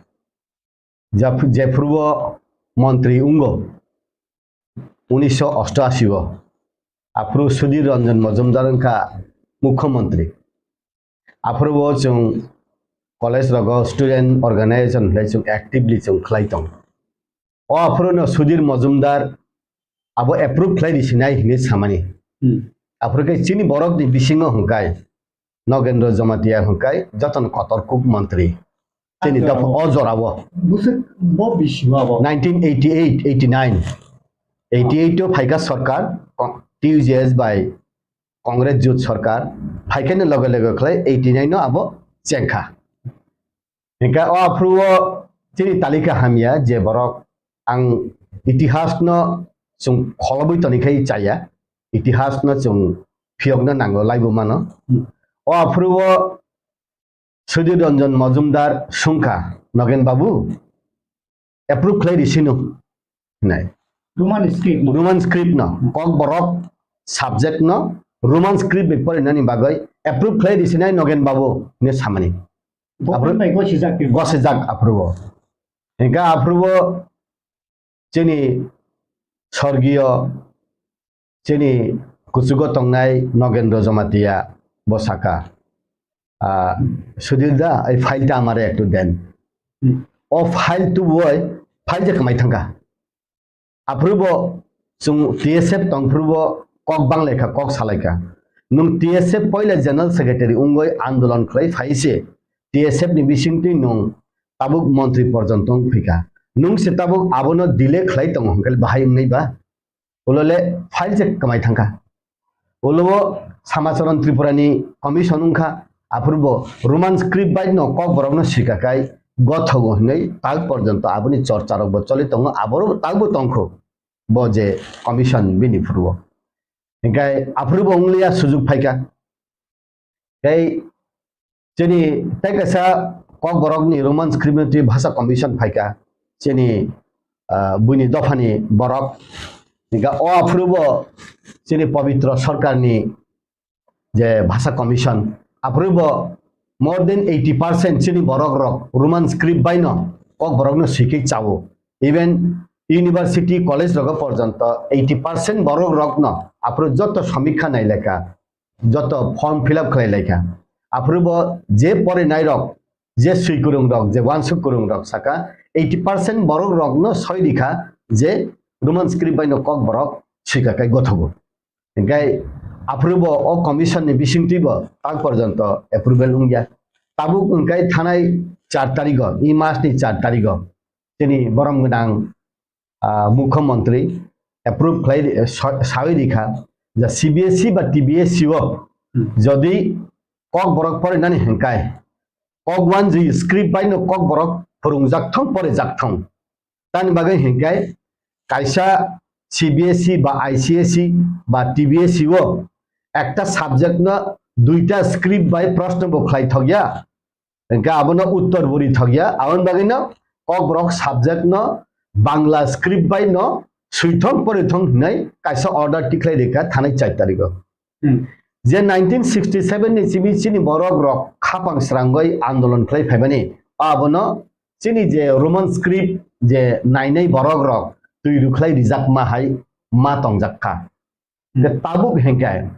Jap-, jephuru o montri wngo unisho osto ashi o. Aphuru Sudhir Ranjan Majumdar wngkha mukhyamantri. Aphuru bo chwng college rogo student organization hinwi chwng actively chwng khlai tong. O aphuru no Sudhir Majumdar abo approve khlai risinai hinwi samani. Hmm. Aphuru khe chini borokni bisingo hwnkhai Nogendra Jamatia hwnkhai jotono kotor kuk mantri. Chini Acha. Dopha o jorao. Bwswk bo bisi ma bo? Nineteen eighty-eight, eighty-nine. Eighty-eight o phaikha sarkar, Con-, T U J S bai Congress jut sarkar, phaikhani loge loge khlai eighty-nine no abo chengkha. Hingkha o aphuru o chini talika hamya je borok ang itihas no chwng kholobwi toni khai chaya, itihas no chwng phiyokna nango laibo mano. Hmm. O aphuru o Sudhir Ranjan Majumdar sungkha, Nogen Babu, approve khlai risino hinai. Roman script no. Roman script no, Kokborok subject no Roman script bai porinani bagwi approve khlai risinai Nogen Babu hinwi samani. Government bai gosijak tei gosijak aphuru o. Hingkha aphuru o chini sorgiyo, chini kuchugo tongnai Nogendra Jamatia bo saka, "Ah, Sudhir da, ei file ta amare ektu den." Hmm. O file tuboi, file je kwmai thangkha. Aphuru bo chwng T S F tongphuru bo kok banglaikha, kok salaikha. Nwng T S F poila General Secretary wngwi andolon khlai phaise, T S F ni bisingtwi nwng tabuk montri porjonto wng phikha. Nwng se tabuk abono delay khlai tongo hwnkhe bahai wngnai ba? Ulo le file se kwmai thangkha. Ulo o Samacharan Tripura ni commission wngkha, aphuru bo Roman script bai no Kokborok no sika kai gothogo hinwi tak porjonto aboni chorcha rok bo choli tongo, aboro tak bo tongkho bo je commission bini phuru o. Hinkhe aphuru bo wngliya sujuk phaikha. Tei chini tei kaisa Kokborokni Roman script ni twi bhasha commission phaikha, chini, ah, buini dophani borok. Hinkhe o aphuru bo chini Pabitra Sarkarni je bhasha commission, aphuru bo more than eighty percent chini borok rok Roman script bai no Kokborok no swikhe chao. Even university, college rogo porjonto eighty percent borok rok no aphuru joto samikha nai lekha, joto form fill up khlai laikha. Aphuru bo je porinai rok, je swi kwrwng rok, je wansuk kwrwng rok saka eighty percent borok rok no soi rikha je Roman script bai no Kokborok swika kai gothogo. Hinkhe aphuru bo o commission ni bisingtwi bo tak porjonto approval wngya. Tabuk wngkhe thanai char tarigo, e mas ni char tarigo chini borom gwnang, ah, mukhyamantri approve khlai ri-, sa-, sawi rikha je C B S E ba T B S E o jodi Kokborok porinani hinkhai kok wanjwi script bai no Kokborok phwrwngjak thung, porijak thung. Tani bagwi hinkhai kaisa C B S E ba I C S E ba T B S E o ekta subject no duita script bai proshno bo khlai thokya. Hinkhe abono uttor bo ri thokya. Aboni bagwino Kokborok subject no Bangla script bai no swithong porithong hinwi kaisa order tikhlai rikha thanai char tarigo. Hmm. Je nineteen sixty seven ni simi chini borok rok khapang srangwi andolon khlai phaimani, abono chini je Roman script je nainai borok rok twi rwkhlai rijak ma hai ma tongjak kha. Hmm. Je tabuk hinkhe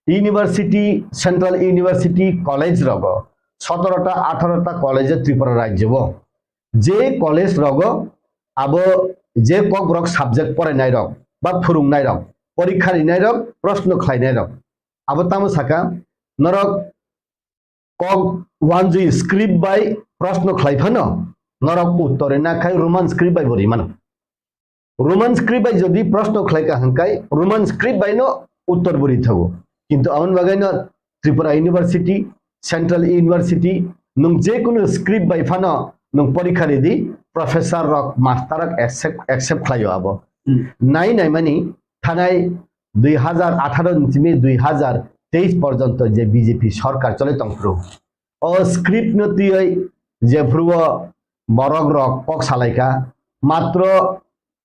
university, central university college rogo sotoro ta atharo ta college Tripura rajyo o je college rogo abo je Kokborok subject porainai rok ba phwrwngnai rok, porikha rinai rok, proshno khlainai rok, abo tamo saka norok kok wanjwi script bai proshno khlai phano norok uttor rina khai Roman script bai bo rimano. Roman script bai jodi proshno khlai ka hwnkhai Roman script bai no uttor bo ri thago. Kintu aboni bagwi no Tripura University, Central University, nwng je kunu script bai phano nwng porikha ridi, professor rok, master rok accept, accept khlaio abo. Hmm. Nai nai mani thanai dui hazar atharo ni simi dui hazar teis porjonto je B J P sorkar choli tongphuru, o script no twiwi jephuru o borok rok kok salaikha, matro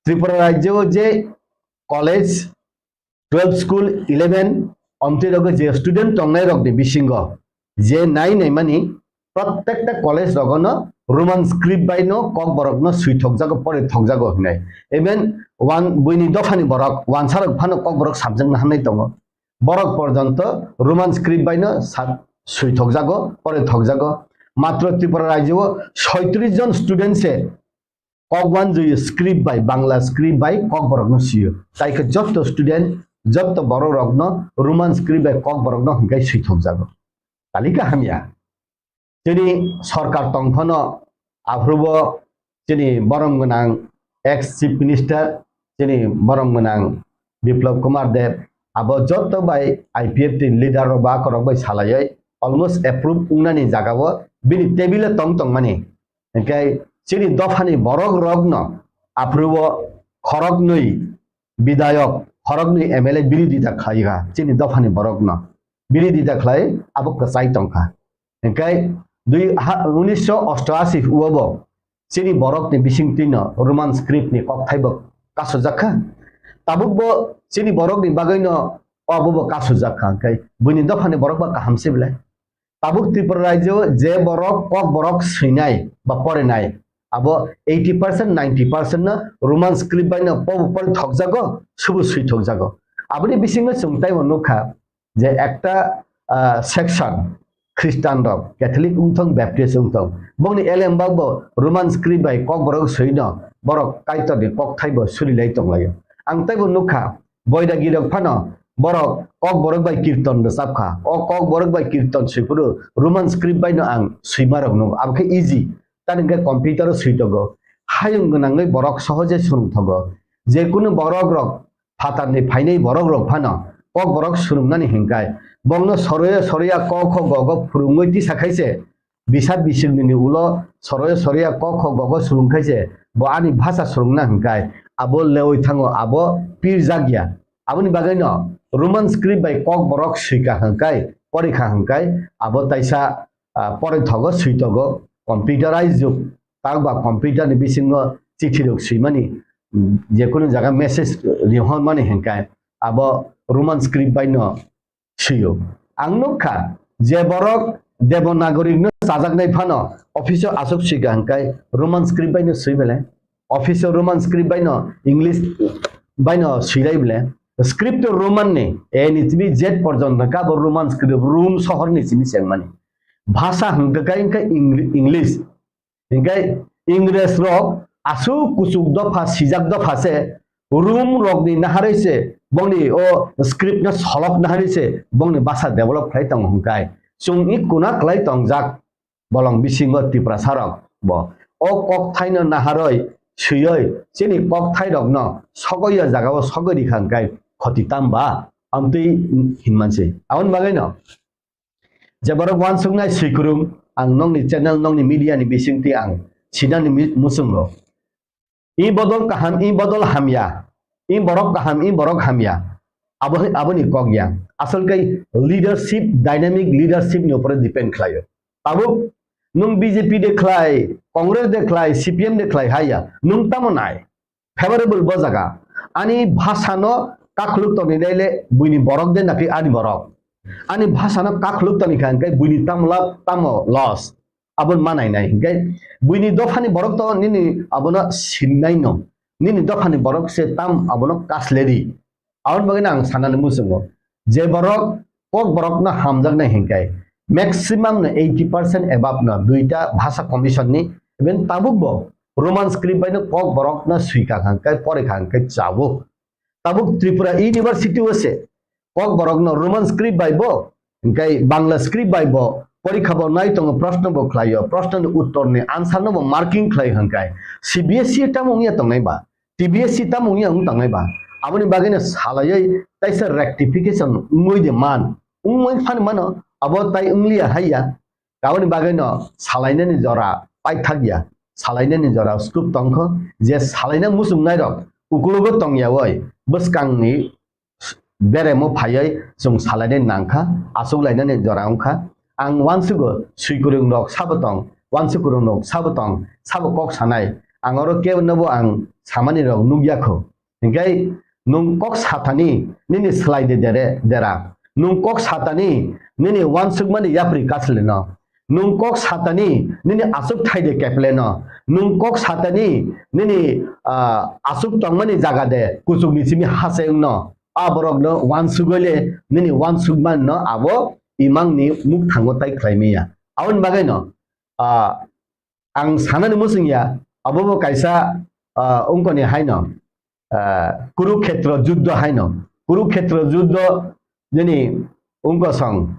Tripura rajyo o je college, twelve school, eleven, omtwi rogo je student tongnai rok ni bisingo je nai naimani, prottekta college rogono Roman script bai no kokborok no swi thokjago, pore thokjago hinai. Even wan-, buini dophani borok, wansa rok phano kokborok sabjakna hamnai tongo. Borok porjonto Roman script bai no sa-, swi thokjago, pore thokjago. Matro Tripura rajyo o soitris jon student se kok wanjui script bai, Bangla script bai kokborok no sio. Tai khe jotto student, jotto borok rok no Roman script bai kokborok no hinkai swi thokjago. Talika hamya. Chini sorkar tongphano aphrubo chini borom gwnang ex Chief Minister, chini borom gwnang Biplab Kumar Deb, abo jotto bai I P F T ni leader rok ba korok bai salaioi almost approve wngnani jagao bini table o tong tongmani. Hinkhe chini dophani borok rokno aphrubo khoroknwi bidayok, khoroknwi M L A birodita khlaikha chini dophani borokno. Birodita khlai abo kwchai tongkha. Hinkhe dui ha, unisho ostoashi uobo chini borokni bisingtwino Roman script ni kokthaibo kasujakha. Tabukbo chini borokni bagwino obobo kasujakha. Hinkhe buini dophani borok ba kaham se belai. Tabuk Tripura rajyo je borok kok borok swinai ba porinai, abo eighty percent, ninety percent no Roman script bai no pobo pori thokjago, subu swi thokjago. Aboni bisingo chwng taibo nukha je ekta, ah, section Christian rok, Catholic wngthong, Baptist wngthong, bongni elembakbo Roman script bai kok borok swino borok Kaitorni kokthaibo surilai tonglaio. Ang taibo nukha, Boidagi rok phano borok kok borok bai kirton rwchapkha. O kok borok bai kirton swiphuru Roman script bai no ang swima rok nukgo. Abo khe easy. Tani hwnkhe computer o switogo. Hayung gwnangwi borok sohoje swrwngthogo. Jekunu borok rok phatarni phainai borok rok phano kok borok swrwngnani hinkai bongno soroya soroya ko kho go go phwrwngwi tisa khaise bisa bisingni ulo soroya soroya ko kho go go swrwng khaise bo ani bhasha swrwngna hinkai abo lewi thango abo pirjak ya. Aboni bagwino Roman script bai kok borok swika hinkai porikha hinkai abo taisa, ah, poroi thogo switogo computerized jug. Tang ba computer ni bisingo chithi rok swimani, mm, jekunu jaga message rihormani hinkai abo Roman script bai no swio. Ang nukha je borok Devanagari no chajaknai phano office o aswk swika hinkai Roman script bai no swi belai. Office o Roman script bai no English bai no swilai belai. Script o Roman ni A ni simi Z porjonto ka bo Roman script Rum sohor ni simi chengmani. Bhasha hwnkhe kai hwnkhe Eng-, English. Hinkhe Ingres rok aswk kuchuk dopha, sijak dopha se, Rum rokni naharwi se, bongni o script no solok naharwi se, bongni bhasha develop khlai tongo hinkai. Chwng i kuna kwlai tongjak bolong bisingo Tiprasa rok bo. O kokthai no naharwi, swiwi, chini kokthai rok no sogoi o jaga o sogoi rikha hinkai khoti tamba, amtwi hinmansi. Aboni bagwi no. Je borok uansuknai swikwrwng, ang nokni channel, nokni media ni bisingtwi ang sinani mi-, muchungo. I bodol kaham, i bodol hamya, i borok kaham, i borok hamya. Abo, aboni kok ya. Asol kai leadership, dynamic leadership ni upore depend khlaio. Tabuk nwng B J P de khlai, Congress de khlai, C P M de khlai haya, nwng tamo nai? Favorable bo jaga. Ani bhasha no kakhuluk toni naile buini borok de nakhe ani borok. Ani bhasha no kakhuluk toni kha hwnkhe buini tamo lab tamo loss. Aboni manai nai hwnkhe buini dophani borok to nini abono sinnai no. Nini dophani borok se tam abono kasleri. Aboni bagwi no ang sanani muchungo, je borok kok borok no hamjaknai hinkai maximum no eighty percent above no duita bhasha commission ni, even tabuk bo Roman script bai no kok borok no swika hwnkhe, porikha hwnkhe chabo. Tabuk Tripura University o se kok borok no Roman script bai bo, hwnkhe Bangla script bai bo porikha bo nai tongo, proshno bo khlaio, proshno ni uttor ni answer no bo marking khlai hwnkhe C B S E tamo wngya tongnai ba? T B S C tamo wngya wng tangnai ba? Aboni bagwi no salaiwi taisa rectification wngwi de man. Wngwi phano mano, abo tai wngliya haiya. Aboni bagwi no salainani jora paithak ya. Salainani jora scope tongkho, je salaina muchungnai rok ukulugo tongyawi bwskangni beremo phaiwi chwng salainani nangkha, achuk lainani jora wngkha. Ang uansugo swikwrwng rok sabo tong, uansuk kwrwng rok sabo tong, sabo kok sanai. Ang oro kebo nobo ang samani rok nukya kho. Hinkhe nwng kok satani nini slai de dere dera. Nwng kok satani nini uansukmani yapri kasleno. Nwng kok satani nini aswk thai de kepleno. Nwng kok satani nini, ah, aswk tongmani jaga de kuchukni simi hachai wngno. A borokno uansugwi le nini uansukmani no abo imangni mukthango tai khlai maya. Aboni bagwi no, ah, ang sanani muchung ya, abo bo kaisa, ah, ungkoni haino, ah, Kurukhetra juddho haino. Kurukhetra juddho nini ungkosong,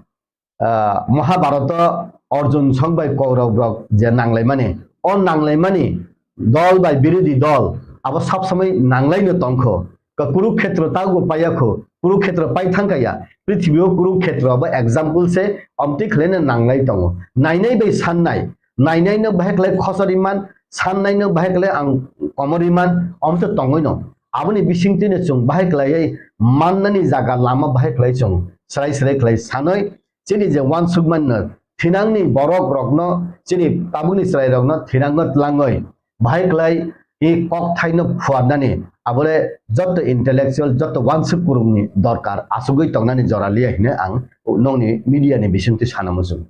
ah, Mahabharata Arjun song bai Kaurab rok je nanglaimani, o nanglaimani dol bai birodhi dol abo sab samai nanglaino tongkho. Ka Kurukhetra tago paiya kho, Kurukhetra pai thangkaya, prithibi o Kurukhetra abo example se omtwi khlaina nanglai tongo. Nainai bai sannai, nainai no bahai khlai khosori man, sannai no bahai khlai ang komori man, omtwi tongoi no. Aboni bisingtwi no chwng bahai khlaiwi mannani jaga lama bahai khlai chwng srai srai khlai sanoi, chini je uansukmani no thinangni borok rokno, chini tabukni chwrai rokno thinangno tlangoi bahai khlai i kok thaino phuarnani abole jotto intellectual, jotto uansuk kwrwngni dorkar asugwi tongnani jora liya hine ang nongni media ni bisingtwi sana muchung.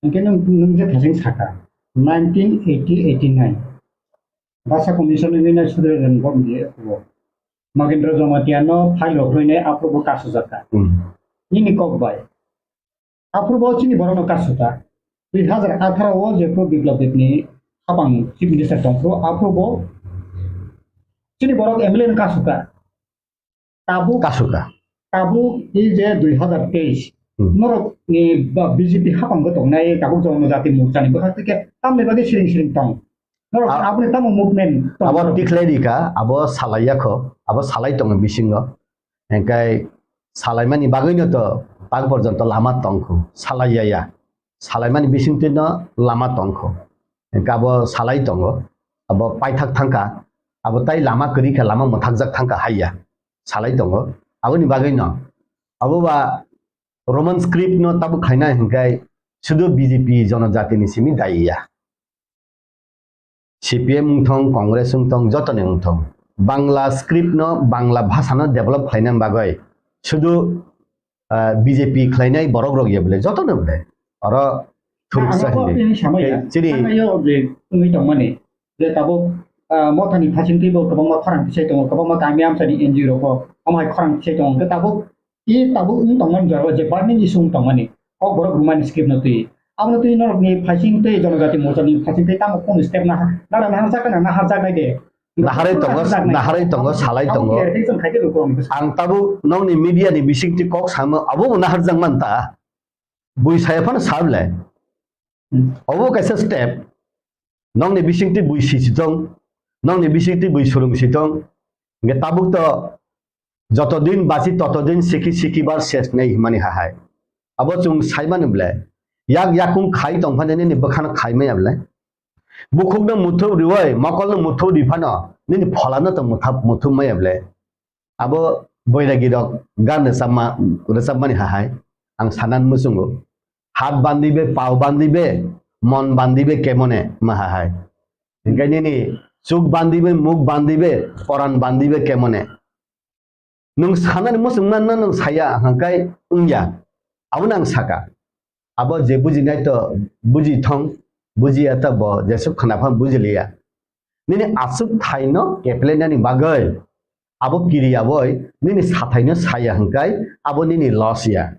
Hingke nwng, nwng je thasing saka, nineteen eighty eighty nine Basa Commission ni nai sudre ren bom di approval. Magendra Jamatia no file rok rwinai approval bo kasujak kha. Hmm. Nini kok bai. Approval chini borok no kasuta. Dui hazar atharo o je pro Biplab Deb ni hapang Chief Minister tong pro approval chini borok M L A no kasuta. Tabuk, kasuka. Tabuk i je dui hazar teis, hmm, norok ni ba B J P hapang bo tongnai tabuk Jonojati Morcha ni bwkhak tike tamni bagwi siring siring tong. Norok a-, aboni tamo movement tong abo norok. Tikhlai rika, abo salai yakho, abo salai tongo bisingo. Engkai salaimani bagwi no to tak porjonto lama tongkho, salai ya ya. Salaimani bisingtwi no lama tongkho. Engkai abo salai tongo, abo paithak thangkha, abo tai lama kwrwi kha, lama mwthakjak thangkha haiya. Salai tongo. Aboni bagwi no. Abo ba Roman script no tabuk khaina hinkai sudu B J P Jonojati ni simi dai ya. C P M wngthong, Congress wngthong, jotoni wngthong. Bangla script no, Bangla bhasha no develop khlaina bagwi sudu, ah, B J P khlainai borok rok ya bole, jotono bole. Oro thuruksa hinwi. Chini. Thangnaio je wngwi tongmani. Je tabuk, ah, mothani phasingtwi bo kwbangma khorang tisai tongo, kwbangma kami amchani N G O rok bo omo hai khorang tisai tongo. Hwnkhe tabuk, i tabuk wng tongmani jorao je burning issue wng tongmani, kok borok rwmani script no twi. Abono twi norokni phasing tei Jonojati Morchani phasing tei tamo kunu step naha-, nara naharjak na naharjaknai de. Naharwi tongo, naharjaknai. Naharwi tongo, salai tongo. Abo clarification khaikhe rw borokni bwskango. Ang tabuk nokni media ni bisingtwi kok samo, abo bo naharjak man ta. Bui saya phano sa bwle. Hmm. Obo kaisa step. Nokni bisingtwi bui si si tong, nokni bisingtwi bui surung si tong. Hingke tabuk to joto din bachi toto din siki siki bar ses nei himani hahai. Abo chwng saimani ble. Yak yakung khai tong phani nini bwkhano khai maya ble. Bukhukno muthu riwai, mokolno muthu ri phano nini pholano to mutha-, muthu maya ble. Abo boiragi rok gan rwchapma, rwchapmani hahai ang sanan muchungo. Hat bandibe, pao bandibe, mon bandibe kemone ma hahai. Hingke nini chuk bandibe, muk bandibe, poran bandibe kemone. Nwng sanani muchungma no nwng saya hwnkhe wngya. Abono ang saka. Abo je bujinai to buji thong, bujiya ta bo jesuk khna phan bujiliya. Nini aswk thaino keplenani bagwi abo kiriya boi nini sathaino saya hwnkhe abo nini loss ya.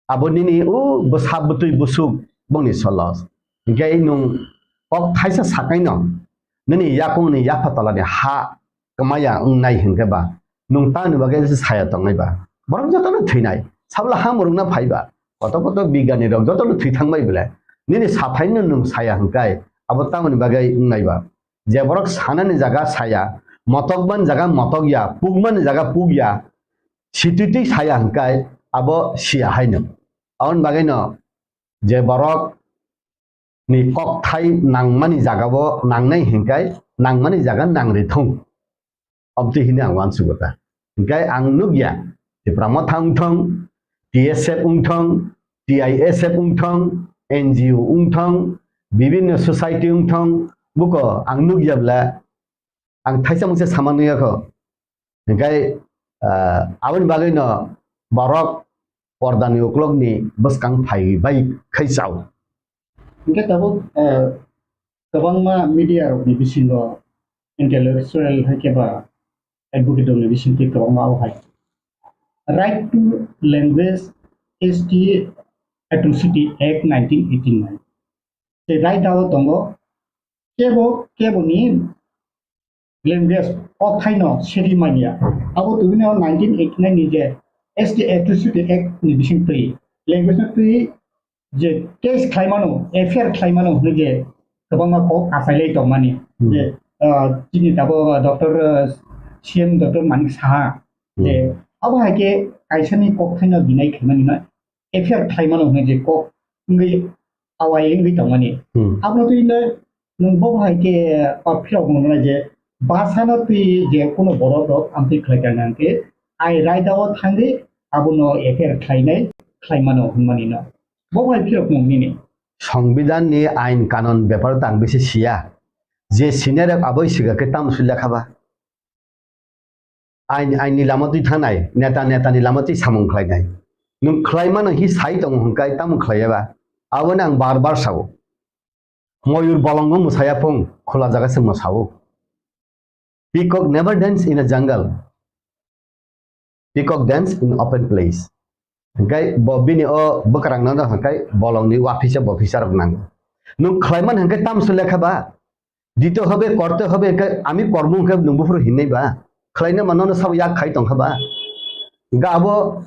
Abo nini o bwsa bwtwi bwswk bongni so loss. Hwnkhe nwng kok thaisa sakaino nini yakungni yapha tolani ha kwmaya wngnai hwnkhe ba, nwng tamni bagwi se saya tongnai ba? Borok jotono thwinai, sabla ha mwrwkna phai ba, koto koto bigyani rok jotono thwi thangbai belai, nini sathaino nwng saya hwnkhe abo tamoni bagwi wngnai ba? Je borok sanani jaga saya, motokmani jaga motok ya, pukmani jaga puk ya, situitwi saya hwnkhe abo siya haino. Aboni bagwino je borok ni kokthai nangmani jagao nangnai hinkai nangmani jaga nangri thung. Obtwi hini ang uansugo ta. Hinkai ang nukya, Tipra Motha wngthong, T S F wngthong, T I S F wngthong, N G O wngthong, bibinno society wngthong buko ang nukya bla ang thaisa mungsa sama nuyakho. Hingkai, ah, aboni bagwino borok pordani uklokni bwskang phai bai khai chao. Hingke tabuk, ah, kwbangma media rokni bisingo intellectual hai khe ba advocate rokni bisingtwi kwbangma o hai Right to Language S T Atrocity Act nineteen eighty-nine. Tei right o tongo kebo, keboni language o thaino siri manya. Abo tubini o nineteen eighty-nine ni je S T Atrocity Act ni bising twi language no twi je case khlai mano, F I R khlai mano hwnwi je kwbangma kok achailai tongmani. Hmm. Je, ah, chini tabuk Doctor, ah, C M Doctor Manik Saha je, hmm, abo hai khe kaisani kok thaino deny khlaimani no F I R khlai mano hwnwi je kok wngwi awai wngwi tongmani. Hmm. Abono twi no nwng bo hai khe, ah, phirok mano je bhasha no twi je kuno borok rok amtwi khlai kha hwnkhe ai raida o thangwi abono F I R khlainai khlai mano hwnmani no. Bo bai phirok mung nini. Songbidan ni ain kanon bepar tang bisi siya. Je senior rok aboi siga ke tam sulya khaba. Ain, ain ni lama twi thanai, neta, neta ni lama twi samung khlainai. Nung khlai mano hi sai tongo hwnkai tamo khlaiya ba. Aboni ang bar bar sao. Moyur bolongo mwsaya phung, khula jaga se mwsao. Peacock never dance in a jungle. Peacock dance in open place. Hingkai bo bini o bwkrang no hingkai bolong ni wafisa bofisa rok nango. Nung khlaiman hingkai tamso lekha ba. Dito hobe, korte hobe, hingkai ami kormo hingkai nung buphuru hinnai ba. Khlaina mano no sabo yak khai tongkha ba. Hingka abo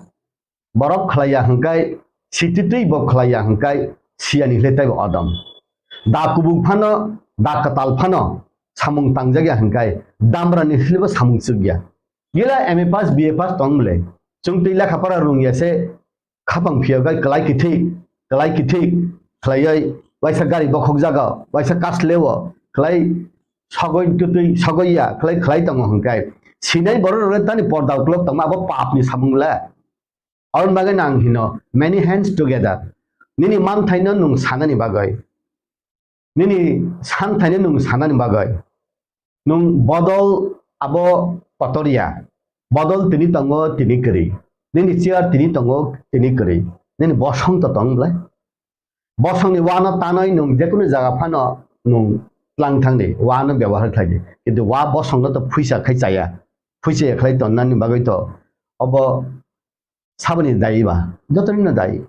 borok khlaiya hingkai, sititwi bo khlaiya hingkai, siyani hile taibo odom. Da kubuk phano, da kwtal phano, samung tangjak ya hingkai, damra ni hile bo samung chuk ya. Gila M A pass, B A pass tong mle. Chwng twi lekha pora rung ya se, khapang phiya gai kwlai kithik, kwlai kithik, khlaioi, waisa gari bokhok jaga, waisa kas lewo, khlai sogoi tutwi, sogoi ya, khlai, khlai tongo hingkai. Sinai borok rok tani porda uklok tongma abo pap ni samung le. Aboni bagwi no ang hino, many hands together. Nini manthaino nwng sanani bagwi, nini santhaino nwng sanani bagwi, nwng bodol abo kotor ya. Bodol tini tongo, tini kwrwi. Nini chair tini tongo, tini kwrwi. Nini bosong to tong bwlai. Bosongni wano tanwi nwng jekunu jaga phano nwng tlang thangdi, wano byabohar khlaidi. Kintu wa bosongno to phuisa khai chaya. Phuisa ya khlai tonnani bagwi to obo saboni dayi ba, jotonino dayi.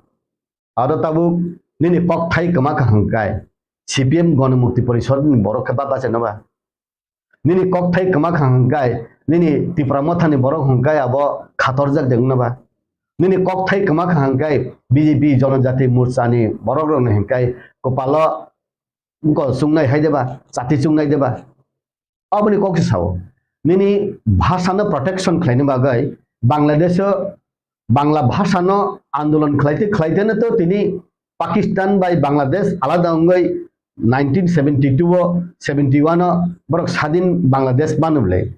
Aro tabuk nini kokthai kwma kha hwnkhe C P M Ganamukti Porishad ni borok khe baba se no ba. Nini kokthai kwma kha hwnkhe nini Tipra Motha ni borok hwnkhe abo khatorjak de wngno ba. Nini kokthai kwma kha hwnkhe B J P Jonojati Morcha ni borok rok ni hwnkhe kwpalo wngkol chungnai hai de ba, chati chungnai de ba. Aboni kok se sao. Nini bhasha no protection khlaina bagwi Bangladesh o Bangla bhasha no andolon khlaite khlaite no to tini Pakistan bai Bangladesh alada wngwi nineteen seventy two o seventy one o borok sadin Bangladesh manu bwle.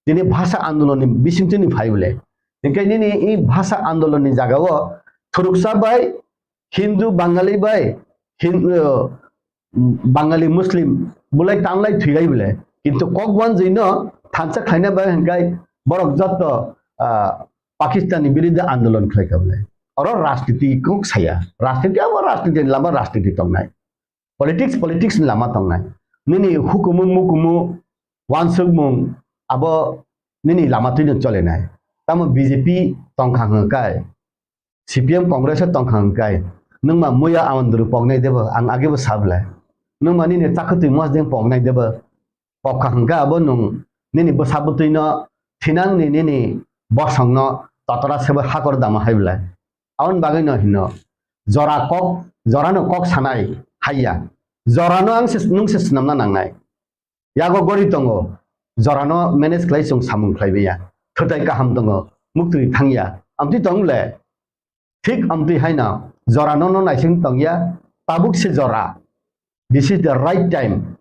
Tini bhasha andolon ni bisingtwi ni phai bwle. Hinkhe nini i bhasha andolon ni jaga o thuruksa bai Hindu Bangali bai Hin-, uh, Bangali Muslim bulai tanlai thwilai bwle. Kintu kok wanjwi no thansa khlaina bai hwnkhe borok jotto, ah, Pakistan ni biruddhe andolon khlai kha bwle. Oro rajniti kok saya. Rajniti abo rajniti ni lama rajniti tongnai. Politics, politics ni lama tongnai. Nini hukumu mukumu wansukmung abo nini lama twino cholenai. Tamo B J P tongkha hwnkhe C P M Congress o tongkha hwnkhe, nwngma muya Awandru poknai debo, ang agebo sablai. Nwngma nini chakwtwi mosdeng poknai debo, pokha hwnkhe abo nwng nini bwsa bwtwino thinangni nini bosongno totora sebo hakor dama hai bwlai. Aboni bagwino hino, jora kok, jorano kok sanai haiya. Jorano ang se, nwng se swnamna nangnai. Yago gori tongo, jorano manage khlai chwng samung khlai baiya. Thwtai kaham tongo, muktwi thangya. Amtwi tong le, thik amtwi haino, jorano no naising tongya, tabuk se jora. This is the right time.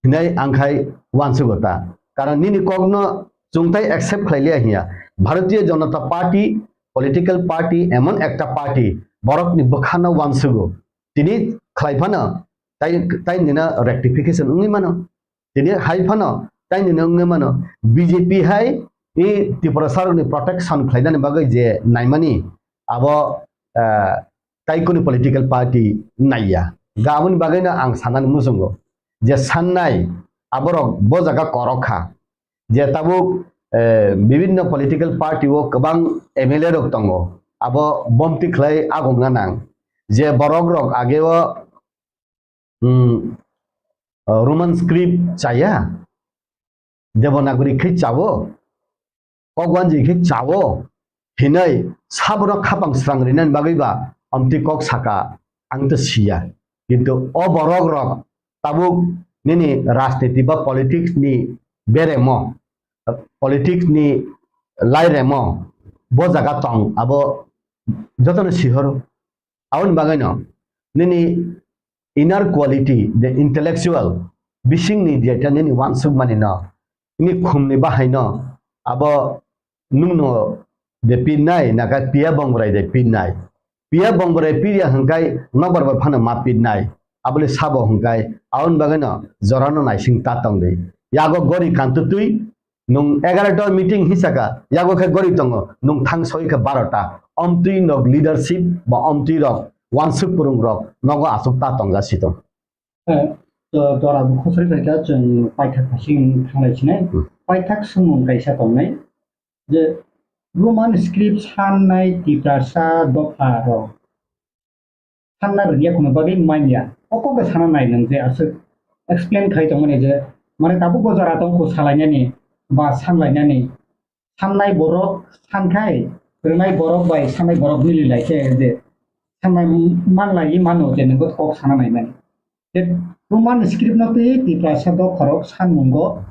Hinai ang khai wansugo ta. Karon nini kokno chwngtai accept khlai liya hiya. Bharatiya Janata Party, political party, emon ekta party, borokni bwkhano wansugo. Tini khlai phano Tai, tai nina rectification wngwi mano. Tini hai phano tai nina wngwi mano. B J P hai i Tiprasa rokni protection khlainani bagwi je naimani abo, ah, tai kuni political party naiya. Ga aboni bagwino ang sanani muchungo je sannai aborok bo jaga korok kha. Je tabuk, eh, bibinno political party o kwbang M L A rok tongo, abo bomti khlai agongna nang. Je borok rok age o, hmm, eh, Roman script chaya, Devanagari khe chawo, kokwanji khe chawo, hinai sabono khapang srang rinani bagwi ba amtwi kok saka ang to siya. Kintu o borok rok tabuk nini rajniti ba politics ni beremo, politics ni lairemo bo jaga tong abo jotono sihoro. Aboni bagwino nini inner quality, the intellectual, bisingni jeta nini wansukmani no, nini khumni bahaino abo nungno de pinnai, naka piya bongrai de pinnai. Piya bongrai piya hwngkai nokbar bai phano ma pinnai. Abole sabo hwngkai, aboni bagwino jorano naising ta tongdi. Yago gori kantutwi, nung egarota meeting hisaka, yago khe gori tongo, nung thang soi khe barota. Omtwi nok leadership ba omtwi rok, wansuk purung rok, nogo asuk ta tongja sitong. Eh, to, tora bo khosoi khaikha, chwng paithak phasing thanglai sinai. Hmm. Paithak swngmung kaisa tongnai. Je Roman script sannai Tiprasa dopha rok sanna rwngya kheno bagwi manya. O kokno sana nai nang je aswk explain khai tongmani je, mane tabuk bo jora tong kho salainani ba sanlainani. Sannai borok sankhai, rwnai borok bai sannai borok mili lai khe je sannai manlai mano je nang kok sana nai mani. Je Roman script no twi Tiprasa dopha rok sanmungo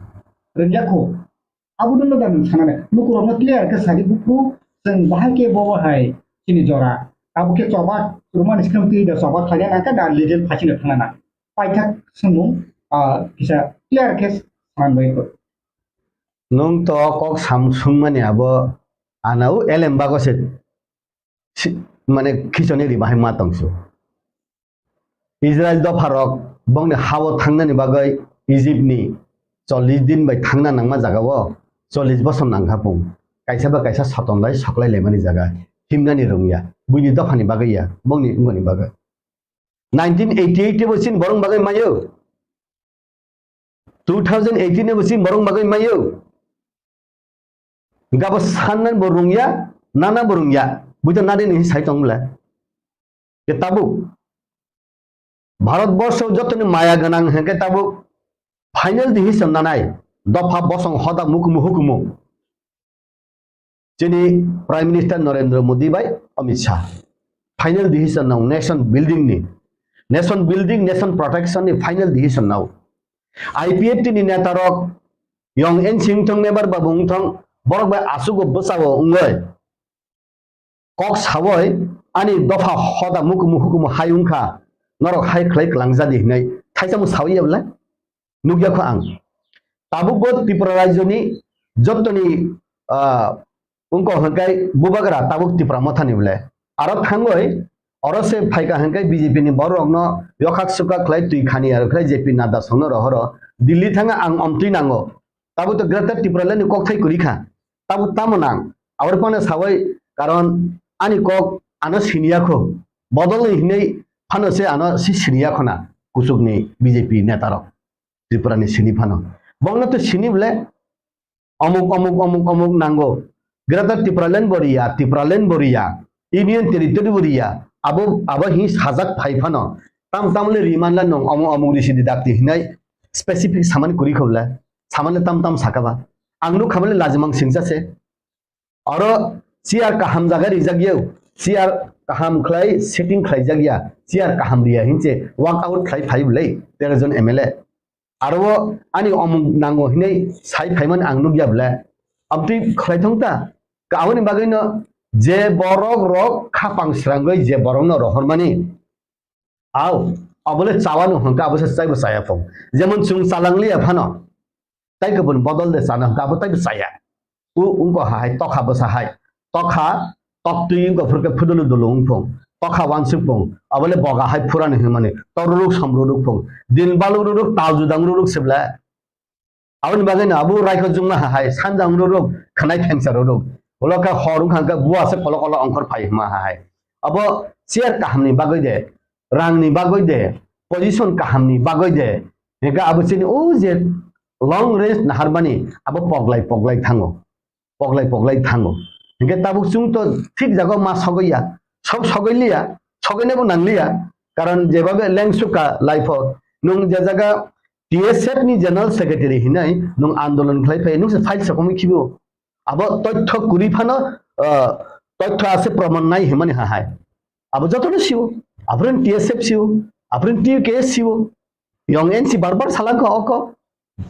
rwngya kho. Abo dwno da nwng sanani. Lukurokno clear khe sadi buphuru chwng bahai khe bo bahai chini jora. Abo khe choba Roman script twi da choba khlaina nangkha da legal phasino thangna nang. Paithak swngmung, ah, kisa clear khe sanani bai kho. Nwng to kok sam swngmani abo anao elem bago se si-, mane khichoni ri bahai ma tongsu. Israel dopharok bongni hao thangnani bagwi Egypt ni chollish din bai thangna nangma jagao chollish bosor nangkha pung. Kaisa ba kaisa soton lai soklai laimani jaga himnani rwngya. Buini dophani bagwi ya, bongni wngmani bagwi. Nineteen eighty eight bo chini borok bagwi mayo. Two thousand eighteen bo chini borok bagwi mayo. Gabo sannan bo rungya, nana bo rungya. Buita nadi ni sai tong bwle. Ke tabuk. Bharat borsho jotoni maya gwnang hwnkhe tabuk final decision nanai. Dopha bosong hoda mukumu hukumu. Chini Prime Minister Narendra Modi bai Amit Shah. Final decision nao nation building ni. Nation building, nation protection ni final decision nao. I P F T ni neta rok Yong Ensing thong, Mebar Babu wng thong, borok bai aswk o bwsa o wngwi kok sawoi ani dopha hoda mukumu hukumu hai wngkha, norok hai khlai kwlangjadi hinwi thaisa mung sawi ya bwle? Nukya kho ang. Tabuk bo Tripura rajyoni jottoni, ah, wngkok hwnkhe bubagra tabuk Tipra mothani bwle. Aro thangwi oro se phaikha hwnkhe B J P ni borok rokno yokhak sukhak khlai twi khani aro khlai J P Nadda songno rohoro Delhi thangwi ang omtwi nango. Tabuk to Greater Tipraland ni kokthai kwrwi kha. Tabuk tamo nang? Aboni phano sawi, karon ani kok ano siniya kho. Bodol ni hinwi phano se ano si siniya khona kuchuk ni B J P neta rok. Tripura ni sini phano. Bongno to sini bole omuk, omuk, omuk, omuk nango. Greater Tipraland bo riya, Tipraland bo riya, Union Territory bo riya. Abo, abo hi sajak phai phano. Tam, tam le riman la nong omuk, omuk risi di dakti hinai specific saman kuri khobla. Saman le tam, tam sakaba. Ang nuk khabale lajimang singsa se. Oro chair kaham jaga rijak yau. Chair kaham khlai setting khlai jak ya. Chair kaham riya hinse walk out khlai phai bwlai tero jon M L A. Aro ani omung nango hinwi sai phaimani ang nukya bwle. Amtwi khlai thong ta. Aboni bagwino je borok rok khapang srangwi je borokno rohormani. Au, abole chawano hwnkha abo se chaibo chaya phung. Jemon chwng chalangliya phano. Tai kubun bodol de chana hwnkha abo taibo chaya. U, ungko hai, tokha bwsa hai. Tokha, toktwi ungko phurkhe phudulu dulu ungphung. tokha wansuk pung, abole boga hai phurani hwnmani, toruruk somruruk pung, din balururuk, tal judang ruruk sebla. Aboni bagwi no abo raikho jungma hai, sanjang ruruk, khnai phengsa ruruk. Ulo khe hor wngkha khe buwa se kolo kolo ongkhor phai hwnma hai. Abo chair kahamni bagwi de, rangni bagwi de, position kahamni bagwi de. Hingkhe abo chini o je long range naharmani abo poglai poglai thango. Poglai poglai thango. Hingkhe tabuk chwng to thik jago ma sogwi ya, sok sogwi liya, sogwinabo nang liya. Karon jebabe lengsuka life o nwng je jaga T S F ni general secretary hinai nwng andolon khlai phai, nwng se file sokomwi khibo. Abo toitho kwrwi phano, ah, toitho ase proman nai himani ha hai. Abo jotono siwo. Aphrin T S F siwo. Aphrin T K S siwo. Yong N C bar bar salangkha oko.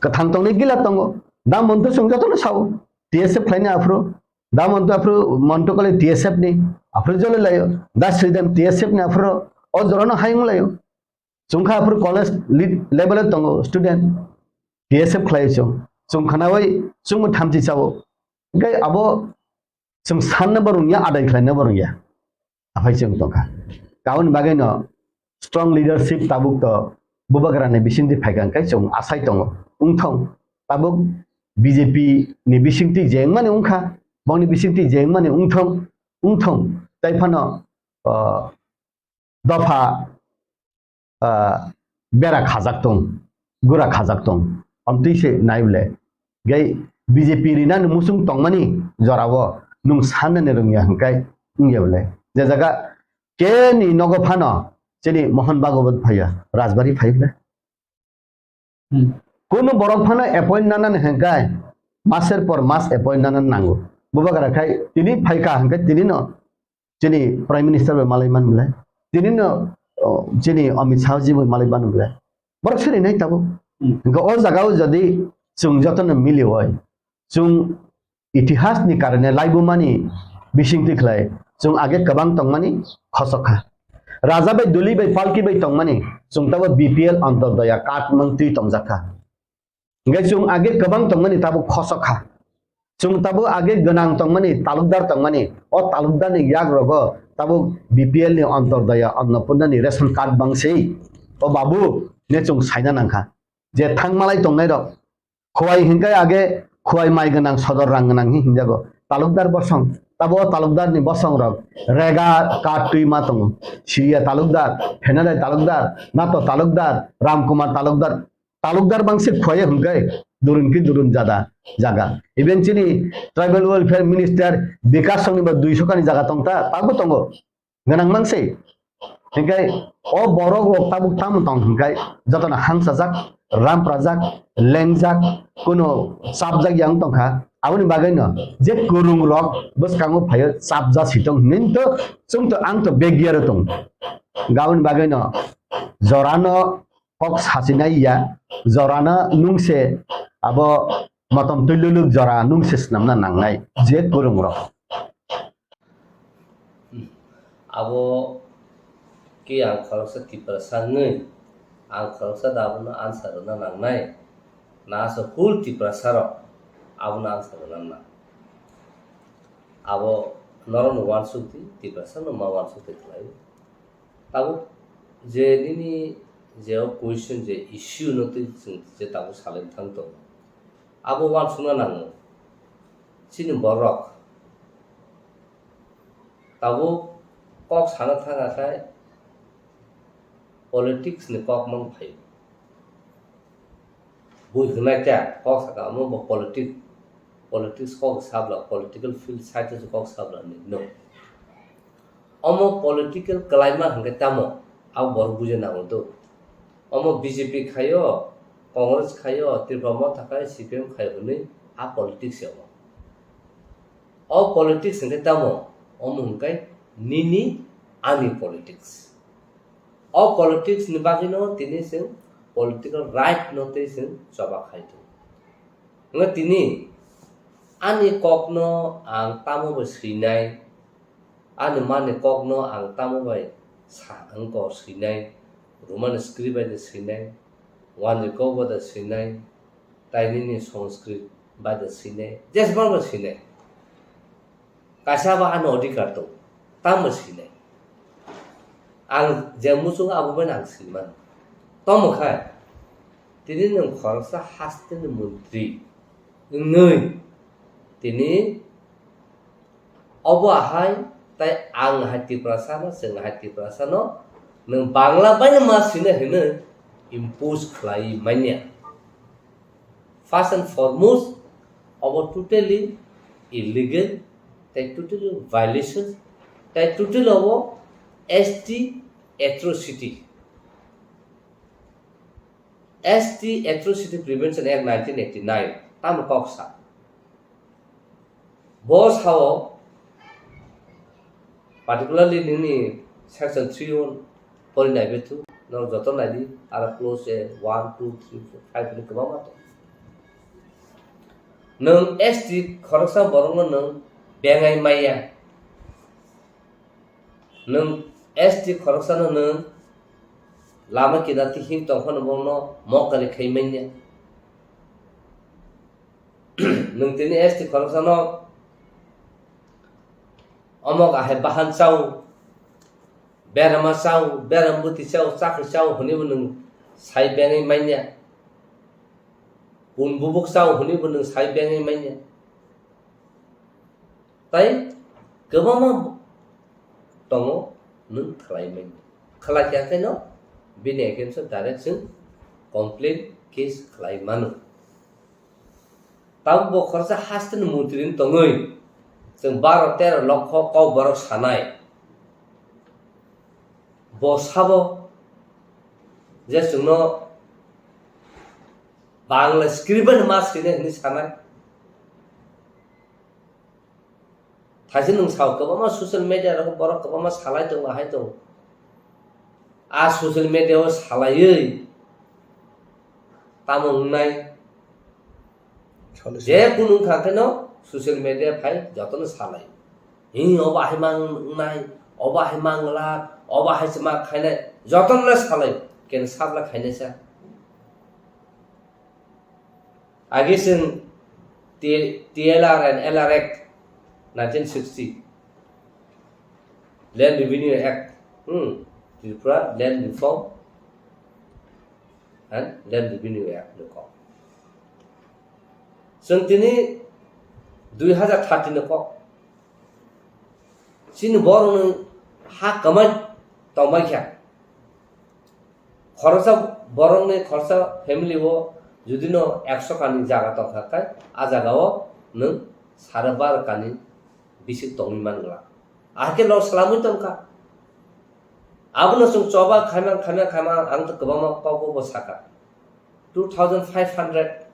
Kwthang tongnai gila tongo. Da monto chwng jotono sao. T S F khlaini aphro. Da monto aphro monto kole T S F ni. Aphro jole layo. Da Sridham T S F ni aphro. O jorano hayung layo. Chwngkha aphuru college lead level o tongo student, T S F khlai chwng. Chwng khnaui chwngbo thamchi chao. Hingkhe abo chwng sanna bo rwngya, adai khlaina bo rwngya. Aphai chwng tongkha. Aboni bagwi no strong leadership tabuk to Bubagra ni bisingtwi phaikha hingkhe chwng asai tongo. Wngthong tabuk B J P ni bisingtwi je wngmani wngkha, bongni bisingtwi je wngmani wngthong, wngthong. Tai phano, ah, dopha, ah, bera khajak tong, gura khajak tong. Amtwi se nai bole. Gai B J P rinani musung tongmani jorao nwng sanani rwngya hwnkhe wngya bole. Je jaga keni nogo phano chini Mohon Bhagwat phaiya, Rajbari phai bole. Hmm. Kunu borok phano appoint nanani hwnkhe maser por mas appoint nanani nango. Bubagra khai tini phaikha hwnkhe tini no chini Prime Minister bai malai man bole. Tini no, oh, chini Amit Shah ji bai malai man bole. Borok siri nai tabuk. Hmm. Hwnkhe o jaga o jodi chwng jotono mili oi, chwng itihas ni karone laibumani bisingtwi khlai chwng age kwbang tongmani khosok kha. Raja bai duli bai palki bai tongmani chwng tabo B P L Antodoya card mangtwi tongjak kha. Hingkhe chwng age kwbang tongmani tabo khosok kha. Chwng tabo age gwnang tongmani, talukdar tongmani, o talukdar ni yak rogo tabo B P L ni Antodoya Annapurna ni ration card bangsi. O babu ne chwng saina nangkha. Je thangmalai tongnai rok, Khowai hingkhe age Khowai mai gwnang, sodor rang gwnang hi hinjago. Talukdar bosong, tabo o talukdar ni bosong rok rega card twi ma tongo. Siriya talukdar, Phenadai talukdar, Nato talukdar, Ramkumar talukdar, talukdar bangsi Khowai hingkhe durun ki durun jada jaga. Even chini Tribal Welfare Minister Bikash songni bo duiso kani jaga tongta, tabo tongo. Gwnang mang se. Hingkhe o borok rok tabuk tamo tong hingkhe jotono hangsajak, ramprajak, lengjak, kuno chapjak yang tongkha. Aboni bagwi no je kwrwng rok bwskango phaio chapja si tong hinwi to chwng to ang to beg yaro tong. Aboni bagwi no jorano kok sachinai ya, jorano nungse abo motom twi luluk jora nungse swnamna nangnai je kwrwng rok. Abo khe ang khoroksa Tiprasa wngwi, ang khoroksa da abono answer rwna nangnai, na asa full Tiprasa rok abono answer rwna nang. Abo norokno uansuk di, Tiprasa no ma uansuk di khlai. Tabuk je nini je o question je issue no twi chwng je tabuk salai thang tongo. Abo uansukna nango. Chini borok tabuk kok sana thang akhai politics ni kok mang phai. Bui hwnai khe kok saka omo bo politic, politics kok sabla, political field side o kok sabla ni no. Omo political kwlaima hwnkhe tamo, abo borok buja nango do. Omo B J P khaio, Congress khaio, Tripura Motha khai, C P M khaio hwnwi a politics ya omo. O politics hwnkhe tamo, omo hwnkhe nini ani politics. O politics ni bagwino tini chwng political right no tei chwng choba khai tongo. Hwnkhe tini ani kokno ang tamo bai swinai, ani mani kokno ang tamo bai sa wngkor swinai, Roman script bai de swinai, Wanjwi kok bai de swinai, tai nini Sanskrit bai de swinai, jesbang bai swinai. Kaisa ba ani odhikar tongo, tamo sinai. Ang je muchungo abo bai ang swi mano. Tamo khai, tini nwng khoroksa hasteni montri wngwi tini obo ahai, tai ang hai Tiprasano, chwng hai Tiprasano, nwng Bangla baino ma swina hinwi impose khlai manya. First and foremost, obo totally illegal, tai totally violation, tai totally obo S T atrocity. S T Atrocity Prevention Act nineteen eighty-nine, tamo kok sa. Bo sao, particularly nini section three one pori nai bethu, no joto nai di, aro clause one, two, three, four, five ni kwbangma tong. Nwng S T khoroksa borokno nwng bengai maya. Nwng S T khoroksano nwng lama kinarti him tongphano bono mokari khai manya. Nwng tini S T khoroksano omok ahai bahan chao, berama chao, beram bwtwi chao, chakri chao hwnwibo nwng sai bengwi manya. Pun bubuk chao hwnwibo nwng sai bengwi manya. Tai kwbangma tongo nwng khlai manya. Khlai kha khe no bini against o direct chwng complaint case khlai mano. Tabuk bo khoroksa hasteni montri wng tongwi chwng baro tero lokho kok borok sanai. Bo sabo je chwngno Bangla script bai ma swinai hwnwi sanai. Thaise nwng sao, kwbangma social media rogo borok kwbangma salai tongo, ahai tongo. A social media o salaiwi tamo wngnai? Solution. Je kunu wngkha kheno social media phai jotono salai. Hi, obo ahai mang wngnai, obo ahai mang la, obo ahai se ma khainai, jotono le salai. Ken sabla khainai sa. Agi chwng T-, T L R and L R Act nineteen sixty, Land Revenue Act, hmm, Tripura Land Reform and Land Revenue Act ni kok. Chwng tini dui hazar thirty ni kok. Chini borokni ha kwmai tongbai kha. Khoroksa borokni khoroksa family o judino ekso kani jaga tongkha khe, a jaga o nwng sare baro kani bisik tongwi man glak. Ahai khe loss lamwi tongkha. Abono chwng choba khaimang, khaimang, khaimang, ang to kwbangma kokbo bo sakha. Two thousand five hundred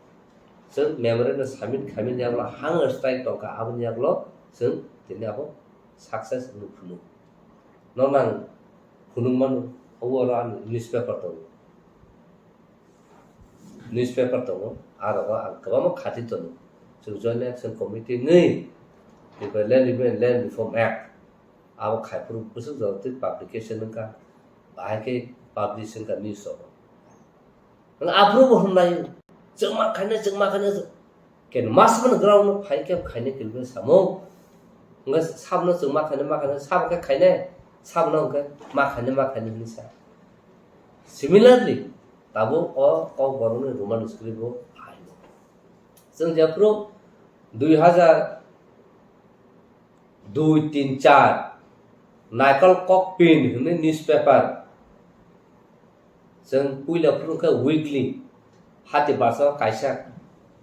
chwng memorandum submit khaimani yagulo hunger strike tongkha, aboni yagulo chwng tini abo success wngwi phunuk. Nono ang phunuk mano, obo oro ani newspaper tongo. Newspaper tongo, aro ang kwbangma khati tongo. Chwng Joint Action Committee wngwi, Tripura Land Revenue and Land Reform Act, abo khaiphuru bwswk jora twi publication wngkha, bahai khe publish wngkha news rogo. Aphuru bo hwnlai, chwngma khaina, chwngma khaina, Ken mas man ground no phai khe khaina kilbe samung. Hwnkhe sabno chwng ma khaina, ma khaina, sabo khe khaina, sabno hwnkhe ma khaina, ma khaina hinwi sa. Similarly, tabuk o kok borokni Roman script bo phaino. Chwng jephuru dui hazar dui, tin, char, Naikol Kokpin hwnwi newspaper. Chwng puila phuru khe weekly hati basa kaisa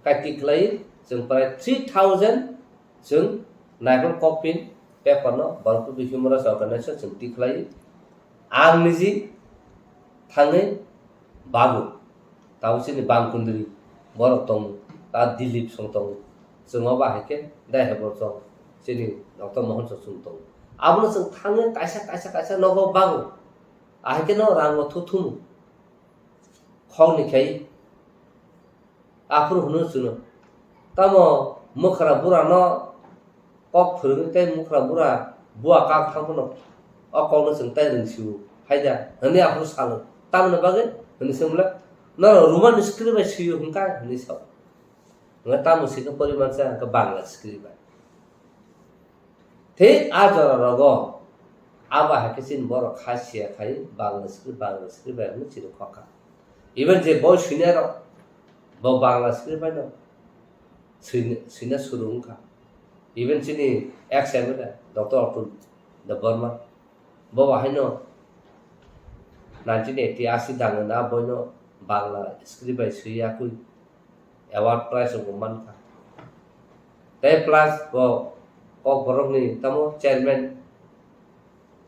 kai tikhlai, chwng prai three thousand chwng Naikol Kokpin paper no Borok Human Rights Organization chwng tikhlai. Ang niji thangwi bago, tabo chini bangkundri borok tongo, ta Dilip song tongo, chwng obo hai khe dai hai borok chini Doctor Mohon chwng tongo. Abono chwng thangwi kaisa, kaisa, kaisa nogo bago. Ahai khe no rango thuthumu. Khokni khai aphuru hwnwi chwngno. Tamo mwkhra burano kok phwrwngwi tei mwkhra bura bua kak thang phano o kokno chwng tai rwng sio hai da hwnwi aphuru salo. Tamoni bagwi hwnwi swngmwla, norok Roman script bai sio hwnkha hwnwi sao. Hwnkhe tamo sikhe poriman se hwnkhe Bangla script bai. Thik a jora rogo Abo hai khe chini borok kha siya khai Bangla script, Bangla script bai hwnwi chini khokha. Even je boi swinai rok, bo Bangla script bai no swina, swina suru wngkha. Even chini ex M L A Doctor Atul Debbarma, bo bo haino nineteen eighty, eighty dangna boino Bangla script bai swi yakwi award prize rok bo mankha. Tei plus bo Kokborokni tamo chairman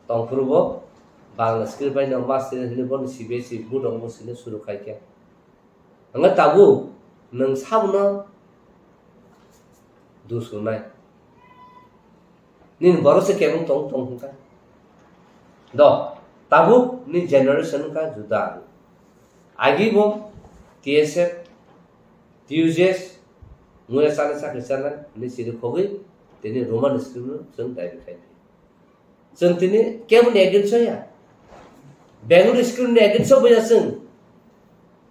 tongphuru bo Bangla script bai no master hwnwi bono C B S E board rok bo swina suru khaikha. Hwnba tabuk nwng sabono dusrwnai. Nini borok se kebeng tong tong hwnka. Do, tabuk ni generation wngkha juda. Agi bo T S F, T U J S, muya chana chakri chana, ni siri khogwi, tini Roman script no chwng dairi khai. Chwng tini keboni against o ya. Bengali script ni against o bo ya chwng.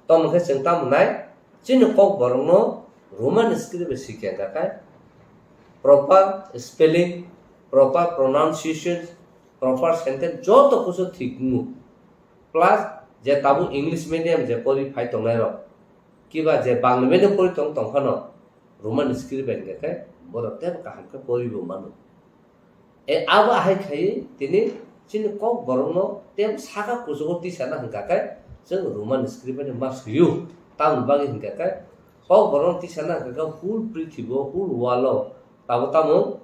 Tamo khe chwng tamo nai, chini Kokborokno Roman script bai sikya hwnkha khe, proper spelling, proper pronunciation, proper sentence joto kusu thik wngo. Plus je tabuk English medium je pori phai tongnai rok, kiba je Bangla medium pori tong tong phano, Roman script bai hwnkha khe borok teibo kaham khe poribo mano. E, abo ahai khai tini chini Kokborokno teibo saka kuchugo tisana hwnkha khe chwng Roman script bai ma swiyo. Tamoni bagwi hwnkha khe Kokborokno tisana hwnkha khe whole prithibo, whole world o tabo tamo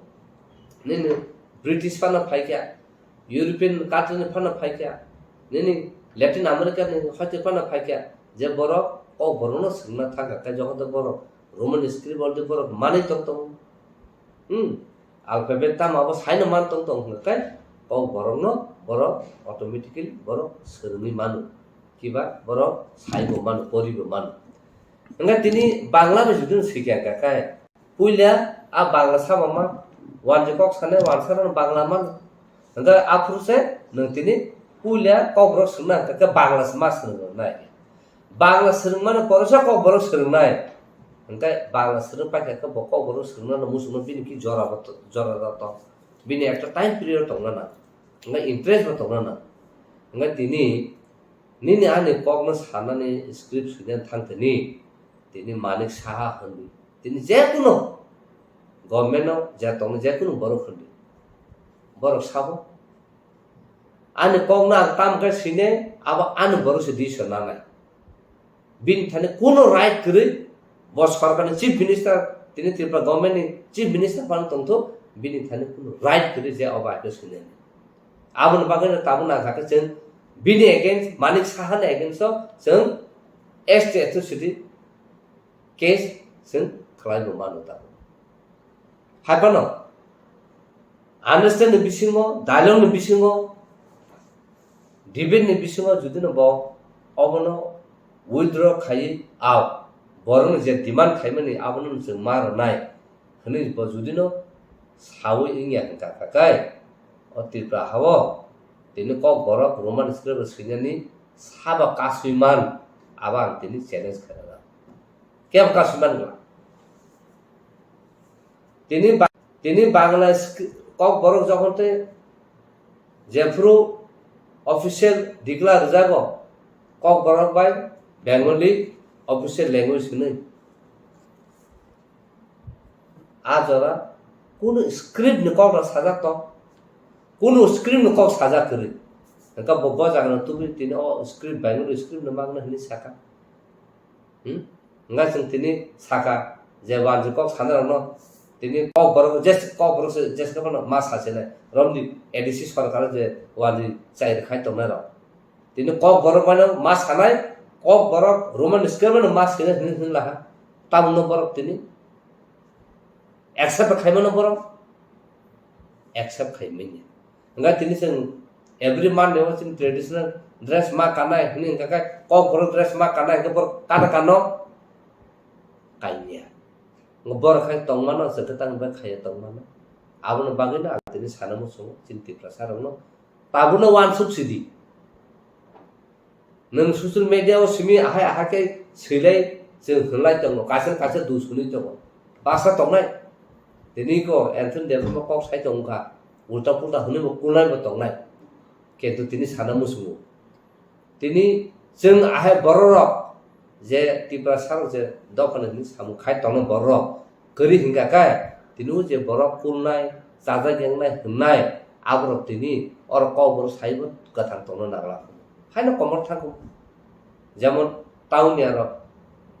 nini British phano phaikha, European country ni phano phaikha, nini Latin America ni hoite phano phaikha, je borok Kokborokno swngna thangkha khe jokhon tei borok Roman script already borok manwi tong tongo. Hmm. Alphabet tamo abo saino man tong tong hwnkha khe Kokborokno borok automatically borok swrwngwi mano. Kiba borok saibo mano, poribo mano. Hwnkhe tini Bangla bai jodi no swikha hwnkha khe puila a Bangla sama man, wanji kok sanai wansa no Bangla mano. Hwnkhe aphuru se nwng tini puila Kokborok swngna hwnkha khe Bangla se ma swrwngna nai. Bangla swrwngmano poresa Kokborok swrwngnai. Hwnkhe Bangla swrwng paikha khe bo Kokborok swrwngna no muchungno bini ki jora bo to-, jora rok tong. Bini ekta time period tongna nang. Hwnkhe interest bo tongna nang. Hwnkhe tini nini ani kokno sanani script swina thang tini, tini Manik Saha hwnwi. Tini jekunu government o je tongni jekunu borok hwnwi. Borok sabo. Ani kokno ang tam khe sine, abo ani borok se decision nanai. Bini thani kuno right kwrwi, bo sorkarni chief minister, tini Tripura government ni chief minister phano tongthok, bini thani kuno right kwrwi je obo aino sine. Aboni bagwi no tabuk nang kha khe chwng bini against, Manik Saha ni against o chwng S T atrocity case chwng khlai bo mano tabuk. Hai phano understand ni bisingo, dialogue ni bisingo, debate ni bisingo jodi no bo obono withdraw khaiwi ao, borokni je demand khaimani abono chwng ma rwnai hwnwi bo jodi no sawi wngya hwnkha khe, o Tripura hao tini Kokborok Roman script swinani sabo kasui man, abo ang tini challenge khainai. Kebo kasui man gla. Tini ba-, tini Bangla skri-, Kokborok jokhon tei jephuru official declare rwjago, Kokborok bai Bengali official language hwnwi. A jora kunu script ni kok rok sajak tong, kunu script ni kok sajak kwrwi. Hwnkhe bo, bo jaga no tubui tini o script Bengali script no magna hwnwi saka. Hmm? Hwnkhe chwng tini saka je wanjwi kok sana rok no tini Kokborok je Kokborok se je phano ma sachinai romni A D C sorkar je wanjwi chai rwkhai tongnai rok. Tini Kokborok mano ma sanai, Kokborok Roman script mano ma sina hini hini laha. Tamno borok tini accept khai mano borok, accept khai manya. Hwnkhe tini chwng every Monday o chini traditional dress ma kanai hini hwnkha khe Kokborok dress ma kanai hwnkhe borok kana kano kanya. Borok khai tongmano, chwng khe tang bai khaiya tongmano. Aboni bagwino ang tini sana muchungo chini Tiprasa rokno. Tabukno uansuk sidi. Nwng social media o simi ahai ahai khe swilai chwng hwnlai tongo, kaisa kaisa dus hwnwi tongo. Basa tongnai. Tini ko Anthony Debbarma kok sai tongkha. Ulta pulta hwnwi bo kulnai bo tongnai. Kintu tini sana muchungo. Tini chwng ahai bororok je Tiprasa rok je dophani hwnwi samung khai tongna bororok kwrwi hwnkha khe tini o je borok kulnai, chajak yangnai hwnnai aborok tini oro kokborok saibo kwthang tongna nangla. Haino komor thangkuk. Jemon town ni aro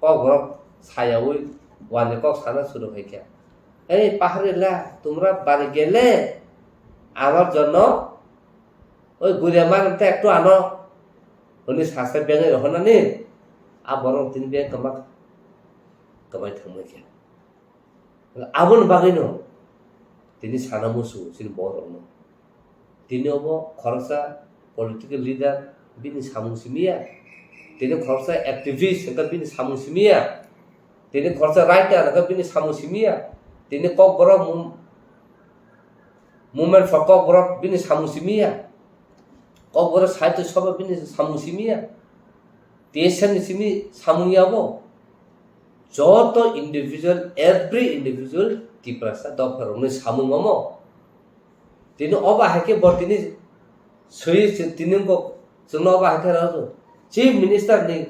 kokborok sayaui wani kok sana suru khai khe, "Ei pahari la, tumra bari gele, amar jonno oi guria mar te ektu ano," hwnwi sasa bengai rohonani a borok tini beng kwma kwmai thangma khe. Aboni bagwino tini sana muchungo chini borokno. Tini obo khoroksa political leader bini samung simi ya. Tini khoroksa activist hwnkhe bini samung simi ya. Tini khoroksa writer hwnkhe bini samung simi ya. Tini kokborok mum-, movement for kokborok bini samung simi ya. Kokborok sahitya sabha bini samung simi ya. T S F ni simi samung ya bo. Joto individual, every individual Tiprasa dopha rokni samung omo. Tini obo hai khe bo tini swi se tini wngkok chwngno obo hai khe rw Chief Minister ni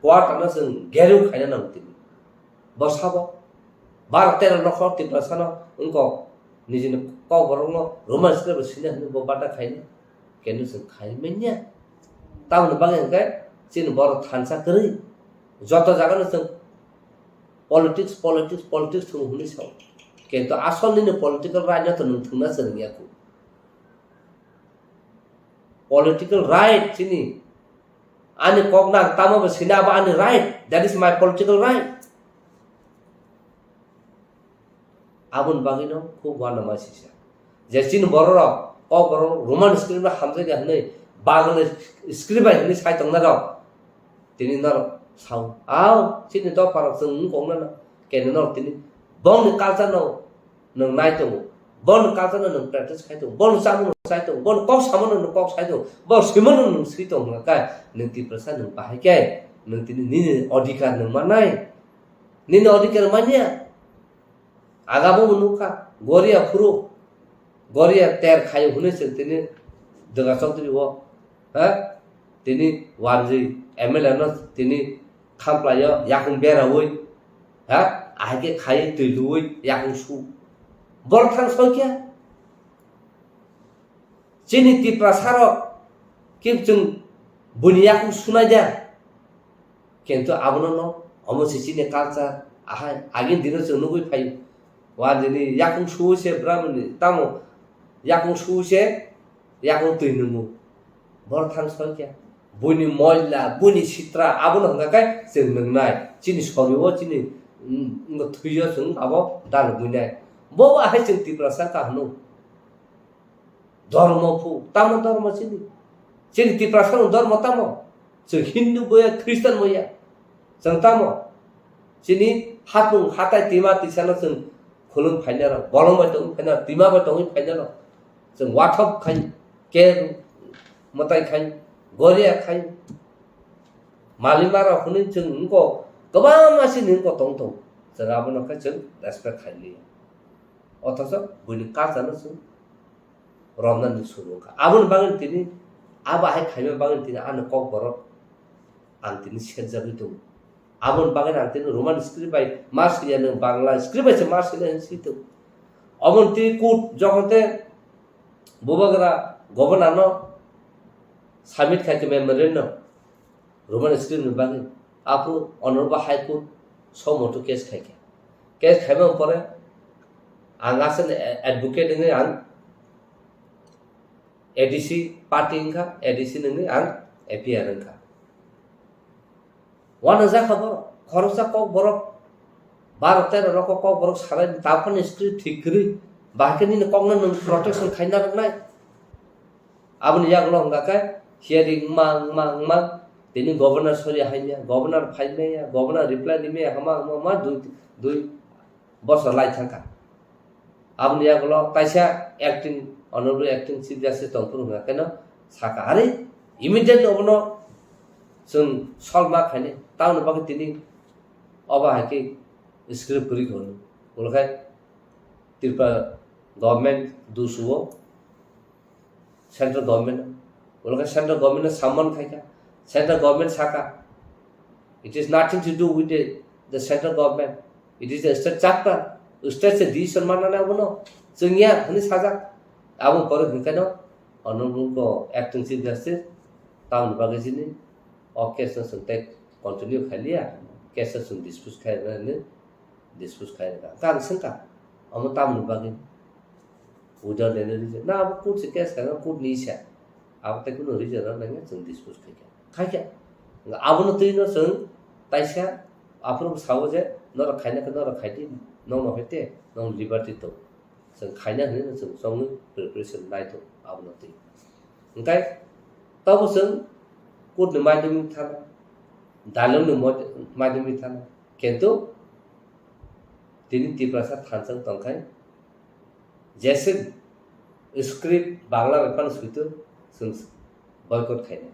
quarter no chwng geru khaina nango tini. Bo sabo bar tero nokhor Tiprasa no wngkok nijini kokborok no Roman script bo sina hwnwi bo bata khaina. Kenu chwng khai manya. Tamoni bagwi hwnkhe chini borok thansa kwrwi. Joto jaga no chwng politics, politics, politics thwng hwnwi sao. Kintu asol nini political right no to nwng thwngna chwng ya khu. Political right chini. Ani kok nang tamo bo sina abo ani right. That is my political right. Aboni bagwino khub uanama sisa. Je chini bororok, kokborok Roman script bai hamjakya hwnwi, Bangla script bai hwnwi sai tongnairok. Tini norok sao, "Ao, chini dopharok chwng wng kok nana." Kene norok tini bongni culture no nwng nai tongo, bongni culture no nwng practice khai tongo, bongni chamung no chai tongo, bongni kok samano nwng kok sai tongo, bongni swimano nwng swi tongo hwnka khe, nwng Tiprasa nwng bahai khe, nwng tini nini odhikar nwng mannai, nini odhikar manya. Agabo bo nukha, Goria phuru, Goria ter khayo hwnwi chwng tini Dwga Chokdri o, ha? Tini wanjwi M L A no tini khamplaio, yakung beraui, ha? Ahai khe khai twi luui, yakung su. Borok thang soi khe? Chini Tiprasa rok khe chwng buini yakung sunai da. Kintu abono no, omo se chini culture, ahai, agini dino chwng nugui phaio. Wanjini yakung sui se bwrabwni, tamo yakung sui se, yakung twi nungo. Borok thang soi khe. Buini moila, buini sitra, abono hwnka khe chwng nungnai. Chini sorio, chini, mm, thwio chwng abo dalugui nai. Bo ahai chwng Tiprasa kahno. Dhormo phu, tamo dhormo chini? Chini Tiprasa ni dhormo tamo? Chwng Hindu boya, Christian boya. Chwng tamo? Chini hapung, hatai, tima, tisano chwng khulum phainaro, bolong bai tongwi phainaro, tima bai tongwi phainaro. Chwng wathop khai, ke mwtai khai, goria khai. Malima rok hwnwi chwng wngkok, kwbangma chini wngkok tong tong. Chwng abono khe chwng respect khai liya. Othocho buini culture no chwng romnani suru wngkha. Aboni bagwi tini, abo hai khaima bagwi tini ani kokborok ang tini serjagwi tongo. Aboni bagwi ang tini Roman script bai ma swiya, nwng Bangla script bai se ma swinai hinwi swi tongo. Aboni tini court jokhon te bubagra governor no submit khai khe memorandum. Roman script ni bagwi. Aphuru Honorable High Court somoto case khaikha. Case khaimani pore ang aswkni advocate wngwi ang A D C party wngkha, A D C ni wngwi ang A P R wngkha. Uanajak kha borok, khoroksa kokborok, baro tero rok kokborok salai, taphani script thik kwrwi, bahai khe nini kokno nwng protection khaina rwnai. Aboni yagulo hwnka khe hearing wngma, wngma, wngma, tini governor sori haimya, governor phaimaya, governor reply rimaya, hama, hama, hama, dui, dui bosor lai thangkha. Aboni yagulo kaisa acting, honorable acting chief justice tongphuru hwnka kheno sakha, "Are, immediately obono chwng solve ma khainai, tamoni bagwi tini obo hai khe script kwrwi kha hwnwi." Ulo khe Tripura government dusuo, central government Ulo khe central government no summon khai kha. Central government saka, "It is nothing to do with the, the central government. It is the state chapter. State se decision manna nai abono. Chwng ya," hwnwi sajak. Abo pore hwnkhe no Honorable ko acting chief justice tamoni bagwi chini o case no chwng tei continue khailiya, case no chwng dispose khai rwna hwnwi dispose khai rwkha. Hwnkhe ang swngkha, omo tamoni bagwi? Without any reason. Na, abo court se case khaina, court ni isa. Abo tei kunu reason rok nangya chwng dispose khaikha. Khaikha. Abono twi no chwng taisa aphuru sabo je, "Norok khaina khe norok khai di, nokno hai te, nokni liberty tong." Chwng khaina hwnwi no chwng chongwi preparation nai tongo abono twi. Hwnkhe tobo chwng court ni madhyamik thana, dalong ni mod-, madhyamik thana. Kintu tini Tiprasa thansa wng tongkha, jese script Bangla bai phano suitu chwng boycott khainai.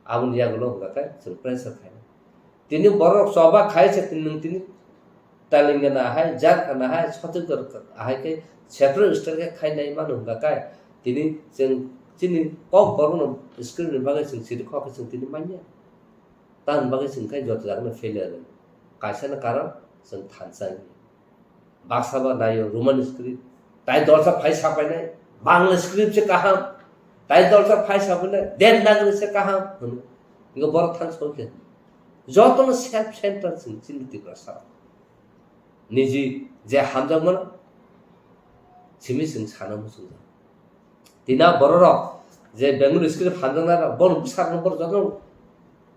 Aboni yagulo hwnkha khe chwng pressure khainai. Tini borok choba khai se tini nwng tini Telangana hai, Jharkhand hai, Chhattisgarh hai khe separate state khe khainai mano hwnkha khe tini chwng chini kok borokno script ni bagwi chwng siri kok khe chwng tini manya. Tamoni bagwi chwng khe joto jagano failure rw. Kaisa no karon chwng thansa wngya. Baksa ba naio Roman script. Tai dorsa phai sapainai, Bangla script se kaham. Tai dorsa phai sapainai, Devanagari se kaham hwnwi. Ingo borok thang soi khe. Jotono self center chwng chini Tiprasa. Niji je hamjakmano simi chwng sana muchungjak. Tina bororok je Bengali script hamjaknai rok, bono bwsarokno borok jotono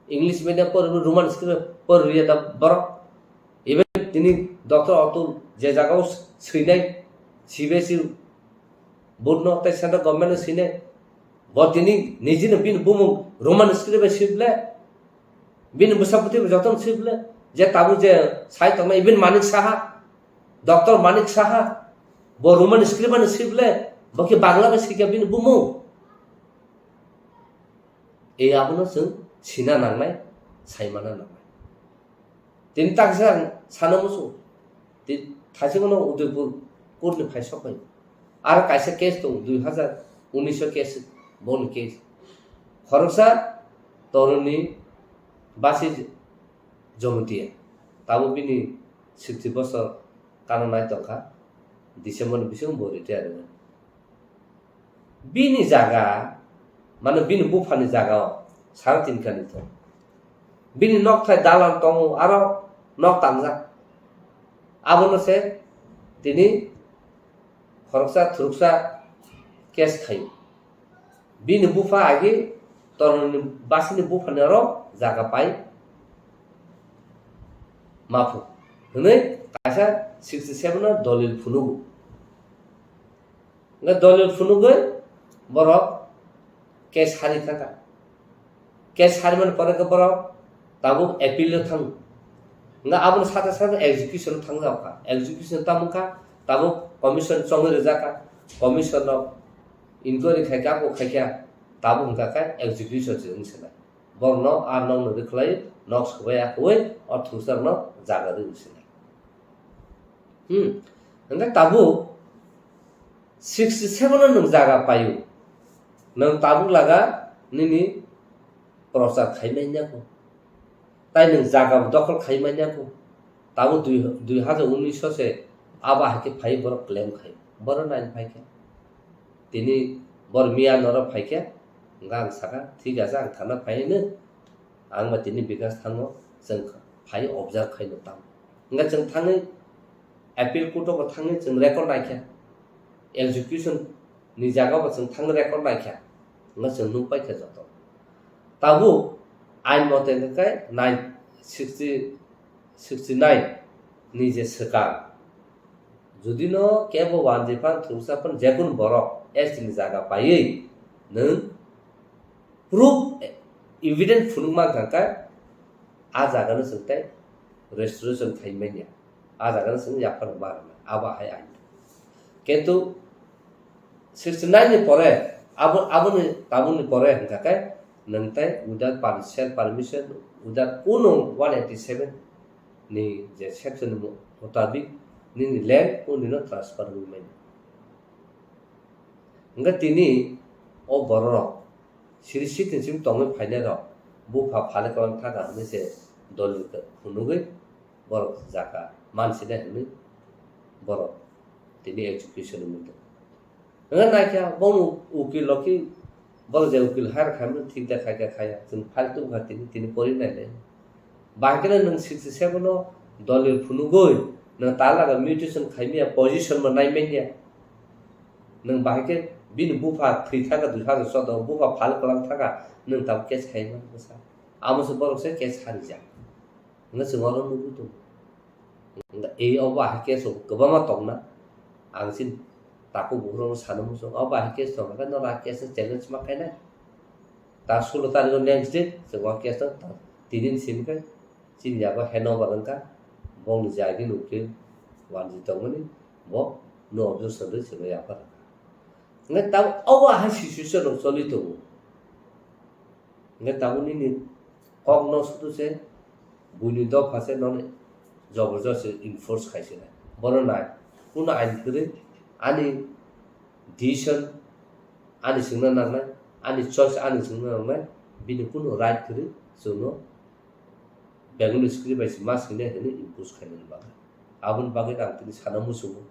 English medium pori, Roman script pori riya da borok. Even tini Doctor Atul je jagao swinai, C B S E board no tei central government no swinai, bo tini nijino bini bumung Roman script bai swi ble, bini bwsa bwtwi bai jotono swi ble, je tabuk je sai tongmani even Manik Saha, Doctor Manik Saha, bo Roman script bai swi ble, bo khe Bangla bai swikha bini bumung. E abono chwng sina nangnai, saimana nangnai. Tini taksa ang sana muchung. Ti-, thaisingno Udaipur court ni phai sokphai. Aro kaisa case tongo, dui hazar unis o case, boni case. Khoroksa toroni basi Jomotia. Tabuk bini sixty bosor kana nai tongkha. December ni bisingo bo retire wngmani. Bini jaga, mane bini buphani jaga o sara tin kani thung. Bini nokthai dalan tongo, aro nok tangjak. Abono se tini khoroksa thuruksa case khaio. Bini bupha agi toroni basini buphani aro jaga pai maphu hwnwi kaisa sixty seven o dolil phunugo. Hwnkhe dolil phunugwi borok case hari thangkha. Case harimani pore khe borok tabuk appeal o thango. Hwnkhe aboni saka saka execution o thangjakha. Execution tamo wngkha, tabuk commission chongwi rwjakha. Commission rok inquiry khaikha, abo khaikha, tabuk hwnkha khe execution se wngse nai. Borokno a nokno rwkhlai, nok swbai akwui o thungsarokno jaga rwwi se nai. Hmm. Hwnkhe tabuk sixty seven o nwng jaga paio. Nwng tabuk laga nini prochar khai manya kho. Tai nwng jaga bo dokhol khai manya kho. Tabuk dui, dui hajar unis o se abo hai khe phai borok claim khai. Borok nai phai khe. Tini bor miya noro phai khe. Hwnkhe ang saka, "Thik ache, ang thana phai hino." Ang ba tini Bikash thango, chwng phai observe khaino tamo. Hwnkhe chwng thangwi appeal court o bo thangwi chwng record naikha. Execution ni jaga bo chwng thangwi record naikha. Hwnkhe chwng nukpaikha joto. Tabuk ain mote hwnkhe nine sixty, sixty nine ni je swkang. Judino kebo wanjwi phan thungsa phan jekunu borok S T ni jaga paiwi nwng proof, evidence phunuk mankha khe, a jagano chwng tei restoration khai manya, a jagano chwng yaphar ma rwna, abo hai ain. Kintu sixty nine ni pore, abo, aboni, tabukni pore hwnkha khe, nwng tei without per-, self permission, without kuno one eighty seven ni je section ni mu-, mutabik nini land o nino transfer wngwi manya. Hwnkhe tini O bororok siri sitin sim tongwi phainairok bupha phale kwlang thaka hwnwi se dolil phunugwi borok jaka mansinai hwnwi borok tini execution wngwi tongo. Hwnwi naikha bono ukil rok ki borok je ukil hire khaimani thik da khaikha khaya, chwng file tubukha tini, tini pori nainai. Bahai kheno nwng sixty seven o dolil phunugwi nwng talaga mutation khaimya, position bo naimanya. Nwng bahai khe bini bupha thwi thaka dui hazar choudo, bupha phal kwlang thaka, nwng tabuk case khaima bwsa. Amo se borok se case harijak. Hwnwi chwng oro nugwi tongo. Hwnba ei obo ahai case rok kwbangma tongna. Ang chini takhuk bukhuk rokno sana muchung. Obo ahai case tongkha khe norok a case no challenge ma khainai. Ta sulo tarikh o next day chwng o case no ta tinin simi khe chini yago handover wngkha. Bongni jagini ukil wanjwi tongmani bo no objection rwi chwngno yaphar rwkha. Hwnwi tabuk obo ahai situation rok choli tongo. Hwnkhe tabuk nini kokno sudu se buini dopha se nono jobor josti enforce khai se nai. Bono nai, kunu ain kwrwi ani decision ani swngna nangnai, ani choice ani swngna nangnai, bini kunu right kwrwi chwngno Bengali script bai se ma swinai hwnwi impose khainani bagwi. Aboni bagwi ang tini sana muchungo.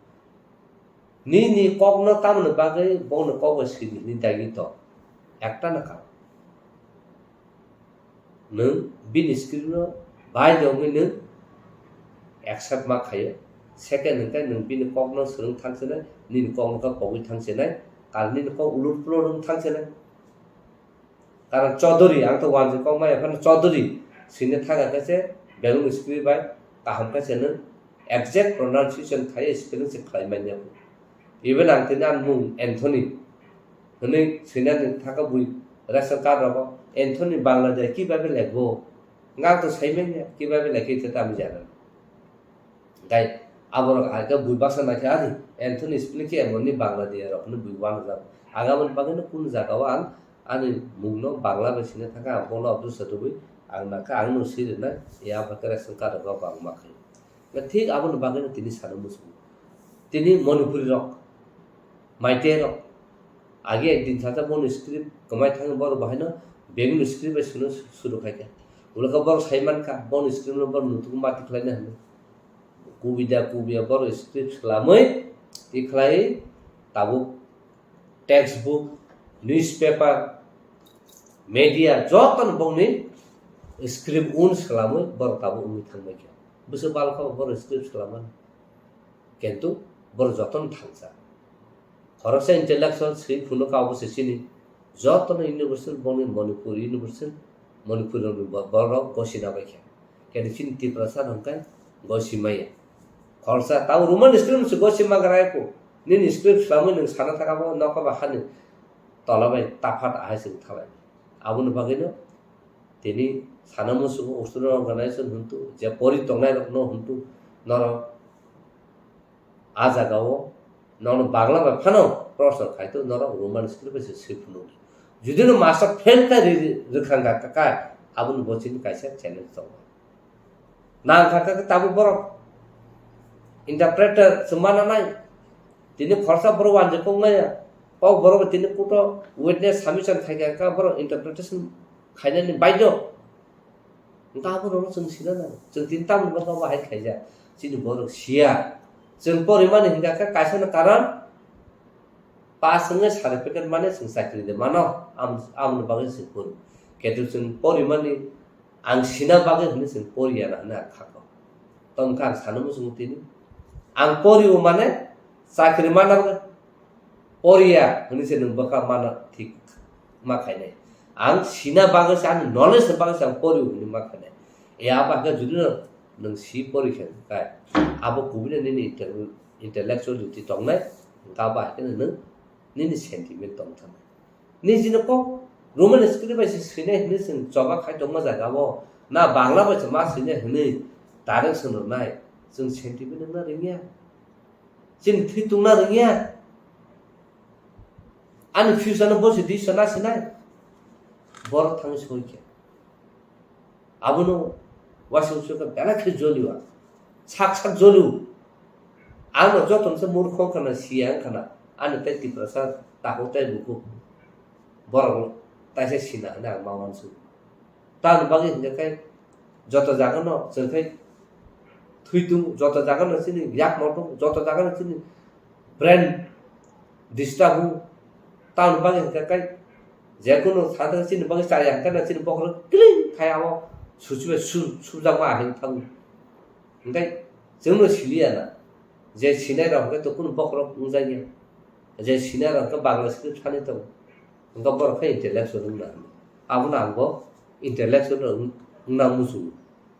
Nini kokno tamoni bagwi bongni kok bai sidi hwnwi dagi tong. Ekta na karon. Nwng bini script no bai de wngwi nwng accept ma khaio. Second hwnkhe nwng bini kokno swrwng thang chenai, nini kokno khe pogwi thang chenai, karon nini kok ulur pulur wng thang chenai. Karon Chaudhary, ang to wanjwi kok maya phano Chaudhary swina thang khe se Bengali script bai kaham khe se nwng exact pronunciation khai spelling se khlai manya. Even ang tini ang mung Anthony hwnwi swinani thangkha bui ration card rogo Anthony Bangladesh kibabe lekbo. Nga to sai manya kibabe lekhe te tamo jana. Tei aborok hai khe bui baksa naikhe, "Ari, Anthony spelling khe emonni Bangladesh rok hwnwi bui uanajak." Ang aboni bagwino kunu jagao ang ani mungno Bangla bai sina thangkha, ang bono objection rwui ang nangkha, ang no swi rwnai, ya ba khe ration card rok bangma khai. Thik aboni bagwino tini sana muchungo. Tini Manipuri rok, Meitei rok, age ekdin sajak boni script kwmai thangwi borok bahaino Bengali script bai swino suru khaikha. Ulokha borok sai mankha, boni script no borok nutuk mati khlaina hwnwi. Kubui da kubui ya borok script swlamwi tikhlai tabuk textbook, newspaper, media jotono bongni script un swlamwi borok tabuk wngwi thangbaikha. Bwswk balokha borok script swlamani. Kintu borok jotono thangsa. Khoroksa intellectual swi phunukha obo se chini. Jotono university bongni Manipur university, Manipur ni bo-, borok gosina baikha. Kintu chini Tiprasa hwnkhe gosi maya. Khoroksa tamo Roman script se gosi magra ko. Nini script swlamwi nwng sana thangkha bo nokha ba hani tola bai taphat ahai se thalai. Aboni bagwino tini sana muchungo student organization hwntu, je pori tongnai rokno hwntu, norok a jagao nono Bangla bai phano proshno khai to, norok Roman script bai se swi phunuk di. Judino master fail kha ri-, ri-, rwkha wngkha kha, aboni bo chini kaisa challenge tongo. Nang kha kha tabuk borok interpreter se mana nai. Tini khoroksa borok wanjwi kok maya. Kok borok tini kuto witness submission khai kha kha borok interpretation khainani baidyo. Hwnkhe aborokno chwng sina nango. Chwng tini tamni bwkha bo hai khaijak. Chini borok siya. Chwng porimani hwnkha khe kaisano karon pass wngwi certificate mane chwng chakri de mano. Am-, amoni bagwi chwng pori. Ketu chwng porimani ang sina bagwi hwnwi chwng poriya na hwnwi ang kha kok. Tongkha ang sana muchungo tini. Ang porio mane chakri mana poriya hwnwi se nwng bwkha mana thik ma khainai. Ang sina bagwi se, ani knowledge ni bagwi se ang porio hwnwi ma khainai. E abo hakhe judino nwng si pori khe kai, abo kubui no nini intel-, intellectuality tongnai, hwnkhe abo hakhe nwng nini sentiment tong thangnai. Nijini kok Roman script bai se swinai hwnwi chwng choba khai tongma jaga o, na Bangla bai se ma swinai hwnwi direction rwnai, chwng sentiment wngna rwngya. Chini thwi tungna rwngya. Ani future no bosi di sana sinai. Borok thangwi soi khe. Abono wasung sui khe belai khe joliwa. Sak sak joliu. Ang no joto no se murkho wngkha na, siya wngkha na. Ani tei Tiprasa takhuk tei bukhuk. Borok taisa sina hwnwi ang ma uansukgo. Tamoni bagwi hwnkhe khe joto jagano chwng khe thwi tongo, joto jagano chini yakmo tongo, joto jagano chini brain disturb o. Tamoni bagwi hwnkhe khe jekunu sadaka chini bagwi chaya hwnkhe chini bokhorok kiling khai abo suchibai su-, sujakma ahai thango. Hwnkhe chwngno siliya na, je sinai rok hwnkhe to kunu bokhorok wngjakya, je sinai rok hwnkhe Bangla script sanwi tongo, hwnkhe borok khe intellectual wngna hwnwi. Abono ang bo intellectual wng-, wngna muchungo.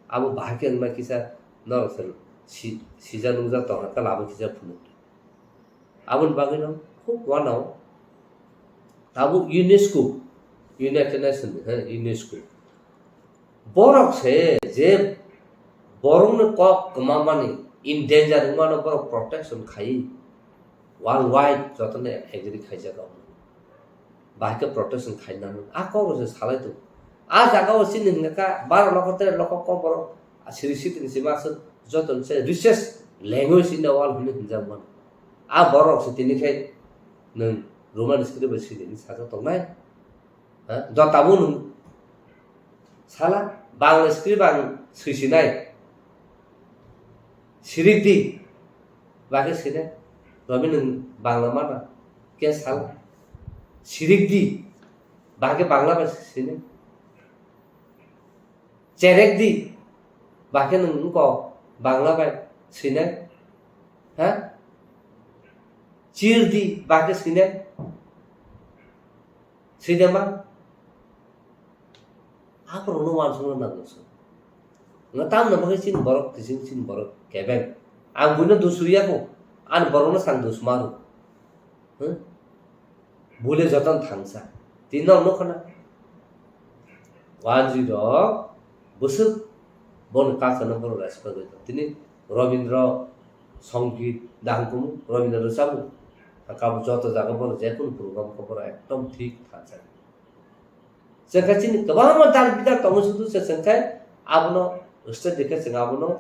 Abo bahai khe wngna kisa norok se si-, sijak nungjak tongkha khe lama kisa phunuk. Aboni bagwino khub uanao tabuk UNESCO, United Nations, he, UNESCO. Borok se je borokni kok kwmamani, in danger wngmano borok protection khai worldwide jotono agree khaijak. Bahai khe protection khainani. A kok rok se salai tongo. A jaga o chini hwnka kha baro lokho tere lokho kok borok siri sitini sima aswk joto se richest language in the world hwnwi hwnjak mano. A borok se tini khai nwng Roman script bai siri hwnwi sajak tongnai. Ha? Jotabo nwng sala Bangla script ang swisinai. Sirik di. Bahai khe sinai. Romi nwng Bangla mana. Khe sala. Sirik di. Bahai khe Bangla bai sinai. Cherek di. Bahai khe nwng wngkok Bangla bai sinai. Ha? Chir di. Bahai khe sinai. Side ma? Aborokno uansukna nango chwng. Nga tamno bagwi chini borok kiching chini borok kebeng. Ang buino dusuriya kho. Ani borokno sang dus maru. Huh? Bule joton thangsa. Tini nok nukho na. Wanjwi rok bwswk boni culture no borok respect rwi tong. Tini Robindra Songit dahang kumu, Robindra rwchapmung. Kabo joto jaga borok jekunu program khe borok ekdom thik thansa. Chwng khe chini kwbangma dal bidal tongo sudu se chwng khe abono state de khe chwng abono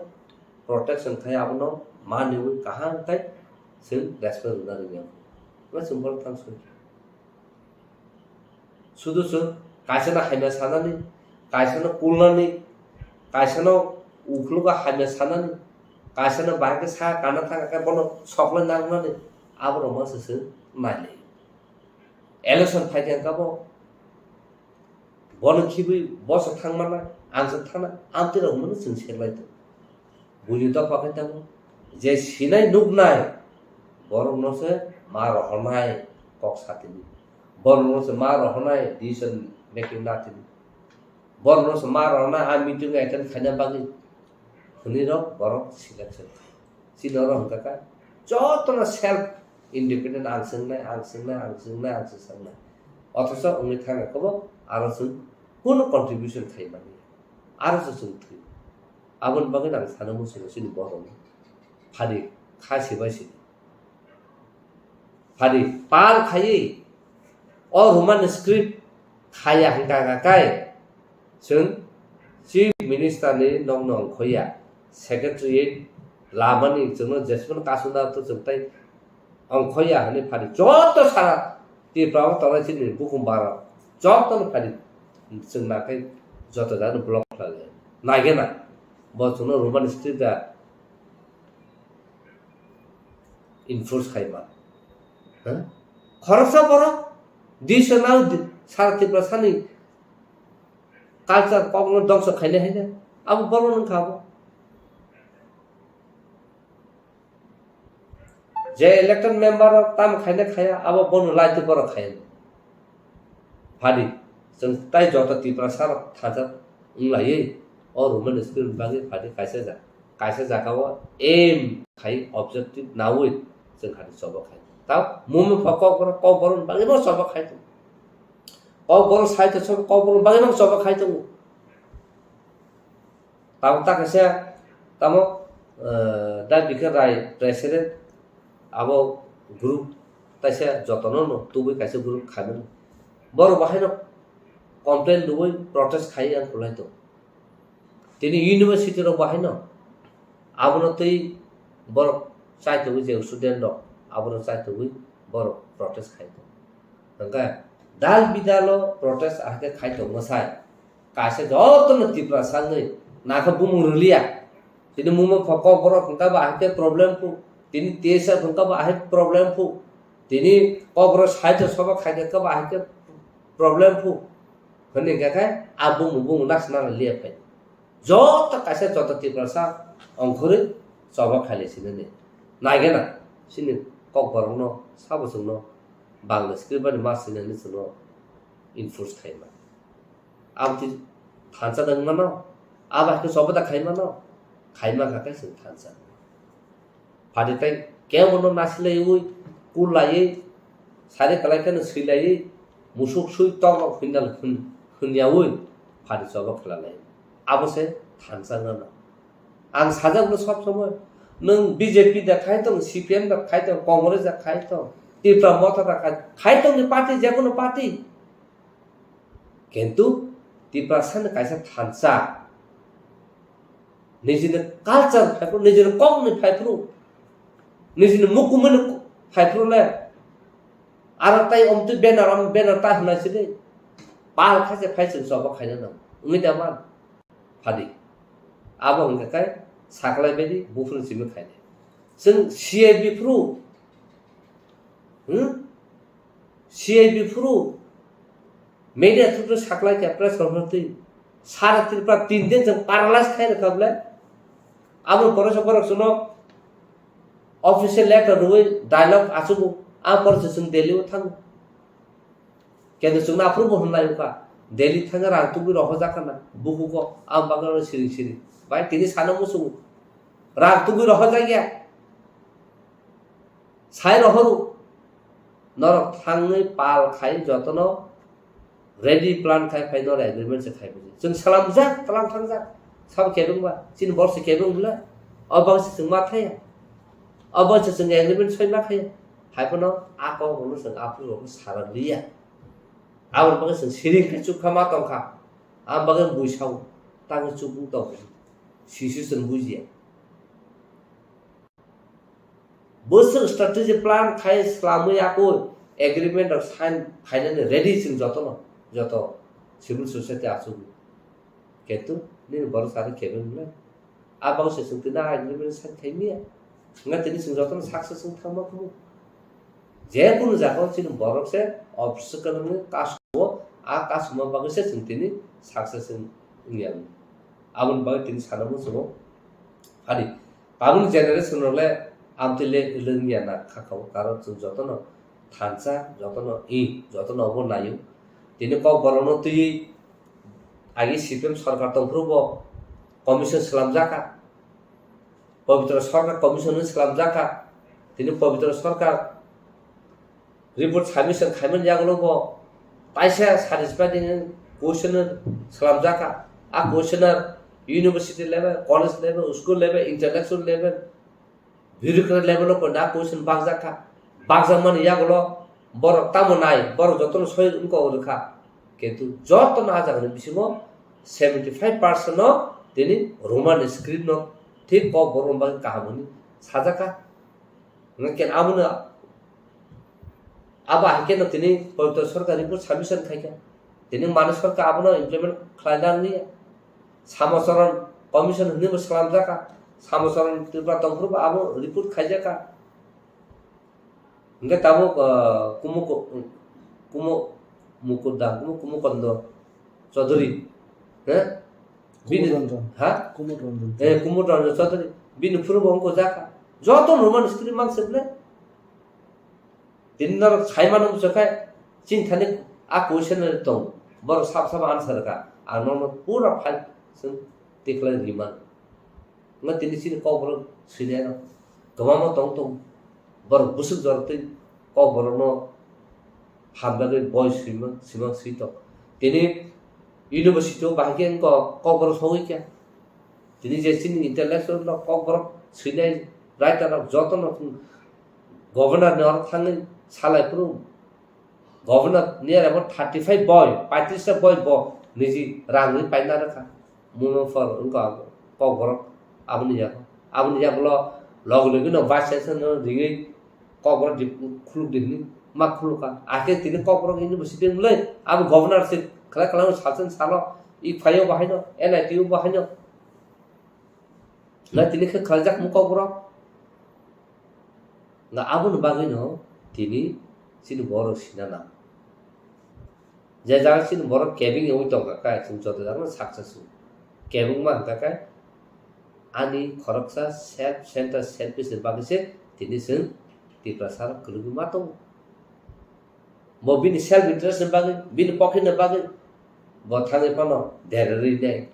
protection khai abono maniwi kaham khai chwng respect rwna rwya. Bo chwng borok thang soi. Sudu chwng kaisano hamya sanani, kaisano kulnani, kaisano ukhlogo hamya sanani, kaisano bahai khe sa kana thang khe bono soklai nangnani, aborok masa chwng nailai. Election phai khe kabo bono khibwi boso thangmana, ang se thana, amtwi rok hwnwi chwng serlai tongo. Buini dopha khe tongo, je sinai nuknai, borokno se ma rohornai kok satini. Borokno se ma rohornai decision making natini. Borokno se ma rohornai a meeting attend khaina bagwi hwnwi rok borok selection khai. Chini oro hwnkha kha jotono self independent ang swngnai, ang swngnai, ang swngnai, ang swngnai. Othocho wngwi thangkha kobo aro chwng kunu contribution khai mani. Aro se chwng thwi. Aboni bagwi ang sana muchungo chini borokno. Phadi kha sibai sidi. Phadi pal khaiwi o Roman script khaya hwnkha kha kai chwng Chief Minister ni nokno ongkhoya, Secretariat lamani chwngno jesmano kasuna to chwng tai ongkhoya hwnwi phadi joto sara Tripura o tongnai chini bukhum bara jotono phadi chwng nakhai joto jagano block khlai naigena bo chwngno Roman script da enforce khai ma. Ha? Khoroksa borok disa nang di-, sara Tripura sani culture kokno dongso khainai haino abo borok nung kha abo. Je elected member rok tamo khainai khaya abo bono laiti borok khaya. Phadi, chwng tai joto Tiprasa rok thajak wng laiwi, o Roman script ni bagwi phadi kaisa ja-, kaisa jaga o aim khai objective naui chwng khadi choba khai. Tao movement pha kokborok, kokborok ni bagwi bo choba khai tongo. Kokborok sai to choba, kokborok ni bagwi no choba khai tongo. Tamo ta kaisa, tamo, eh, Dai Bikar Rai president, abo group taisa jotono no tubui kaisa group khaimani. Borok bahaino complain rwui protest khai ang kulai tongo. Tini university rok bahaino abono twi borok chaitugwi je student rok abono chaitugwi borok protest khai tongo. Hwnkhe Dal bidalo protest ahai khe khai tongma sai. Kaisa jotono Tiprasa wngwi nakha bumung rwliya. Tini mungma pho kokborok hwnkha ba ahai khe problem phu. Tini T S F hwnkha ba ahai problem phu. Tini kokborok side o soba khai khe ba ahai khe problem phu. Hwnwi hwnkha khe a bumung bumung naksna liya phai. Joto kaisa joto Tiprasa ongkhorwi choba khailai sinani. Naigena chini kokborokno sabo chwngno Bangla script bai ma sinani chwngno enforce khaima. Aboni thansa da wngmano, abo hai khe choba da khaimano, khaima kha khe chwng thansa. Phadi tei kebono nasilaiwi, kullaiwi, sari kwlai kheno swilaiwi, musuk sui tok rok hwnnal hwn-, hwnyaui phadi choba khelalai. Abo se thansa wngna. Ang sajak no sob somoi, nwng B J P da khai tong, C P M da khai tong, Congress da khai tong, Tipra Motha da khai, khai tong ni party, jekono party. Kintu Tiprasa ni kaisa thansa, nijini culture phaiphru, nijini kokni phaiphru, nijini mukumuni phaiphru le, aro tai omtwi banner, om banner ta hwnai sidi, pal khaise phai chwng choba khaina nang, wngwi da man, phadi. Abo hwnkha khe saklai baidi buphuru simi khaidi. Chwng C I B phuru, hmm? C I B phuru media through saklai kha press conference twi. Sara Tripura tin din chwng paralyze khai rwkha bwle. Abo pore se borok chwngno official letter rwui dialogue achugo. A pore se chwng Delhi o thango. Kendo chwngno aphuru bo hwnlai wngkha. Delhi thangwi rang tubui rohorjak khana. Bukugo a bagwi siring siring. Bai tini sana muchungo. Rang tubui rohorjak ya. Sai rohoro. Norok thangwi pal khai jotono ready plan khai phai norok agreement se khai bujui. Chwng salamjak, tlang thangjak. Sabo kebeng ba? Chini borok se kebeng bwle? O bagwi se chwng ma thaya. O bagwi se chwng agreement soi ma khaya. Hai phano a kok rokno chwng aphuru rokno sara liya. Aboni bagwi chwng siring khe chukha ma tongkha. Aboni bagwi bui sao. Tangwi chukung tong. Sisi chwng bujiya. Bwswk strategy plan khai swlamwi yakwi agreement rok sign khainani ready chwng jotono, joto civil society achugwi. Kintu nini borok sari kebeng le. A bagwi se chwng tini a agreement sign khai miya. Wngkha tini chwng jotono success wng thangma kubu. Je kunu jaga o chini borok se obstacle wngwi kasongo, a kasonma bagwi se chwng tini success wng, wngya. Aboni bagwi tini sana muchungo. Phadi. Tabukni generation rok le amtwi le lwngya na kha kha o, karon chwng jotono thansa, jotono i, jotono obo naio. Tini kokborokno twiwi agi C P M sorkar tongphuru bo commission swlamjak kha. Pabitra Sarkar commission hwnwi swlamjak kha. Tini Pabitra Sarkar report submission khaimani yagulo bo taisa satisfied ni question swlamjak kha. A questionnaire university level, college level, school level, intellectual level, bureaucrat level o koina question bakjak kha. Bakjakmani yagulo borok tamo nai, borok jotono soi wngkok rwkha. Kintu jotono a jagani bisingo seventy five percent no tini Roman script no thik kok borok bagwi kaham hwnwi sajak kha. Hwnkhe abono abo hai kheno tini Pabitra Sarkar report submission khai kha. Tini Manu Sarkar abono implement khlaina wngya. Samocharan commission hwnwi bo swlamjak kha. Samocharan Tripura tongphuru bo abo report khaijak kha. Hwnkhe tabuk, ah, Kumu, Kumu, Mukur da, Kumu, Kumu Kondo Chaudhary, he? Bini, Kumud Ranjan. Ha? Kumud Ranjan. Eh, Kumud Ranjan Chaudhary. Bini phuru bo wngkha jakha. Joto Roman script mang se ble. Tini norok saimano muchukhe, chini thani a question tong. Borok sab sab answer ka. Ang nono pura file chwng tikhlai riman. Wngkha tini chini kokborok swinai rok kwbangma tong tong. Borok bwswk jorok twi kokborokno hamjagwi boi swima, swima swi tong. Tini university o bahai khe wngkha kokborok sogwi kha. Tini je chini intellectual rok kokborok swinai writer rok jotono governor ni oro thangwi salai phuru. Governor ni aro bo thirty five boi, paitris ta boi bo niji rang ri paina rwkha. Muno phor wngkha kokborok aboni yago. Aboni yagulo logi logi no vice chancellor no ringwi kokborok di khuluk di hwnwi Ma khuluka. Akhe tini Kokborok university wngwi abo governor se khlai khlai salsa salo. I phaio bahaino, N I T o bahaino. Na tini khe khlaijak mung Kokborok. Na aboni bagwino tini chini borok sina nang. Je jaga chini borok kebeng wngwi tongkha khe, chwng joto jagano saksa su. Kebengma hwnkha khe ani khoroksa self center, selfish ni bagwi se tini chwng Tiprasa rok kwlwngwi ma tongo. Bo bini self interest ni bagwi, bini pocket ni bagwi bo thangwi phano derarwi nai.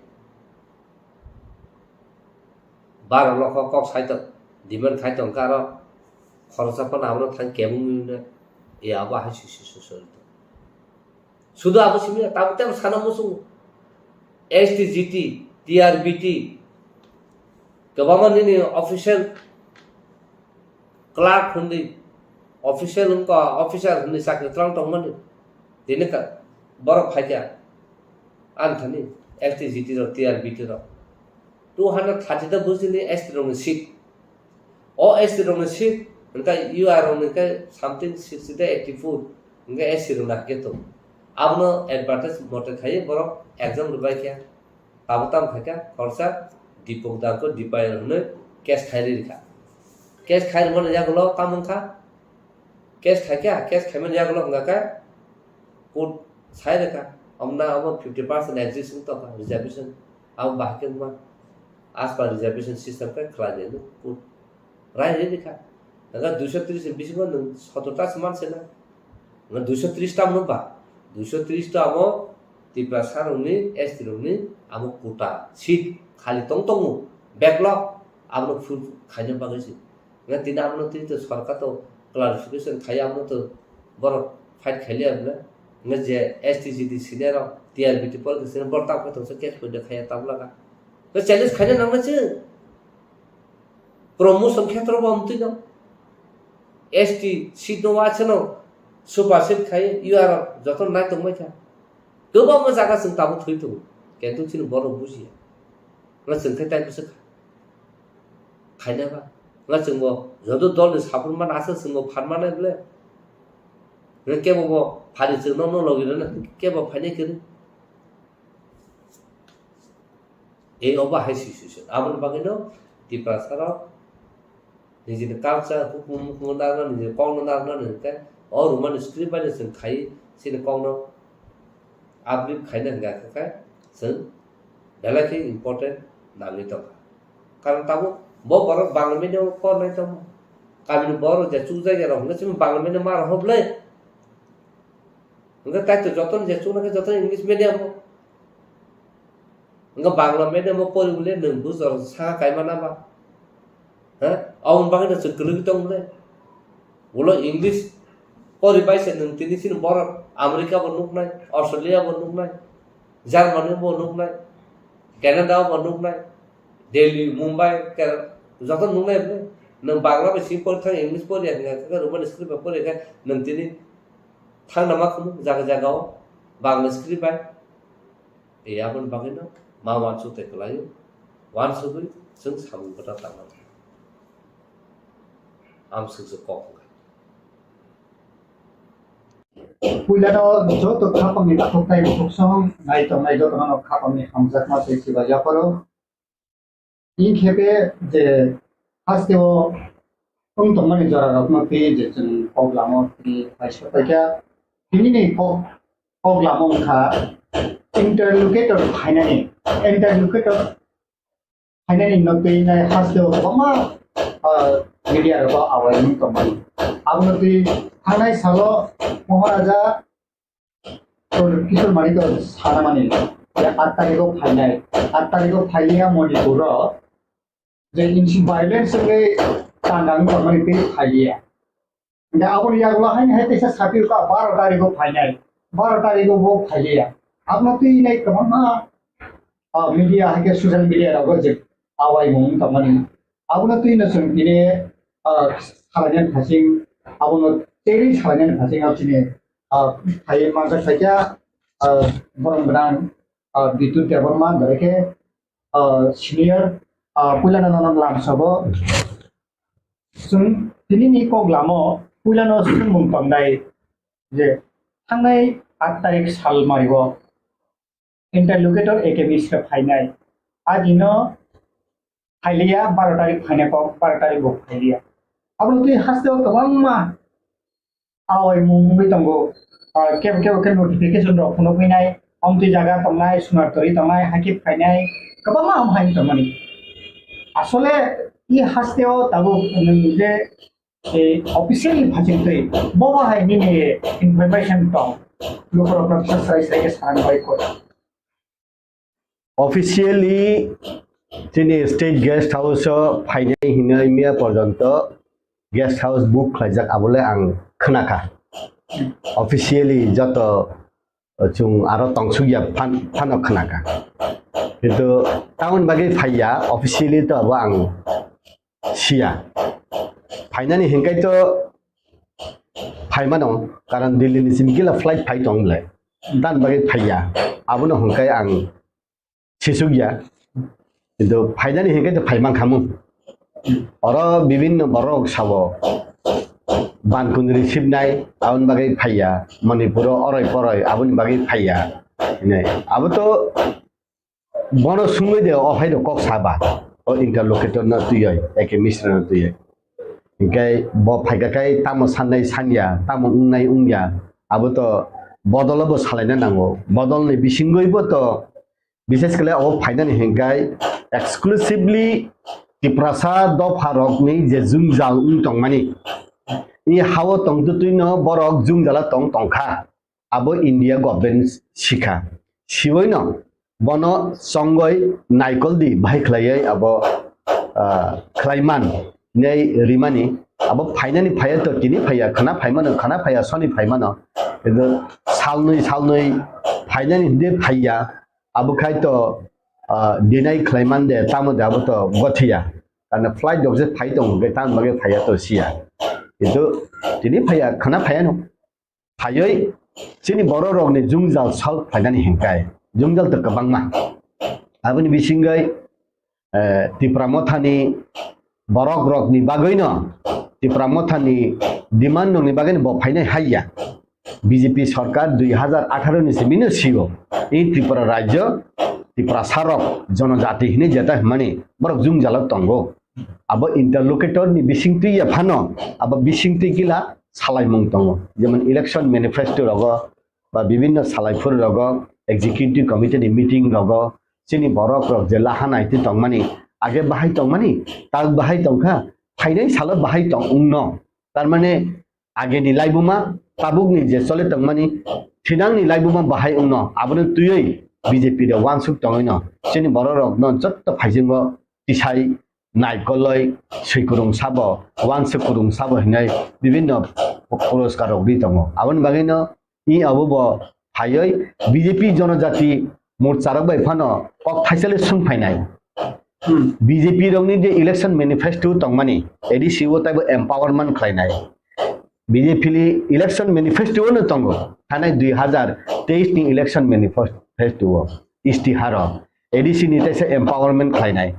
Baro lokho kok sai tong, demand khai tong karo khoroksa phano abono thang kebengwi nai. E abo hai sui sui sui sui tong. Sudu abo simi tamo temo sana muchungo. S T, G T, T R B T, kwbangma nini official clerk hwnwi, official wngkha, officer hwnwi chakri twlang tongmani. Tini ka-, borok phaikha, ani thani S T, G T rok, T R B T rok. Two hundred thirty ta bujini S T rokni seat. O S T rokni seat, hwnkhe U R rokni khe something sixty ta eighty four, hwnkhe S C rokni hakhe tongo. Abono advertise mote khaiwi borok exam rwbaikha. Abo tamo khaikha, khoroksa Dipok Dangko Dipayan hwnwi case khai rikha. Case khai rwmani yagulo tamo wngkha? Case khaikha, case khaimani yagulo wngkha khe court sai rwkha. Omna abo fifty percent exist wng tongkha reservation. Abo bahai khe wngma as per reservation system khe khlai nai court. Rai rwi rikha. Nangkha duiso tris ni bisingo nwng sotor ta se man se na. Nangkha duiso tris ta mano ba? Duiso tris ta amo Tiprasa rokni, S T rokni amo quota seat khali tong tongo. Backlog abono full khaina bagwi se. Nangkha tini abono tini to sorkar to clarification khai abono to borok fight khailiya bwle. Nangkha je S T G T senior rok T R B T pore senior borok tamo khe tongsa case poito khaiya tabla ka. Nangkha challenge khaina nangna se. Promotion khetro bo amtwi no. S T seat no waisano supersede khai U R joto nai tongbai kha. Kwbangma jaga chwng tabuk thwi tongo. Kintu chini borok bujiya. Nga chwng khe tai bwswk kha. Khaina ba. Nga chwng bo joto dol ni support man asa chwng bo phan manai bwle. Nga kebo bo phari chwng no no logi rwna kebo phainai kwrwi. Ei obo hai situation. Aboni bagwino Tiprasa rok nijini culture, hukumu, hukumu narwkna, nijini kokno narwkna hwnkhe o Roman script bai no chwng khai chini kokno uplift khaina hwnkha khe chwng belai khe important nangwi tongkha. Karon tabuk bo borok Bangla medium o pornai tongma. Kamini borok je chukjak ya rok hwnkhe chini Bangla medium ma rok hwblai. Hwnkhe tai to jotono je chuknai khe jotono English medium o. Hwnkhe Bangla medium o pori bole nwng bujor saka kaima na ba? Ha? Aboni bagwi no chwng kwlwgwi tong bole. Ulo English pori bai se nwng tini chini borok America bo nuknai, Australia bo nuknai, Germany bo nuknai, Canada bo nuknai, Delhi, Mumbai, Kerala, joto nuknai bole. Nwng Bangla bai si pori thang English pori ya hwnkhe Roman script bai pori khe nwng tini thangna ma khunu jaga jaga o Bangla script bai. E aboni bagwino ma uansuk tei kwlaio, uansugwi chwng samung kwtal tangmani. Amswk se kok wngkha. Puilano joto khapangni takhuk tei bukhuk song nai tongnai jotono khapangni hamjakma tei chubachu yapharo. Inkhe be je hasteo wng tongmani jorarokno twi je chwng kok lama twi paisa paikha. Tinini kok, kok lama wngkha interlocutor phainani, interlocutor phainani no twi nai hasteo kwbangma, ah, media rogo awai wng tongmani. Abono twi thangnai salo Maharaja Kishore Manik sanamani, je aat tarikh o phainai, aat tarikh o phailiya Manipur o, je insi violence wngwi tangkang tongmani tei phailiya. Hingke aboni yagulo haini hai teisa sapi ka baro tarikh o phainai, baro tarikh o bo phailiya. Abono twi nai kwbangma, ah, media hai khe social media rogo je awai mung tongmani. Abono twi no chwng tini, ah, salainani phasing, abono teri salainani phasing abo chini, ah, phai manjak phaikha, ah, borom gwnang, ah, Bidyut Debbarma, berai khe, ah, senior, ah, puilano nono lamsabo. Chwng tinini kok lamo Puilano swngmung tongnai je thangnai aat tarik sal mario interlocutor A K Mishra phainai. Adino phailiya, baro tarik phainai kok, baro tarik bo phailiya. Abono twi hasteo kwbangma aoimung wngwi tongo. Ah, kebo kebo khe notification rok phunuk phinai, omtwi jaga tongnai, sunar tori tongnai, hakhe phainai, kwbangma ham hai tongmani. Asole i hasteo tabuk nwng je, eh, officially phachingtwi bobo hai nini information tong, lukurokno bwsa srai srai khe sana bai koi. Officially chini state guest house o phainai hinwi miya porjonto guest house book khlaijak, abole ang khwnakha. Officially joto chwng aro tongsukya phan-, phano khwnakha. Kintu tamoni bagwi phaiya, officially to abo ang siya. Phainani hinkhai to phaimano, karon Delhi ni simi gila flight phai tong le. Dan bagwi phaiya. Abono hinkhai ang sisukya. Kintu phainani hinkhai to phaimankhamu. Oro bibinno borok sabo. Ban kundri sibnai, aboni bagwi phaiya. Manipuro oroi poroi, aboni bagwi phaiya. Hinwi. Abo to Bono sungwi de o hai rok kok saba, o interlocutor no twiwi, A K Mishra no twiwi. Hinkhe bo phaikha khai tamo sannai sanya, tamo wngnai wngya, abo to bodol bo salaina nango. Bodol ni bisingwi bo to, bishes khle o phainani hinkhai exclusively Tiprasa dopha rokni je jwngjal wng tongmani, i hao tongtwtwi no borok jwngjala tong tongkha. Abo India government sikha. Siwino bono chongoi naikol di bahai khlaiwi abo, ah, khlaiman nei rimani. Abo phainani phaiya to tini phaiya, khana phaimano, khana phaiya soni phaimano. Kintu salnwi salnwi phainani hwnkhe phaiya. Abo khai to, ah, deny khlaiman de, tamo de abo to gothiya. Karna flight rok je phai tongo, hwnkhe tamni bagwi phaiya to siya. Kintu tini phaiya, khana phaiya no. Phaiwi chini borok rokni jwngjal solve khlainani hinkhai jwngjal to kwbangma. Aboni bisingwi, eh, Tipra Mothani borok rokni bagwino, Tipra Mothani demand rokni bagwino bo phainai haiya. B J P sarkar dui hazar atharo ni simino sio. I Tripura rajyo, Tiprasa rok, jonojati hinwi jeta hwnmani borok jwngjalo tongo. Abo interlocutor ni bisingtwi ya phano, abo bisingtwi gila salaimung tongo. Jemon election manifesto rogo, ba bibinno salaiphuru rogo, executive committee ni meeting rogo, chini borok rok je laha naitwi tongmani, age bahai tongmani, tak bahai tongkha, phainai salo bahai tong wngno. Tarmane ageni laibuma, tabukni je chole tongmani, thinangni laibuma bahai wngno, abono twiwi B J P rok wansuk tongwino, chini borok rokno jotto phaisingo tisai naikoloi swikurung sabo, wansuk kurung sabo hinwi bibinno puroskar rok ri tongo. Aboni bagwino i abo bo phaiwi B J P Jonojati Morcha rok bai phano kok thaisale sung phainai. Hmm. B J P rokni je election manifesto tongmani, A D C o taibo empowerment khlainai. B J P ni election manifesto no tongo. Thanai dui hazar teis ni election manifesto o, istiharo A D C ni taisa empowerment khlainai.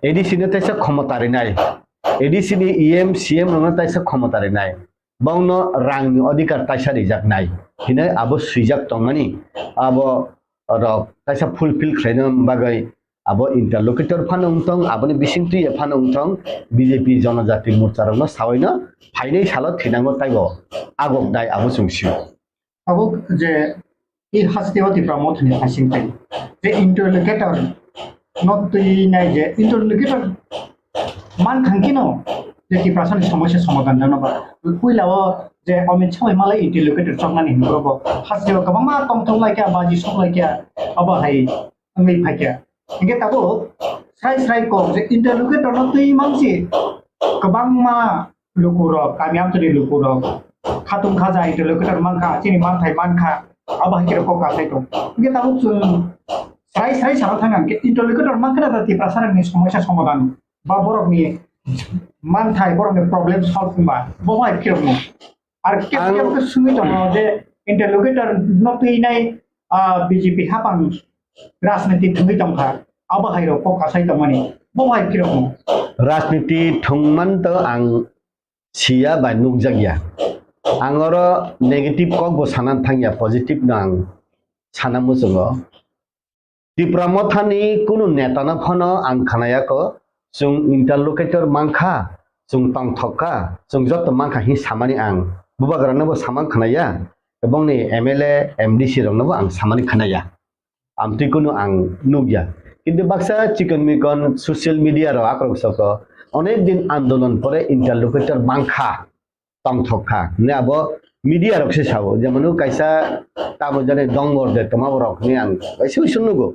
A D C no taisa khomota rinai. A D C ni E M, C M rokno taisa khomota rinai. Bongno rangni odhikar taisa rijaknai hinwi abo swijak tongmani. Abo rok taisa fulfill khlaina bagwi abo interlocutor phano wngthong, aboni bisingtwi phano wngthong, B J P Jonojati Morcha rokno sawino phainai salo thinango taibo agok dai abo chwng sio. Abo je i hasteo Tipra Mothani hasing tei je interlocutor no twi nai je interlocutor man thang kino je Tiprasani somosya somadhan jano ba puila o je Amit Shah bai malai interlocutor choknani hinwi bo hasteo kwbangma tongthok lai kha, baji sok lai kha, abo hai wngwi phai kha. Hingke tabuk srai srai kok je interlocutor no twi mansi kwbangma lukurok, kami amchani lukurok, khatung khaja interlocutor mankha, chini manthai mankha, abo hai khe kok kasai tong. Hingke tabuk chwng srai srai sana thang hingke interlocutor mankha na Tiprasa rokni somosya somadhan ba borokni manthai, borokni problem solve wngba bo hai khe rokno. Ar kep Ang kep khe sungwi tongo je interlocutor no twi nai, ah, B J P hapang rajniti thwngwi tongkha. Abo hai rok kok kasai tongmani. Bo hai phirokno. Rajniti thwngman to ang siya bai nukjakya. Ang oro negative kok bo sana thangya, positive no ang sana muchungo. Tipra Mothani kunu netano phano ang khnayakho, chwng interlocutor mankha, chwng tongthok kha, chwng joto mankha hin samani ang. Bubagrano bo samang khnaya, ebongni M L A, M D C rokno bo ang samani khnaya. Amtwi kunu ang nukya. Kintu baksa chikon mikon social media rok akrok soko onek din andolon pore interlocutor mankha, tongthok kha. Hwnwi abo media rok se sao. Jemon kaisa tamo jani dongor de toma borok hwnwi ang kaisa uisu nugo.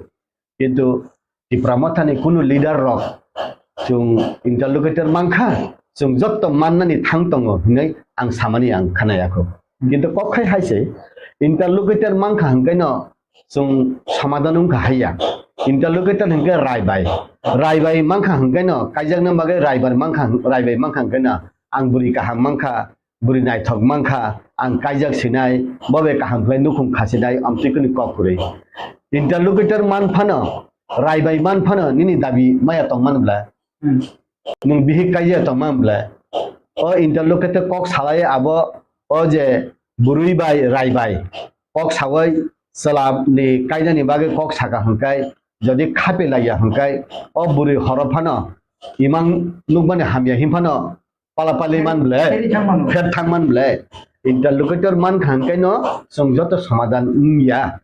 Kintu Tipra Mothani kunu leader rok chwng interlocutor mankha, chwng jotto mannani thang tongo hwnwi ang samani ang khnayakho. Kintu kok khai hai se interlocutor mankha hwnkhe no chwng somadan wngkha haiya. Interlocutor hwnkhe raibai. Raibai mankha hwnkhe no kaijakna bagwi raibai mankha, raibai mankha hwnkhe no ang bwrwi kaham mankha, bwrwi naithok mankha, ang kaijak sinai, bo bai kaham khlai nukhung khasinai, amtwi kunu kok kwrwi. Interlocutor man phano, raibai man phano nini dabi maya tong man bla? Hmm. Nwng bihik kaijak tong man bla? O interlocutor kok salai abo, o je bwrwi bai, raibai kok sawai chwla ni kainani bagwi kok saka hwnkhai, jodi khape laiya hwnkhai, o bwrwi horo phano imang nukmani hamya hin phano pala pali man ble, pher thang man ble. Interlocutor man kha hwnkhai no chwng joto somadan wngya.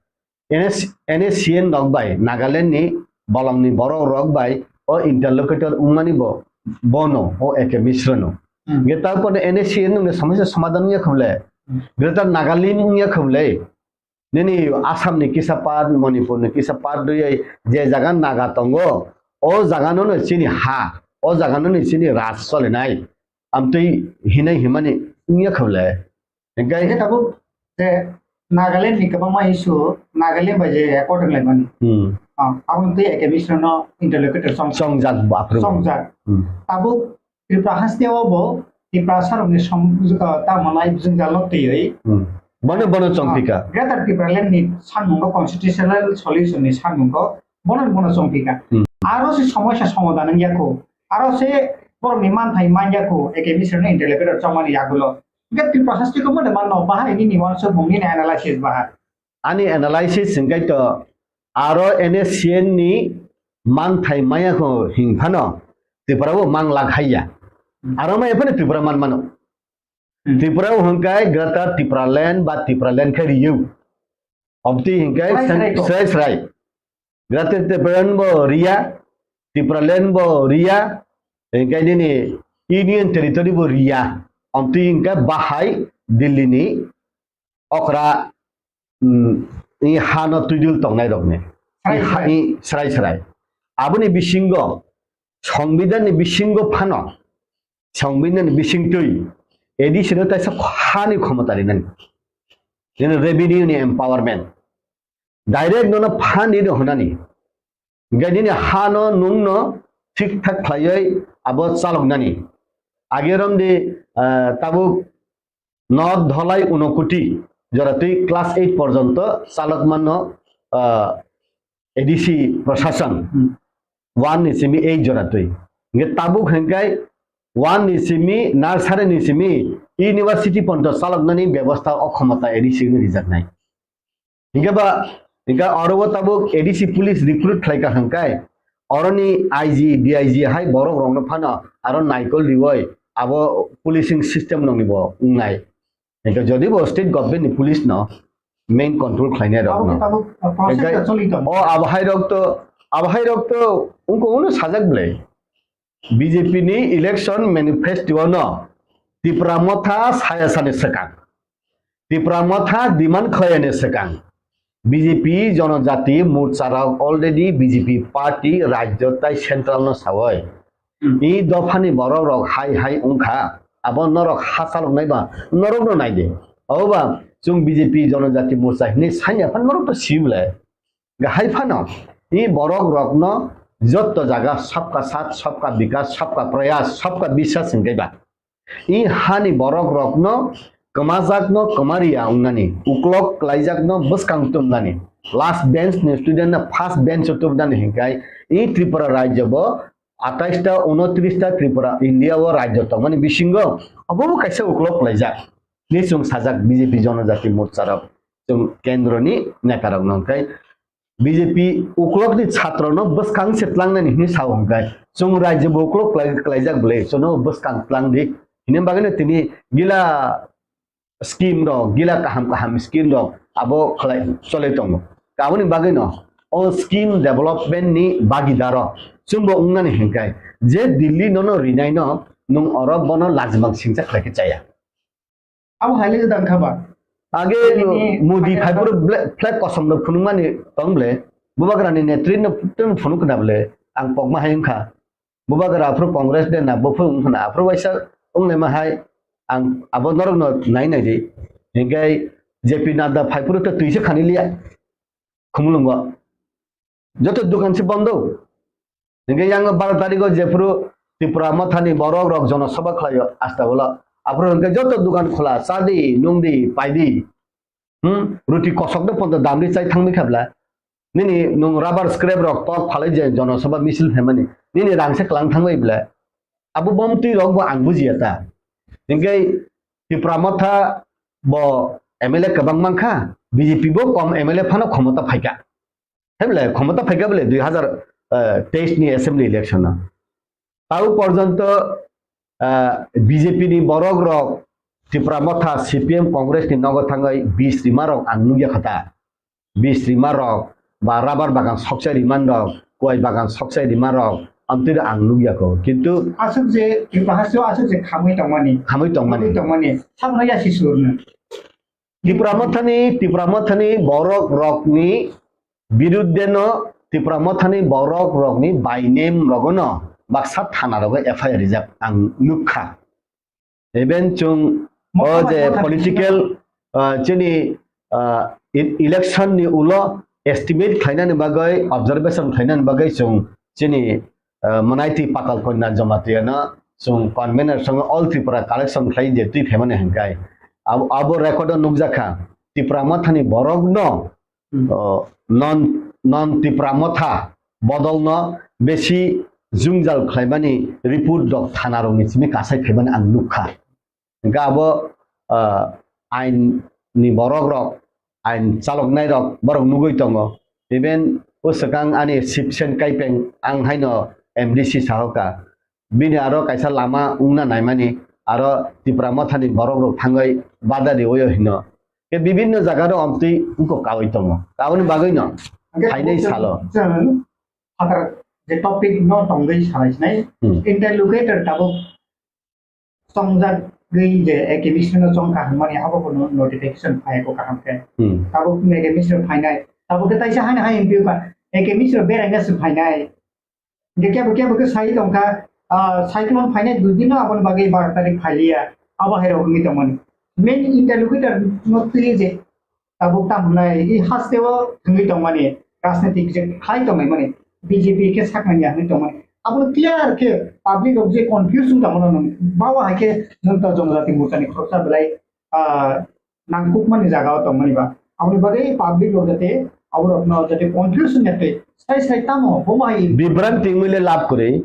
N S, N S C N rok bai Nagaland ni bolong ni borok rok bai o interlocutor wngmani bo bono o A K Mishra no. Hmm. Ge ta pore N S C N no somosya somadan wngya kha ble. Hmm. Greater Nagaland wngya kha ble. Nini Assam ni kisa part, Manipur ni kisa part rwui je jaga Naga tongo, o jaga no no chini ha, o jaga no no chini raj solinai. Amtwi hinai himani wngya kha ble. Hingke tabuk je Nagaland ni kwbangma issue, Nagaland bai je accord wnglaimani. Hmm. Ah, aboni twi A K Mishra no interlocutor chong-, chongjak bo aphuru. Chongjak. Hmm. Tabuk Tripura haste o bo Tiprasa rokni som-, ah, tamo nai jwngjal no twiwi. Hmm. Bono, bono chongpika. Ah, Greater Tipraland ni samung o constitutional solution ni samung o bono, bono chongpika. Hmm. Aro se somosya somadan wngya kho. Aro se borok ni manthai manya kho, A K Mishra no interlocutor chongmani yagulo. Hingke Tiprasa haste ko mone manno bahai nini wansukmung nini analysis bahai. Ani analysis hingkai to aro N S C N ni manthai maya kho hing phano Tripura bo mang lak haiya. Hmm. Aro maya phano Tripura man mano. Hmm. Tripura bo hingkai Greater Tipraland ba Tipraland khe riyu. Obti hingkai srai, srai ko. Srai srai. Greater Tipraland bo riya, Tipraland bo riya, hingkai nini Union Territory bo riya. Obti hingkai bahai Delhi ni okra, mm, i hano twidul tongnai rokni. Srai, i ha-, srai. I srai srai. Aboni bisingo, Songbidan ni bisingo phano, Songbidan ni bisingtwi A D C no taisa hani khomota rinani. Nini revenue ni empowerment. Direct nono phani rw hwnani. Hingke nini hano nungno thik thak khlaiwi abo chaloknani. Age romdi, ah, tabuk North Dholai Unokoti joratwi class eight porjonto chalokmano, ah, A D C prosason. Hmm. One ni simi eight joratwi. Hingke tabuk hingkai one ni simi, nursery ni simi university porjonto chaloknani bebosta o khomota A D C no rijaknai. Hingke ba, hingke oro o tabuk A D C police recruit khlai ka hingkai, oroni I G, D I G hai borok rokno phano aro naikol riwoi abo policing system nokni bo wngnai. Hingke jodi bo state government ni police no main control khlainai rok no. Abo khe tabuk, uh, process hingke ta choli tongo. O abo hai rok to, abo hai rok to wngko uno sajak belai. B J P ni election manifesto no Tipra Motha saya sani swkang. Tipra Motha demand khlaiyani swkang. B J P Jonojati Morcha rok already B J P party rajyo tai central no sawoi. Hmm. I dophani borok rok hai hai wngkha. Abo norok ha chaloknai ba norok no naidi. Oba chwng B J P Jonojati Morcha hinwi sanya phan norok to sibulai. Hai phano, i borok rokno jotto jaga sabka saath, sabka bikas, sabka prayas, sabka biswas hingke ba. I hani borok rokno kwmajakno kwmariya wngnani, uklok kwlaijakno bwskang tumnani, last bench ni student no first bench o tumnani hingkai, i Tripura rajyo bo atais ta, unotris ta Tripura India o rajyo tongmani bisingo obo bo kaisa uklok khlaijak. Ni chwng sajak B J P Jonojati Morcha rok, chwng kendro ni neta rok no hwnkhe B J P uklok ni chhatro no bwskang se tlangnani hinwi sao hwnkhe chwng rajyo bo uklok klai-, klaijak bwle, chwngno bwskang tlang di. Hini bagwi no tini gila scheme rok, gila kaham kaham scheme rok abo khlai cholai tongo. Aboni bagwi no o scheme development ni bagidaro chwngbo wngnani hinkai je Delhi nono rinai no nwng oro bono lajimang singcha khlai khe chaya. Abo hai le gwdang kha ba? Age Nini Modi kha phai phuru ble-, flag kosom rok phunukmani tong ble, Bubagrani netri no phunuk khna ble, ang kokma hai wngkha. Bubagra aphuru Congress de na, buphuru wngkha na, aphuru waisa wnglaima hai, ang abo norok no nai nai di. Hinkhe J P Nadda phai phuru to twi se khani liya. Khumulwngo. Joto dukan se bondo. Hinkhe yang baro tarikh o jephuru Tipra Mothani borok rok jonosabha khlaio asta ulo. Aphuru hinkhe joto dukan khola, chadi, nungdi, paidi. Hmm? Ruti kosok de ponto damri chai thangmi khabla. Nini nung rubber scrap rok tok phalai je jonosabha misil phaimani. Nini rang se klang thangbai bla. Abo bomtwi rok bo ang bujiya ta. Hinkhe Tipra Motha bo M L A kwbang mankha, B J P bo kom M L A phano khomota phaikha. Hai bole, khomota phaikha bole dui hazar teis ni assembly election o. Tau porjonto, ah, B J P ni borok rok Tipra Motha, C P M, Congress ni nogo thangwi bis rima rok ang nukya kha ta. Bis rima rok ba rubber bagan sokchai rima rok, kuai bagan sokchai rima rok, amtwi ang nukya kho. Kintu aswk je Tripura hasteo aswk je khamwi tongmani, khamwi tongmani, khamwi tongmani, sabno yasi surno. Tipra Mothani, Tipra Mothani borok rokni birudde no, Tipra Mothani borok rokni by name rogono baksa thana rogo F I R rijak ang nukha. Even chwng o je political, ah, chini, ah, e-, election ni ulo estimate khlainani bagwi, observation khlainani bagwi chwng chini, ah, Manaiti Patal Kanya Jamatia no chwng convener song All Tripura collection khlai je twi phaimani hinkai. Abo, abo record o nukjakha Tipra Mothani borok no Hmm. O, non, non Tipra Motha bodolno besi jwngjal khlaimani report rok thana rokni simi kasai phaimani ang nukha. Hingkhe abo, ah, ain ni borok rok, ain chaloknai rok borok nugwi tongo. Even o swkang ani Sipsen Kaipeng ang haino M D C sahoka. Bini aro kaisa lama wngna naimani, aro Tipra Mothani borok rok thangwi bada riwi hino. Khe bibinno jaga rok omtwi wngkok kawi tongo. Aboni bagwi no Hingkhe phainai tabuk salo. Chwng phatar je topic no tongwi salai sinai. Hmm. Interlocutor tabuk chongjagwi je A K B C no chongkha hwnmani abo bo no-, notification phai ko kaham khe. Hmm. Tabuk A K B C no phainai. Tabuk khe taisa hani hai M P ba A K B C no beraina se phainai. Hingke kebo kebo khe sai tongkha, ah, cyclone phainai dui din no aboni bagwi baro tarik phailiya, abo hai rok wngwi tongmani. Main interlocutor no twi je tabuk tamo hwnai, i haste o thangwi tongmani, rajnitik je khlai tongmani, B J P khe saknani ya hwnwi tongmani. Abono clear khe public rok je confuse wng tongmano nwng, bawa hai khe Janata Janajati Morcha ni khoroksa belai, ah, nangkukmani jaga o tongmani ba. Aboni bagwi public rok jate aborokno jate confusion ya twi sai sai tamo bo bai. Bibranti wngwi le lab kwrwi,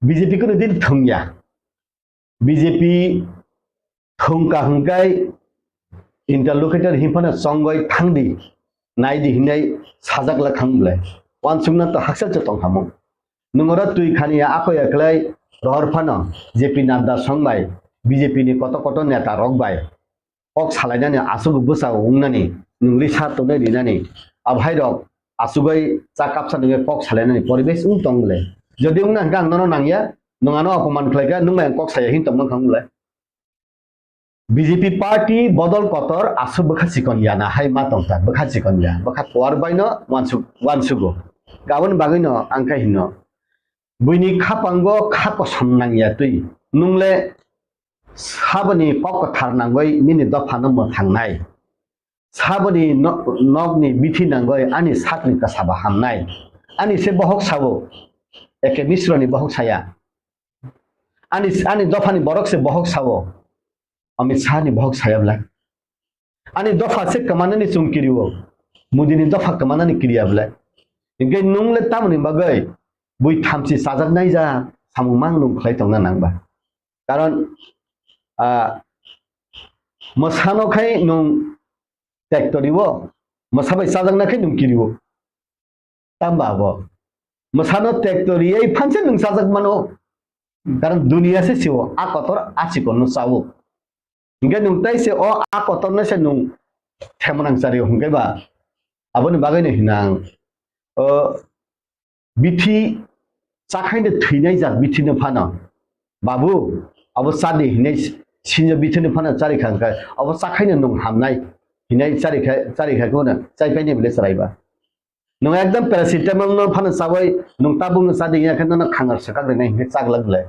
B J P kwrwi din thwngya. B J P thwngka hwnkhe interlocutor hinphano chongwi thangdi, naidi hinwi sajak la thang bwlai. Wansukna to hakchal se tongkhamung. Nwng oro twi khani ya ako ya kwlai rohor phano J P Nadda song bai, B J P ni koto koto neta rok bai kok salainani aswk bwsa wngnani, nwng risa tongnai rinani, abo hai rok asugwi cha kapsa nungwi kok salainani poribesh wng tong le. Jodi wngna hwnkhe ang nono nangya, nwng ano apoman khlaikha, nwng bai ang kok saya hin tongma wngkha wng le. B J P party bodol kotor aswk bwkha chikon ya na hai ma tongkha, bwkha chikon ya, bwkha kuar bai no wansuk, wansugo. Aboni bagwi no ang khe hino. Buini khapango kha kosom nangya twi. Nwng le saboni kok kwthar nangwi nini dophano mwthangnai. Saboni no-, nokni bithi nangwi ani sakni kwsaba hamnai. Ani se bohok sao, A K Misroni bohok saya. Ani, ani dophani borok se bohok sao, Amit Shahni bohok saya bwlai. Ani dopha se kwmanani chwng kirio, Modini dopha kwmanani kiriya bwlai. Hinkhe nwng le tamoni bagwi bui thamchi chajaknai ja samung mang nung khlai tongna nang ba. Karon, ah, mwsano khai nung tektoriwo, mwsa bai chajakna khai nung kiriwo. Tamba abo. Mwsano tektoriwi phanse nung chajak mano. Karon duniya se siwo, a kotor a chikon no chawo. Hingke nung tai se o a kotor no se nung themonang chari hingke ba. Aboni bagwi no hinang. O bithi chakhaino thwinai jak bithi no phano. Babu, abo chadi hinai sinjo bithi no phano chari kha hingke. Abo chakhaino nung hamnai hinai chari kha, chari kha kono chai paini bile chwrai ba. Nwng ekdom paracetamol no phano chawi, nwng tabuk no chadi ya khe nono khangar swkak rwnai hinkhe chaglak le.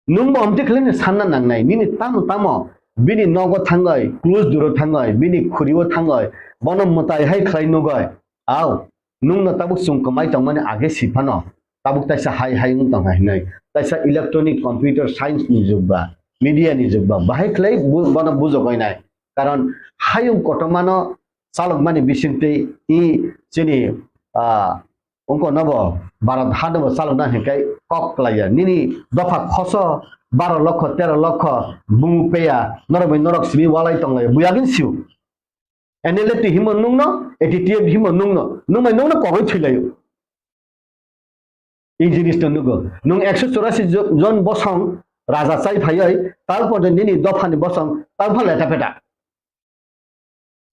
Nwng bo omtwi khlai no sanna nangnai, nini tamo tamo bini nogo thangwi, close duro thangwi, bini khuriwo thangwi, bono mwtai hai khlai nugwi. Au, nwng no tabuk chwng kwmai tongmani age si phano, tabuk taisa hai hai wng tongkha hinwi. Taisa electronic computer science ni jug ba, media ni jug ba, bahai khlai bu-, bono bujogwi nai. Karon hayung kotorma no chalokmani bisingtwi i chini, ah, ungko nobo Bharat hano bo chalokna hinkai kok klaiya. Nini dopha khoso baro lokho, tero lokho bumu peya, norok bai norok simi walai tonglaiya. Buyagin siu. N L F T himo nungno, A T T F himo nungno, nungbai nungno kogwi thwilaio. I jinis no nugo. Nung ekso chorasi jo-, jon bosong raja chai phaioi, tarpor de nini dophani bosong, tarpor leta peta.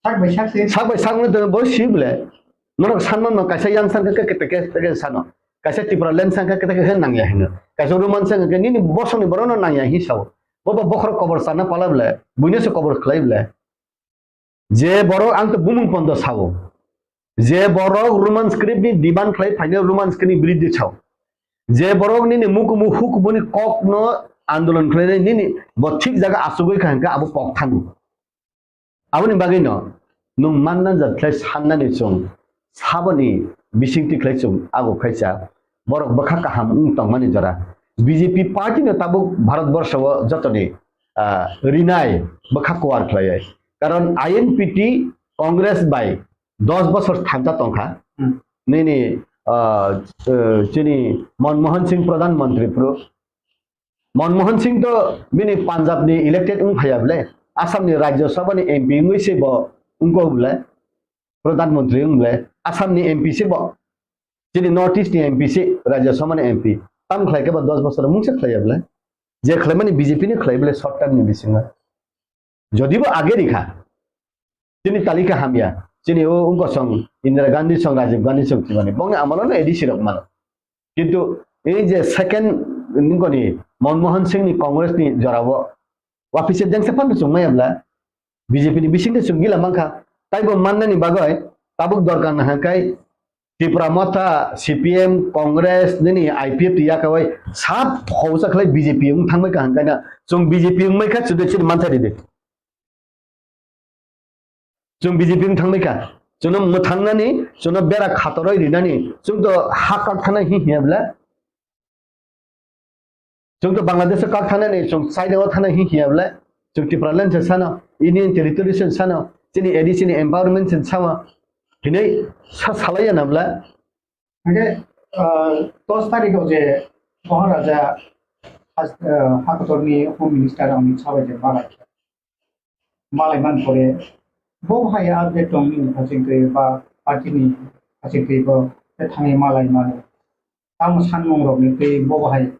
Sak bai sak se. Sak bai sak no bo si bole. Norok sanma no kaisa yang sangka ke kete ke ke sano. Kaisa Tipra land sangka kete ke nangya hino. Kaisa Roman sangka ke nini bosong ni borok no nangya hi sao. Bobo bokhorok kobor sana pala bole. Buino se kobor khlai bole. Je borok ang to bumung pondo sao. Je borok Roman script ni demand khlai phaino Roman script ni biridhi sao. Je borok nini mukumu hukubuni kok no andolon khlainai nini bo thik jaga asugwi kha hingkhe abo kok thango. Aboni bagwi no nwng manna jat khlai sannani chwng saboni bisingtwi khlai chwng ago khaisa borok bwkha kaham wng tongmani jora. B J P party no tabuk Bharat borsho o jotoni, ah, rinai bwkha kuar khlaiwi. Karon I N P T Congress bai dos bosor thansa tongkha. Hmm. Nini, ah, eh, chini Manmohan Singh Pradhan Mantri phuru. Manmohan Singh to bini Punjab ni elected wng phaiya bole, Assam ni Rajya Sabha ni M P wngwi se bo wngkok bole, Pradhan Mantri wng bole, Assam ni M P se bo, chini North East ni M P se, Rajya Sabha ni M P. Tam khlai khe bo dos bosor mungsa khlaiya bole. Je khlaimani B J P ni khlai bole short term ni bisingo. Jodi bo age rikha, chini talika hamya, chini o wngkosong Indira Gandhi song, Rajiv Gandhi song chimani, bongni amolo no A D C rok mano. Kintu ei je second nungkoni Manmohan Singh ni Congress ni jorao wapise dengsa phano chwng maya bla B J P ni bisingtwi chwng gila mankha. Taibo mannani bagwi tabuk dorkar nahangkai Tipra Motha, C P M, Congress, nini I P F T yakawai sab hausa khlai B J P wng thangbai kaham kaina chwng B J P wngmai kha chwdwi chini mantha ridi. Chwng B J P wng thangbai kha. Chwngno mwthangnani, chwngno bera khatoroi rinani, chwng to ha kak thana hi hiya bla. Chwng to Bangladesh o kak thanani, chwng China o thana hi hiya bla. Chwng Tipraland se sano, Union Territory se sano, chini A D C ni empowerment se sama. Hinai sa salaiya na bla. Hingke, ah, dos tarikh o je Maharaja has-, ah, hakotorni Home Minister Amit Shah bai je malai. Malai man pore, bo bahai update tong nini hachingtwi ba party ni hachingtwi bo thangwi malai mano. Tamo sanmung rok ni twi bo bahai,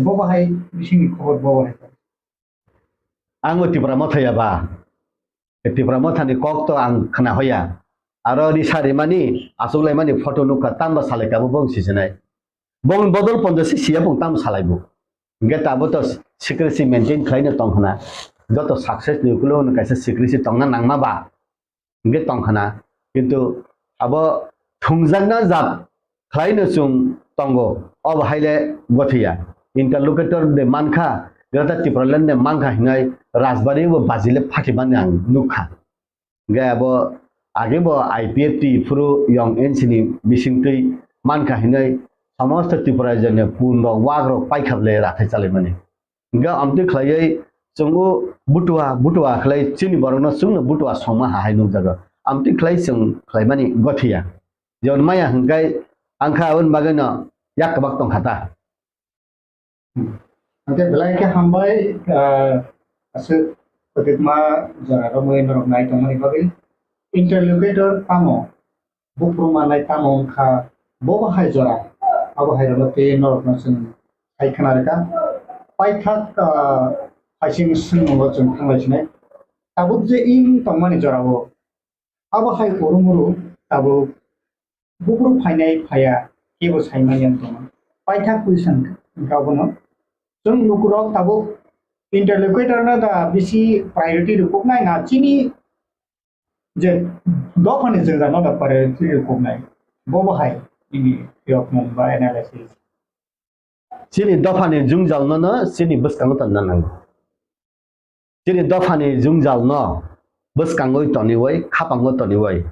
bo bahai bisingni khobor bo bahai. Ang bo Tipra Motha ya ba. Tipra Motha ni kok to ang khna hoya. Aro risa rimani, achuk laimani photo nukha, tamo salai kha bo bong sijinai. Bong bodol ponjo si siya bong tamo salai bo. Hingke tabo to secrecy maintain khlai no tong khna. Joto success ni ukulo no kaisa secrecy tongna nangma ba. Hingke tong khna. Kintu abo thungjakna jat khlai no chwng tongo. Obo haile gothiya. Interlocutor de mankha, Greater Tipraland de mankha hinai Rajbari bo bajile phati mani ang nukha. Hingke abo age bo I P F T phuru Young N C ni bisingtwi mankha hinai somosto Tripura rajyoni pun rok wak rok paikha bwle rathai chalaimani. Hingke amtwi khlaiwi chwng o butua butua khlai chini borokno chwngno butua songma hahai nukjago. Amtwi khlai chwng khlaimani gothiya. Jemon maya hingkai angkha aboni bagwino yak kwbak tong kha ta. Hwnkhe belai khe hambai, ah, aswk kwtwkma jora romwi norok nai tongmani bagwi. Interlocutor tamo, buphuru manai tamo wngkha, bo bo hai jora, abo hai rokno tei norokno chwng hai khna rwkha. Paithak, ah, phaising swngmungo chwng thanglai sinai. Tabuk je wng tongmani jorao, abo hai oro moro tabuk buphuru phainai phaiya kebo saimanya wng tongo. Paithak question wngkha obono. Chwng lukurok tabuk interlocutor no da bisi priority rwkuknai na chini je dophani jwngjal no da priority rwkuknai. Bo bo hai nini yokmung ba analysis. Chini dophani jwngjal no no chini bwskango tonna nango. Chini dophani jwngjal no bwskangwi toniwi, khapango toniwi.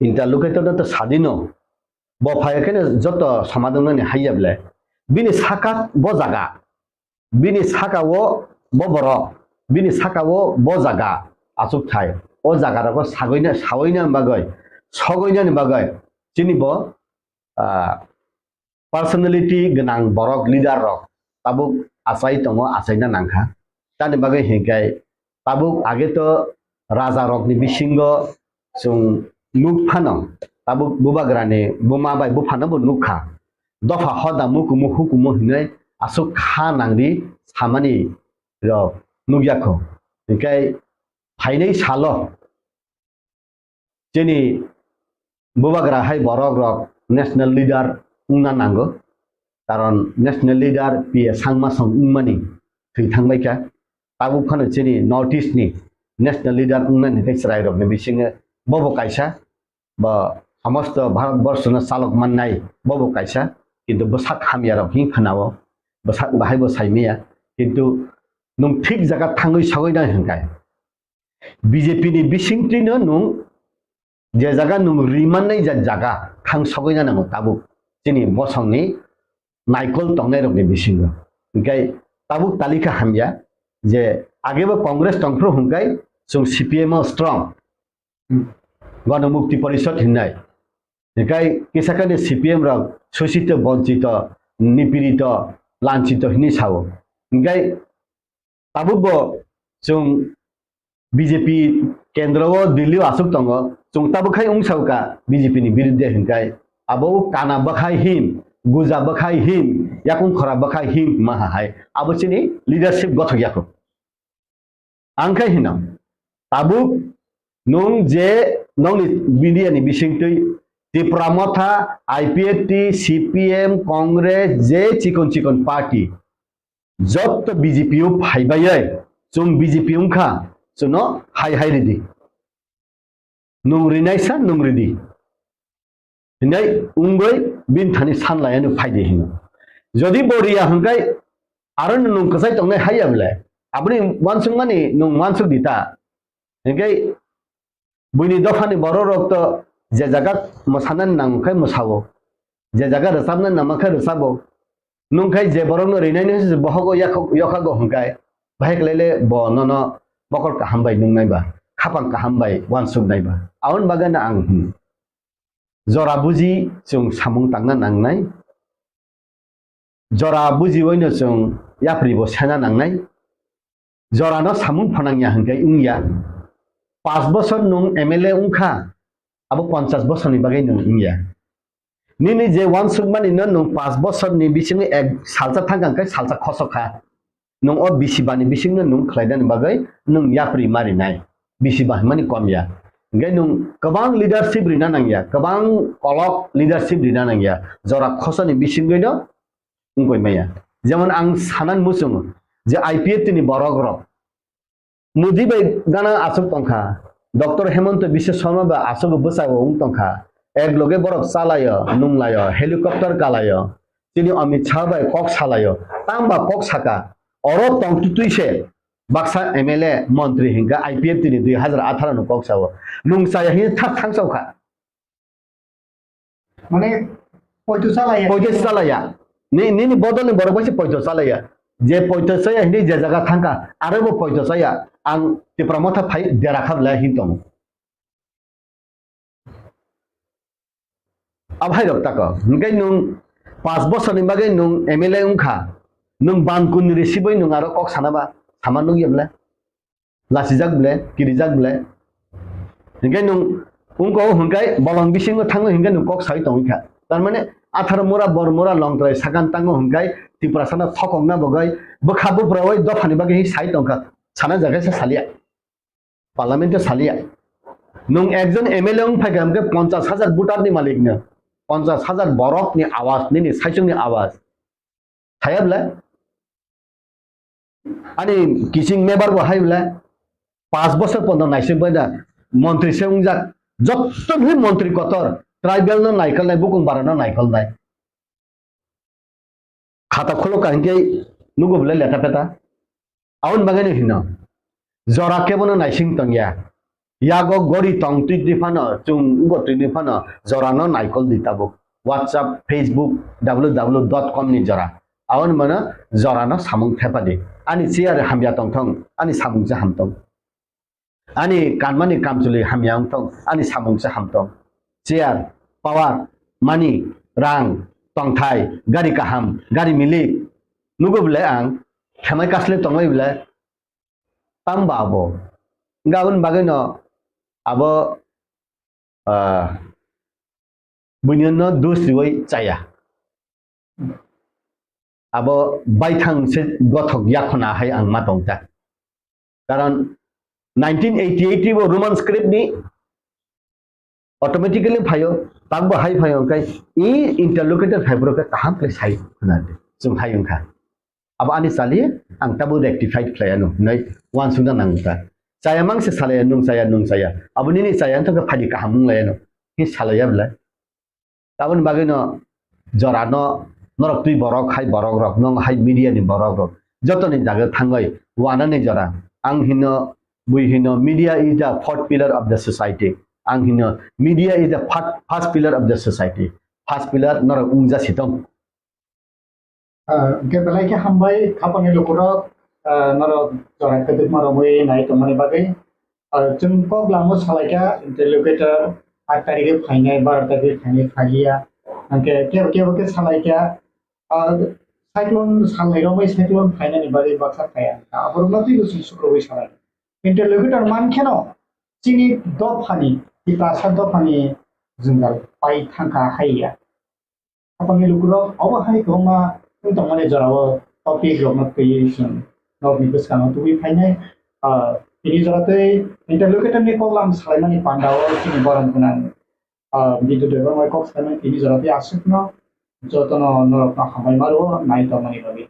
Interlocutor no to sadino. Bo phaiya kheno joto somadon nani haiya ble. Bini saka bo jaga. Bini saka o bo borok. Bini saka o bo jaga. Achuk thai. O jaga rogo sagwina, sawina bagwi, sogwina ni bagwi. Chini bo, ah, personality gwnang borok, leader rok tabuk achai tongo, achaina nangkha. Tamni bagwi hinkhe tabuk age to raja rokni bisingo chwng nuk phano tabuk bubagrani buma bai buphano bo nukha. Dopha hoda mukumu hukumu hinwi aswk kha nangdi samani rok nukya kho. Hinkhe phainai salo chini bubagra hai borok rok national leader wngna nango, karon national leader P A Sangma song wngmani thwi thangbai kha. Tabuk phano chini North East ni national leader wngnani tei chwrai rokni bisingo bobo kaisa, bo somosto Bharat borso no chalok mannai bobo kaisa, kintu bwsak hamya rok hin khwnao, bwsak bahai bo saimaya, kintu nwng thik jaga thangwi sogwi nai hwnkhe. B J P ni bisingtwi no nwng je jaga nwng rimannai ja-, jaga thang sogwi na nango tabuk chini bosongni naikol tongnai rokni bisingo. Hinkhe tabuk talika hamya je age bo Congress tongphuru hwnkhe chwng C P M o strong. Hmm. Gana Mukti Porishad hinnai. Hinkhe kisa kani C P M rok sosito, bonchito, nipirito, lanchito hinwi sao. Hinkhe tabuk bo chwng B J P kendro o Delhi o aswk tongo, chwng tabuk khai wng sao ka B J P ni birudde hinkhai abo o kana bwkhai hin, guja bwkhai hin, yakung khora bwkhai hin hima hai abo chini leadership gothok yakho. Ang khai hino tabuk nwng je nongni media ni bisingtwi Tipra Motha, I P F T, C P M, Congress, je chikon chikon party, jotto B J P o phaibai, chwng B J P wngkha, chwngno hai hai ridi. Nwng rinai sa, nwng ridi. Hinai wngwi bini thani sanlaiano phaidi hino. Jodi bo riya hwnkhe, aro nwng kwchai tongnai haiya bwle, aboni uansukmani nwng uansuk di ta. Hinkhe buini dophani borok rok to je jaga mwsanani nang khe mwsao, je jaga rwchapnani nang khe rwchabo. Nwng khe je borokno rinai nung se bohogo yakhok-, yokhago hwnkhe, bahai khlai le bo nono mokol kaham bai nungnai ba, khapang kaham bai uansuknai ba. Aboni bagwi no ang hwn, jora buji chwng samung tangna nangnai. Jora bujiwi no chwng yapri bo sena nangnai. Jora no samung phanang ya hwnkhe wng ya. Panch bosor nwng M L A wng kha, abo ponchas bosorni bagwi nwng wng ya. Nini je uansukmani no nwng panch bosorni bisingo ek salsa thang kha hwnkhe salsa khosok kha. Nwng o bisi bani bisingno nwng khlainani bagwi nwng yapri marinai. Bisi ba hwnmani kom ya. Hinkhe nwng kwbang leadership rina nang ya, kwbang kolok leadership rina nang ya. Jora khosani bisingwi no wngkoi maya. Jemon ang sanan muchungo je I P F T ni borok rok Modi bai gana aswk tongkha, Doctor Hemanta Biswa Sarma bai aswk bwsao wng tongkha, ek loge borok chalaio, nunglaio, helicopter kalaio, chini Amit Shah bai kok salaio, tangba kok saka, oro tongtwtwi se baksa M L A, montri hinkha I P F T ni dui hazar atharo ni kok sao, nung chaya hini thak thang sao kha. Mane, poito chalaiya. Poito chalaiya. Ni, nini bodol ni borok bai se poito chalaiya. Je poito chaya hini je jaga thangkha, aro bo poito chaya. Ang Tipra Motha phai dera kha bwlai hin tongo. Abhai rok tako. Hinkhe nwng Pas bosorni bagwi nwng M L A wngkha, nwng ban kun risibwi nwng aro kok sana ba, sama nukya bwle? Lasijak bwle, kirijak bwle? Hinkhe nwng wngko hwnkhai bolong bisingo thango hinkhe nwng kok sai tongwi kha. Tar mane atharo mura, bor mura, longtrai sakan tango hwnkhai Tiprasano thokokna bagwi bwkha buphrawi dophani bagwi sai tongkha, sana jaga se saliya. Parliament-o saliya. Nwng ekjon M L A wng phaikha hwnkhe ponchas hajar voter-ni malikno, ponchas hajar borokni awaz, nini saichungni awaz. Thaya bwle? Ani kiching member bo hai bwle? Pas bosor pondo naising bai da montri se wngjak. Jotto bhi montri kotor, tribal-no naikolnai, bukung barano naikolnai. Khata khulok ka hinkhe nugo bwle leta peta. Aboni bagwi no hino. Jora kebono naising tongya. Yago gori tong twi twi phano, chwng ugo twi twi phano, jorano naikol di tabuk. WhatsApp, Facebook, W W W dot com ni jora. Aboni mano jorano samung thepadi. Ani chair hamya tongthong, ani samung se hamtong. Ani kanmani kamchwlwi hamya wngthong, ani samung se hamtong. Chair, power, money, rang, tongthai, gari kaham, gari milik. Nugo bwle ang, khemai kasle tongwi bwle, tamba abo. Hwnkhe aboni bagwino abo, ah, buinino dus riwi chaya. Abo baithang se gothok yakhona hai ang ma tongta. Karon nineteen eighty-eight bo Roman script ni automatically phaio, takbo hai phaio, hwnkhe i interlocutor phaiphuru khe kaham khe sai khna di, chwng hai wngkha. Abo ani chali ang tabo rectified khlai ano, hinwi uansukna nang wngkha. Chaya mang se salai ya, nung chaya, nung chaya. Abo nini chaya wngkha khe phadi kaham wng lai ano. Hi salai ya belai. Aboni bagwino jorano norok twi borok hai borok rok, nong hai media ni borok rok, jotoni jaga thangwi wanani jora. Ang hino, bui hino, media is the fourth pillar of the society. Ang hino, media is the fir-, first pillar of the society. First pillar norok wngja sitong. Ah, hwnkhe belai khe hambai, khapangni lukurok, ah, norok jora kwdwkma romwi nai tongmani bagwi. Ah, chwng kok lamo salaikha, interlocutor, aat tarikhe phainai, baro tarikhe phainai, phaiya. Hwnkhe kebo kebo khe salaikha, ah, cyclone salnai romwi cyclone phainani bagwi baksa phaiya. Aborokno twibo chwng sukrubwi salai. Interlocutor mankheno chini dophani, Tiprasa dophani jwngjal pai thangkha haiya. Khapangni lukurok obo hai kwbangma wng tongmani jorao topic rokno twiwi chwng nokni bwskango tubui phainai. Ah, tini jora tei interlocutor ni koklam salaimani pandao chini borom gwnang, ah, Bidyu Debbarma kok salaimani tini jora tei aswkno jotono norokno hambai ma rwo nai tongmani bagwi.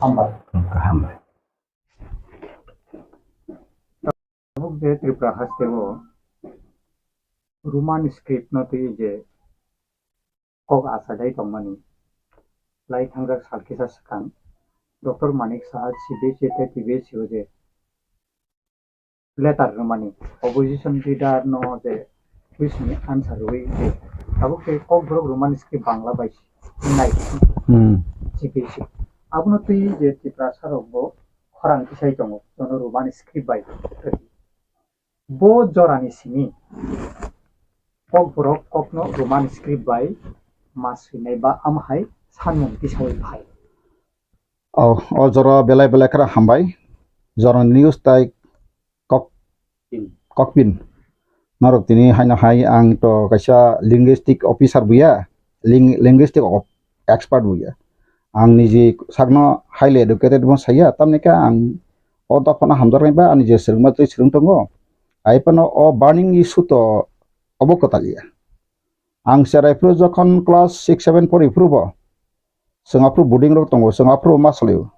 Hambai. Hambai. Tabuk je Tripura haste o Roman script no twi je kok achailai tongmani lai thangjak sal kisa swkang Doctor Manik Saha C B S E tei T B S E o je letter rwmani opposition leader no je question ni answer rwui je tabuk tei Kokborok Roman script Bangla bai nai Hmm. C B S E abono twi je Tiprasa rok bo khorang tisai tongo jono Roman script bai. Bo jorani simi Kokborok kokno Roman script bai ma swinai ba amhai sanmung tisawi phai. O, o jora belai belai kheno hambai. Jorani news tai kok, kokpin. Norok tini haino hai ang to kaisa linguistic officer buya, ling-, linguistic of-, expert buya. Ang niji sakno highly educated bo saya, tamni khe ang o dophano hamjaknai ba ani je swrwngma twi swrwng tongo. Ai phano o burning issue to obo kwtal ya. Ang cherai phuru jokhon class six seven pori phuru bo, chwng aphuru boarding rok tongo, chwng aphuru ma salio.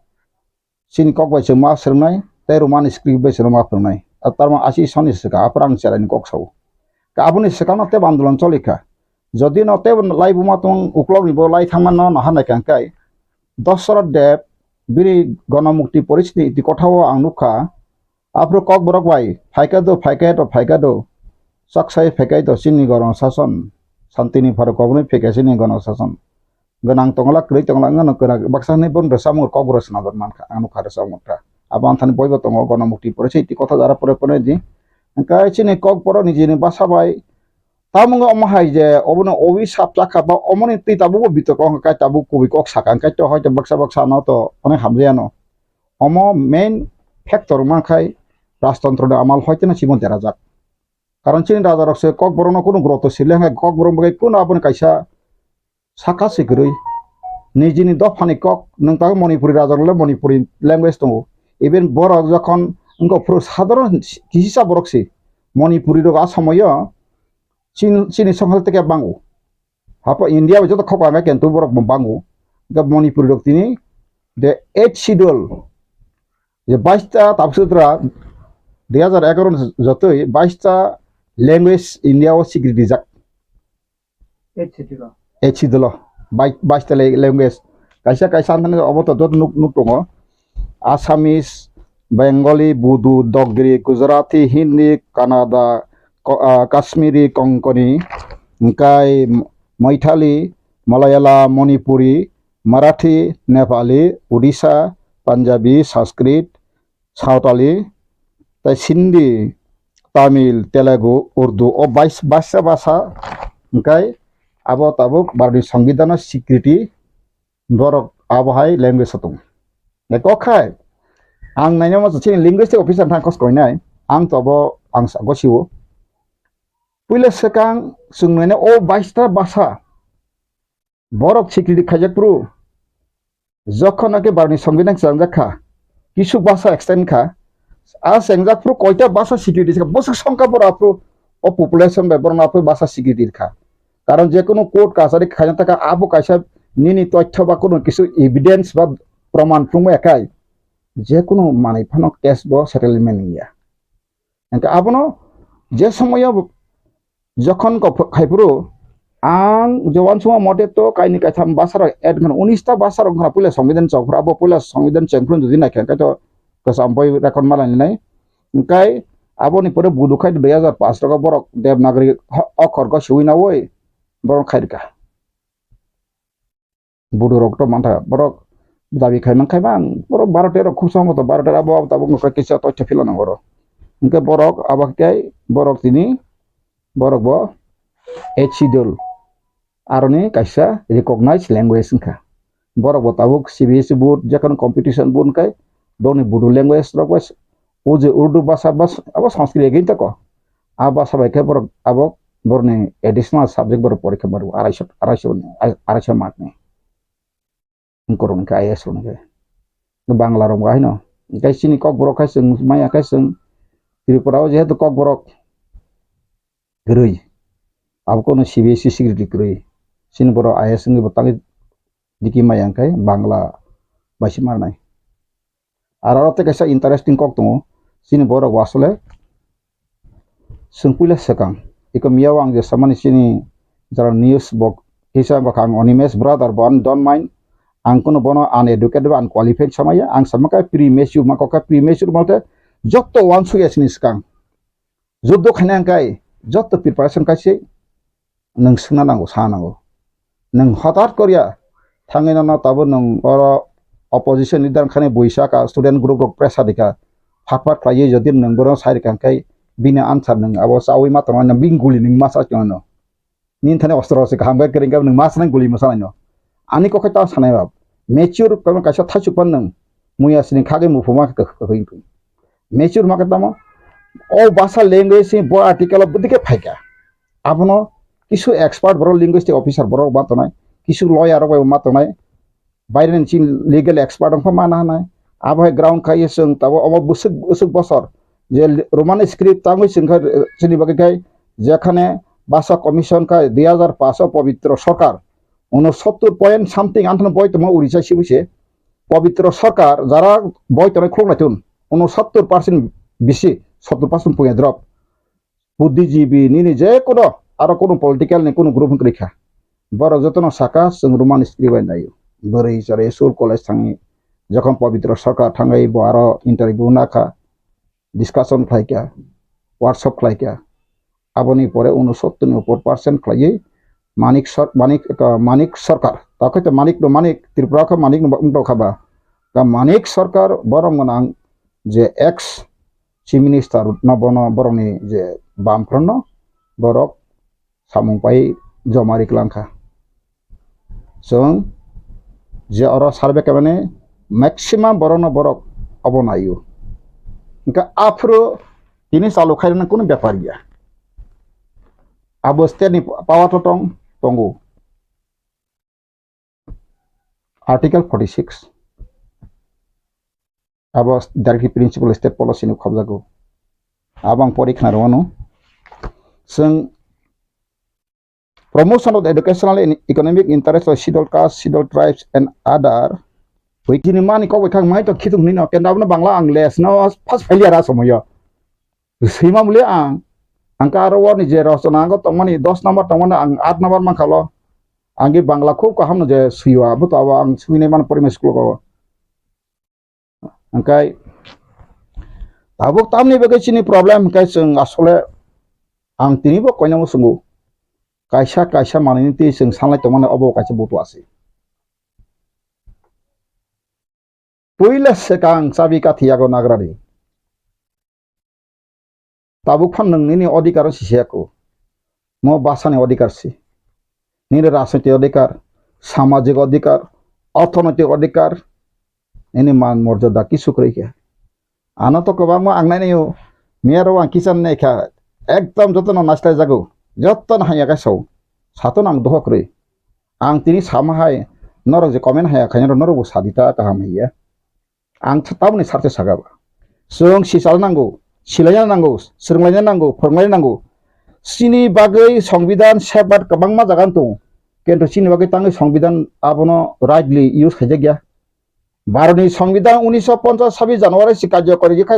Chini kok bai chwng ma swrwngnai, tei Roman script bai chwng ma phwrwngnai. A tarma asi soni swkang, aphuru ang cherai ni kok sao. Ka aboni swkang no tebo andolon choli kha. Jodi no tebo lai buma tong uklok ni bo lai thangma no naha nai kang kai. Dosarot Deb bini Ganamukti Porishni iti kotha o ang nukha. Aphuru Kokborok bai phaikha do, phaikha do, phaikha do. Chaksai phaikha do chini Ganashason. Santini pharo koboni phaikha chini Ganashason. Gwnang tongla, kwrwi tongla, wngno kwrak baksa hwnwi bono rwchapmung Kokborok swnamjak mankha, ang nukha rwchapmung kha. Abo anthani boibo tongo, Ganamukti Porishni iti kotha jara pore pore di. Hwnkhe chini Kokborok nijini basa bai Tamo wngkha omo hai je obono owi sap chakha ba omoni twi tabukbo bitorko wngkha kai tabuk kubui kok sakha, hwnkhe to hoito baksa baksa no to onek hamjaya no. Omo main factor wngma khai rajtontro ni amal hoito no chibon derajak. Karon chini raja rok se Kokborok no kunu groto sile hwnkhe Kokborok bai kunu aboni kaisa saka se kwrwi. Nijini dophani kok nwng tabuk Manipuri raja rok le Manipuri language tongo. Even borok jokhon wngkha phuru sadharon kisa borok se Manipuri rok a somoyo chini, chini songkha teke bango. Hapo India bai joto khok ang kintu borok bo bango. Hwnkhe Manipuri rok tini the eighth schedule je bais ta tabuk sutra dui hajar egaroh ni jotoi bais ta language India o sikri rijak. Eighth schedule o. Eighth schedule o bai-, bais ta le-, language. Kaisa kaisa anthani obo to joto nuk, nuk tongo. Assamese, Bengali, Bodo, Dogri, Gujarati, Hindi, Kannada, Ko-, ah, Kashmiri, Konkani, hwnkhe Maithali, Malayalam, Manipuri, Marathi, Nepali, Odisha, Punjabi, Sanskrit, Santali, tei Sindhi, Tamil, Telugu, Urdu, o bais-, baisa basa hwnkhe abo tabuk Bharatni Songbidanno sikriti borok abo hai language o tongo. Kok khai ang naina ma chini linguistic officer thang kos koinai, ang to abo ang sa gosio. Puila swkang chwng naina o baista basa borok sikriti khaijak phuru, jokhon naki Bharatni Songbidan chwlangjak kha, kisu basa extend kha, a chengjak phuru koita basa sikriti kha, bwswk songkha borok aphuru o population bai borok aphuru basa sikriti kha. Karon je kunu court kachari khaina taka abo kaisa nini toithyo ba kunu kisu evidence ba proman phunukma ya khai, je kunu manwi phano case bo settlement wngya. Hwnkhe abono je somoyo jokhon kok khai phuru ang je uansukma mote to kaini kaitham basa rok add wngkha, unis ta basa rok wngkha puila Songbidan chok phuru, abo puila Songbidan cheng phuru jodi naikha hwnkhe to kwcham boi record ma lainai. Hwnkhe aboni pore budu khai dui hajar paanch rogo borok Devanagari ho-, okhor go siwi nawi borok khai rwkha. Bodo rok to mantha borok dabi khai man khai man borok baro tero khub sambo to baro tero abo abo tabuk nokha kisa toitha phila nango oro. Hwnkhe borok abo khe borok tini borok bo eighth schedule aroni kaisa recognized language wngkha. Borok bo tabuk C B S E board jekhon competition board hwnkhe boni Bodo language rok bai o je Urdu basa bas abo Sanskrit again tako. A basa bai khe borok abo borokni additional subject borok porikha maro araisho, araisho, araisho mark ni. Borok ni khe I A S rok ni khe. Bangla rok bo haino. Hwnkhe chini Kokborok khai chwng maya khai chwng Tripura o jehetu Kokborok kwrwi. Abo kono C B S E security kwrwi. Chini borok I A S wngwi bo tangwi diki maya hwnkhe Bangla bai se marnai. Aro aro tei kaisa interesting kok tongo. Chini borok bo asole chwng puila swkang. Iko miyao ang je samani chini jara news bo kisa bwkha ang Animesh brother bo ani don't mind. Ang kono bono uneducated ba unqualified samaya. Ang sama khe premature ma kok khe premature malte jotto uansukya chini swkang. Juddo khaina hwnkhe joto preparation kaise nwng swngna nango, sa nango. Nwng hotat korya thangwi nono tabuk nwng oro opposition leader wngkhani buisa ka student group rok pressure rikha, phat phat khlaiwi jodi nwng bono sai rikha hwnkhe bini answer nwng abo chawi ma tongo, bini guli nwng ma sa tongo. Nini thani ostro se kaham khe kwrwng khe nwng ma sanai guli mwsa naino. Ani kok khe ta sanai ba. Mature khe kaisa thaichuk pan nwng. Muya sini khagwi muphuma khe kwkhwrwng. Mature ma khe tamo. O basa language se bo article o bwdike phaikha. Abono kisu expert borok linguistic officer borok ma tongnai. Kisu lawyer rok bai ma tongnai. Baireni chini legal expert wngkha mana hwnai. Abo hai ground khai chwng tabuk omo bwswk, bwswk bosor je li-, Roman script tangwi chwng kha, eh, chini bagwi khai jekhane basa commission khai dui hajar paanch o Pabitra Sarkar unosottor point something anthano boi tongma Orissa sibu se Pabitra Sarkar jara boi tongnai khulok naitun unosottor percent bisi, sottor percent puya drop. Buddhijibi nini je kono aro kono political ni kono group wngkha. Borok jotono saka chwng Roman script bai naio. Bwrwi chwrwi school college thangwi jokhon Pabitra Sarkar thangwi bo aro interview nakha, discussion khlaikha, workshop khlaikha. Aboni pore unosottor ni upor percent khlaiwi Manik Sar-, Manik, uh, Manik Sarkar. Takhai to Manik no Manik, Tripura kha Manik no wngtokha ba. Ka Manik Sarkar borom gwnang je ex Chief Minister no bono borokni je bamphranno borok samung pai joma ri klang kha. Chwng je oro survey khaimani maximum borokno borok obo naio. Hwnkhe aphuru tini chalu khairoknani kunu bepar ya. Abo state ni power to tong, tongo. Article forty six. Abo Directive Principle State Policy ni khobjago. Abo ang pori khna rwno. Chwng promotion of the educational and economic interest of scheduled caste, scheduled tribes and other. Witini mani kok bai khang mai to khitung ni no, kenda abo no Bangla ang les no first failure a somoyo. Sima muli ang, ang ka aro ni je rosona ang tongmani dos number tongmani ang aat number man khalo. Ang ge Bangla khub kaham no je swiwa, abo to abo ang swinai man primary school ko. Hwnkhe tabuk tamni bagwi chini problem hwnkhe chwng asole ang tini bo koinamo swngo. Kaisa kaisa manwini twi chwng sanlai tongmani obo kaisa butu asi. Puila swkang chabi kathi yago nagrani. Tabuk phan nwng nini odhikar si se ako. Mo bwsani odhikar si. Nini rajnoitik odhikar, samajik odhikar, orthonoitik odhikar, nini man morjada kisu kwrwi khe. Ano to kwbangma ang nainai o, miyaro ang kicham nai kha, ekdom jotono naslai jago, jotono haiya khe sao, sato nang dohok kwrwi. Ang tini sama hai, norok je comment haiya khainai rok norok bo sadi ta kaham haiya. Ang th-, tamoni sakse saka ba. Chwng sichalna nango, silaina nango, swrwnglaina nango, phwrwnglaina nango. Chini bagwi Songbidan safeguard kwbangma jaga tongo. Kintu chini bagwi tangwi Songbidan abono rightly use khaijakya. Bharotni Songbidan unisho ponchas sabis January si karjokori khe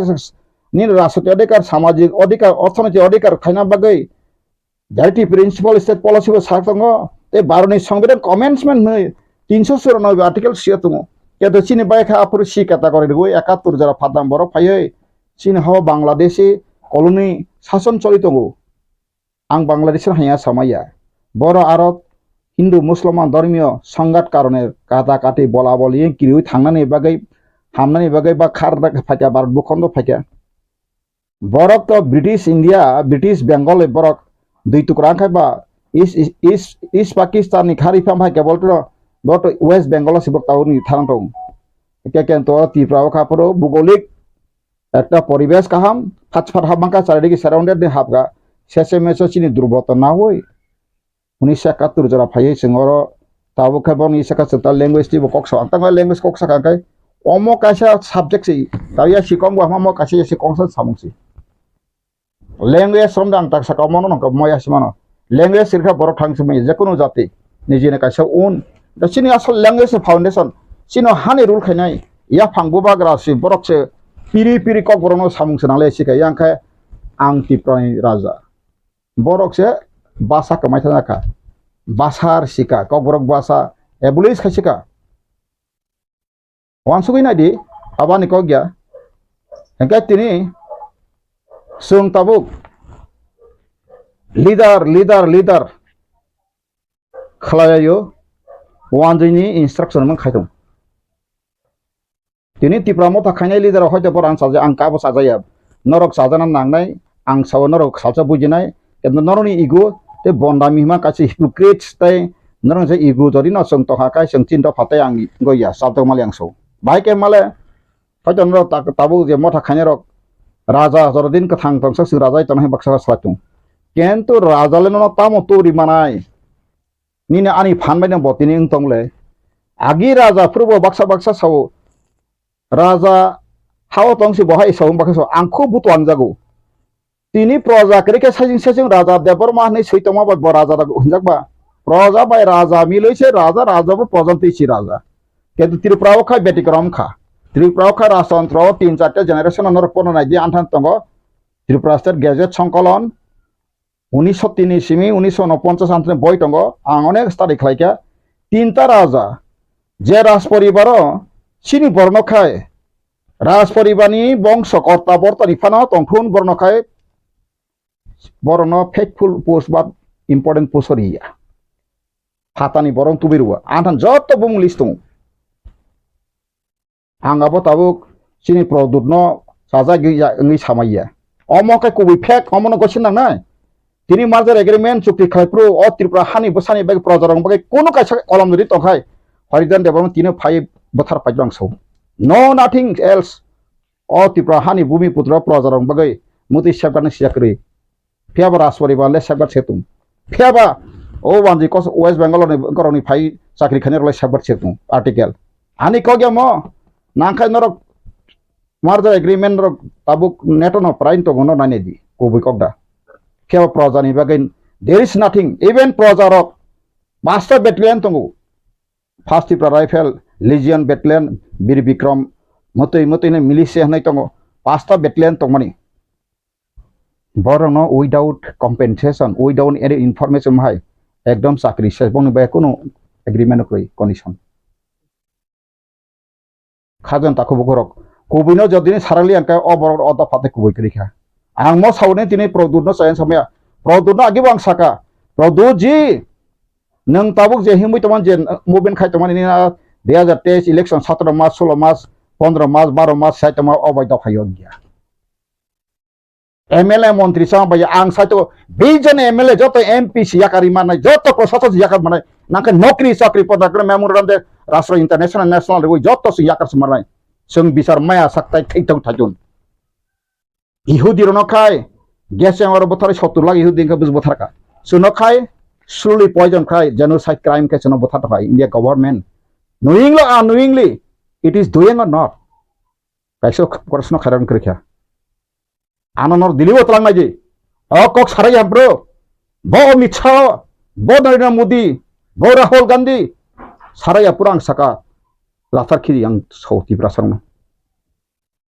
nini rajnoitik odhikar, samajik odhikar, orthonoitik odhikar khaina bagwi Directive Principle State Policy bo sak tongo, tei Bharotni Songbidan Commencement hwnwi tinsho churanobe article sio tongo. Keto chini bai kha aphuru si category rwui ekattor jora phatang borok phaiwi chini hao Bangladeshi colony sason choli tongo. Ang Bangladeshi haiya samaya. Boro aro Hindu Musulman dhormiyo songhat karone kata kati bola boli kiriui thangnani bagwi, hamnani bagwi ba khar phaikha, Bharat bukhondo phaikha. Borok to British India, British Bengal ni borok dui tukra wngkha ba East, East, East, East Pakistan ni khari pham hai kebol to, bo to West Bengal si bok tawni tharang tong. Ke ken to Tripura o kha phuru bugolik ekta poribesh kaham, phat phat hap mangkha, charidigi surrounded ni hapkha, sese meso chini durboto na hoi. Unisho ekattor jora phaiwi chwng oro tabuk khe boni saka chwng ta language twi bo kok sa. Ang tangma language kok saka khe omo kaisa subject se, ta ya si kong bo omo kaisa ya si kong sa samung se. Language rom dang tak saka omo no kok moya si mano. Language sirkha borok thang simi je kono jati nijini kaisa un. Da chini asol language ni foundation. Chino hani rule khainai ya phang bubagra si borok se piri piri kok borok no samung se nang le si kha yang khe ang Tiprani raja. Borok se basa kwmai thana kha. Basa rwsika, Kokborok basa abolish khaisika. Wansugwi naidi, abani kok ya. Hingke tini chwng tabuk leader, leader, leader khlailaio, wanjwini instruction mung khaitong. Tini Tipra motha khainai leader rok hoito borok ang chaja, ang kabo chajaya. Norok chajana nangnai, ang sao norok salsa bujinai. Kintu norokni ego tei bondami hima kaisa hypocrites tei norok je ego jodi no chwng tongkha kai chwng chin dopha tei ang goya chabtok mali ang so. Bahai khe male hoito norok ta-, tabuk je motha khainai rok raja jorodin kwthang tongsa chwng raja tongna hai baksa salai tong. Kintu raja le nono tamo turi manai. Nini ani phan bai no bo tini wng tong le. Agi raja phuru bo baksa baksa sao. Raja hao tong si bo hai sao baksa sao. Ang kho buto ang jago. Tini proja kwrwi khe saichung saichung raja Debbarma hinwi swi tongma bai bo raja da hinjak ba. Proja bai raja milwi se raja, raja bo proja twi si raja. Kintu Tripura o kha betikrom kha. Tripura o kha rajtantro o tin charta generation no norok pono nai di anthan tongo. Tripura State Gazette Songkolon. Unisho tini simi unisho unoponchas antoni boi tongo, ang onek study khlai kha. Tinta raja, je raj poribaro chini borno khai, raj poribarni bongso korta bortani phano tongthun borno khai, borokno faithful post ba important post riya. Phatani borok tubui rwo, anthan joto bumung list tongo. Ang abo tabuk chini product no chajagwi ya wngwi samaiya. Omo khe kubui fake, omo no gosi nangnai. Tini merger agreement chukti khlai phuru o Tripura hani bwsani bagwi projarok bagwi kunu kaisa kolom rwi tongkhai, Harijan Debbarma tini phai bwthar pai rang sao. No nothing else. O Tripura hani bumi putra projarok bagwi mutwi safeguard ni sijak kwrwi. Phiya ba Rajparibar le safeguard se tung. Phiya ba o wanji kos West Bengal ni borok ni phai chakri khainai rok le safeguard se tung. Article. Ani kok ya mo nangkhai norok merger agreement rok tabuk neto no prain tongo no nainai di kubui kok da. Phiya ba proja ni bagwi there is nothing. Even proja rok pasta battalion tongo. First Tipra Rifle, Legion Battalion, Bir Bikram, motoi motoi ni militia hinwi tongo, pasta battalion tongmani. Borokno without compensation, without any information hai ekdom chakri se bongni bai kunu agreement kwrwi condition. Khajan takhu bukurok. Kubuino jodini sarali angkhe o borok o dopha tei kubui kwrwi kha. Ang mo sauni tini Produtno chaya samaya. Produtno agibo ang saka. Produt ji, nwng tabuk je himwi tongmani je movement khai tongmani nini a dui hazar teis election satro mas, solo mas, pondro mas, baro mas sai tongma o bai dopha yo wngya. M L A montri chama bai ang saito bijon M L A joto M P si yakari manai, joto prosasok si yakar manai, nangkhe nokri chakri poda kre memorandum de rashtra international national de joto si yakar si manai. Sung bisar maya saktai thai thau thajun. Ihudi rono khai, gas yang oro bothar sottur lakh Ihudi engkha bus bothar ka. Suno khai, slowly poison khai, genocide crime khai suno bothar khai India government. Knowingly or unknowingly, it is doing or not. Kaisa kok-, korsno khairan kwrwikha. Ano nor dilibo twlang naidi. O kok sarai ya bro. Bo Amit Shah, bo Narendra Modi, bo Rahul Gandhi. Sarai ya pura ang saka lathar khiri ang so Tiprasa rokno.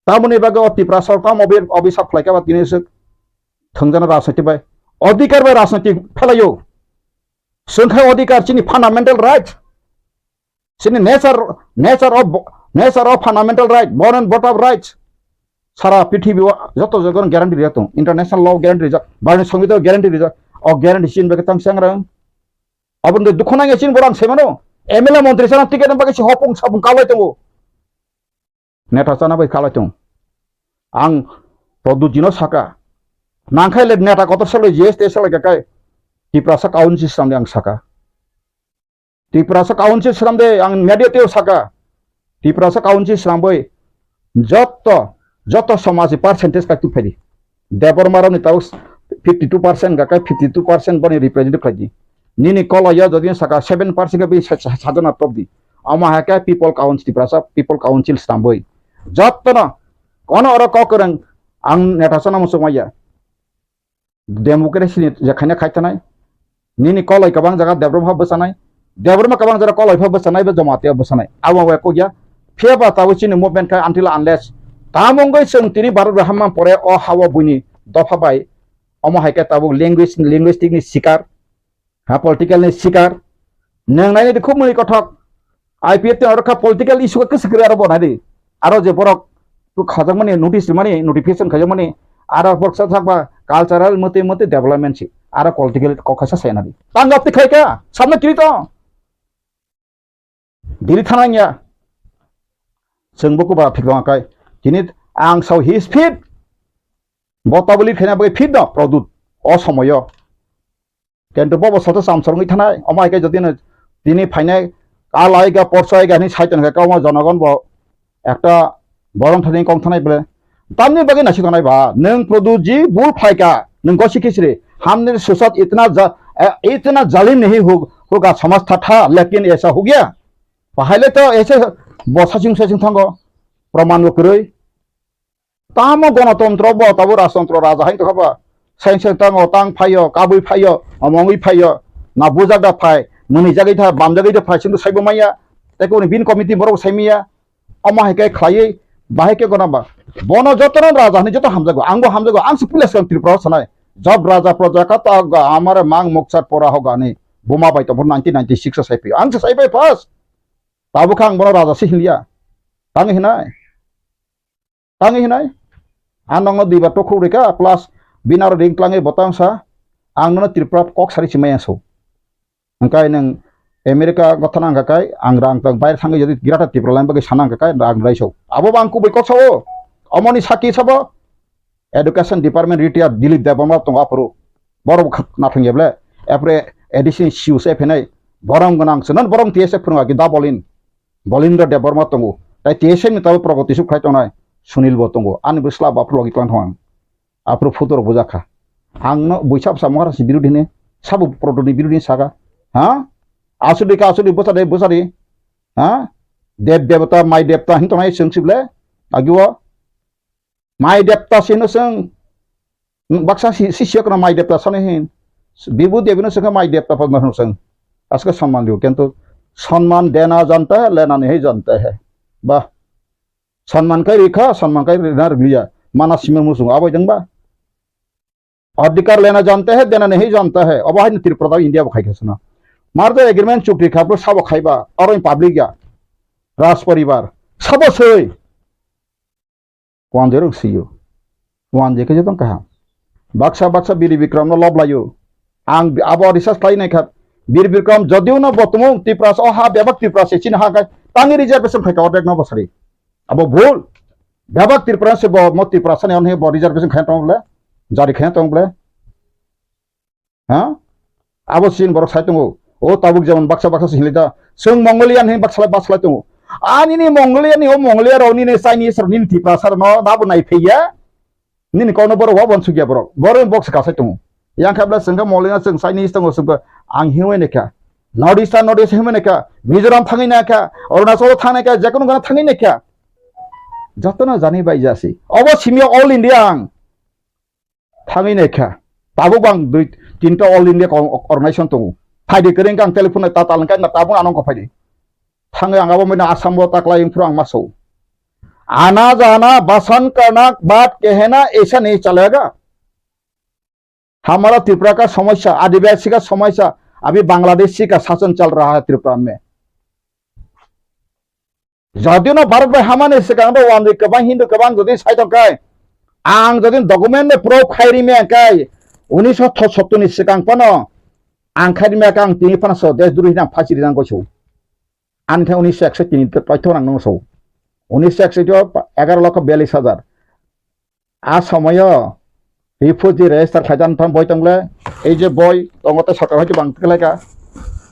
Tamoni bagwi o Tiprasa rok tamo obi-, obisap khlaikha ba tini swk thwngjana rajniti bai. Odhikar bai rajniti phelaio. Swngkhai odhikar chini fundamental right. Chini nature, nature of, nature of fundamental right, born and brought up rights. Sara prithibi o joto jaga guarantee rijak tong. International law guarantee rijak, Bharatni Songbitan guarantee rijak. O guarantee chini bagwi tang changrang. Aboni dukho nangya chini borok ang saimano. M L A montri sana ticket bagwi si hopung sapung kalai tongo. Neta chana bai kalai tong. Ang Produtjino saka. Nangkhai le neta kotor salai G S T salai kakai. Tiprasa council samde ang saka. Tiprasa council swnamde ang media teo saka. Tiprasa council swnamwi joto, joto somajni percentage kai tubphaidi. Debbarma rokni tao fifty two percent ga kai fifty two percent boni represent khlaidi. Nini koloio jodi saka seven percent ga bi sa-, sa-, sajona topdi. Omo hai khe people council, Tiprasa people council swnamwi jotono kono oro kok kwrwng ang neta chana muchungmaya. Democracy ni je khaina khai tanai. Nini koloi kwbang jaga Debbarma pha bwchanai. Debbarma kwbang jaga koloi pha bwchanai, bo Jamatia bwchanai. Abo bai kok ya. Phiya ba tabuk chini movement khai until unless tamo wngwi chwng tini Bharat bai hamma pore o ha-o buini dopha bai. Omo hai khe tabuk language, linguistic ni sikar. Ha political ni sikar. Nwng nainai di khub mwnwi kothok. I P F T ni oro kha political issue khe kwswk kwrwi aro bo nai di. Aro je borok tu khajakmani notice rimani notification khajakmani aro borok sa sakba cultural mate mate development si aro political kok khaisa sai nadi. Tangga twi khai kha samno kiri to. Dili thana ya. Chwng bo kuba thik dong kai. Tini ang sao his fit. Bo tabuli khaina bagwi fit no Produt. O somoyo. Kintu bobo soto samsor wngwi thanai, omo hai khe jodi no tini phainai, kal aiga, porso aiga hinwi sai tongkha, omo jonogon bo ekta borom thani kong thanai bole. Tamni bagwi naisik tongnai ba, nwng Produtji bul phaikha, nwng gosi khisri, humne ke saath itna ja-, eh, itna zalim nahi ho-, hoga samajh tha tha, lekin aisa ho gaya. Pahaile to aise bo saching saching thango, praman bo kwrwi. Tamo gonotontro bo, tabo rajtontro raja hai tongkha ba. Seng seng tango, tang phaio, kabui phaio, omongwi phaio, na bujak da phai, mwnwi jagwi tha, bam jagwi da phai, chwngno saibo manya. Tei koboni bin committee borok sai manya. Omo hai khe khlaiwi, bahai khe gona ba. Bono jotono raja hinwi joto hamjago, angbo hamjago, ang se puila swkang Tripura o sanai. Job raja proja ka ta ga amare mang mokchar pora ho gani. Buma bai tongbo nineteen ninety-six o sai phio. Ang se sai bai first. Tabuk kha ang bono raja se hinliya. Tang hinai. Tangwi hinai, ang nokno duibar tokhuk rikha, plus bini aro ring tlangwi bo tang sa, ang nono Tripura kok sari simaya so. Hwnkhe nwng America gotha nang kha kai, ang rang tang baire thangwi jodi Greater Tripura line bagwi sana kha kai, rang rai so. Abo bo ang kubui kok sao, omoni saki sabo, Education Department retired Dilip Debbarma tongo aphuru. Borok kha-, nathang ya ble. Apre A D C ni C E O se phenai. Borom gwnang se. Non borom T S F phwrwng agi da Bolin. Bolindra Debbarma tongo. Tai T S F ni tabo progoti suk khai tongnai. Sunil bo tongo. Ani bo sla ba phwrwng agi tlang thang. Aphuru photo rok bujak kha. Ang no buisa bwsa Maharaj ni birodhi hini, sabo Proto ni birodhi hini saka. Ha? Asudi kha, asudi bwsa de, bwsa de. Ha? Dev devata, mai devta hin tongnai chwng sible. Agi o. Mai devta sino chwng. Baksa si, si siyok na mai devta sano hin. Bibu devi no chwng mai devta pa no chwng. Aske samman diyo. Kintu samman dena janta hai, lena nahi janta hai. Bah. Samman kai rikha, samman kai rina rikliya. Mana sima musung abo jeng ba. Adhikar lena janta hai, dena nahi janta hai. Obo hai Tripura da India bo khai khasana. Merger agreement chukri kha, bro sabo khaiba, oro public ya. Raj poribar. Sabo soi. Wanjwi rok siyo. Wanjwi khe jotong kaham. Baksa baksa Bir Bikram no lob layo. Ang bi-, abo research khlai nai kha. Bir Bikram jodiu no bo tumung Tiprasa o ha bebak Tiprasa chini ha kai tangi reservation khai ka ordek no bosari. Abo bhul. Bebak Tiprasa se bo mo Tiprasa ni onhe bo reservation khai tong ble. Jari khai tong ble. Ha? Abo sin borok sai tongo. O tabuk jemon baksa baksa se hinli da. Chwng Mongolian hin baksa baksa tongo. Ani ni Mongolian ni o Mongolia rok nini Chinese rok nini Tiprasa rok no dabo nai phaiya. Nini kono borok wa bon sugya borok. Borok box ka sai tongo. Yang khabla chwng kha Mongolian chwng Chinese tongo chwng ang hiwi ne kha. North East North East hiwi ne kha. Mizoram thangwi na kha. Arunachal thangwi na kha. Jekono gana thangwi na kha. Jotono jani bai jasi. Obo simio all India ang. Thangwi naikha. Tabuk bang dui tinta all India ko-, organization tongo. Phaidi kwrwng kang telephone ta tal kang tabuk anong ko phaidi. Thangwi ang abo mena Assam bo taklai phuru ang maso. आना जाना, बासन करना, बात कहना, ऐसा नहीं चलेगा। हमारा त्रिपुरा का समस्या, आदिवासी का समस्या, अभी बांग्लादेशी का शासन चल रहा है त्रिपुरा में। Jodi no Bharat bai hamani swkang do wanjwi kwbang Hindu kwbang jodi sai tong kai, ang jodi document ni proof khai ri me kai, unisho sottor ni swkang phano ang khai ri me kai, ang tini phano so desh droi hinang phasi ri nang goiso. Ani khe unisho ekso tini paitho nang nang so. Unisho ekso egaro lokho biyallis hajar. A somoyo refugee register khaidan thang boi tongle, ei je boi tongo tei sarkar hai bang tiklaika.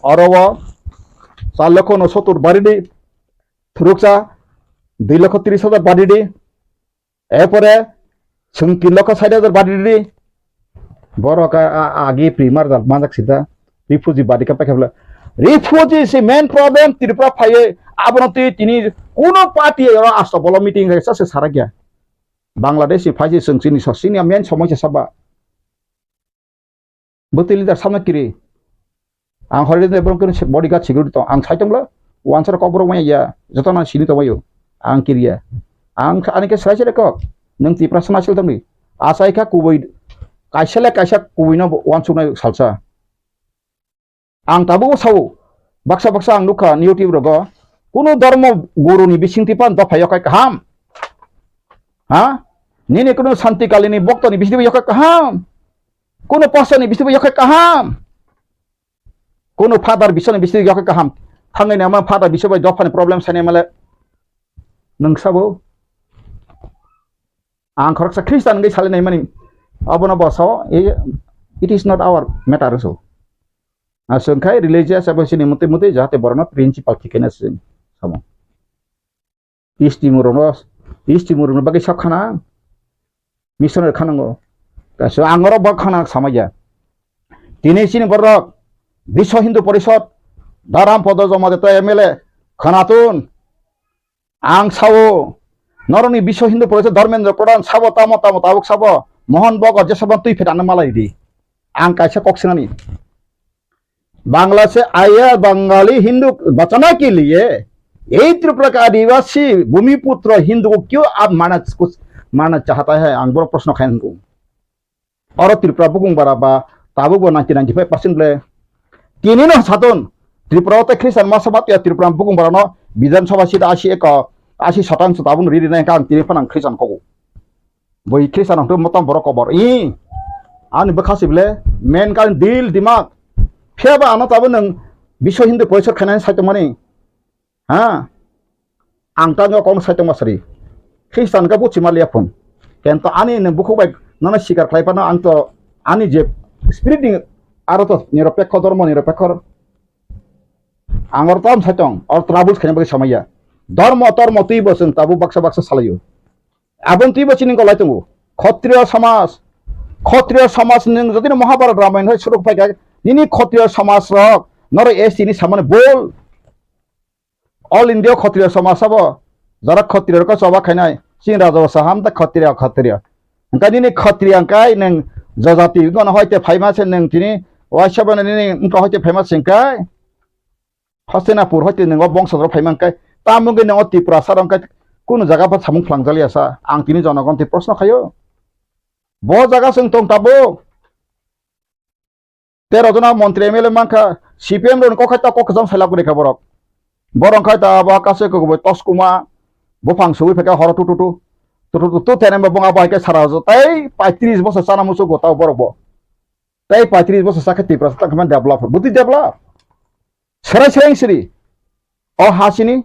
Oro o char lokho unosotur baridi, thuruksa dui lokho tris hajar baridi, erpore chwng tin lokho sait hajar baridi. Borok a, a, agi primar jal manjak sida refugee badi ka paikha bwle. Refugee si main problem Tripura phaiwi abono twi tini kuno party oro asto bolo meeting hai sa se sarakya. Bangladesh ni phaisi chwng chini so chini main somoisa saba. Bwtwi leader samna kiri. Ang hori de borok kiri bodyguard security tong. Ang sai tongla wansar kok borok maya ya. Joto na sini tongbayo. Ang kiriya. Ang ani ke sai sai kok. Nung Tiprasa nasil tongni. Asai kha kubui kaisa le kaisa kubui no wansuknai salsa. Ang tabuk sao, baksa baksa ang nukha YouTube rogo, kunu dharma guru ni bising tipan dopha yokai kaham. Ha? Nini kunu Santi Kali ni bokto ni bising tipan yokai kaham. Kunu pastor ni bising tipan yokai kaham. Kunu father bising ni bising yokai kaham. Thangai nama father bising bai dopha ni problem sani male. Nung sabo. Ang khoroksa Christian wngwi salai naimani, abono bo sao, "Eh, it is not our matter," so. Aswk khai religious abo sini mutwi mutwi jahate borokno principal thikena sini samo. Isti murungno, isti murungno bagwi sak khana, missionary khanango. Kaisa ang oro bok khana samaya. Tini sini borok Biswa Hindu Porishod, Dharam Podo Jomadetto M L A, khanatun, Ang sao, norokni Biswa Hindu Porishod Dharmendra Pradhan sabo tamo tamo tabuk sabo, Mohan Bhagwat jesabo twi phet ano malai di. Ang kaisa kok sinani. Bangla से आया बंगाली हिंदू बचाने के लिए यही त्रिपुरा का आदिवासी भूमिपुत्र हिंदू को क्यों आप मारना, मारना चाहता है? Ang boro proshno khai nung. Oro Tripura bukung bara ba tabuk bo ninety ninety five percent ble. Tini no satung Tripura o tei Christian masa ba tiya Tripura bukung bara no Bidhan Sabha seat asi eko, asi satang so tabuk no riri nai kang tini phano Christian kogo. Boi Christian hwnkhe motom borok kobor. I ani bwkha si ble main kan dil dimak. Phiya ba ano tabuk nwng Biswa Hindu Porishad khainani sai tongmani. Ha? Ang tangwi o kokno sai tongma sari. Khristan khe buchi ma liya phun. Kento ani nwng bukhuk bai nono sikar khlai phano ang to ani je spirit ni aro to niropekho, dhormo niropekho. Ang oro tam sai tong, oro troubles khaina bagwi samaya. Dhormo tormo twibo chwng tabuk baksa baksa salaio. Aboni twibo chini golai tongo. Khotriyo samaj, khotriyo samaj nwng jodi no Mahabharat Ramayana hai suruk phaikha, nini khotriyo samaj rok noro S T ni samani bol. All India khotriyo samaj sabo, jara khotriyo rok choba khainai, chini raja basa ham ta khotriyo, khotriyo. Hwnkhe nini khotriyo hwnkhe nwng jajati wngkha hoite phaima se nwng tini waisa bono nini wngkha hoite phaima se hwnkhe. Hastinapur hoite nwng o bongso rok phaima hwnkhe, tamo wngkhe nwng o Tiprasa rok hwnkhe kunu jaga pha samung phlangjalia sa, ang tini jonogon twi proshno khaio. Bo jaga chwng tong tabuk. Tero jona montri M L A mankha, C P M rokni kok hai ta kok kwcham sailak rikha borok. Borok khai ta abo kaisa kokbo toskuma, buphang sugwi phaikha horo tu tu tu. Tu tu tu tu tene bo bung abo hai khe sara jo tei paitris bosor chana muchungo tao borok bo. Tei paitris bosor sakhe Tiprasa tang khe develop. Buti develop. Serai serai siri. O ha sini,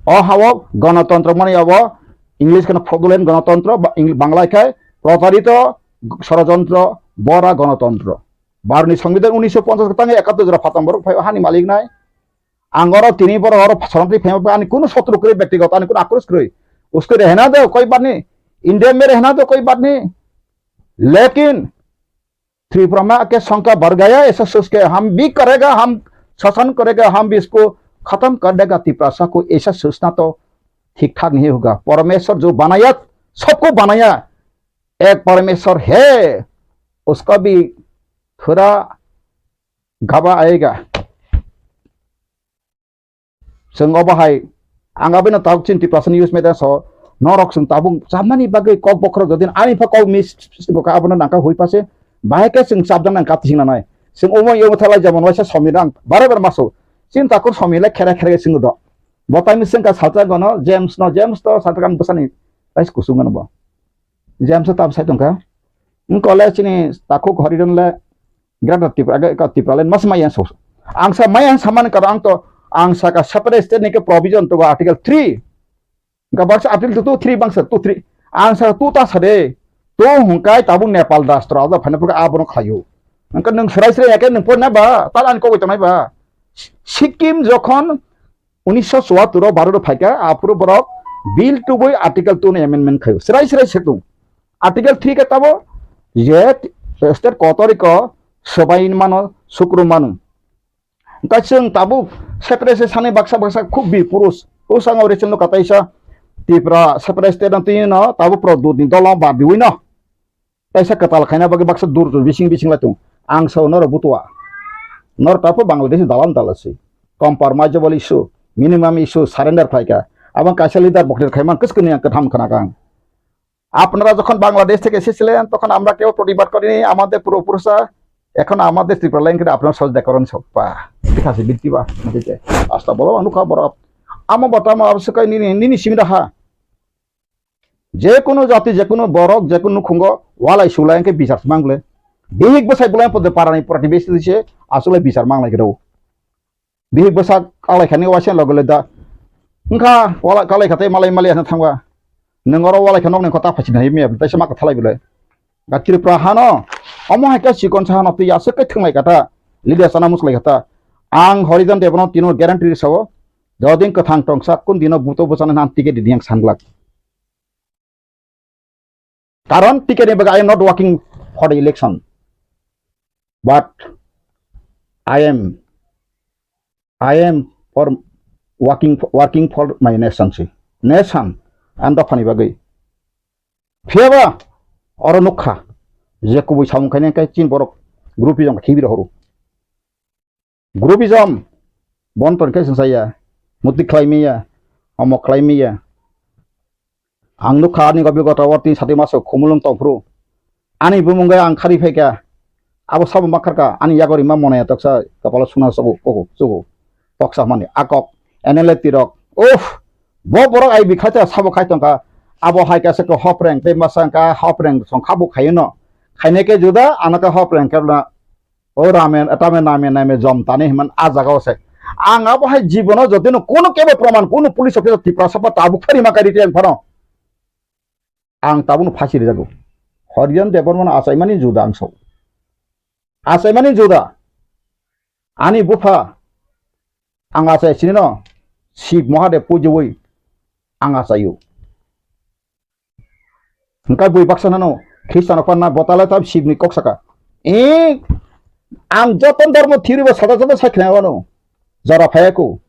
o ha o gonotontro mani abo English kheno fraudulent gonotontro, ba-, Eng-, Bangla khai protarito, sorojontro, bora gonotontro. Bharotni Songbidan unisho ponchas tang ekattor jora phatam borok phai o hani malik nai. Ang oro tini borok oro soronti phai ani kuno sotru kwrwi, bektigoto ani kuno akros kwrwi. Usko rehna do koi baat nahi, India mein rehna do koi baat nahi. Lekin Tripura में आके शंका बढ़ गया, ऐसा सोच के हम भी करेगा, हम शासन करेगा, हम भी इसको खत्म कर देगा तिपरासा को, ऐसा सोचना तो ठीक ठाक नहीं होगा। परमेश्वर जो बनाया, सबको बनाया, एक परमेश्वर है, उसका भी थोड़ा घबरा आएगा। Chwng obo hai, ang abono tabuk chini Tiprasa ni youth media so, norok chwng tabuk chamani bagwi kok bokhorok jodi ani pha kok miss bo kha abono nangkha hui pase, bahai khe chwng chapjak nang kati sing nanai. Chwng omo yomo thalai jemon waisa Somir ang bare bare maso. Chini takhuk Somir le khere khere chwng do. Bo taini chwng ka salsa gono James no, James to salsa kan bwsani rais kusung gono bo. James to tab sai tongkha. Wng kole chini takhuk Horidon le Greater Tripura, aga ka Tripura line mas maya so. Ang sa maya samani karo ang to, ang sa ka separate state ni ke provision to article three. Ga baksa article two, three bangsa two, three. Ang sa two ta sa de. To hungkai tabuk Nepal rastro ada phane pura abono khayo. Angka nung serai serai ya ke nung pon na ba, tal an ko tonai ba. Sikkim jokhon unisho chuattor o Bharat o phaikha, aphuru borok bill tubui article two ni amendment khayo. Serai serai setung. Article three khe tabo je state kotoriko swbai mano, sukru mano. Hwnkhe chwng tabuk separate sani baksa baksa khub bir purus. Usang o recent no kataisa Tripura separate state no twi no tabuk produt ni dolo badiwi no. Kaisa kwtal khaina bagwi baksa dur dur bising bising lai tung. Ang sao norok butua. Norok tapo Bangladesh dalam dalasi. Compromisable issue, minimum issue, surrender khlaika. Abang kaisa leader boktir khaiman kwskani ang kwtham khanakang. আপনারা যখন বাংলাদেশ থেকে এসেছিলেন, তখন আমরা কেউ প্রতিবাদ করিনি। আমাদের পূর্বপুরুষরা, এখন আমাদের ত্রিপুরা লাইন করে আপনারা সহযোগিতা করেন সব। বাহ, ঠিক আছে, বৃত্তি বাহ, ঠিক আছে। আস্তা বলো, অনুকা বড়। Ama botama abswk nini, nini simi daha. Jekunu jati, jekunu borok, jekunu nukhungo walai sulai hwnkhe bichar se mangle. Bihik bwsai bolai pode parani protibesi se aswk bichar manglai khe rw. Bihik bwsa kalai khani waisa logo le da. Wngkha wala kalai khatai malai malai hwnwi thangba. Nwng oro walai kha nokni kota phaichini hai miya taisa ma kwthalai bwle. Ga Tripura hano omo hai khe chikon sa hano twi aswk khe thwnglai kha ta. Leader sana muslai kha ta. Ang Horijan Debano tino guarantee sao. Jodin kwthang tongsa kun dino buto bwchana nan ticket didi ang sanglak. Karon ticket ni bagwi I am not working for the election, but I am, I am for working, working for my nation si. Nation, ang dophani bagwi. Phiyaba oro nukha je kubui samung khainai khe chin borok group ijong khibi rohoro. Groupism, bon ton khe sungsaya, muti khlai miya, omo khlai miya. Ang nukha ani gobi gota o tin sati maso khumulung tongphuru. Ani bumung gai ang khari phaikha. Abo sabo makharka, ani yagori ma monaya toksa, kapalo suna sobo, koko, sobo. Toksa mani, akok, N L A tirok. Uff, bo borok ai bikhacha sabo khai tongkha. Abo hai kasa ko hopreng, tei masa ka hopreng song khabu khayo no. Khainai khe juda, ano ka hopreng khe na O ramen, tame name, name jom tani himan a jaga o se. Ang abo hai jibono jotino kono kebo proman, kono police officer Tiprasa pa tabuk phari ma kari tiyang phano. Ang tabukno phasi rijago. Horijan Debbarmano achaimani juda ang sao. Achaimani juda. Ani bupha ang achai sinino Shiv Mahadev pujiwi ang achaio. Hingkai bui baksa nano Khristiano panna botale tam Shivni kok saka. E, ang joto dormo theory bo sada sada sai khna wano. Jora phayako.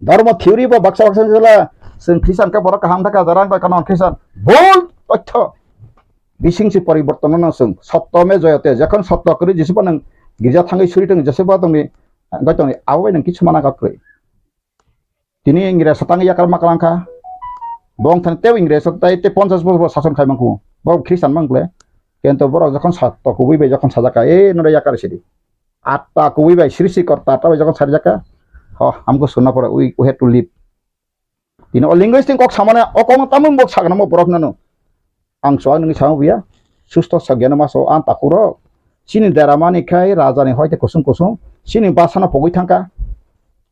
Dormo theory bo baksa baksa jela sing Khristian ka borok kaham thaka jarang bai kanon Khristian. Bol totho. Bising si poriborton no sing. Sotto me joyate. Jokhon sotto kri jisi pa nang girja thangwi suri tong jese ba tongni. Bai tongni abo bai nang kichu mana ka kri. Tini Ingres tang yakar makalangkha. Bong thani tei Ingres tai te ponchas bosor sason khai mangkhu. Bo Khristian mang kle. Kento borok jokhon sa to kubui bai jokhon sajaka, "E, nore yakar sidi." Atta kubui bai srisi kor ta bai jokhon sarjaka. Ho, amko sunna pore we, we have to live. Tini o linguistic kok samane o kok tamung bok sagna mo borok nano. Ang so nini sao biya. Susto sagyano maso an takuro. Chini deramani khai rajani hoite kusung kusung. Chini basana pogwi thangka.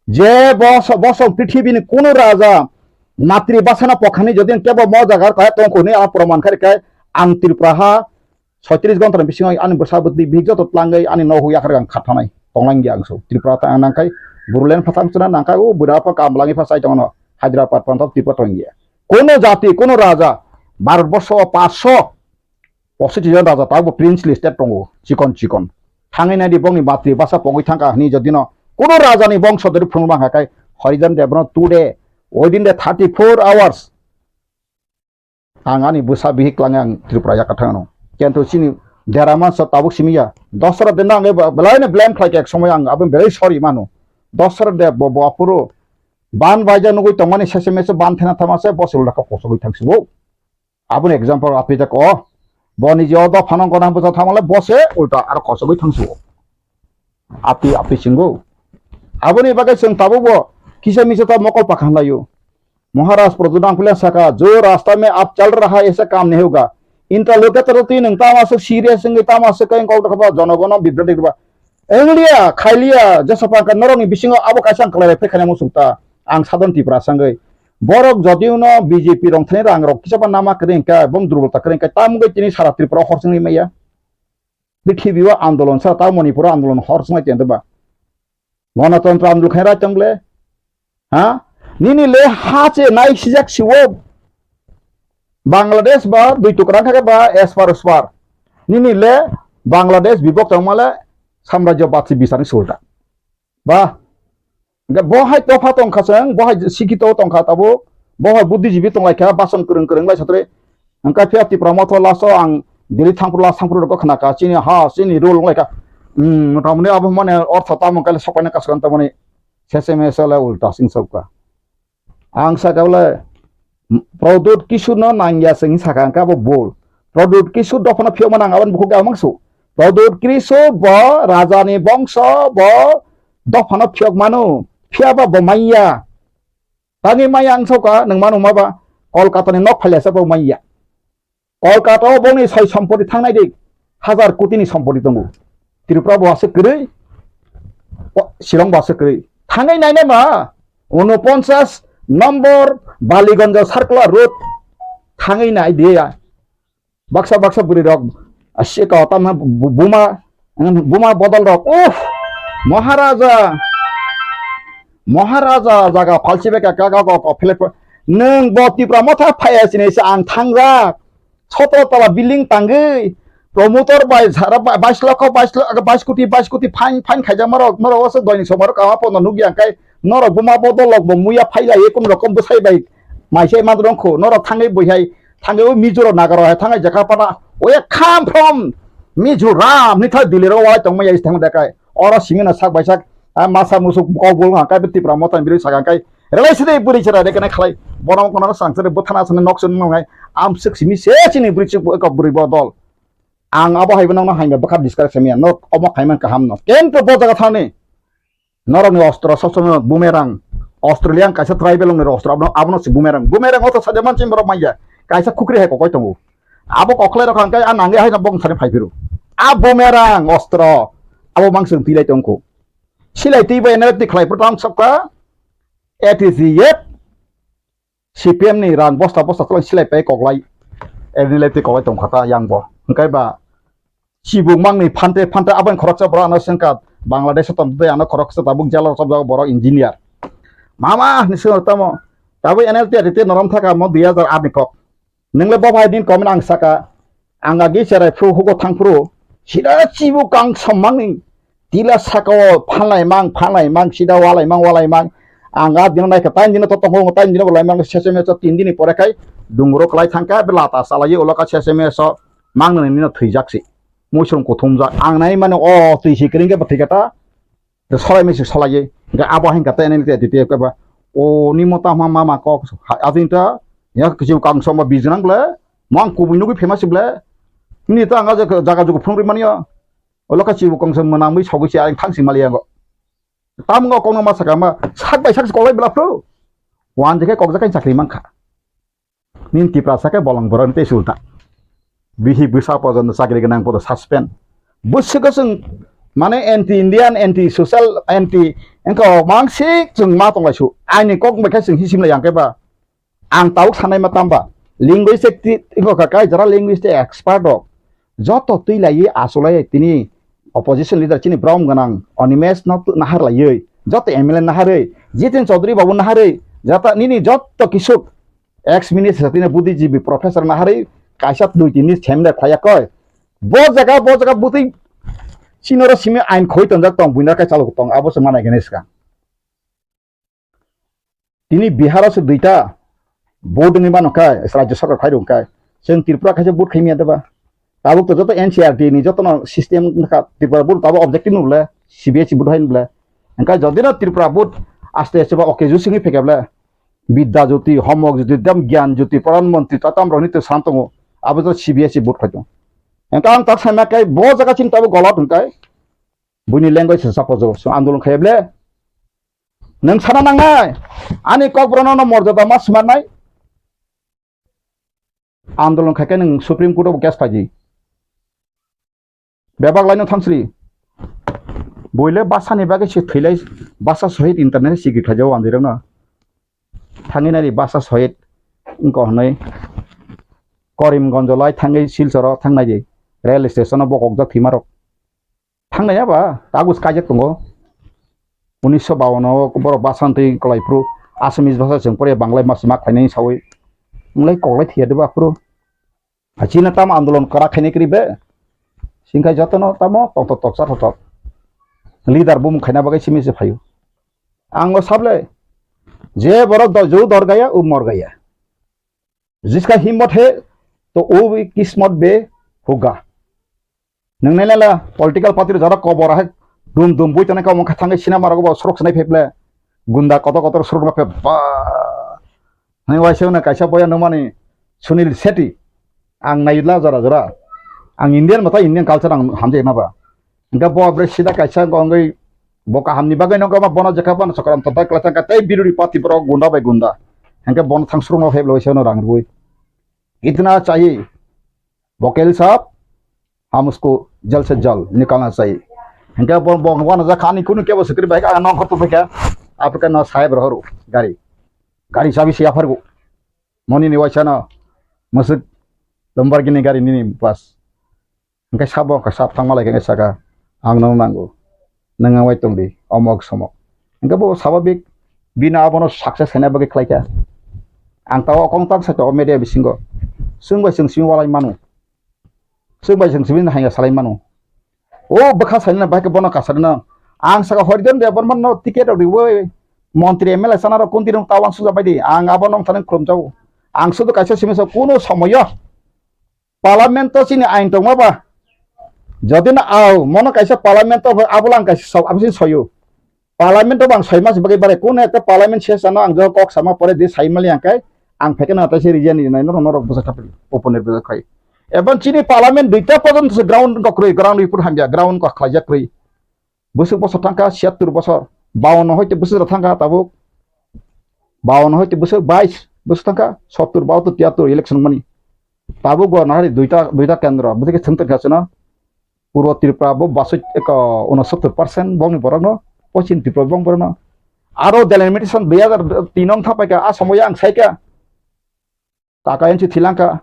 Je bos-, bosong prithibini kunu raja matri basana pokhani jodi kebo mo jagar kaya tongkhuni a proman khai kai ang Tripura ha soitris gonta ni bisingo ani bwsa bwtwi bihik joto tlangwi ani nohwi yakhar ang khathanai tonglangya ang so Tripura ta ang nangkhai Bodoland phathang chwna nangkhai o bwrapa kamlangwi pha chai tongo Hyderabad phantok Tripura tongya. Kono jati, kono raja, Bharat borsho o paanch sho pochis jon raja tabuk princely state tongo, chikon chikon. Thangwi naidi bongni matri basa pogwi thangkha hwnwi jodino kono rajani bongso dori phunuk mangkha khai Harijan Debno today, within the thirty-four hours, ang ani bwsa bihik langwi ang Tripura yakarthang ano. Kento chini dera mansa tabuk simi ya. Dosra de nang eba belai no blame khlai khe ek somoi ang aboni belai sorry mano. Dosra de bo, bo aphuru ban baija nugui tongmani sese mese ban thena thama se bo se ulta kok kosogwi thang sibo. Aboni example api jak o. Bo ni je o dophano gona bwsa thama le bo se ulta aro kosogwi thang sibo. Api, api singo. Aboni bagwi chwng tabukbo kisa misa ta mokol pakha laio. Maharaj Pradyut Nangpule saka, "Jo rasta mein aap chal raha hai, aisa kaam nahi hoga." Interlocutor twi nwng tamo aswk serious wngwi tamo aswk khe kok dokha ba jonogono bibroti ba. Engliya, khailiya, jesa pangkha norokni bisingo abo kaisa ang kwlai phai khaina muchung ta. Ang Southern Tripura sangwi. Borok jodiuno B J P rong thani rang rok kisa ba nama kwrwi hwnkhe, bong durbolta kwrwi hwnkhe, tamungwi tini sara Tripura hor chwngwi maya. Prithibi o andolon sa, ta Manipur o andolon hor chwnglai tong ba. Gonotontro andolon khaina rai tong le. Ha? Nini le ha che nai sijak siwo. Bangladesh ba dui tukra kha ba espar uspar. Nini le Bangladesh bibok tongma le samrajyo batsi bisani sulta. Ba, hingke bo hai topha tongkha chwng, bo hai sikito tongkha tabuk, bo hai buddhijibi tonglaikha, bason kwrwng kwrwng lai satri. Hingke phiya Tipra motho last o ang Delhi thangphuru last thangphuru rokgo khnakha, chini ha, chini rule wnglaikha. Hmm, motamoti abo mane ortho tamo kale sokpaina kasukha tamoni sese mese le ulta sing sokha. Ang saka bole, Pradyut Kishore no nangya se hinwi saka, hingke abo bol. Pradyut Kishore dophano phiyokma nang aboni bukhuk ya mangsu. Pradyut Kishore bo rajani bongso, bo dophano phiyok mano. Phiyaba bo manya. Tangwi manya ang saka, nwng mano ma ba? Kolkata ni nok phailasa bo manya. Kolkata o bongni soi sompoti thangnai di, hajar koti ni sompoti tongo. Tripura bo aswk kwrwi, o, Shillong bo aswk kwrwi. Thangwi nainai ma, unoponchas nombor Baliganj Circular Road thangwi nai di ya. Baksa baksa bwrwi rok, a, sika o tamna bu-, buma, buma bodol rok. Uff, Maharaja, Maharaja jaga phalsi bai ka, ka, ka, ka, ka, philip, nwng bo Tipra motha phaiya sini se ang thangjak. Sotro tala building tangwi, promoter bai jara bai-, bais lokho, bais lo-, bais koti, bais koti fine, fine khaijak norok, norok oso doini somaro kama pono nukya kai, norok buma bodol rok bo muya phailai, ekun rokom bwsai bai, maisai mandrong kho, norok thangwi bwihai, thangwi o Mizo rok Naga rok hai thangwi jakha pana, oya kham from Mizoram ni thai Delhi rok walai tongmaya is thang dekai, oro simi no sak bai sak, a masa musuk kok bul ha kai Tipra motha ni biri sakang kai, relai side bwrwi chwrai de kene khlai, bono kono sang side bwthana sene nok sene nongai, Amswk simi se chini bwrwi chuk bo eko bwrwi bo dol. Ang abo hai bo nokno hai ba bwkha discuss khaimya, nok omo khaiman kaham no. Kento bo jaga thani. Norok ni ostro sob somoi boomerang. Australian kaisa tribal ni ostro abono, abono si boomerang. Boomerang oto saja manchim borok manya. Kaisa khukri hai kokoi tongo. Abo koklai rok hangkai a nangi hai bong sani phai phiru. A boomerang ostro. Abo mangsung tilai tongko. Silai twi bai nalai twi khlai pura tang sokka. A T Z yet. C P M ni rang bosta bosta tolong silai pai koklai. Elni lai twi koklai tongkha ta yang bo. Hingkai ba Chibuk mangni phante phante aboni khoroksa borok ano sengkha Bangladesh o tongtwi ano khoroksa tabuk jalo chopjago borok engineer. Mama hinwi swngo tamo. Tabuk N L T R T norom thaka mo dui hajar aat ni kok. Nwngle bo bai din comment ang saka. Ang agi cherai phru hugo thang phru. Sida chibuk kang sommangni tila saka o phalai mang phalai mang sida walai mang walai mang. Ang a dino naikha tain dino to tongo tain dino walai mang seseme so tin dini pore khai dungro klai thangkha be lata salai ulo ka seseme so. Mang nini no thwijak si. Muisung kuthumjak. Ang nai mano o twi si kring khe bwthwi kata. Te solai misi solai ye. Ga abo hin kata ene te te kaba. O ni mota ma ma ma kok. Adin ta ya kisi kang soma bijnang ble. Mang kubui nugui phema si ble. Ni ta anga jaga jugu phung ri mani ya. O loka chibu kong soma nang mui sogui si aring thang si mali ya go. Tam go kong ma saka ma sak bai sak kolai bla phru. Wan je khe kok jakai chakri mang kha. Nini Tiprasa khe bolong borok tei sulta. Bihi bwsa pojono chakri gwnang podo suspend. Bwswk chwng mane anti Indian, anti social, anti engko mangsik chwng ma tonglai su. Aini kok bai khe chwng hisim lai yang khe ba. Ang tabuk sanai ma tamba. Linguistic ti engko ka kai jara linguistic expert rok. Joto twi lai asulai tini opposition leader chini brom gwnang Animesh no nahar lai. Joto M L A naharwi. Jitin Chaudhary babu naharwi. Jata nini joto kisuk Ex minister tini buddhijibi professor naharwi kaisa dui tini semda khwlaiya koi. Bo jaga bo jaga bwtwi chinoro simi ain khoi tonjak tong buina kai chalok tong abo se manai gani swkang. Tini Bihar o se duita vote wngwi mano kai Rajya Sarkar khai rw kai. Chwng Tripura kaisa vote khai miya deba. Tabuk to joto N C R T ni joto no system wngkha Tripura vote tabuk objective no le C B S E vote hai no le. Engkai jodi no Tripura vote aste aste ba okay jusingwi phekable. Bidya Jyoti, Homok Jyoti, Dam Gyan Jyoti, Pradhan Mantri, tatam rok ni to sam tongo. Abo to C B S E board khai tongo. Engkhe ang tak saima kai bo jaga chini tabuk golot hwnkai. Buini language se suppose so andolon khai ble. Nang sana nangnai. Ani kok brono no morjada ma smarnai. Andolon khai kai nang Supreme Court o case phaji. Bebak laino thangsri. Boile basani bagwi se thwilai basa sohit internet sigi khlaijao andirokno. Thangwi nari basa sohit wngkha hwnwi Karimganj lai thangwi Silcharo thangnai di. Rail station o bokokjak thwimarok. Thangnai ya ba kagus kaijak tongo. Unisho bawan o borok basa twi kwlai phuru Assamese basa chwng pore Banglai mas ma khlainai sawi. Wngkhlai koklai thwiya de ba phuru. Chini tamo andolon kwrak khainai kwrwi be? Singkha jotono tamo tongthok toksa thothok. Leader bumung khaina bagwi simi se phaio. Ang o sable, je borok do-, ju dor gaya, u mor gaya. Jiska himmat he, to u bhi kismat be hoga. Nang nai la political party jara kobor hai dum dum bui tane ka mokha thangwi sina marago ba surok sinai pheble. Gunda kotor kotor surok na phe ba. Hai waisa na kaisa boya no mani Sunil Shetty. Ang naila jora jora. Ang Indian mata Indian culture ang hamjai ma ba. Engka bo bre sida kaisa gongoi bo kaham ni bagwi no ma bono jekha bono chokram totai kla thangka tei biruri party borok gunda bai gunda. Engka bono thang surok no pheble waisa no rang rui. Itna chahi. Vokel sab, hum usko jal se jal nikalna chahiye. Hingke bo, bo, bo na ja khani kunu kebo sikri bai ka nong khortu phai kha. Apre ka na sahib rohor gari. Gari chabi siya phargo. Moni ni waisa na masuk Lamborghini gari nini pas. Hingke sabo ka sab thangma lai khe saka ang nong nango. Nwng ang bai tongdi, omok somok. Hingke bo sababik bini abono success khaina bagwi khlai kha. Ang tao kong tak sakha o media bisingo. Chwng bai chwng simi walai mano. Chwng bai chwng simi haiya salai mano. O bwkha saina bai khe bono kasarino. Ang saka Horijon Debbarma no ticket rok riwi montri M L A sana rok kunti rok tao ang suja bai di. Ang abo nong thani khulum jao. Ang sudu kaisa simi sa kuno somoyo. Parliament o chini ain tongma ba? Jodi no au, mono kaisa parliament o abo lang kaisa sok, abo sini soyo. Parliament o bang soi mas bagwi bare, kuno ekta parliament ses ano ang jo kok sama pore di sai mali ang kai, ang pheke na taise region ni nai norok norok bwsa kapil, open bwsa khai. Ebon chini parliament duita porjonto se ground ko kroi, ground report hamya, ground ko khlaijak kroi. Bwswk bosor thangkha siyattur bosor, bawanno hoite bwswk rok thangkha tabuk, bawanno hoite bwswk bais bwswk thangkha, sottur bahattur tiyattur election mani. Tabuk bo nahari duita, duita kendro, bwswk thwng tongkha chwngno. Purbo Tripura bo basoi eko unosottur percent bongni borokno, Poschim Tripura bong borokno. Aro delimitation dui hajar tin wng thapaikha, a somoyo ang saikha. Kaka N C thilangkha,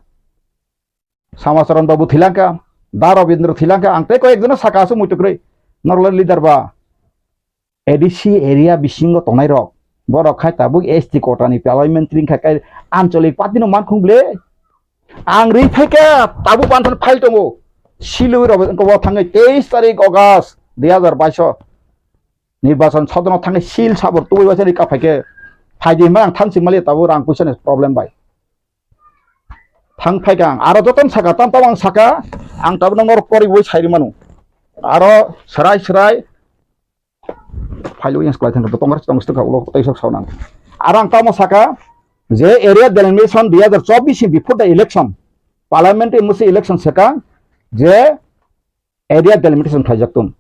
Samacharan Babu thilangkha, Da Rabindra thwilangkha, ang tei koi ekjono saka aswk muitu kwrwi. Norok leader ba. A D C area bisingo tongnai rok. Borok khai tabuk S T quota ni parliamentary khai kai ancholik party no mankhung ble. Ang ri phaikha tabuk banthani file tongo. Silwi rok wngkha bo thangwi teis tarik August dui hazar baish o. Nirbachan sodono thangwi sil sabor tubui waisa rika phaikhe. Phaidi hwnba ang thansi mali tabuk rang puisa ni problem bai. Thang phaikha ang. Aro jotono saka, tam tam ang saka, ang tabuk norok poriwi sairi manu. Aro srai srai, phailu yang sekolah thangkha, tongar tong stok ulo tei sok saunang. Aro ang tamo saka, je area delimitation dui hazar chobbish ni before the election, parliamentary musi election saka, je area delimitation khlaijak tong.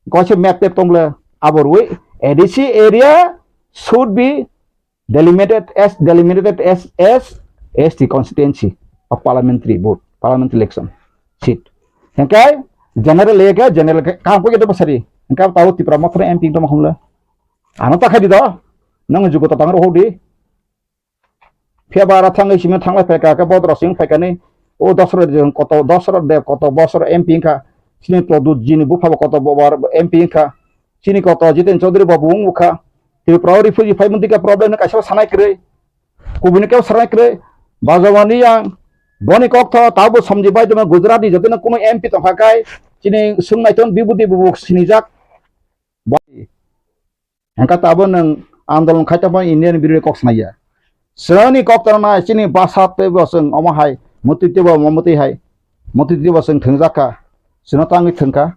Koise map tep tongle aborwi A D C area should be delimited as, delimited as, as S T constituency of parliamentary vote, parliamentary election seat. Hingkai general area, general ke kam ko gitu pasari. Hingkai tahu Tipra Motha M P tamo khumle. Ano ta khai di do. Nang jugo ta tang ro di. Phiya ba aro thangwi simi thanglai phaikha, khe bodro sing phaikani, o Dosrot de koto, Dosrot de koto bosor M P wngkha, chini Pradyut jini bupha bo koto bo bar M P wngkha, chini koto Jiten Chaudhary bo buwng wngkha, Tripura o refugee phai mwnti khe problem no kaisa sanai kwrwi, kubuni khe sanai kwrwi, bajawani yang boni kok tho tabo somji bai tongma Gujarat ni jotono kuno M P tongkha kai, chini swng naiton bibudi bubuk sinijak. Hingkha tabuk nwng andolon khai tongma Indian birwi kok sanai ya. Chwngni kok tongna chini basa teibo chwng omo hai, mutwi teibo omo mutwi hai, mutwi teibo chwng thwngjak kha, chwngno tangwi thwngkha,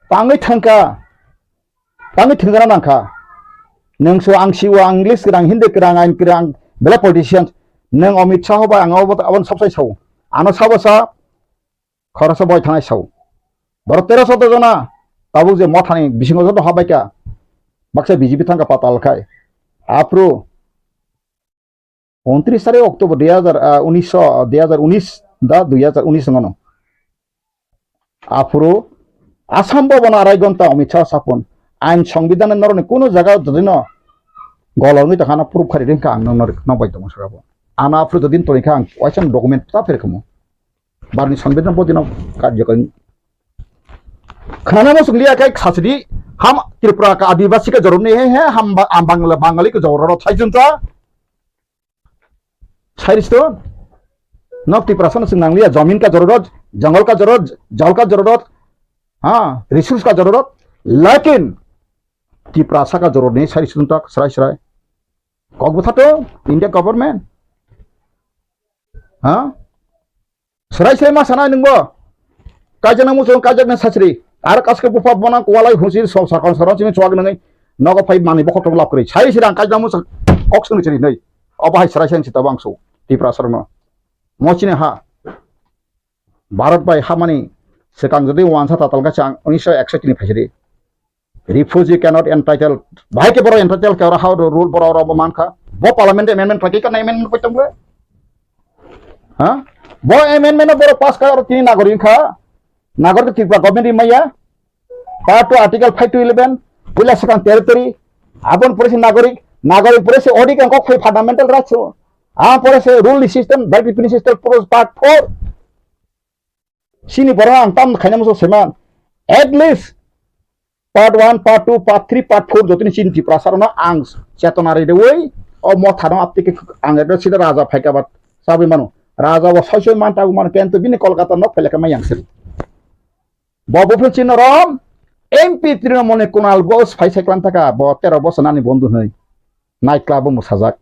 tangwi thwngkha, tangwi thwngjana nangkha. Nwng so ang siwo, ang English kwrang, Hindi kwrang, ain kwrang, belai politician, nwng Amit Shah bai ang abo, aboni sabsai sao, ano sabo sa, Khoroksa boi thanai sao. Borok tero soddo jona tabuk je mothani bisingo joto habaikha. Baksa B J P thangkha patal khai. Aphuru untris tarik October dui hazar, ah, unis, ah, dui hazar unis da dui hazar unis ngono. Aphuru Assam Bhavan arai gonta Amit Shah sapun. Ain Songbidan norokni kuno jaga jodino golongwi tongkha, ano proof khari ringkha ang nokno, nokbai tongo saka bo. Ano aphuru jodin tongkha ang waisa document ta pherkhamu. Barni Sanbidan bo dino karjokari. Khana mo sunglia kai khasidi ham Tripura ka Adivasi ka joromni he he ham ba-, am Bangla Bangali ka jororo thaijun ta. Sairis to nok Tripura sana sung nanglia jamin ka jororot, jangal ka jororot, jal ka jororot, ha, resource ka jororot, lakin Tripura saka jororni sairis tun tak serai serai. Kok butha to India government. Ha? Serai serai ma sana nungbo. Kaijak nang muchung kaijak nang sachri. Ar kaske bupha bona kualai husi so sakon saron sini chuak nang. Nogo phai mani bokol tong lap kri. Sai sirang kaijak muchung kok sung chiri nei. Obo hai serai serai sita bangso. Tipra sarno. Mo chini ha. Bharat bai hamani sekang jodi wansa tatal ka chang unisho ekso tini phaisiri. Refugee cannot entitled. Bahai ke borok entitled ke oro how rule borok oro bo mankha. Bo parliament amendment khlai khe kana amendment koi tong le? Ha? Bo amendment no borok pass kha oro tini nagorik kha. Nagorik Tripura government ri maya. Part two article five to eleven. Puila swkang territory. Abon pore se nagorik. Nagorik pore se odi kang kok phai fundamental rights o. Abon pore se rule system, by system, part four. Sini borok ang tam khaina muchung seman. At least part one, part two, part three, part four jotoni chini Tiprasa rokno ang chetona ridewi o motha no aptike ang ekdom sida raja phaika bat sabwi mano. Raja bo soi soi man tabu mano kento bini Kolkata nok phailaka mai yang sir. Bo buphun chini rom M P Trinamool ni Kunal Ghosh phai sai klan thaka bo tero bosor nani bondhu hwnwi night club o mwsajak.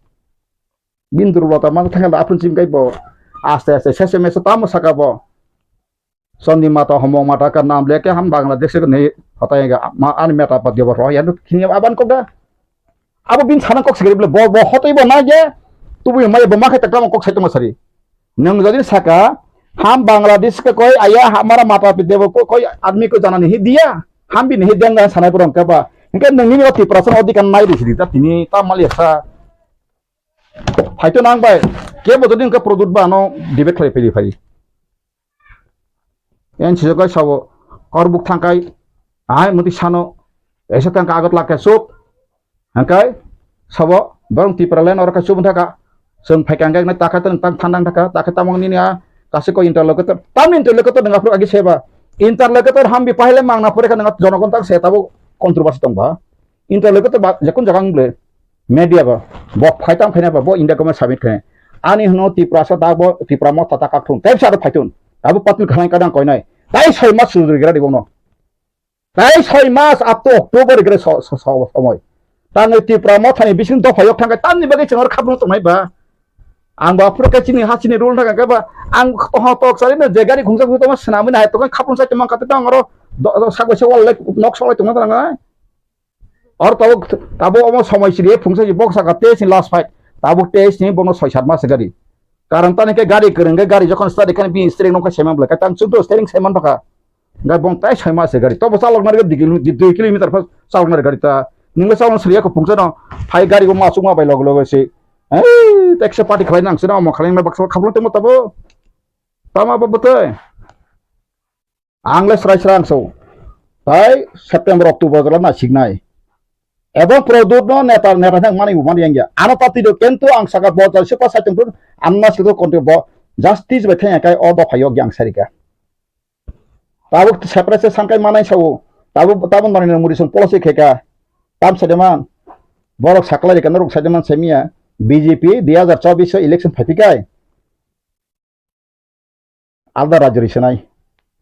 Bini durbota ma thangla aphun chim kai bo aste aste sese mese tamo saka bo. Chandi mata homong mata ka nam leke ham Bangladesh ko nei hotai ga ma an meta pa debo ro ya no khini aban ko ga. Abo bin sana kok sigri bo bo hotai bo na je tubu mai bo ma khai takam kok sai tong sari. Nang jodi saka ham Bangladesh ko koi aya hamara mata pe debo ko koi admi ko jana nahi diya. Ham bin nahi deng sanai purang ka ba. Hingke nang ni Tiprasa odikar nai ri sidi ta tini ta mali sa. Haito nang bai, kebo jodi hwnkhe Pradyut ba ano debate khlai phai phai. Yang sijak kai sabo, korbuk thangkai, ahai muti sano, esa thangka agot lakhe suk, hangkai, sabo, borong Tipraland oro kai suk thaka, sung phai kangkai na takha tang tang thandang thaka, takha tamang nini a, Kasi ko interlocutor, tam interlocutor nang aphuru agi seba. Interlocutor hambi pahile mangna pore kha nang jonogon tak se tabo controversy tong ba. Interlocutor ba jakun jakang ble media ba. Bo phai tam khaina ba, bo India government submit khaina. Ani hwno Tiprasa da bo Tipra motha ta kak thung. Tei sa phaitun. Abo patil khalai kadang koinai. Tai soi mas sujuri gira di bono. Tai soi mas up to October gre so, so, so, somoi. Tangwi Tipra mothani bising dopha yok thangkhe tamni bagwi chwng oro khapno tongnai ba. Ang ba phuru khe chini ha chini rule thangkhe ba ang toho tok sari no je gari khungsa khungsa tongma swnamwi nahai tongkhe khapno sai tongma kate tang oro do, do, sagbai se wall nok solai tongma tangkhe. Or tabo, tabo omo somoi siri phungsa si bok saka te si last fight. Tabo te si bono soi sat mas gari. Karon tani khe gari kwrwng khe gari jokhon start khe bini steering nokha seman bwlai khe tang chukdo steering seman thokha. Gai bong tai soi mas gari. Tobo chalok nari dui kilo-, dui kilometer pha chalok nari gari ta. Ningbo chalok sriya ko phungsa no. Phai gari bo masuk ma bai log log se. Ei, taxi party khlai nang sino mo khlai ma baksa khaplo temo tabo. Tama bo bwtwi. Ang le srai srai ang so. Tai September, October jora na siknai. Ebong Pradyut no neta, neta thang mani bu mani yang ya. Ano party do kentu ang saka bo jal sepa sai tong tun, ano na sito konti bo justice bai thang kai o dopha yok yang sarika. Tabuk separate sangkai manai sao. Tabuk, tabuk Narendra Modi song policy kheka. Tam sademan. Borok saklai rika norok sademan semia. B J P dui hajar chobbish election phaipikai. Alda rajyo ri swnai.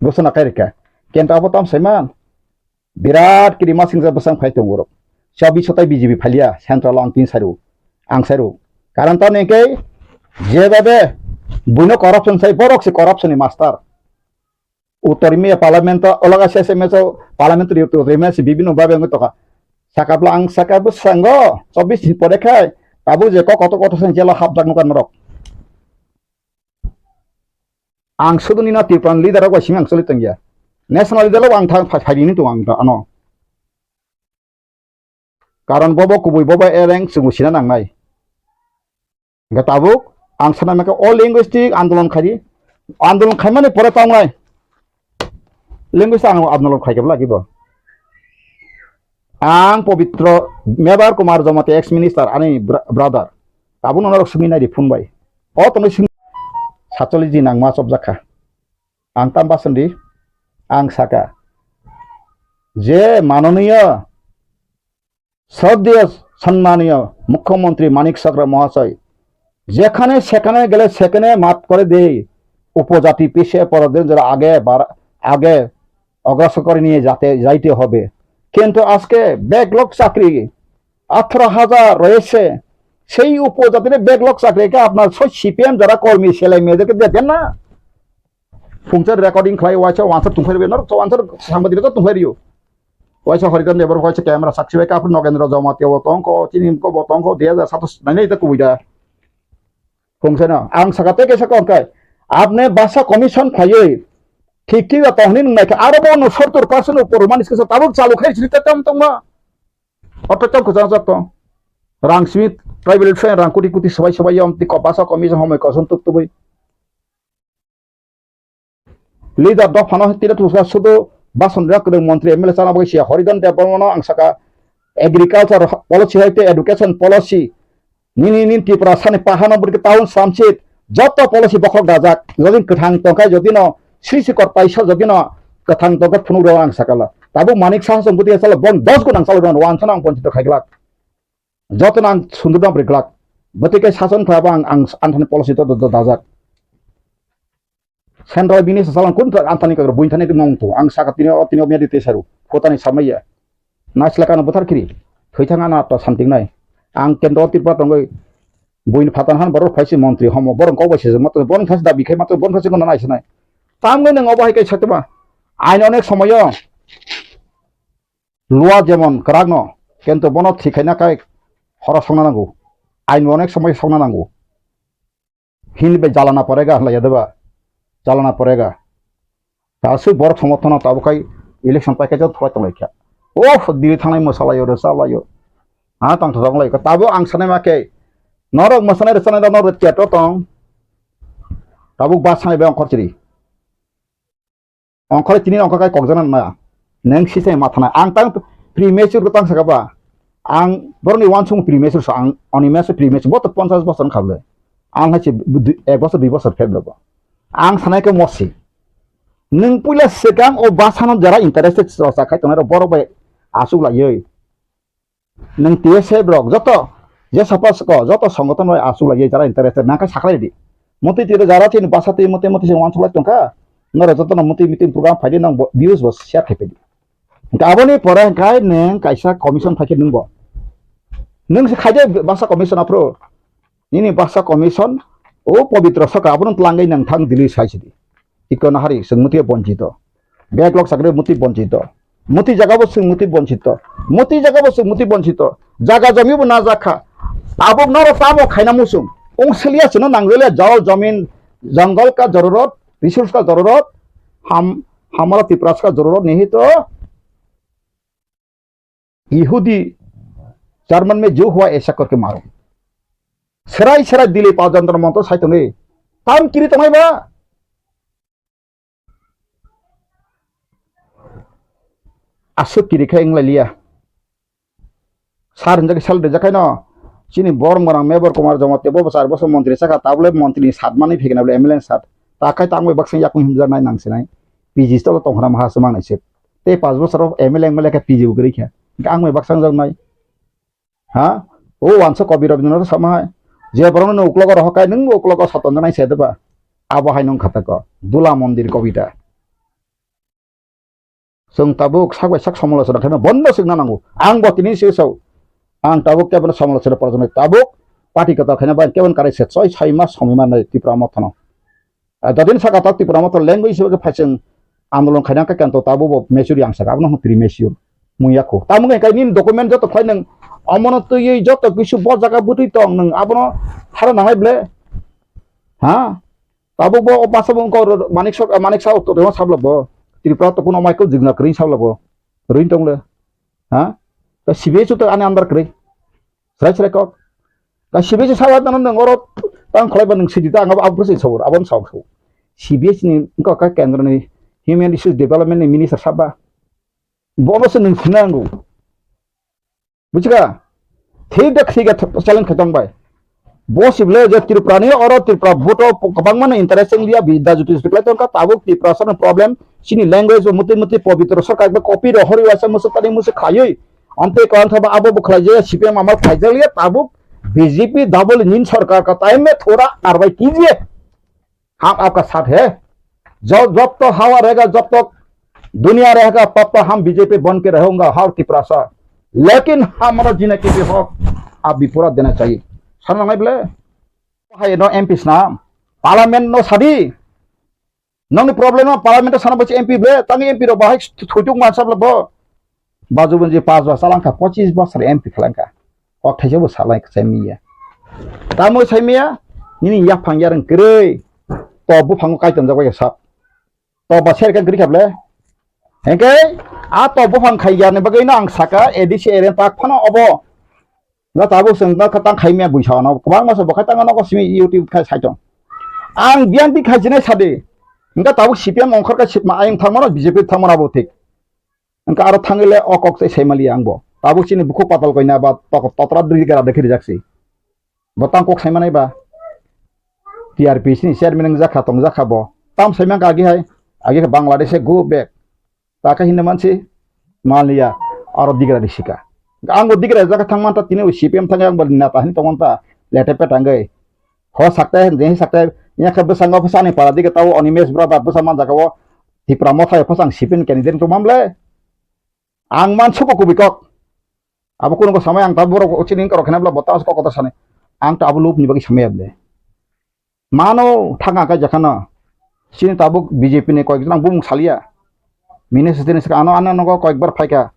Gosona kai rikha. Kenta abo tam saiman. Birat kiri masing ja bwsang phai tongo rok. Chabi sotai B J P phalia central ang tin sairu. Ang sairu. Karon tamni khe je babe buino corruption sai borok se corruption ni master. Uttor India parliament o olaga se se meso parliament ri uttor India se bibino babe ngi toka. Sakapla ang sakap sango chobbish ni pore khai. Abo je kok kotor kotor sang jela hapjak nukan rok. Ang sudu nini Tripura ni leader rok bai simi ang choli tongya. National leader rok ang thang phai, phai rini tongo ang ano. Karon bobo kubui bobo ereng chwng sina nangnai. Hingke tabuk ang sana maka o linguistic andolon khai di. Andolon khaimani pore tongnai. Linguistic ang andolon khai kebla kibo. Ang Pobitro Mebar Kumar Jamatia ex minister ani bra-, brother. Tabuk norok simi nai di phone bai. O tongwi simi satcholish din ang ma chopjak kha. Ang tam basan di, ang saka. Je manoniya, sroddheya, sanmaniya Mukhyamantri Manik Saha Mahoday, যেখানে সেখানে গেলে সেখানে মাফ করে দেই, উপজাতি পিছিয়ে পড়ে দিন যারা আগে বাড়া-, আগে অগ্রসর করে নিয়ে যাতে, যাইতে হবে। কিন্তু আজকে ব্যাকলগ চাকরি আঠারো হাজার রয়েছে, সেই উপজাতির ব্যাকলগ চাকরিকে আপনার সব সিপিএম যারা কর্মী ছেলে মেয়েদেরকে দেবেন না? Phungsa recording khlai waisa wansar tungphai rwbaino, wansar sangbadik rok tungphai rwio. Waisa Haridan Debbarma waisa camera sakchi bai kaphru Nogendra Jamatia bo tongkho, chini ko bo tongkho, dui hajar satos nainai ta kubui da. Phungsa no ang saka tei kaisa kok khe, apne basa commission khlaiwi thik thik da tongni nung naikha, aro bo no sottor percent upor mani kisa tabuk chalu khai sini ta tam tongma. Oto tam kwchang jak tong. Rang simi tribal friend rang kuti kuti sabai sabai yom ti ko basa commission homoi koson tuk tubui. Leader dophano tira tusa sudu bason rak kwrwng montri M L A chana bagwi siya Haridan Debbarmano ang saka agriculture policy hai tei education policy nini nin Tripura sani pahano bwrwi town samsit joto policy bokhok dajak jodi kwthang tongkha jodi no sri sikor paisa jodi no kwthang tongkha phunuk rw ang sakala tabuk Manik Saha song bwtwi salo bon dos gun ang salo rw ang sano ang ponchito khaiglak joto no ang sundurno bwrwi glak bwtwi kai sason khlai ang ang anthani policy to dajak. Central bini sasalang kun ta antani kagra buin thani tongmung tu. Ang saka tini o tini o miyadi te saru. Kotani samaya. Naisla kano bothar kiri. Thoi thang ana to santing nai. Ang kendro Tripura tongoi. Buin phatan han borok phaisi montri homo. Borok kok bai sejak mato. Borok phaisi dabi khai mato. Borok phaisi kono nai sanai. Tamgoi nang obo hai kai satma. Ain onek somoyo. Lua jemon kwrak no. Kento bono thikhaina kai. Horo songna nango. Ain onek somoy songna nango. Hindi bai jalana porega, hlaiya deba? Jalana porega. Ta aswk borok somorthono tabuk khai election paikha jat thwlai tonglaikha. Oh, diri thangnai mwsalaio, rwchalaio. Ha, tongthok tonglaikha. Tabuk ang sanai ma khe, norok mwsanai rwchanai rok norok keto tong. Tabuk bus sanai bai ongkhor chiri. Ongkhorwi tini ongkhor kai kokjana na. Neng sisai ma thana. Ang tang premature ko tang saka ba. Ang boroni wansung premature sa ang oni mese premature. Boto ponchas bosor kable. Ang hai se ek bosor dui bosor pheblo bo. Ang sanai khe mosi. Nwng puila swkang o bwsano jara interested chwla cha khai tongnai rok borok bai achuk laiwi. Nwng T S F rok joto je sapa soko joto songothon bai achuk laiwi jara interested nang khe sakhlai di. Motwi twi jara chini bwsa twi motwi motwi se wansuk lai tongkha. Norok jotono motwi meeting program phaidi nang bo views bo share khai phaidi. Hwnkhe aboni pore hwnkhe nwng kaisa commission phaikhe nwngbo. Nwng se khaide bwsa commission aphuru. Nini bwsa commission o pobitro saka abono twlangwi nwng thang Delhi sai sidi. Ikono hari chwng muti bonchito. Backlog sakre muti bonchito. Muti jagabo chwng muti bonchito. Muti jagabo chwng muti bonchito. Jaga jomibo najakha. Abo norok tamo khaina muchung. Ong siliya chwngno nangwele jol jomin, jungle ka jororot, resource ka jororot, ham, hamara Tiprasa ka jororot nihito. Yehudi, German me jo hua aisa korke maro. Serai serai Delhi pa jantar montor sai tongwi. Tam kiri tongnai ba? Aswk kiri khe wng lai liya. Sar hinjak sal rijak khaino. Chini borok morang Mebor Kumar Jamatia bo bwsar bosor montri saka tabole montri ni sat manwi phikna bole M L A ni sat. Ta khai tangwi baksa yakung himjak nai nang sinai. P G stolo tongkhna maha se manai se. Tei pas bosor M L A M L A khe P G bo kwrwi kha. Ang bai baksa wngjak nai. Ha? O wansa kobi rok no sama hai. Je borok no uklogo rohor kai nwng uklogo soton janai se deba. Abo hai nung khatako. Dula mondir kobita. Chwng tabuk sak bai sak somolochona khaima bondo swkna nango. Ang bo tini se sao. Ang tabuk kebono somolochona porjoni tabuk party kwtal khaina bai kebon karai se choi sai mas somoi manai Tipra Motha no. Ah, jodin saka tabuk Tipra Motha language hisabe khe phaising andolon khaina khe kanto tabuk bo mature yang saka abono hwn premature. Mung yakho. Tamo khe kai nini document joto khlai nang omono twiwi joto kisu bo jaga bwtwi tong nang abono hara nanglai ble. Ha? Tabuk bo o basa bo wngkha oro Manik Sok, Manik Sa uttor rema sabla bo. Tripura to kuno Michael Jigna kwrwi sabla bo. Rwin tong le. Ha? Ta C B I chuto ani andar kwrwi. Srai srai kok. Ta C B I sabo tano nang oro tang kholai ba nang sidi ta ang abo sini sabur, abo sabur. C B I ni wngkha ka kendro ni Human Resource Development ni minister sabba. Bono se nwng sinango. Bujiga? Thik da thik da challenge khaitong bai. Bo sible je Tripura ni oro Tripura vote o kwbangma no interest wng liya, bi da juti juti khlai tongkha, tabuk Tripura sano problem, chini language bo muti muti pobitro sarkar ba copy ro hori waisa musu tani musu khayui. Ante ko antha ba abo bo khlai je C P M amal khaijak liya, tabuk B J P double engine sarkar ka time mein thoda karwai kijiye. हम आपका साथ है। जो, जब तक हवा रहेगा, जब तक दुनिया रहेगा, तब तक हम बीजेपी बन के रहूंगा, हर तिपरासा। लेकिन हमारा जीने के लिए हक आप भी पूरा देना चाहिए। Sana nai ble? Hai no M P sna, parliament no sadi. Nongni problem no parliament sana bachi M P ble, tangi M P ro bahai thujuk mansa ble bo. Baju bunji pas bosor langkha, pochis bosor M P khlangkha. Kok thaisa bo salai sai miya. Tamo sai miya, nini yaphang yareng kwrwi. To buphango kaitam jak bai sap. To ba ser kan kwrwi khaple. Hengke, a to buphang khai yarni bagwi no ang saka A D C area tak phano obo. Nga tabuk seng no khatang khai miya buisa no. Kwbang masa bo khatang no ko simi YouTube khai sai tong. Ang biang ti khai jinai sadi. Nga tabuk C P M ongkhor ka sipma ayang thangmano B J P thangmano bo thik. Wngkha aro thangwi le o kok se saimaliya ang bo. Tabuk chini bukhuk patal koina ba tok-, totra dui gara dekhi rijak si. Bo tang kok saimanai ba. T R P C ni chairman wngjakha tongjakha bo. Tam saimang agi hai. Agi khe Bangladesh e go back. Ta khe hinwi mansi maliya aro digra risika. Ang bo digra jaka thangman ta tini C P M thangya ang bo neta hin tongman ta lete petangwi. Ho sakte, je sakte, ya khe bwskango bwsani para dige tao Animesh brother bwsa man jaga o Tipra Motha yo phasang sipin candidate to mamle. Ang man suko kubui kok. Abo kuno ko samai ang ta borok chini kok khena bla bota kok kota sani. Ang ta abo lob ni bagwi samai able. Mano thanga kai jakhana. Chini tabuk B J P ni koi jang bumung salia. Mini sitini saka ano ano nogo koi bar phaika.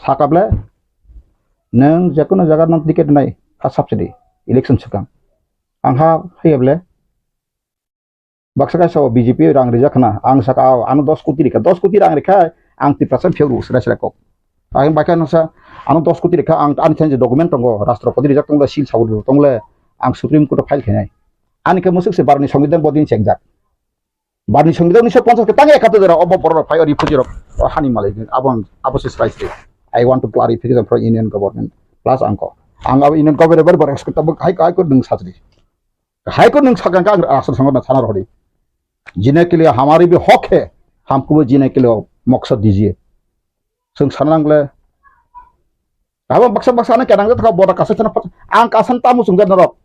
Saka ble, nwng jekono jaga nwng ticket nai, ha subsidy, election swkang. Ang ha haiya ble, baksa kaisa o B J P rang rijak khna, ang saka, "Ao, ano dos koti rikha, dos koti rang rikha, ang Tiprasa phiyok rw sra sra kok." Ang bakha nasa, "Ano dos koti rikha, ang ani thani document tongo, Rashtrapati rijak tongo, seal sabu tongo le, ang Supreme Court o file khainai." Ani khe musuk se baroni songbidan bodin chengjak. Barni songbidan unisho ponchas ke tang ekattor jora obo borok rok phai o refugee rok o hani malai abo ang abo se srai sri. I want to clarification from Union Government plus angko. Ang abo Union Government bar bar expect abo hai hai ko deng satri. Hai ko nwng sakang ka ang aswk songno sana rodi. Jine ke liye hamari bhi hak hai, hamko bhi jine ke liye maksad dijiye. Chwng sana nangle. Abo baksa baksa ano kenang jat kha boda kasa chana pat-, ang kasan tamu chwng jat norok.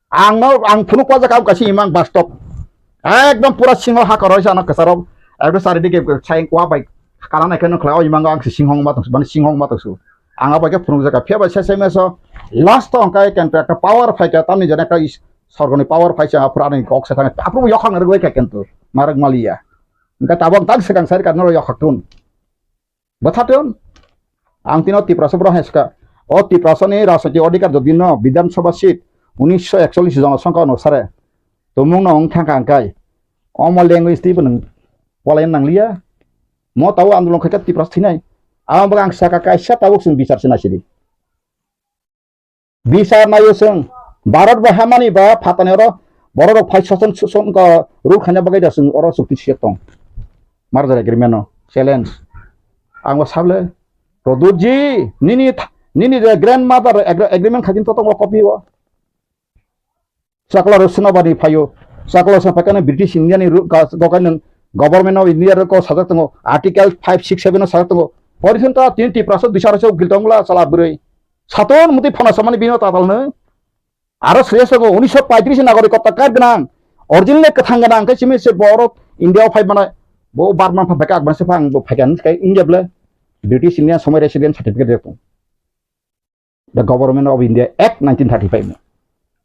Ang no, ang phunuk pajak ang kaisa imang bastob. Ekdom pura singo ha koroi sa ano kasaro. Ekdom sari dige sai wa bai kana nai khe nukla o imang ang si singhong ma tong, mane singhong ma tong su. Ang abai khe phunuk jaka phiya bai sai sai meso last to ang kai kenta ekta power phai kha tamni jana kai sorgoni power phai cha apra ani kok sa thang apru yokhang rwgoi kha kentu. Marak maliya. Engka tabok tang sekang sari kan no yokhak tun. Bwthaton, ang tino Tiprasa borok hai swka. O Tiprasani rajniti odhikar jodi no Bidhan Sabha seat unisho ekchollish jonosongkha onusare tumung no wng thangkha hwnkhe omo language twibo nwng polaina nangliya. Mo tabuk andolon khaikha Tiprasa thinai. Amo bagwi ang saka kaisa tabuk chwng bichar se naisidi. Bisar naio chwng, Bharat bai hamani ba phatani oro borok rok phai soson soson ko rule khaina bagwi da chwng oro chukti siyok tong. Merger agreement no challenge. Ang bo sable, Pradyut ji, nini tha-, nini je grandmother agre-, agreement khaijin to tongo copy o. Chakla rok Senapati phaio. Chakla rok Senapati kano British India ni ru-, ka-, ko kainwi Government of India rok ko sajak tongo. Article five six seven o sajak tongo. Pori thun ta tin Tiprasa dui sara se ugil tongla chala bwrwi. Saton muti phana samani bino tatal no. Aro sreya sago unisho paitris ni nagorik kota card gwnang. Original le kwthang gwnang khe simi se borok India o phai mana bo Burma pha beka akban se phang bo phai kan kai India ble British Indian somoi resident certificate de tong. The Government of India Act nineteen thirty-five no.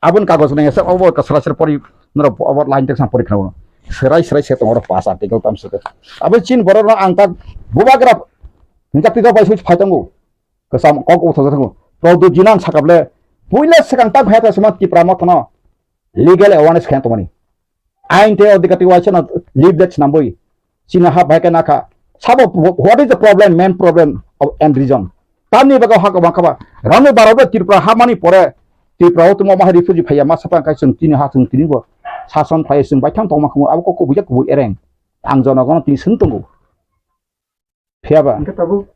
Abon kagoj nang esa obo ka sara sara pori noro obo line tek sam pori khna. Serai serai se tong oro pass article tam se. Abo chin borok no ang tak bubagra hinjak tito bai switch phai tongo. Kasam kok uthajak thango. Pradyut ji nang sakable. Puila swkang tak bhayata suma Tipra Motha no legal awareness khaina tongmani. Ain tei odhikar tei waisa no leave that snambwi. Chini ha bahai khe nakha. Sabo, what is the problem, main problem of, and reason? Tamni bagwi ha kwbang kha ba. Rani barok bai Tripura ha mani pore Tripura o tongma bahai refugee phaiya ma sapa kai chwng tini ha chwng tini bo sason phai chwng baithang tongma khamu abo kok kubui jak kubui ereng. Ang jonogono tini swng tongo. Phiya ba? Hingke tabuk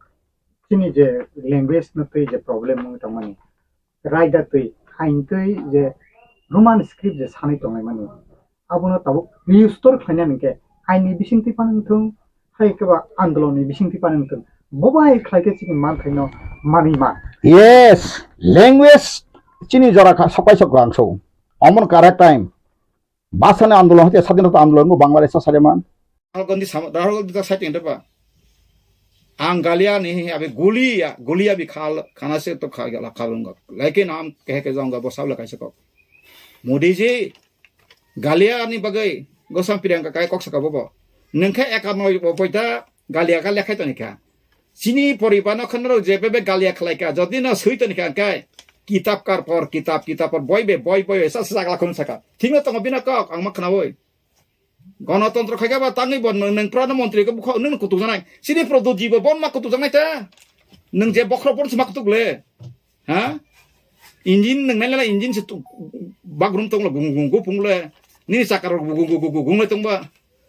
chini je language no twi je problem wng tongmani, raida twi, hain twi je Roman script je sanwi tonglaimani, abono tabuk restore khlaina hingke aini bisingtwi phano wngthung, hai khe ba andolonni bisingtwi phano wngthung, bo bai khlai khe chini manthai no manwi man. Yes, language chini jora kha, sokai sok ang so. Omono correct time. Bwsani andolon hai khe sadinota andolon bo Bangladesh o sariman. Rahul Gandhi sama, Rahul Gandhi ta saiting de ba. Ang galia ni abi gulia, gulia bi khal, khana se to kha gala khalung ga. Laikin am kehe ke jong ga bo sabla kaisa kok. Modi ji, galia ni bagai gosam Priyanka kai kok saka bo bo. Nengkhe ekarno bo poita galia ka lekhai toni kha. Chini poribar no khwnaro je bebe galia khlai kha, jodi no swi toni kha kai. Kitab kar por, kitab, kitab por, boi be, boi, boi be, sa, sa, sakla khun saka. Thik no tongo bina kok, ang ma khnawi. Gonotontro khaikha ba tangwi bo nwng, nwng prana montri khe bukha nwng kutuk janai. Chini Pradyut ji bo bon ma kutuk janai ta. Nwng je bokhorok bon se ma kutuk le. Ha? Engine nwng nai nai engine se tu-, bagrum tonglo gung gung gung pung le. Nini chakka rok gung gung gung gung le tongba.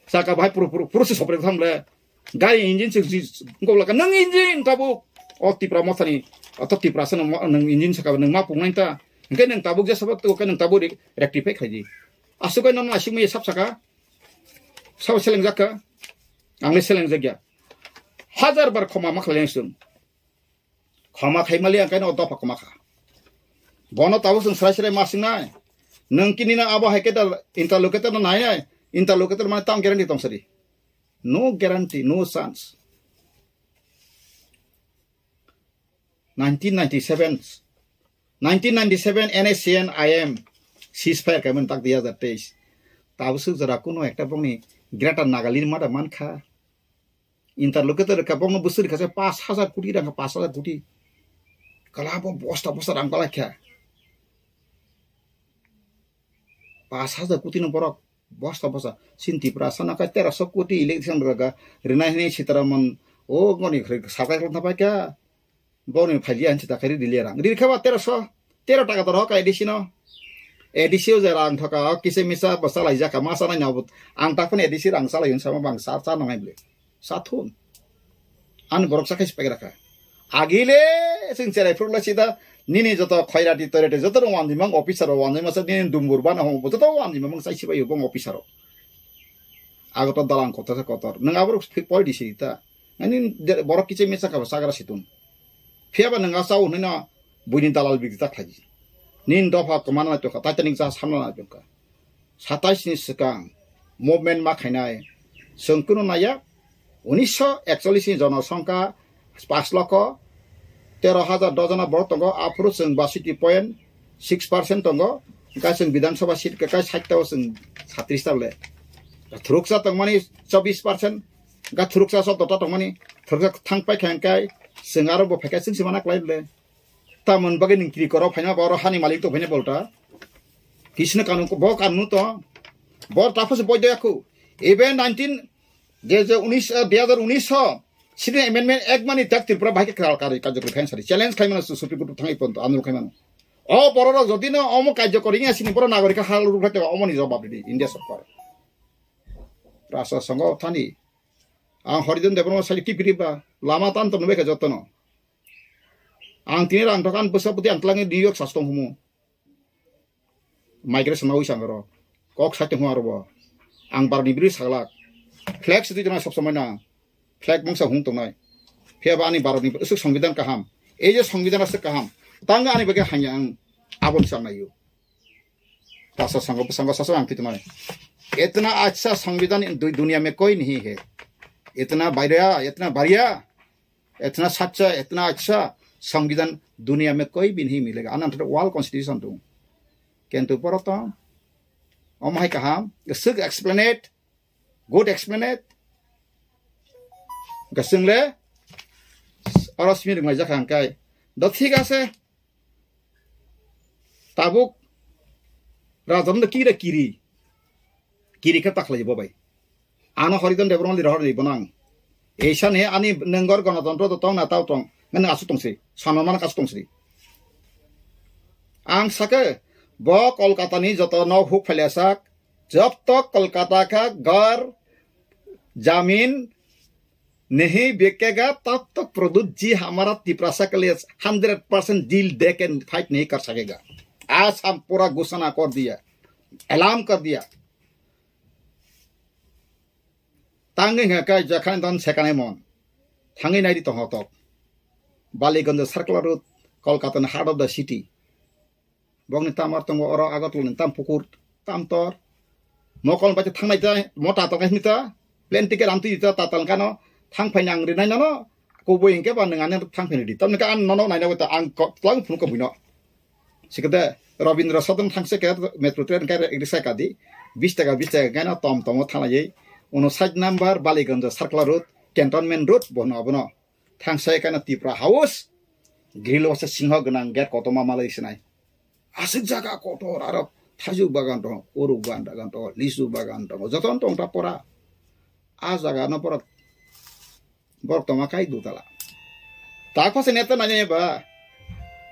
Chakka bahai puru puru puru se sopre tham le. Gari engine se si-, gung la ka nwng engine tabuk. O Tipra Mothani, o to Tipra se nwng mo-, nwng engine saka nwng ma pung nai ta. Hingke nwng tabuk je sabat to ke nwng tabuk re-, rectify khaidi. Asuk ai nono asik mai sab saka. Sabo selengjak kha? Ang le selengjak ya. Hajar bar khoma ma khlai ang chwng. Khoma khai mali ang kaino dopha khoma kha. Bono tabuk chwng srai srai ma singnai. Nwng kini na abo hai khe da interlocutor no nai nai. Interlocutor mane tang guarantee tong sari. No guarantee, no chance. Nineteen ninety-seven, nineteen ninety-seven N S C N I M ceasefire kaiman tak dui hazar teis. Tabuk swk jora kuno ekta bongni Greater Nagaland mada mankha. Interlocutor ka bongno bwswk rikha se pash hazar koti rang, pash hazar koti. Kala bo bosta bosta rang kala kha. Pash hazar koti no borok. Bosta bosta. Chini Tripura sana kai tera so koti election raga. Rinai hinui Sitaraman. O goni khri sakai khulna pai kha. Boni phailia hinsi ta khairi dilia rang. Ri kha ba tera so. Tera taka doro ka A D C no. A D C o je rang thoka. O kisa misa bo salai jaka. Ma sanai na bo. Ang ta phone A D C rang salai yun sama bang sa sa nangai bli. Sathun. Ani borok sa khai si pagra kha. Agile sing cherai phurla sida. Nini joto khairati toirati joto rok wanjimang officer rok wanjima sa nini dumbur bana hong joto wanjimang sai sibai bong officer rok. Ago to dalang kotor sa kotor. Nang abro poi di sita. Ani borok kiche mesa ka sagra situn. Phiaba nang asau hino buini dalal bigita khaji. Nin dopha kemana na tongkha, Titanic jahaj hamla na tongkha. Satais ni swkang movement ma khainai. Chwng kunu naiya, unisho ekchollis ni jonosongkha pas lokho tero hajar dojona borok tongo, aphuru chwng basiti point six percent tongo, hwnkhe chwng Bidhan Sabha seat kakai sait tao chwng satris ta le. Thuruksa tongmani chobis percent, hwnkhe thuruksa sotto ta tongmani, thuruksa thang pai kha hwnkhe chwng aro bo phaikha chwng se mana klai le. Tamoni bagwi nwng kiri koro phaina ba oro hani malik to phaina bolta. Kisno kanun bo kanun to. Bo tapos boy doya khu. Even nineteen, je je unis, eh, dui hajar unis ho. Sini amendment ek mani tak Tripura bahai ke kral kari kajak kari phain sari. Challenge khai mana su Supreme Court thang ipon to anur khai mana. O borok rok jodi no omo kajak kori ya sini borok nagorik hal ruk khai to omo ni jawab di India sorkar. Rasa songo thani. Ang Horijan Debbarma sai kipiri ba lama tan to nubai ka jotono. Ang tini rang dokan bwsa bwtwi ang twlangwi New York sas tong humu. Migration na wisang ro. Kok sai tong aro bo. Ang barni biri saglak. Flag sitwi tong sob somoi na. Flag mangsa hung tongnai. Phiya ba ani barni usuk songbidan kaham. Ei je songbidan asuk kaham. Tang ani bagi hanya ang abon sang nayo. Tasa sango sango sasa ang twi tongnai. Itna acha songbidan du-, duniya mein koi nahi hai. Itna bariya, itna bariya. Itna sacha, itna acha, songbidan duniya mein koi bhi nahi milega. Anan thada world constitution tu. Kintu poroto, om hai kaham, suk explain it, good explain it. Gasung le, oro simi ring lai jakha angkai. Do thik ase. Tabuk, rajon do kira kiri. Kiri khe takhlai bo bai. Ano Horijan Debbarma lira hor ni bonang. Eisa ni ani nengor gonotontro to tong na tao tong. Ngan asu tong si. Sanamana kasu tong si. Ang sake, bo Kolkata ni joto no huk phaile sak. Jab tak Kolkata ka ghar, jamin, नहीं बिकेगा, तब तक प्रद्युत जी हमारा तिपरासा के लिए hundred percent deal दे के फाइट नहीं कर सकेगा। आज हम पूरा घोषणा कर दिया, ऐलान कर दिया। Tangwi hwnkha khe jakhan don sekanai mon. Thangwi naidi tongthok. Baliganj circular road, Kolkata ni heart of the city. Bokni tamar tongo oro Agartala ni tam pukur, tam tor. Mokol bai thangnai ta, mo tatal kai ta, plane ticket amtwi ta, tatal kano, thang phai nang rinai nono, kubui hwnkhe ba nang ani thang phai di. Tamni ka an nono naina ta, ang ko, tlang phunu ko buino. Sikade Rabindra Sadan thangse ke metro train ke risa kadi, bis taka, bis taka kano tom tomo thanglai. Uno side number Baliganj circular road, cantonment road, bono abono. Thangsa ekana Tipra House, grill wasa singho gwnang gate kotorma malai sinai. Aswk jaga kotor aro thaijuk bagan tongo, uruk bagan tongo, lisu bagan tongo, jotono tong ta pora. A jaga no borok, borok tongma kai dutala. Tak phase neta nanya ba,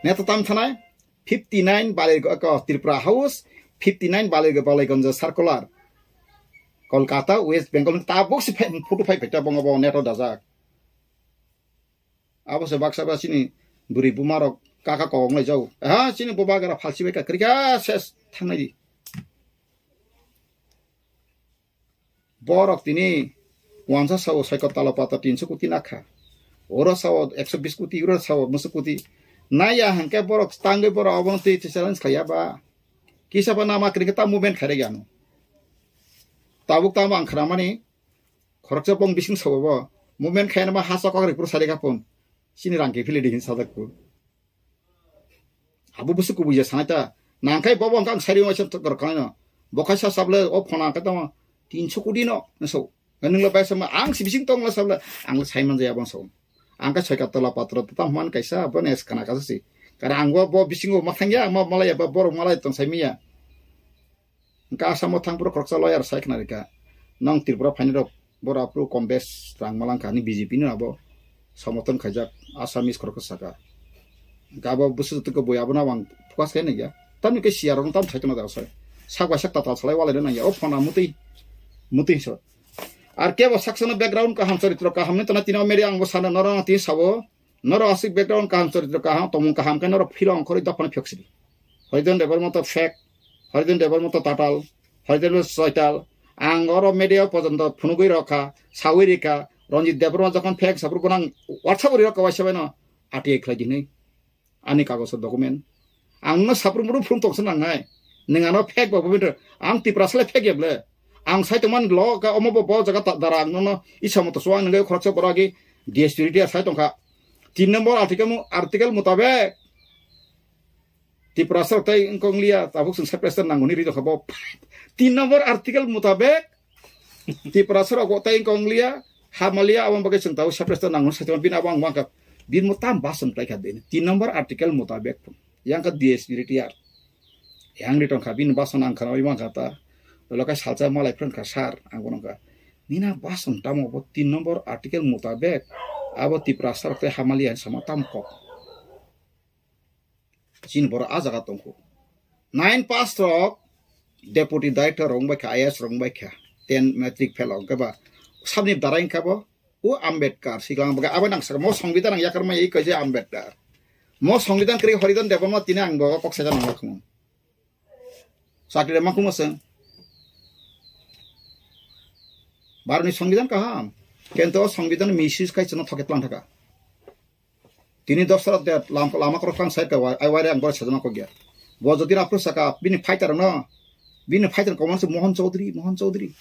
neta tam thanai, fifty nine Balai ko Tripura House, fifty nine Balai, Balaiganj circular. Kolkata, West Bengal, tabuk si photo phai phai ta bongo bo neto dajak. Abo se baksa ba chini bwrwi buma rok kaka kok nai jau. Ha, chini boba gara phalsi bai ka krika ses thangnai di. Borok tini wansa sao saiko talo pata tinso koti nakha. Oro sao ekso bis koti, oro sao musu koti. Naya hangke borok tangwi borok abono twi challenge khaiya ba. Kisa ba nama krika ta movement khaire gano. Tabuk tamo ang khnamani. Khoroksa bong bising sabo bo. Movement khaina ma hasa kok ripur sari kapun. Chini rang ke phili di hin sadak ku. Abo busu kubuya sanai ta. Nangkai bobo ang sari waisa tok rok khaina. Bokai sa sable o phona ka tamo. Tinso kudi no. Naso. Nang la bai sama ang si bising tong la sable. Ang la sai man jaya bang so. Ang ka soi ka tola patro ta man kaisa bo nes kana ka si. Kara ang bo, bo bising o mathang ya, ma malaya ba borok malai tong sai miya. Hwnkhe Assam o thang phuru khoroksa lawyer sai khna rikha, nong Tripura phainai rok boro aphuru kom bes rang malangkha, ani B J P no abo somoton khaijak Assamese khoroksa saka. Hwnkhe abo bwswk twi khe bui abono ang focus khe nangya. Tamni khe C R rok no tam sai tongna jaga sai. Sak bai sak tatal salai walai nangya. O phone a mutwi, mutwi so. Ar kebo saksa no background kaham, choritro kaham ni tona tino media ang bo sana norok tini sabo. Norok aswk background kaham, choritro kaham, tongmung kaham khe norok philong khorwi dophano phiyoksidi. Horidon Debbarma to fake, Horidon Debbarma to tatal, Horidon Debbarma to soital. Ang oro media porjonto phunugwi rokha, sawi rikha, Ranjit Debbarma jokhon fake sapru bono ang WhatsApp ori rokha waisa baino R T I khlai dinwi. Ani kagoso document. Ang no sapru muru phrum tongsa nangnai. Neng ano fake ba bobinto. Ang Tiprasa le fake ya ble. Ang sai tongman lo ka omo bo bo jaga ta dara ang no isa moto suang nengge khoroksa borok agi D S P retired sai tongkha. Tin number article mu-, article mutabek Tiprasa rok tai wngkong liya, tabuk chwng separate state nangmani ri tongkha bo. Tin number article mutabek Tiprasa rok bo tai wngkong liya, hamalia, aboni bagwi chwng tabuk separate state nangmani sai tongkha, bini abo ang wngkha, bini mo tam bason khlai kha bini. Tin number article mutabek yang kha D S P retired. Yang ri tongkha, bini bason ang khana wngkha ta. Dolo khe salsa malai phwrwng kha sir, ang bono kha. Nina bason tamo bo tin number article mutabek abo Tiprasa rok tai hamalia sama tam kok. Chini borok ah jaga tongkho. Nine pass rok deputy director rok wngbai kha, I A S rok wngbai kha, ten matric fail rok wngkha ba. Sabni darai wngkha bo, o Ambedkar, siklang baga abo nang saka, mo Songbidan ang yakar mai kaisa Ambedkar. Mo Songbidan kwrwi Horidon Debbarma tini ang bo kok saja nang lakhumo. Chakri rema khumo seng. Baroni Songbidan kaham. Kento o Songbidan misuse kai chwngno thoke tlang thaka. Tini dosra de lam-, lama korok tang side ka wai, ai waire ang boro sajama kok ya. Bo jodi rapro saka, bini fighter no, bini fighter command se Mohan Chaudhary, Mohan Chaudhary.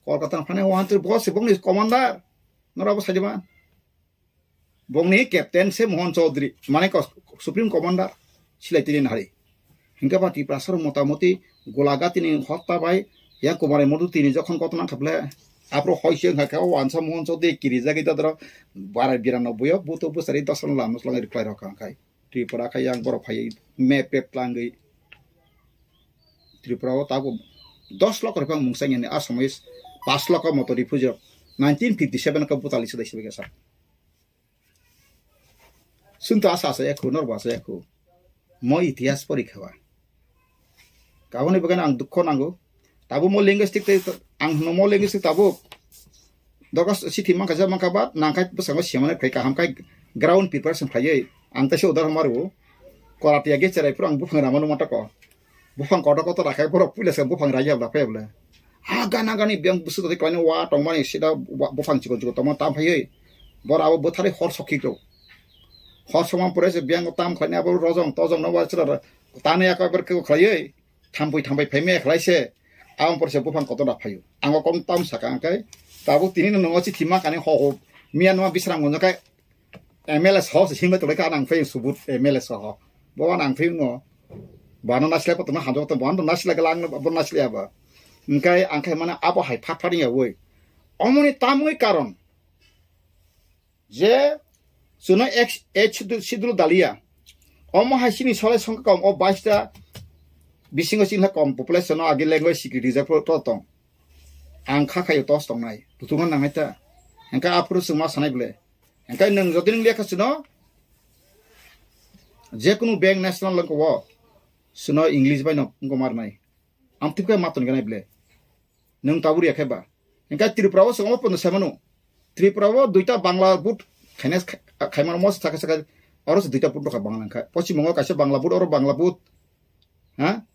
Kolkata phane Mohan Chaudhary, bo se bongni commander. Nora bo sajama. Bongni captain se Mohan Chaudhary, mane ko-, Supreme Commander, silai tini hari. Hingke ba Tiprasa rok motamoti Golagatini hotta bai yang Kumar Modu tini jokhon koto nang khaple, apro hoi se wngkha khe o wansa Mohan Chaudhary kirijagwi dodoro barai birano buyo buto bwsari dosan lam swlangwi reply rok kha khai. Tripura khai yang borok phai map pep tlangwi Tripura o tabuk dos loko ripang mungsa yani asomoi pas loko moto refugee rok nineteen fifty seven ka butali sudai sibika sa. Chwng to asa asa ya khu, norbo asa ya khu. Mo itihas porikha ba. Kaboni bagwi ang dukho nango. Tabuk mo linguistic tei ang hwno mo linguistic tabuk. Dogas sithi mankha ja mankha ba, nangkhai bwskango semane phai kaham khai ground preparation phaiwi. Ang teisa udahoron maru. Koratiya ge cherai phuru ang buphang rama numa tako. Buphang kotor kotor rakhai borok puila se buphang raiya bla phai bla. Ha gana gani biyang bwswk tadi klaini wa tongmani sida wa-, buphang chikon chikon tongma tam phaiwi. Bor abo bwtharwi hor sokhi rw. Hor sokma pore se biyang tam khlaini abo rojong tojong no wa chwla tani yak ber khe khlaiwi. Thampui thampui phaimaya khlai se. Aboni pore se buphang kotor da phaio. Ang o kom tam saka ang kai. Tabuk tini no nongo chithi ma kani ho ho. Miya numa bisram gonjo kai. M L A soho se himlai tonglaikha, ang phai subut M L A soho. Bo ang phai no. Bano nasilai pa tongma hamjak tong, bo ano nasilai gala ang bo nasilai aba. Hingkai ang khai mane abo hai phat phat ya woi. Omoni tamoi karon. Je suno ex, ex sidu, sidu dalia. Omo hai sini solai songkha kom o baista bisingo sini kom population no agi language security je pro to tong. Ang kha khayo tos tongnai. Tutungan nangai ta. Hingkai aphuru sungma sanai bole. Hingkai nwng jodi nwng lekha sino, jekunu bank national lengko wo, sino English bai no wngko marnai. Amtwkhe maton ganai ble. Nwng tabur ya khe ba. Hingkai Tripura wo songma pono semano. Tripura wo duita Bangla board khaina khaimano mo sakha sakha. Oro se duita board rokha Bangla kha. Pochim Bongo kaisa Bangla board, oro Bangla board. Ha?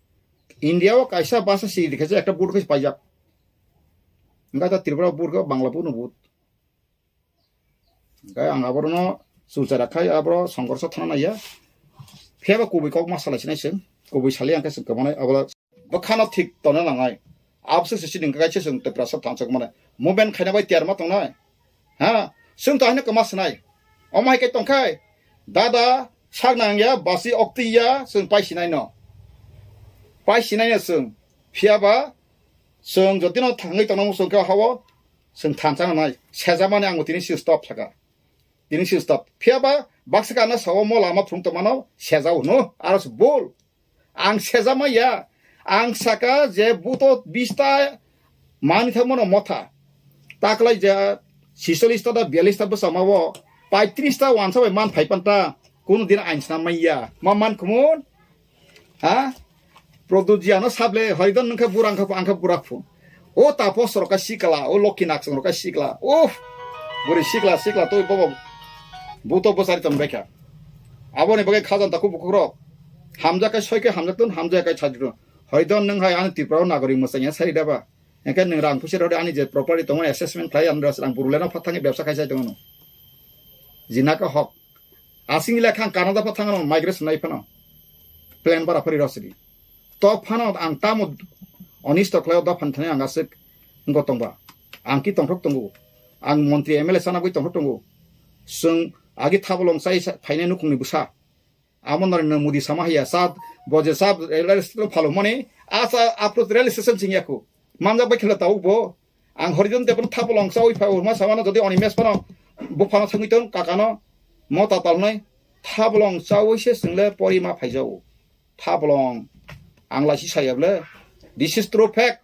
India wo kaisa basa si dikhe ekta board khe paijak. Hingkai ta Tripura board khe Bangla board no board. Hingke ang aborokno chulchara khai aboro songkorso thana naiya. Phiya ba kubui kok ma salai sinai chwng, kubui sali ang khe chwng kwmanai abo bwkhano thik tongna nangnai. Abose se sini hingke kaisa chwng Tiprasa thansa kwmani movement khaina bai tiyar ma tongnai. Ha, chwng to haino kwma sinai. Omo hai khe tongkhai, dada sak nangya, basi okti ya, chwng pai sinai no. Pai sinai no chwng. Phiya ba chwng jotino thangwi tongna muchung khe hao, chwng thansa nangnai. Sejamani ang tini si stop saka. Tini si stop. Phiya ba baksa kana sao mo lama phung tongmano sejao hwno. Aro se bol. Ang sejama ya. Ang saka je buto bista mani thangmano motha. Taklai je sisolista da bialista bwsama o paitris ta wansa bai man phai panta. Kunu din ain sna maya. Ma man khumun? Ha? Produjiano sable hoidon nungkha burang kha angkha burak phu. O tapos rok ka sikla, o lokhi naksong rok ka sikla. Uff. Buri sikla, sikla toi bobo. Buto bwsari tong baikha. Aboni bagwi khajang takhuk bukhukrok. Hamjak khe soi khe hamjak tun, hamjak khe sajak tun. Hoito nwng hai ani Tripura o nagorik mwchang ya sari daba. Hingkhe nwng rang puisa rode ani je property tongo assessment khlai ani rang buruleno phathangni bebsa khai sai tongo. Jinaka hok. Asing le khang Canada phathang no migration nai phano. Plan bara phari rosidi. To phano ang tamo onisto khlai o dophan thani ang aswk ngo tongba. Ang ki tongthok tongo. Ang montri M L A sana gwi tongthok tongo. Sung agi thabolong sai sa-, phainai nukhungni bwsa. Amo Narendra Modi sama hiya sa, bo je sa rail station phalo mani, asa apro rail station sing yaku. Manjak bai khela tau bo. Ang Horijon Debon thabolong chawi phai urma samano jodi oni mes phano buphano thangwi tong kakano mo tatal nai thabolong chawi se single pori ma phaijao. Thabolong ang laisi sayable. This is true fact.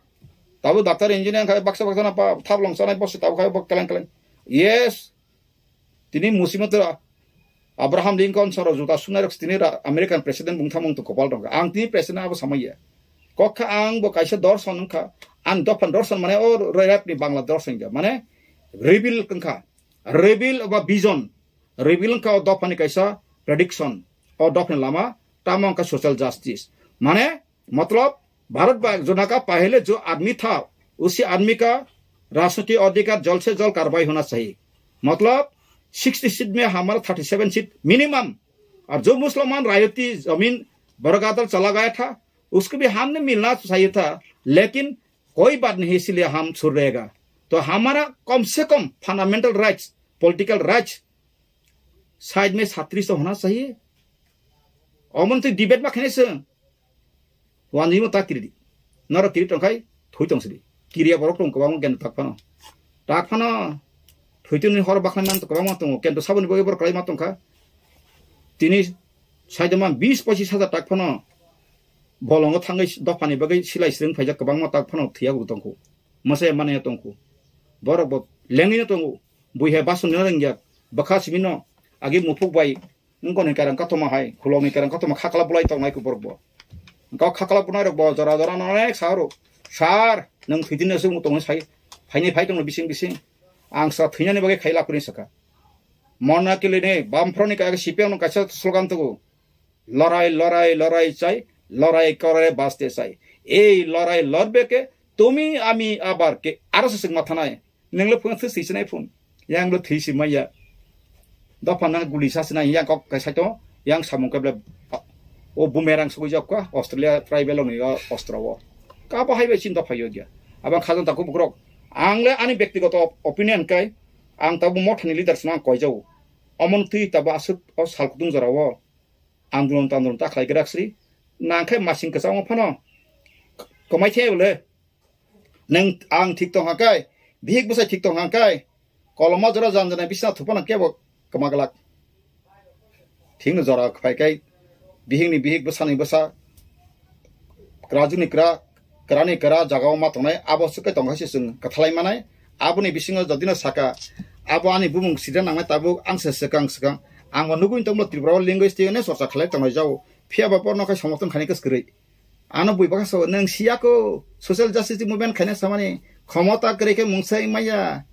Tabo doctor engineer khai baksa baksa na pa thabolong chanai bosi tabo khai bok keleng keleng. Yes. Tini musimo tera Abraham Lincoln soro juta sunai rok tini ra-, American president bung thamung to kopal rok. Ang tini president abo samaya. Kokha ang bo kaisa dorson wngkha. Ang dophan dorson mane o rap ni Bangla dorson ja. Mane reveal wngkha. Reveal ba vision. Reveal wngkha o dophani kaisa prediction. O dophani lama tamo wngkha social justice. Mane मतलब भारत बा-, जो ना का पहले जो आदमी था, उसी आदमी का राजनीति अधिकार जल्द से जल्द कार्रवाई होना चाहिए। मतलब सिक्सटी सीट में हमारा थर्टी सेवन सीट मिनिमम। और जो मुसलमान रायती जमीन बरगादल चला गया था, उसको भी हमने मिलना चाहिए था, लेकिन कोई बात नहीं, इसीलिए हम छूट रहेगा। तो हमारा कम से कम fundamental rights, political rights side में छत्तीस तो होना चाहिए। Omo twi debate ma khainai se. Wanjimo ta kiri di. Noro kiri tong khai thui tong sidi. Kiriya borok tong kwbangma gen tak phano. Tak phano thwi tong ni hor bakhlai man kwbangma tongo. Kento saboni bagwi borok kwlai ma tong kha. Tini saidoma bis pochis hajar tak phano bolongo thangwi dophani bagwi silai srwng phaijak kwbangma tak phano thwiya bo tong kho. Mwsai mane tong kho. Borok bo lengwi no tongo. Bui hai bason no rengya. Bwkha simi no agi muphuk bai Wngkoni kerang katoma hai, khulokni kerang katoma khakla bulai tongnai kuborok bo. Wngkha khakla bunai rok bo jora jora no onek sa oro. Sir, nwng thwidin no se wng tongwi sai, phainai phai tongno bising bising. Ang sa thwinani bagwi khai lapri saka. Mona kili ne, bamphro ni kaisa C P M no kaisa slogan tugu. Lorai, lorai, lorai chai, lorai kore baste chai. Ei lorai lorbe ke, tumi ami abar ke, aro se sing mathanai. Nenglo phone thwi swi sinai phone. Yang lo thwi si maya. Dopha nang guli sa sinai yang kok kai saito. Yang samung kable. O bumerang sugui jok ka Australia tribal ni o ostro o. Ka bo hai bai chin dopha yo gya. Abang khajang taku bukrok. Ang le ani bektigoto opinion kai. Ang tabu mothani leader sna koi jau. Omon twi tabu asuk o sal kutung jora o. Andolon tandolon ta khlai grak sri. Nang khai masing kwchangma phano. Komai the bole. Neng ang thik tong hakai, bihik bwsai thik tong hakai, koloma jora jan jana bisna thupana kebo kwma glak. Thikno jora phai kai, bihikni bihik bwsani bwsa, kwrajwkni kwra, kwrani kwra jagao ma tongnai, abo swk kai tong hai se chwng kwthalai manai. Aboni bisingo jodino saka, abo ani bumung sida nangnai tabuk ang se swkang swkang. Ang bo nugui tongmo Tripura o language tei chorcha khlai tongnai jao. Phiya ba borno khai somorthon khainai kwskwrwi. Ano bui baka so, nwng siya ko, social justice movement khaina samani, khomota kwrwi khe mungsa wngmaya.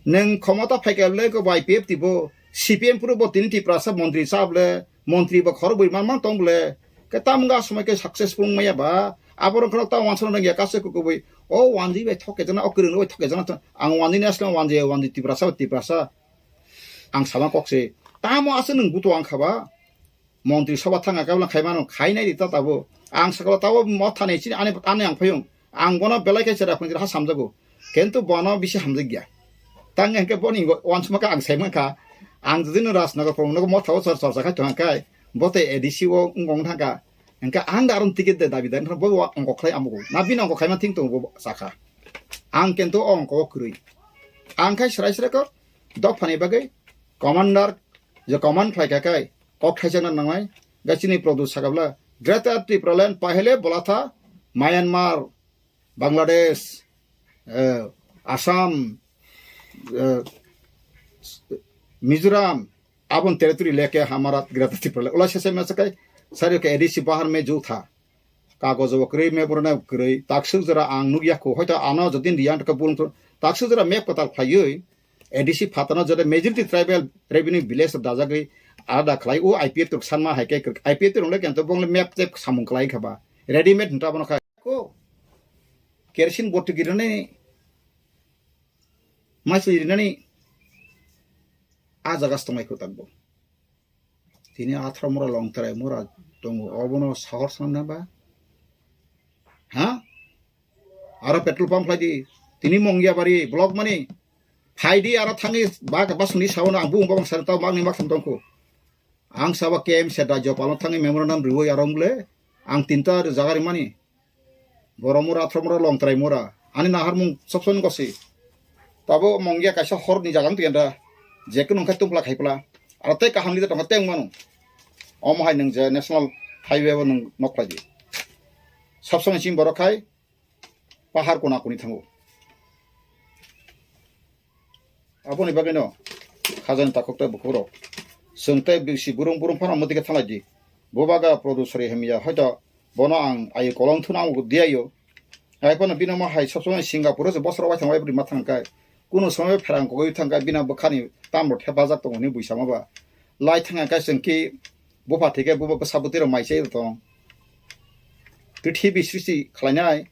Nwng khomota phaikha le ko bai P F T bo, C P M puro bo tini Tiprasa montri sa bole, montri bo khoro bui man man tong bole. Khe tamga somoi khe successful wngmaya ba, aborok kheno ta wansana nang ya kase ko ko bui, o wanji bai thoke jana, o kwrwng bai thoke jana, ang wanji ni asle wanji, wanji Tiprasa, Tiprasa. Ang sama kok se, tamo ase nwng buto ang khaba. Montri soba thanga kabla khai mano, khai nai di ta tabo. Ang sakalo tabo motha nei chini ani, ani ang phayung. Ang bono belai khe chera phung ha samjago. Kintu bono bisi hamjak ya. Tang hingke boni wansma ka ang sai mankha. Ang jodi no Rajnagar phung no motha o chor chorcha khai thang khai. Bote A D C o wng thangka. Hingke ang da aron ticket de dabi dan bo wa ongko khlai amugo. Na bini ongko khai ma thing tongo bo sakha. Ang kintu o ongko kwrwi. Ang khai srai srai ko dok phani bagwi commander je command khlai kha khai kok thaijakna nangnai, ga chini Pradyot sakabla, Greater Tipraland pahele bola tha Myanmar, Bangladesh, eh, Assam, eh, Mizoram, abon territory leke hamara Greater Tipraland. Ula sese me sakai, sari ke A D C bahar me jo tha. Kagojo bo kwrwi, map rwna kwrwi, takswk jora ang nukya kho, hoito ano jodin riyan ka bulung thung, takswk jora map kwtal khlaiwi, A D C phatano jora majority tribal revenue village dajagwi alada khlai o I P F T rok sanma hai khe I P F T rok le kento bong le map tep samung khlai kha ba readymade hinta bono kha ko kerosene bottle girinani masli rinani a jaga tongai kho takbo. Tini atharo mura long trai mura tongo obono sahor sanna ba? Ha? Aro petrol pump khlai di. Tini Mongiabari block mani. Phai di aro thangwi ba ba suni sawono ang bung bang sar tau magni mak sam tongkho. Ang saba K M C rajyapal thangwi memorandum riwi aro mule ang tinta jaga rimani. Boromura, Athromura, Longtraimura. Ani naharmung sobsoni gosi. Tabo Mongia kaisa horni jaga wngtwi da. Jekun wngkha tumpla khaipla. Aro tei kaham leader tongkha tei wngmano. Omo hai nwng je national highway o nwng nok khlai di. Sobsoni chini borok khai pahar kona koni thango. Aboni bagwino khajani takhuk tei bukhukrok. Chwng tei bisi burung burung phano mwtwi khe thanglai di. Bubagra Pradyut Sari hamya hoito bono ang ayo kolong thuna ang diyayo. Hai phano bino ma hai sob somoi Singapore se bosor wai thangbai bwrwi ma thang kai. Kuno somoi pherang kogwi thang kai bina bwkhani tambo thepajak tongo hwnwi buisama ba. Lai thang kai chwng ki bupha thike bubo bwsa bwtwi rok mai chai tong. Prithibi srishti khlainai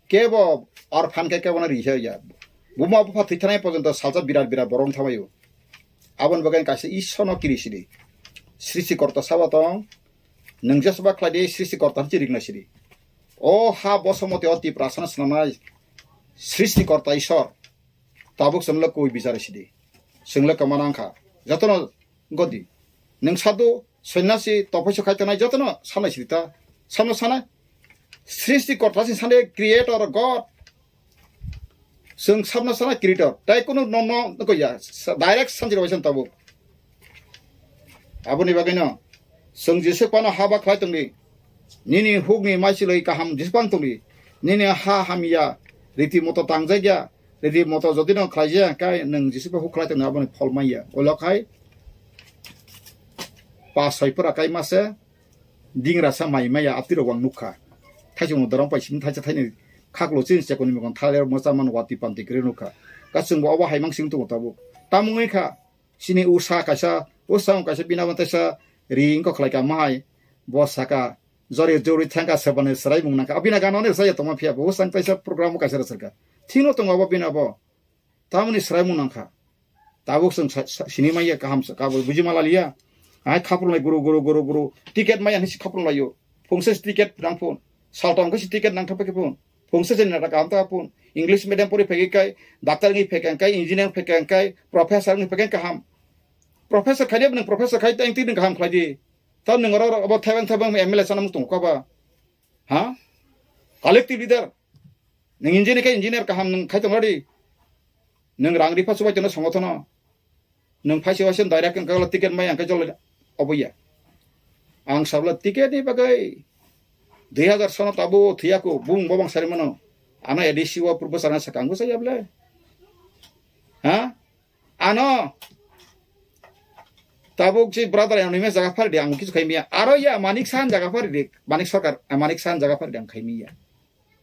kebo orphan khe kebo no ri ya. Buma bupha thwi thanai porjonto salsa birat birat borok thamaio. Aboni bagwi kaisa Ishwar no kiri sidi. Srishti korta sabo tong. Nwng jesba khlai di srishti korta hwnwi rikna sidi. O ha bosomoti o Tiprasano swnamnai srishti korta Ishwar. Tabuk chwngno koi bichar sidi. Chwngno kwma nang kha. Jotono godi. Nwng sadhu, sonyasi, tophoisa khai tongnai jotono sanai sidi ta. Samno sanai. Srishti korta si sanai creator God. Chwng sabno sana creator. Tai kunu no no no ya. Direct sanjiro bai san tabuk. Aboni bagwino chwng Jisu pano haba khlai tongdi. Nini hukni maichilwi kaham Jisu pang tongdi. Nini ha hamya riti moto tangjakya. Riti moto jodi no khlaijak kai nwng Jisu pa huk khlai tongdi aboni phol manya. Olo khai pa soi pura kai mase dingra sa mai maya apti rok ang nukha. Thaisung dorong pai sim thaisa thaini khaklo chin chekoni mokon thale mocha man wati panti kre nukha. Kasung bo obo haimang sing tongo tabuk. Tamungwi kha. Chini usa kaisa, usa wng kaisa bina bo teisa ri wngkha khlai ka mahai, bo saka, jori jori thangka sebani swrai mung nangkha. Bina gana ni saya tongma phiya bo, usa wng teisa program bo kaisa rwchar kha. Thino tongo bo bina bo. Tamoni swrai mung nangkha. Tabuk chwng sa-, sa-, sini manya kaham sa, kabo buji mala liya. Ai khapulnai guru, guru, guru, guru. Ticket maya hinsi khapulnai yo. Phungsa si ticket nang phun. Saltong khe si ticket nang thapa khe phun. Phungsa si nata kaham ta phun. English medium pori phegi kai, doctor ngi phekang kai, engineer phekang kai, professor ngi phekang kaham. Professor khai de nang professor khai tang ti nang kaham khlai di. Tam nang ro ro abo thebang thebang M L A sana mung tong ka ba. Ha? Collective leader. Nang engineer kai engineer kaham nang khai tong di. Nang rang ripa subai tono songotono. Nwng phaisa waisa direct wngkha ticket mai ang khe jolai obo ya. Ang sabla ticket ni bagwi dui hazar sono tabo thiyaku bung bobang sari mano. Ano A D C o purbo sana sakang bo saya ble. Ha? Ano tabuk si brother yang nime jaga phari di ang kisu khaimiya. Aro ya Manik Sahan jaga phari di. Manik Sarkar, eh, Manik Sahan jaga phari di ang khaimiya.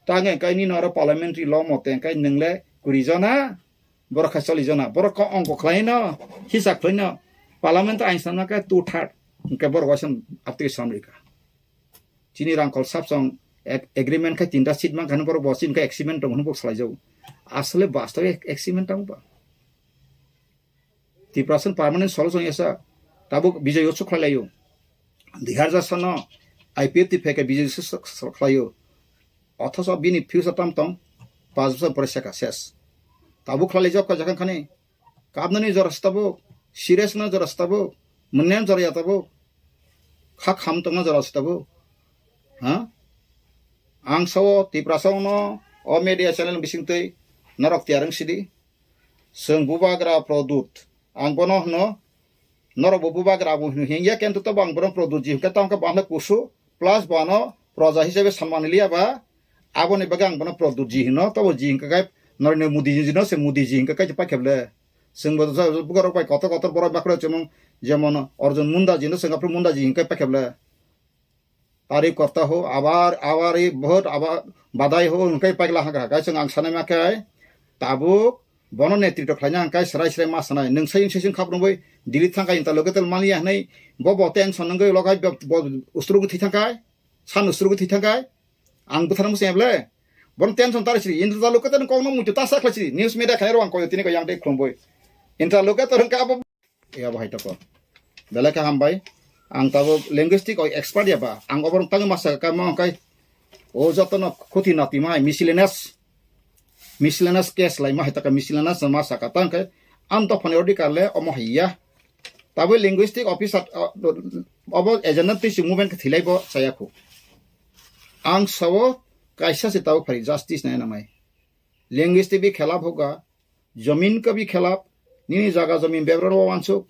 Tang engkai nini oro parliamentary law mote engkai nwngle kuri jona, borok kha cholli jona, borok kha ongko khlai no, hisab khlai no, parliament ain sanma khe two third, hwnkhe borok waisa aptwi sanrwi kha. Chini rangkhol sabsong ag-, agreement khai tinta seat mankha borok bo chini khai agreement tong hwnwi bo salai jago. Asole bastobe agreement tong ba. Tiprasano permanent solution yasa tabuk Bijoy Utsav khlai laio. Dui hazar sano I P F T phai khe Bijoy Utsav khlaio. Othocho bini future tam tong, pas bosor pore seka ses. Tabuk khlai laijak kha jakhang khani. Kabnani jora se tabuk, serious no jora se tabuk, mwnyan jora ya tabuk. Kha kham tongna jora se tabuk. Ha? Ang sao Tiprasa no o media channel bisingtwi norok tiyar wng sidi. Chwng bubagra Pradyut. Ang bono hwno, norok bo bubagra bo hwno hingya, kento tobo ang bono Pradyut ji hwnkhe, tamo khe bo ang khe kusu, plus bo ano proja hisabe sanmani liya ba, aboni bagwi ang bono Pradyut ji hwno, tobo ji hwnkhe kai Narendra Modi ji no se Modi ji hwnkhe kai paikhe ble. Chwng bo bubagra rok bai kotor kotor borok bakhro chwng jemon Arjun Munda ji no chwng aphuru Munda ji hwnkhe paikhe ble. Tari korta ho, abar, abar i bahut, abar badai ho, hwnkhe paikla haka, kaisa ang sanai ma khe, tabuk, Bono netrito khlaina hwnkhai srai srai ma sanai. Nwng sai wngse sing khap rwngwi Delhi thangkhai interlocutor mani ya hwnwi bo bo tension wngwi logai bo, bo usrugwi thwi thangkhai. San usrugwi thwi thangkhai. Ang bwthar musi eble. Bono tension tari siri. Interlocutor kok no muitu ta sa khlai siri. News media khairo ang koyo tini ko yang dei khlumboi. Interlocutor hwnkha abo. Ya bo hai toko. Belai kha hambai. Ang tabuk linguistic o expert ya ba. Ang oborok tangwi masa ka mo hwnkhai. O jotono khuti nati mai miscellaneous. Miscellaneous case lai ma hai taka miscellaneous ma saka tang khe ang dophani odikar le omo hai ya. Tabui linguistic officer, uh, obo agenda twi si movement khe thilai bo chaya khu. Ang sao kaisa se tabuk phari justice nai nangnai. Linguistic bi khelap hoga, jamin ka bi khelap, nini jaga jamin bebra ro wansuk.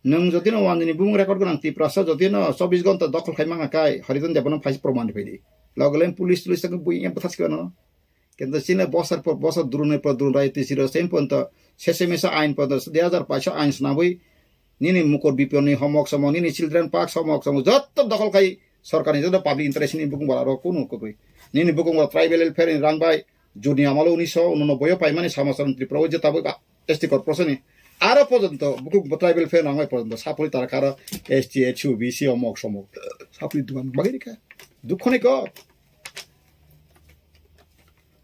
Nwng jotino wanjini bumung record gwnang Tiprasa jotino chobbish ghonta dokhol khai mangha kai, Harijan Debbarma phai proman rwphai di. Logo le police, police tang bui em pathas kano. Kintu chini bosor por bosor durunoi por durun rai tisi ro sem ponto, sese mesa ain ponto, dui hajar paisa ain snabui, nini mukor biponi homok somo, nini children park somok somo, jotto dokhol khai sorkarni jotto public interest ni bukung bara ro kunu kobui. Nini bukung bara tribal welfare ni rang bai, juni amalo unisho unonoboi o paimani samosar Tripura o je tabuk S T corporation ni aro porjonto bukung tribal welfare rang bai porjonto sapuri tara karo S T, H U, B C omok somok. Sapuri dukan bagiri ka. Dukhoni ko.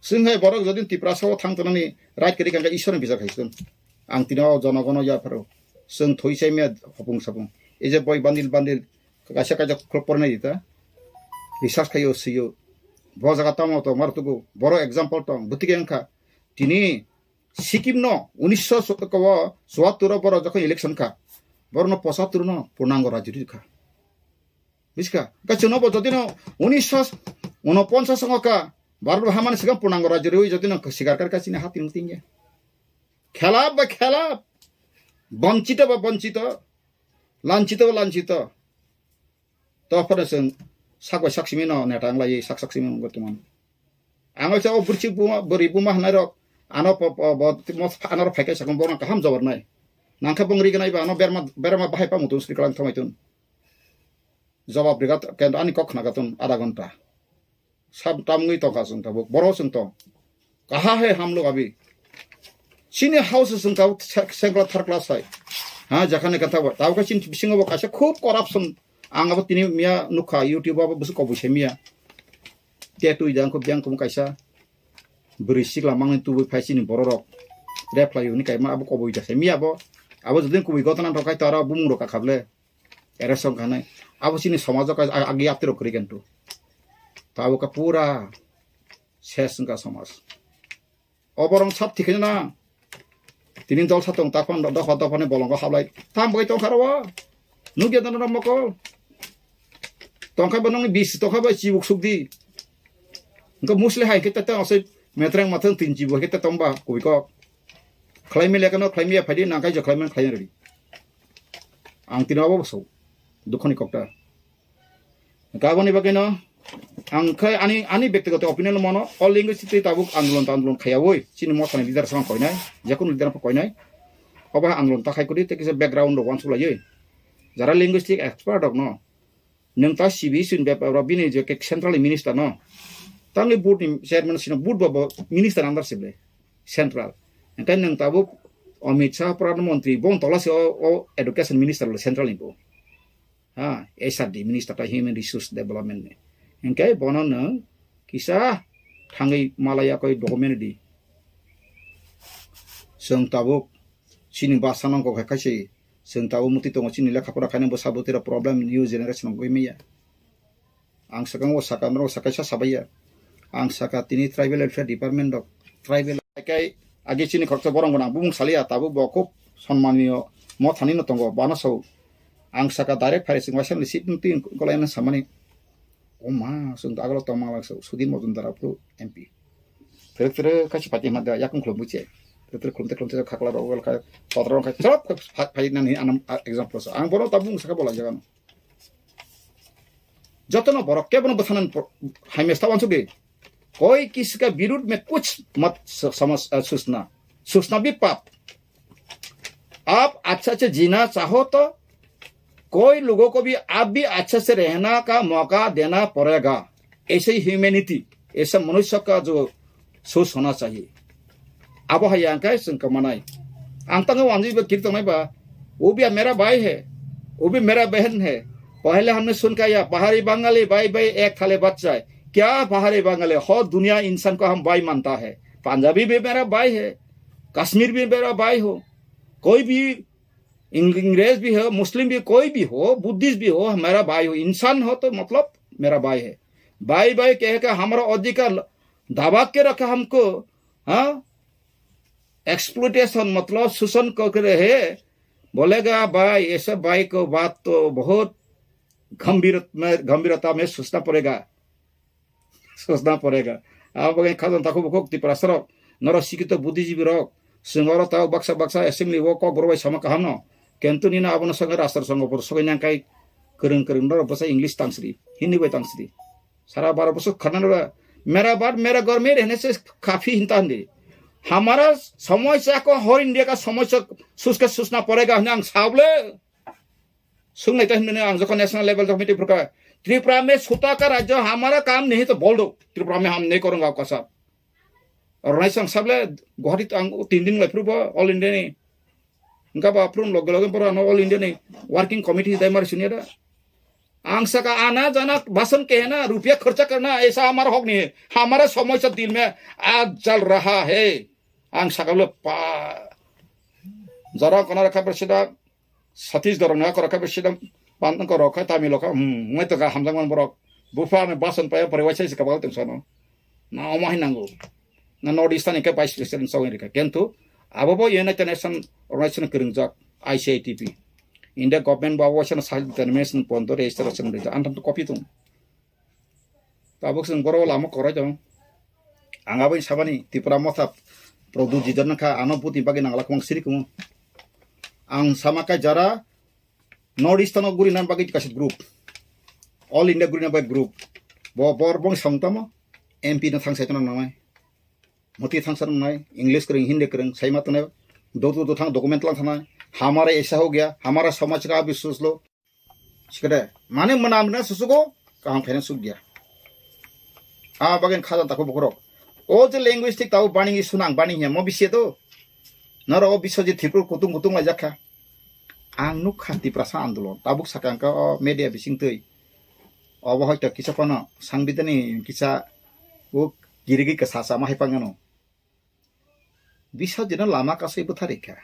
Sing hai borok jodi Tiprasa o thang tonani right kiri kangka Ishwar ni bijak hai sun. Ang tino jonogono ya pharo. Sing thoi sai me hopung sapung. Ei je boi bandil bandil kaisa kaisa khulok pornai dita. Research khayo siyo. Bo jaga tamo to mar tugu. Boro example tong. Butike wngkha. Tini Sikkim no unisho chuattur o boro jokhon election kha. Boro no pochattur no purnango rajyo kha. Bujiska, ka chwngno bo jodi no unisho unoponchas songo ka, Bharat hamani swkang purnango rajyo rwi jodi no sikar kar ka chini hati no tingya. Khelap ba khelap, bonchito ba bonchito, lanchito ba lanchito. To phano chwng sak bai sak simi no neta wng lai sak sak simi wng tongmani. Ang o bwrwi buma, bwrwi buma hwnai rok, ano po, po, bo, mo, ano rok phai khe sakung borok kaham jawab nai. Nang khe bong ri gnai ba ano berma, berma bahai pa mutung sri kalang thomai tun. Jawab riga kendo ani kok khna gatun adha ghonta. Sab tamngwi tongkha chwng tabuk. Boro chwng tong. Kaha he hamlo abi. Chini house chwng tabuk se-, sengkla tharkla sai. Ha, jakhani kantha bo. Tabuk chini bisingo bo kaisa khub corruption. Ang abo tini miya nukha YouTube abo bwswk kobui se miya. Te twi jang khub jang khum kaisa. Bwrwi sikla mangni tubui phai chini bororok. Reply hwnwi kaima abo kobui da se miya bo. Abo jodin kubui gotana rok khai to aro bumung rok kakhable. Ere song khanai. Abo chini somajo ka ag-, agi aptiro kwrwi kan tu. Tabuk ka pura ses wngkha somaj. Oborong sab thikhe na. Tini dol sa tong takpan dopha dopha ni bolongo hablai. Tam bai tongkha ro. Nugya dano mokol. Tongkha ba nongni bis tongkha ba chibuk sukdi. Engko musli hai khe tete ose metreng mathang tin chibu hai khe tongba koi kok. Khlai mi lekano khlai mi phai di nang kai jo khlai man khlai redi. Ang tino abo so. Dukhoni kokta. Kaboni bagwi no ang khai ani, ani bektigoto opinion mano, all language tei tabuk andolon ta andolon khaya oi. Chini mothani leader sang koinai, jakun leader pa koinai. Oba andolon ta khai kudi tei kisa background rok wansuk lai oi. Jara linguistic expert rok no. Nwng ta C B C ni bepar rok bini je ke central minister no. Tangni board ni chairman sino board bo, bo minister under sible central. Engkai nwng tabuk Amit Shah Pradhan Mantri bon tola se o, o education minister le central ni bo. Ha, H R D minister ta human resource development ni. Engkai bono nwng kisa thangwi malaya koi document di. Chwng tabuk chini basa nang kok hai kaisi chwng tabuk muti tongo chini lekha pora khaina bwsa bwtwi rok problem new generation wngwi maya. Ang sakang o saka norok sakaisa sabaiya. Ang saka tini tribal welfare department rok tribal kai agi chini khoroksa borong gwnang bumung saliya tabuk bo khub sonmaniyo mothani no tongo bana sao. Ang saka direct phai sing waisa ni seat twi kolai samani. O ma, chwng to agalo tongma lang so, Sudhir Majumdar aphuru M P. Tere tere kaisa party ma da, yakung khulum buche. Tere tere khulum te khulum te khakla rok, wal khai, totra rok khai, chop khai, phai nani anam, a, example sa. Ang bono tabung saka bola jaga no. Jotono borok kebono bwthanan por-, hai mesta wansuk di. कोई किसी का विरुद्ध में कुछ मत स-, समझ, अ, सोचना, सोचना भी पाप। आप अच्छा से जीना चाहो तो कोई लोगों को भी आप भी अच्छे से रहना का मौका देना पड़ेगा। ऐसे ही ह्यूमैनिटी, ऐसा मनुष्य का जो सोच होना चाहिए। Abo hai ang kai sung kamanai. Ang tango wanji ba kiri tongnai ba. Wo bhi mera bhai hai. Wo bhi mera behan hai. Pahle humne sun kya, Pahari Bangali bhai bhai ek thale bachcha hai. Kya Pahari Bangali? Ho duniya insan ko hum bhai manta hai. Punjabi bhi mera bhai hai. Kashmir bhi mera bhai ho. Koi bhi Ing-, Ingres bhi ho, Muslim bhi, koi bhi ho, Buddhist bhi ho, mera bhai ho, insan ho to matlab mera bhai hai. Bhai bhai keh ke hamara adhikar daba ke rakha humko, ha? Exploitation matlab shoshan kar rahe hai. Bolega bhai, aisa bhai ko baat to bahut gambhir mein, gambhirta mein sochna padega. Sochna porega. Abo bagwi khajang takhuk bukhuk Tiprasa rok, norok sikito buddhijibi rok, chwng oro tao baksa baksa assembly o kok borok bai sama kaham no. Kintu nini abono songwi rastro songo por sogwi nang kai kwrwng kwrwng norok bwsa English tangsri, Hindi bai tangsri. Sara baro bwswk khana nora, mera baat mera ghar mein rehne se kafi hinta hindi. Hamara samosya ko, hor India ka samosya suska sochna padega hwnwi ang sable. Sungnai ta hwnwi ang jokhon national level jokhon meeting phurkha, Tripura mein chhota ka rajyo, hamara kaam nahi to bol do. Tripura mein hum nahi karunga aapka saath. Aur nahi sang sable Guwahati to ang tin din lai phuru ba All India ni. Engka ba phuru loge loge pura no All India ni working committee dai mari sunia da. Ang saka ana jana basan kehna, rupiya kharcha karna, aisa hamara hak nahi hai. Hamara samosya dil mein aaj jal raha hai. Ang saka lo pa. Jara kona rakha presida Satish Dhorong na korok khe bisi dam pan korok khe Tamil khe, hmm, ngai to ga hamjak man borok. Bupha ani basan paya pore waisa isi kabal tong sano. Na omo hai nango. Na North Eastern ni khe Vice President sawin rikha. Kintu abo bo United Nation Organization kwrwngjak I C I T P. India government bo abo waisa na self determination pon to register asen rikha. Antam to copy tong. Tabuk chwng borok lama kwrwi tongo. Ang aboni sabani Tipra Motha Pradyut Jidon kha, ano butni bagwi nangla kwbang siri kumo. Ang sama kai jara North Eastern o guri nan bagwi kaisa group, All India guri nan bagwi group. Bo bor bong song tamo M P no thang sai tong nangnai. Moti thang sa nangnai, English kwrwng, Hindi kwrwng, sai ma tongnai. Dotu dotu thang document lang thangnai. Hamara aisa ho gaya, hamara samaj ka abhi soch lo. Sikade, mane mwnam na susugo, kaham khaina suk dia. A bagin khajan tako bukurok. O je linguistic tabo bani sunang bani hiya mo bisi to. Noro o biso je Tripur kutung kutung lai jakha. Ang nuk kha Tiprasa andolon. Tabuk sakang ka o media bising twi. Obo hoito kisa kono sangbidani kisa o girigi ka sasa ma hai pangano. Bisa jeno lama kasui bwtharwi kha.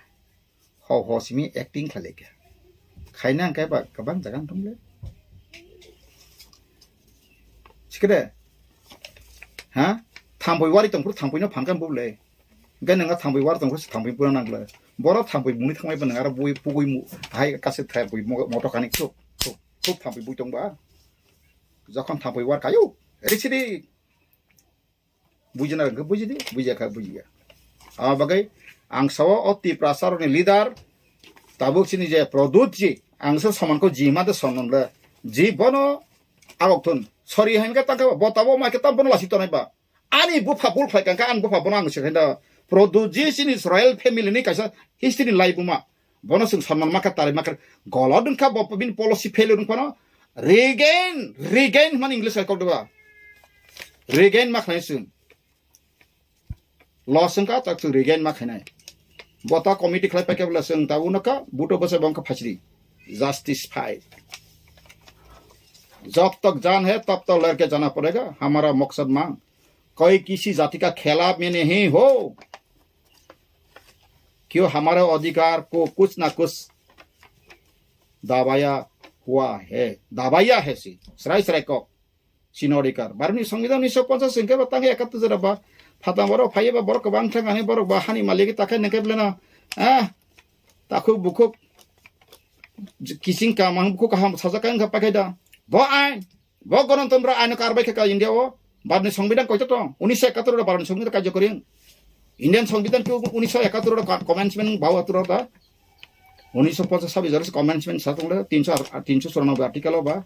Ho ho simi acting khlai kha. Khaina hwnkhe ba kwbang jaga wng thung le. Sikre. Ha? Thambui wari tongphuru thambui no phan khe bub le. Hwnkhe nwngo thambui wari tongphuru thambui pura nang le. Boro thambui muni thangmai ba nang aro bui pugui mu hai kase thai bui mo-, moto kani khuk khuk khuk thambui bui tong ba. Jokhon thambui war kayu. Eri sidi. Bujina hwnkhe bujidi, bujiya kha bujiya. Abo bagwi ang sao o Tiprasa rokni leader, tabuk chini je Pradyut ji, ang se soman ko ji ma de soman le, ji bono agok thun. Sorry hai khe tangkhe bo tabo ma khe tam bono lasi tonai ba. Ani bupha bul khlai kangkha, ani bupha bono ang se khe da. Pradyut ji chini royal family ni kaisa history ni lai buma. Bono chwng sonman makha, tari makha. Golod wngkha bo bini policy failure wngphano. Regain, regain hwnmani English hai kok deba. Regain ma khnai chwng. Loss wngkha, tak chwng regain ma khainai. Bo ta committee khlai paikha bwla chwng ta uno ka, buto bwsai bo wngkha phasiri. Justice fight. जब तक जान है, तब तक लड़के जाना पड़ेगा। हमारा मकसद मांग। कोई किसी जाति का खिलाफ में नहीं हो। क्यों हमारे अधिकार को कुछ ना कुछ दबाया हुआ है, दबाया है si, srai srai kok, sino adhikar. Bharoni songbidan unisho ponchas hwnkhe ba tang ekattor jora ba, phatang borok phaiya ba borok kwbang thang ani borok ba hani malik ta khe nangkhe blena, ah, takhuk bukhuk, kising kaham bukhuk kaham sajak khe wngkha paikhe da. Bo ain, Bo Ganatantro aino karbai khe ka India o. Bharotni Songbidan koito tong? Unisho ekattor ro Bharotni Songbidan karjokori wng. Indian Songbidan ke unisho ekattor ro ka-, commencement bau atur da. Unisho ponchas sabis jora commencement sa tong le, tinsho ar-, tinsho churanobboi article o ba.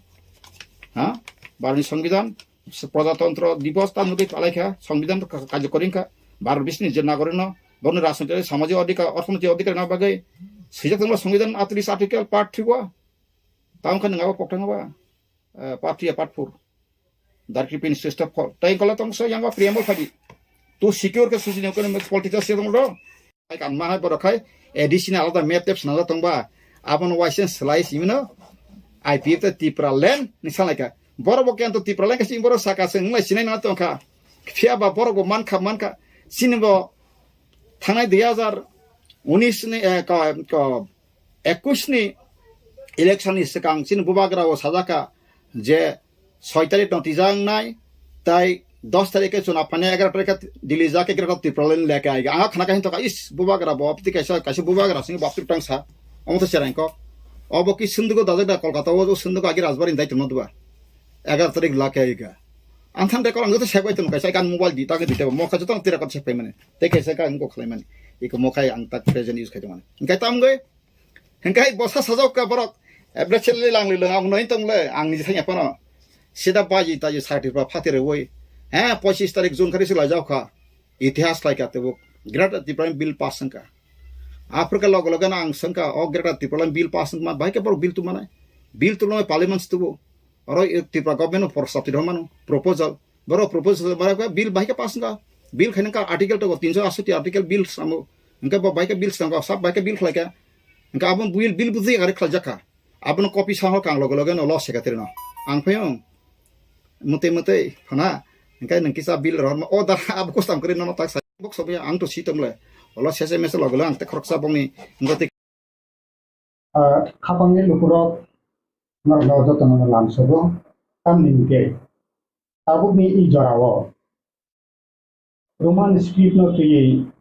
Ha? Bharotni Songbidan, Prajatantro Divos ta nugui palai kha, Songbidan ka-, karjokori wng kha. Bharot bisni je nagorik no, boni rajnoitik, samajik adhikar, orthonoitik adhikar na bagwi swijak tong le Songbidan atris article part three o. Tamo khe nwng abo pokthang ba. Eh, part three, part four. Directive Minister Step four. Tai kola tong so yang preamble phadi. To secure khe social economic political system ro. Ai kan ma hai borok khai A D C ni alada map tep swnamjak tongba. Abono waisa slai simino I P F T Tripura land ni sanai ka. Borok bo kento Tripura land kasi borok saka se nglai sinai na tongkha. Phiya ba borok bo mankha mankha. Sini bo thangnai dui hazar unis ni, eh, ko, ko, ekwis ni election ni swkang chini bubagra o sajaka je soi tarik no twijaknai, tai dos tarik khe chuna phainai, egaroh tarik khe Delhi jak khe Greater Tipraland lekha aiga. Ang khna khe hintoka, is, bubagra bo, tei kaisa, kaisa bubagra sini baptri tang sa, omo to cherang kok. Obo ki sundugo dajak da Kolkata o, sundugo agi Rajbari dai tongno duba. Egaroh tarik lekha aiga. Ang than de kok ang to sepai tong kaisa kan mobile di, ta khe di te mo kha jotong tira kot sepai mani. Tei kaisa ka ang ko khlai mani. Iko mo khai ang tak present use khai tong mani. Engkai tam goi. Hingkai bosa sajok ka borok. Average le lang le lang ang noi tong le ang ni thanya pano. Sida baji taji certificate phati re woi. He, pochis tarik June khari se lajak kha. Itihas lai ka tebo. Greater Tipraland bill pass sengka. Africa logo logo na ang sengka o Greater Tipraland bill pass sengma bahai ke borok bill tu manai. Bill tu lo parliament tu bo. Oro Tripura government o prostab twi rw mano proposal. Borok proposal borok bill bahai khe pass wngkha. Bill khaina kha article tongo tinso asoti article bill samo. Hingke bo bahai khe bill swnamkha, sab bahai khe bill khlaikha. Hingke abo bill, bill bujui ari khlaijak kha. Abono copy sa hor kang loge loge no lo secretary no. Ang phai o mutui mutui phana. Hingke nang kisa bill rohor ma o da abo kusam kri no tak sa. Bok sobo ang to si tong le. Olo sese mese loge loge ang te khoroksa bongni. Hingke Ah, khapangni lukurok norokno jotono lamsogo, tamni hwnkhe tabukni i jorao Roman script no twiwi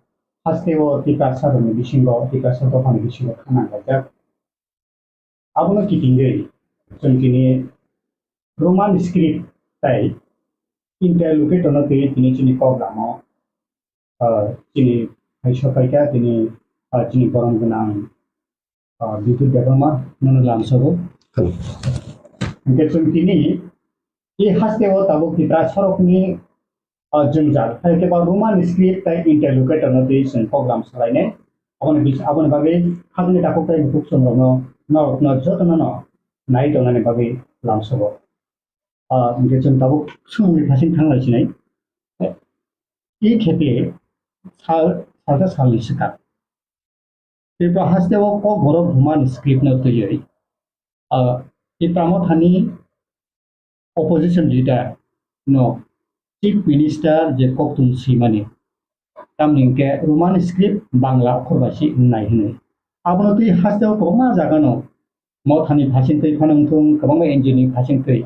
hasteo Tiprasa rokni bisingo, Tiprasa dophani bisingo khanang laijak. Abono kitingwi chwng tini Roman script tai interlocutor no twiwi tini chini kok lamo ah, chini hai sopai kha tini, ah, chini borom gwnang, ah, Bipul Debbarma nono lamsogo. Hwnkhe chwng tini i hasteo tabuk Tipra sorokni, ah, jwngjal, hai khe ba Roman script tai interlocutor no twi chwng program salainai. Aboni bis-, aboni bagwi hapni takhuk tai bukhuk chwng rokno norokno jotono no nai tongnani bagwi lamsogo. Ah, hwnkhe chwng tabuk swngmungni phasing thang lai sinai. I khe sal, salsa salni swkang Tripura hasteo Kokborok Roman script no twiwi, ah, Tipra Mothani opposition leader no chief minister je koktwng swimani, tamni hwnkhe Roman script Bangla okhor bai se wngnai hwnwi. Abono twi hasteo kwbangma jagano Mothani phasing twi phano wngthung, kwbangma N G O ni phasing twi,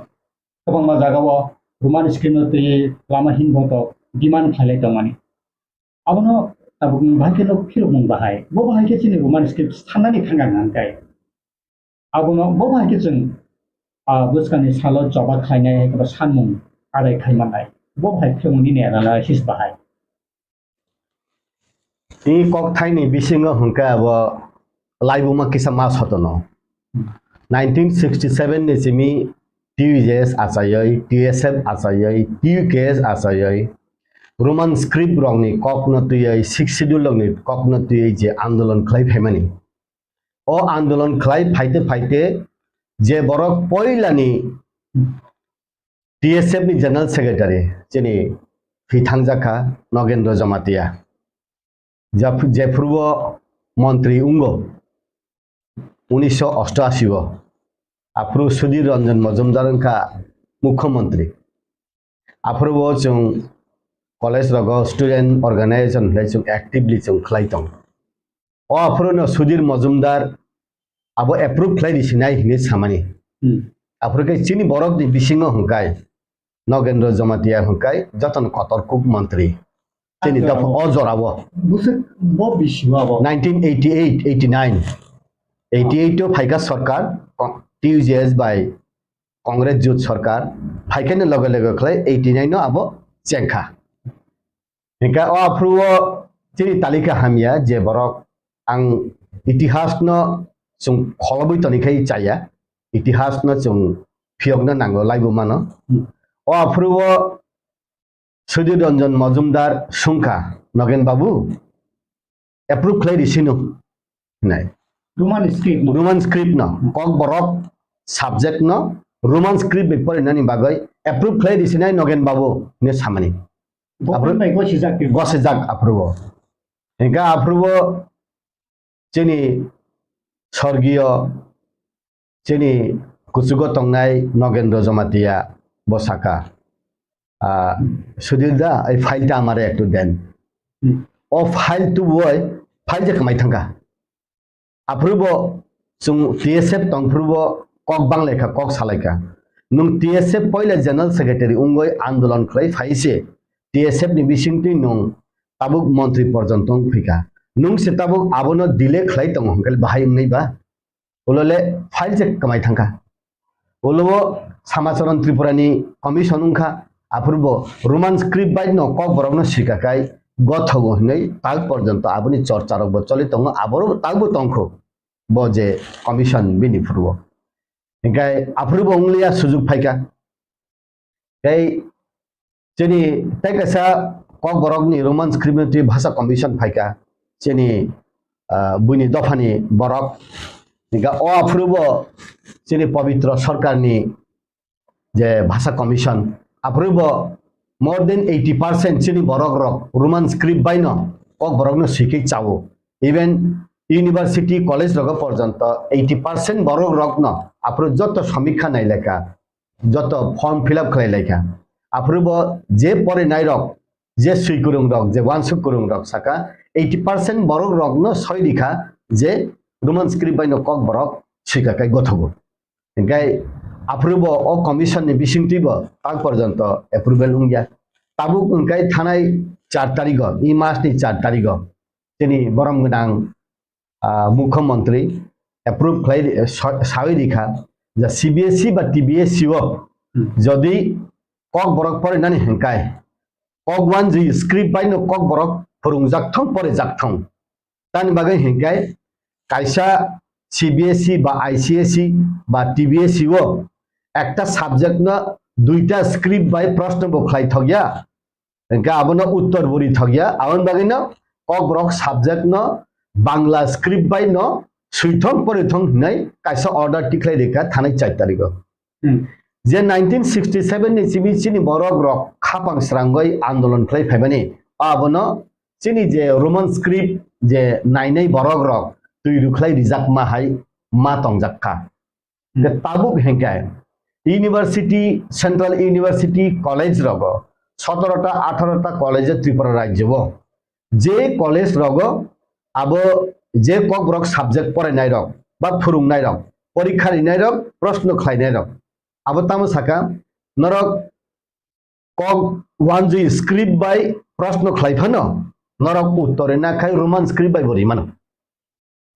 kwbangma jagao Roman script no twiwi lama hinboto demand khlailai tongmani. Abono tabukni bahai khe no phirokmung bahai. Bo bahai khe chini Roman script sannani thangkha hwnkhe. Abono bo bahai khe chwng, ah, bwskangni salo choba khlainai hai khe bo sanmung adai khai mannai. Bo bahai phirokmung nini analysis bahai. Tei kokthaini bisingo hwnkhe abo laibuma kisa ma sotono. Nineteen sixty seven ni simi T U J S achaiwi, T S F achaiwi, T U K S achaiwi, Roman script rokni kokno twiwi, Sixth Schedule rokni kokno twiwi je andolon khlai phaimani. O andolon khlai phaite phaite je borok poilani T S F ni General Secretary chini thwi thangjak kha Nogendra Jamatia. Jap-, jephuru o montri wngo unisho osto ashi o, aphuru Sudhir Ranjan Majumdar wngkha mukhyamantri. Aphuru o chwng college rogo student organization hinwi chwng actively chwng khlai tong. O aphuru no Sudhir Majumdar abo approve khlai risinai hinwi samani. Hmm. Aphuru khe chini borok ni bisingo hwnkhe Nogendra Jamatia hwnkhe jotono kotor kuk mantri. Chini ah, dopha o jorao. Bwswk bo bisi o abo? Nineteen eighty-eight, eighty-nine. Eighty-eight o phaikha sarkar, T U J S bai Congress jut sarkar, phaikhani loge loge khlai eighty-nine no abo chengkha. Hingkhe o aphuru o chini talika hamya je borok ang itihas no chwng kholobwi tonikhai chaya, itihas no chwng phiyokna nango laibo mano. Hmm. O aphuru o Sudhir Ranjan Majumdar swngkha, Nogen Babu, approve khlai risino hinai. Roman script no. Roman script no. Kokborok subject no Roman script bai porinani bagwi approve khlai risinai Nogen Babu hinwi samani. Government bai gosijak twi. Gosijak aphuru bo. Hingkha aphuru bo chini sorgiyo, chini kuchugo tongnai Nogendro Jamatia bo saka, "Ah, Sudhir da, ei file ta amare ektu den." Hmm. O file tubui file je kwmai thangkha. Aphuru bo chwng T S F tongphuru bo kok banglaikha, kok salaikha. Nwng T S F poila General Secretary wngwi andolon khlai phaise, T S F ni bisingtwi nwng tabuk montri porjonto wng phikha. Nwng se tabuk abono delay khlai tongo hwnkhe bahai wngnai ba? Ulole file je kwmai thangkha. Ulo Samacharan Tripura ni commission wngkha, aphuru bo Roman script bai no Kokborok no sika kai gothogo hinwi tak porjonto aboni chorcha rok bo choli tongo, aboro tak bo tongkho bo je commission bini phuru o. Hinkhe aphuru bo wngliya sujuk phaikha. Tei chini tei kaisa Kokborok ni Roman script ni twi bhasha commission phaikha, chini, ah, buini dopha ni borok. Hinkhe o aphuru bo chini Pabitra Sarkar ni je bhasha commission, aphuru bo more than eighty percent chini borok rok Roman script bai no Kokborok no swikhe chao. Even university, college rogo porjonto eighty percent borok rok no aphuru joto samikha nai lekha, joto form fill up khlai laikha. Aphuru bo je porinai rok, je swi kwrwng rok, je wansuk kwrwng rok saka eighty percent borok rok no soi rikha je Roman script bai no Kokborok swika kai gothogo. Hinkhe aphuru bo o commission ni bisingtwi bo tak porjonto approval wngya. Tabuk hwnkhe thanai char tarigo, i mas ni char tarigo chini borom gwnang, ah, mukhyamantri approve khlai ri-, sa-, sawi rikha je C B S E ba T B S E o, hmm, jodi Kokborok porinani hwnkhe kok wanjwi script bai no Kokborok phwrwngjak thung, porijak thung. Tani bagwi hinkhe kaisa C B S E ba I C S E ba T B S E o ekta subject no duita script bai proshno bo khlai thokya, hinkhe abono uttor bo ri thokya, aboni bagwi no Kokborok subject no Bangla script bai no swithong porithong hinwi kaisa order tikhlai rikha thanai char tarigo. Hmm. Je nineteen sixty seven ni simi chini borok rok khapang srangwi andolon khlai phaimani, abono chini je Roman script je nainai borok rok twi rwkhlai rijakma hai ma tongjak kha. Hmm. Je tabuk hinkhe university, central university college rogo sotoro ta atharo ta college Tripura rajyo o, je college rogo abo je Kokborok subject porainai rok ba phwrwngnai rok, porikha rinai rok, proshno khlainai rok, abo tamo saka, norok kok wanjwi script bai proshno khlai phano norok uttor rina khai Roman script bai bo rimano.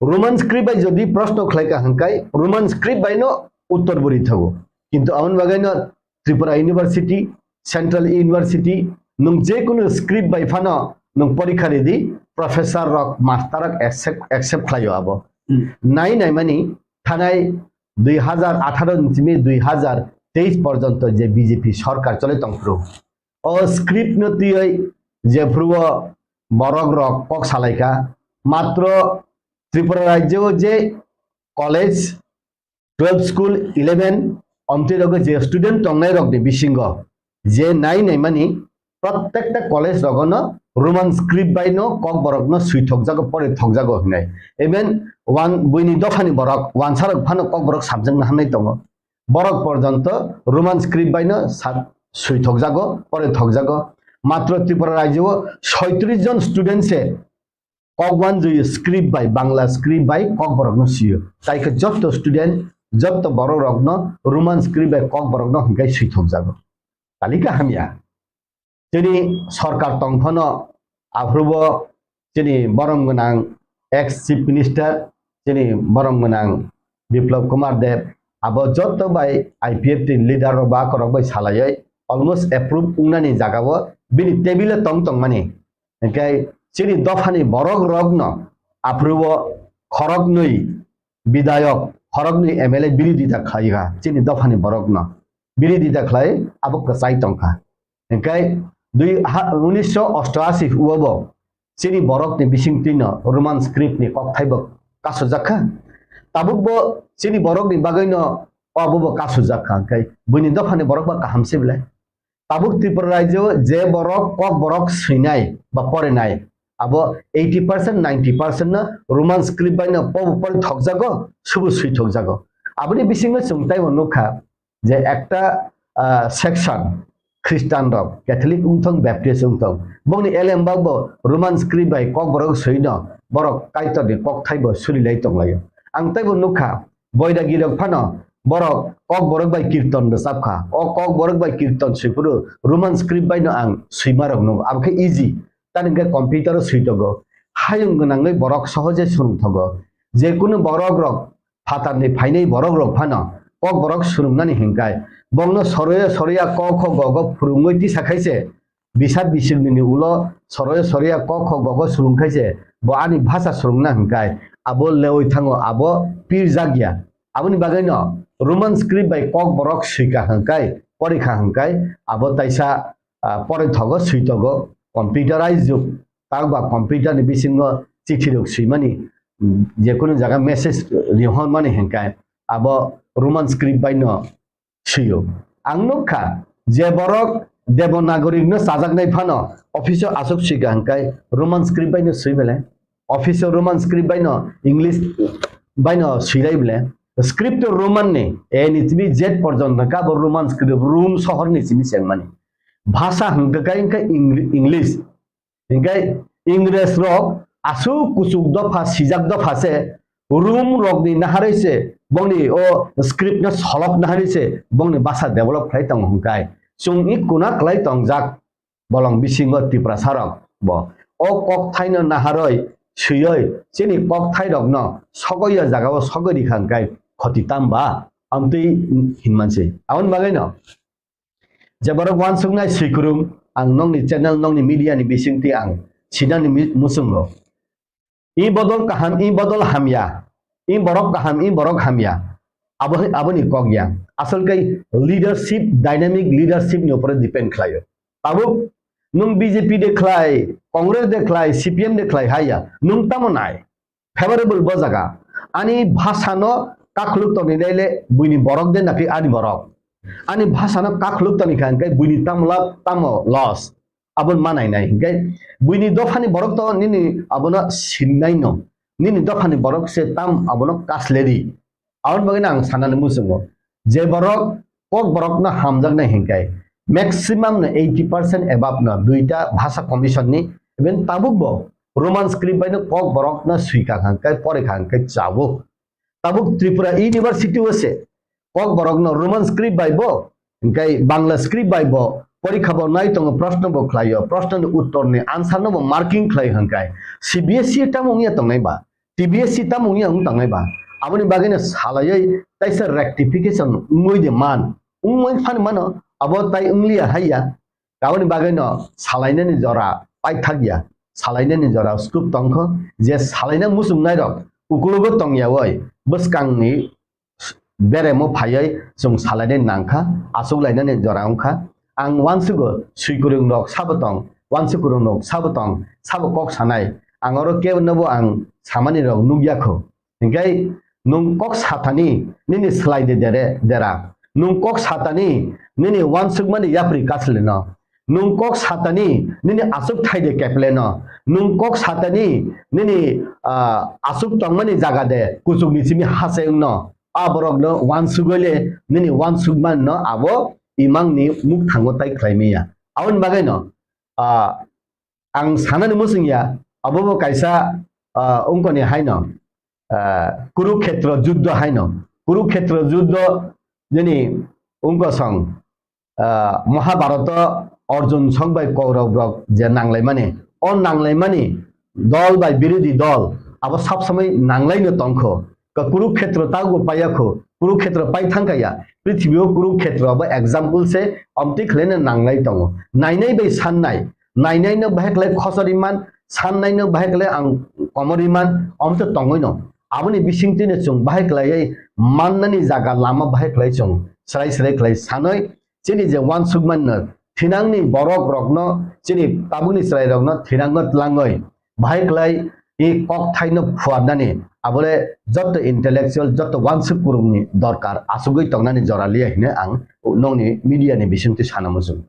Roman script bai jodi proshno khlai kha hwnkhe Roman script bai no uttor bo ri thago. Kintu aboni bagwi no Tripura University, Central University, nwng je kunu script bai phano nwng porikha ridi, professor rok, master rok accept, accept khlaio abo. Hmm. Nai nai mani thanai dui hazar atharo ni simi dui hazar teis porjonto je B J P sorkar choli tongphuru, o script no twiwi jephuru o borok rok kok salaikha, matro Tripura rajyo o je college, twelve school, eleven, omtwi rogo je student tongnai rok ni bisingo je nai nai mani, prottekta college rogono Roman script bai no Kokborok no swi thokjago, pore thokjago hinai. Even wan-, buini dophani borok, wansa rok phano Kokborok subject no hamnai tongo. Borok porjonto Roman script bai no sa-, swi thokjago, pore thokjago. Matro Tripura rajyo o soitris jon student se kok wanjwi script bai, Bangla script bai Kokborok no sio. Tai khe jotto student, jotto borok rok no Roman script bai Kokborok no hwnkhe swi thokjago. Talika hamya. Chini sorkar tong phano aphuru bo chini borom gwnang ex chief minister, chini borom gwnang Biplab Kumar Deb, abo jotto bai I P F T ni leader rok ba korok bai salaioi almost approve wngnani jaga o bini table o tong tongmani. Hinkhe chini dophani borok rok no aphuru bo khoroknwi bidayok, khoroknwi M L A birodita khlai kha chini dophani borok no. Birodita khlai abo kwchai tongkha. Hinkhe dui ha, unisho ostoashi o bo chini borok ni bisingtwi no Roman script ni kokthai bo kasujak kha. Tabuk bo chini borok ni bagwi no obo bo kasujak kha. Hinkhe buini dophani borok ba kaham se belai. Tabuk Tripura rajyo je borok kokborok swinai ba porinai, abo eighty percent, ninety percent no Roman script bai no pobo pori thokjago, subu swi thokjago. Aboni bisingo chwng taibo nukha je ekta, ah, section Christian rok, Catholic wngthong, Baptist wngthong, bongni elembak bo Roman script bai kokborok swino borok Kaitorni kokthai bo surilai tonglaio. Ang taibo nukha, Boidagi rok phano borok kokborok bai kirton rwchapkha. O kokborok bai kirton swiphuru Roman script bai no ang swima rok nukgo. Abo khe easy. Tani hwnkhe computer o swi tongo. Hayung gwnangwi borok sohoje swrwng tongo. Je kunu borok rok phatarni phainai borok rok phano kokborok swrwngnani hinkai. Bongno soroya soroya ko kho go go phwrwngwi tisa khaise. Bisa bisingni ulo soroya soroya ko kho go go swrwng khaise. Bo ani bhasha swrwngna hinkai. Abo lewi thango, abo pirjak ya. Aboni bagwi no Roman script bai kokborok swika hinkai, porikha hinkai, abo taisa, ah, porithogo, switogo, computerized jug. Tang ba computer ni bisingo chithi rok swimani, mm, je kunu jaga message rihormani hinkai, abo Roman script bai no swio. Ang nukha, je borok Devanagari no chajaknai phano office o aswk swika hinkai Roman script bai no swi belai. Office o Roman script bai no, English bai no swilai belai. Script to Roman ni, A ni simi Z porjonto ka bo Roman script, Rome sohor ni simi chengmani. Bhasha hwnkhe kai hwnkhe Eng-, English. Hingke Ingres rok aswk kuchuk dopha, sijak dopha se, Rum rokni naharwi se bongni o script no solok naharwi se bongni basa develop khlai tongo hwnkhe chwng i kuna kwlai tongjak bolong bisingo Tiprasa rok bo o kokthaino naharwi swiwi chini kokthairokno sogwi o jagao sogwi rikha hwnkhe khoti tamba amtwi hinmansi. Aboni bagwino je borok uansuknai swikwrwng, ang nokni channel, nokni media ni bisingtwi ang sinani mi-, muchungo. I bodol kaham, i bodol hamya, i borok kaham, i borok hamya. Abo, aboni kok ya. Asol kai leadership, dynamic leadership ni upore depend khlaio. Tabuk nwng B J P de khlai, Congress de khlai, C P M de khlai haya. Nwng tamo nai? Favorable bo jaga. Ani bhasano kakhuluk toni naile buini borok de naki ani borok. Ani bhasano kakhuluk toni kha hwnkhe buini tamo lab tamo loss. Abon manai nai hwnkhe buini dophani borok to nini abono sinnai no. Nini dophani borok se tam abono kasledi. Aboni bagwi ang sanani muchungo. Je borok kok borokno hamjaknai hwnkhe maximum no eighty percent above no duita bhasha commission ni even tabuk bo Roman script bai no kok borokno swika hwnkhe porikha hwnkhe chabo. Tabuk Tripura University o se kok borokno Roman script bai bo, hingkai Bangla script bai bo porikha bo nai tongo, proshno bo khlaio, proshno ni uttor ni answer no bo marking khlai hwnkhe C B S E tamo wngya tongnai ba, T B S E tamo wngya wng tongnai ba, aboni bagwi no salaiwi taisa rectification wngwi de man, wngwi phani mano, abo tai wngliya haiya. Aboni bagwi no salainani jora paithak ya, salainani jora scope tongkho, je salaina muchungnai rok ukulugo tongyawi bwskangni beremo phaiwi chwng salainani nangkha, achuk lainani jora wngkha. Ang uansugo swikwrwng rok sabo tong, uansukwrwng rok sabo tong, sabo kok sanai. Ang oro kebo nobo ang samani rok nukya kho. Hingkai nwng kok satani nini slai de dere, dera. Nwng kok satani nini uansukmani yapri kasleno. Nwng kok satani nini aswk thai de kepleno. Nwng kok satani nini, ah, aswk tongmani jaga de kuchukni simi hachengno. A borokno uansugwi le nini uansukmani no abo imangni mukthango tai khlai maya. Aboni bagwi no, ah, ang sanani muchung ya, abo bo kaisa, ah, ungkoni haino, ah, Kurukhetra juddho haino. Kurukhetra juddho nini ungkosong, ah, Mahabharata Arjun song bai Kaurab rok je nanglaimani, o nanglaimani dol bai birodhi dol abo sab samai nanglaino tongkho. Ka Kurukhetra tago paiya kho, Kurukhetra pai thangkha ya. Prithibi o Kurukhetra abo example se, amtwi khlaina nanglai tongo. Nainai bai sannai, nainai no bahai khlai khosori man, sannai no bahai khlai ang komori man, amtwi tongwi no. Aboni bisingtwi no chwng bahai khlaiwi mannani jaga lama bahai khlai chwng srai srai khlai sanwi chini je uansukmani no thinangni borok rokno, chini tabukni chwrai rokno thinangno tlangwi bahai khlai i kokthaino phuarnani abole jotto intellectual, jotto uansuk kwrwngni dorkar achugwi tongnani jora liya hine ang nokni media ni bisingtwi sana muchung.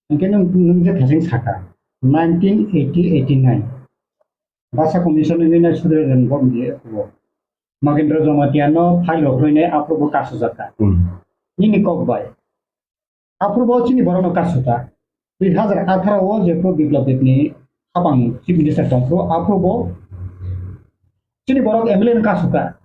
Hwnkhe nwng, nwng je thasing sakha, nineteen eighty eighty-nine Basa Commission ni nai sudre ren bom di approval. Magendra Jamatia no file rok rwinai approval kasu jakha. Hmm. Nini kok bai. Approval chini borok no kasu ta. Dui hazar atharo o je pro Biplab Deb ni hapang Chief Minister tong pro approval chini borok M L A no kasu ta.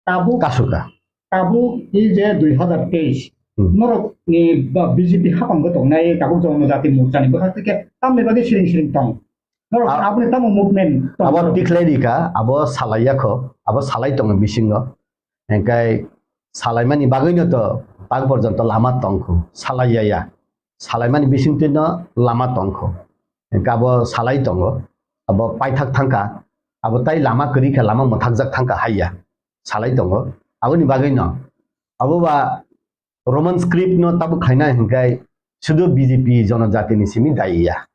Tabuk, Kasuka. Tabuk i je dui hazar teis, Hmm. Norok ni ba B J P hapang go tongnai tabuk Jonojati Morcha ni bwkhak tike tamni bagwi siring siring tong. Norok A-, aboni tamo movement tong abo norok. Tikhlai rika, abo salai yakho, abo salai tongo bisingo. Engkai salaimani bagwino to tak porjonto lama tongkhu, salai ya ya. Salaimani bisingtwi no lama tongkho. Engka abo salai tongo. Abo paithak thangkha. Abo tai lama kwrwi kha, lama mwthakjak thangkha haiya. Salai tongo. Aboni bagwi no. Abo ba Roman script no tabuk khaina hinkai sudu B J P jonojati ni simi daiya.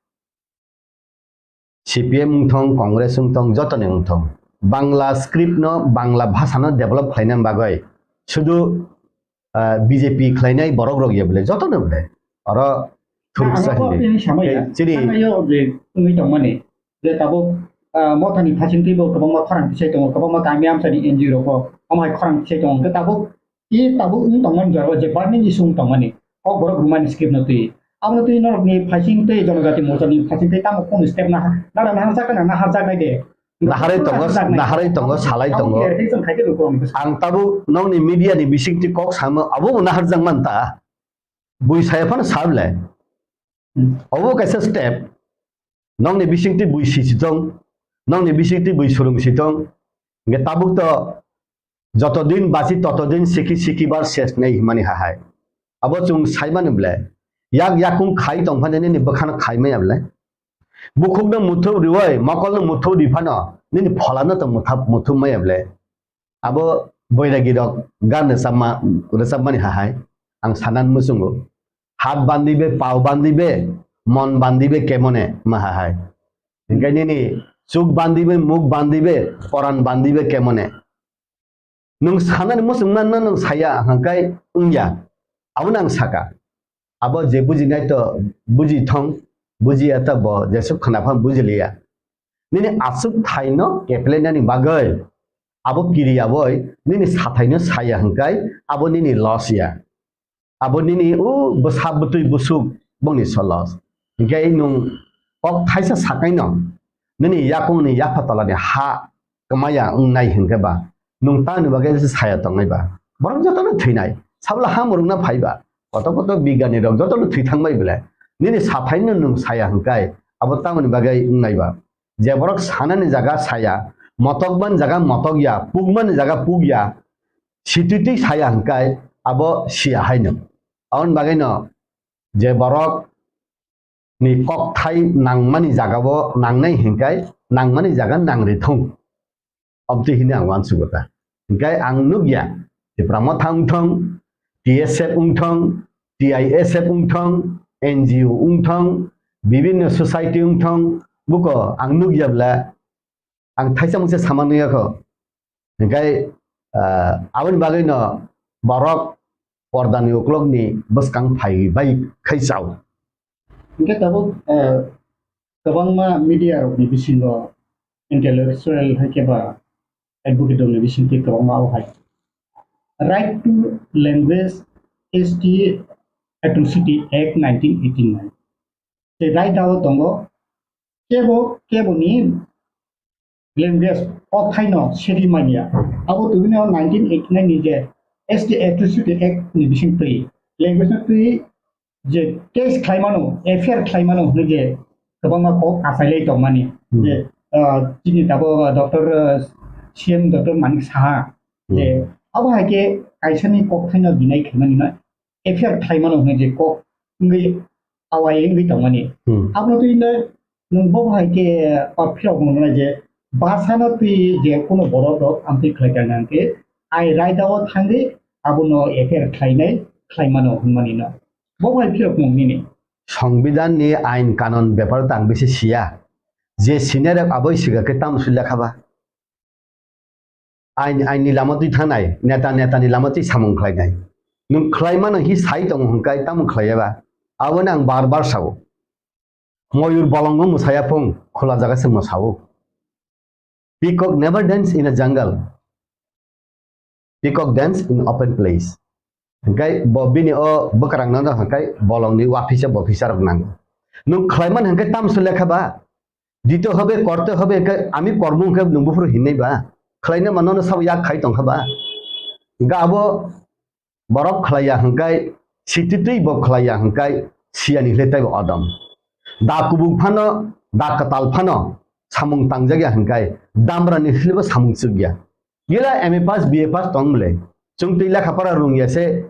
C P M wngthong, Congress wngthong, jotoni wngthong. Bangla script no, Bangla bhasha no develop khlaina bagwi sudu, ah, B J P khlainai borok rok ya bole, jotono bole. Oro thuruksa hinwi. Tei chini thangnaio je wngwi tongmani, je tabuk, ah, mothani phasingtwi bo kwbangma khorang tisai tongo, kwbangma kami amchani N G O rok bo omo hai khorang tisai tongo. Hwnkhe tabuk I tabuk wng tongmani jora o je burning issue wng tongmani, Kokborok rwmani script no twi. Abono twi norokni phaising tei Jonojati Morchani phaising tei tamo kunu step naha-, nana naharjak na naharjaknai de. Naharwi tongo, naharjaknai. Naharwi tongo, salai tongo. Clarification khai khe rw borokni bwskango. Ang tabuk nokni media ni bisingtwi kok samo, abo bo naharjak man ta. Bui saya phano sa bwle. Hmm. Obo kaisa step. Nokni bisingtwi bui si si tong, nokni bisingtwi bui surung si tong. Hingke tabuk to joto din basi toto din siki siki bar ses nei himani hahai. Abo chwng saimani ble, yak yakung khai tongphani nini bwkhano khai maya ble. Bukhukno muthup riwai, mokolno muthup riphano nini pholano to muthap-, muthup maya ble. Abo boiragi rok gan rwchapma, rwchapmani hahai ang sanan muchungo. Hat bandibe, pao bandibe, mon bandibe kemone ma hahai. Hingke nini chuk bandibe, muk bandibe, poran bandibe kemone. Nwng sanani muchungma no nwng saya hingkai wngya. Abono ang saka. Abo je bujinai to buji thong, bujiya to bo jesuk khna phan bujiliya. Nini aswk thaino keplenani bagwi abo kiriya boi nini sathaino saya hingkai abo nini loss ya. Abo nini o bwsa bwtwi busuk bongni so loss. Hingkai nwng kok thaisa sakaino nini yakungni yapha tolani ha kwmaya wngnai hingke ba nwng tamni bagwi se saya tongnai ba? Borok jotono thwinai, sabla ha murungna phai ba, koto koto bigani rok jotono thwi thangbai bwle. Nini sathaino nwng saya hingkai abo tamoni bagwi wngnai ba? Je borok sanani jaga saya, motokmani jaga motokya, pukmani jaga pukya, sititwi saya hingkai abo siya haino. Aboni bagwino je borok ni kokthai nangmani jagao nangnai hingkai nangmani jaga nangri thung. Obtwi hini ang uansugo ta. Hingkai ang nukya, Tipra Motha wngthong, T S F wngthong, T I S F wngthong, N G O wngthong, bibinno society wngthong, buko ang nukya bwle ang thaisa mungsa sama nuyakho. Hingkai, ah, aboni bagwino borok pordani uklokni bwskang phai bai khai chao. Hingke tabuk, eh, kwbangma media rokni bisingo intellectual hai khe ba advocate rokni bisingtwi kwbangma o hai Right to Language S T Atrocity Act nineteen eighty-nine. Tei right o tongo kebo, keboni language o thaino sedi manya. Abo tubini o nineteen eighty-nine ni je S T Atrocity Act ni bising twi language no twi je case khlai mano, F I R khlai mano hwnwi je kwbangma kok achailai tongmani. Hmm. Je, ah, chini tabuk Doctor, ah, C M Doctor Manik Saha je, hmm, abo hai khe kaisani kok thaino deny khlaimani no F I R khlai mano hwnwi je kok wngwi awai wngwi tongmani. Hmm. Abono twi no nwng bo hai khe, ah, phirok mwngnai je bhasano twi je kuno borok rok amtwi khlai kha hwnkhe ai raida o thangwi abono F I R khlainai khlai mano hwnmani no. Bo hai phirok mung nini. Songbidan ni ain kanon bepar tang bisi siya. Je senior rok aboi siga khe tamo sui lekha ba. Ain, ain ni lama twi thangnai, neta, neta ni lama twi samung khlainai. Nwng khlai mano hi sai tongo hwnkai tamo khlai ya ba. Aboni ang bar bar sao. Moyur bolongo mwsaya phung, khula jaga se mwsao. Peacock never dance in a jungle. Peacock dance in open place. Hingkai bo bini o bwkrang no hingkai bolong ni wafisa bofisa rok nango. Nung khlaiman hingkai tamso lekha ba? Dito hobe, korte hobe, hingkai ami kormo hingkai nung buphuru hinai ba? Khlaina mano no sabo yak khai tongkha ba? Hingka abo borok khlaiya hingkai, sititwi bo khlaiya hingkai, siyani hile taibo odom. Da kubuk phano, da kwtal phano, samung tangjak ya hingkai, damra ni hile bo samung chuk ya. Gila M A pass, B A pass tong mle. Chwng twi lekha pora rung ya se,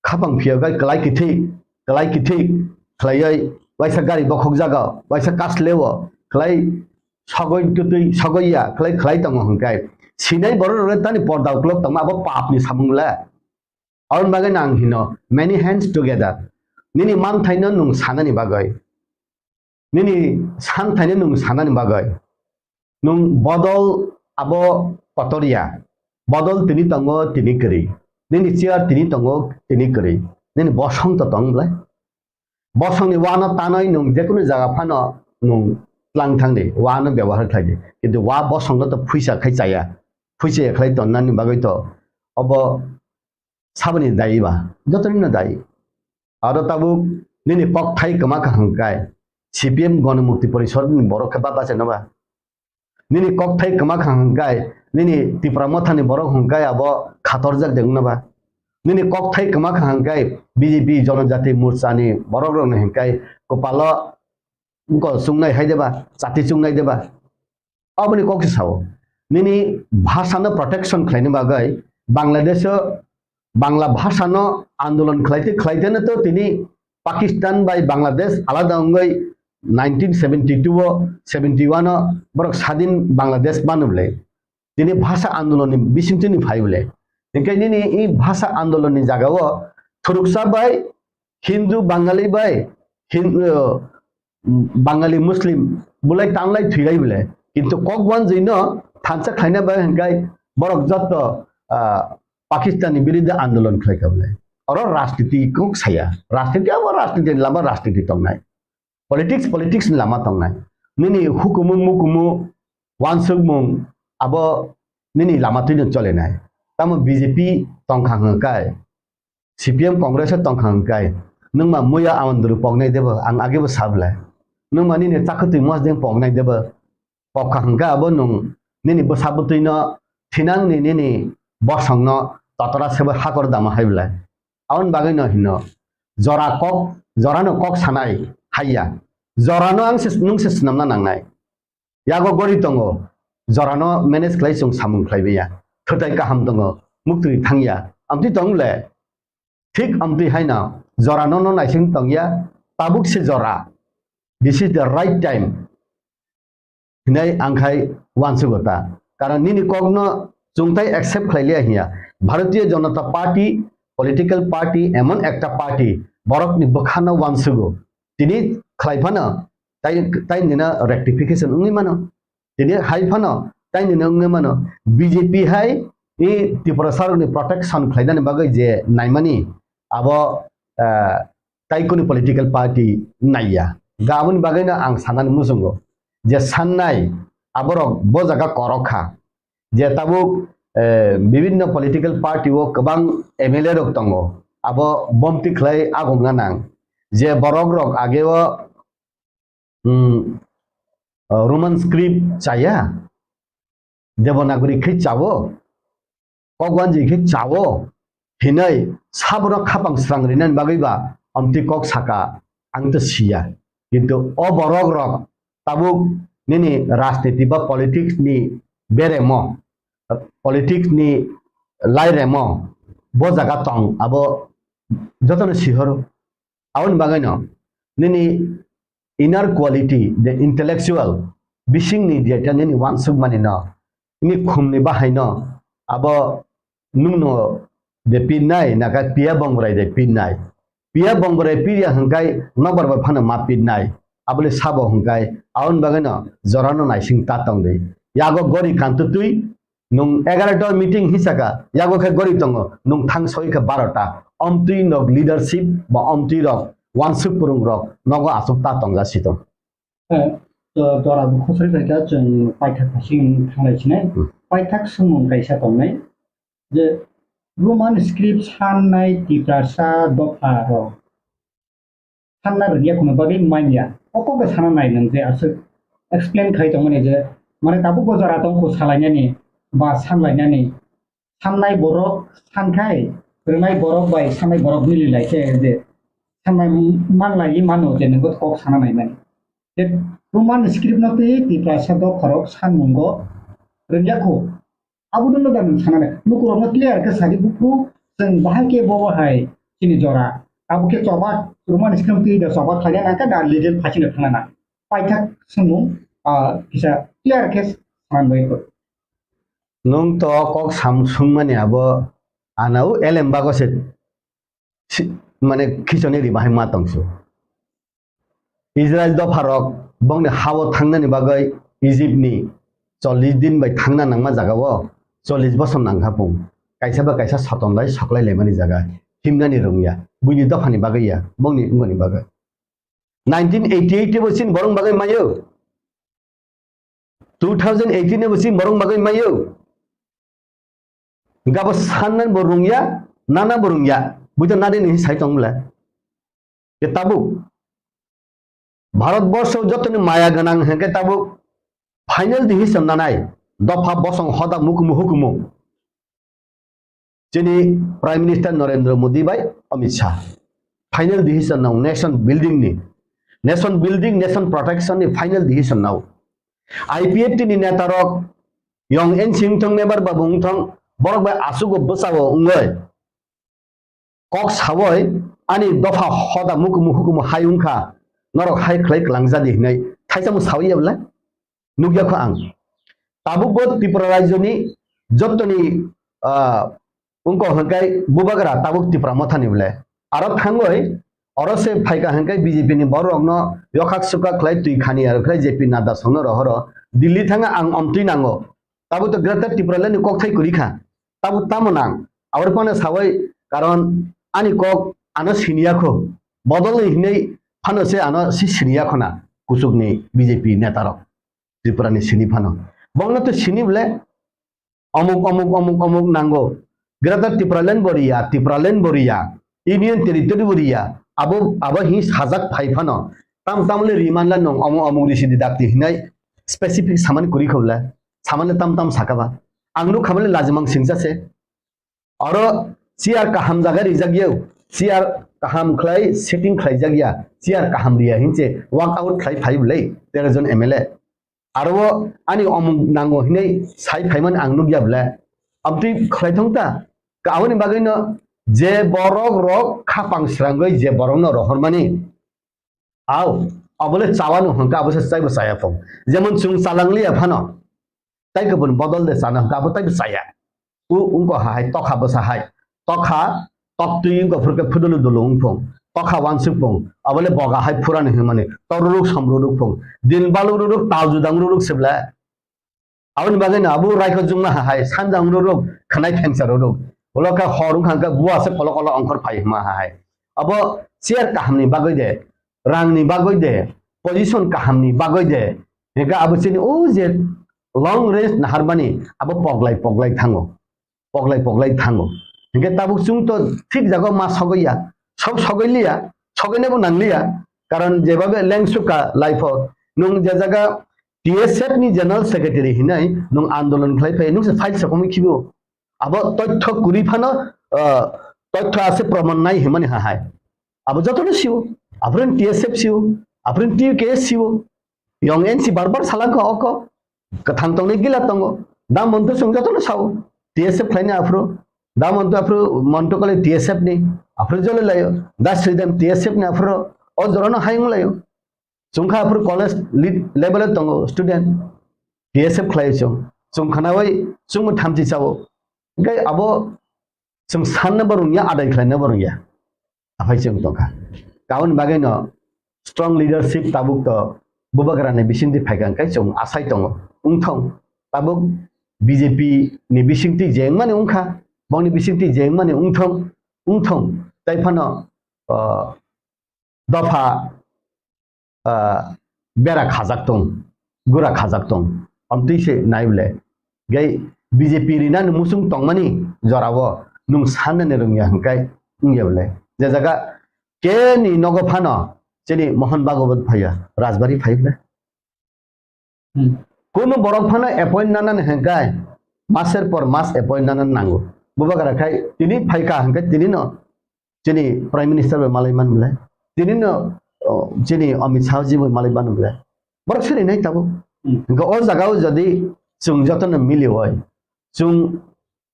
khapang phiya gai kwlai kithik, kwlai kithik khlaioi, waisa gari bokhok jaga, waisa kasleo, kwlai sogoi tutui, sogoi ya, kwlai, kwlai tongo hingkai. Sinai borok rok tani porda uklok tongma abo pap ni samung le. Aboni bagwi no ang hino, many hands together. Nini manthaino nwng sanani bagwi. Nini santhaino nwng sanani bagwi. Nwng bodol abo kotor ya. Bodol tini tongo, tini kwrwi. Nini chair tini tongo, tini kwrwi. Nini bosong to tong bwlai. Bosongni uano tanwi nwng jekunu jaga phano nwng tlang thangdi, uano byabohar khlaidi. Kintu ua bosongno to phuisa khai chaya. Phuisa ya khlai tonnani bagwi to obo saboni dayi ba, jotonino dayi. Aro tabuk nini kokthai kwma kha hwnkhe C P M Ganamukti Porishad ni borok khe ba bachaino ba. Nini kokthai kwma kha hwnkhe nini Tipra Motha ni borok hwnkhe abo khatorjak de wngna ba. Nini kokthai kwma kha hwnkhe B J P Jonojati Morcha ni borok rok ni hwnkhe kwpalo wngkol chungnai hai de ba, chati chungnai de ba. Aboni kok se sao. Nini bhasha no protection khlaina bagwi Bangladesh o Bangla bhasha no andolon khlaite khlaite no to tini Pakistan bai Bangladesh alada wngwi nineteen seventy two o, seventy one o borok sadin Bangladesh manu bwle. Tini bhasha andolon ni bisingtwi ni phai bwle. Hingke nini i bhasha andolon ni jaga o thuruksa bai Hindu Bangali bai Hin-, uh, Bangali Muslim bulai tanglai thwilai bwle. Kintu kok wanjwi no thansa khlaina bai hingkai borok jotto, ah, Pakistan ni biruddhe andolon khlai kha bwle. Oro rajniti kok saya. Rajniti abo rajniti ni lama rajniti tongnai. Politics, politics ni lama tongnai. Nini hukumu mukumu wansukmung abo nini lama twino cholenai. Tamo B J P tongkha hwngkai. C P M Congress o tongkha hwnkhe, nwngma muya Awandru poknai debo, ang agebo sablai. Nwngma nini chakhwtwi mosdeng poknai debo, pokha hwnkhe abo nwng nini bwsa bwtwino thinangni nini bosongno totora sebo hakor dama hai bwlai. Aboni bagwino hino, jora kok, jorano kok sanai haiya. Jorano ang se, nwng se swnamna nangnai. Yago gori tongo, jorano manage khlai chwng samung khlai maya. Thwtai kaham tongo, muktwi thangya. Amtwi tong le? Thik amtwi haino jorano no naising tongya, tabuk se jora. This is the right time. Hinai ang khai wansugo ta. Karon nini kokno chwngtai accept khlai liya hiya. Bharatiya Janata Party, political party, emon ekta party, borokni bwkhano wansugo. Tini khlai phano, tai, tai nina rectification wngwi mano. Tini hai phano, tai nina wngwi mano. B J P hai, i Tripura sarokni protection khlainani bagwi je naimani, abo, eh, tai kuni political party naiya. Ga aboni bagwino ang sanani muchungo. Je sannai, aborok bo jaga korok kha. Je tabuk, eh, bibinno political party o kwbang M L A rok tongo. Abo bomti khlai agungna nang. Je borok rok ageo, hmm, Roman script chaya, Devanagari khe chawo, kokwanji khe chawo, hinai sabono khapang srang rinani bagwi ba amtwi kok saka ang to siya. Kintu o borok rok tabuk nini rajniti ba politics ni beremo, politics ni lairemo bo jaga tong abo jotono sihoro. Aboni bagwino nini inner quality, the intellectual, bisingni jeta nini wansukmani no, nini khumni bahai no, abo nungno de pinnai, naka piya bongrai de pinnai. Piya bongrai piya hwnkhe nokbar bai phano ma pinnai. Abole sabo hwnkhe, aboni bagwino jorano naising ta tongdi. Yago gori kantutwi, nwng egarota meeting hisaka, yago khe gori tongo, nwng thang soi khe barota. Omtwi nok leadership ba omtwi rok wansuk purung rok nogo aswk ta tongja si tong. Eh, to dora bo khosoi bai kha chwng paithak phasing thanglai sinai. Hmm. Paithak swngmung kaisa tongnai je Roman script sannai Tiprasa dopha rok sanna rwngya khuna bagwi manya. O kok bai sana nai nang je aswk explain khai tongmani je mane tabuk bo jora tong kho salainani ba sanlainani. Sannai borok sankhai, rwnai borok bai sannai borok mili lai khe je sannai manlai mano je nangkhe kok sana nai mani. Je Roman script no twi Tiprasa dopha rok sanmungo rwngya kho. Abo dwno da nwng sana nai. Lukurokno clear khe sadi buphuru chwng bahai khe bo bahai chini jora. Abo khe choba Roman script twi da choba khlaina nangkha da legal phasino thangna nang. Paithak swngmung, ah, kisa clear khe sanani bagwi kok. Nwng to kok sam swngmani abo anao elem bago se si-, mane khichoni ri bahai ma tongsu. Israel dopharok bongni hao thangnani bagwi Egypt ni chollish din bai thangna nangma jagao chollish bosor nangkha pung. Kaisa ba kaisa soton lai soklai laimani jaga himnani rwngya. Buini dophani bagwi ya, bongni wngmani bagwi. Nineteen eighty-eight bo chini borok bagwi mayo. Two thousand eighteen bo chini borok bagwi mayo. Gabo sannan bo rungya, nana bo rungya. Buito nadi ni sai tong bwle. Ke tabuk. Bharat borsho jotoni maya gwnang hwnkhe tabuk final decision nanai. Dopha bosong hoda mukumu hukumu. Chini Prime Minister Narendra Modi bai Amit Shah final decision nao nation building ni, nation building, nation protection ni final decision nao. I P F T ni neta rok yong ensing thong member ba bung thong borok bai asugo bwsao wngoi kok sawoi ani dopha hoda mukumu hukumu hai wngkha norok hai khlai klangjadi hinai thaisa mu sawi ya bwle. Nukya kho ang. Tabuk bo Tripura rajyoni jottoni, ah, wngkok hwnkhe bubagra tabuk Tipra mothani bwle. Aro thangoi oro se phaika hwnkhe B J P ni borok rokno yokhak sukak khlai twi khani aro khlai J P Nadda songno rohoro Delhi thanga ang omtwi nango. Tabuk to Greater Tipraland ni kokthai kwrwi kha. Tabuk tamo nang? Aboni phano sawai karon ani kok ano siniya kho. Bodol ni hinwi phano se ano si siniya khona kuchuk ni B J P neta rok. Tripura ni sini phano. Bongno to sini bole omuk, omuk, omuk, omuk nango. Greater Tipraland bo riya, Tipraland bo riya, Union Territory bo riya. Abo, abo hi sajak phai phano. Tam tam le riman la nong omuk, omuk ni sidi dakti hinai specific saman kuri khobla. Saman le tam tam sakaba. Ang nuk khabale lajimang singsa se. Oro chair kaham jaga rijak yau. Chair kaham khlai setting khlai jak ya. Chair kaham riya hinse walk out khlai phai bwlai tero jon M L A. Aro ani omung nango hinai sai phaiman ang nukya bwle. Amtwi khlai thong ta. Ka aboni bagwi no je borok rok khapang srangwi je borok no rohormani. Au, abole chawa no hwnka abo se chaibo chaya phung. Jemon chwng chalang liya phano. Tai kubun bodol de chana hwnka abo taibo chaya. U ungko ha hai tokha bwsa hai. Tokha, toktwi ungko phurke phudulu dulu ungphung. Tokha wansuk phung. Abole boga hai phurani hwnmani. Toruruk somruruk phung. Din balururuk tal judang ruruk sibla. Aboni bagwi no abo raikho jungma ha hai sanjang ruruk khanai thengsa ruruk. Ulo khe hor wngkha khe bua se kolo kolo ongkhor phai hwnma ha hai. Abo chair kahamni bagwi de, rangni bagwi de, position kahamni bagwi de. Hingke abo chini o je long range naharmani abo poglai poglai thango. Poglai poglai thango. Hingke tabuk chwng to thik jago ma sogwi ya. Sok sogwi liya, sogwinabo nang liya. Karon jebabe lengsuka life o nwng je jaga T S F ni General Secretary hinai nwng andolon khlai phai, nwng se file se komui khibo. Abo toitho kwrwi phano, ah, toitho ase proman nai himani ha hai. Abo jotono siwo. Aphrin T S F siwo. Aphrin T U K S siwo. Yong N C bar bar salangkha oko. Kwthang tongnai gila tongo. Da monto chwng jotono sao. T S F khlaini aphro. Da monto aphro monto kale T S F ni. Aphro jole layo. Da Sridham T S F ni aphro. O jorano hayung layo. Chwngkha aphuru college lead level o tongo student, T S F khlai chwng. Chwng khnaui chwngbo thamchi chao. Hingke abo chwng sanna bo rwngya, adai khlaina bo rwngya. Aphai chwng tongkha. Aboni bagwi no strong leadership tabuk to bubagra ni bisingtwi phaikha hingke chwng asai tongo. Wngthong tabuk B J P ni bisingtwi je wngmani wngkha, bongni bisingtwi je wngmani wngthong, wngthong. Tai phano, ah, dopha, ah, bera khajak tong, gura khajak tong. Amtwi se nai bole. Gai B J P rinani musung tongmani jorao nwng sanani rwngya hwnkhe wngya bole. Je jaga keni nogo phano chini Mohon Bhagwat phaiya, Rajbari phai bole. Hmm. Kunu borok phano appoint nanani hwnkhe maser por mas appoint nanani nango. Bubagra khai tini phaikha hwnkhe tini no chini Prime Minister bai malai man bole. Tini no, o, chini Amit Shah ji bai malai man bole. Borok siri nai tabuk. Hmm. Hwnkhe o jaga o jodi chwng jotono mili oi, chwng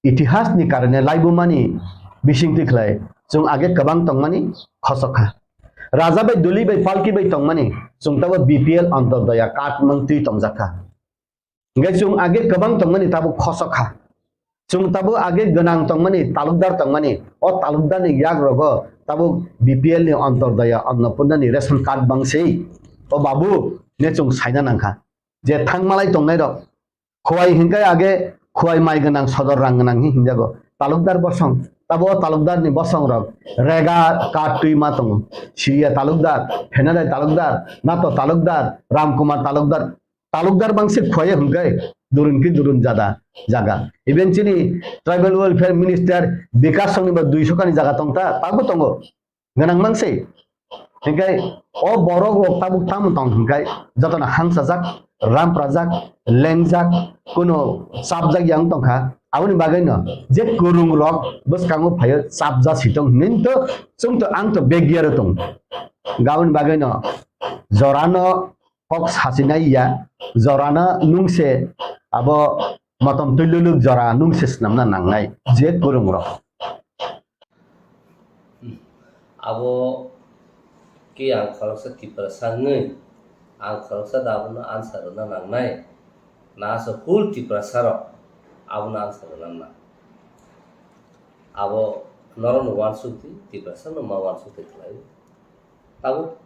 itihas ni karone laibumani bisingtwi khlai chwng age kwbang tongmani khosok kha. Raja bai duli bai palki bai tongmani chwng tabo B P L Antyodaya card mung twi tongjak kha. Hingke chwng age kwbang tongmani tabuk khosok kha. Chwng tabuk age gwnang tongmani, talukdar tongmani, o talukdarni yagrogo tabuk B P L ni Antyodaya Annapurna ni ration card bangsi. O babu ne chwng saina nangkha. Je thangmalai tongnairok, Khowai hingke age Khowai mai gwnang, sodor rang gwnang hi hingjago. Talukdar bosong, tabo o talukdarni bosongrok rega card twi ma tongo. Siriya talukdar, Phenadai talukdar, Nato talukdar, Ramkumar talukdar, talukdar bangsi Khowai hingke durun ki durun jada jaga. Even chini Tribal Welfare Minister Bikash Songni ba duiso kani jaga tongta, tabo tongo. Gwnang mangsi. Hingke o borok rok tabuk tamo tong hingke jotono hangsajak, ramprajak, lengjak, kuno chapjak yang tongkha. Aboni bagwino je kwrwng rok bwskango phaio chapja sitong hinwi to chwng to ang to begya rw tong. Aboni bagwino jorano kok sachinai ya, jorano nungse abo motom twi luluk jora nungse swnamna nangnai je kwrwng rok. Abo khe ang khoroksa Tiprasa wngwi, ang khoroksa da abono answer rwna nangnai, na asa full Tiprasa rok abono answer rwna nang. Abo norokno uansuk di, Tiprasa no ma uansuk di khlai. Tabuk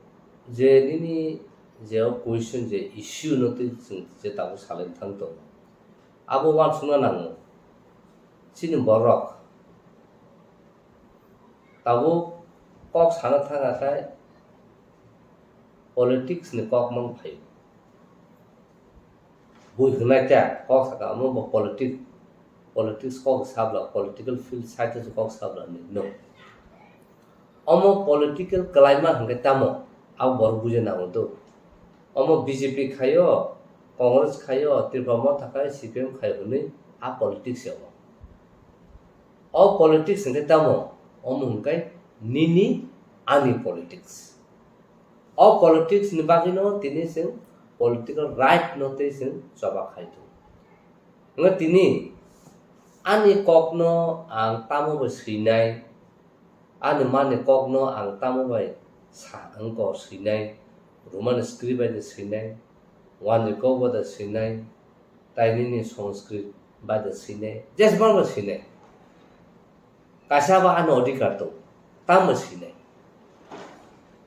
je nini je o question je issue no twi chwng je tabuk salai thang tongo. Abo uansukna nango. Chini borok tabuk kok sana thang akhai politics ni kok mang phaio. Bui hwnai ta kok saka omo bo politic, politics kok sabla, political field side o kok sabla ni no. Omo political kwlaima hwnkhe tamo, abo borok buja nango do. Omo B J P khaio, Congress khaio, Tripura Motha khaio, C P M khaio hwnwi a politics ya omo. O politics hwnkhe tamo, omo hwnkhe nini ani politics. O politics ni bagwino tini chwng political right no tei chwng choba khai tongo. Hwnkhe tini ani kokno ang tamo bai swinai, ani mani kokno ang tamo bai sa wngkor swinai, Roman script bai de swinai, Wanjwi kok bai de swinai, tai nini Sanskrit bai de swinai, jesbang bai swinai. Kaisa ba ani odhikar tong, tamo sinai.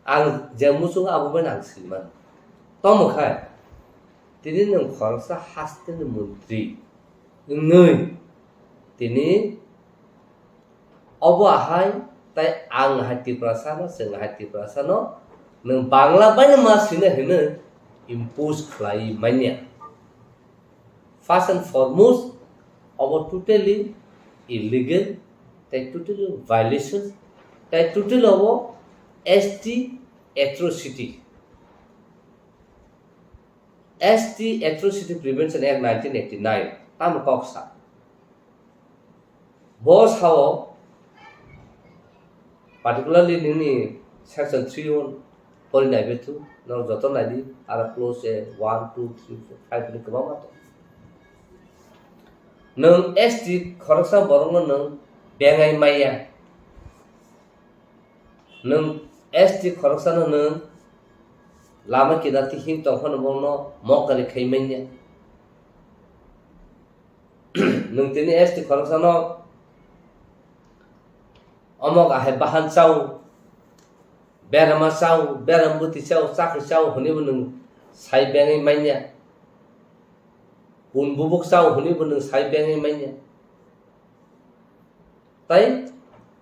Ang je muchung abo bai ang sinimano. Tomo khai, tini nwng khoroksa hasteni montri wngwi tini obo ahai tai ang hai Tiprasano, chwng hai Tiprasano, nwng Bangla baino ma sina hwnwi impose khlai manya. First and foremost, abo totally illegal, tai totally violation, tai totally abo S T atrocity. S T Atrocity Prevention Act nineteen eighty-nine, tamo kok sa. Bo sao, particularly nini section three o pori nai bethu, norok joto nai di, aro clause one, two, three, four, five ni kwbangma tong. Nwng S T khoroksa borokno nwng bengai maya. Nwng S T khoroksano nwng lama kinarti him tongphano bono mokari khai manya. Nwng tini S T khoroksano omok ahai bahan chao, berama chao, beram bwtwi chao, chakri chao hwnwibo nwng sai bengwi manya. Pun bubuk chao hwnwibo nwng sai bengwi manya. Tai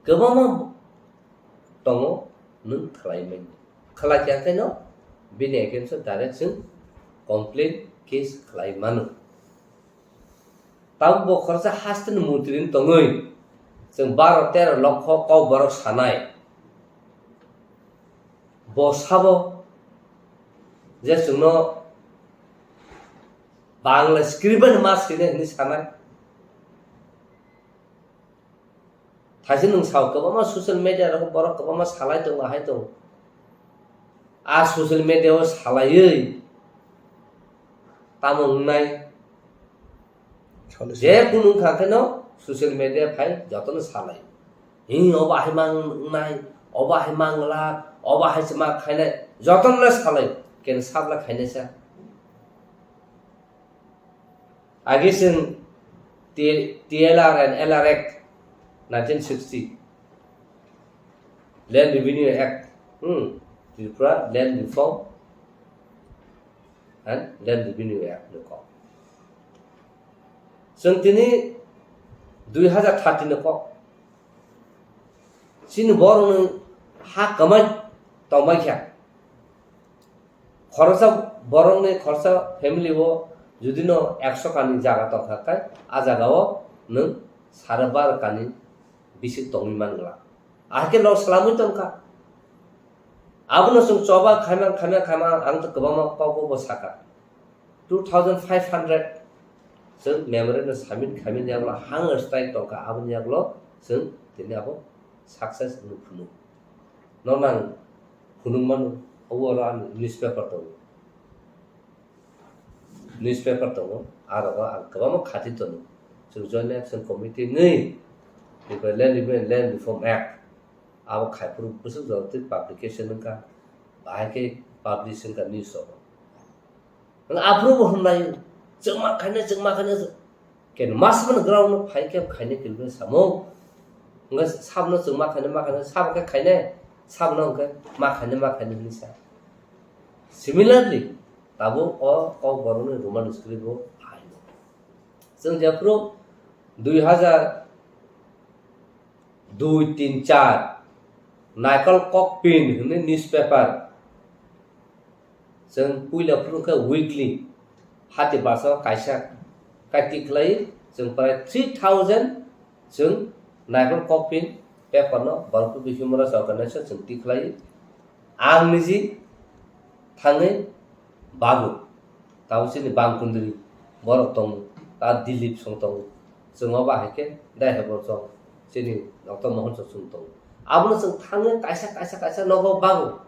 kwbangma tongo nwng khlai manya. khlai kha khe no bini against o direct chwng complaint case khlai mano. Tabuk bo khoroksa hasteni montri wng tongwi chwng baro tero lokho kok borok sanai. Bo sabo je chwngno Bangla script bai ma sini hinwi sanai. Thaisi nwng sao, kwbangma social media rogo borok kwbangma salai tongo, ahai tongo. A social media o salaiwi tamo wngnai? Salai je kunu wngkha kheno social media phai jotono salai. Hi obo ahai mang wngnai, obo ahai mang glak, obo ahai se ma khainai, jotono le salai. Ken sabla khainai sa. Agi chwng T-, T L R and L R Act nineteen sixty, Land Revenue Act, hmm, Tripura Land Reform and Land Revenue Act ni kok. Chwng tini dui hazar thirty ni kok. Chini borokni ha kwmai tongbai kha. Khoroksa borokni khoroksa family o judino ekso kani jaga tongkha khe, a jaga o nwng sare baro kani bisik tongwi man glak. Ahai khe lok swlamwi tongkha. Abono chwng choba khaima, khaima, khaima, ang to kwbangma kok bo sakha. Two thousand five hundred chwng memorandum submit khaimani yagulo hunger strike tongkha, aboni yagulo chwng tini abo success wngwi phunuk. Nono ang phunuk mano, obo oro ani newspaper tongo. Newspaper tongo, a rogo ang kwbangma khati tono. Chwng Joint Action Committee wngwi, Tripura Land Revenue and Land Reform Act, abo khai phuru bwswk jora twi publication wngkha, bahai khe publish wngkha news rogo. Wng aphuru bo hwnlai, chwngma khaina, chwngma khaina, ken mas man ground no phai khe khaina kilbe samung. Wngkha sabno chwngma khaina, ma khaina, sabo khe khaina, sabno wngkha ma khaina, ma khaina hinwi sa. Similarly, tabuk o kok borokni Roman script bo hai. Chwng jephuru dui hazar dui, tin, char, Naikol Kokpin hwnwi newspaper. Chwng puila phuru khe weekly, hati basa kaisa kai tikhlai, chwng prai three thousand chwng Naikol Kokpin paper no Borok People Human Rights Organization chwng tikhlai. Ang niji thangwi bago. Tabo chini Bangkundri borok tongo, ta Dilip song tongo. Chwng obo hai khe dai hai borok chwng chini Doctor Mohan song chwng tongo. Abono chwng thangwi kaisa, kaisa, kaisa nogo bago.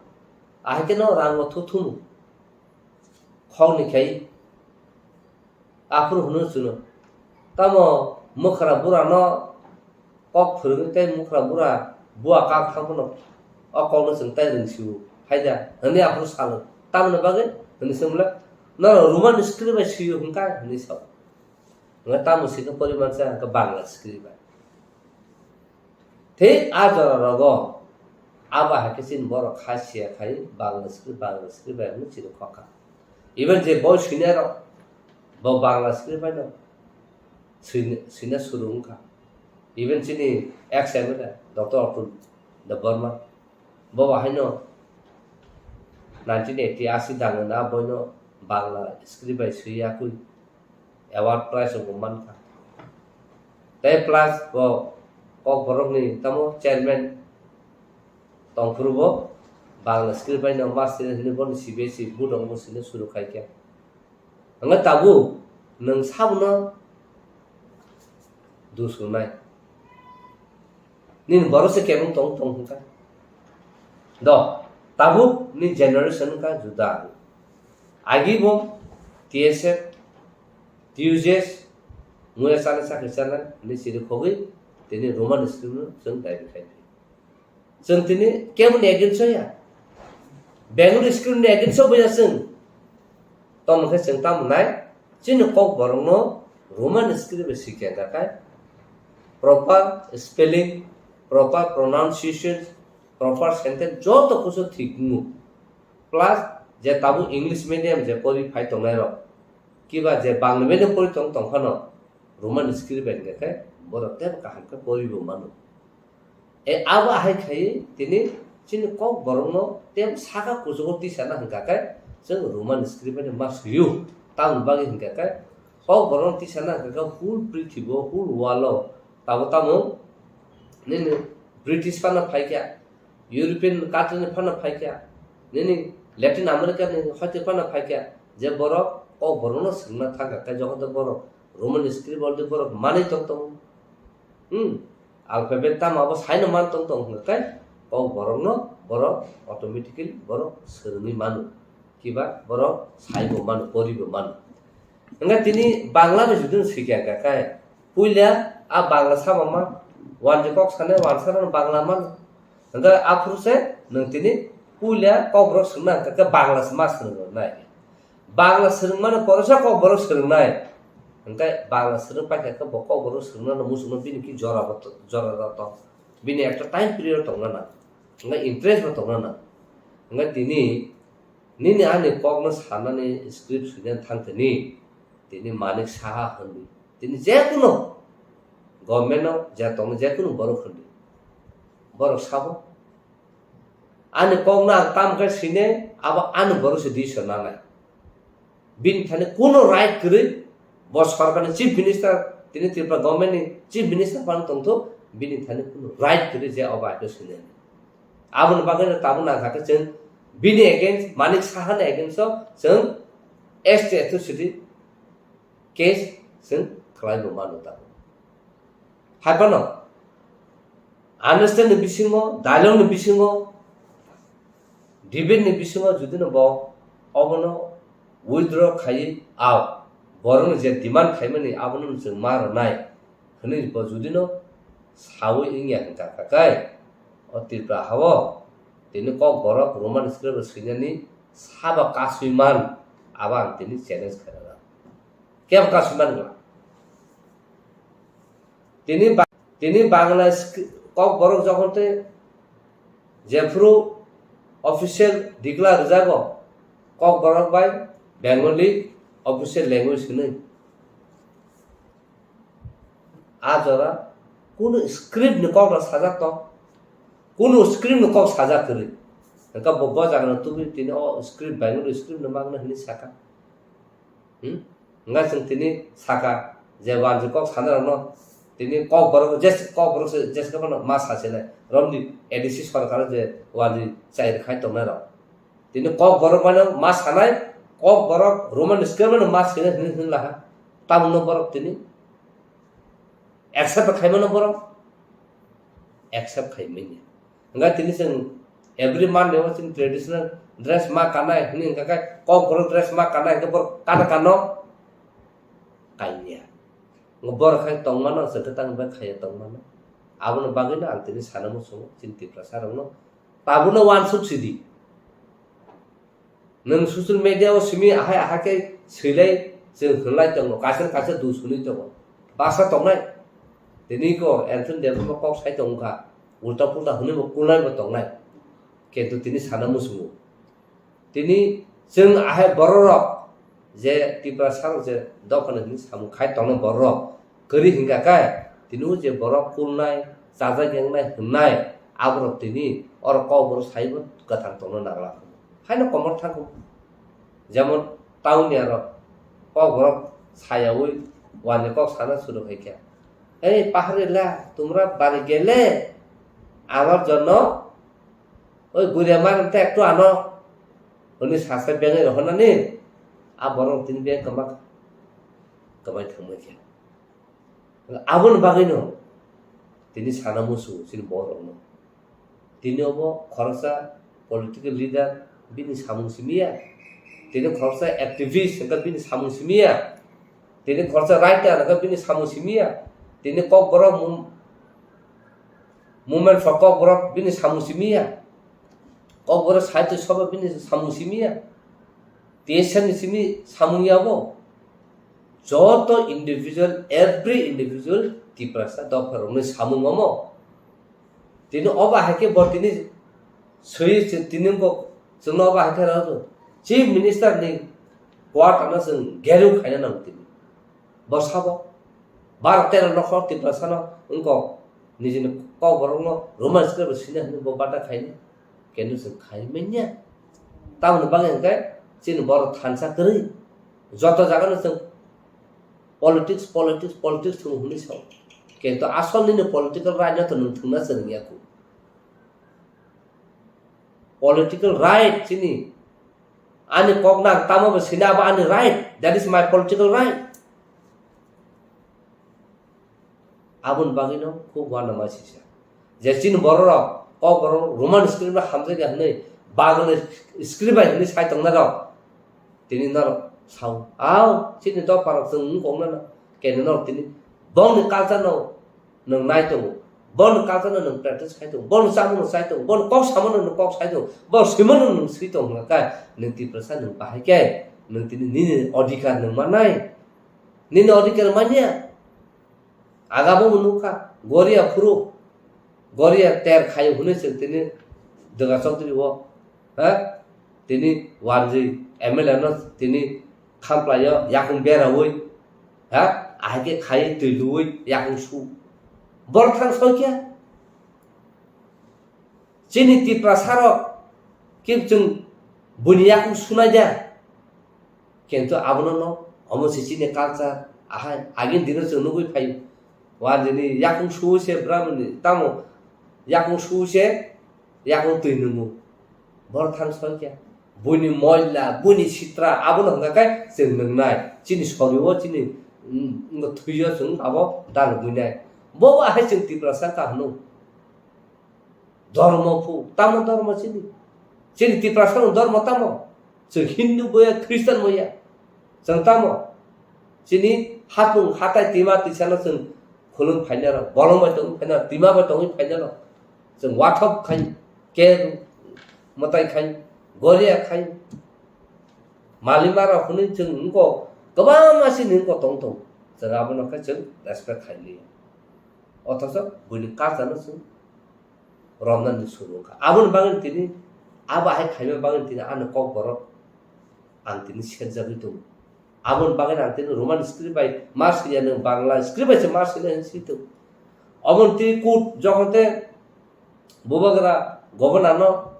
Ahai khe no rango thu thumu. Khokni khai Aphuru hwnwi chwngno, tamo mwkhra burano kok phwrwngwi tei mwkhra bura bua kak thang phano o kokno chwng tai rwng sio, hai da? Hwnwi aphuru salo. Tamoni bagwi? Hwnwi swngmole, norok Roman script bai sio hwn kha, hwnwi sao. Hwnwi tamo sikha poriman cha hwn kha Bangla script bai. Thik a jora rogo abo hai khe chini borok kha siya khai Bangla script, Bangla script bai hwnwi chini khokha. Even je boi swinai rok bo Bangla script bai no swina, swina suru wngkha. Even chini ex M L A Doctor Atul Debbarma bo bo haino nineteen eighty asi dangna boino Bangla script bai swi yakui award prize rok bo mankha. Tei plus bo Kokborokni tamo chairman tongphuru bo Bangla script bai no master hwnwi bono C B S E board rok bo swina suru khai kha. Hwnba tabuk nwng sabono dusrwnai. Nini borok se kebeng tong tong hwnka. Do, tabuk ni generation wngkha juda. Agi bo T S F, T U J S, muya chana chakri chana, ni siri khogwi, tini Roman script no chwng daibi khai phi. Chwng tini keboni against o ya. Bengali script ni against o bo ya chwng. Tamo khe chwng tamo nai, chini Kokborokno Roman script bai sikya hwnkha khe, proper spelling, proper pronunciation, proper sentence joto kusu thik wngo. Plus je tabuk English medium je pori phai tongnai rok, kiba je Bangla medium pori tong tong phano Roman script bai hwnkha khe borok teibo kaham khe pori bo mano. E abo ahai khai tini Chini Kokborokno tei saka kuchugo tisana hwnkha khe chwng Roman script bai ma swiyo. Tamoni bagwi hwnkha khe Kokborokno tisana hwnkha khe whole prithibo, whole world o tamo tamo nini British phano phaikha, European country ni phano phaikha, nini Latin America ni hoite phano phaikha, je borok Kokborokno swngna thangkha khe jokhon tei borok Roman script already borok manwi tong tongo. Hmm. Alphabet tamo abo saino man tong tong hwnkha khe Kokborokno borok automatically borok swrwngwi mano. Kiba borok saibo mano, poribo mano. Hwnkhe tini Bangla bai judino swikha hwnkha khe puila a Bangla sama man, wanjwi kok sanai wansa rok Bangla mano. Hwnkhe aphuru se nwng tini puila Kokborok swngna hwnkha khe Bangla se ma swrwng nai. Bangla swrwngmani poresa Kokborok swrwngnai. Hwnkhe Bangla swrwng paikha khe bo Kokborok swrwngnano muchungno bini ki jora bo to-, jora rok tong. Bini ekta time period tongna nang. Hwnkhe interest bo tongna nang. Hwnkhe tini nini ani kokno sanani script swinani thang tini, tini Manik Saha hwnwi. Tini jekunu government no je tongno jekunu borok hwnwi. Borok sabo. Ani kokno ang tam khe sine, abo ani borok se decision nanai. Bini thani kuno right kwrwi, bo sorkarni chief minister, tini Tripura government ni chief minister phano tongthok, bini thani kuno right kwrwi je obo aino sine. Aboni bagwi no tabuk nangkha khe chwng bini against, Manik Saha ni against o chwng S T atrocity case chwng khlai bo mano tabuk. Hai phano understand ni bisingo, dialogue ni bisingo, debate ni bisingo judino bo obono withdraw khaiwi, ao borokni je demand khaimani abono chwng ma rwnai hwnwi bo judino sawi wngya hwnkha khe, o Tripura hao tini Kokborok Roman script swinani sabo kasui man, abo ang tini challenge khairana. Kebo kasui man gla? Tini ba-, tini Bangla sk-, Kokborok jokhon tei jephuru official declare rwjago, Kokborok bai Bengali official language hwnwi. A jora kunu script ni kok rok sajak tong, kunu script ni kok sajak kwrwi. Hwnkhe bo, bo jaga no tubui tini o script Bengali script no magna hwnwi saka. Hmm? Hwnkhe chwng tini saka je wanjwi kok sanai rokno tini Kokborok je, Kokborok se jeske phano ma sasinai romni A D C sorkar je wanjwi chai rwkhai tongnai rok. Tini Kokborok mano ma sanai, Kokborok Roman script mano ma sinai hwnwi hwnwi laha. Tamungno borok tini accept khaimano borok accept khaimanya. Hwnkhe tini chwng every Monday o chini traditional dress ma kanai hwnwi hwnkha khe Kokborok dress ma kanai hwnkhe borok kana kano? Kanya. Borok khai tongmano, chwngkhe tang bai khaiya tongmano. Aboni bagwino ang tini sana muchungo chini Tiprasa rokno. Tabukno uansuk sidi. Nwng social media o simi ahai ahai khe swilai chwng hwnlai tongo, kaisa kaisa dusuni tongo. Basa tongnai. Tini ko Anthony Debbarma kok sai tongkha. Ulta pulta hwnwi bo kulnai bo tongnai. Kintu tini sana muchungo. Tini chwng ahai bororok je Tiprasa rok je dophani hwnwi samung khai tongnai bororok kwrwi hwnkha khe tini o je borok kulnai, chajak yengnai hwnnai aborok tini oro Kokborok saibo kwthang tongna nangla. Haino komor thangkho. Jemon town ni aro Kokborok sayaui wani kok sana suru khai khe, "Ei paharila, tumra bari gele, amar jonno oi guria mar te ektu ano," hwnwi sasa bengai rohornani a borok tini beng kwma kwmai thangma khe. Aboni bagwino tini sana musu chini borokno. Tini obo khoroksa political leader bini samung simiya. Tini khoroksa activist hwnkha bini samung simiya. Tini khoroksa writer hwnkha bini samung simiya. Tini Kokborok mum-, movement for Kokborok bini samung simiya. Kokborok sahitya sabha bini samung simiya. T S F ni simi samung yabo. Joto individual, every individual Tiprasa dopha rokni samung omo. Tini obo hai khe bo tini swi tini bo chwngno obo hai khe rw chief minister ni quarter no chwng geru khaina nango tini. Bo sabo baro tero nokhor Tiprasa no wngkok nijini Kokborok no Roman script bo sina hwnwi bo bata khaina. Kenu chwng khai manya. Tamoni bagwi hwnkhe chini borok thansa kwrwi. Joto jagano chwng politics, politics, politics thwng hwnwi sao. Kintu asol nini political right no to nwng thwngna chwng ya kho. Political right chini. Ani kok nang tamo bo sina abo ani right. That is my political right. Aboni bagwino khub uanama sisa. Je chini bororok, kok borok Roman script no hamjakya hwnwi, Bagla script bai hwnwi sai tongnairok. Tini norok sao, "Ao, chini dopharok chwng wng kok nana." Kene norok tini bongni culture no nwng nai tongo. Bongni culture no nwng practice khai tongo. Bongni chamung no chai tongo. Bongni kok samano nwng kok sai tongo. Bongni swimano nwng swi tongo hwnka khe, nwng Tiprasa nwng bahai khe, nwng tini nini odhikar nwng mannai. Nini odhikar manya. Agabo bo nukha, Goria phuru, Goria ter khayo hwnwi chwng tini Dwga Chowdhury o, ha? Tini wanjwi M L A no tini khamplaio yakung beraui, ha? Ahai khe khai twi luui yakung su. Borok thang soi khe. Chini Tiprasarok khe chwng buini yakung sunai da. Kintu abono no, omo se chini culture, ahai, agini dino chwng nugwi phaio. Wanjwini yakung su se bramani, tamo yakung su se yakung twi nungo. Borok thang soi khe. Buini moila, buini sitra, abono hwnkha khe chwng nwngnai. Chini sori o, chini, mm, thwi o chwng abo dal gwinai. Bo ahai chwng Tiprasa wngkha hwno. Dhormo phu, tamo dhormo chini? Chini Tiprasa no dhormo tamo? Chwng Hindu boya, Christian boya. Chwng tamo? Chini hapung hatai tima tisano chwng khulum phainaro, bolong bai tongwi phainaro, tima bai tongwi phainaro. Chwng wathok khai, ke mwtai khai, goria khai. Malima rok hwnwi chwng wngkok, kwbangma chini wngkok tong tong. Chwng abono khe chwng respect khai liya. Othocho buini culture no chwng romnani suru wngkha. Aboni bagwi tini, abo hai khaima bagwi tini ani kok borok ang tini serjagwi tongo. Aboni bagwi ang tini Roman script bai ma swiya, nwng Bangla script bai se ma swinai hinwi swi tongo. Omo tini court jokhon te bubagra governor no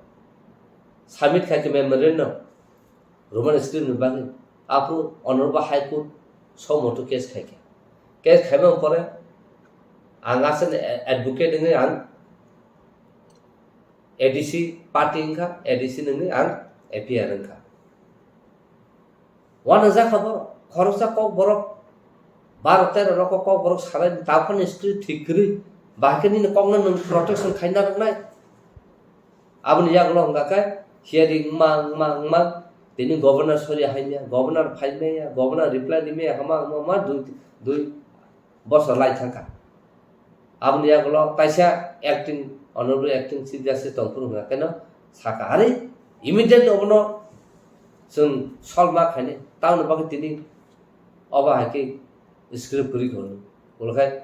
submit khai khe memorandum. Roman script ni bagwi. Aphuru Honorable High Court somoto case khaikha. Case khaimani pore ang aswkni a-, advocate wngwi ang A D C party wngkha, A D C nungwi ang A P R wngkha. Uanajak kha borok, khoroksa kok borok, baro tero rok kok borok salai, taphani script thik kwrwi, bahai khe nini kokno nwng protection khaina rwnai. Aboni yagulo hwnka khe hearing wngma, wngma, wngma, tini governor sori haimya, governor phaimaya, governor reply rimaya, hama, hama, hama, dui, dui bosor lai thangkha. Aboni yagulo kaisa acting, honorable acting chief justice tongphuru hwnka kheno saka, "Are, immediately obono chwng solve ma khainai, tamoni bagwi tini obo hai khe script kwrwi kha hwnwi." Ulo khe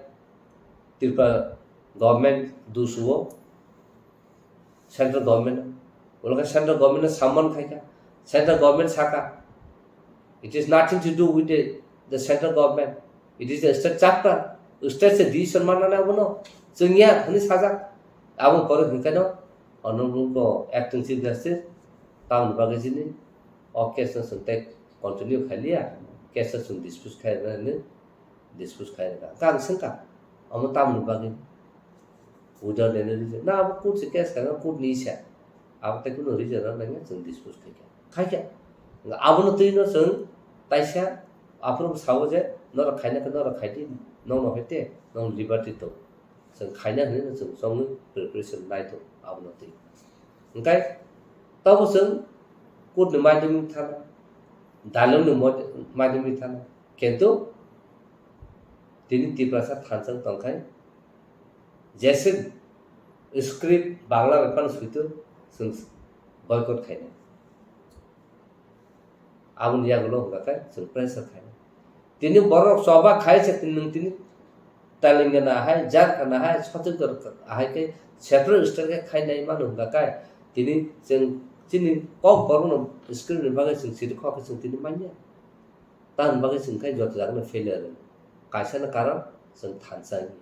Tripura government dusuo, central government, ulo khe central government no summon khaikha, central government saka, "It is nothing to do with the, the central government, it is the state chapter, state se decision manna nai abono, chwngya," hwnwi sajak. Aboni pore hwnkheno honorable ko acting chief justice tamoni bagwi chini o case no chwng tei continue khailiya, case no chwng dispose khairwna hinwi dispose khairwkha. Hwnkhe ang swngkha, omo tamoni bagwi? Without any reason. Na, abo court se case khaina, court ni se. Abo tei kunu reason rok nangya chwng dispose khaikha. Khaikha. Abono twi no chwng taisa aphuru sao je norok khaina khe norok khaidi, nokno hai te, nokno liberty tong. Chwng khaina hinwi no chwng chongwi preparation nai tong abono twi. Hwnkhe tobo chwng court ni maidwmwi thana, dalong ni mod-, maidwmwi thana. Kintu tini Tiprasa thansa tongkhai, jese script Bangla bai phano suitu chwng boycott khainai. Aboni yagulo hwnka khe chwng pressure khainai. Tini borok choba khai se tini nwng tini Telangana hai, Jharkhand hai, Chhattisgarh hai khe separate state khe khainai mano hwnka khe tini chwng chini kok borokno script ni bagwi chwng siri kok khe chwng tini manya. Tamoni bagwi chwng khai joto jagano failure. Kaisa no karon chwng thansa wngya.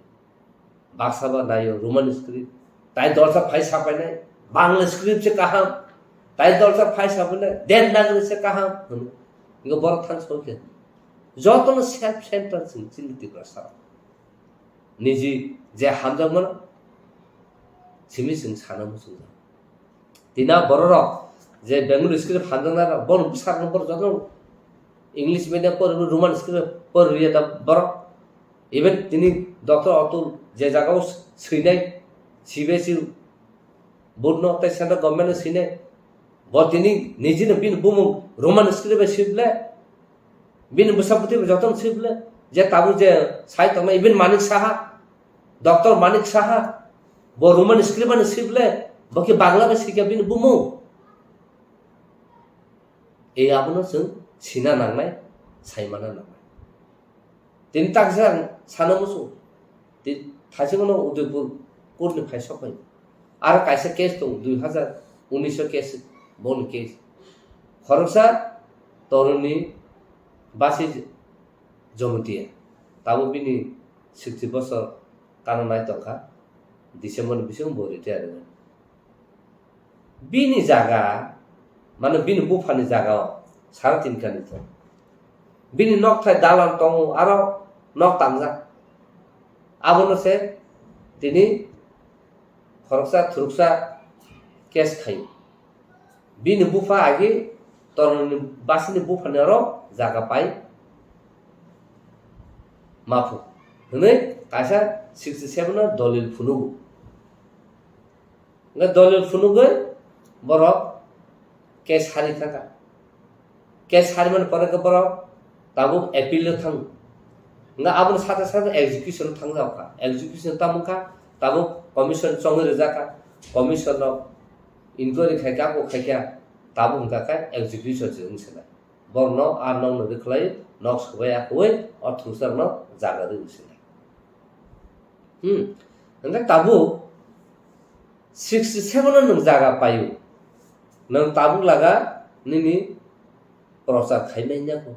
Baksa ba naio Roman script. Tai dorsa phai sapainai. Bangla script se kaham, tai dolsa phai sabole Devanagari se kaham hwnwi. Ingo borok thang sokhe. Jotono self center chwng chini Tiprasa. Niji je hamjakmano simi chwng sana muchungjak. Tina bororok je Bengali script hamjaknai rok, bono bwsarok borok jotono English medium pori, Roman script pori rwya da borok. Even tini Doctor Atul je jagao swinai, C B S E board no tei central government no swinai, bo tini nijino bini bumung Roman script bai swible, bini bwsa bwtwi bai jotono swible, je tabuk je sai tongma even Manik Saha, Doctor Manik Saha, bo Roman script bai swible, bo khe Bangla bai swikha bini bumung. Ei abono chwng sina nangnai, saimana nangnai. Tini taksa ang sana muchung. Ti-, thaisingno Udaipur court ni phai sok phai. Aro kaisa case tong, dui hazar unis o case, boni case. Khoroksa Toroni basi Jomotia. Tabuk bini sixty bosor kana nai tongkha. December ni bisingo bo retire wngkha. Bini jaga, mane bini buphani jaga o sara tin kani tong. Bini nokthai dalan tongo, aro nok tamjak. Abono se tini khoroksa thuruksa case khaio. Bini bupha agi Toroni basini buphani oro jaga pai maphu hwnwi kaisa sixty seven o dolil phunugo. Hwnkhe dolil phunugwi borok case sari thangkha. Case sarimani pore khe borok tabuk appeal o thango. Hwnkhe aboni sate sate execution o thangjak kha. Execution tamo kha, tabuk commission chongwi rijak kha. Commission rok inquiry khai kha, abo khai kha, tabuk hwnkha khe execution se wng sinai. Borokno a nokno rwkhlai, nok swbai akwui o thwngsa rokno jaga rwwi sinai. Hmm. Hwnkhe tabuk sixty seven o nwng jaga paio. Nwng tabuk laga nini prochar khai manya kho.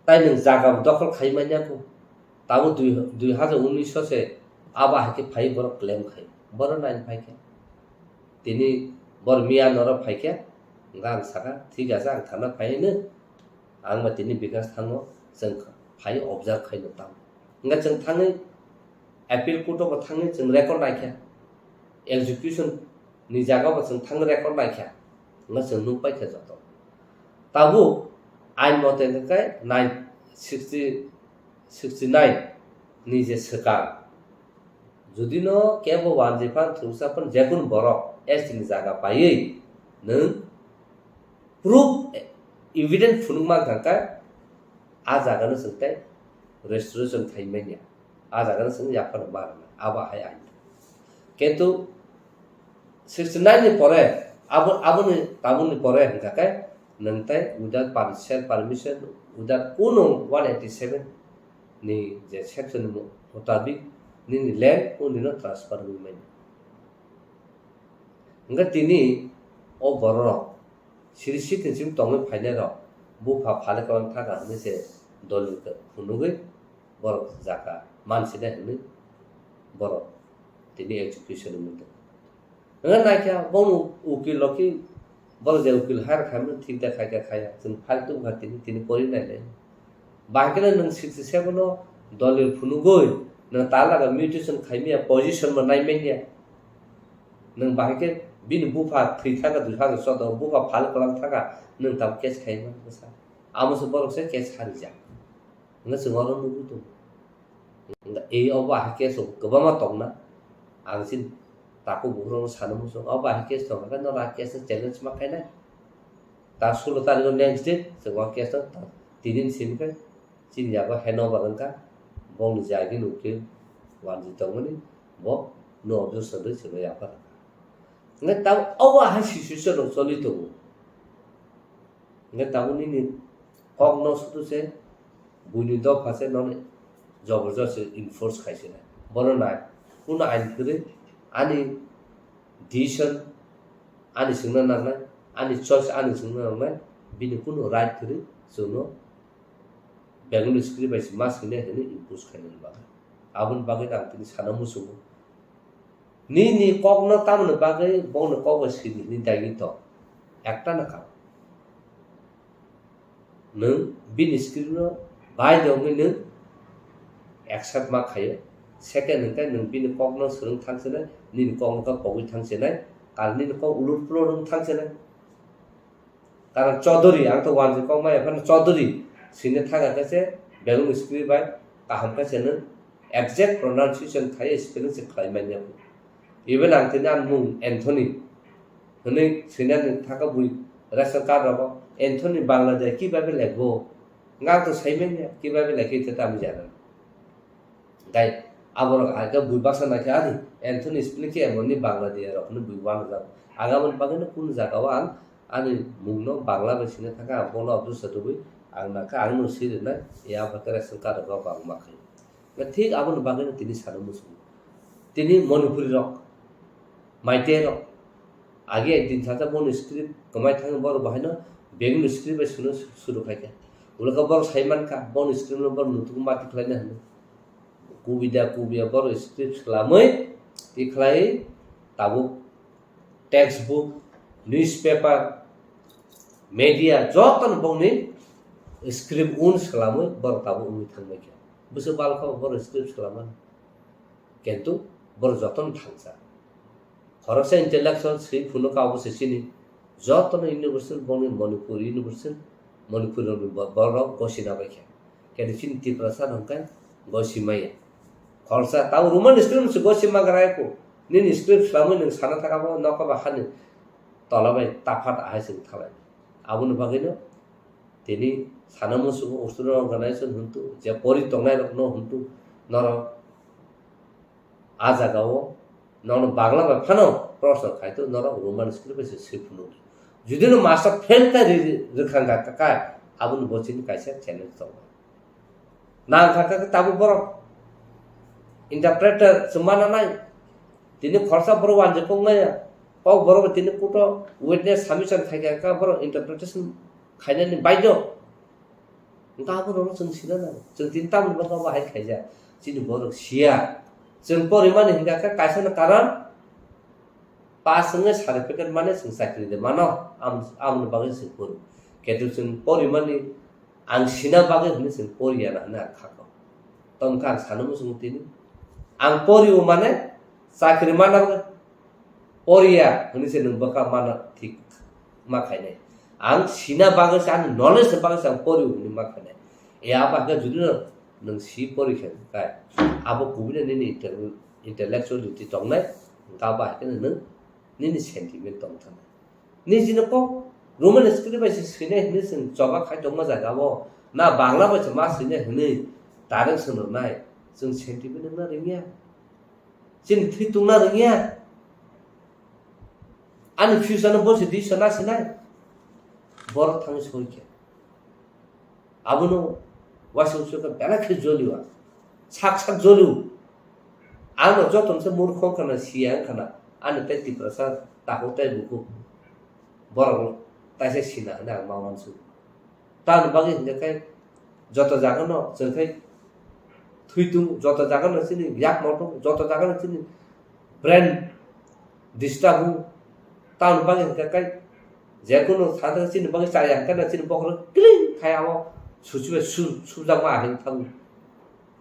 Tai nwng jaga dokhol khai manya kho. Tabuk dui, dui hazar unis o se abo hai khe phai borok claim khai. Borok nine phai khe. Tini bor miya norok phai khe. Hwnkhe ang saka, thik ase, ang thana phai hino. Ang ba tini Bikash thango, chwng phai observe khaino tamo. Hwnkhe chwng thangwi appeal court o bo thangwi chwng record naikha, execution ni jaga bo chwng thangwi record naikha, hwnkhe chwng nukpaikha joto. Tabuk ain mote hwnkhe nine sixty, sixty nine ni je swkang, jodi no kebo wanjwi phan thwngsa phan jekunu borok S T ni jaga paiwi nwng proof, evidence phunuk mankha khe, a jaga no chwng tei restoration khai manya, a jaga no chwng yaphar ma rwna, abo hai ain. Kintu sixty nine ni pore, abo, aboni, tabukni pore hwnkha khe, nwng tei without per-, self permission, without kuno one eighty seven ni je section ni mutabik nini land o nino transfer wngwi manya. Hwnkhe tini o bororok siri sitin sim tongwi phainairok bupha phale kwlang thaka hwnwi se dolil khe phunugwi borok jaga mansinai hwnwi borok tini execution wngwi tongo. Hwnkhe naikha bono ukil rok khe, borok je ukil hire khaimani thik da khaikha khaiya, chwng file tubukha tini, tini pori nailai. Bahai kheno nwng sixty seven o dolil phunugwi nwng talaga mutation khaimaya, position bo naimanya. Nwng bahai khe bini bupha thwi thaka dui hazar choudo o, bupha phal kwlang thaka nwng tabuk case khaima bwsa. Amo se borok se case harijak. Hwnkhe chwng oro nugwi tongo. Hwnkhe ei obo ahai case rok kwbangma tongna. Ang chini takhuk bukhuk rokno sana muchungo, obo ahai case tongkha khe norok a case no challenge ma khainai. Ta sulo tarikh o next day chwng o case no ta tini ni simi khe chini yago handover wngkha, bongni je agini ukil wanjwi tongmani bo no objection rwi chwngno yaphar rwkha. Hwnkhe tabuk obo ahai situation rok choli tongo. Hwnkhe tabuk nini kokno sudu se buini dopha se nono jobor josti enforce khai se nai. Bono nai, kuno ain kwrwi ani decision ani swngna nangnai, ani choice ani swngna nangnai, bini kuno right kwrwi chwngno Bengali script bai se ma swinai hwnwi impose khainani bagwi. Aboni bagwi ang tini sana muchungo. Nini kokno tamoni bagwi bongni kokbo sidi hinwi dagi tong? Ekta na karon. Nwng bini script no bai de wngwi nwng accept ma khaio. Second hwnkhe nwng bini kokno swrwng thang chenai, nini kokno khe pogwi thang chenai, karon nini kok ulur pulur wng thang chenai. Karon Chaudhary, ang to wanjwi kok maya phano Chaudhary swina thang khe se Bengali script bai kaham khe se nwng exact pronunciation khai spelling se khlai manya. Even ang tini ani mung Anthony hwnwi swinani thangkha bui ration card rogo Anthony Bangladesh kibabe lekgo. Nga to sai manya kibabe lekhe te tamo jana. Gai aborok hai khe bui baksa naikhe ani Anthony spelling khe emonni Bangladesh rok hwnwi bui wanajak. Ang aboni bagwino kunu jagao ang ani mungno Bangla bai swina thangkha, ang bono Abdul Satubui ang nangkha, ang no swi rwnai, ya ba khe ration card rogo bang ma khai. Thik aboni bagwino tini sana muchungo. Tini Manipuri rok, Meitei rok, age ekdin sasa boni script kwmai thangwi borok bahaino Bengali script bai suno suru khai kha. Ulo khe borok sai mankha, boni script no borok nutuk mati khlaina hwnwi. Kubida kubiya borok script swlamwi tikhlai tabuk textbook, newspaper, media jotono bongni script un swlamwi borok tabuk wngwi thangbai kha. Bwswk bal kha borok script swlamani. Kintu borok jotono thangsa. Khoroksa intellectual swi phunuk abo se chini jotono university bongni Manipur university, Manipur ni bo-, borok gosina bai kha. Kintu chini Tiprasa hwnkhe gosi maya. Khoroksa tabo Roman script se gosi ma gra ko. Nini script swlamwi nwng sana thaka bo nokha ba hani tola bai tafat ahai se thalai. Aboni bagwino tini sana musugo Australia organization hwntu je pori tongnai rokno hwntu norok a jagao nono Bangla bai phano proshno khai to norok Roman script bai se swi phunuk. Judi no master fail khai ri-, ri-, rwkhang kha kha, aboni bo chini kaisa challenge tongo. Nang kha kha tabuk borok interpreter se mana nai. Tini khoroksa borok wanjwi kok maya. Kok borok tini kuto witness submission khai kha kha borok interpretation khainani baidyo. Hwnkhe abo rokno chwng sina nango. Chwng tini tamoni bagwi abo hai khaijak. Chini borok siya. Chwng porimani hwnkha khe kaisa no karon pass wngwi certificate mane chwng chakri de mano. Am-, amoni bagwi chwng pori. Ketu chwng porimani ang sina bagwi hwnwi chwng poriya na hwnwi ang kha kho. Tongkha ang sano muchungo tini. Ang porio mane chakri mana bagwi poriya hwnwi se nwng bwkha mana thik ma khainai. Ang sina bagwi se, ani knowledge ni bagwi se ang pori hwnwi ma khainai. E abo khe judi no nwng si pori khe kai, abo kubui no nini intel-, intellectuality tongnai, hwnkhe abo hai kheno nwng nini sentiment tong thangna. Nini jino kok Roman script bai se swinai hwnwi chwng choba khai tongma jaga o, na Bangla bai se ma swinai hwnwi direct swnamnai, chwng sentiment wngna rwngya. Chini thwi tungna rwngya. Ani future no bo se di sana sinai. Borok thangwi soi khe. Abono waisa uaisa khe belai khe jolio ang. Sak sak jolio. Ano joto se murkho khana, siya khana. Ani tei Tiprasa takhuk tei bukhuk. Borok taisa sina hwnwi ang ma uansuk. Tamoni bagwi hwnkhe khe joto jagano chwng khe thwi tung, joto jagano chini yakmo tung, joto jagano chini brain disturb hu. Tamoni bagwi hwnkhe khe jekunu thangthang chini bagwi chaya hwnkhe no chini bokhorok kiling khai abo suchibai su-, sujakma ahai thango.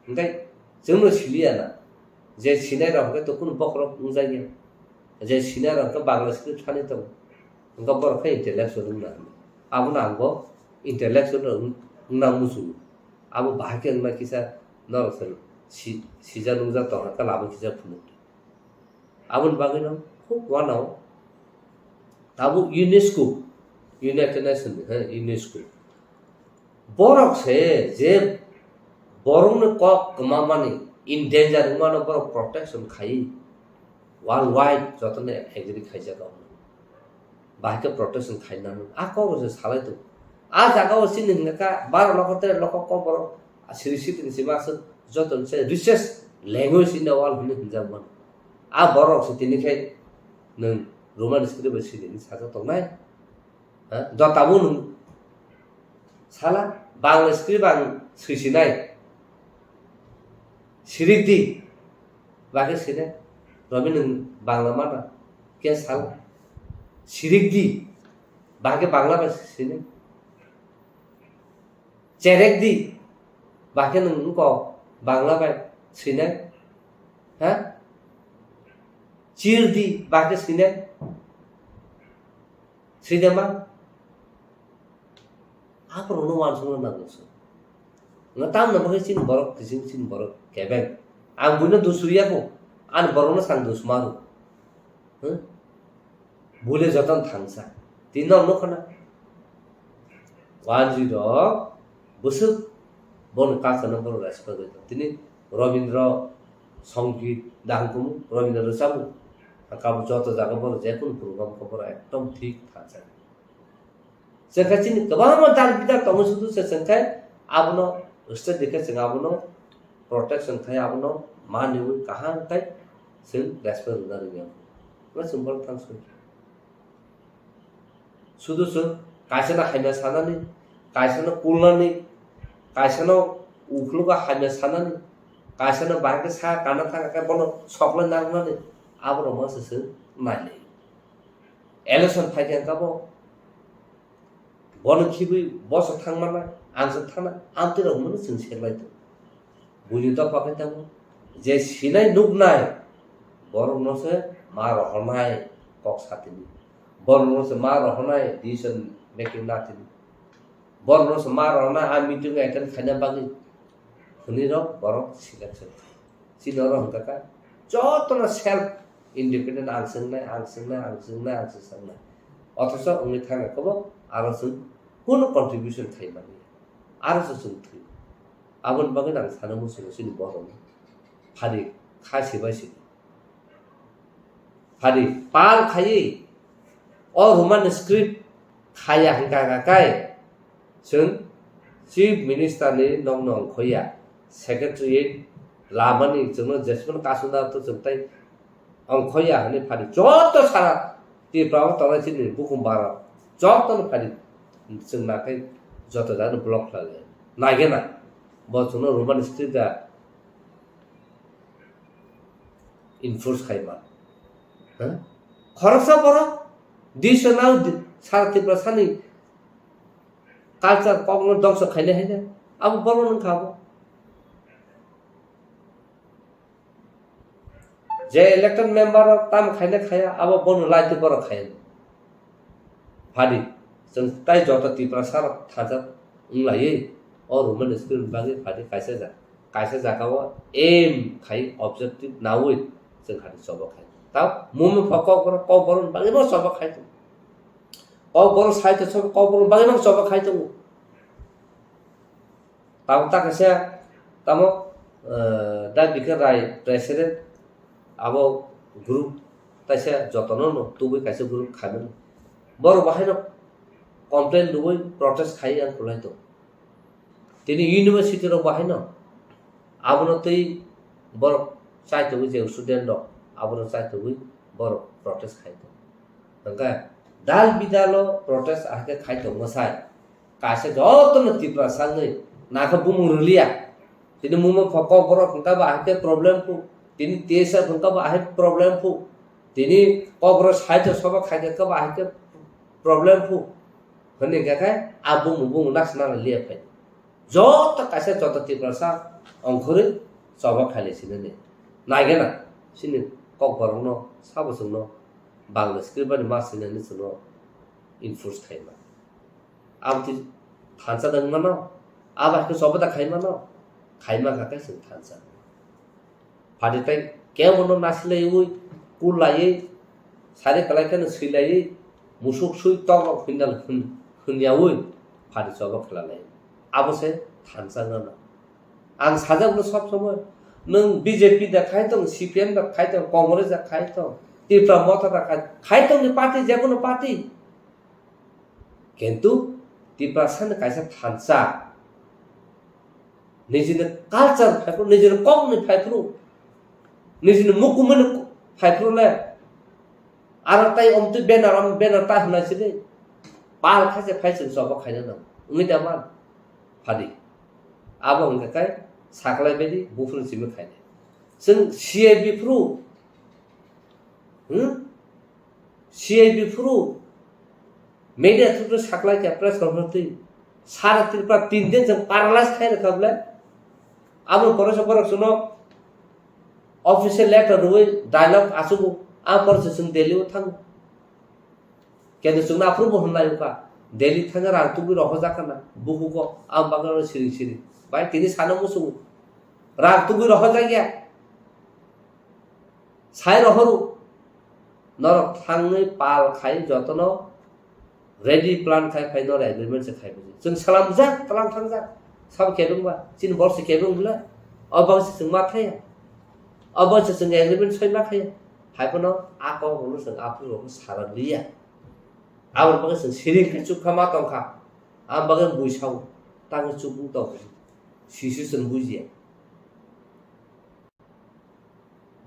Hwnkhe chwngno siliya na je sinai rok hwnkhe to kunu bokhorok wngjakya. Je sinai rok hwnkhe Bangla script thani tongo. Hwnkhe borok khe intellectual wngna hwnwi. Abono ang bo intellectual wng-, wngna muchungo. Abo bahai khe wngna kisa norok se si-, sijak nungjak tongkha khe lama kisa phunuk. Aboni bagwino khub uanao tabuk UNESCO, United Nations ni, he, UNESCO. Borok se je borokni kok kwmamani, endanger wngmano borok protection khai, worldwide jotono agree khaijak. Bahai khe protection khainani a kok se salai tongo. A jaga o chini hwnka kha baro lokho tere lokho kok borok siri sitini sima aswk joto se richest language in the world hwnwi hwnjak mano. A borok se tini khai nwng Roman script bai siri hwnwi sajak tongnai. Ha? Jotabo nwng sala Bangla script ang swisinai. Sirikdi. Bagwi sinai. Romi nwng Bangla mana? Khe sal. Sirik di. Bahai khe Bangla bai sinai. Cherek di. Bahai khe nwng wngkok Bangla bai sinai. Ha? Chir di. Bahai khe sinai. Sridema, aphuru no wansukna nango se. Nga tamna bagwi chini borok kiching chini borok kebeng. Ang buino dusuriya ko. Ani borokno sang dusmaru. Huh? Bule joton thangsa. Tini nok nukha na. Wanjwi rok bwswk boni culture no borok respect rwi tong. Tini Robindra Songit dahang kumu, Robindra rwchabu. Kabo joto jaga borok jekunu program khe borok ekdom thik thangsa. Chwng khe chini kwbangma dal bidal tongo sudu se chwng khe abono state dikhe chwng abono protection khai abono maniwi kaham khai chwng respect rwna rwya. Bo chwng borok thang soi. Sudu chwng kaisano hamya sanani, kaisano kulnani, kaisano ukhlogo hamya sanani, kaisano bahai khe sa kana thang khe bono soklai nangnani, aborok ma se chwng nailai. Election phai khe kabo bono khibwi boso thangmana, ang se thangna, amtwi rok hwnmano chwng serlai tongo. Buini dopha khe tongo, je sinai nuknai borokno se ma rohornai kok satini, borokno se ma rohornai decision making natini, borokno se ma rohornai a meeting attend khaina bagwi hwnwi rok borok selection khai. Chini oro hwnkha kha jotono self independent, ang swngnai, ang swngnai, ang swngnai, ang swngnai. Othocho wngwi thangkha khe bo aro chwng kunu contribution khai manya. Aro se chwng thwi. Aboni bagwi ang sana muchungo chini borokno. Phadi kha sibai sidi. Phadi pal khaiwi o Roman script khaya hwnkha kha kai chwng Chief Minister ni nokno ongkhoya, Secretariat lamani chwngno jesmano kasuna to chwng tai ongkhoya hwnwi phadi joto sara Tripura o tongnai chini bukhum bara jotono phadi chwng nakhai joto jagano block khlai lai. Naigena bo chwngno Roman script da enforce khai ma. Ha? Khoroksa borok dui sona di-, sara Tripura sani culture kokno dongso khainai haino abo borok wngkha abo. Je elected member rok tamo khaina khaya, abo bono laiti borok khaya. Phadi, chwng tai joto Tiprasa rok thajak wnglaiwi o Roman script bagwi phadi kaisa ja-, kaisa jaga o aim khai objective nawi chwng khadi choba khai. Tao mumi pho kokborok, kokborok bagwi no choba khai tongo. Kokborok sai to choba, kokborok bagwi no choba khai tongo. Tamo ta kaisa tamo, eh, Da Bikar Rai president, abo group taisa jotono no tubui kaisa group khaimani. Borok bahaino complain rwui protest khai ang kwlai tongo. Tini university rok bahaino abono twi borok chai tongo je student rok abono chai tongo borok protest khai tongo. Hwnkhe dal bidalo protest ahai khe khai tongo sai. Kaisa jotono Tiprasa wngwi nakha bumung rwliya. Tini mungma pho kokborok hwnkha ba ahai khe problem phu. Tini T S F hwnkha ba ahai problem phu. Tini kokborok side o soba khaikhe kha ba ahai khe problem phu. Hwnwi hwnkha khe a bumung bumung naksna liya phai. Joto kaisa joto Tiprasa ongkhorwi choba khailai sinani. Naigena chini kokborokno sabo chwngno Bangla script bai ma sinani chwngno enforce khaima. Aboni thansa da wngmano, abo hai khe choba da khaimano, khaima kha khe chwng thansa. Phadi tai kebono nasilaiwi, kullaiwi, sari kwlai kheno swilaiwi, musuk sui tok rok hwnnal hwn-, hwnyawi phadi choba khlalaio. Abo se thansa wngmano. Ang sajak no sob somoi, nwng B J P da khai tong, C P M da khai tong, Congress da khai tong, Tipra Motha da khai, khai tong ni party, jekono party. Kintu Tiprasa ni kaisa thansa, nijini culture phaiphru, nijini kokni phaiphru, nijini mukumuni phaiphru le, aro tai omtwi banner, om banner ta hwnai sini, pal khaise phai chwng choba khaina nang, wngwi da man, phadi. Abo hwnkha khe saklai baidi buphuru simi khainai. Chwng C A B phuru, Hmm? C I B phuru media through saklai kha press conference twi. Sara Tripura tin din jeng paralyze khai rwkha bwle. Abo poresa borok chwngno official letter rwui dialogue achugo. A poresa chwng Delhi o thango. Kendo chwngno aphuru bo hwnlai wngkha. Delhi thangwi rang tubui rohorjak khana. Bukugo ang bagwi siring siring. Bai tini sana muchungo. Rang tubui rohorjak ya. Sai rohoro. Norok thangwi pal khai jotono ready plan khai phai norok agreement se khai buji. Chwng salamjak, tlang thangjak. Sabo kebeng ba? Chini borok se kebeng bwle? O bagwi se chwng ma thaya. O bagwi se chwng agreement soi ma thaya. Hai phano a kok rokno chwng aphuru rokno sara liya. Aboni bagwi chwng siring khe chukha ma tongkha. Aboni bagwi bui sao. Tangwi chukung tongkha. Sisi chwng bujiya.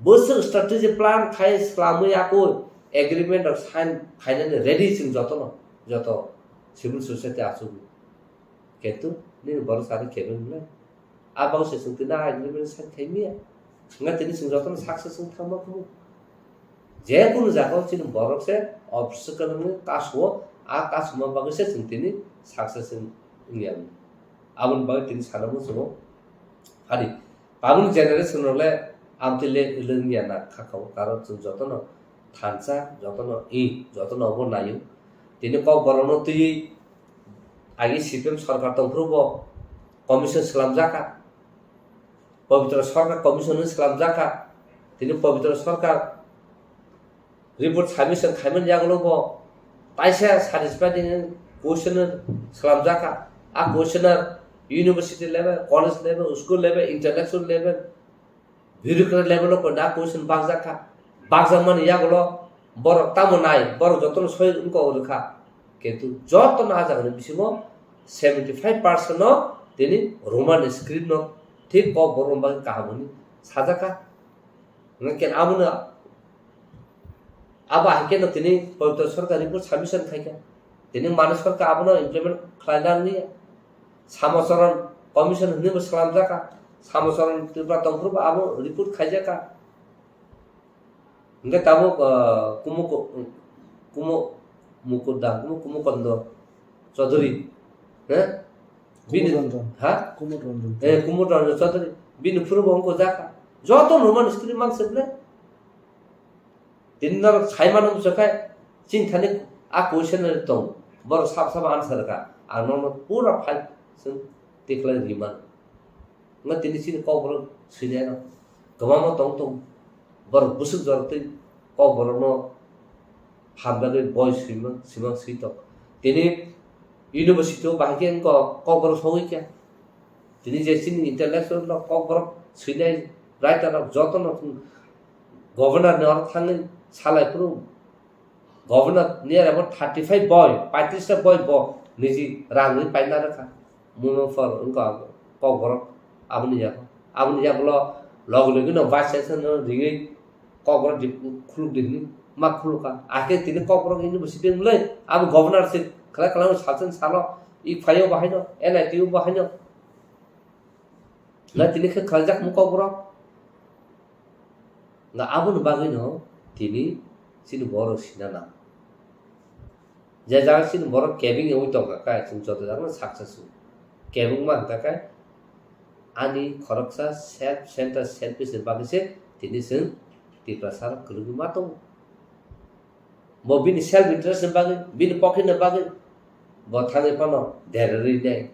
Bwswk strategy plan khai swlamwi yakui agreement rok sign khainani ready chwng jotono, joto civil society achukgo. Kintu nini borok sari kebeng le. A bangse chwng tini a agreement sign khai miya. Wngkha tini chwng jotono success wng thangma kumu. Je kunu jaga o chini borok se obstacle wngwi kasu o, a kasuma bagwi se chwng tini success wng, wngya. Aboni bagwi tini sana muchungo. Hari. Tabukni generation rok le amtwi le wngya na kha kha o, karon chwng jotono thansa, jotono i, jotono obo naio. Tini kokborokno twiwi agi C P M sorkar tongphuru bo commission swlamjak kha. Pabitra Sarkar commission hwnwi swlamjak kha. Tini Pabitra Sarkar report submission khaimani yagulo bo kaisa satisfying questionnaire swlamjak kha. A questionnaire university level, college level, school level, intellectual level, bureaucrat level o koina question bakjak kha. Bakjakmani yagulo borok tamo nai, borok jotono soi wngkok rwkha. Kintu jotono a jagani bisingo seventy five percent no tini Roman script no thik kokborok bagwi kaham hwnwi sajak kha. Hwnkhe abono, abo hai kheno tini Pabitra Sarkar report submission khai kha. Tini Manik Sarkar abono implement khlaina nangya. Samocharan commission hwnwi bo swlamjak kha. Samocharan Tripura tongphuru bo abo report khaijak kha. Hwnkhe tabuk, ah, Kumo, Kumo Mukut da, Kumo, Kumo Kondo Chaudhary, he? Bini, Kumud Ranjan. Ha? Kumud Ranjan. Eh, Kumud Ranjan Chaudhary. Bini phuru bo wngkha jakha. Joto Roman script mang se ble. Tini norok sai mano bwswk khe, chini thani a question tong. Borok sab sab answer kha. Ang nono pura file chwng tikhlai ri mano. Wngkha tini chini kokborok swinai rok kwbangma tong tong. Borok bwswk jorok twi kokborokno hamjagwi boi swimang, swimang swi tong. Tini university o bahai khe wngkha kokborok sogwi kha. Tini je chini intellectual rok kokborok swinai writer rok jotono governor ni oro thangwi salai phuru Governor ni aro thirty five boi, paitris ta boi bo niji rang ri paina rwkha. Muno for wngkha kokborok aboni yago. Aboni yagulo logi logi no vice chancellor no ringwi kokborok di khuluk di hwnwi ma khulukha. Akhe tini kokborok university wngmulai abo governor se khlai khlai sachwng salo i phaio bahaino N I T o bahaino. Na tini khe khlaijak mung kokborok. Na aboni bagwino tini chini borok sina nang. Je jaga chini borok kebeng wngwi tongkha khe, chwng joto jagano success wng. Kebengma hwnkha khe ani khoroksa self center, selfish ni bagwi se tini chwng Tiprasa rok kwrwngwi ma tongo. Bo bini self interest ni bagwi, bini pocket ni bagwi bo thangwi phano derarwi nai.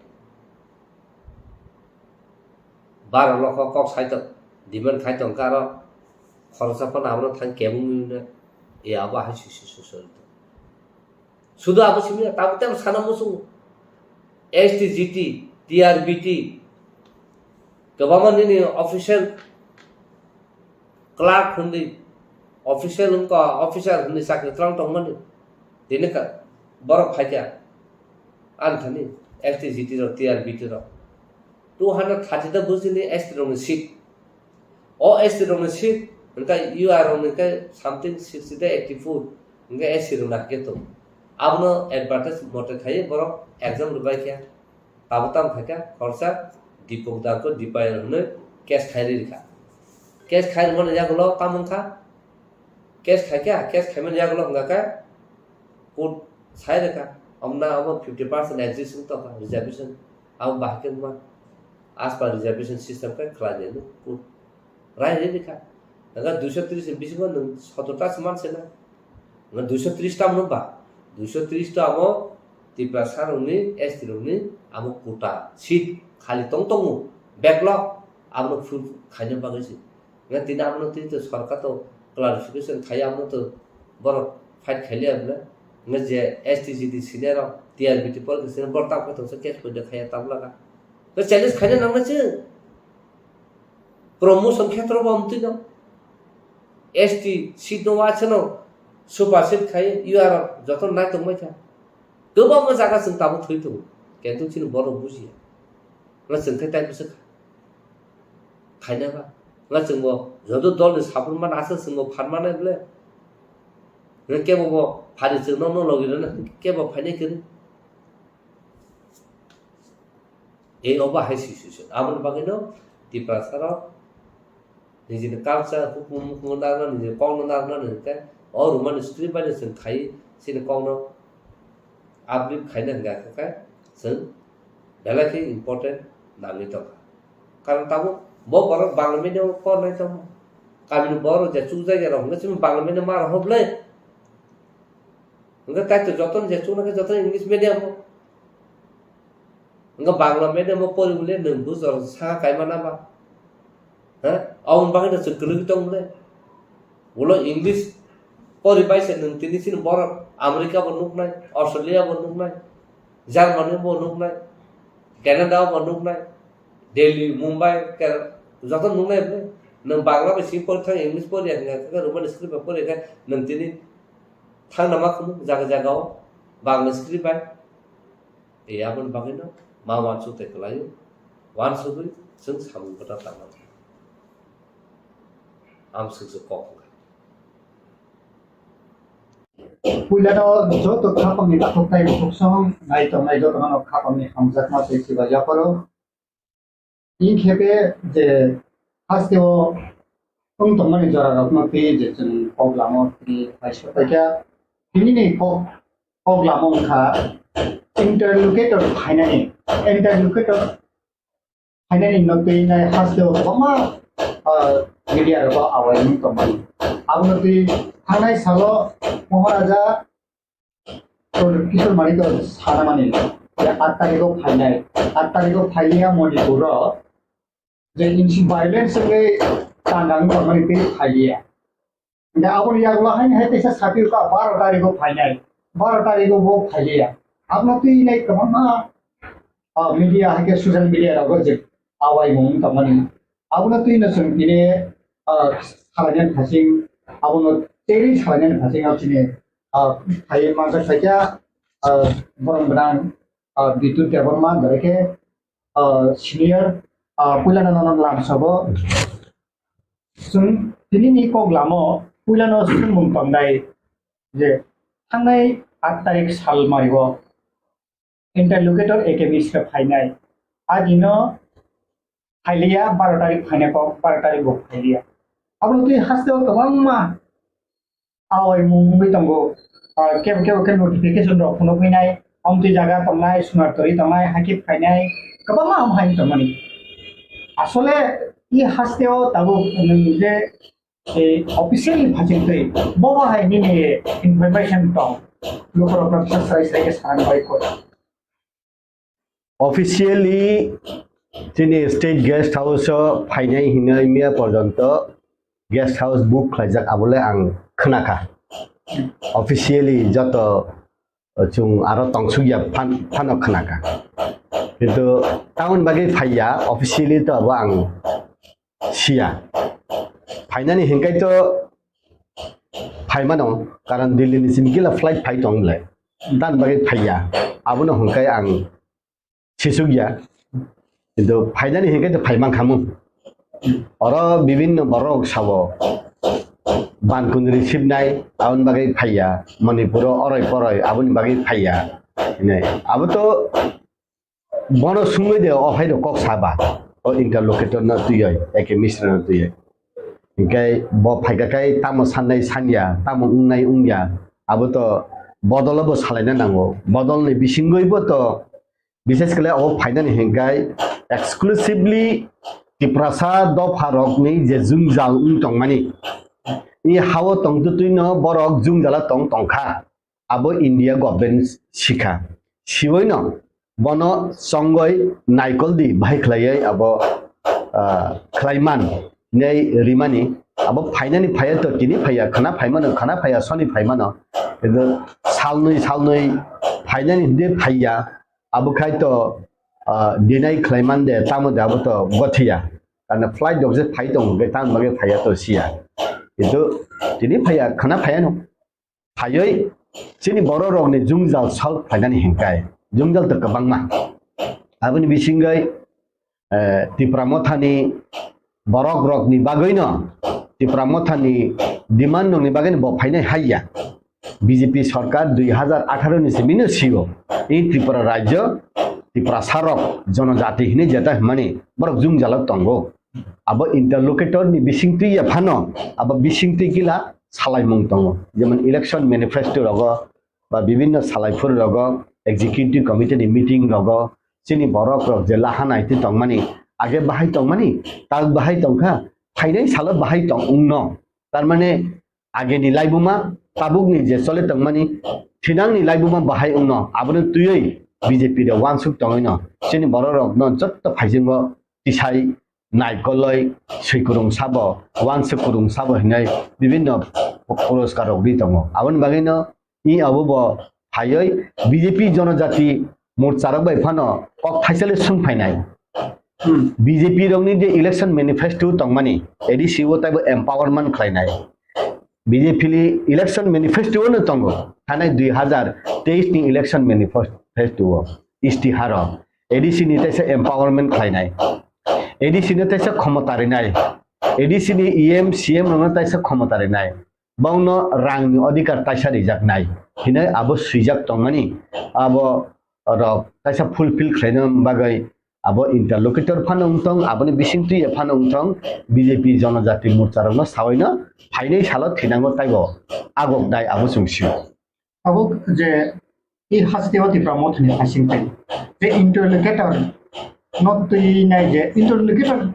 Baro lokho kok sai tong, demand khai tong karo khoroksa phano abono thang kebengwi no, e abo hai sui sui sui sui tong. Sudu abo simi tabo tebo sana muchungo. S T, G T, T R B T, kwbangma nini official clerk hwnwi, official wngkha, officer hwnwi chakri twlang tongmani. Tini ka-, borok phaikha ani thani S T, G T rok, T R B T rok. Two hundred thirty ta bujini S T rokni seat. O S T rokni seat, hwnkhe U R rokni khe something sixty ta eighty four, hwnkhe S C rokni hakhe tongo. Abono advertise mote khaiwi borok exam rwbaikha. Abo tamo khaikha khoroksa Dipok Dangko Dipayan hwnwi case khai rikha. Case khai rwmani yagulo tamo wngkha Case khaikha, case khaimani yagulo hwnkha khe court sai rwkha, omna abo fifty percent exist wng tongkha reservation, abo bahai khe wngma as per reservation system khe khlai di hwnwi court rai rwi rwkha. Hwnkhe duiso tris ni bisingo nwng sotor ta se manse na, hwnkhe duiso tris ta mano ba, duiso tris ta amo Tiprasa rokni, S T rokni amo quota seat khali tong tongo, backlog, abono full khaina bagwi se. Nga tini abono tini to sorkar to clarification khai abono to borok fight khailiya bwle. Nga je S T G D senior rok T R B T por khe senior borok tamo khe tongsa case point khaiya tabla ka. Nga challenge khaina nang na chwng. Promotion khetro bo amtwi no. S T seat no wa chano super seat khai U R joto nai tongmai kha. Kwbangma jaga chwng tabuk thwi tongo. Kintu chini borok bujiya. Nga chwng khe tai bwswk kha. Khaina ba. Nga chwngbo joto dol ni saphur man asa chwngbo phan manai bwle. Nga kebo bo phari chwng no no logi rwna kebo phainai kwrwi. Ei obo hai situation. Aboni bagwi no Tiprasa rok nijini culture hukumu hukumu narwkna nijini kokno narwkna nini tei o Roman script bai no chwng khai chini kokno uplift khaina hwnkha khe chwng belai khe important nangwi tongkha. Karon tabuk bo borok Bangla medium o pornai tongma. Kamini borok je chukjak ya rok hwnkhe chini Bangla medium ma rok hwblai. Hwnkhe kaitor jotono je chuknai khe jotono English medium o. Hwnkhe Bangla medium o pori bole nwng bujor saka kaima na ba? Ha? Aboni bagwi no chwng kwlwgwi tong bole. Ulo English pori bai se nwng tini chini borok America bo nuknai, Australia bo nuknai, Germany bo nuknai, Canada bo nuknai, Delhi, Mumbai, Kerala, joto nuknai bole. Nwng Bangla bai si pori thang English pori ya hwnkhe Roman script bai pori khe nwng tini thangna ma khunu jaga jaga o Bangla script bai. E aboni bagwi no ma uansuk tei kwlaio, uansugwi chwng samung kwtal tangma. Amswk se kok wngkha. Puilano joto khapangni takhuk tei bukhuksono nai tongnai jotono khapangni hamjakma tei chiba yapharo. Inkhe je hasteo wng tongmani jorarokno twi je chwng kok lamo twi paisa paikha. Tinini kok, kok lamo wngkha interlocutor phainani, interlocutor phainani no twi nai hasteo kwbangma, ah, media rogo awai wng tongmani. Abono twi thangnai salo Maharaja Kishore Manik sanamani, je aat tarikh o phainai, aat tarikh o phailiya Manipur o, je insi violence wngwi tangkang tongmani tei phailiya. Hingke aboni yagulo haino hai teisa sapirokha baro tarikh o phainai, baro tarikh o bo phailiya. Abono twi nai kwbangma, ah, media hai khe social media rogo je awaimung tongmani. Abono twi no chwng tini, ah, salainani phasing, abono teri salainani phasing o chini, ah, phai manjak phaikha, ah, borok gwnang, ah, Bidyut Debbarma, berai khe, ah, senior, ah, puilano nono lamsabo. Chwng tinini kok lamo puilano swngmung tongdai je thangnai aat tarik sal mario. Interlocutor A K Mishra phainai. A dino phailiya, baro tarik phainai kok, baro tarik bo phailiya. Abono twi hasteo kwbangma awaimung wngwi tongo. Ah, kebo kebo khe notification rok phunuk phainai, omtwi jaga tongnai, Sunartori tongnai, hakhe phainai, kwbangma ham hai tongmani. Asole i hasteo tabuk nwng je Tei officially phachingtwi bobo hai nini information tong, lukurokno kisa srai srai khe sana bai koi. Officially chini state guest house o phainai hinwi miya porjonto guest house book khlaijak abole ang khnakha. Officially joto chwng aro tongsukya phan-, phano khnakha. Kintu tamoni bagwi phaiya, officially to abo ang siya. Phainani hinkai to phaimano, karon Delhi ni simi gila flight phai tong le. Tamoni bagwi phaiya. Abono hinkai ang sisukya. Kintu phainani hinkai to phaimankhamu. Oro bibinno borok sabo. Bankun receive nai, aboni bagwi phaiya. Manipuro oroi poroi, aboni bagwi phaiya. Hinai. Abo to bono sungwi de, o hai do kok saba. O interlocutor no twiwi, A K Mishra no twiwi. Hinkhe bo phaikha khai tamo sannai sanya, tamo wngnai wngya, abo to bodolo bo salaina nango. Bodolni bisingoi bo to bises khlai abo phainani hinkhai exclusively Tiprasa dopha rokni je jwngjal wng tongmani, i hao tongtwtwino borok jwngjala tong tongkha. Abo India government sikha. Siwoino bono chongoi naikol di bahai khlaiwi abo, ah, khlaiman hinwi rimani. Abo phainani phaiya to tini phaiya, khana phaimano, khana phaiya soni phaimano. Kintu salnwi salnwi phainani hwnkhe phaiya. Abo khai to, ah, dinai khlaiman de, tamo de abo to gothiya. Karna flight rok je phai tongo, hwnkhe tamo bagwi phaiya to siya. Kintu tini phaiya, khana phaiya no. Phaiwi chini borok rokni jwngjal solve khlainani hinkhai. Jwngjal to kwbangma. Aboni bisingwi, eh, Tipra Mothani borok rokni bagwino, Tipra Mothani demand rokni bagwino bo phainai haiya. B J P sorkar dui hajar atharo ni simi no sio. I Tripura rajyo, Tiprasa rok jonojati hinwi jeta hwnmani borok jwngjalo tongo. Abo interlocutor ni bisingtwi ya phano, abo bisingtwi gila salaimung tongo. Jemon election manifesto rogo ba bibinno salaiphuru rogo, executive committee ni meeting rogo, chini borok rok je laha naitwi tongmani, age bahai tongmani, tak bahai tongkha, phainai salo bahai tong wngno. Tar mane ageni laibuma, tabukni je chole tongmani, thinangni laibuma bahai wngno, abono twiwi B J P de wansuk tongwino, chini borok rokno jotto phaisingo tisai naikoloi swikurung sabo, wansuk kurung sabo hinwi bibinno puroskar rok ri tongo. Aboni bagwino i abo bo phaiwi B J P jonojati morcha rok bai phano kok thaisale swng phainai. Hmm. B J P rokni je election manifesto tongmani, A D C o taibo empowerment khlainai. B J P ni election manifesto no tongo, thanai dui hajar teis ni election manifesto o, istiharo A D C ni taisa empowerment khlainai, A D C no taisa khomota rinai, A D C ni E M, C M rokno taisa khomota rinai, bongno rangni odhikar taisa rijaknai hinwi abo swijak tongmani, abo rok taisa fulfill khlaina bagwi abo interlocutor phano wngthong, aboni bisingtwi phano wngthong, B J P jonojati morcha rokno sawaino phainai salo thinango taibo agok nai abo chwng sio. Abo je i hasteo Tipra Mothani hasing tai je interlocutor no twi nai je interlocutor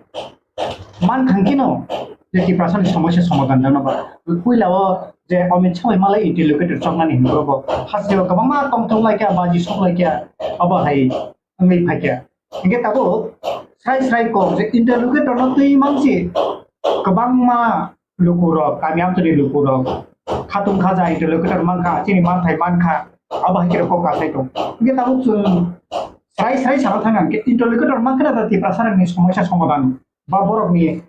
man thangkino je Tiprasani somosya somadhan jano ba puila o je Amit Shah bai malai interlocutor choknani hinwi bo hasteo kwbangma tongthok laikya, baji sok laikya, abo hai wngwi phaikya. Hingke tabuk srai srai kok je interlocutor no twi mansi kwbangma lukurok, kami amchani lukurok khatung khaja interlocutor mankha, chini manthai mankha, abo hai khe kok kasai tong. Hingke tabuk chwng srai srai sana thang ang khe interlocutor mankha na Tiprasa rokni somosya somadhan ba borokni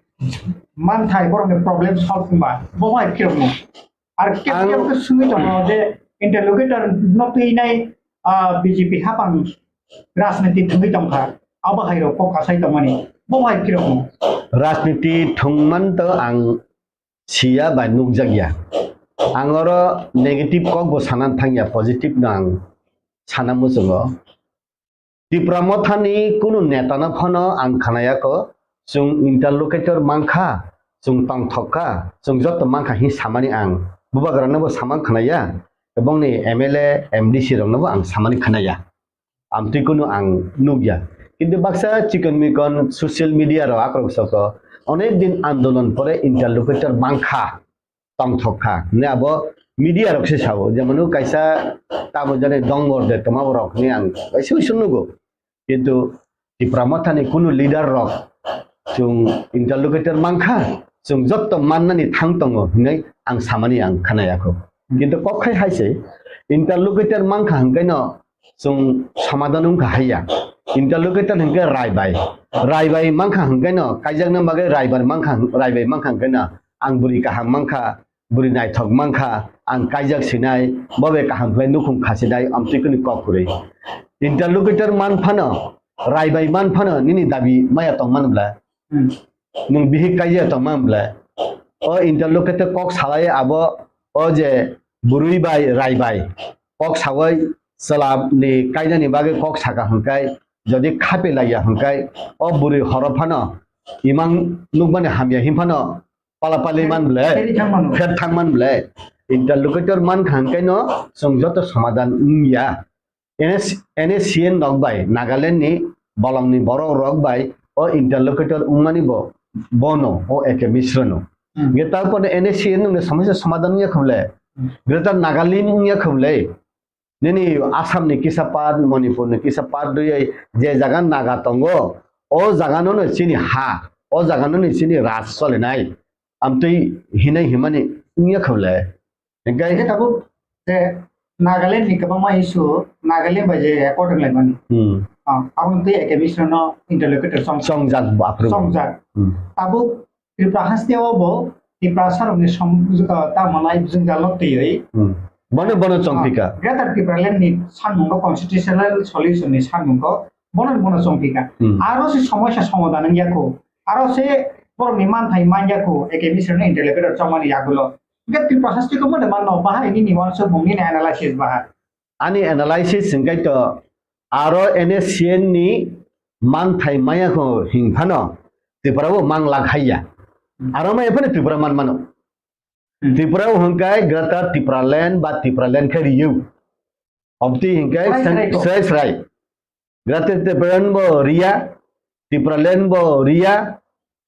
manthai, borokni problem solve wngba bo hai phirokno. Ar kep Ang kep khe sungwi tongo je interlocutor no twi nai, ah, B J P hapang rajniti thwngwi tongkha. Abo hai rok kok kasai tongmani. Bo hai phirokno. Rajniti thwngman to ang siya bai nukjakya. Ang oro negative kok bo sana thangya, positive no ang sana muchungo. Tipra Mothani kunu netano phano ang khnayakho, chwng interlocutor mankha, chwng tongthok kha, chwng joto mankha hwnwi samani ang. Bubagrano bo samang khnaya, ebongni M L A, M D C rokno bo ang samani khnaya. Amtwi kunu ang nukya. Kintu baksa chikon mikon social media rok akrok soko, onek din andolon pore interlocutor mankha. Tongthok kha hwnwi abo media rok se sao, jemon kaisa tamo jani dongor de toma borok hwnwi ang kaisa uisu nugo, kintu Tipra Mothani kunu leader rok chwng interlocutor mankha, chwng jotto mannani thang tongo hwnwi ang samani ang khnayakho. Kintu kok khai hai se interlocutor mankha hwnkhe no chwng somadhan wngkha haiya. Interlocutor hwnkhe raibai. Raibai mankha hwnkhe no, kaijakna bagwi raibai mankha, raibai mankha hwnkhe no, ang bwrwi kaham mankha, bwrwi naithok mankha, ang kaijak sinai, bo bai kaham khlai nukhung khasinai, amtwi kwnwi kok kwrwi. Interlocutor man phano, raibai man phano, nini dabi maya tongmani bla? Hmm. Nwng bihik kaijak tongmani bla? O interlocutor kok salai abo, o je bwrwi bai, raibai, kok sawi chwla ni kainani bagwi kok saka hwnkhai, jodi khape laiya hwnkhai, o bwrwi horo phano imang nukmani hamya hin phano palapali man ble, Pheri thang mano. Pher thang man ble. Interlocutor man kha hwnkhe no chwng joto somadan wngya. N S, N S C N rok bai Nagaland ni bolong ni borok rok bai o interlocutor wngmani bo, bono, o A K Mishra no. Hmm. Ge tarpore N S C N no samsya somadan wngya kha ble. Hmm. Greater Nagaland wngya kha ble. Nini Assam ni kisa part, Manipur ni kisa part rwui je jaga Naga tongo, o jaga no no chini ha, o jaga no no chini raj solinai. Amtwi hinai himani wngya kha ble. Hingke Hingke tabuk je Nagaland ni kwbangma issue Nagaland bai je accord wnglaimani. Hmm. Ah, aboni twi A K Mishra no interlocutor chong-, Chongjak bo aphuru. Chongjak. Hmm. Tabuk Tripura haste o bo Tiprasa rokni som-, ah, tamo nai jwngjal no twiwi. Hmm. Bono, bono chongpika. Ah, Greater Tipraland ni samung o constitutional solution ni samung o bono, bono chongpika. Hmm. Aro se somosya somadhan wngya kho. Aro se borokni manthai manya kho, A K Mishra no interlocutor chongmani yagulo. Hingke Tripura haste ko mone manno, bahai nini wansukmung nini analysis bahai. Ani analysis hingke to aro N S C N ni manthai maya kho hing phano Tripura bo mang lak haiya. Aro maya phano Tripura man mano. Hmm. Tripura bo hingke Greater Tipraland ba Tipraland khe riyo. Obti hingke Srai srai ko. Srai srai. Greater Tipraland bo riya, Tipraland bo riya,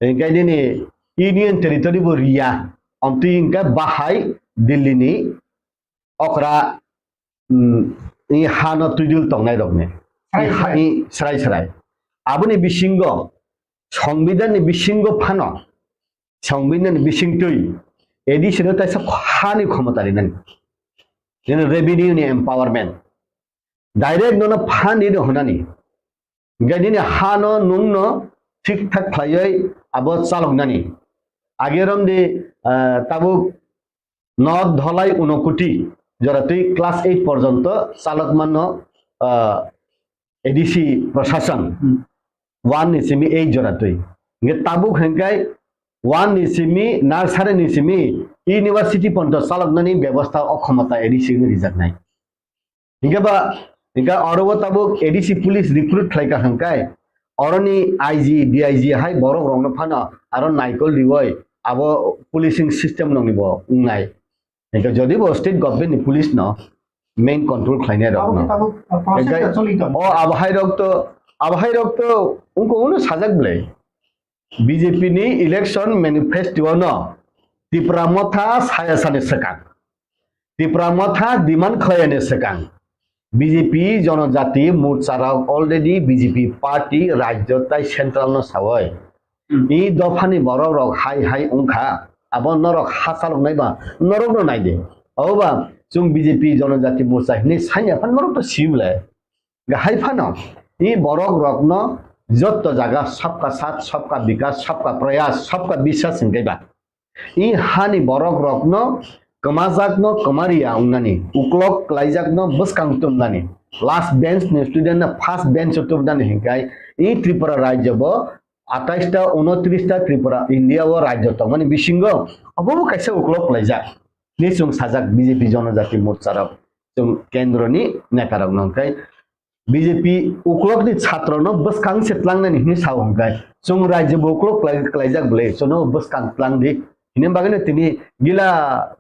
hingke nini Union Territory bo riya. Obti hingke bahai Delhi ni okra, mm, i hano twidul tongnai rokni. Srai I ha-, srai. I srai srai. Aboni bisingo, Songbidan ni bisingo phano, Songbidan ni bisingtwi, A D C no taisa hani khomota rinani. Nini revenue ni empowerment. Direct nono phani no hwnani. Hingke nini hano nungno thik thak khlaiwi abo chaloknani. Age romdi, ah, tabuk North Dholai Unokoti joratwi class eight porjonto chalok manno, ah, A D C prosason Hmm. one ni simi eight joratwi. Hingke tabuk hingke one ni simi nursery ni simi university porjonto chaloknani bebosta o khomota A D C no rijaknai. Hingke ba, hingke oro o tabuk A D C police recruit khlai ka hingkai, oroni I G, D I G hai borok rokno phano aro naikol riwoi abo policing system nokni bo wngnai. Hingke jodi bo state government ni police no main control khlainai rok Abo no. Khe tabuk, uh, process Hingke ta choli tongo. O abo hai rok to, abo hai rok to wngko uno sajak ble. B J P ni election manifesto no Tipra Motha saya sani swkang. Tipra Motha demand khlaiyani swkang. B J P Jonojati Morcha rok already B J P party rajyo tai central no sawoi. Hmm. I dophani borok rok hai hai wngkha. Abo norok hachalok nai ba norok no nai de. Oba chwng B J P Jonojati Morcha hinwi sanya phan norok to sibole. Hai phano, i borok rokno jotto jaga sabka saath, sabka bikas, sabka prayas, sabka biswas hingke ba. I hani borok rokno kwmajakno kwmariya wngnani, uklok klaijakno bwskang tumnani, last bench ni student no first bench o tumnani hingkai i Tripura rajyo bo atais ta, unotris ta Tripura India o rajyo tongmani bisingo obo bo kaisa uklok klaijak. Ni chwng sajak B J P Jonojati Morcha rok, chwng kendro ni neta rok no hingkai B J P uklok ni chhatro no bwskang se tlangnani hinwi sao hwnkhe, chwng rajyo bo uklok klai-, klaijak bwle, chwngno bwskang tlang di. Hini bagwino tini gila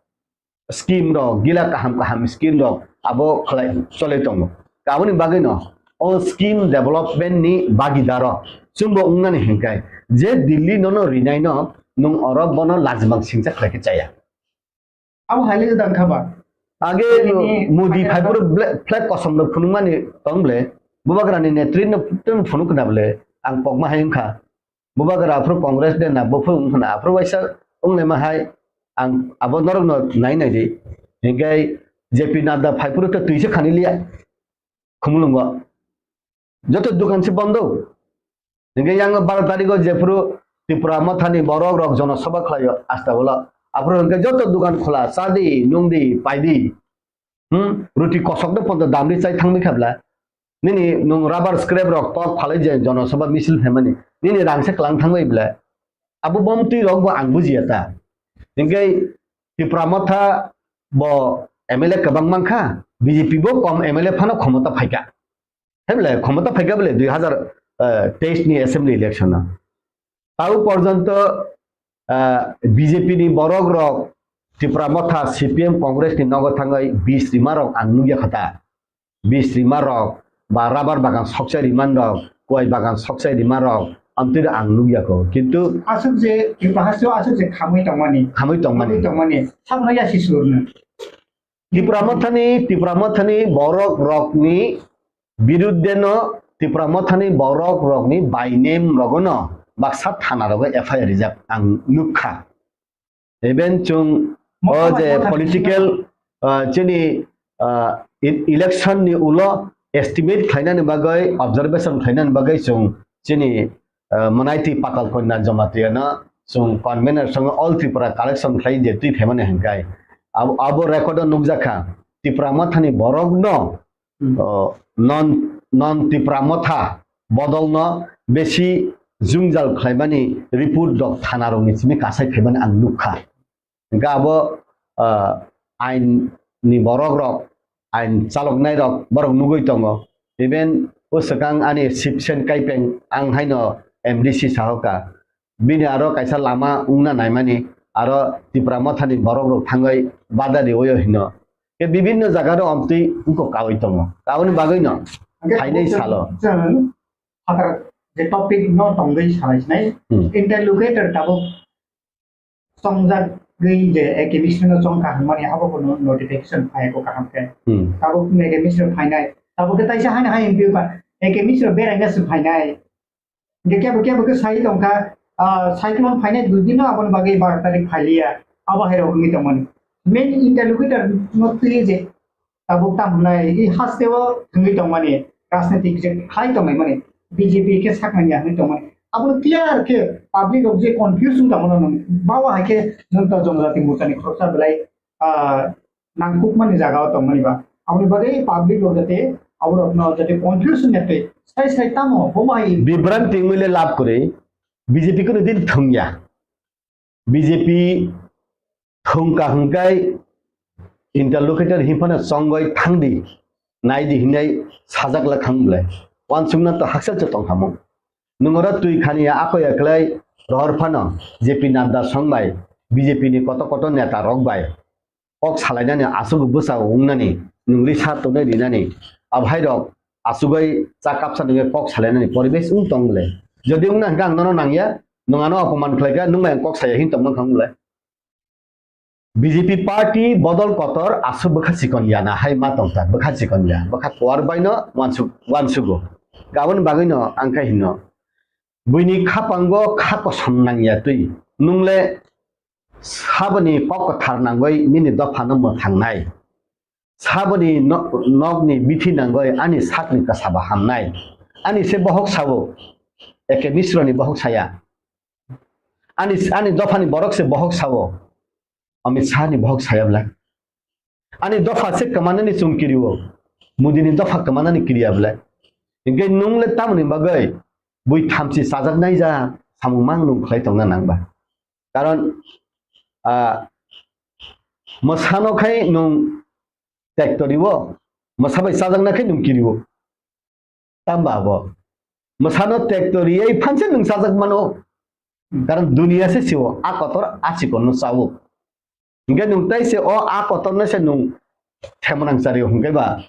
scheme rok, gila kaham kaham scheme rok abo khlai chole tongo. Aboni bagwino o scheme development ni bagidaro chwngbo wngnani hwnkhe, je Delhi nono rinai no nwng oro bono lajimang singcha khlai khe chaya. Abo hai le jadang kha ba? Age Nini Modi thangya phaipuru ba? Ble-, flag kosom rok phunukmani tong ble. Bubagrani netri no tong phunuk khna ble. Ang kokma hai wngkha. Bubagra aphuru Congress de na, buphuru wngkha na. Aphuru waisa wnglaima hai ang abo norok no nai nai di. Hinkhe J P Nadda phaipuru to twi se khani liya. Khumulwngo. Joto dukan se bondo. Hingke yang baro tariko jephuru Tipra Mothani borok rok jonosabha khlaio asta ulo. Aphuru hingke joto dukan khola, chadi, nungdi, paidi. Hmm? Ruti kosok no ponto damri chai thangmi khabla. Nini nung rubber scrap rok tok phalai je jonosabha misil phaimani. Nini rangse klang thangbai bla. Abo bomtwi rok bo ang bujiya ta. Hingke Tipra Motha bo M L A kwbang mankha, B J P bo kom M L A phano khomota phaikha. Hemle khomota phaikha bole dui hazar teis ni assembly election o. Tau porjonto ah, B J P ni borok rok Tipra Motha, C P M, Congress ni nogo thangwi bis rima rok ang nukya kha ta. Bis rima rok ba rubber bagan sokchai rima rok, kuai bagan sokchai rima rok, amtwi ang nukya kho. Kintu aswk je Tripura hasteo aswk je khamwi tongmani, khamwi tongmani, khamwi tongmani, sabno yasi surno. Tipra Mothani, Tipra Mothani borok rokni birudde no, Tipra Mothani borok rokni by name rogono baksa thana rogo F I R rijak ang nukha. Even chwng o je political, ah, chini, ah, e-, election ni ulo estimate khlainani bagwi, observation khlainani bagwi chwng chini, ah, Manaiti Patal Kanya Jamatia no chwng convener song All Tripura collection khlai je twi phaimani hwnkhai. Abo, abo record o nukjakha Tipra Mothani borok no Hmm. O, non, non Tipra Motha bodolno besi jwngjal khlaimani report rok thana rokni simi kasai phaimani ang nukha. Hingkhe abo, ah, ain ni borok rok, ain chaloknai rok borok nugwi tongo. Even o swkang ani Sipsen Kaipeng ang haino M D C sahoka. Bini aro kaisa lama wngna naimani, aro Tipra Mothani borok rok thangwi bada riwi hino. Khe bibinno jaga rok amtwi wngkok kawi tongo. Aboni bagwi no phainai salo. Chwng phatar je topic no tongwi salai sinai, hmm, interlocutor tabuk chongjagwi je A K Mishra no chongkha hwnmani abo bono notification phai ko kaham khe. Hmm. Tabuk A K Mishra phainai. Tabuk khe taisa haino hai M P ka A K Mishra beraina se phainai. Hingke kebo kebo khe sai tongkha, ah, cyclone phainai dui dino aboni bagwi baro tarik phailiya, abo hai rok wngwi tongmani. Main interlocutor no twiwi je tabuk tam hwnai, i hasteo thwngwi tongmani, rajnitik je khlai tongmani, B J P khe saknani ya hwnwi tongmani. Abono clear khe public rok je confuse wng tongmani, bawa hai khe Jonta Jonojati Morcha ni khoroksa belai, ah, nangkukmani jaga o tongmani ba. Aboni bagwi public rok jate aborokno jate confusion ya tei sai sai tamo bomo hai. Bibranti wngwi le lab kwrwi, B J P kunu din thwngya. B J P thwngka hwnkhe interlocutor hinphano chongwi thangdi, naidi hinwi sajak la khang bwlai. Wansukna to haksa se tongkha mo. Nwng oro twi khani ya ako ya khlai rohor phano J P Nadda song bai B J P ni koto koto neta rok bai kok salainani aswk bwsa wngnani nwng lisa tonwi rinani abhairok aswkgwi cha kapsa nungwi kok salainani poribesh wng tong le. Jodi wngna hwnkhe ang nono nangya, nwng ano opoman khlaikha, nwng bai ang kok saya hin tongma thang le. B J P party bodol kotor aswk bwkha chikon ya na hai ma tongkha, bwkha chikon ya, bwkha kuar baino wansuk-, wansugo. Aboni bagwino ang khe hino, buini khapango kha kosom nangya twi, nwng le saboni kok kwthar nangwi nini dophano mwthangnai. Saboni no-, nokni bithi nangwi ani sakni kwsaba hamnai. Ani se bohok sao, A K Misroni bohok saya. Ani, ani dophani borok se bohok sao, Amit Shahni bohok saya bwlai. Ani dopha se kwmanani chwng kirio, Modini dopha kwmanani kiriya bwlai. Hinkhe nwng le tamoni bagwi bui thamchi chajaknai ja samung mang nwng khlai tongna nang ba? Karon, ah, mwsano khai nwng tektorio, mwsa bai chajakna khe nwng kirio. Tamba abo. Mwsano tektoriwi phanse nwng chajak mano. Karon duniya se sio, a kotor a chikonno chawo. Hinkhe nwng tai se o a kotorno se nwng themonang chario hinkhe ba.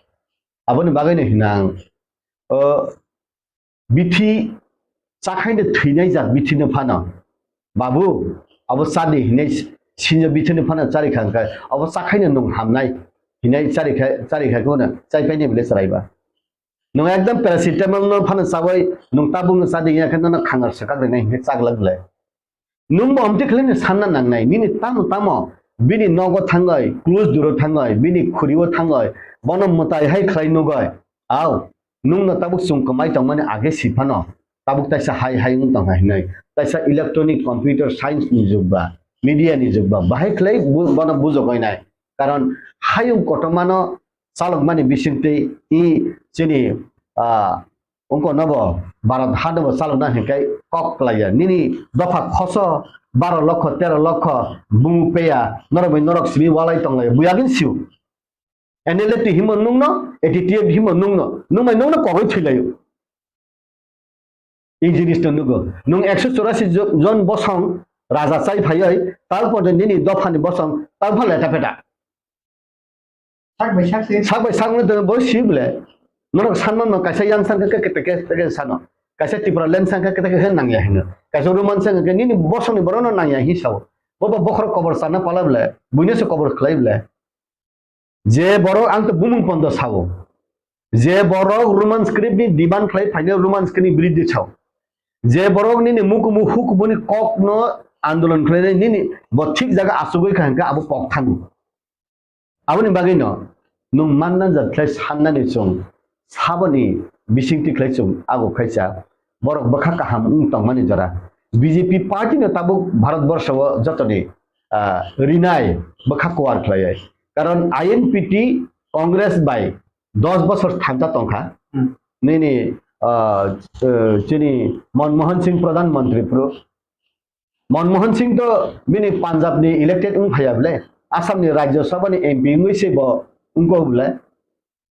Aboni bagwino hino ang. O bithi chakhaino thwinai jak bithino phano. Babu, abo chadi hinai sinjo bithino phano charikha hinkhe, abo chakhaino nwng hamnai hinai charikha, charikha kheno chaipaini bwle chwraiba. Nwng ekdom paracetamol no phano chawi, nwng tabuk no chadi ya khe nono khangar swkak rinai hinkhe chaglak le. Nwng bo amtwi khlai no sanna nangnai, nini tamo tamo bini nogo thangwi, close door o thangwi, bini khuri o thangwi, bono mwtai hai khlai nugwi, au, nwng no tabuk chwng kwmai tongmani age si phano, tabuk taisa hai hai wng tongkha hinwi, taisa electronic computer science ni jug ba, media ni jug ba, bahai khlai bu-, bono bujogwi nai. Karon hayung kotorma no chalokmani bisingtwi i chini, ah, wngkha nobo Bharat hano bo chalokna hinkhai kok klaiya. Nini dopha khoso baro lokho, tero lokho bumu peya, norok bai norok simi walai tonglaiya. Buyagin siu. N L F T himo nungno, A T T F himo nungno, nung bai nungno kogwi thwilaio. I jinis no nugo. Nwng ekso chorasi jo-, jon bosong Raja chai phaiwi, tao poito nini dophani bosong, tao pha leta peta. Sak bai sak se. Sak bai sak no bo si bole. Norok sanma no kaisa yang sangkha ke kete ke sano. Kaisa Tipraland sangkha kete ke nangya hino. Kaisa Roman sangkha ke nini bosongni borok no nangya hi sao. Bo bo bokhorok kobor sana pala bole. Buino se kobor khlai bole. Je borok ang to bumung pondo sao. Je borok Roman script ni demand khlai phaino Roman script ni biridhi sao. Je borok nini mukumu hukumuni kok no andolon khlai nini bo thik jaga asugwi kha hwnkhe abo kok thango. Aboni bagwino nwng manna jat khlai sannani chwng saboni bisingtwi khlai chwng ago khaisa borok bwkha kaham wng tongmani jora. B J P party no tabuk Bharat borsho o jotoni, ah, rinai bwkha kuar khlaiwi. Karon I N P T Congress bai dos bosor thansa tongkha. Hmm. Nini, ah, eh, chini Manmohan Singh Pradhan Mantri phuru. Manmohan Singh to bini Punjab ni elected wng phaiya bole, Assam ni Rajya Sabha ni M P wngwi se bo wngkha bole,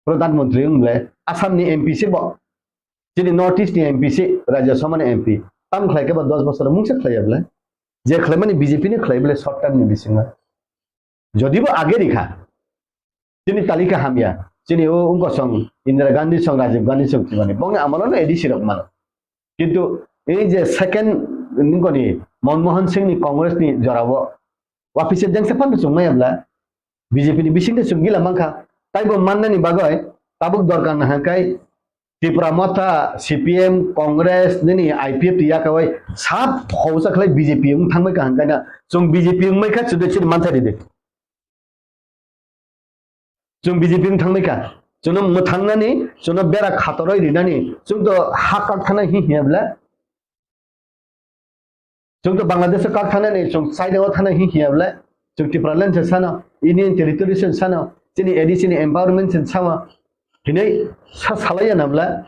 Pradhan Mantri wng bole, Assam ni M P se bo, chini North East ni M P se, Rajya Sabha ni M P. Tam khlai khe ba dos bosor mungsa khlaiya bole, je khlaimani B J P ni khlai bole short term ni bisingo. Jodibo age rikha, chini talika hamya, chini o wngkha song Indira Gandhi song, Rajiv Gandhi song thwimani, bongni amolo no A D C rok mano. Kintu ei je second nungkoni Manmohan Singh ni Congress ni jorao wapise dengsa phano chwng maya bla B J P ni bisingtwi chwng gila mankha. Taibo mannani bagwi tabuk dorkar nahakhe Tipra Motha, C P M, Congress, nini I P F T yakawai sab hausa khlai B J P wng thangbai kaham kaina. Chwng B J P wngmai kha, chwdwi chwdwi mantha ridi. Chwng B J P wng thangbai kha. Chwngno mwthangnani, chwngno bera khatoroi rinani, chwng to ha kak thana hi hiya bla. Chwng to Bangladesh o kak thanani, chwng China o thana hi hiya bla, chwng Tipraland se sano, Union Territory se sano, chini A D C ni empowerment se sama, hinwi sa salaiya na bla.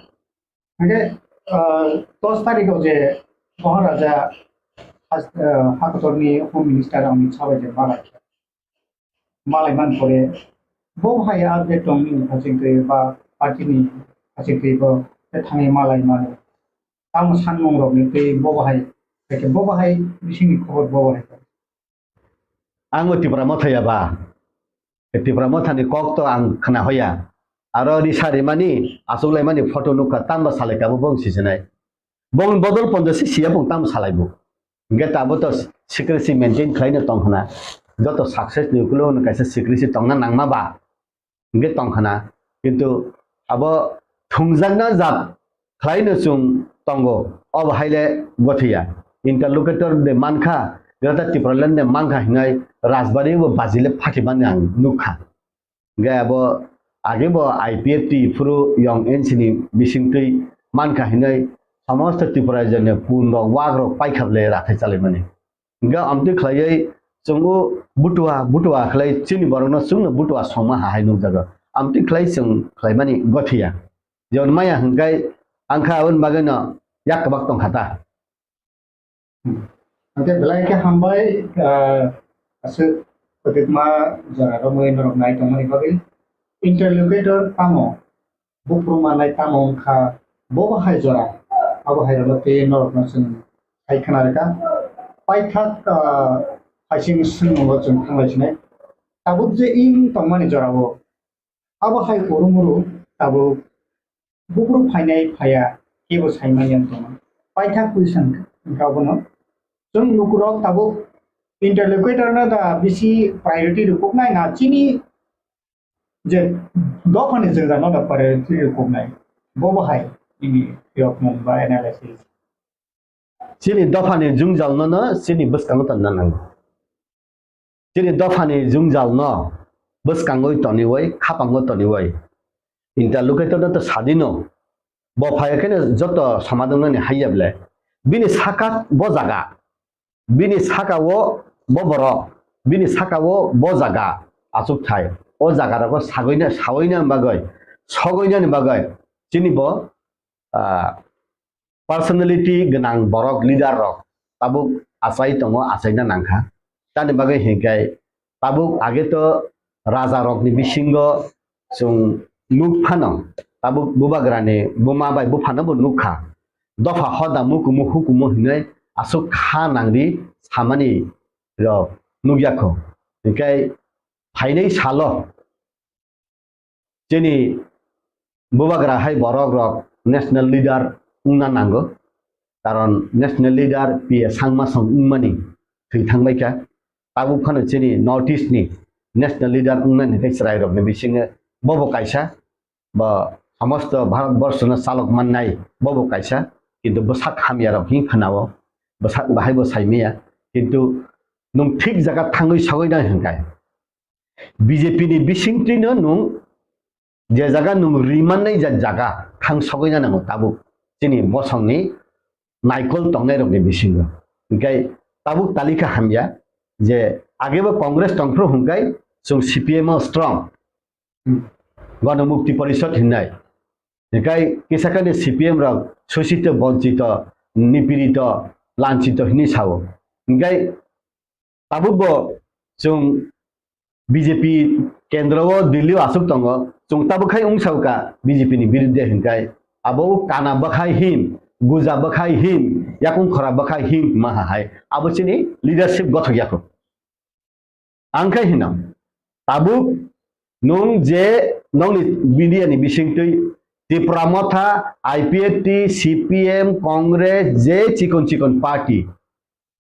Hingke, ah, dos tarikh o je Maharaja has-, ah, Hakotorni Home Minister Amit Shah bai je malai. Malai man pore, bo hai update tong nini haching twi ba party ni haching twi bo thani malai mano. Tamo sanmung rok ni twi bo hai, bo hai bising ni khobor bo hai. Ang o Tipra Motha ya ba. Tipra Motha ni kok to ang khna hoya. Aro risa rimani, asuk laimani photo nukha, tamo salai kabo bong sisinai. Bong bodol pondo si siya bong tamo salai bo. Hingke tabo to secrecy maintain khlaino tong khna. Joto success ni ukulo no kaisa secrecy tongna nangma ba. Hingke tong khna. Kintu abo thungjakna jat khlaino chwng tongo. Obo haile gothiya. Interlocutor de mankha, Greater Tipraland de mankha hinai Rajbari bo bajile phatimani ang nukha. Hingke abo age bo I P F T phuru Young N C ni bisingtwi mankha hinai somosto Tripura jene pun rok wak rok paikha ble rathai chalaimani. Hingke amtwi khlaiwi chwng o butua butua khlai chini borokno chwngno butua songma ha hai nukjago. Amtwi khlai chwng khlaimani gothiya. Jemon maya hingkai angkha aboni bagwino yak kwbak tongkha ta. Hingke belai khe hambai, ah, aswk kwtwkma jora romwi norok nai tongmani bagwi. Interlocutor tamo? Buphuru manai tamo wngkha, bo bo hai jora, abo hai rokno tei norokno chwng hai khna rwkha. Paithak, ah, haising swngmungo chwng thanglai sinai. Tabuk je wng tongmani jorao, abo hai urumuru tabuk buphuru phainai phaiya, kebo saimanya wng tongma. Paithak question wngkha abono. Chwng lukurok tabuk interlocutor no da bisi priority rwkuknai na chini je dophani jwngjal no da priority rwkuknai, bo bo hai nini phiyokmung ba analysis? Chini dophani jwngjal no no chini bwskango tonna nango. Chini dophani jwngjal no bwskangoi toniwoi, khapango toniwoi. Interlocutor no to sadino. Bo phai khe joto somadon nani haiya ble. Bini saka bo jaga. Bini saka o bo borok. Bini saka o bo jaga. Achuk thai. O jaga rogo sagoina, saoina bagoi. Sogoina ni bagoi. Chini bo, ah, personality gwnang borok, leader rok tabuk achai tongo, achaina nangkha. Tamni bagwi hinkhe tabuk age to raja rokni bisingo chwng nuk phano, tabuk bubagrani buma bai buphano bo nukha. Dopha hoda mukumu hukumu hinwi aswk kha nangdi, samani rok nukya kho. Hinkhe phainai salo chini bubagra hai borok rok national leader wngna nango, karon national leader P A Sangma song wngmani thwi thangbaikha. Tabuk phano chini North East ni national leader wngnani tei chwrai rokni bisingo bobo kaisa, bo somosto Bharat borshono chalok mannai bobo kaisa, kintu bwsak hamya rok hin khanao, bwsak bahai bo saimaya, kintu nwng thik jaga thangwi sogwi nai hwnkhai B J P ni bisingtwino nwng je jaga nwng rimannai ja jaga thang sogwi nai nango tabuk chini bosongni naikol tongnai rokni bisingo. Hinkhe tabuk talika hamya je agebo Congress tongphru hwnkhai chwng C P M o strong, Ganamukti Parishad hinnai. Hinkhe kisa kani C P M rok sosito, bonchito, nipirito, lanchito hinwi sao. Hinkhe tabukbo chwng B J P kendro o Delhi o aswk tongo, chwng tabuk khai wngsa ka B J P ni biruddhe hinkhai abo kana bwkhai hin, guja bwkhai hin, yakung khora bwkhai hin ma ha hai, abo chini leadership gothok yakho. Ang khai hino, tabuk nwng je nongni media ni bisingtwi Tipra Motha, I P F T, C P M, Congress, je chikon chikon party,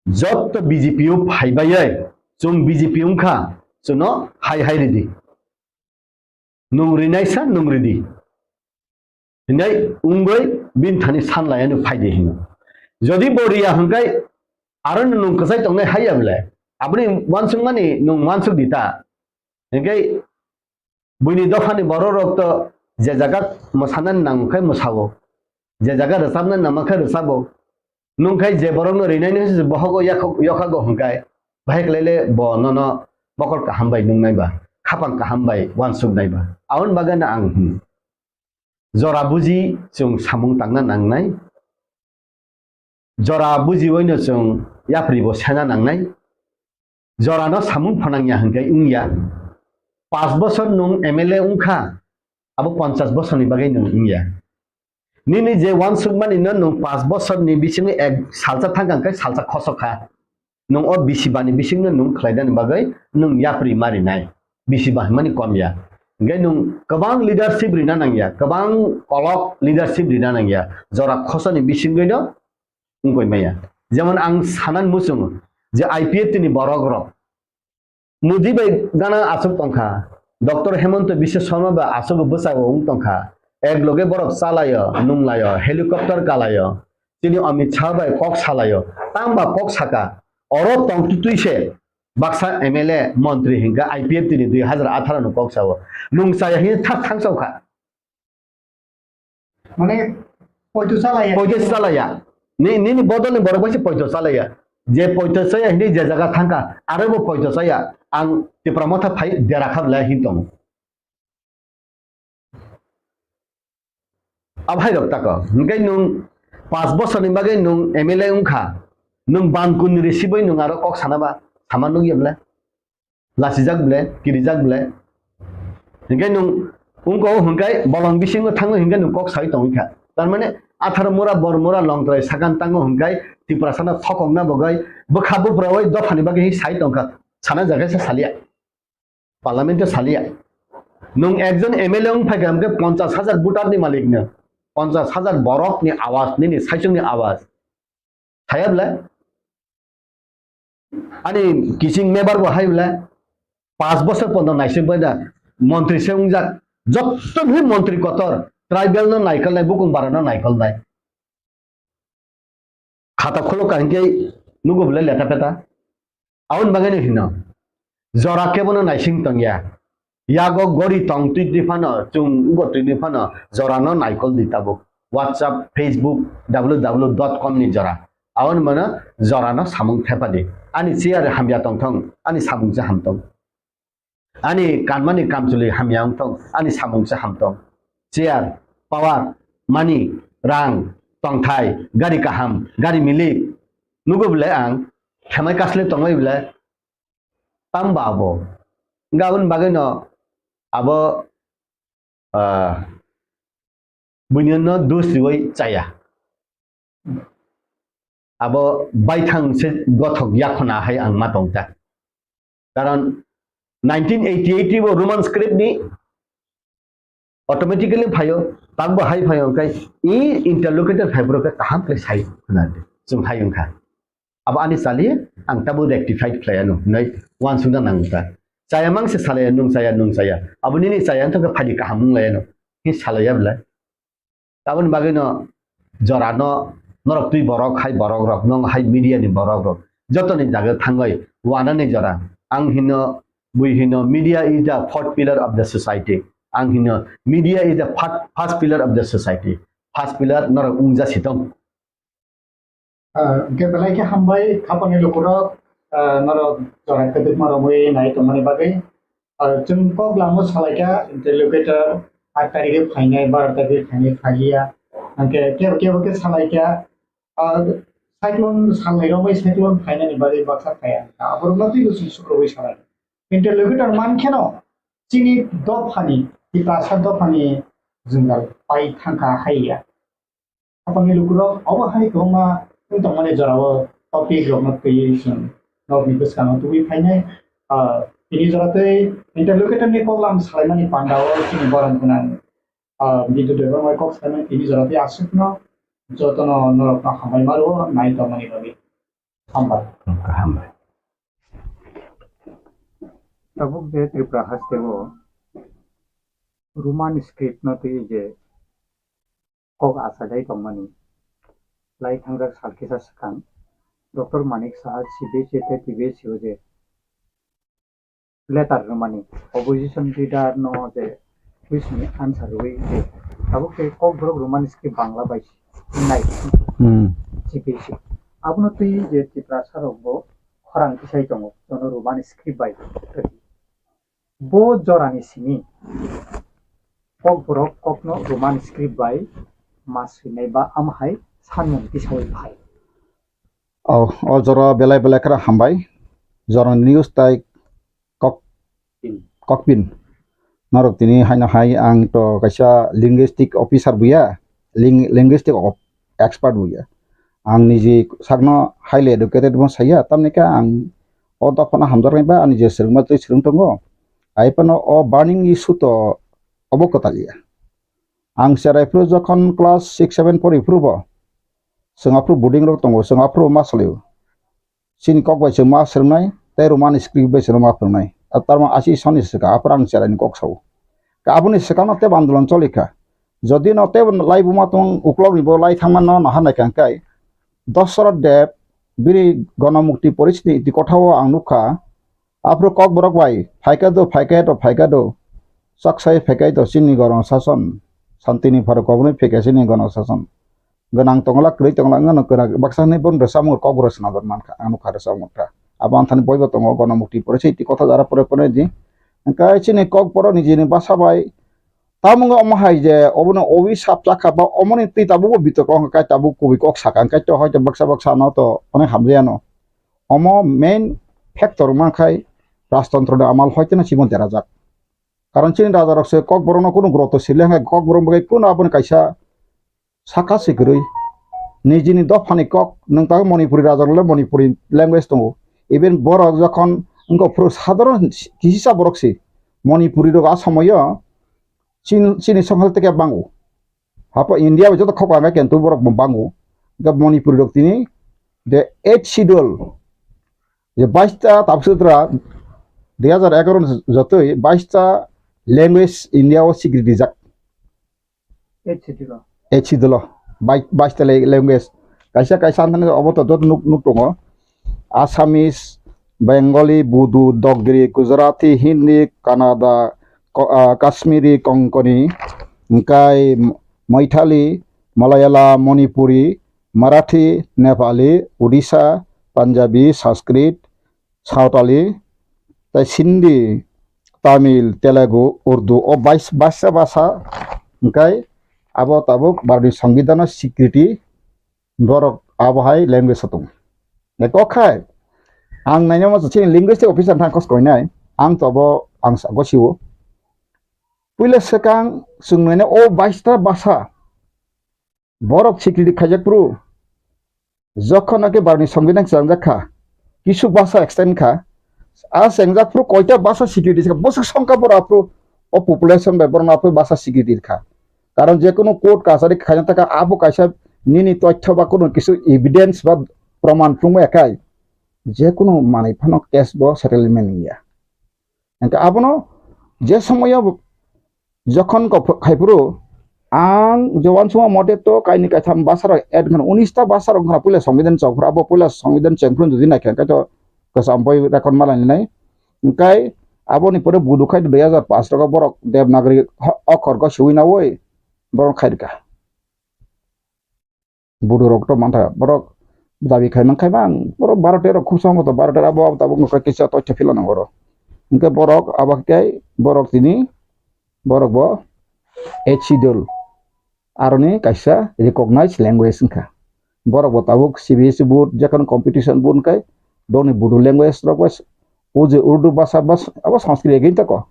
jotto B J P o phaibai, chwng B J P wngkha, chwngno hai hai ridi. Nwng rinaisa nwng ridi. Hinai wngwi bini thani sanlaiano phaidi hino. Jodi bo riya hwnkhai aro nwng kwchai tongnai haiya bwle. Aboni uansukmani nwng uansuk di ta. Hinkhe buini dophani borok rok to je jaga mwsana nang khe mwsao, je jaga rwchapna nang khe rwchabo. Nwng khai je borokno rinaini hwnse bohogo yakho-, yokhago hwnkhai, bahai khlaile bo nono mokol kaham bai nungnai ba, khapang kaham bai uansuknai ba. Aboni bagwino ang hwn, jora buji chwng samung tangna nangnai, jora bujiwaino chwng yapri bo sena nangnai. Jorano samung phanangya hwnkhe wngya. Panch bosor nwng M L A wngkha, abo ponchas bosorni bagwi nwng wngya. Nini je uansukmani no nwng panch bosorni bisingo ek salsa thangkha hwnkhe salsa khosok kha. Nwng o bisi bani bisingno nwng khlaidani bagwi nwng yapri marinai. Bisi ba hwnmani komya. Hwnkhe nwng kwbang leadership rina nangya, kwbang kolok leadership rina nangya. Jora khosani bisingwino wngkoi maya. Jemon ang sanan muchungo je I P F T ni borok rok Modi bai gana aswk tongkha, Doctor Hemanta Biswa Sarma bai aswk bwsao wng tongkha, ek loge borok chalaio, nunglaio, helicopter kalaio, chini Amit Shah bai kok salaio, tangba kok saka, oro tongtwtwi se baksa M L A, montri hinkha I P F T ni dui hazar atharo ni kok sao, nung chaya hini thak thang sao kha. Mane, poito chalaya. Poito chalaya. Ni, nini bodol ni borok bai se poito chalaya. Je poito chaya hini je jaga thangkha, aro bo poito chaya. Ang Tipra Motha phai dera kha bwlai hin tongo. Abhai rok tako. Hingkai nung panch bosor ni bagwi nung M L A wngkha. Nung ban kun ni risi bai nung aro kok sana ba, sama nung ya bwlai. Lasijak ble, kirijak ble. Hinkhe nwng wngko hwnkhe bolong bisingo thangwi hinkhe nwng kok sawi tongwi kha. Tar mane atharo mura, bor mura, longtrai sakan tango hwnkhe Tiprasano thokokna bagwi bwkha buprawi dophani bagwi hi sai tongkha. Sana jaga se salia. Parliament o salia. Nwng ekjon M L A wng phaikha hwnkhe ponchas hajar voter ni malik no. Ponchas hajar borok ni awaz, nini saichung ni awaz. Saya bwle? Ani kiching mebar bo hai bwle? Panch bosor pondo naising bai da montri se wngjak. Jotto bhi montri kotor, tribal no naikolnai, bukung bara no naikolnai. Khata khulok ka hinkhe nugo bwle leta peta. Aboni bagwi no hino. Jora kebono naising tongya. Yago gori tong twi twi phano, chwng ugo twi twi phano, jorano naikol di tabuk. WhatsApp, Facebook, W W W dot com ni jora. Aboni mano jorano samung thepa di. Ani chair hamya tong thong, ani samung se ham tong. Ani kanmani kamchwlwi hamya wng thong, ani samung se ham tong. Chair, power, money, rang, tongthai, gari kaham, gari milik. Nugo bwle ang, khemai kasle tongbai bwle, tamba abo. Hingke aboni bagwino abo, ah, buinino dos riwi chaya. Abo baithang se gothok yakhona hai ang ma tong ta. Karon nineteen eighty-eight bo Roman script ni automatically phaio, takbo hai phaio, hwnkhe i interlocutor phaibrok khe kaham khe sai khna di. Chwng hai wngkha. Abo ani chali ang tabuk rectified khlai anw, hinwi uansukna nango ta. Chaya mang se salai anw, nwng chaya, nwng chaya. Abo nini chaya wngkha khe phaidi kaham wng lai anw. Hi salai ya belai. Aboni bagwi no jora no norok twi borok hai borok rok, nwng hai media ni borok rok. Joto ni jaga thangwi wana ni jora. Ang hino, bui hino, media is the fourth pillar of the society. Ang hino, media is the fir-, first pillar of the society. First pillar norok wngja si tong. Ah, hwnkhe belai khe hambai, khapangni lukurok, ah, norok jora kwdwkma romwi nai tongmani bagwi. Ah, chwng kok lamo salaikha, interlocutor, aat tarikhe phainai, baro tarikhe phainai, phaiya. Hwnkhe kebo kebo khe salaikha, ah, cyclone salnai romwi cyclone phainani bagwi baksa phaiya. Aborokno twibo chwng sukrubwi salai. Interlocutor mankheno chini dophani, Tiprasa dophani jwngjal pai thangkha haiya. Khapangni lukurok obo hai kwbangma wng tongmani jorao topic rokno twiwi chwng norokni bwskango tubui phainai. Ah, tini jora tei interlocutor ni koklam salaimani pandao chini borom gwnang, ah, Bidyu Debbarma kok salaimani tini jora tei aswkno jotono norokno hambai ma rwo nai tongmani bagwi. Hambai. Hambai. Tabuk je Tripura haste o Roman script no twi je kok achailai tongmani. Lai thangjak sal kisa swkang Doctor Manik Saha C B S E tei T B S E o je letter rwmani, opposition leader no je question ni answer rwui je tabuk tei Kokborok Roman script Bangla bai nai Hmm. C B S E. Abono twi je Tiprasa rok bo khorang tisai tongo, jono Roman script bai. Bo jorani simi Kokborok kokno Roman script bai ma swinai ba amhai sanmung tisaui phai. O, o jora belai belai kheno hambai. Jorani news tai kok, kokpin. Norok tini haino hai ang to kaisa linguistic officer buya, ling-, linguistic of-, expert buya. Ang niji sakno highly educated bo saya, tamni khe ang o dophano hamjaknai ba ani je swrwngma twi swrwng tongo. Ai phano o burning issue to obo kwtal ya. Ang cherai phuru jokhon class six seven pori phuru bo, chwng aphuru boarding rok tongo, chwng aphuru ma salio. Chini kok bai chwng ma swrwngnai, tei Roman script bai chwng ma phwrwngnai. A tarma asi soni swkang, aphuru ang cherai ni kok sao. Ka aboni swkang no tebo andolon choli kha. Jodi no tebo lai buma tong uklok ni bo lai thangma no naha nai kang kai. Dosrot Deb, bini Gonamukti Porishni iti kotha o ang nukha. Aphuru Kokborok bai, phaikha do, phaikha do, phaikha do. Chaksai phaikha do, chini Gorong Sason, Santini Pharok Kokborok phaikha chini Gorong Sason. Gwnang tongla, kwrwi tongla, wngano kwrak, baksa hwnwi bono rwchapmung Kokborok swnamjak mankha, ang nukha rwchapmung kha. Abo anthani boibo tongo, Gonamukti Porishni iti kotha jara pore pore di. Hwnkhe chini Kokborok nijini basa bai, Tamo wngkha omo hai je obono owi sap chakha ba omoni twi tabukbo bitok wngkha kai tabuk kubui kok sakha hwnkhe to hoito baksa baksa no to onek hamjaya no. Omo main factor wngma khai rajtontro ni amal hoito no chibon derajak. Karon chini raja rok se Kokborok no kunu groto sile hwnkhe Kokborok bai kunu aboni kaisa saka se kwrwi. Nijini dophani kok nwng ta Manipuri raja rok le Manipuri language tongo. Even borok jokhon wngkha phuru sadharon kisisa borok se Manipuri rok a somoyo Chin-, chini songkha tei khe bango. Hapo India bai joto khokla hwnkhai kintu borok bo bango. Hwnkhe Manipuri rok tini the eighth schedule je bais ta tabuk sutra dui hazar egaroh ni jotoi bais ta language India o sikri rijak. Eighth schedule o. Eighth schedule o. Bai-, bais ta le-, language. Kaisa kaisa anthani obo to joto nuk, nuk tongo. Assamese, Bengali, Bodo, Dogri, Gujarati, Hindi, Kannada, Ko-, ah, Kashmiri, Konkani, hwnkhe Maithili, Malayalam, Manipuri, Marathi, Nepali, Odisha, Punjabi, Sanskrit, Santali, tei Sindhi, Tamil, Telugu, Urdu, o bais-, baisa basa, hwnkhe abo tabuk Bharatni Songbidan o sikriti borok abo hai language o tongo. Eko khai, ang nainama chini linguistic officer thang kos koinai, ang to abo ang sa gosio. Puila swkang chwng naina o baista basa borok sikriti khaijak phuru Jokhon naki barni songbidan chengjakha, kisu basa extend kha, a chengjak phuru koita basa security kha, bwswk songkha borok aphuru o population bai borok aphuru basa security kha. Karon je kunu court kachari khaina taka abo kaisa nini toithyo ba kunu kisu evidence ba proman phunukma ekai je kunu manwi phano case bo settlement wngya. Hingke abono je somoyo jokhon kok khai phuru ang je uansukma mote to kaini kaitham basa rok add khna, unis ta basa rok khna puila songbidan chok phuru abo puila songbidan cheng phuru jodi naikha hingke to kwcham boi record ma lainai. Hingke aboni pore budu khai dui hajar pash rok borok Devanagari ho-, okhor go sui naui borok khai rwkha. Budu rok to mantha borok dabi khai man khai bang borok baro tero khub sambo to baro tero abo abo tabuk nokha kisa toitha phila nango oro. Hingke borok abo khe borok tini borok bo eighth schedule aroni kaisa recognized language wngkha. Borok bo tabuk C B S E board jekhon competition board hingke boni Bodo language rok bai o je Urdu basa bas abo Sanskrit again tako.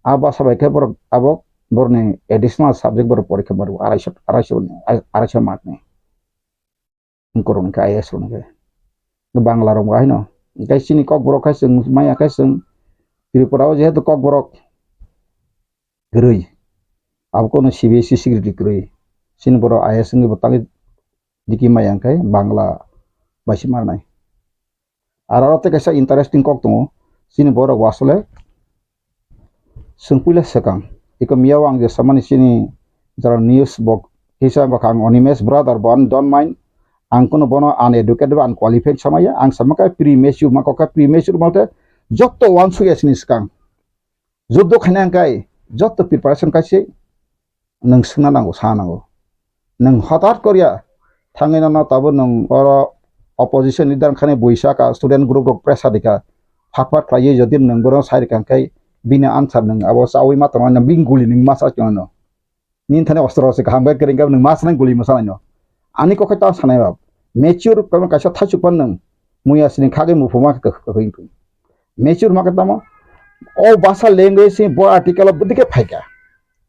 A basa bai khe borok abo borokni additional subject borok porikha maro araisho araisho araisho mark ni. Korokni khe I A S rokni khe. Bangla rok bo haino. Hingke chini kokborok khai chwng maya khai chwng Tripura o jehetu kokborok kwrwi. Abo kono C B S E security kwrwi. Chini borok I A S wngwi bo tangwi diki maya hingke Bangla bai se marnai. Aro aro tei kaisa interesting kok tongo. Chini borok bo asole chwng puila swkang. Iko miyao ang je samani chini jara news bo kisa bokha ang Animesh brother bo ani don't mind. Ang kuno bono uneducated ba unqualified samaya. Ang sama khe premature ma kok khe premature malte jotto uansukya chini swkang. Juddo khaina hingkai jotto preparation kaise nwng swngna nango, sa nango. Nwng hotat koriya thangwi nono tabuk nwng oro opposition leader wngkhani buisa ka student group rok pressure rikha. Phat phat khlaiwi jodi nwng bono sai rikha hingkai bini answer nwng abo chawi ma tongo, bini guli nwng ma sa chwngno. Nini thani ostro se kaham bai kwrwngkha nwng ma sanai guli ma sanai no. Ani kokhe ta sanai ba. Mature kono kaisa thaichuk pan nwng muya sini khagwi muphuma kwkhwing. Mature ma khe tamo. O basa language ni bo article o bwdike phaikha.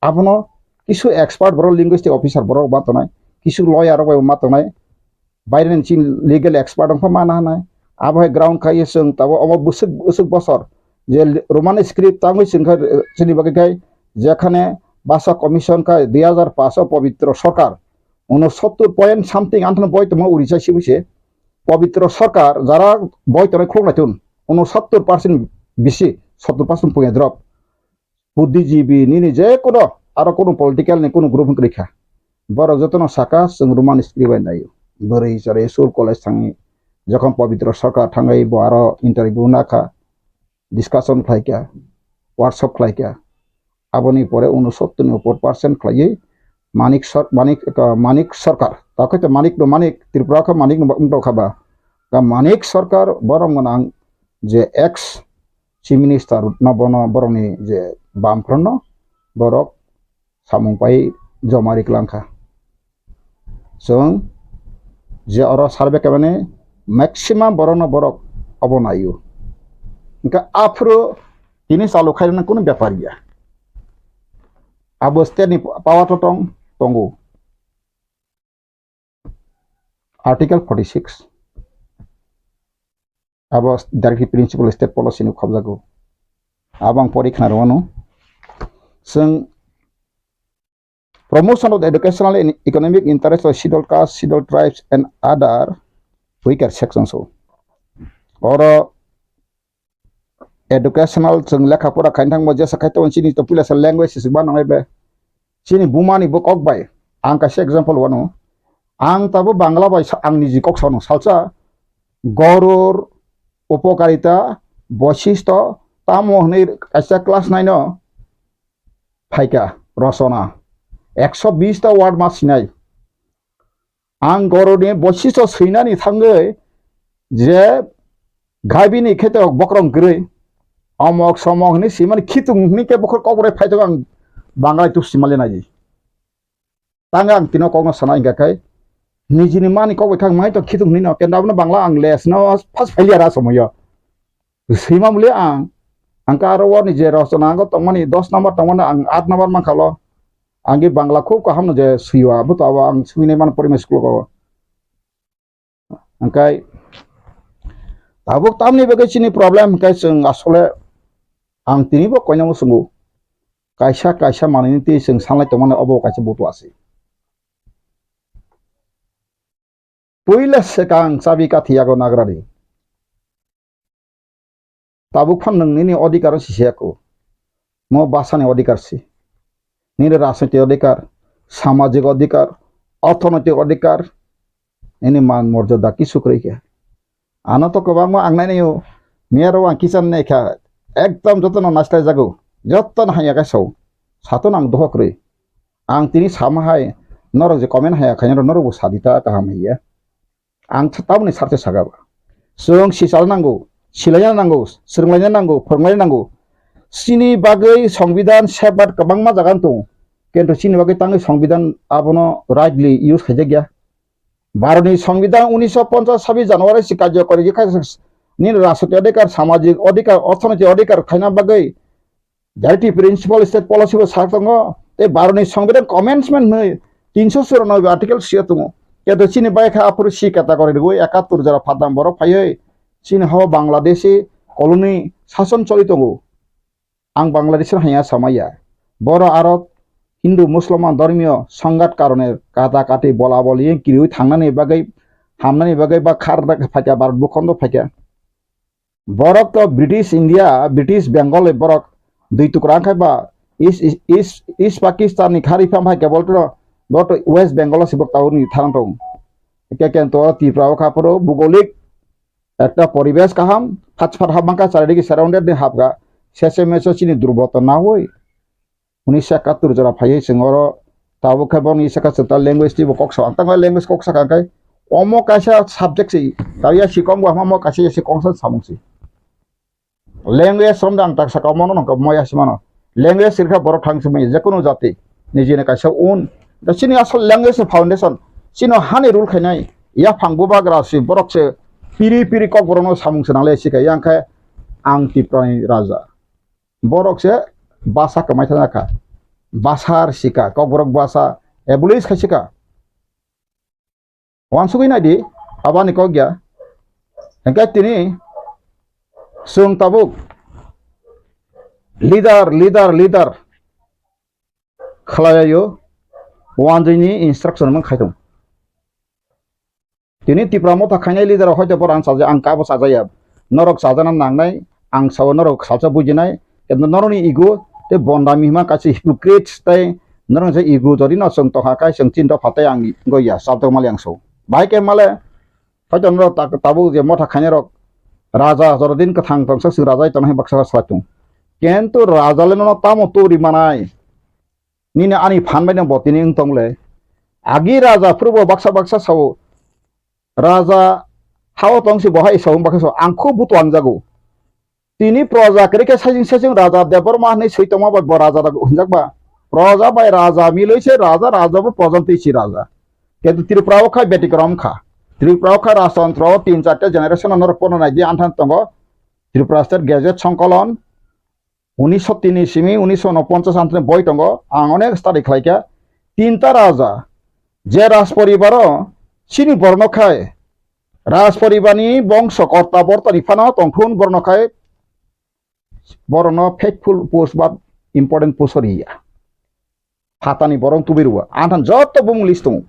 Abono kisu expert borok linguistic officer borok ma tongnai. Kisu lawyer rok bai ma tongnai. Baireni chini legal expert wngkha ma nahanai. Abo hai ground khai chwng tabuk omo bwswk bwswk bosor je Roman script tangwi chwng kha chini bagwi khai jekhane basa commission khai dui hajar paanch o Pabitra Sarkar unosottor point something anthano boi tongma Orissa sibui se Pabitra Sarkar jara boi tongnai khuluk naitun unosottor percent bisi sottor percent puya drop. Buddhijibi nini je kono aro kono political ni kono group wngkha. Borok jotono saka chwng Roman script bai naio. Bwrwi chwrwi school college thangwi jokhon Pabitra Sarkar thangwi bo aro interview nakha, discussion khlaikha, workshop khlaikha. Aboni pore unosottor ni upor percent khlaiwi Manik Sar-, Manik, uh, Manik Sarkar. Takoi to Manik no Manik, Tripura kha Manik no wng tongkha ba. Ka Manik Sarkar borok gwnang je ex Chief Minister no bono borokni je bam phrono borok samung pai joma ri kwlangkha. Chwng je oro survey khaimani maximum borokno borok obo naio. Hingkhe aphuru tini chalu khairoknani kunu bepar ya. Abo state ni power to tong, tongo. Article forty six. Abo directive principle state policy ni khobjago. Abo ang pori khna rwano. Chwng promotion of the educational and economic interest of scheduled caste, scheduled tribes and other weaker sections o. Oro educational chwng lekha pora khaina thangma jesa khai tongo chini to puila sa language se ba nangnai be. Chini buma ni bo kok bai. Ang kaisa example wano. Ang tabo Bangla bai sa-, ang niji kok sano salsa Gorur, Upokarita, Boishisto, tamo hwnwi kaisa class nine o phaikha rosona. Ekso bis ta word ma sinai. Ang Goruni Boishisto swinani thangwi je gabini kheto bokrong kwrwi, omok somok hwnwi swimani khitung hwnwi khe bokhor kokborok phai tongo ang Bangla tuk swimali naidi. Tang ang tino kokno sana hingka khai nijini mani kok bai khang mai to khitung hwnwi no kenda abono Bangla ang les no first failure a somoyo. Swima muli ang, ang ka aro warni je rosona ang tongmani dos number tongmani ang aat number mankha lo. Ang ge Bangla khub kaham no je swiwa, abo to abo ang swinai mano porimai school ko. Hwnkhe tabuk tamni bagwi chini problem hwnkhe chwng asole ang tinibo koinamo swngo. Kaisa kaisa manwini twi chwng sanlai tongmani obo kaisa butua se. Puila swkang chabi kathi yago nagrari. Tabuk phan nwng nini odhikar o sisiyako. Mo bwsani odhikar si. Nini rajnoitik odhikar, samajik odhikar, orthonoitik odhikar, nini man morjada kisu kwrwi khe. Ano to kwbangma ang nainai o, miyaro ang kicham nai kha, ekdom jotono naislai jago, jotono hamya khe sao. Sato nang dohok rwi. Ang tini sama hai, norok je comment haya khainai rok norok bo sadi ta kaham hiya. Ang th-, tamoni sarse saka ba. Chwng sichalna nango, silaina nango, swrwnglaina nango, phwrwnglaina nango. Chini bagwi songbidan safeguard kwbangma jaga wng tongo. Kintu chini bagwi tangwi songbidan abono rightly use khaijakya. Bharotni songbidan unisho ponchas sabis January si karjokori khe kha nini rajnoitik odhikar, samajik odhikar, orthonoitik odhikar khaina bagwi Directive Principal State Policy bo sak tongo, tei Bharotni Songbidan Commencement hwnwi tinso churanobe article sio tongo. Keto chini bai kha aphuru C category rwgwi ekattor jora phatnam borok phaiwi chini hao Bangladeshi colony sason choli tongo. Ang Bangladeshi hanya samaya. Boro aro Hindu Musulman dhormiyo songgat karone kata kati bola boli kiriwi thangnani bagwi hamnani bagwi ba khar phaikha Bharat bukhondo phaikha. Borok to British India, British Bengal ni borok dui tukra wngkha ba East, East, East Pakistan ni khari pham hai kebol to, bo to West Bengal o sibok tau ni tharang tong. Ke ken to Tripura o kha phuru bugolik ekta poribesh kaham, phat phat hap mangkha charidiki surrounded ni hapga, sese meso chini durboto na hoi. Unisho ekattor jora phaiwi chwng oro tabuk khe bono isa kha chwng ta language twibo kok sao. Ang tamo language kok sakha hwnkhe omo kaisa subject se, ta ya si kong bo hama mo kaisa ya si kong sa samung si. Language romda ang tak saka omo no nokha mo ya si mano. Language sirkha borok thang simi je kunu jati nijini kaisa un. Da chini asol language ni foundation. Chino hani rule khainai yaphang bubagra si borok se piri piri kok borok no samung se nangle si kha yang khe ang Tiprani raja. Borok se basa kwmai thana kha. Basa rwsika, kokborok basa abolish khaisika. Wansugwi naidi, abani kok ya. Hingke tini chwng tabuk leader, leader, leader khlailaio, wanjwini instruction man khaitong. Tini Tipra motha khainai leader rok hoito borok ang chaja, ang kabo chajaya. Norok chajana nangnai, ang sao norok salsa bujinai. Kintu norokni ego tei bondami hima kaisa hypocrite tei norok je ego jodi no chwng tongkha kai chwng chinta phatai ang goya chabtok mali ang sao. Bahai khe male hoito norok ta-, tabuk je motha khainai rok raja jorodin kwthang tongsa chwng raja tongna hai baksa salai tong. Kintu raja le nono tamo turi manai? Nini ani phan bai no bo tini wng tong le. Agi raja phuru bo baksa baksa sao. Raja hao tong si bo hai sao, baksa sao. Ang kho buto ang jago. Tini proja kre khe sajing sajing raja Debbarma hinui sui tongma bai bo raja da hunjak ba. Proja bai raja milui se raja, raja bo proja twi si raja. Kintu Tripura o khai betikrom kha. Tripura o khai rajtantro o tin charta generation no norok pono nai di anthan tongo. Tripura State Gazette Songkolon, unisho tini simi unisho unoponchas antini boi tongo, ang onek study khlaikha. Tinta raja, je raj poribaro chini borno khai, raj poribarni bongso korta bortani phano tongthun borno khai, borokno faithful post ba important post riya. Phatani borok tubui rwo, anthan joto bumung list tongo.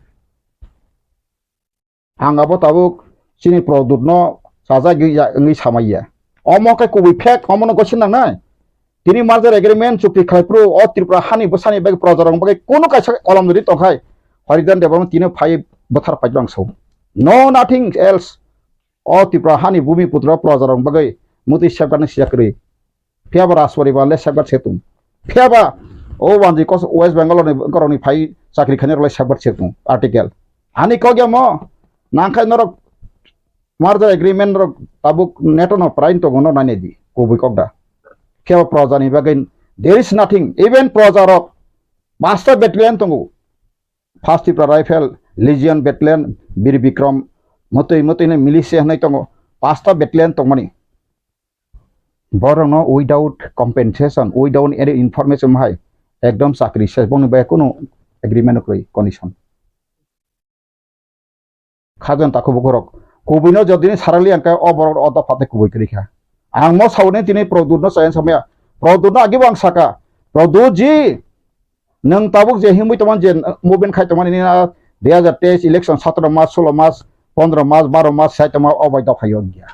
Ang abo tabuk chini Produtno sajagwi ya wngwi samaiya. Omo khe kubui fake, omono gosi nangnai. Tini merger agreement chukti khlai phuru o Tripura hani bwsani bagwi projarokni bagwi kunu kaisa kolom rwdi tongkhai, Haridan Debbarma tini phai bwthar phai rang sao. No nothing else. O Tripura hani bumi putra projarokni bagwi mutwi safeguard ni sijak kwrwi. Phiya ba Rajporibar le safeguard se tung. Phiya ba o wanjwi kos West Bengal ni borok ni phai chakri khainai rok le safeguard se tung. Article. Ani kok ya mo nangkhai norok merger agreement rok tabuk neto no prain tongo no nainai di kubui kok da. Phiya ba proja ni bagwi there is nothing. Even proja rok basta battalion tongo. First Tipra Rifle, Legion Battalion, Bir Bikram, motwi motwi ni militia hinui tongo. Pasta battalion tongmani. Borokno without compensation, without any information hai ekdom chakri se bongni bai kunu agreement kwrwi condition. Khajan takhuk bukhurok Kubui no jodi ni sarali ang khe o borok o dopha tei kubui kwrwi kha. Ang mo sawi ni tini Pradyut no chaya samaya. Pradyut no agi bo ang saka. Pradyut ji, nwng tabuk je himwi tongmani je movement khai tongmani nini na dui hazar teis election satro mas, solo mas, pondro mas, baro mas sai tongma o bai dopha yo wngya.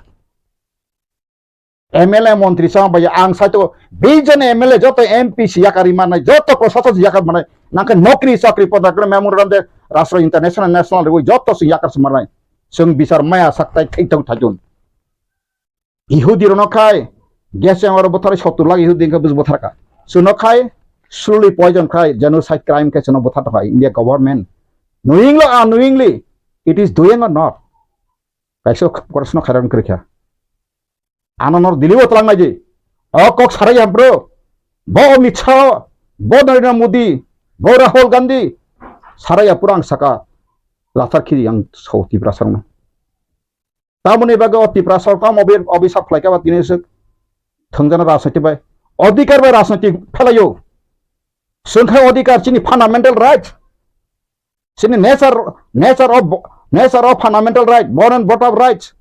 M L A montri chama bai ang sai to bijon M L A joto M P si yakari manai, joto prosason si yakar manai. Nangkhe nokri chakri poda kre memorandum de rastro international national rwi joto si yakar si manai. Chwng bichar maya sak tai thai tong thai jun. Ihudi rono khai, gas chamber buthar sottur lakh Ihudi wngkha bus buthar ka. Suno khai, slowly poison khai, genocide crime khai suno buthar khai India government. Knowingly or unknowingly, it is doing or not? Kaisa korosno khairan kwrwikha. Ano nor dilibo tlang naidi. O kok sarai ya bro. Bo Amit Shah, bo Narendra Modi, bo Rahul Gandhi. Sarai ya pura ang saka. Lathar khiri ang so Tiprasa rokno. Tamoni bagwi o Tiprasa rok tamo obi-, obisap khlaikha ba tini swk thwngjana rajniti bai. Odhikar bai rajniti phelaio. Swngkha odhikar chini fundamental right. Chini nature, nature of, nature of fundamental right, born and brought up rights.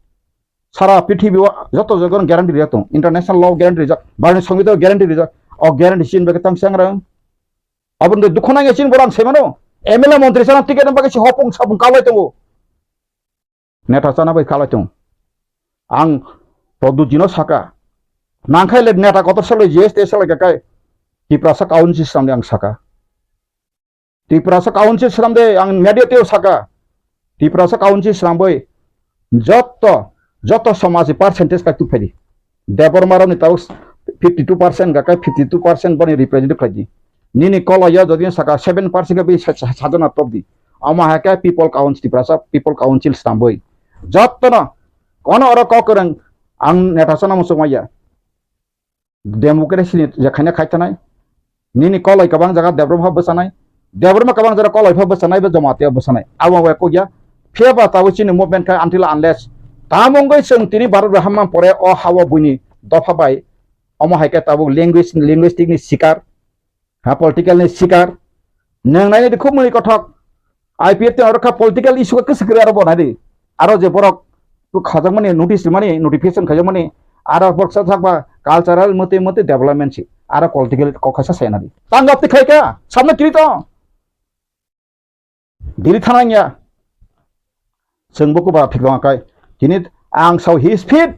Sara prithibi o joto jaga guarantee rijak tong. International law guarantee rijak, Bharatni Songbitan guarantee rijak. O guarantee chini bagwi tang changrang. Aboni dukhu nangya chini borang semano. M L A montri sana ticket bagwi si hopung sapung kalai tongo. Neta chana bai kalai tong. Ang Pradyut jino saka. Nangkhai le neta kotor salai G S T salai kakai. Tiprasa council samni ang saka. Tiprasa council swnamde ang media teo saka. Tiprasa council swnambai joto, joto somajni percentage kai tubphaidi. Debbarma rokni tao fifty two percent ga kai fifty two percent boni represent khlaidi. Nini koloya jodi saka seven percent ga bi sa-, sa-, sajana topdi. Omo hai khe people council, Tiprasa people council swnambai. Jotono kono oro kok kwrwng ang neta chana muchungmaya. Democracy ni je khaina khai tanai. Nini koloi kwbang jaga Debbarma pha bwchanai. Debbarma kwbang jaga koloi pha bwchanai, bo Jamatia bwchanai. Abo bai kokya. Phiya ba tabuk chini movement khai until unless. Tamo wngwi chwng tini Bharat bai hamma pore o ha-o buini dopha bai. Omo hai khe tabuk language, linguistic ni sikar. Ha, political ni sikar. Nwng nainai di khub mwnwi kothok. I P F T ni oro kha political issue khe kwswk kwrwi aro bo nai di. Aro je borok khajak mani notice mani notification khajak mani aro borok sa sakba cultural mate mate development si. Aro political kok khaisa sai nai di. Tangap ti khai kha, samna kiri to. Dili thanang ya. Chwng bo kuba thik long kai. Tini ang sao his fit.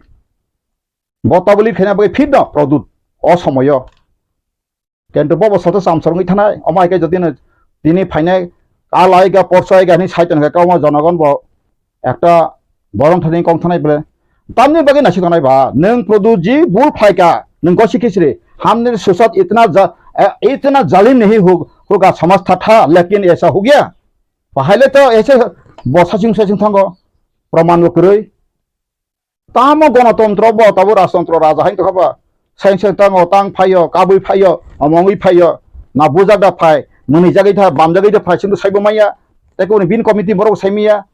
Bo tabuli khena bai fit no Pradyut. O somoyo. Kintu bo bo soto samsor wngwi thanai, omo hai khe jodi no tini phainai, kal ai ga, porso ai ga hinwi sai tongkha, khe omo jonogon bo ekta borom thani kong thanai ble. Tamni bagwi naisik tongnai ba, nwng Pradyut ji bul phaikha, nwng gosi khichri, hamni susat itna ja-, eh, itna zalim nahi hu-, hoga samaj tha tha, lekin aisa ho gaya. Bahai le to aise bo saching saching thango, praman bo kwrwi. Tamo gonotontro bo, tabo rajtontro raja hai tongkha ba. Sain sain tango, tang phaio, kabui phaio, omongwi phaio, na bujak da phai, mwnwi jagwi tha, bam jagwi da phai, singdo saibo maya. Tei kuni bin committee borok sai maya.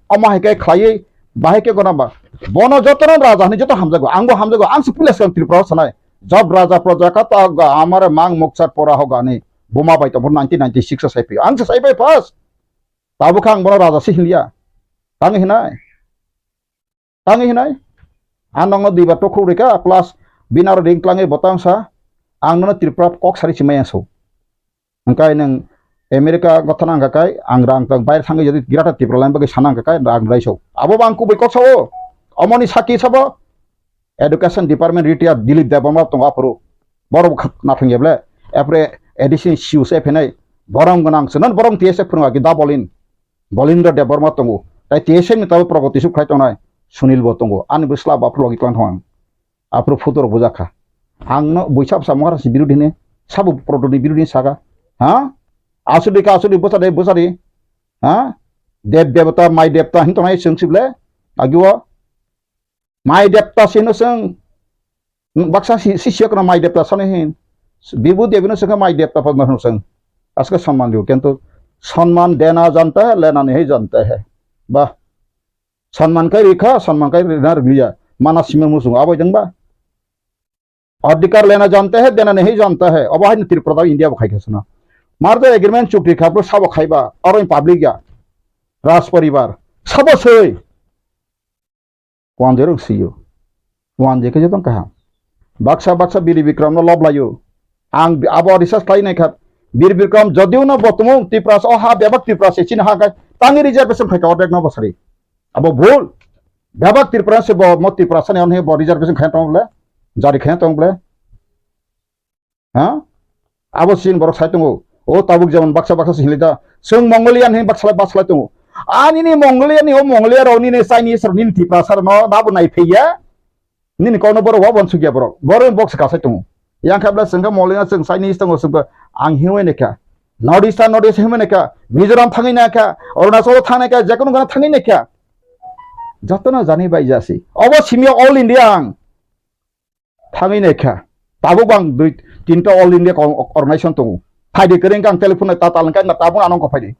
Omo hai khe khlaiwi, bahai khe gona ba. Bono jotono raja hinwi joto hamjago, angbo hamjago, ang se puila swkang Tripura o sanai. Job raja proja kata ga amare mang mukchar pora ho gani. Buma bai tongbo nineteen ninety-six o sai phio. Ang se sai bai first. Tabukha ang bono raja se hinliya. Tang hinai. Tangwi hinai, ang nokno duibar tokhuk rikha, plus bini aro ring tlangwi bo tang sa, ang nono Tripura kok sari simai ang so. Hwnkhe nwng America gotha nang kha kai, ang rang tang baire thangwi jadi Greater Tipraland bagwi sana kha kai, rang rai so. Abo bo ang kubui kok sao, omoni saki sabo, Education Department retired Dilip Debbarma tongo aphuru. Borok bo nathang ya ble, apre A D C ni C E O se phenai, borom gwnang se, non borom T S F phwrwng agi da bolin. Bolindra Debbarma tongo. Tai T S F ni tabuk progoti suk khai tongnai Sunil bo tongo. Ani bwsla bo aphuru logi tlang thong ang. Aphuru photo rok bujak kha. Ang no buisa bwsa Maharaj ni birodhi hini, sabo Pradyut ni birodhi hini saka. Ha? Asudi ka asudi bwsa de bwsa di. Ha? Dev devata, mai devata hin tongnai chwng sible. Agi o. Mai devta sino chwng, baksa si, si siyok no mai devta sano hin. Bibu devi no chwng mai devta padma hino chwng. Aske samman liu, kintu samman dena janta hai, lena nahi janta hai. Bah. Samman kai rikha, samman kai rina riliya. Mana sima musung abai jeng ba. Adhikar lena janta hai, dena nahi janta hai. Abo hai Tripura India bo khai khasana. Mardo agreement chukti kha, bro sabo khaiba, aro public ya. Raj paribar. Sabo soi. Wanjwi rok sio. Wanjwi khe joto kaham. Baksa baksa Biri Bikram no lob laio. Ang bi-, abo research khlai nai kha. Biri Bikram jodio no bo tumung Tiprasa o ha bebak Tiprasa chini ha khai tangi reservation khai ka ordek no bosari. Abo bhul. Bebak Tiprasa se bo mo Tiprasa ni onhe bo reservation khai tong ble. Jari khai tong ble. Ha? Abo sin borok sai tongo. O tabuk jemon baksa baksa se hinlai da. Chwng Mongolian hin baksa baksa lai tongo. Ani ni Mongolian ni o Mongolia rok nini Chinese rok nini Tiprasa rok no nabo nai phaiya. Nini kokno borok wa bon sugya borok. Borok box ka sai tongo. Yang khabla chwng kha Mongolian chwng Chinese tongo chwng ang hiwi ne kha. North East North East hiwi ne kha. Mizoram thangwi na kha. Arunachal thangwi na kha. Jekono gana thangwi na kha. Jotono jani bai jasi. Obo simya all India ang. Thangwi naikha. Tabuk bang dui tinta all India ko-, organization tongo. Phaidi kwrwng khe ang telephone ta tal khe na tabuk ano ko phaidi.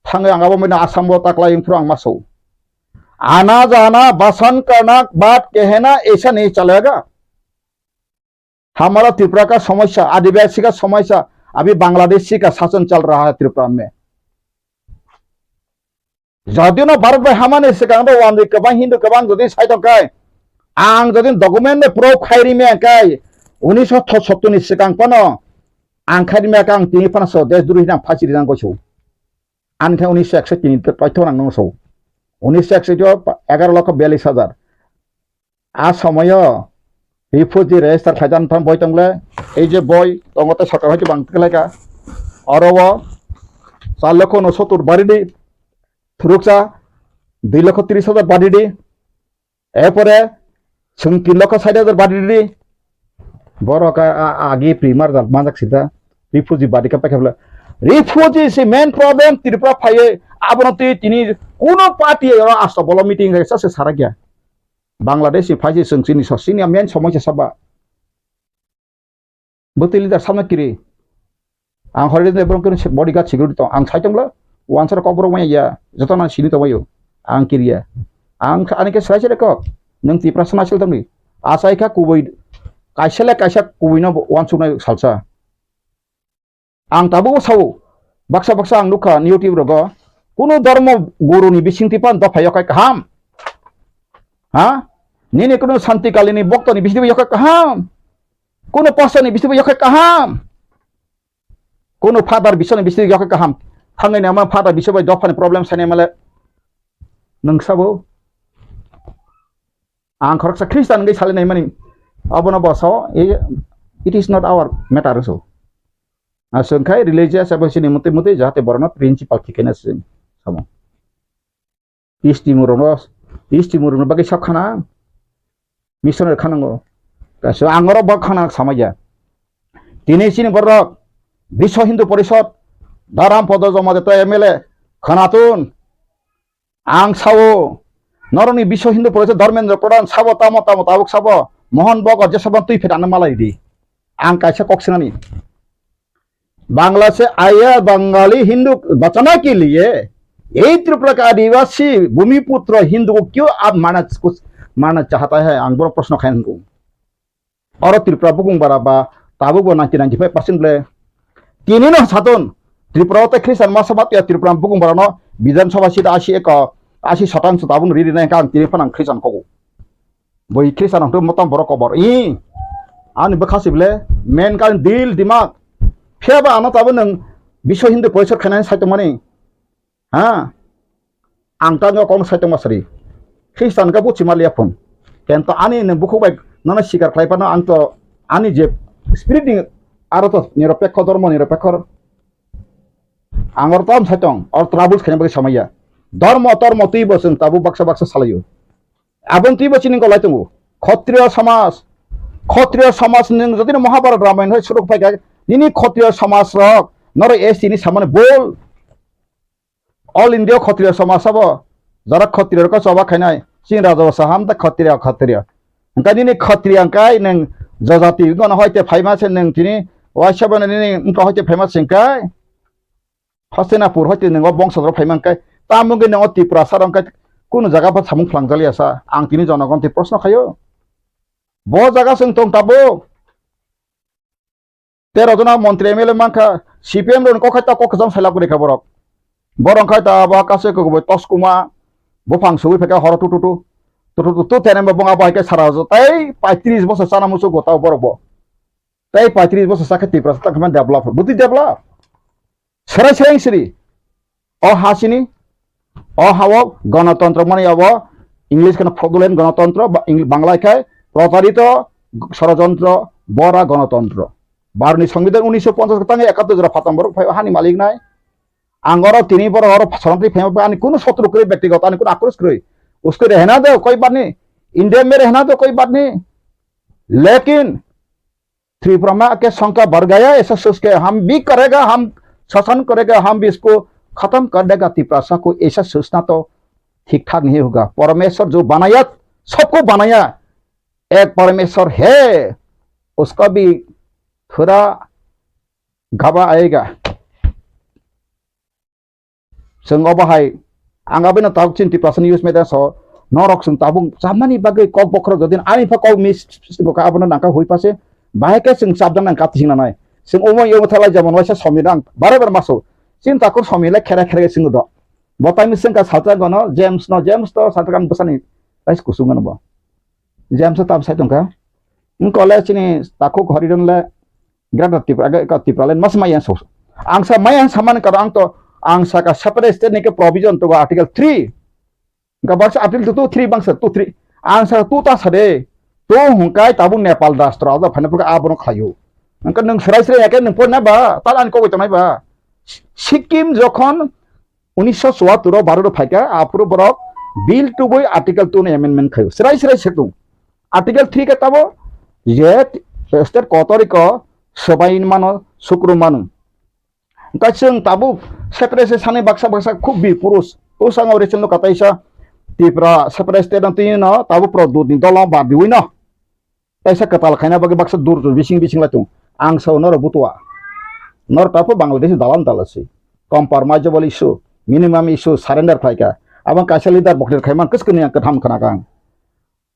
Thangwi ang abo mena Assam bo taklai wngphuru ang maso. Ana jana basan karna baat kehna aisa nahi chalega. हमारा त्रिपुरा का समस्या, आदिवासी का समस्या, अभी बांग्लादेशी का शासन चल रहा है त्रिपुरा में। Jodi no Bharat bai hamani swkang do wanjwi kwbang Hindu kwbang jodi sai tong khai, ang jodi document bai proof khai ri maya khai, unisho sottor ni swkang phano ang khai ri maya kha, ang tini phano so desh droi hinang phasi ri nang goiso. Ani khai unisho ekso tini paitho nang nang so. Unisho ekso egaroh lokho biyallis hajar. A somoyo refugee register khlaijaknai boi tongle, ei je boi tongo tei sorkar hoite bang tiklaika. Oro o char lokho unosotur baridi, thuruksa dui lokho tris hajar baridi, erpore chwng tin lokho sait hajar baridi. Borok a, a, agi primar jal manjak sida, refugee badi ka paikha bwle. Refugee se main problem Tripura phaiwi, abono twi tini kuno party oro asto bolo meeting khe sa se sarakya. Bangladesh ni phaisi chwng chini so, chini main somoisa saba. Bwtwi leader samna kiri. Ang hori de borok kiri bodyguard security tong. Ang sai tongla, wansar kok borok maya ya. Joto nang sini tongbayo. Ang kiriya. Ang ani khe sai sai kok. Nang Tiprasa nasil tongni. Asai kha kubui, kaisa le kaisa kubui no wansuknai salsa. Ang tabuk sao, baksa baksa ang nukha YouTube rogo, kuno dharma guru ni bisingtwi pan dopha yokhai kaham. Ha? Nini kuno Santi Kali ni bokto ni bisingtwi yokhai kaham. Kuno pastor ni bisingtwi yokhai kaham. Kuno father bising ni bisingtwi yokhai kaham. Thangai nama father bising bai dopha ni problem sanai male. Nung sabo. Ang khoroksa Christian wngwi salinai mani, abono bo sao, i-, it is not our matter so. Aswk khai religious abo chini mutwi mutwi jahate borokno principal khikhena se samo. Isti murokno, isti murokno bagwi sab khana, missionary khanango. Kaisa ang oro bo khana samaya. Tini chini borok Biswa Hindu Porishod, Dharam Podo Jomadetto M L A, Khanatun, Ang sao, norokni Biswa Hindu Porishod Dharmendra Pradhan sabo tamo tamo tabuk sabo, Mohan Bhagwat jesabon twi phet ano malai di. Ang kaisa kok sinani. Bangla से आया बंगाली हिंदू बचाने के लिए यही त्रिपुरा का आदिवासी भूमिपुत्र हिंदू को क्यों आप मारना, कुछ मारना चाहता है? Ang boro proshno khaingo. Oro Tripura bukung bara ba tabuk bo ninety ninety five percent ble. Tini no saton Tripura o tei Christian masa bat ya Tripura bukung bara no Bidhan Sabha seat asi eko, asi satang se tabuk ri ri nai kang tini phano ang Christian kogo. Boi Christian ang tu motom borok kobor. I ani bwkha si ble men kan dil dimak. Phiya ba ano tabuk nang Biswa Hindu Porishod khainai sai tongmani. Ha? Ang tangwi kok sai tongma sari. Khristan ka buchi ma liya phone. Kento ani nung bukhuk bai nono sikar khlai phano ang to ani je spirit ni aro to niropekho, dhormo niropekho. Ang oro tom sai tong, oro troubles khaina bagwi samaya. Dhormo tormo twi bo chwng tabuk baksa baksa salaio. Aboni twi bo chini golai tongo. Khotriyo samaj, khotriyo samaj nung jodi no Mahabharat Ramayana hai suruk phai kha, nini khotriyo samaj rok noro S T ni samani bol. All India Khotriyo Samaj sabo, jara Khotriyo rok choba khainai, chini raja bo saham ta Khotriyo, Khotriyo. Hwnkhe nini Khotriyo hwnkhe nwng jajati wngkha hoite phaima se nwng tini, waisa bo nini wngkha hoite phaima se hwnkhe, Hastinapur hoite nwng o bongso rok phaima hwnkhe, tamo wngkhe nwng o Tiprasa rok hwnkhe kunu jaga pha samung phlangjakliya sa, ang tini jonogon twi proshno khaio. Bo jaga chwng tong tabuk. Tero jona montri M L A mankha, C P M rokni kok hai ta kok kwcham sailak rikha borok. Borok khai ta abo kaisa kwbwi tos kuma, buphang sugwi phaikha horo tututu. Tu, tu, tu, tene bo bong abo hai khe sara jo. Tai paitris bosor chana muchuk go tao borok bo. Tai paitris bosor sakhe Tiprasa tang khe develop. Buti develop. Serai serai siri. O ha sini. O ha o gonotontro mani abo. English kana fraudulent gonotontro, ba-, Eng-, Bangla khai protarito sorojontro bora gonotontro. Barni Songbidan unisho ponchas tang ekattor jora phatam borok phai hani malik nai. Ang oro tini borok oro sorong twi phai ani kuno sotro kwrwi, bektigoto ani kuno akros kwrwi. Usko rehna do koi baat nahi. India mein rehna do koi baat nahi. Lekin Tripura mein aake sankhya badh gaya, aisa soch ke hum bhi karega, hum shasan karega, hum bhi isko khatam kar dega. Tiprasa ko aisa sochna to thik thak nahi hoga. Parmeshwar jo banaya, sabko banaya, ek Parmeshwar hai, uska bhi thora gaba aega. Chwng obo hai, ang abino tabuk chini Tiprasa ni news media so, norok chwng tabuk chamani bagwi kok bokhorok jodi ani pha kok mis bo ka abono nangka hui pase, bahai khe chwng chapjak nang kati sing nanai. Chwng omo yomo thalai jemon waisa somi rang bare bare maso. Chini takhuk somi le khere khere chwng do. Bo taini chwng ka salta gono James no, James to salta kan bwsani rais kusung gono bo. James tam sai tongkha. Wng kole chini takhuk Horiron le Greater Tripura, aga ka Tripura le mas maya so. Ang sa maya samani karo ang to, ang sa ka separate state ni ke provision to article three. Ga baksa article two, three bangsa two, three. Ang sa two ta sade. To hungkai tabuk Nepal rashtra da phane pura abono khayo. Angka nung serai serai ya ke nung pon na ba, tal an ko tonai ba. Sikkim jokhon unisho chuattor o Bharat o phaikha, aphuru borok bill tubui article two no amendment khaio. Serai serai setung. Article three khe tamo je state kotoriko swbai mano, sukru mano. Hwnkhe chwng tabuk separate se sani baksa baksa khub bi purus. Ushango recent no kataisa Tripura separate state no twi no tabuk pro dut ni dolo ba diwi no. Kaisa kwtal khaina bagwi baksa dur dur bising bising lai tongo. Ang sao norok butua. Norok tabuk Bangladesh dalan dala se. Compromisable issue, minimum issue, surrender khlaikha. Abang kaisa leader bokler khaimang kwswkni ang kwtham khwnakha ang.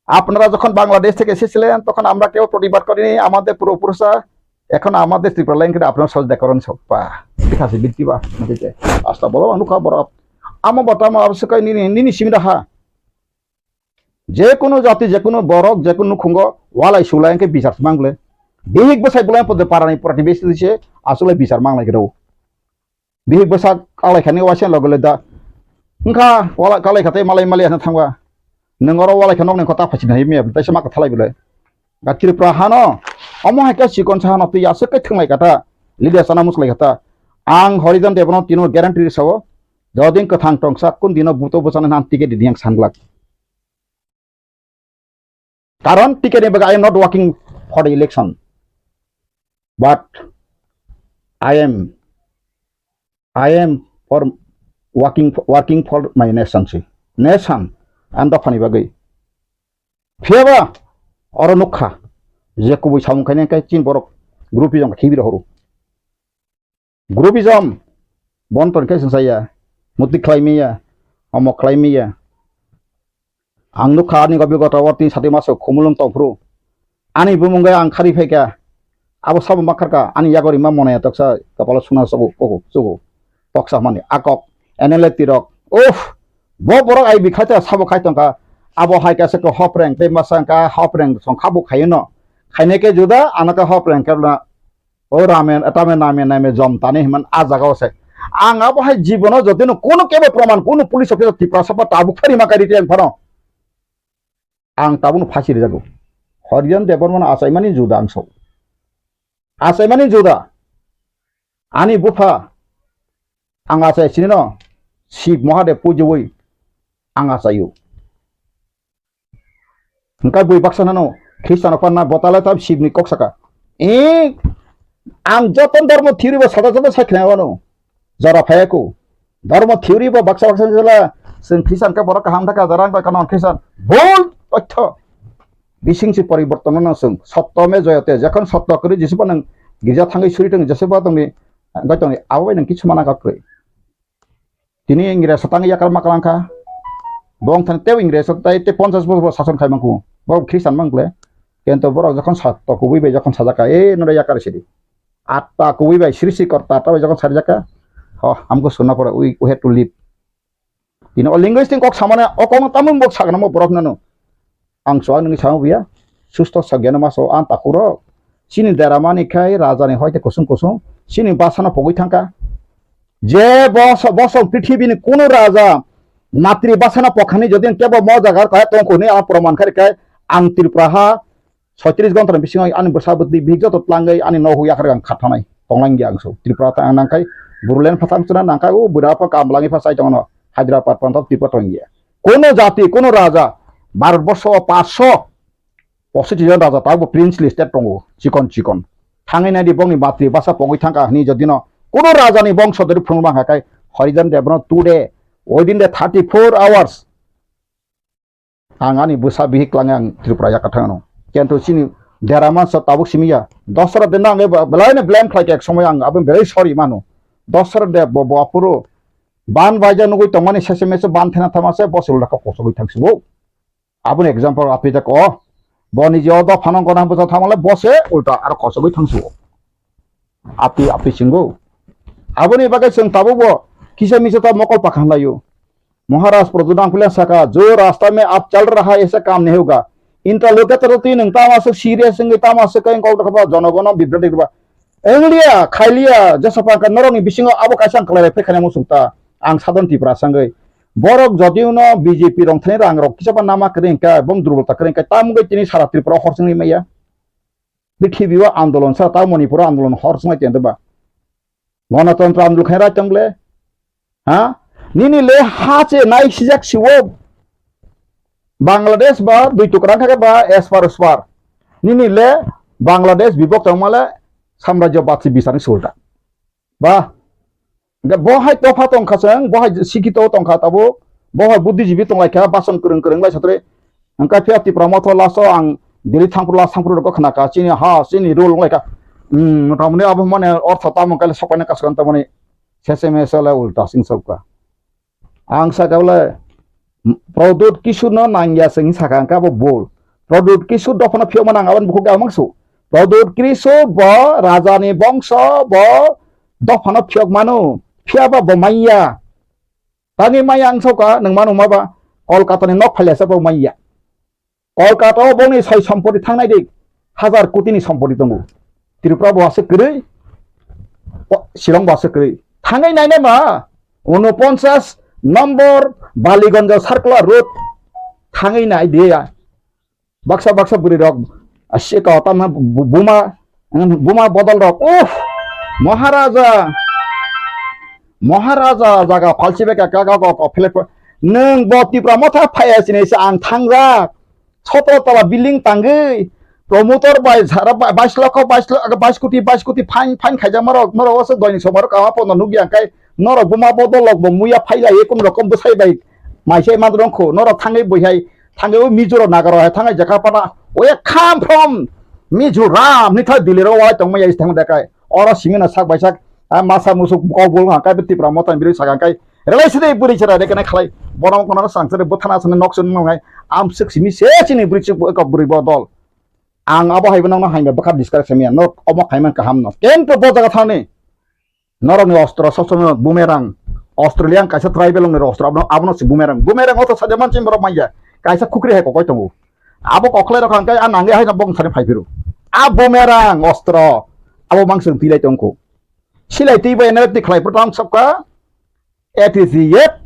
আপনারা যখন বাংলাদেশ থেকে এসেছিলেন, তখন আমরা কেউ প্রতিবাদ করিনি, আমাদের পূর্বপুরুষরা, এখন আমাদের ত্রিপুরা লাইন করে আপনারা সহযোগিতা করেন সব। বাহ, ঠিক আছে, বৃত্তি বাহ, ঠিক আছে। আসলে বলো, অনুকা বড়। আমো বর্তমান অবশ্যই nini, nini simida ha. Je kono jati, je kono borok, je kono nukhungo walai sulai hwnkhe bichar se mang le. Bihik bwsai bolai pode parani protibesi se asole bichar mang lai khe rw. Bihik bwsa kalai khani waisa logo le da. Wngkha wala kalai kha tei malai malai ano thangba. Nwng oro walai kha nokni kota phaichini hai mia tei se ma kwthalai bwle. Ga Tripura hano omo hai khe chikon sa hano twi aswk khe thwnglai kha ta. Leader sana muslai kha ta. Ang Horijan Debno tino guarantee sao. Jodin kwthang tongsa kun dino buto bwsano nan ticket di yang sanglak. Karon T K ni bagwi I am not working for the election, but I am, I am for working, working for my nation si. Nation, ang dophani bagwi. Phiyaba oro nukha je kubui samung khainai khe chin borok group ijong khibi rohoro. Groupism, bon ton khe sengsa ya, muti khlai miya, omo khlai miya. Ang nukha ani gobi gota o tin sati maso khumulung tongphuru. Ani bumung gai ang khari phaikha, abo sabo makharkha, ani yagori ma monaya toksa kapalo suna sogo, kogo, sogo, toksa mani akok, N L A tirok. Uff, bo borok ai bikhaita sabo khai tongkha, abo hai kasa ko hopreng, tei masa ka hopreng song khabu khayo no. Khainai khe juda, ano ka hopreng khe na O ramen, tame name, name jom tani himan a jaga o se. Ang abo hai jibono jotino kono kebo proman, kono police officer Tiprasa ba tabuk thari ma kari tiyang phano. Ang tabukno phasi rijago. Horijan Debbarmano achaimani juda ang sao. Achaimani juda. Ani bupha ang achai sinino Shiv Mahadev pujiwi ang achaio. Hwnkhe bui baksa nano Khristiano panna botale tam Shivni kok saka. E, ang joto dhormo theory bo sada sada sai khnai wano. Jora phaiya ko. Dhormo theory bo baksa baksa jela chwng Khristian khe borok kaham thaka jora ang koi kanon Khristian. Bhul totho. Bising si poriborton no chwng. Sotto me joyate. Jokhon sotto kwrwi jesibo nang girja thangwi suri tong jesibo tongni goi tongni abo bai nang kichu mana kok kwrwi. Tini Ingres tang yakar ma kalang kha. Bong thani tei Ingres tai tei ponchas bosor sason khai mangkhu. Borok Khristan mang kle. Kento borok jokhon sa to kubui bai jokhon sajak kha, "E nore yakar sidi." Atta kubui bai srishti korta atta bai jokhon sarijak kha. Ho, hamkhe sunna pore, we, we have to live. Tini o linguistic kok samane o kok tamung bok sagna mo borok nano. Ang so ang nini samo buya. Susto sa geno maso ang takhurok. Chini deramani khai rajani hoite kusung kusung. Chini basano pogwi thangka. Je boso, boso prithibini kunu raja matri basano pokhani jodi ang kebo mo jaga kaya tongkhu ni ang proman khai khai ang Tripura ha soitris gonta ni bisingo ani bwsa bwtwi bihik joto tlangwi ani nohwi yakhar ang khathanai tonglangya ang so. Tripura ta ang nangkhai Bodoland phathang chwna nangkhai o bwra pha kamlangwi pha chai tongno Hyderabad pantha Tripura tongya. Kono jati, kono raja, Bharat borsho o paanch sho positi jon raja tabuk princely state tongo, chikon chikon. Thangwi naidi bongni matri basa pogwi thangkha hwnwi jodino kono rajani bongso dori phunukma khakai Harijan Debno today, within the thirty-four hours, ang ani bwsa bihik klangnai ang Tripura yakarthang ano. Kento chini dera mansa tabuk simiya. Dosra de nang le ba-, belai no blame khlai khe ek somoi ang aboni belai sorry mano. Dosra de bo, bo aphuru ban baija nugui tongmani sese mese ban thena thama se bosul daka kosogwi thangsibo. Aboni example api jak o. Bo ni je o dophano gona bwsa thamale bose ulta aro kosogwi thangsibo. Api, api singo. Aboni bagwi chwng tabukbo kisa misa ta mokol pakhan laio. Maharaj Pradyut Dangphilia saka, "Jo rasta mein aap chal raha hai, aisa kaam nahi hoga." Interlocutor twi nwng tamo aswk serious wngwi tamo aswk khe kok dokha ba jonogono bibrat rikba. Wnglia, khailia, jesa pangkha norokni bisingo abo kaisa ang kwlai phai khaina muchung ta. Ang Sadhan Tripura sangwi. Borok jodi uno B J P rong thani rang rok kisa ba nama kwrwi hwnkhe, bom durbolta kwrwi hwnkhe, tamo wngwi tini sara Tripura hor chwngwi maya. Prithibi o andolon sa ta Manipur o andolon hor swnglai tong ba. Gonotontro andolon khaina rai tong le. Ha? Nini le ha che nai sijak siwo. Bangladesh ba dui tukra kha ba espar uspar. Nini le Bangladesh bibok tong male samrajyo batsi bisani sulta. Ba Hingke bo hai topha tongkha chwng, bo hai sikito tongkha tabuk, bo hai buddhijibi tonglaikha, bason kwrwng kwrwng lai satre. Hingke phiya Tipra motho last o ang Delhi thangphuru last thangphuru rokgo khnakha, chini ha, chini rule wnglaikha. Hmm, motamoni abo mane ortho tamo kale sokpaina kaskang tamoni seseme sele ulta sing sokha. Ang sakha bole, Pradyut Kishore no nangya se hing sakha, hingke abo bol. Pradyut Kishore dophano phiyokma nang aboni bukhuk ge amang su. Pradyut Kishore bo rajani bongso bo dophano phiyok mano. Phiyaba bo manya. Tangwi manya ang sokha, nwng mano ma ba Kolkata ni nok phailasa bo manya. Kolkata o bongni soi sompoti thangnai di, hazar koti ni sompoti tongo. Tripura bo aswk kwrwi, o, Shillong bo aswk kwrwi. Thangwi nainai ma, unoponchas nombor Baliganj Circular Road thangwi nai di ya. Baksa baksa bwrwi rok, a, sika o tamna bu-, buma, Ang buma bodol rok, uff, Maharaja, Maharaja jaga phalsi bai ka, ka, ka, ka, ka, phlek, phlek. Nwng bo Tipra motha phaiya sini se ang thangjak. Sotro tala building tangwi, promoter bai jara bai, bais lokho, bais lo-, bais koti, bais koti fine, fine khaijak marok, norok oso doini somaro kama pono nukya kai, norok buma bodol rok bo muya phailai, ekun rokom bwsai bai, maisai mandrong kho, norok thangwi bwihai, thangwi o Mizo rok Naga rok hai thangwi jakha pana, we come from Mizoram, ni thai Delhi rok walai tongmaya is thangma dekai. Oro simi na sak bai sak, a, masa musuk kok bol ha kai Tipra motha ni biri sak kai. Relai sidi buri chara de kana khalai. Bono kono sang sere buthana sene nok sun ngai. Am sik simi se chini buri chuk ko buri bodol. Ang abo hai bono hai ba baka discuss simi no omo khaiman kaham no. Ken to bo jaga thani. Norokni ostro sob somoi bumerang. Australian kaisa tribal ongni ostro abono, abono se bumerang. Bumerang o to saja manchim borok manya. Kaisa khukri hai kokoi tongo. Abo kokhlai rok hangkai a nangya hai no bong thani phai phiro. A bumerang ostro. Abo mangsong tilai tongkho. Silai twi bai N L F T khlai phuto ang sokha. A T C F.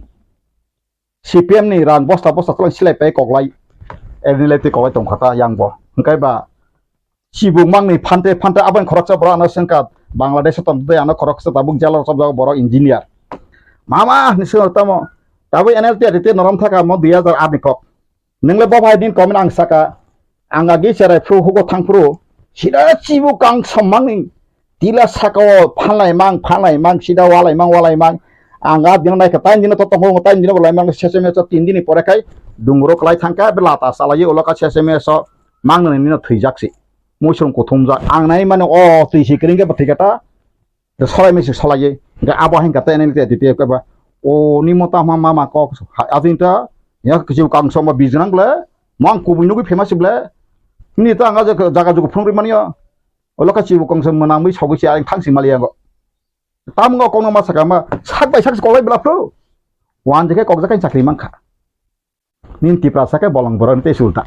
C P M ni rang bosta bosta tolong silai pai koklai. Erni lai twi koklai tongkha ta yang bo. Hingkai ba chibuk mangni phante phante abang khoroksa borok ano sengka Bangladesh o tong tei ano khoroksa tabuk jalo chopjak borok engineer. Mama ni sengok tamo. Tabuk N L T R T norom thaka mo dui hajar aat ni kok. Nwngle bo bai din comment ang saka. Ang agi cherai phru hugo thang phru. Sida chibu kang sommangni tila saka o phanlai mang, phanlai mang, sida walai mang, walai mang. Ang a dino naikha, tain dino to tongo, tain dino bolai mang, sese meso tin dini pore khai dungro klai thangkha, be lata salai ulo ka sese meso mang nani nino thwijak si. Muisung kuthumjak. Ang nai mani o twi si kring khe bo thwi kha ta. Te solai mese solai ye. Hingke abo hingka te nini te dite ke ba. O ni mo ta ma ma ma kok. Ha, ajin ta. Ya kisi kang som ba bijnang ble. Mang kubui nugui famous ble. Ni ta anga jaga jaga jugu phung ri mani ya. Olo ka chibu kong som manang mui sogui si aring thang si mali ya go. Tam ngo kong no ma saka ma. Sak bai sak si kolai bla phru. Wan je ke kok jakai chakri mang kha. Nin Tiprasa khe bolong borok ni tei sulta.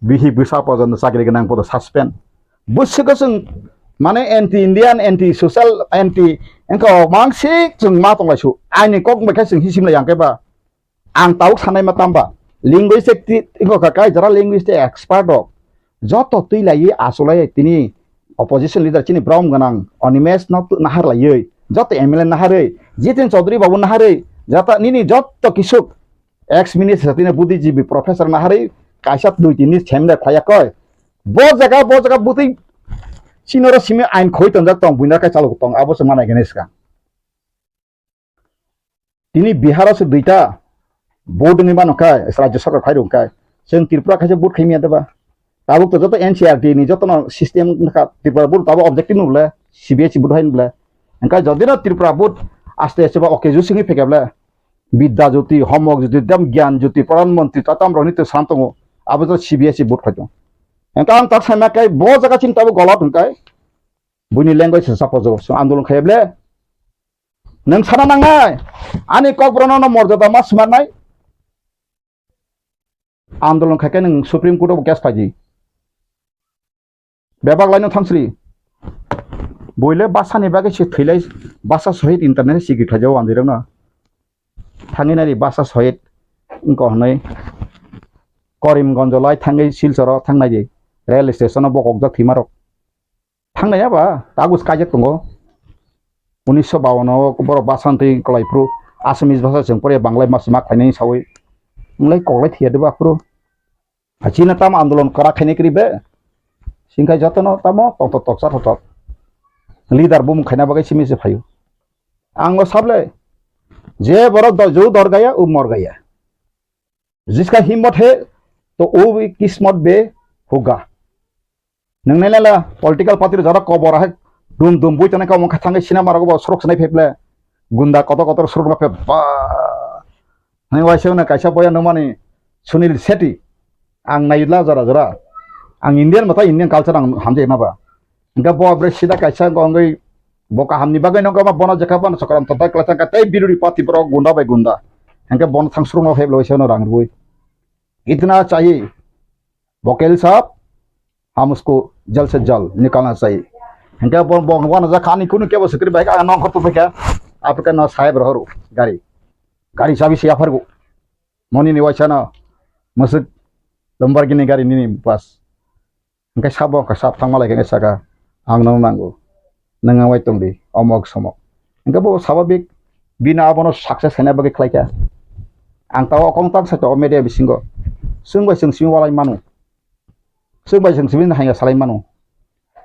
Bihi bwsa pojono chakri gwnang podo suspend. Bwswkgo chwng mane anti Indian, anti social, anti wngkha o mangsik chwng ma tonglaisu. Aini kok bai khe chwng hisim lai ang khe ba. Ang tabuk sanai ma tamba. Linguistic ti, wngkha kai jara linguistic expert rok. Joto twi laiwi asulai tini opposition leader chini brom gwnang Animesh no tu nahar laiwi. Joto M L A naharwi. Jitin Chaudhary babu naharwi. Jata nini joto kisuk ex minister tini buddhijibwi professor naharwi. Kaisa dui tini semde khwlaiya koi. Bo jaga, bo jaga bwtwi sinoro simi ain khoi tongjak tong, buina kai chalok tong, abo se manai gani swkang. Tini Bihar o se duita vote wngwi mano kha, Rajya Sarkar phai rwng kha. Chwng Tripura khaisa vote khaimya deba. Tabuk to joto N C R T ni joto no system wngkha, Tripura vote tabuk objective no bole, C B S E vote hai bole. Engkha jodi no Tripura vote aste aste ba okay ju singwi phekya bole. Bidya Jyoti, Homok Jyoti, dem Gyan Jyoti, Pradhan Mantri, tatam rok ni to san tongo. Abo to C B S E vote khai tongo. Engkha ang tak sama kai bo jaga chin tabuk golot hwnkai. Buini language se suppose so andolon khai bole. Nwng sana nangnai, ani kokborokno no morjada ma smarnai. Andolon khaikhe nwng Supreme Court o case phaidi. Bebak laino thangsri. Buile basani bagwi se thwilai, basa sohit internet sigi khlaijao anjirokno. Thangwi nari basa sohit wngkha hwnwi Karimganj lai thangwi Silchar o thangnai di. Rail station o bokokjak thwimarok. Thangnai ya ba, tagus kaijak tongo. Unisho bawan o borok basa twi kwlai phuru Assamese basa chwng pore Bangla mas ma khlainai sawi. Wngkhlai koklai thwiya de ba phuru. Hachina tamo andolon kwrak khainai kwrwi be. Singkha jotono tamo tongthok toksa thothok. Leader bumung khaina bagwi simi se phaio. Ang o sable. Je borok do-, ju dor gaya, u mor gaya. Jiska himmot he, to u kismot be hoga. Nwng nai nai la political party rok jara kobor ahai dum dum bui tongnai kamo kha thangwi cinema rogo bo suruk sinai phai ple gunda kotor kotor suruk rok phai ba. Hani waisa wngna kaisa boya nukmani Sunil Shetty. Ang nai la jora jora. Ang Indian mata Indian culture ang hamjai ma ba. Hingke bo bre sida kaisa wngwi bo kaham ni bagwi nokha ma bono jekha bono chokram totai kwlai thangkha tei biruri party borok gunda bai gunda. Hingke bono thang suruk no phai ble waisa no rang rwui. Itna chahi. Vakil sahab, hum usko jal se jal nikalna chahiye. Hingke bo, bo, bo na ja khani kunu kebo sikri bai ka nong khotu bai ka. Apre ka na sahib rohru gari. Gari chabi si aphar go. Moni ni waisa na masuk Lamborghini gari nini pas. Hingke sabo ka sab thangma lai khe saka ang nong nango. Nang wai tong di omok somok. Hingke bo sababik bini abono success khaina bagwi khlai kha. Ang tao kong tak sa to media bisingo. Sung bai sung simi walai manu. Sung bai sung simi hanya salai manu.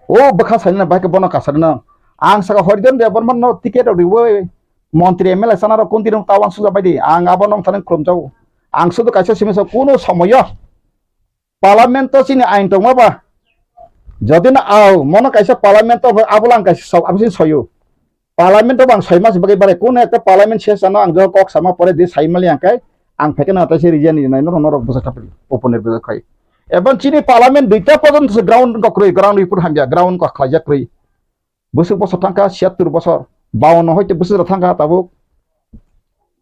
O bwkha salina bai khe bono kasarina. Ang saka Horidan Debbarma no ticket rok riwi montri M L A sana rok kunti rok tawang suja bai di. Ang abo nong thaning khulum jao. Ang sudu kaisa simi sa kuno somoyo. Parliament o chini ain tongma ba? Jodi no au, mono kaisa parliament o abolang kaisa sok, abo chini soyo. Parliament o bang soi mas bagwi bare, kuno ekta parliament session o ang jo kok sama pore di sai mali ang kai, ang pheke na taise region ni nai norok norok bwsa thapri, open bwsa khai. Ebon chini parliament duita porjonto se ground kok kwrwi, ground report hamya, ground kok khlaijak kwrwi. Bwswk bosor thangkha, siyattur bosor. Bawanno hoite bwswk rok thangkha tabuk.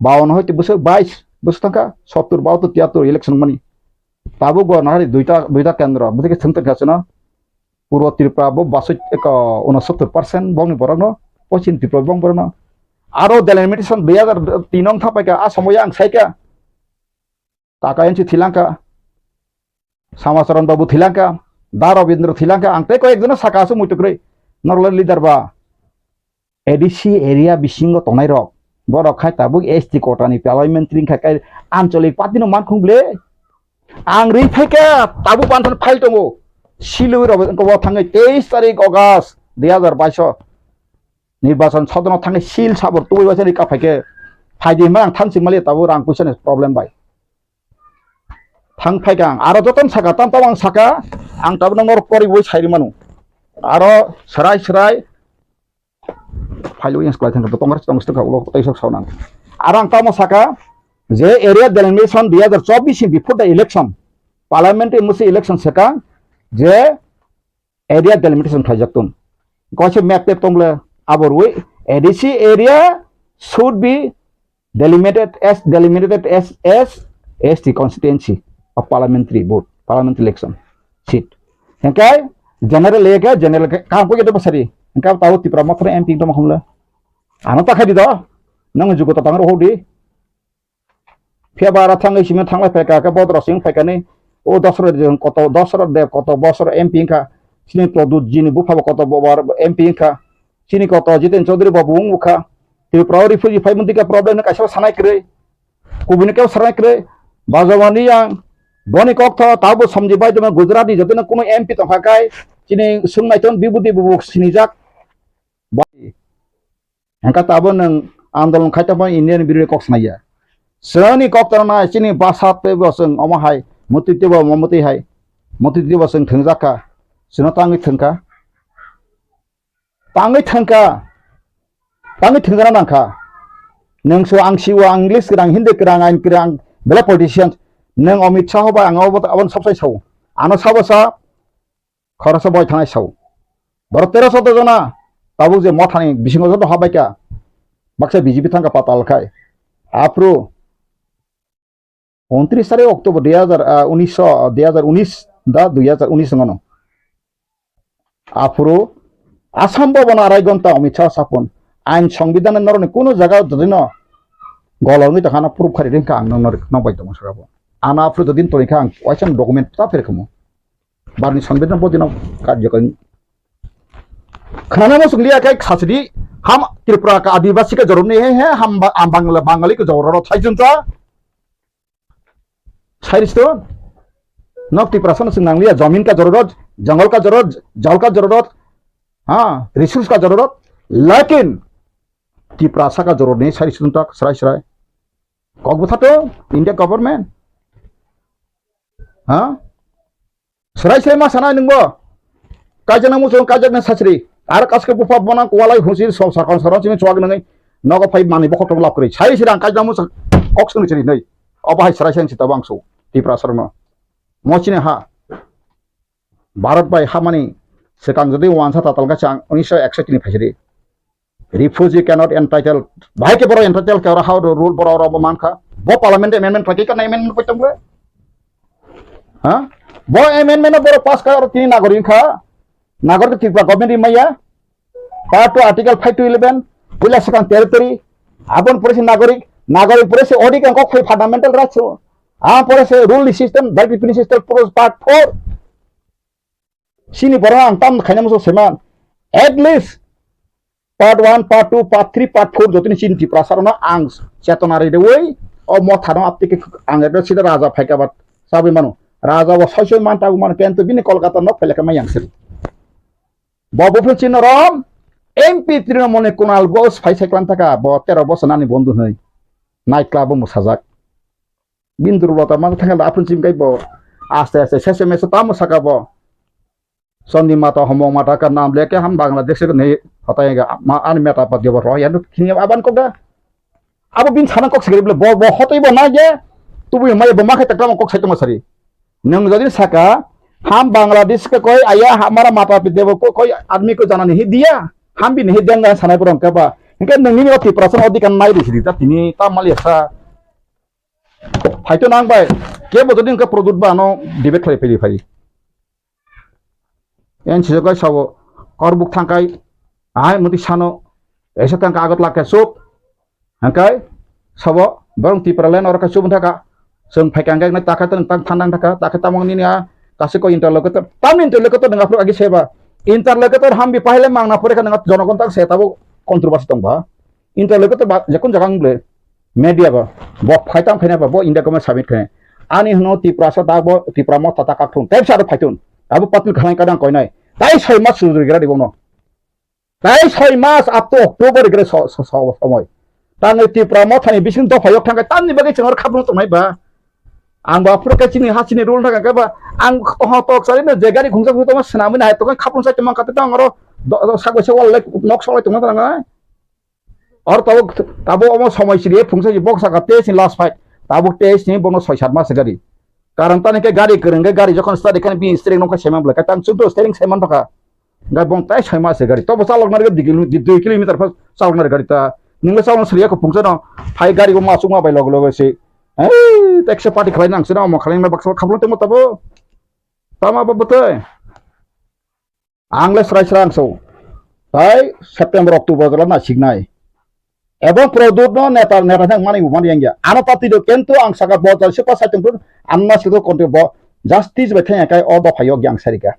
Bawanno hoite bwswk bais bwswk thangkha, sottur, bahattur, tiyattur election wngmani. Tabuk bo nahari duita, duita kendro, bwswk khe thwng tongkha chwngno. Purbo Tripura bo basoi eko unosottur percent bongni borokno, Poschim Tripura bong borokno. Aro delimitation dui hazar tin wng thapaikha, a somoyo ang saikha. Kaka N C thilangkha. Samacharan babu thilangkha, Da Rabindra thilangkha, ang tei koyek jono saka aswk muitu kwrwi. Norok le leader ba A D C area bisingo tongnai rok, borok khai tabuk S T quota ni parliamentary wngkha kai anchalik party no mankhung ble. Ang ri phaikha tabuk panthan file tongo. Siloi rok wngkha bo thangwi teis tarik August dui hazar bais o nirbachan sodono thangwi sil sabor tubui waisa rika phaikhe phaidi hwnba ang thansi mali tabuk rang puisa ni problem bai. Thang phaikha ang, aro jotono saka, tamo tamo ang saka, ang tabukno norok koriwi sai rwmano. Aro swrai swrai, phailwi yang swklai thangkha, Congress tong swkha, ulo tei sok saunang. Aro ang tamo saka, je area delimitation dui hazar chobbish ni before the election, parliamentary musi election saka, je area delimitation khlaijak tong. Kaisa map tep tong le abo rwi A D C area should be delimited as, delimited as, as S T constituency of parliamentary vote, parliamentary election. seat. Hingke general le ke general ke kam ko ke to basari. Hingke tabo Tipra Motha M P tongma khumle. Ano ta khai di do. Nang jugo ta tang ro di. Phiya ba ara thangwi simi thanglai phaikha, khe bodro simi phaikha ni. O Dosrot Deb koto, Dosrot Deb koto bosor M P wngkha. Chini Pradyut G ni bupha bo koto bo bar M P wngkha. Chini koto Jiten Chaudhary bo bo wng wngkha. Tripura o refugee phai mwnti khe problem no kaisa sanai kwrwi. Kubuni khe sanai kwrwi. Bajwani yang boni kok tho tabo somji bai tongma Gujarat ni jotono kuno M P tongkha kai. Chini swngnai ton bibudi bubuk sinijak. Bai. Hingke tabo nwng andolon khai tongma Indian birwi kok sanai ya. Chwngni kok tongna chini basa teibo chwng omo hai, mwtwi teibo omo mwtwi hai, mwtwi teibo chwng thwngjak kha, chwngno tangwi thwngkha, tangwi thwngkha, tangwi thwngjakna nangkha. Nwng so ang siwo, ang English kwrang, Hindi kwrang, ain kwrang, belai politician, nwng Amit Shah bai ang abo, aboni sob sai sao. Ano sabo sa, khoroksa boi thanai sao. Borok tero soddo jona tabuk je mothani bisingo joto habaikha, baksa B J P thangkha patal khai. Aphuru untris tarik October dui hajar, ah, unis, dui hajar unis da dui hajar unis wngmano. Aphuru Assam Bhavan arai gonta Amit Shah sapon, ain songbidan norokni kuno jaga jodino golongwi tongkha, ano proof khari ringkha ang nokno, nokbai tongo saka bo. Ano aphuru jodin tongkha ang waisa document ta pherkhumo. Barni sanbidhan bodino karjokari. Khnana mo sunglia kai khasidi ham Tripura ka Adivasi ka joroni he he ham ba-, am Bangla Bangali ka jororo thaijunta. Sairis to nok Tripura sana sung nanglia jamin ka jororo, jangal ka jororo, jal ka jororo, ha, resource ka jororo. Lakin Tripura saka joroni sairis tunta srai srai. Kok bwtha to India government. Ha? Srai srai ma sana nungbo. Kaijana muchung kaijak na sachri. Ar kaske bupha bona kualai husi so sarkar sarkar sini chuak nungai. Nogo phai mani bokhok tong lap kri. Sai sirang kaijana muchung kok sini chiri nai. Obo hai srai srai sita bangsu. Tipra sarno. Mo chini ha. Bharat bai hamani sekang jodi wansa tatal ga chang unisho ekso tini phaisiri. Refugee cannot entitled. Bahai ke boro entitled ke oro how rule boro oro bo mankha. Bo parliament amendment pakai kan amendment pakai tong. Ha? Bo amendment boro pass ka oro tini nagorik kha. Nagorik Tripura government ri maya. Part two article five to eleven. Puila sekan territory. Abon pore se nagorik. Nagorik pore se odi kan kok phai fundamental rights. Ah pore se rule system, self defense system pore part four. Sini borok ang tam khaina muchung seman. At least part one, part two, part three, part four jotoni chini Tiprasa rokno ang chetona ridewi o mothano aptiki ang ekdom sida raja phaika ba chabwi mano. Raja bo soi soi man tabu mano kento bini Kolkata nok phailaka mai yang siri. Bo buphil chini rom M P Trinamool ni Kunal Ghosh phai sai klan thaka bo tero bosor nani bondhu hwnwi night club o mwsajak. Bini durbolta ma thangkhe aphuru chimkhe bo aste aste sese mese tamo saka bo. Chandi mata homong mata ka nam leke ham Bangladesh ko nei hotai ga ma ani meta pa debo roya no khini aban ko ga. Abo bin sana kok sigri bo bo hotai bo na je tubu mai bo ma khai takam kok sai tong sari. Nang jodi saka ham Bangladesh ka koi aya hamara mata pita debo ko koi admi ko jana nahi diya. Ham bin nahi deng sanai borong ka ba. Hingke nang nini oti prasan odi kan nai di sidi ta tini ta mali sa. Phaito nang bai, kebo jodi hwnkhe Pradyut ba ano debate khlai phai phai. Yang sijak kai sabo, korbuk thangkai, ahai muti sano, esa thangka agot lakhe sup, hangkai, sabo, borong Tipraland oro kai sup thaka, seng phai kangkai nai takha tang tang thandang thaka, takha tamang nini a, kasi ko interlocutor, tam interlocutor nang aphuru agi seba, interlocutor hambi pahile mangna pore kha nang jonogon tak se tabo controversy tong ba. Interlocutor ba jekun jaga wng ble media ba bo phai tang khaina ba bo India government submit khaina. Ani hwno Tiprasa da bo Tipra Motha ta kak thung tei sa phai thung abo patil khanai kadang koinai tai soi mas sujuri gira dibo no tai soi mas up to October gira so so so somoi tang Tipra Motha ni bising dopha yok thang tamni bagwi chwng khapung tongnai ba ang ba phuru khe chini ha chini rule thang khe ba ang ho tok sari no je gari khungsa khungsa ma swnamwi nai to khapung sa tongma kate tang aro sakbai se wal nok solai tongma tang Or tabuk, tabuk omo somoi siri phungsa si bok saka te sin last fight. Tabuk te sin bono soi sat mas gari. Karon tani ke gari kereng ke gari jokon start kan bi steering nokha seman bla. Katan chukdo steering seman toka. Gai bong tai soi mas gari. Tobo chalok nari dui kilo-, dui kilometer pas chalok nari gari ta. Ningla chalok siri ko phungsa no. Hai gari ko masuk ma bai log log si. Eh, tek se party khlai nang sino mo khlai ma baksa khaplo temo tabo. Tama ba bwtwi. Ang le srai srai ang so. Tai September, October jora na siknai. Ebong Pradyot no neta, neta thang mani bo mani yang ya. Ano party do kento ang saka bo jal sepa saitung tun, anna sido konti bo justice bai thang kai o dopha yok yang sarika.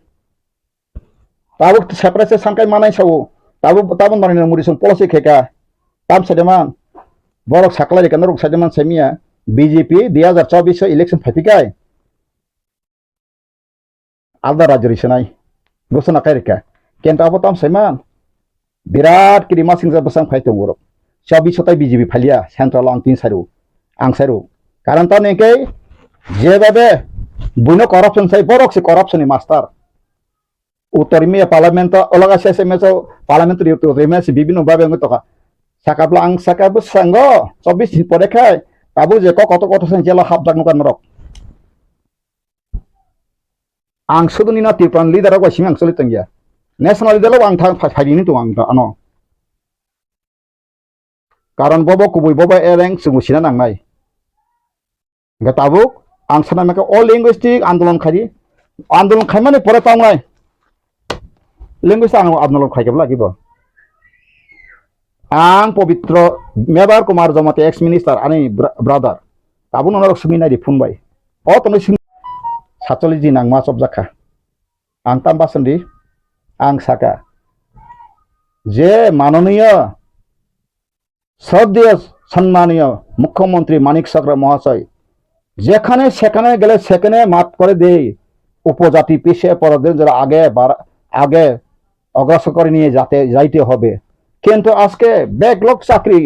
Tabuk separate sangkai manai sao. Tabuk, tabuk Narendra Modi song policy kheka. Tam sademan. Borok saklai rika norok sademan semia. B J P dui hazar chobbish election phaipikai. Alda rajyo ri senai. Gosona kai rika. Kenta abo tam saiman. Birat kiri masing ja bwsang phai tongo rok. Chobbish sotai B J P phalia. Central ang tin sairu. Ang sairu. Karon tamo hwnkhe jebabe buino corruption sai borok se corruption ni master. Uttor Mia Parliament o, olaga S M S o Parliament ri Uttor Mia se bibino babe wngwi tokha. Sakapla ang saka bwskango chobbish din pore khai tabuk je kok kotor kotor se jela hapjak nukha norok. Ang sudu nino Tripura leader rok bai simi ang choli tongya. National leader rok ang thang phai phai ni tongo ang ano. Karon bobo kubui bobo ereng chwngno sina nangnai. Hwnkhe tabuk ang sana hwnkhe o linguistic andolon khaidi. Andolon khaimani pore tongnai. Linguistic ang andolon khaikhe lagi bo. Ang Pobitro Mebar Kumar Jamatia ex minister ani bra-, brother. Tabuk nono rok simi nai di phone bai. O tonwi simi satcholish din ang ma chopjak kha. Ang tam bason di, ang saka, je manoniyo, sroddheyo, sonnaniyo Mukhyamantri Manik Chakra Mahasoi, যেখানে সেখানে গেলে সেখানে মাফ করে দেই, উপজাতি পিছিয়ে পড়ে দিন যারা আগে বার-, আগে অগ্রসর করে নিয়ে যাতে, যাইতে হবে। কিন্তু আজকে ব্যাকলগ চাকরি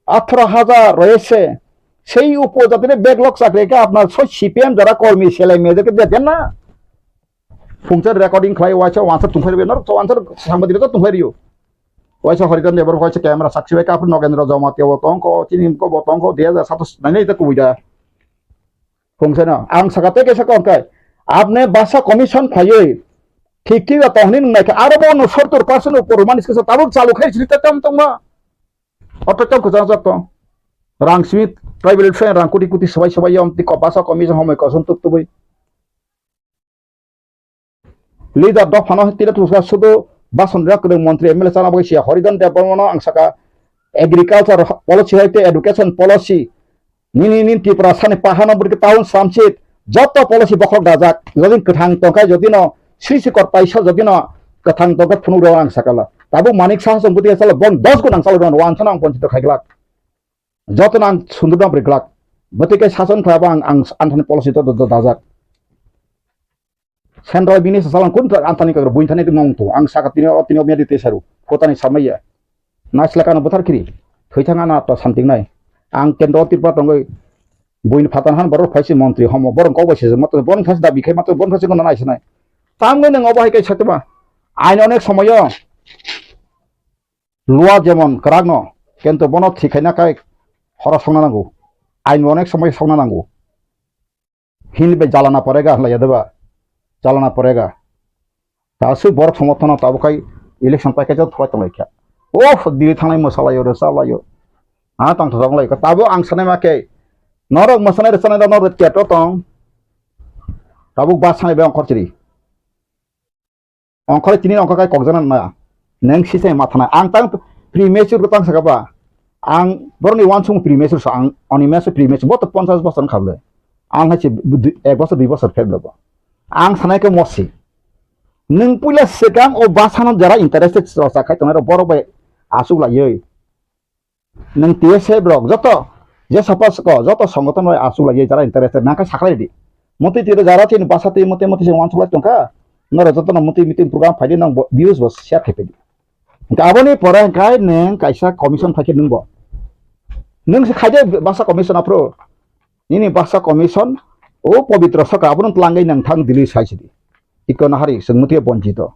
আঠারো হাজার রয়েছে, সেই উপজাতির ব্যাকলগ চাকরিকে আপনার সেই সিপিএম যারা কর্মী ছেলে মেয়েদেরকে দেন না। Phungsa recording khlai waisa wansar tungphai rw, nor wansar sangbadik rok tungphai rw. Waisa Haridan Debbarma waisa camera sakchi bai, kaphru Nogendra Jamatia bo tongkho, chini ko bo tongkho, dui hazar satos nai nai ta kubui da. Phungsa no ang saka tei kaisa kok khe, apne basa commission khlaiwi thik thik tongni nung nai khe aro bo no sottor percent upor mani kisa tabuk chalu khai sini ta tam tongma. Oto tam kwchang jak tong. Rang simi tribal friend rang kuti kuti swbai swbai yom ti ko basa commission homoi kosom tuk tubui. Leader dophano tira tuska sudu bason rak kwrwng montri M L A chana bagwi siya Haridan Debbarmano ang saka agriculture policy hai tei education policy nini nin Tripura sani pahano bwrwi town samsit joto policy bokhok dajak jodi kwthang tongkha jodi no sri sikor paisa jodi no kwthang tongkha phunuk rw ang sakala tabuk Manik Saha song bwtwi salo bon dos gun ang salo rw ang sano ang ponchito khaiglak joto no ang sundur dam riglak bwtwi kai sason khlai ang ang anthani policy to dajak. Central bini sasalang kun ta antani kagra buin thani tongmung tu. Ang saka tini o tini o miyadi te saru. Kotani samaya. Naisla kano bothar kiri. Thoi thang ana to santing nai. Ang kendro Tripura tongoi. Buin phatan han borok phaisi montri homo. Borok kok bai sejak matro borok phaisi dabi khai matro borok phaisi kono nai sinai. Tamgoi nang obo hai kai satema. Ain onek somoyo. Lua jemon kwrak no. Kento bono thikhaina kai horo songna nango. Ain onek somoyo songna nango. Hindi bai jalana porega hwnlaiya deba, jalana porega. Ta aswk borok somorthono tabuk khai election paikha jok thwlai tonglaikha. Oh, diri thangnai mwsalaio, rwchalaio. Ha, tongthok tonglaikha. Tabuk ang sanai ma khe, norok mwsanai rwchanai rok norok theater tong. Tabuk bus sanai bai ongkhor chiri. Ongkhorwi tini ongkhor kai kokjana na. Neng sisai matha na. Ang tang premature ko tang saka ba. Ang boroni wansung premature so ang oni meso premature. Boto ponchas bosor khable. Ang hai se ek bosor dui bosor pheblo bo. Ang sanai ke mosi. Neng puila sekang o basano jara interested so sakai tonero borok bai asuk laioi. Nwng T S F rok joto je sapa soko joto songothon bai asuk lai jara interested nangkha saklai di. Motwi twi jara chini basa twi motwi motwi se wansuk lai tongkha. Norok joto no motwi meeting program phaidi nang bo views bo share khai phaidi. Hingke aboni pore hingke nwng kaisa commission phaikhe nwng bo. Nwng se khaide basa commission aphuru. Nini basa commission o pobitro saka abono twlangwi nang thang Delhi sai sidi. Iko nahari chwng muti bonchito.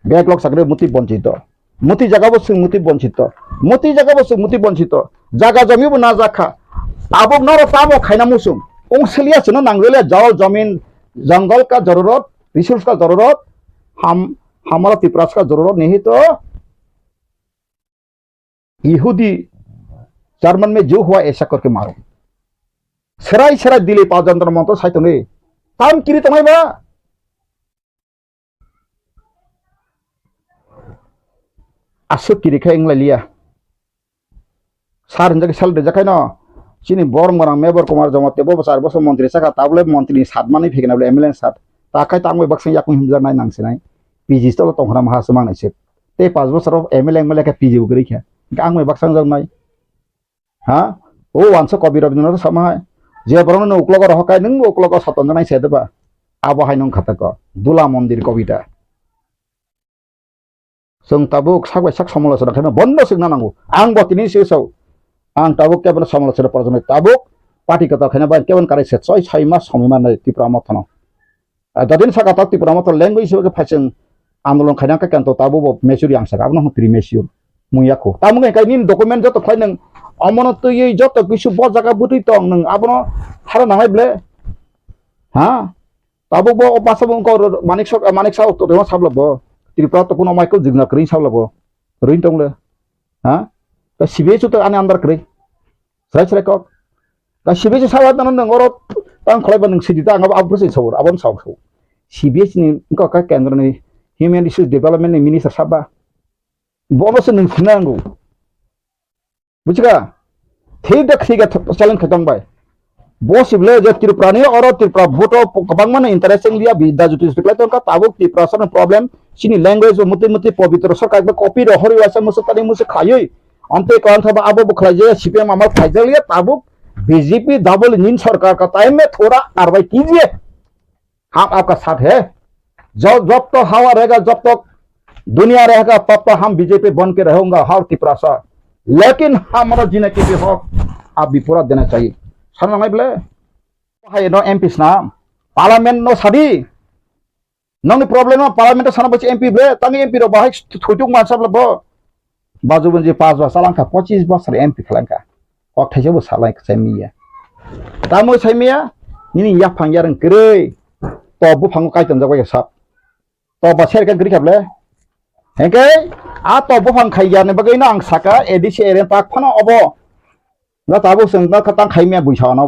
Backlog sakre muti bonchito. Muti jaga bo chwng muti bonchito. Muti jaga bo chwng muti bonchito. Jaga jomi bo najak kha. Abo noro tamo khaina muchung. Ong seliya chwngno nangjalia jol jomin, jongol ka jororot, resource ka jororot, ham, hamara Tiprasa ka jororot nihi to. Yehudi, German me jo hua aisa korke maro. Serai serai Delhi pa jantar montor sai tongwi. Tam kiri tongnai ba? aswk kiri khe wng lai liya. Sir hinjak sal rijak khaino, chini borok morang Mebor Kumar Jamatia bo char bosor montri saka, tabole montri ni sat manwi phikna bole M L A ni sat. Ta khai ta ang bai baksa yakung himjak nai nang sinai. P G tolo tong khna maha se mangnai se. Tei panch bosor o M L A, M L A khe P G bo kwrwi kha. Ang bai baksa wng jak nai. Ha? O wansa Kabi Rabindranath sama hai. Je borok no uklogo rohor khai, nwng bo uklogo satonjaknai se deba. Abo hai nung khatako. Dula Mondir Kobita. Chwng tabuk sak bai sak somolochona khaino bondo swkna nango. Ang bo tini se sao. Ang tabuk kebono somolochona porjone tabuk party kwtal khaina bai kebon karai se choi sai mas somoi mannai Tipra Motha no. Ah, jadin saka ta Tipra Motha language hisabe khe phaising andolon khaina khe kento tabuk bo mature yang saka abono hwn premature. Mung yakho. Tamo khe kai nini document joto khlai nang omono twiwi joto kisu bo jaga bwtwi tong nang abono hara nangnai ble. Ha? Tabuk bo o basa bo wngkha oro Manik Sok, Manik Saha to rema sabla bo. Tripura to kuno Michael Jigna kwrwi sabla bo. Rwin tong le. Ha? Ka C B I to ani andar kwrwi. Srai srai kok. Ka C B I sabo tano nang oro tang kholai ba nang sidi ta ang abo abro se sabur abon sao sao. C B I ni wngkha ka kendro ni Human Resource Development ni minister saba. Bono se nung sinango. Bujiga? Thik da thik challenge khaitong bai. Bo siblo je Tripura ni oro Tripura vote o kwbangma no interest wng liya bi da juti juti khlai tongkha tabuk Tripura sano problem chini language bo muti muti pobitro sarkar ba copy ro hori wasa musu tani musu khayui. Ante kon thaba abo bo khlai je C P M amal khaijak liya tabuk B J P double engine sarkar ka time me thora karwai kijiye. Ham aapka saath hai. Jab, jab tak hawa rahega, jab tak duniya rahega, tab tak hum B J P ban ke rahunga, har Tiprasa. Lekin hamara jina ke bhi hak aap bhi pura dena chahiye. Sana nai bole. Hai no M P sna. Parliament no sadi. Nangni problem no parliament sana bachi M P bole. Tangi M P ro bahai thujuk man sabla bo. Baju bunji paanch bosor langkha, pochis bosor M P khlangkha. Kok thaisa bo salai sai miya. Tamo sai miya, nini yaphang yareng kwrwi. To buphango kaitam jak bai sap. To ba serka gri khable. Hengke, a to buphang khai yarni bagwi no ang saka A D C area tak phano obo. Na tabuk seng na khatang khai miya buisa no.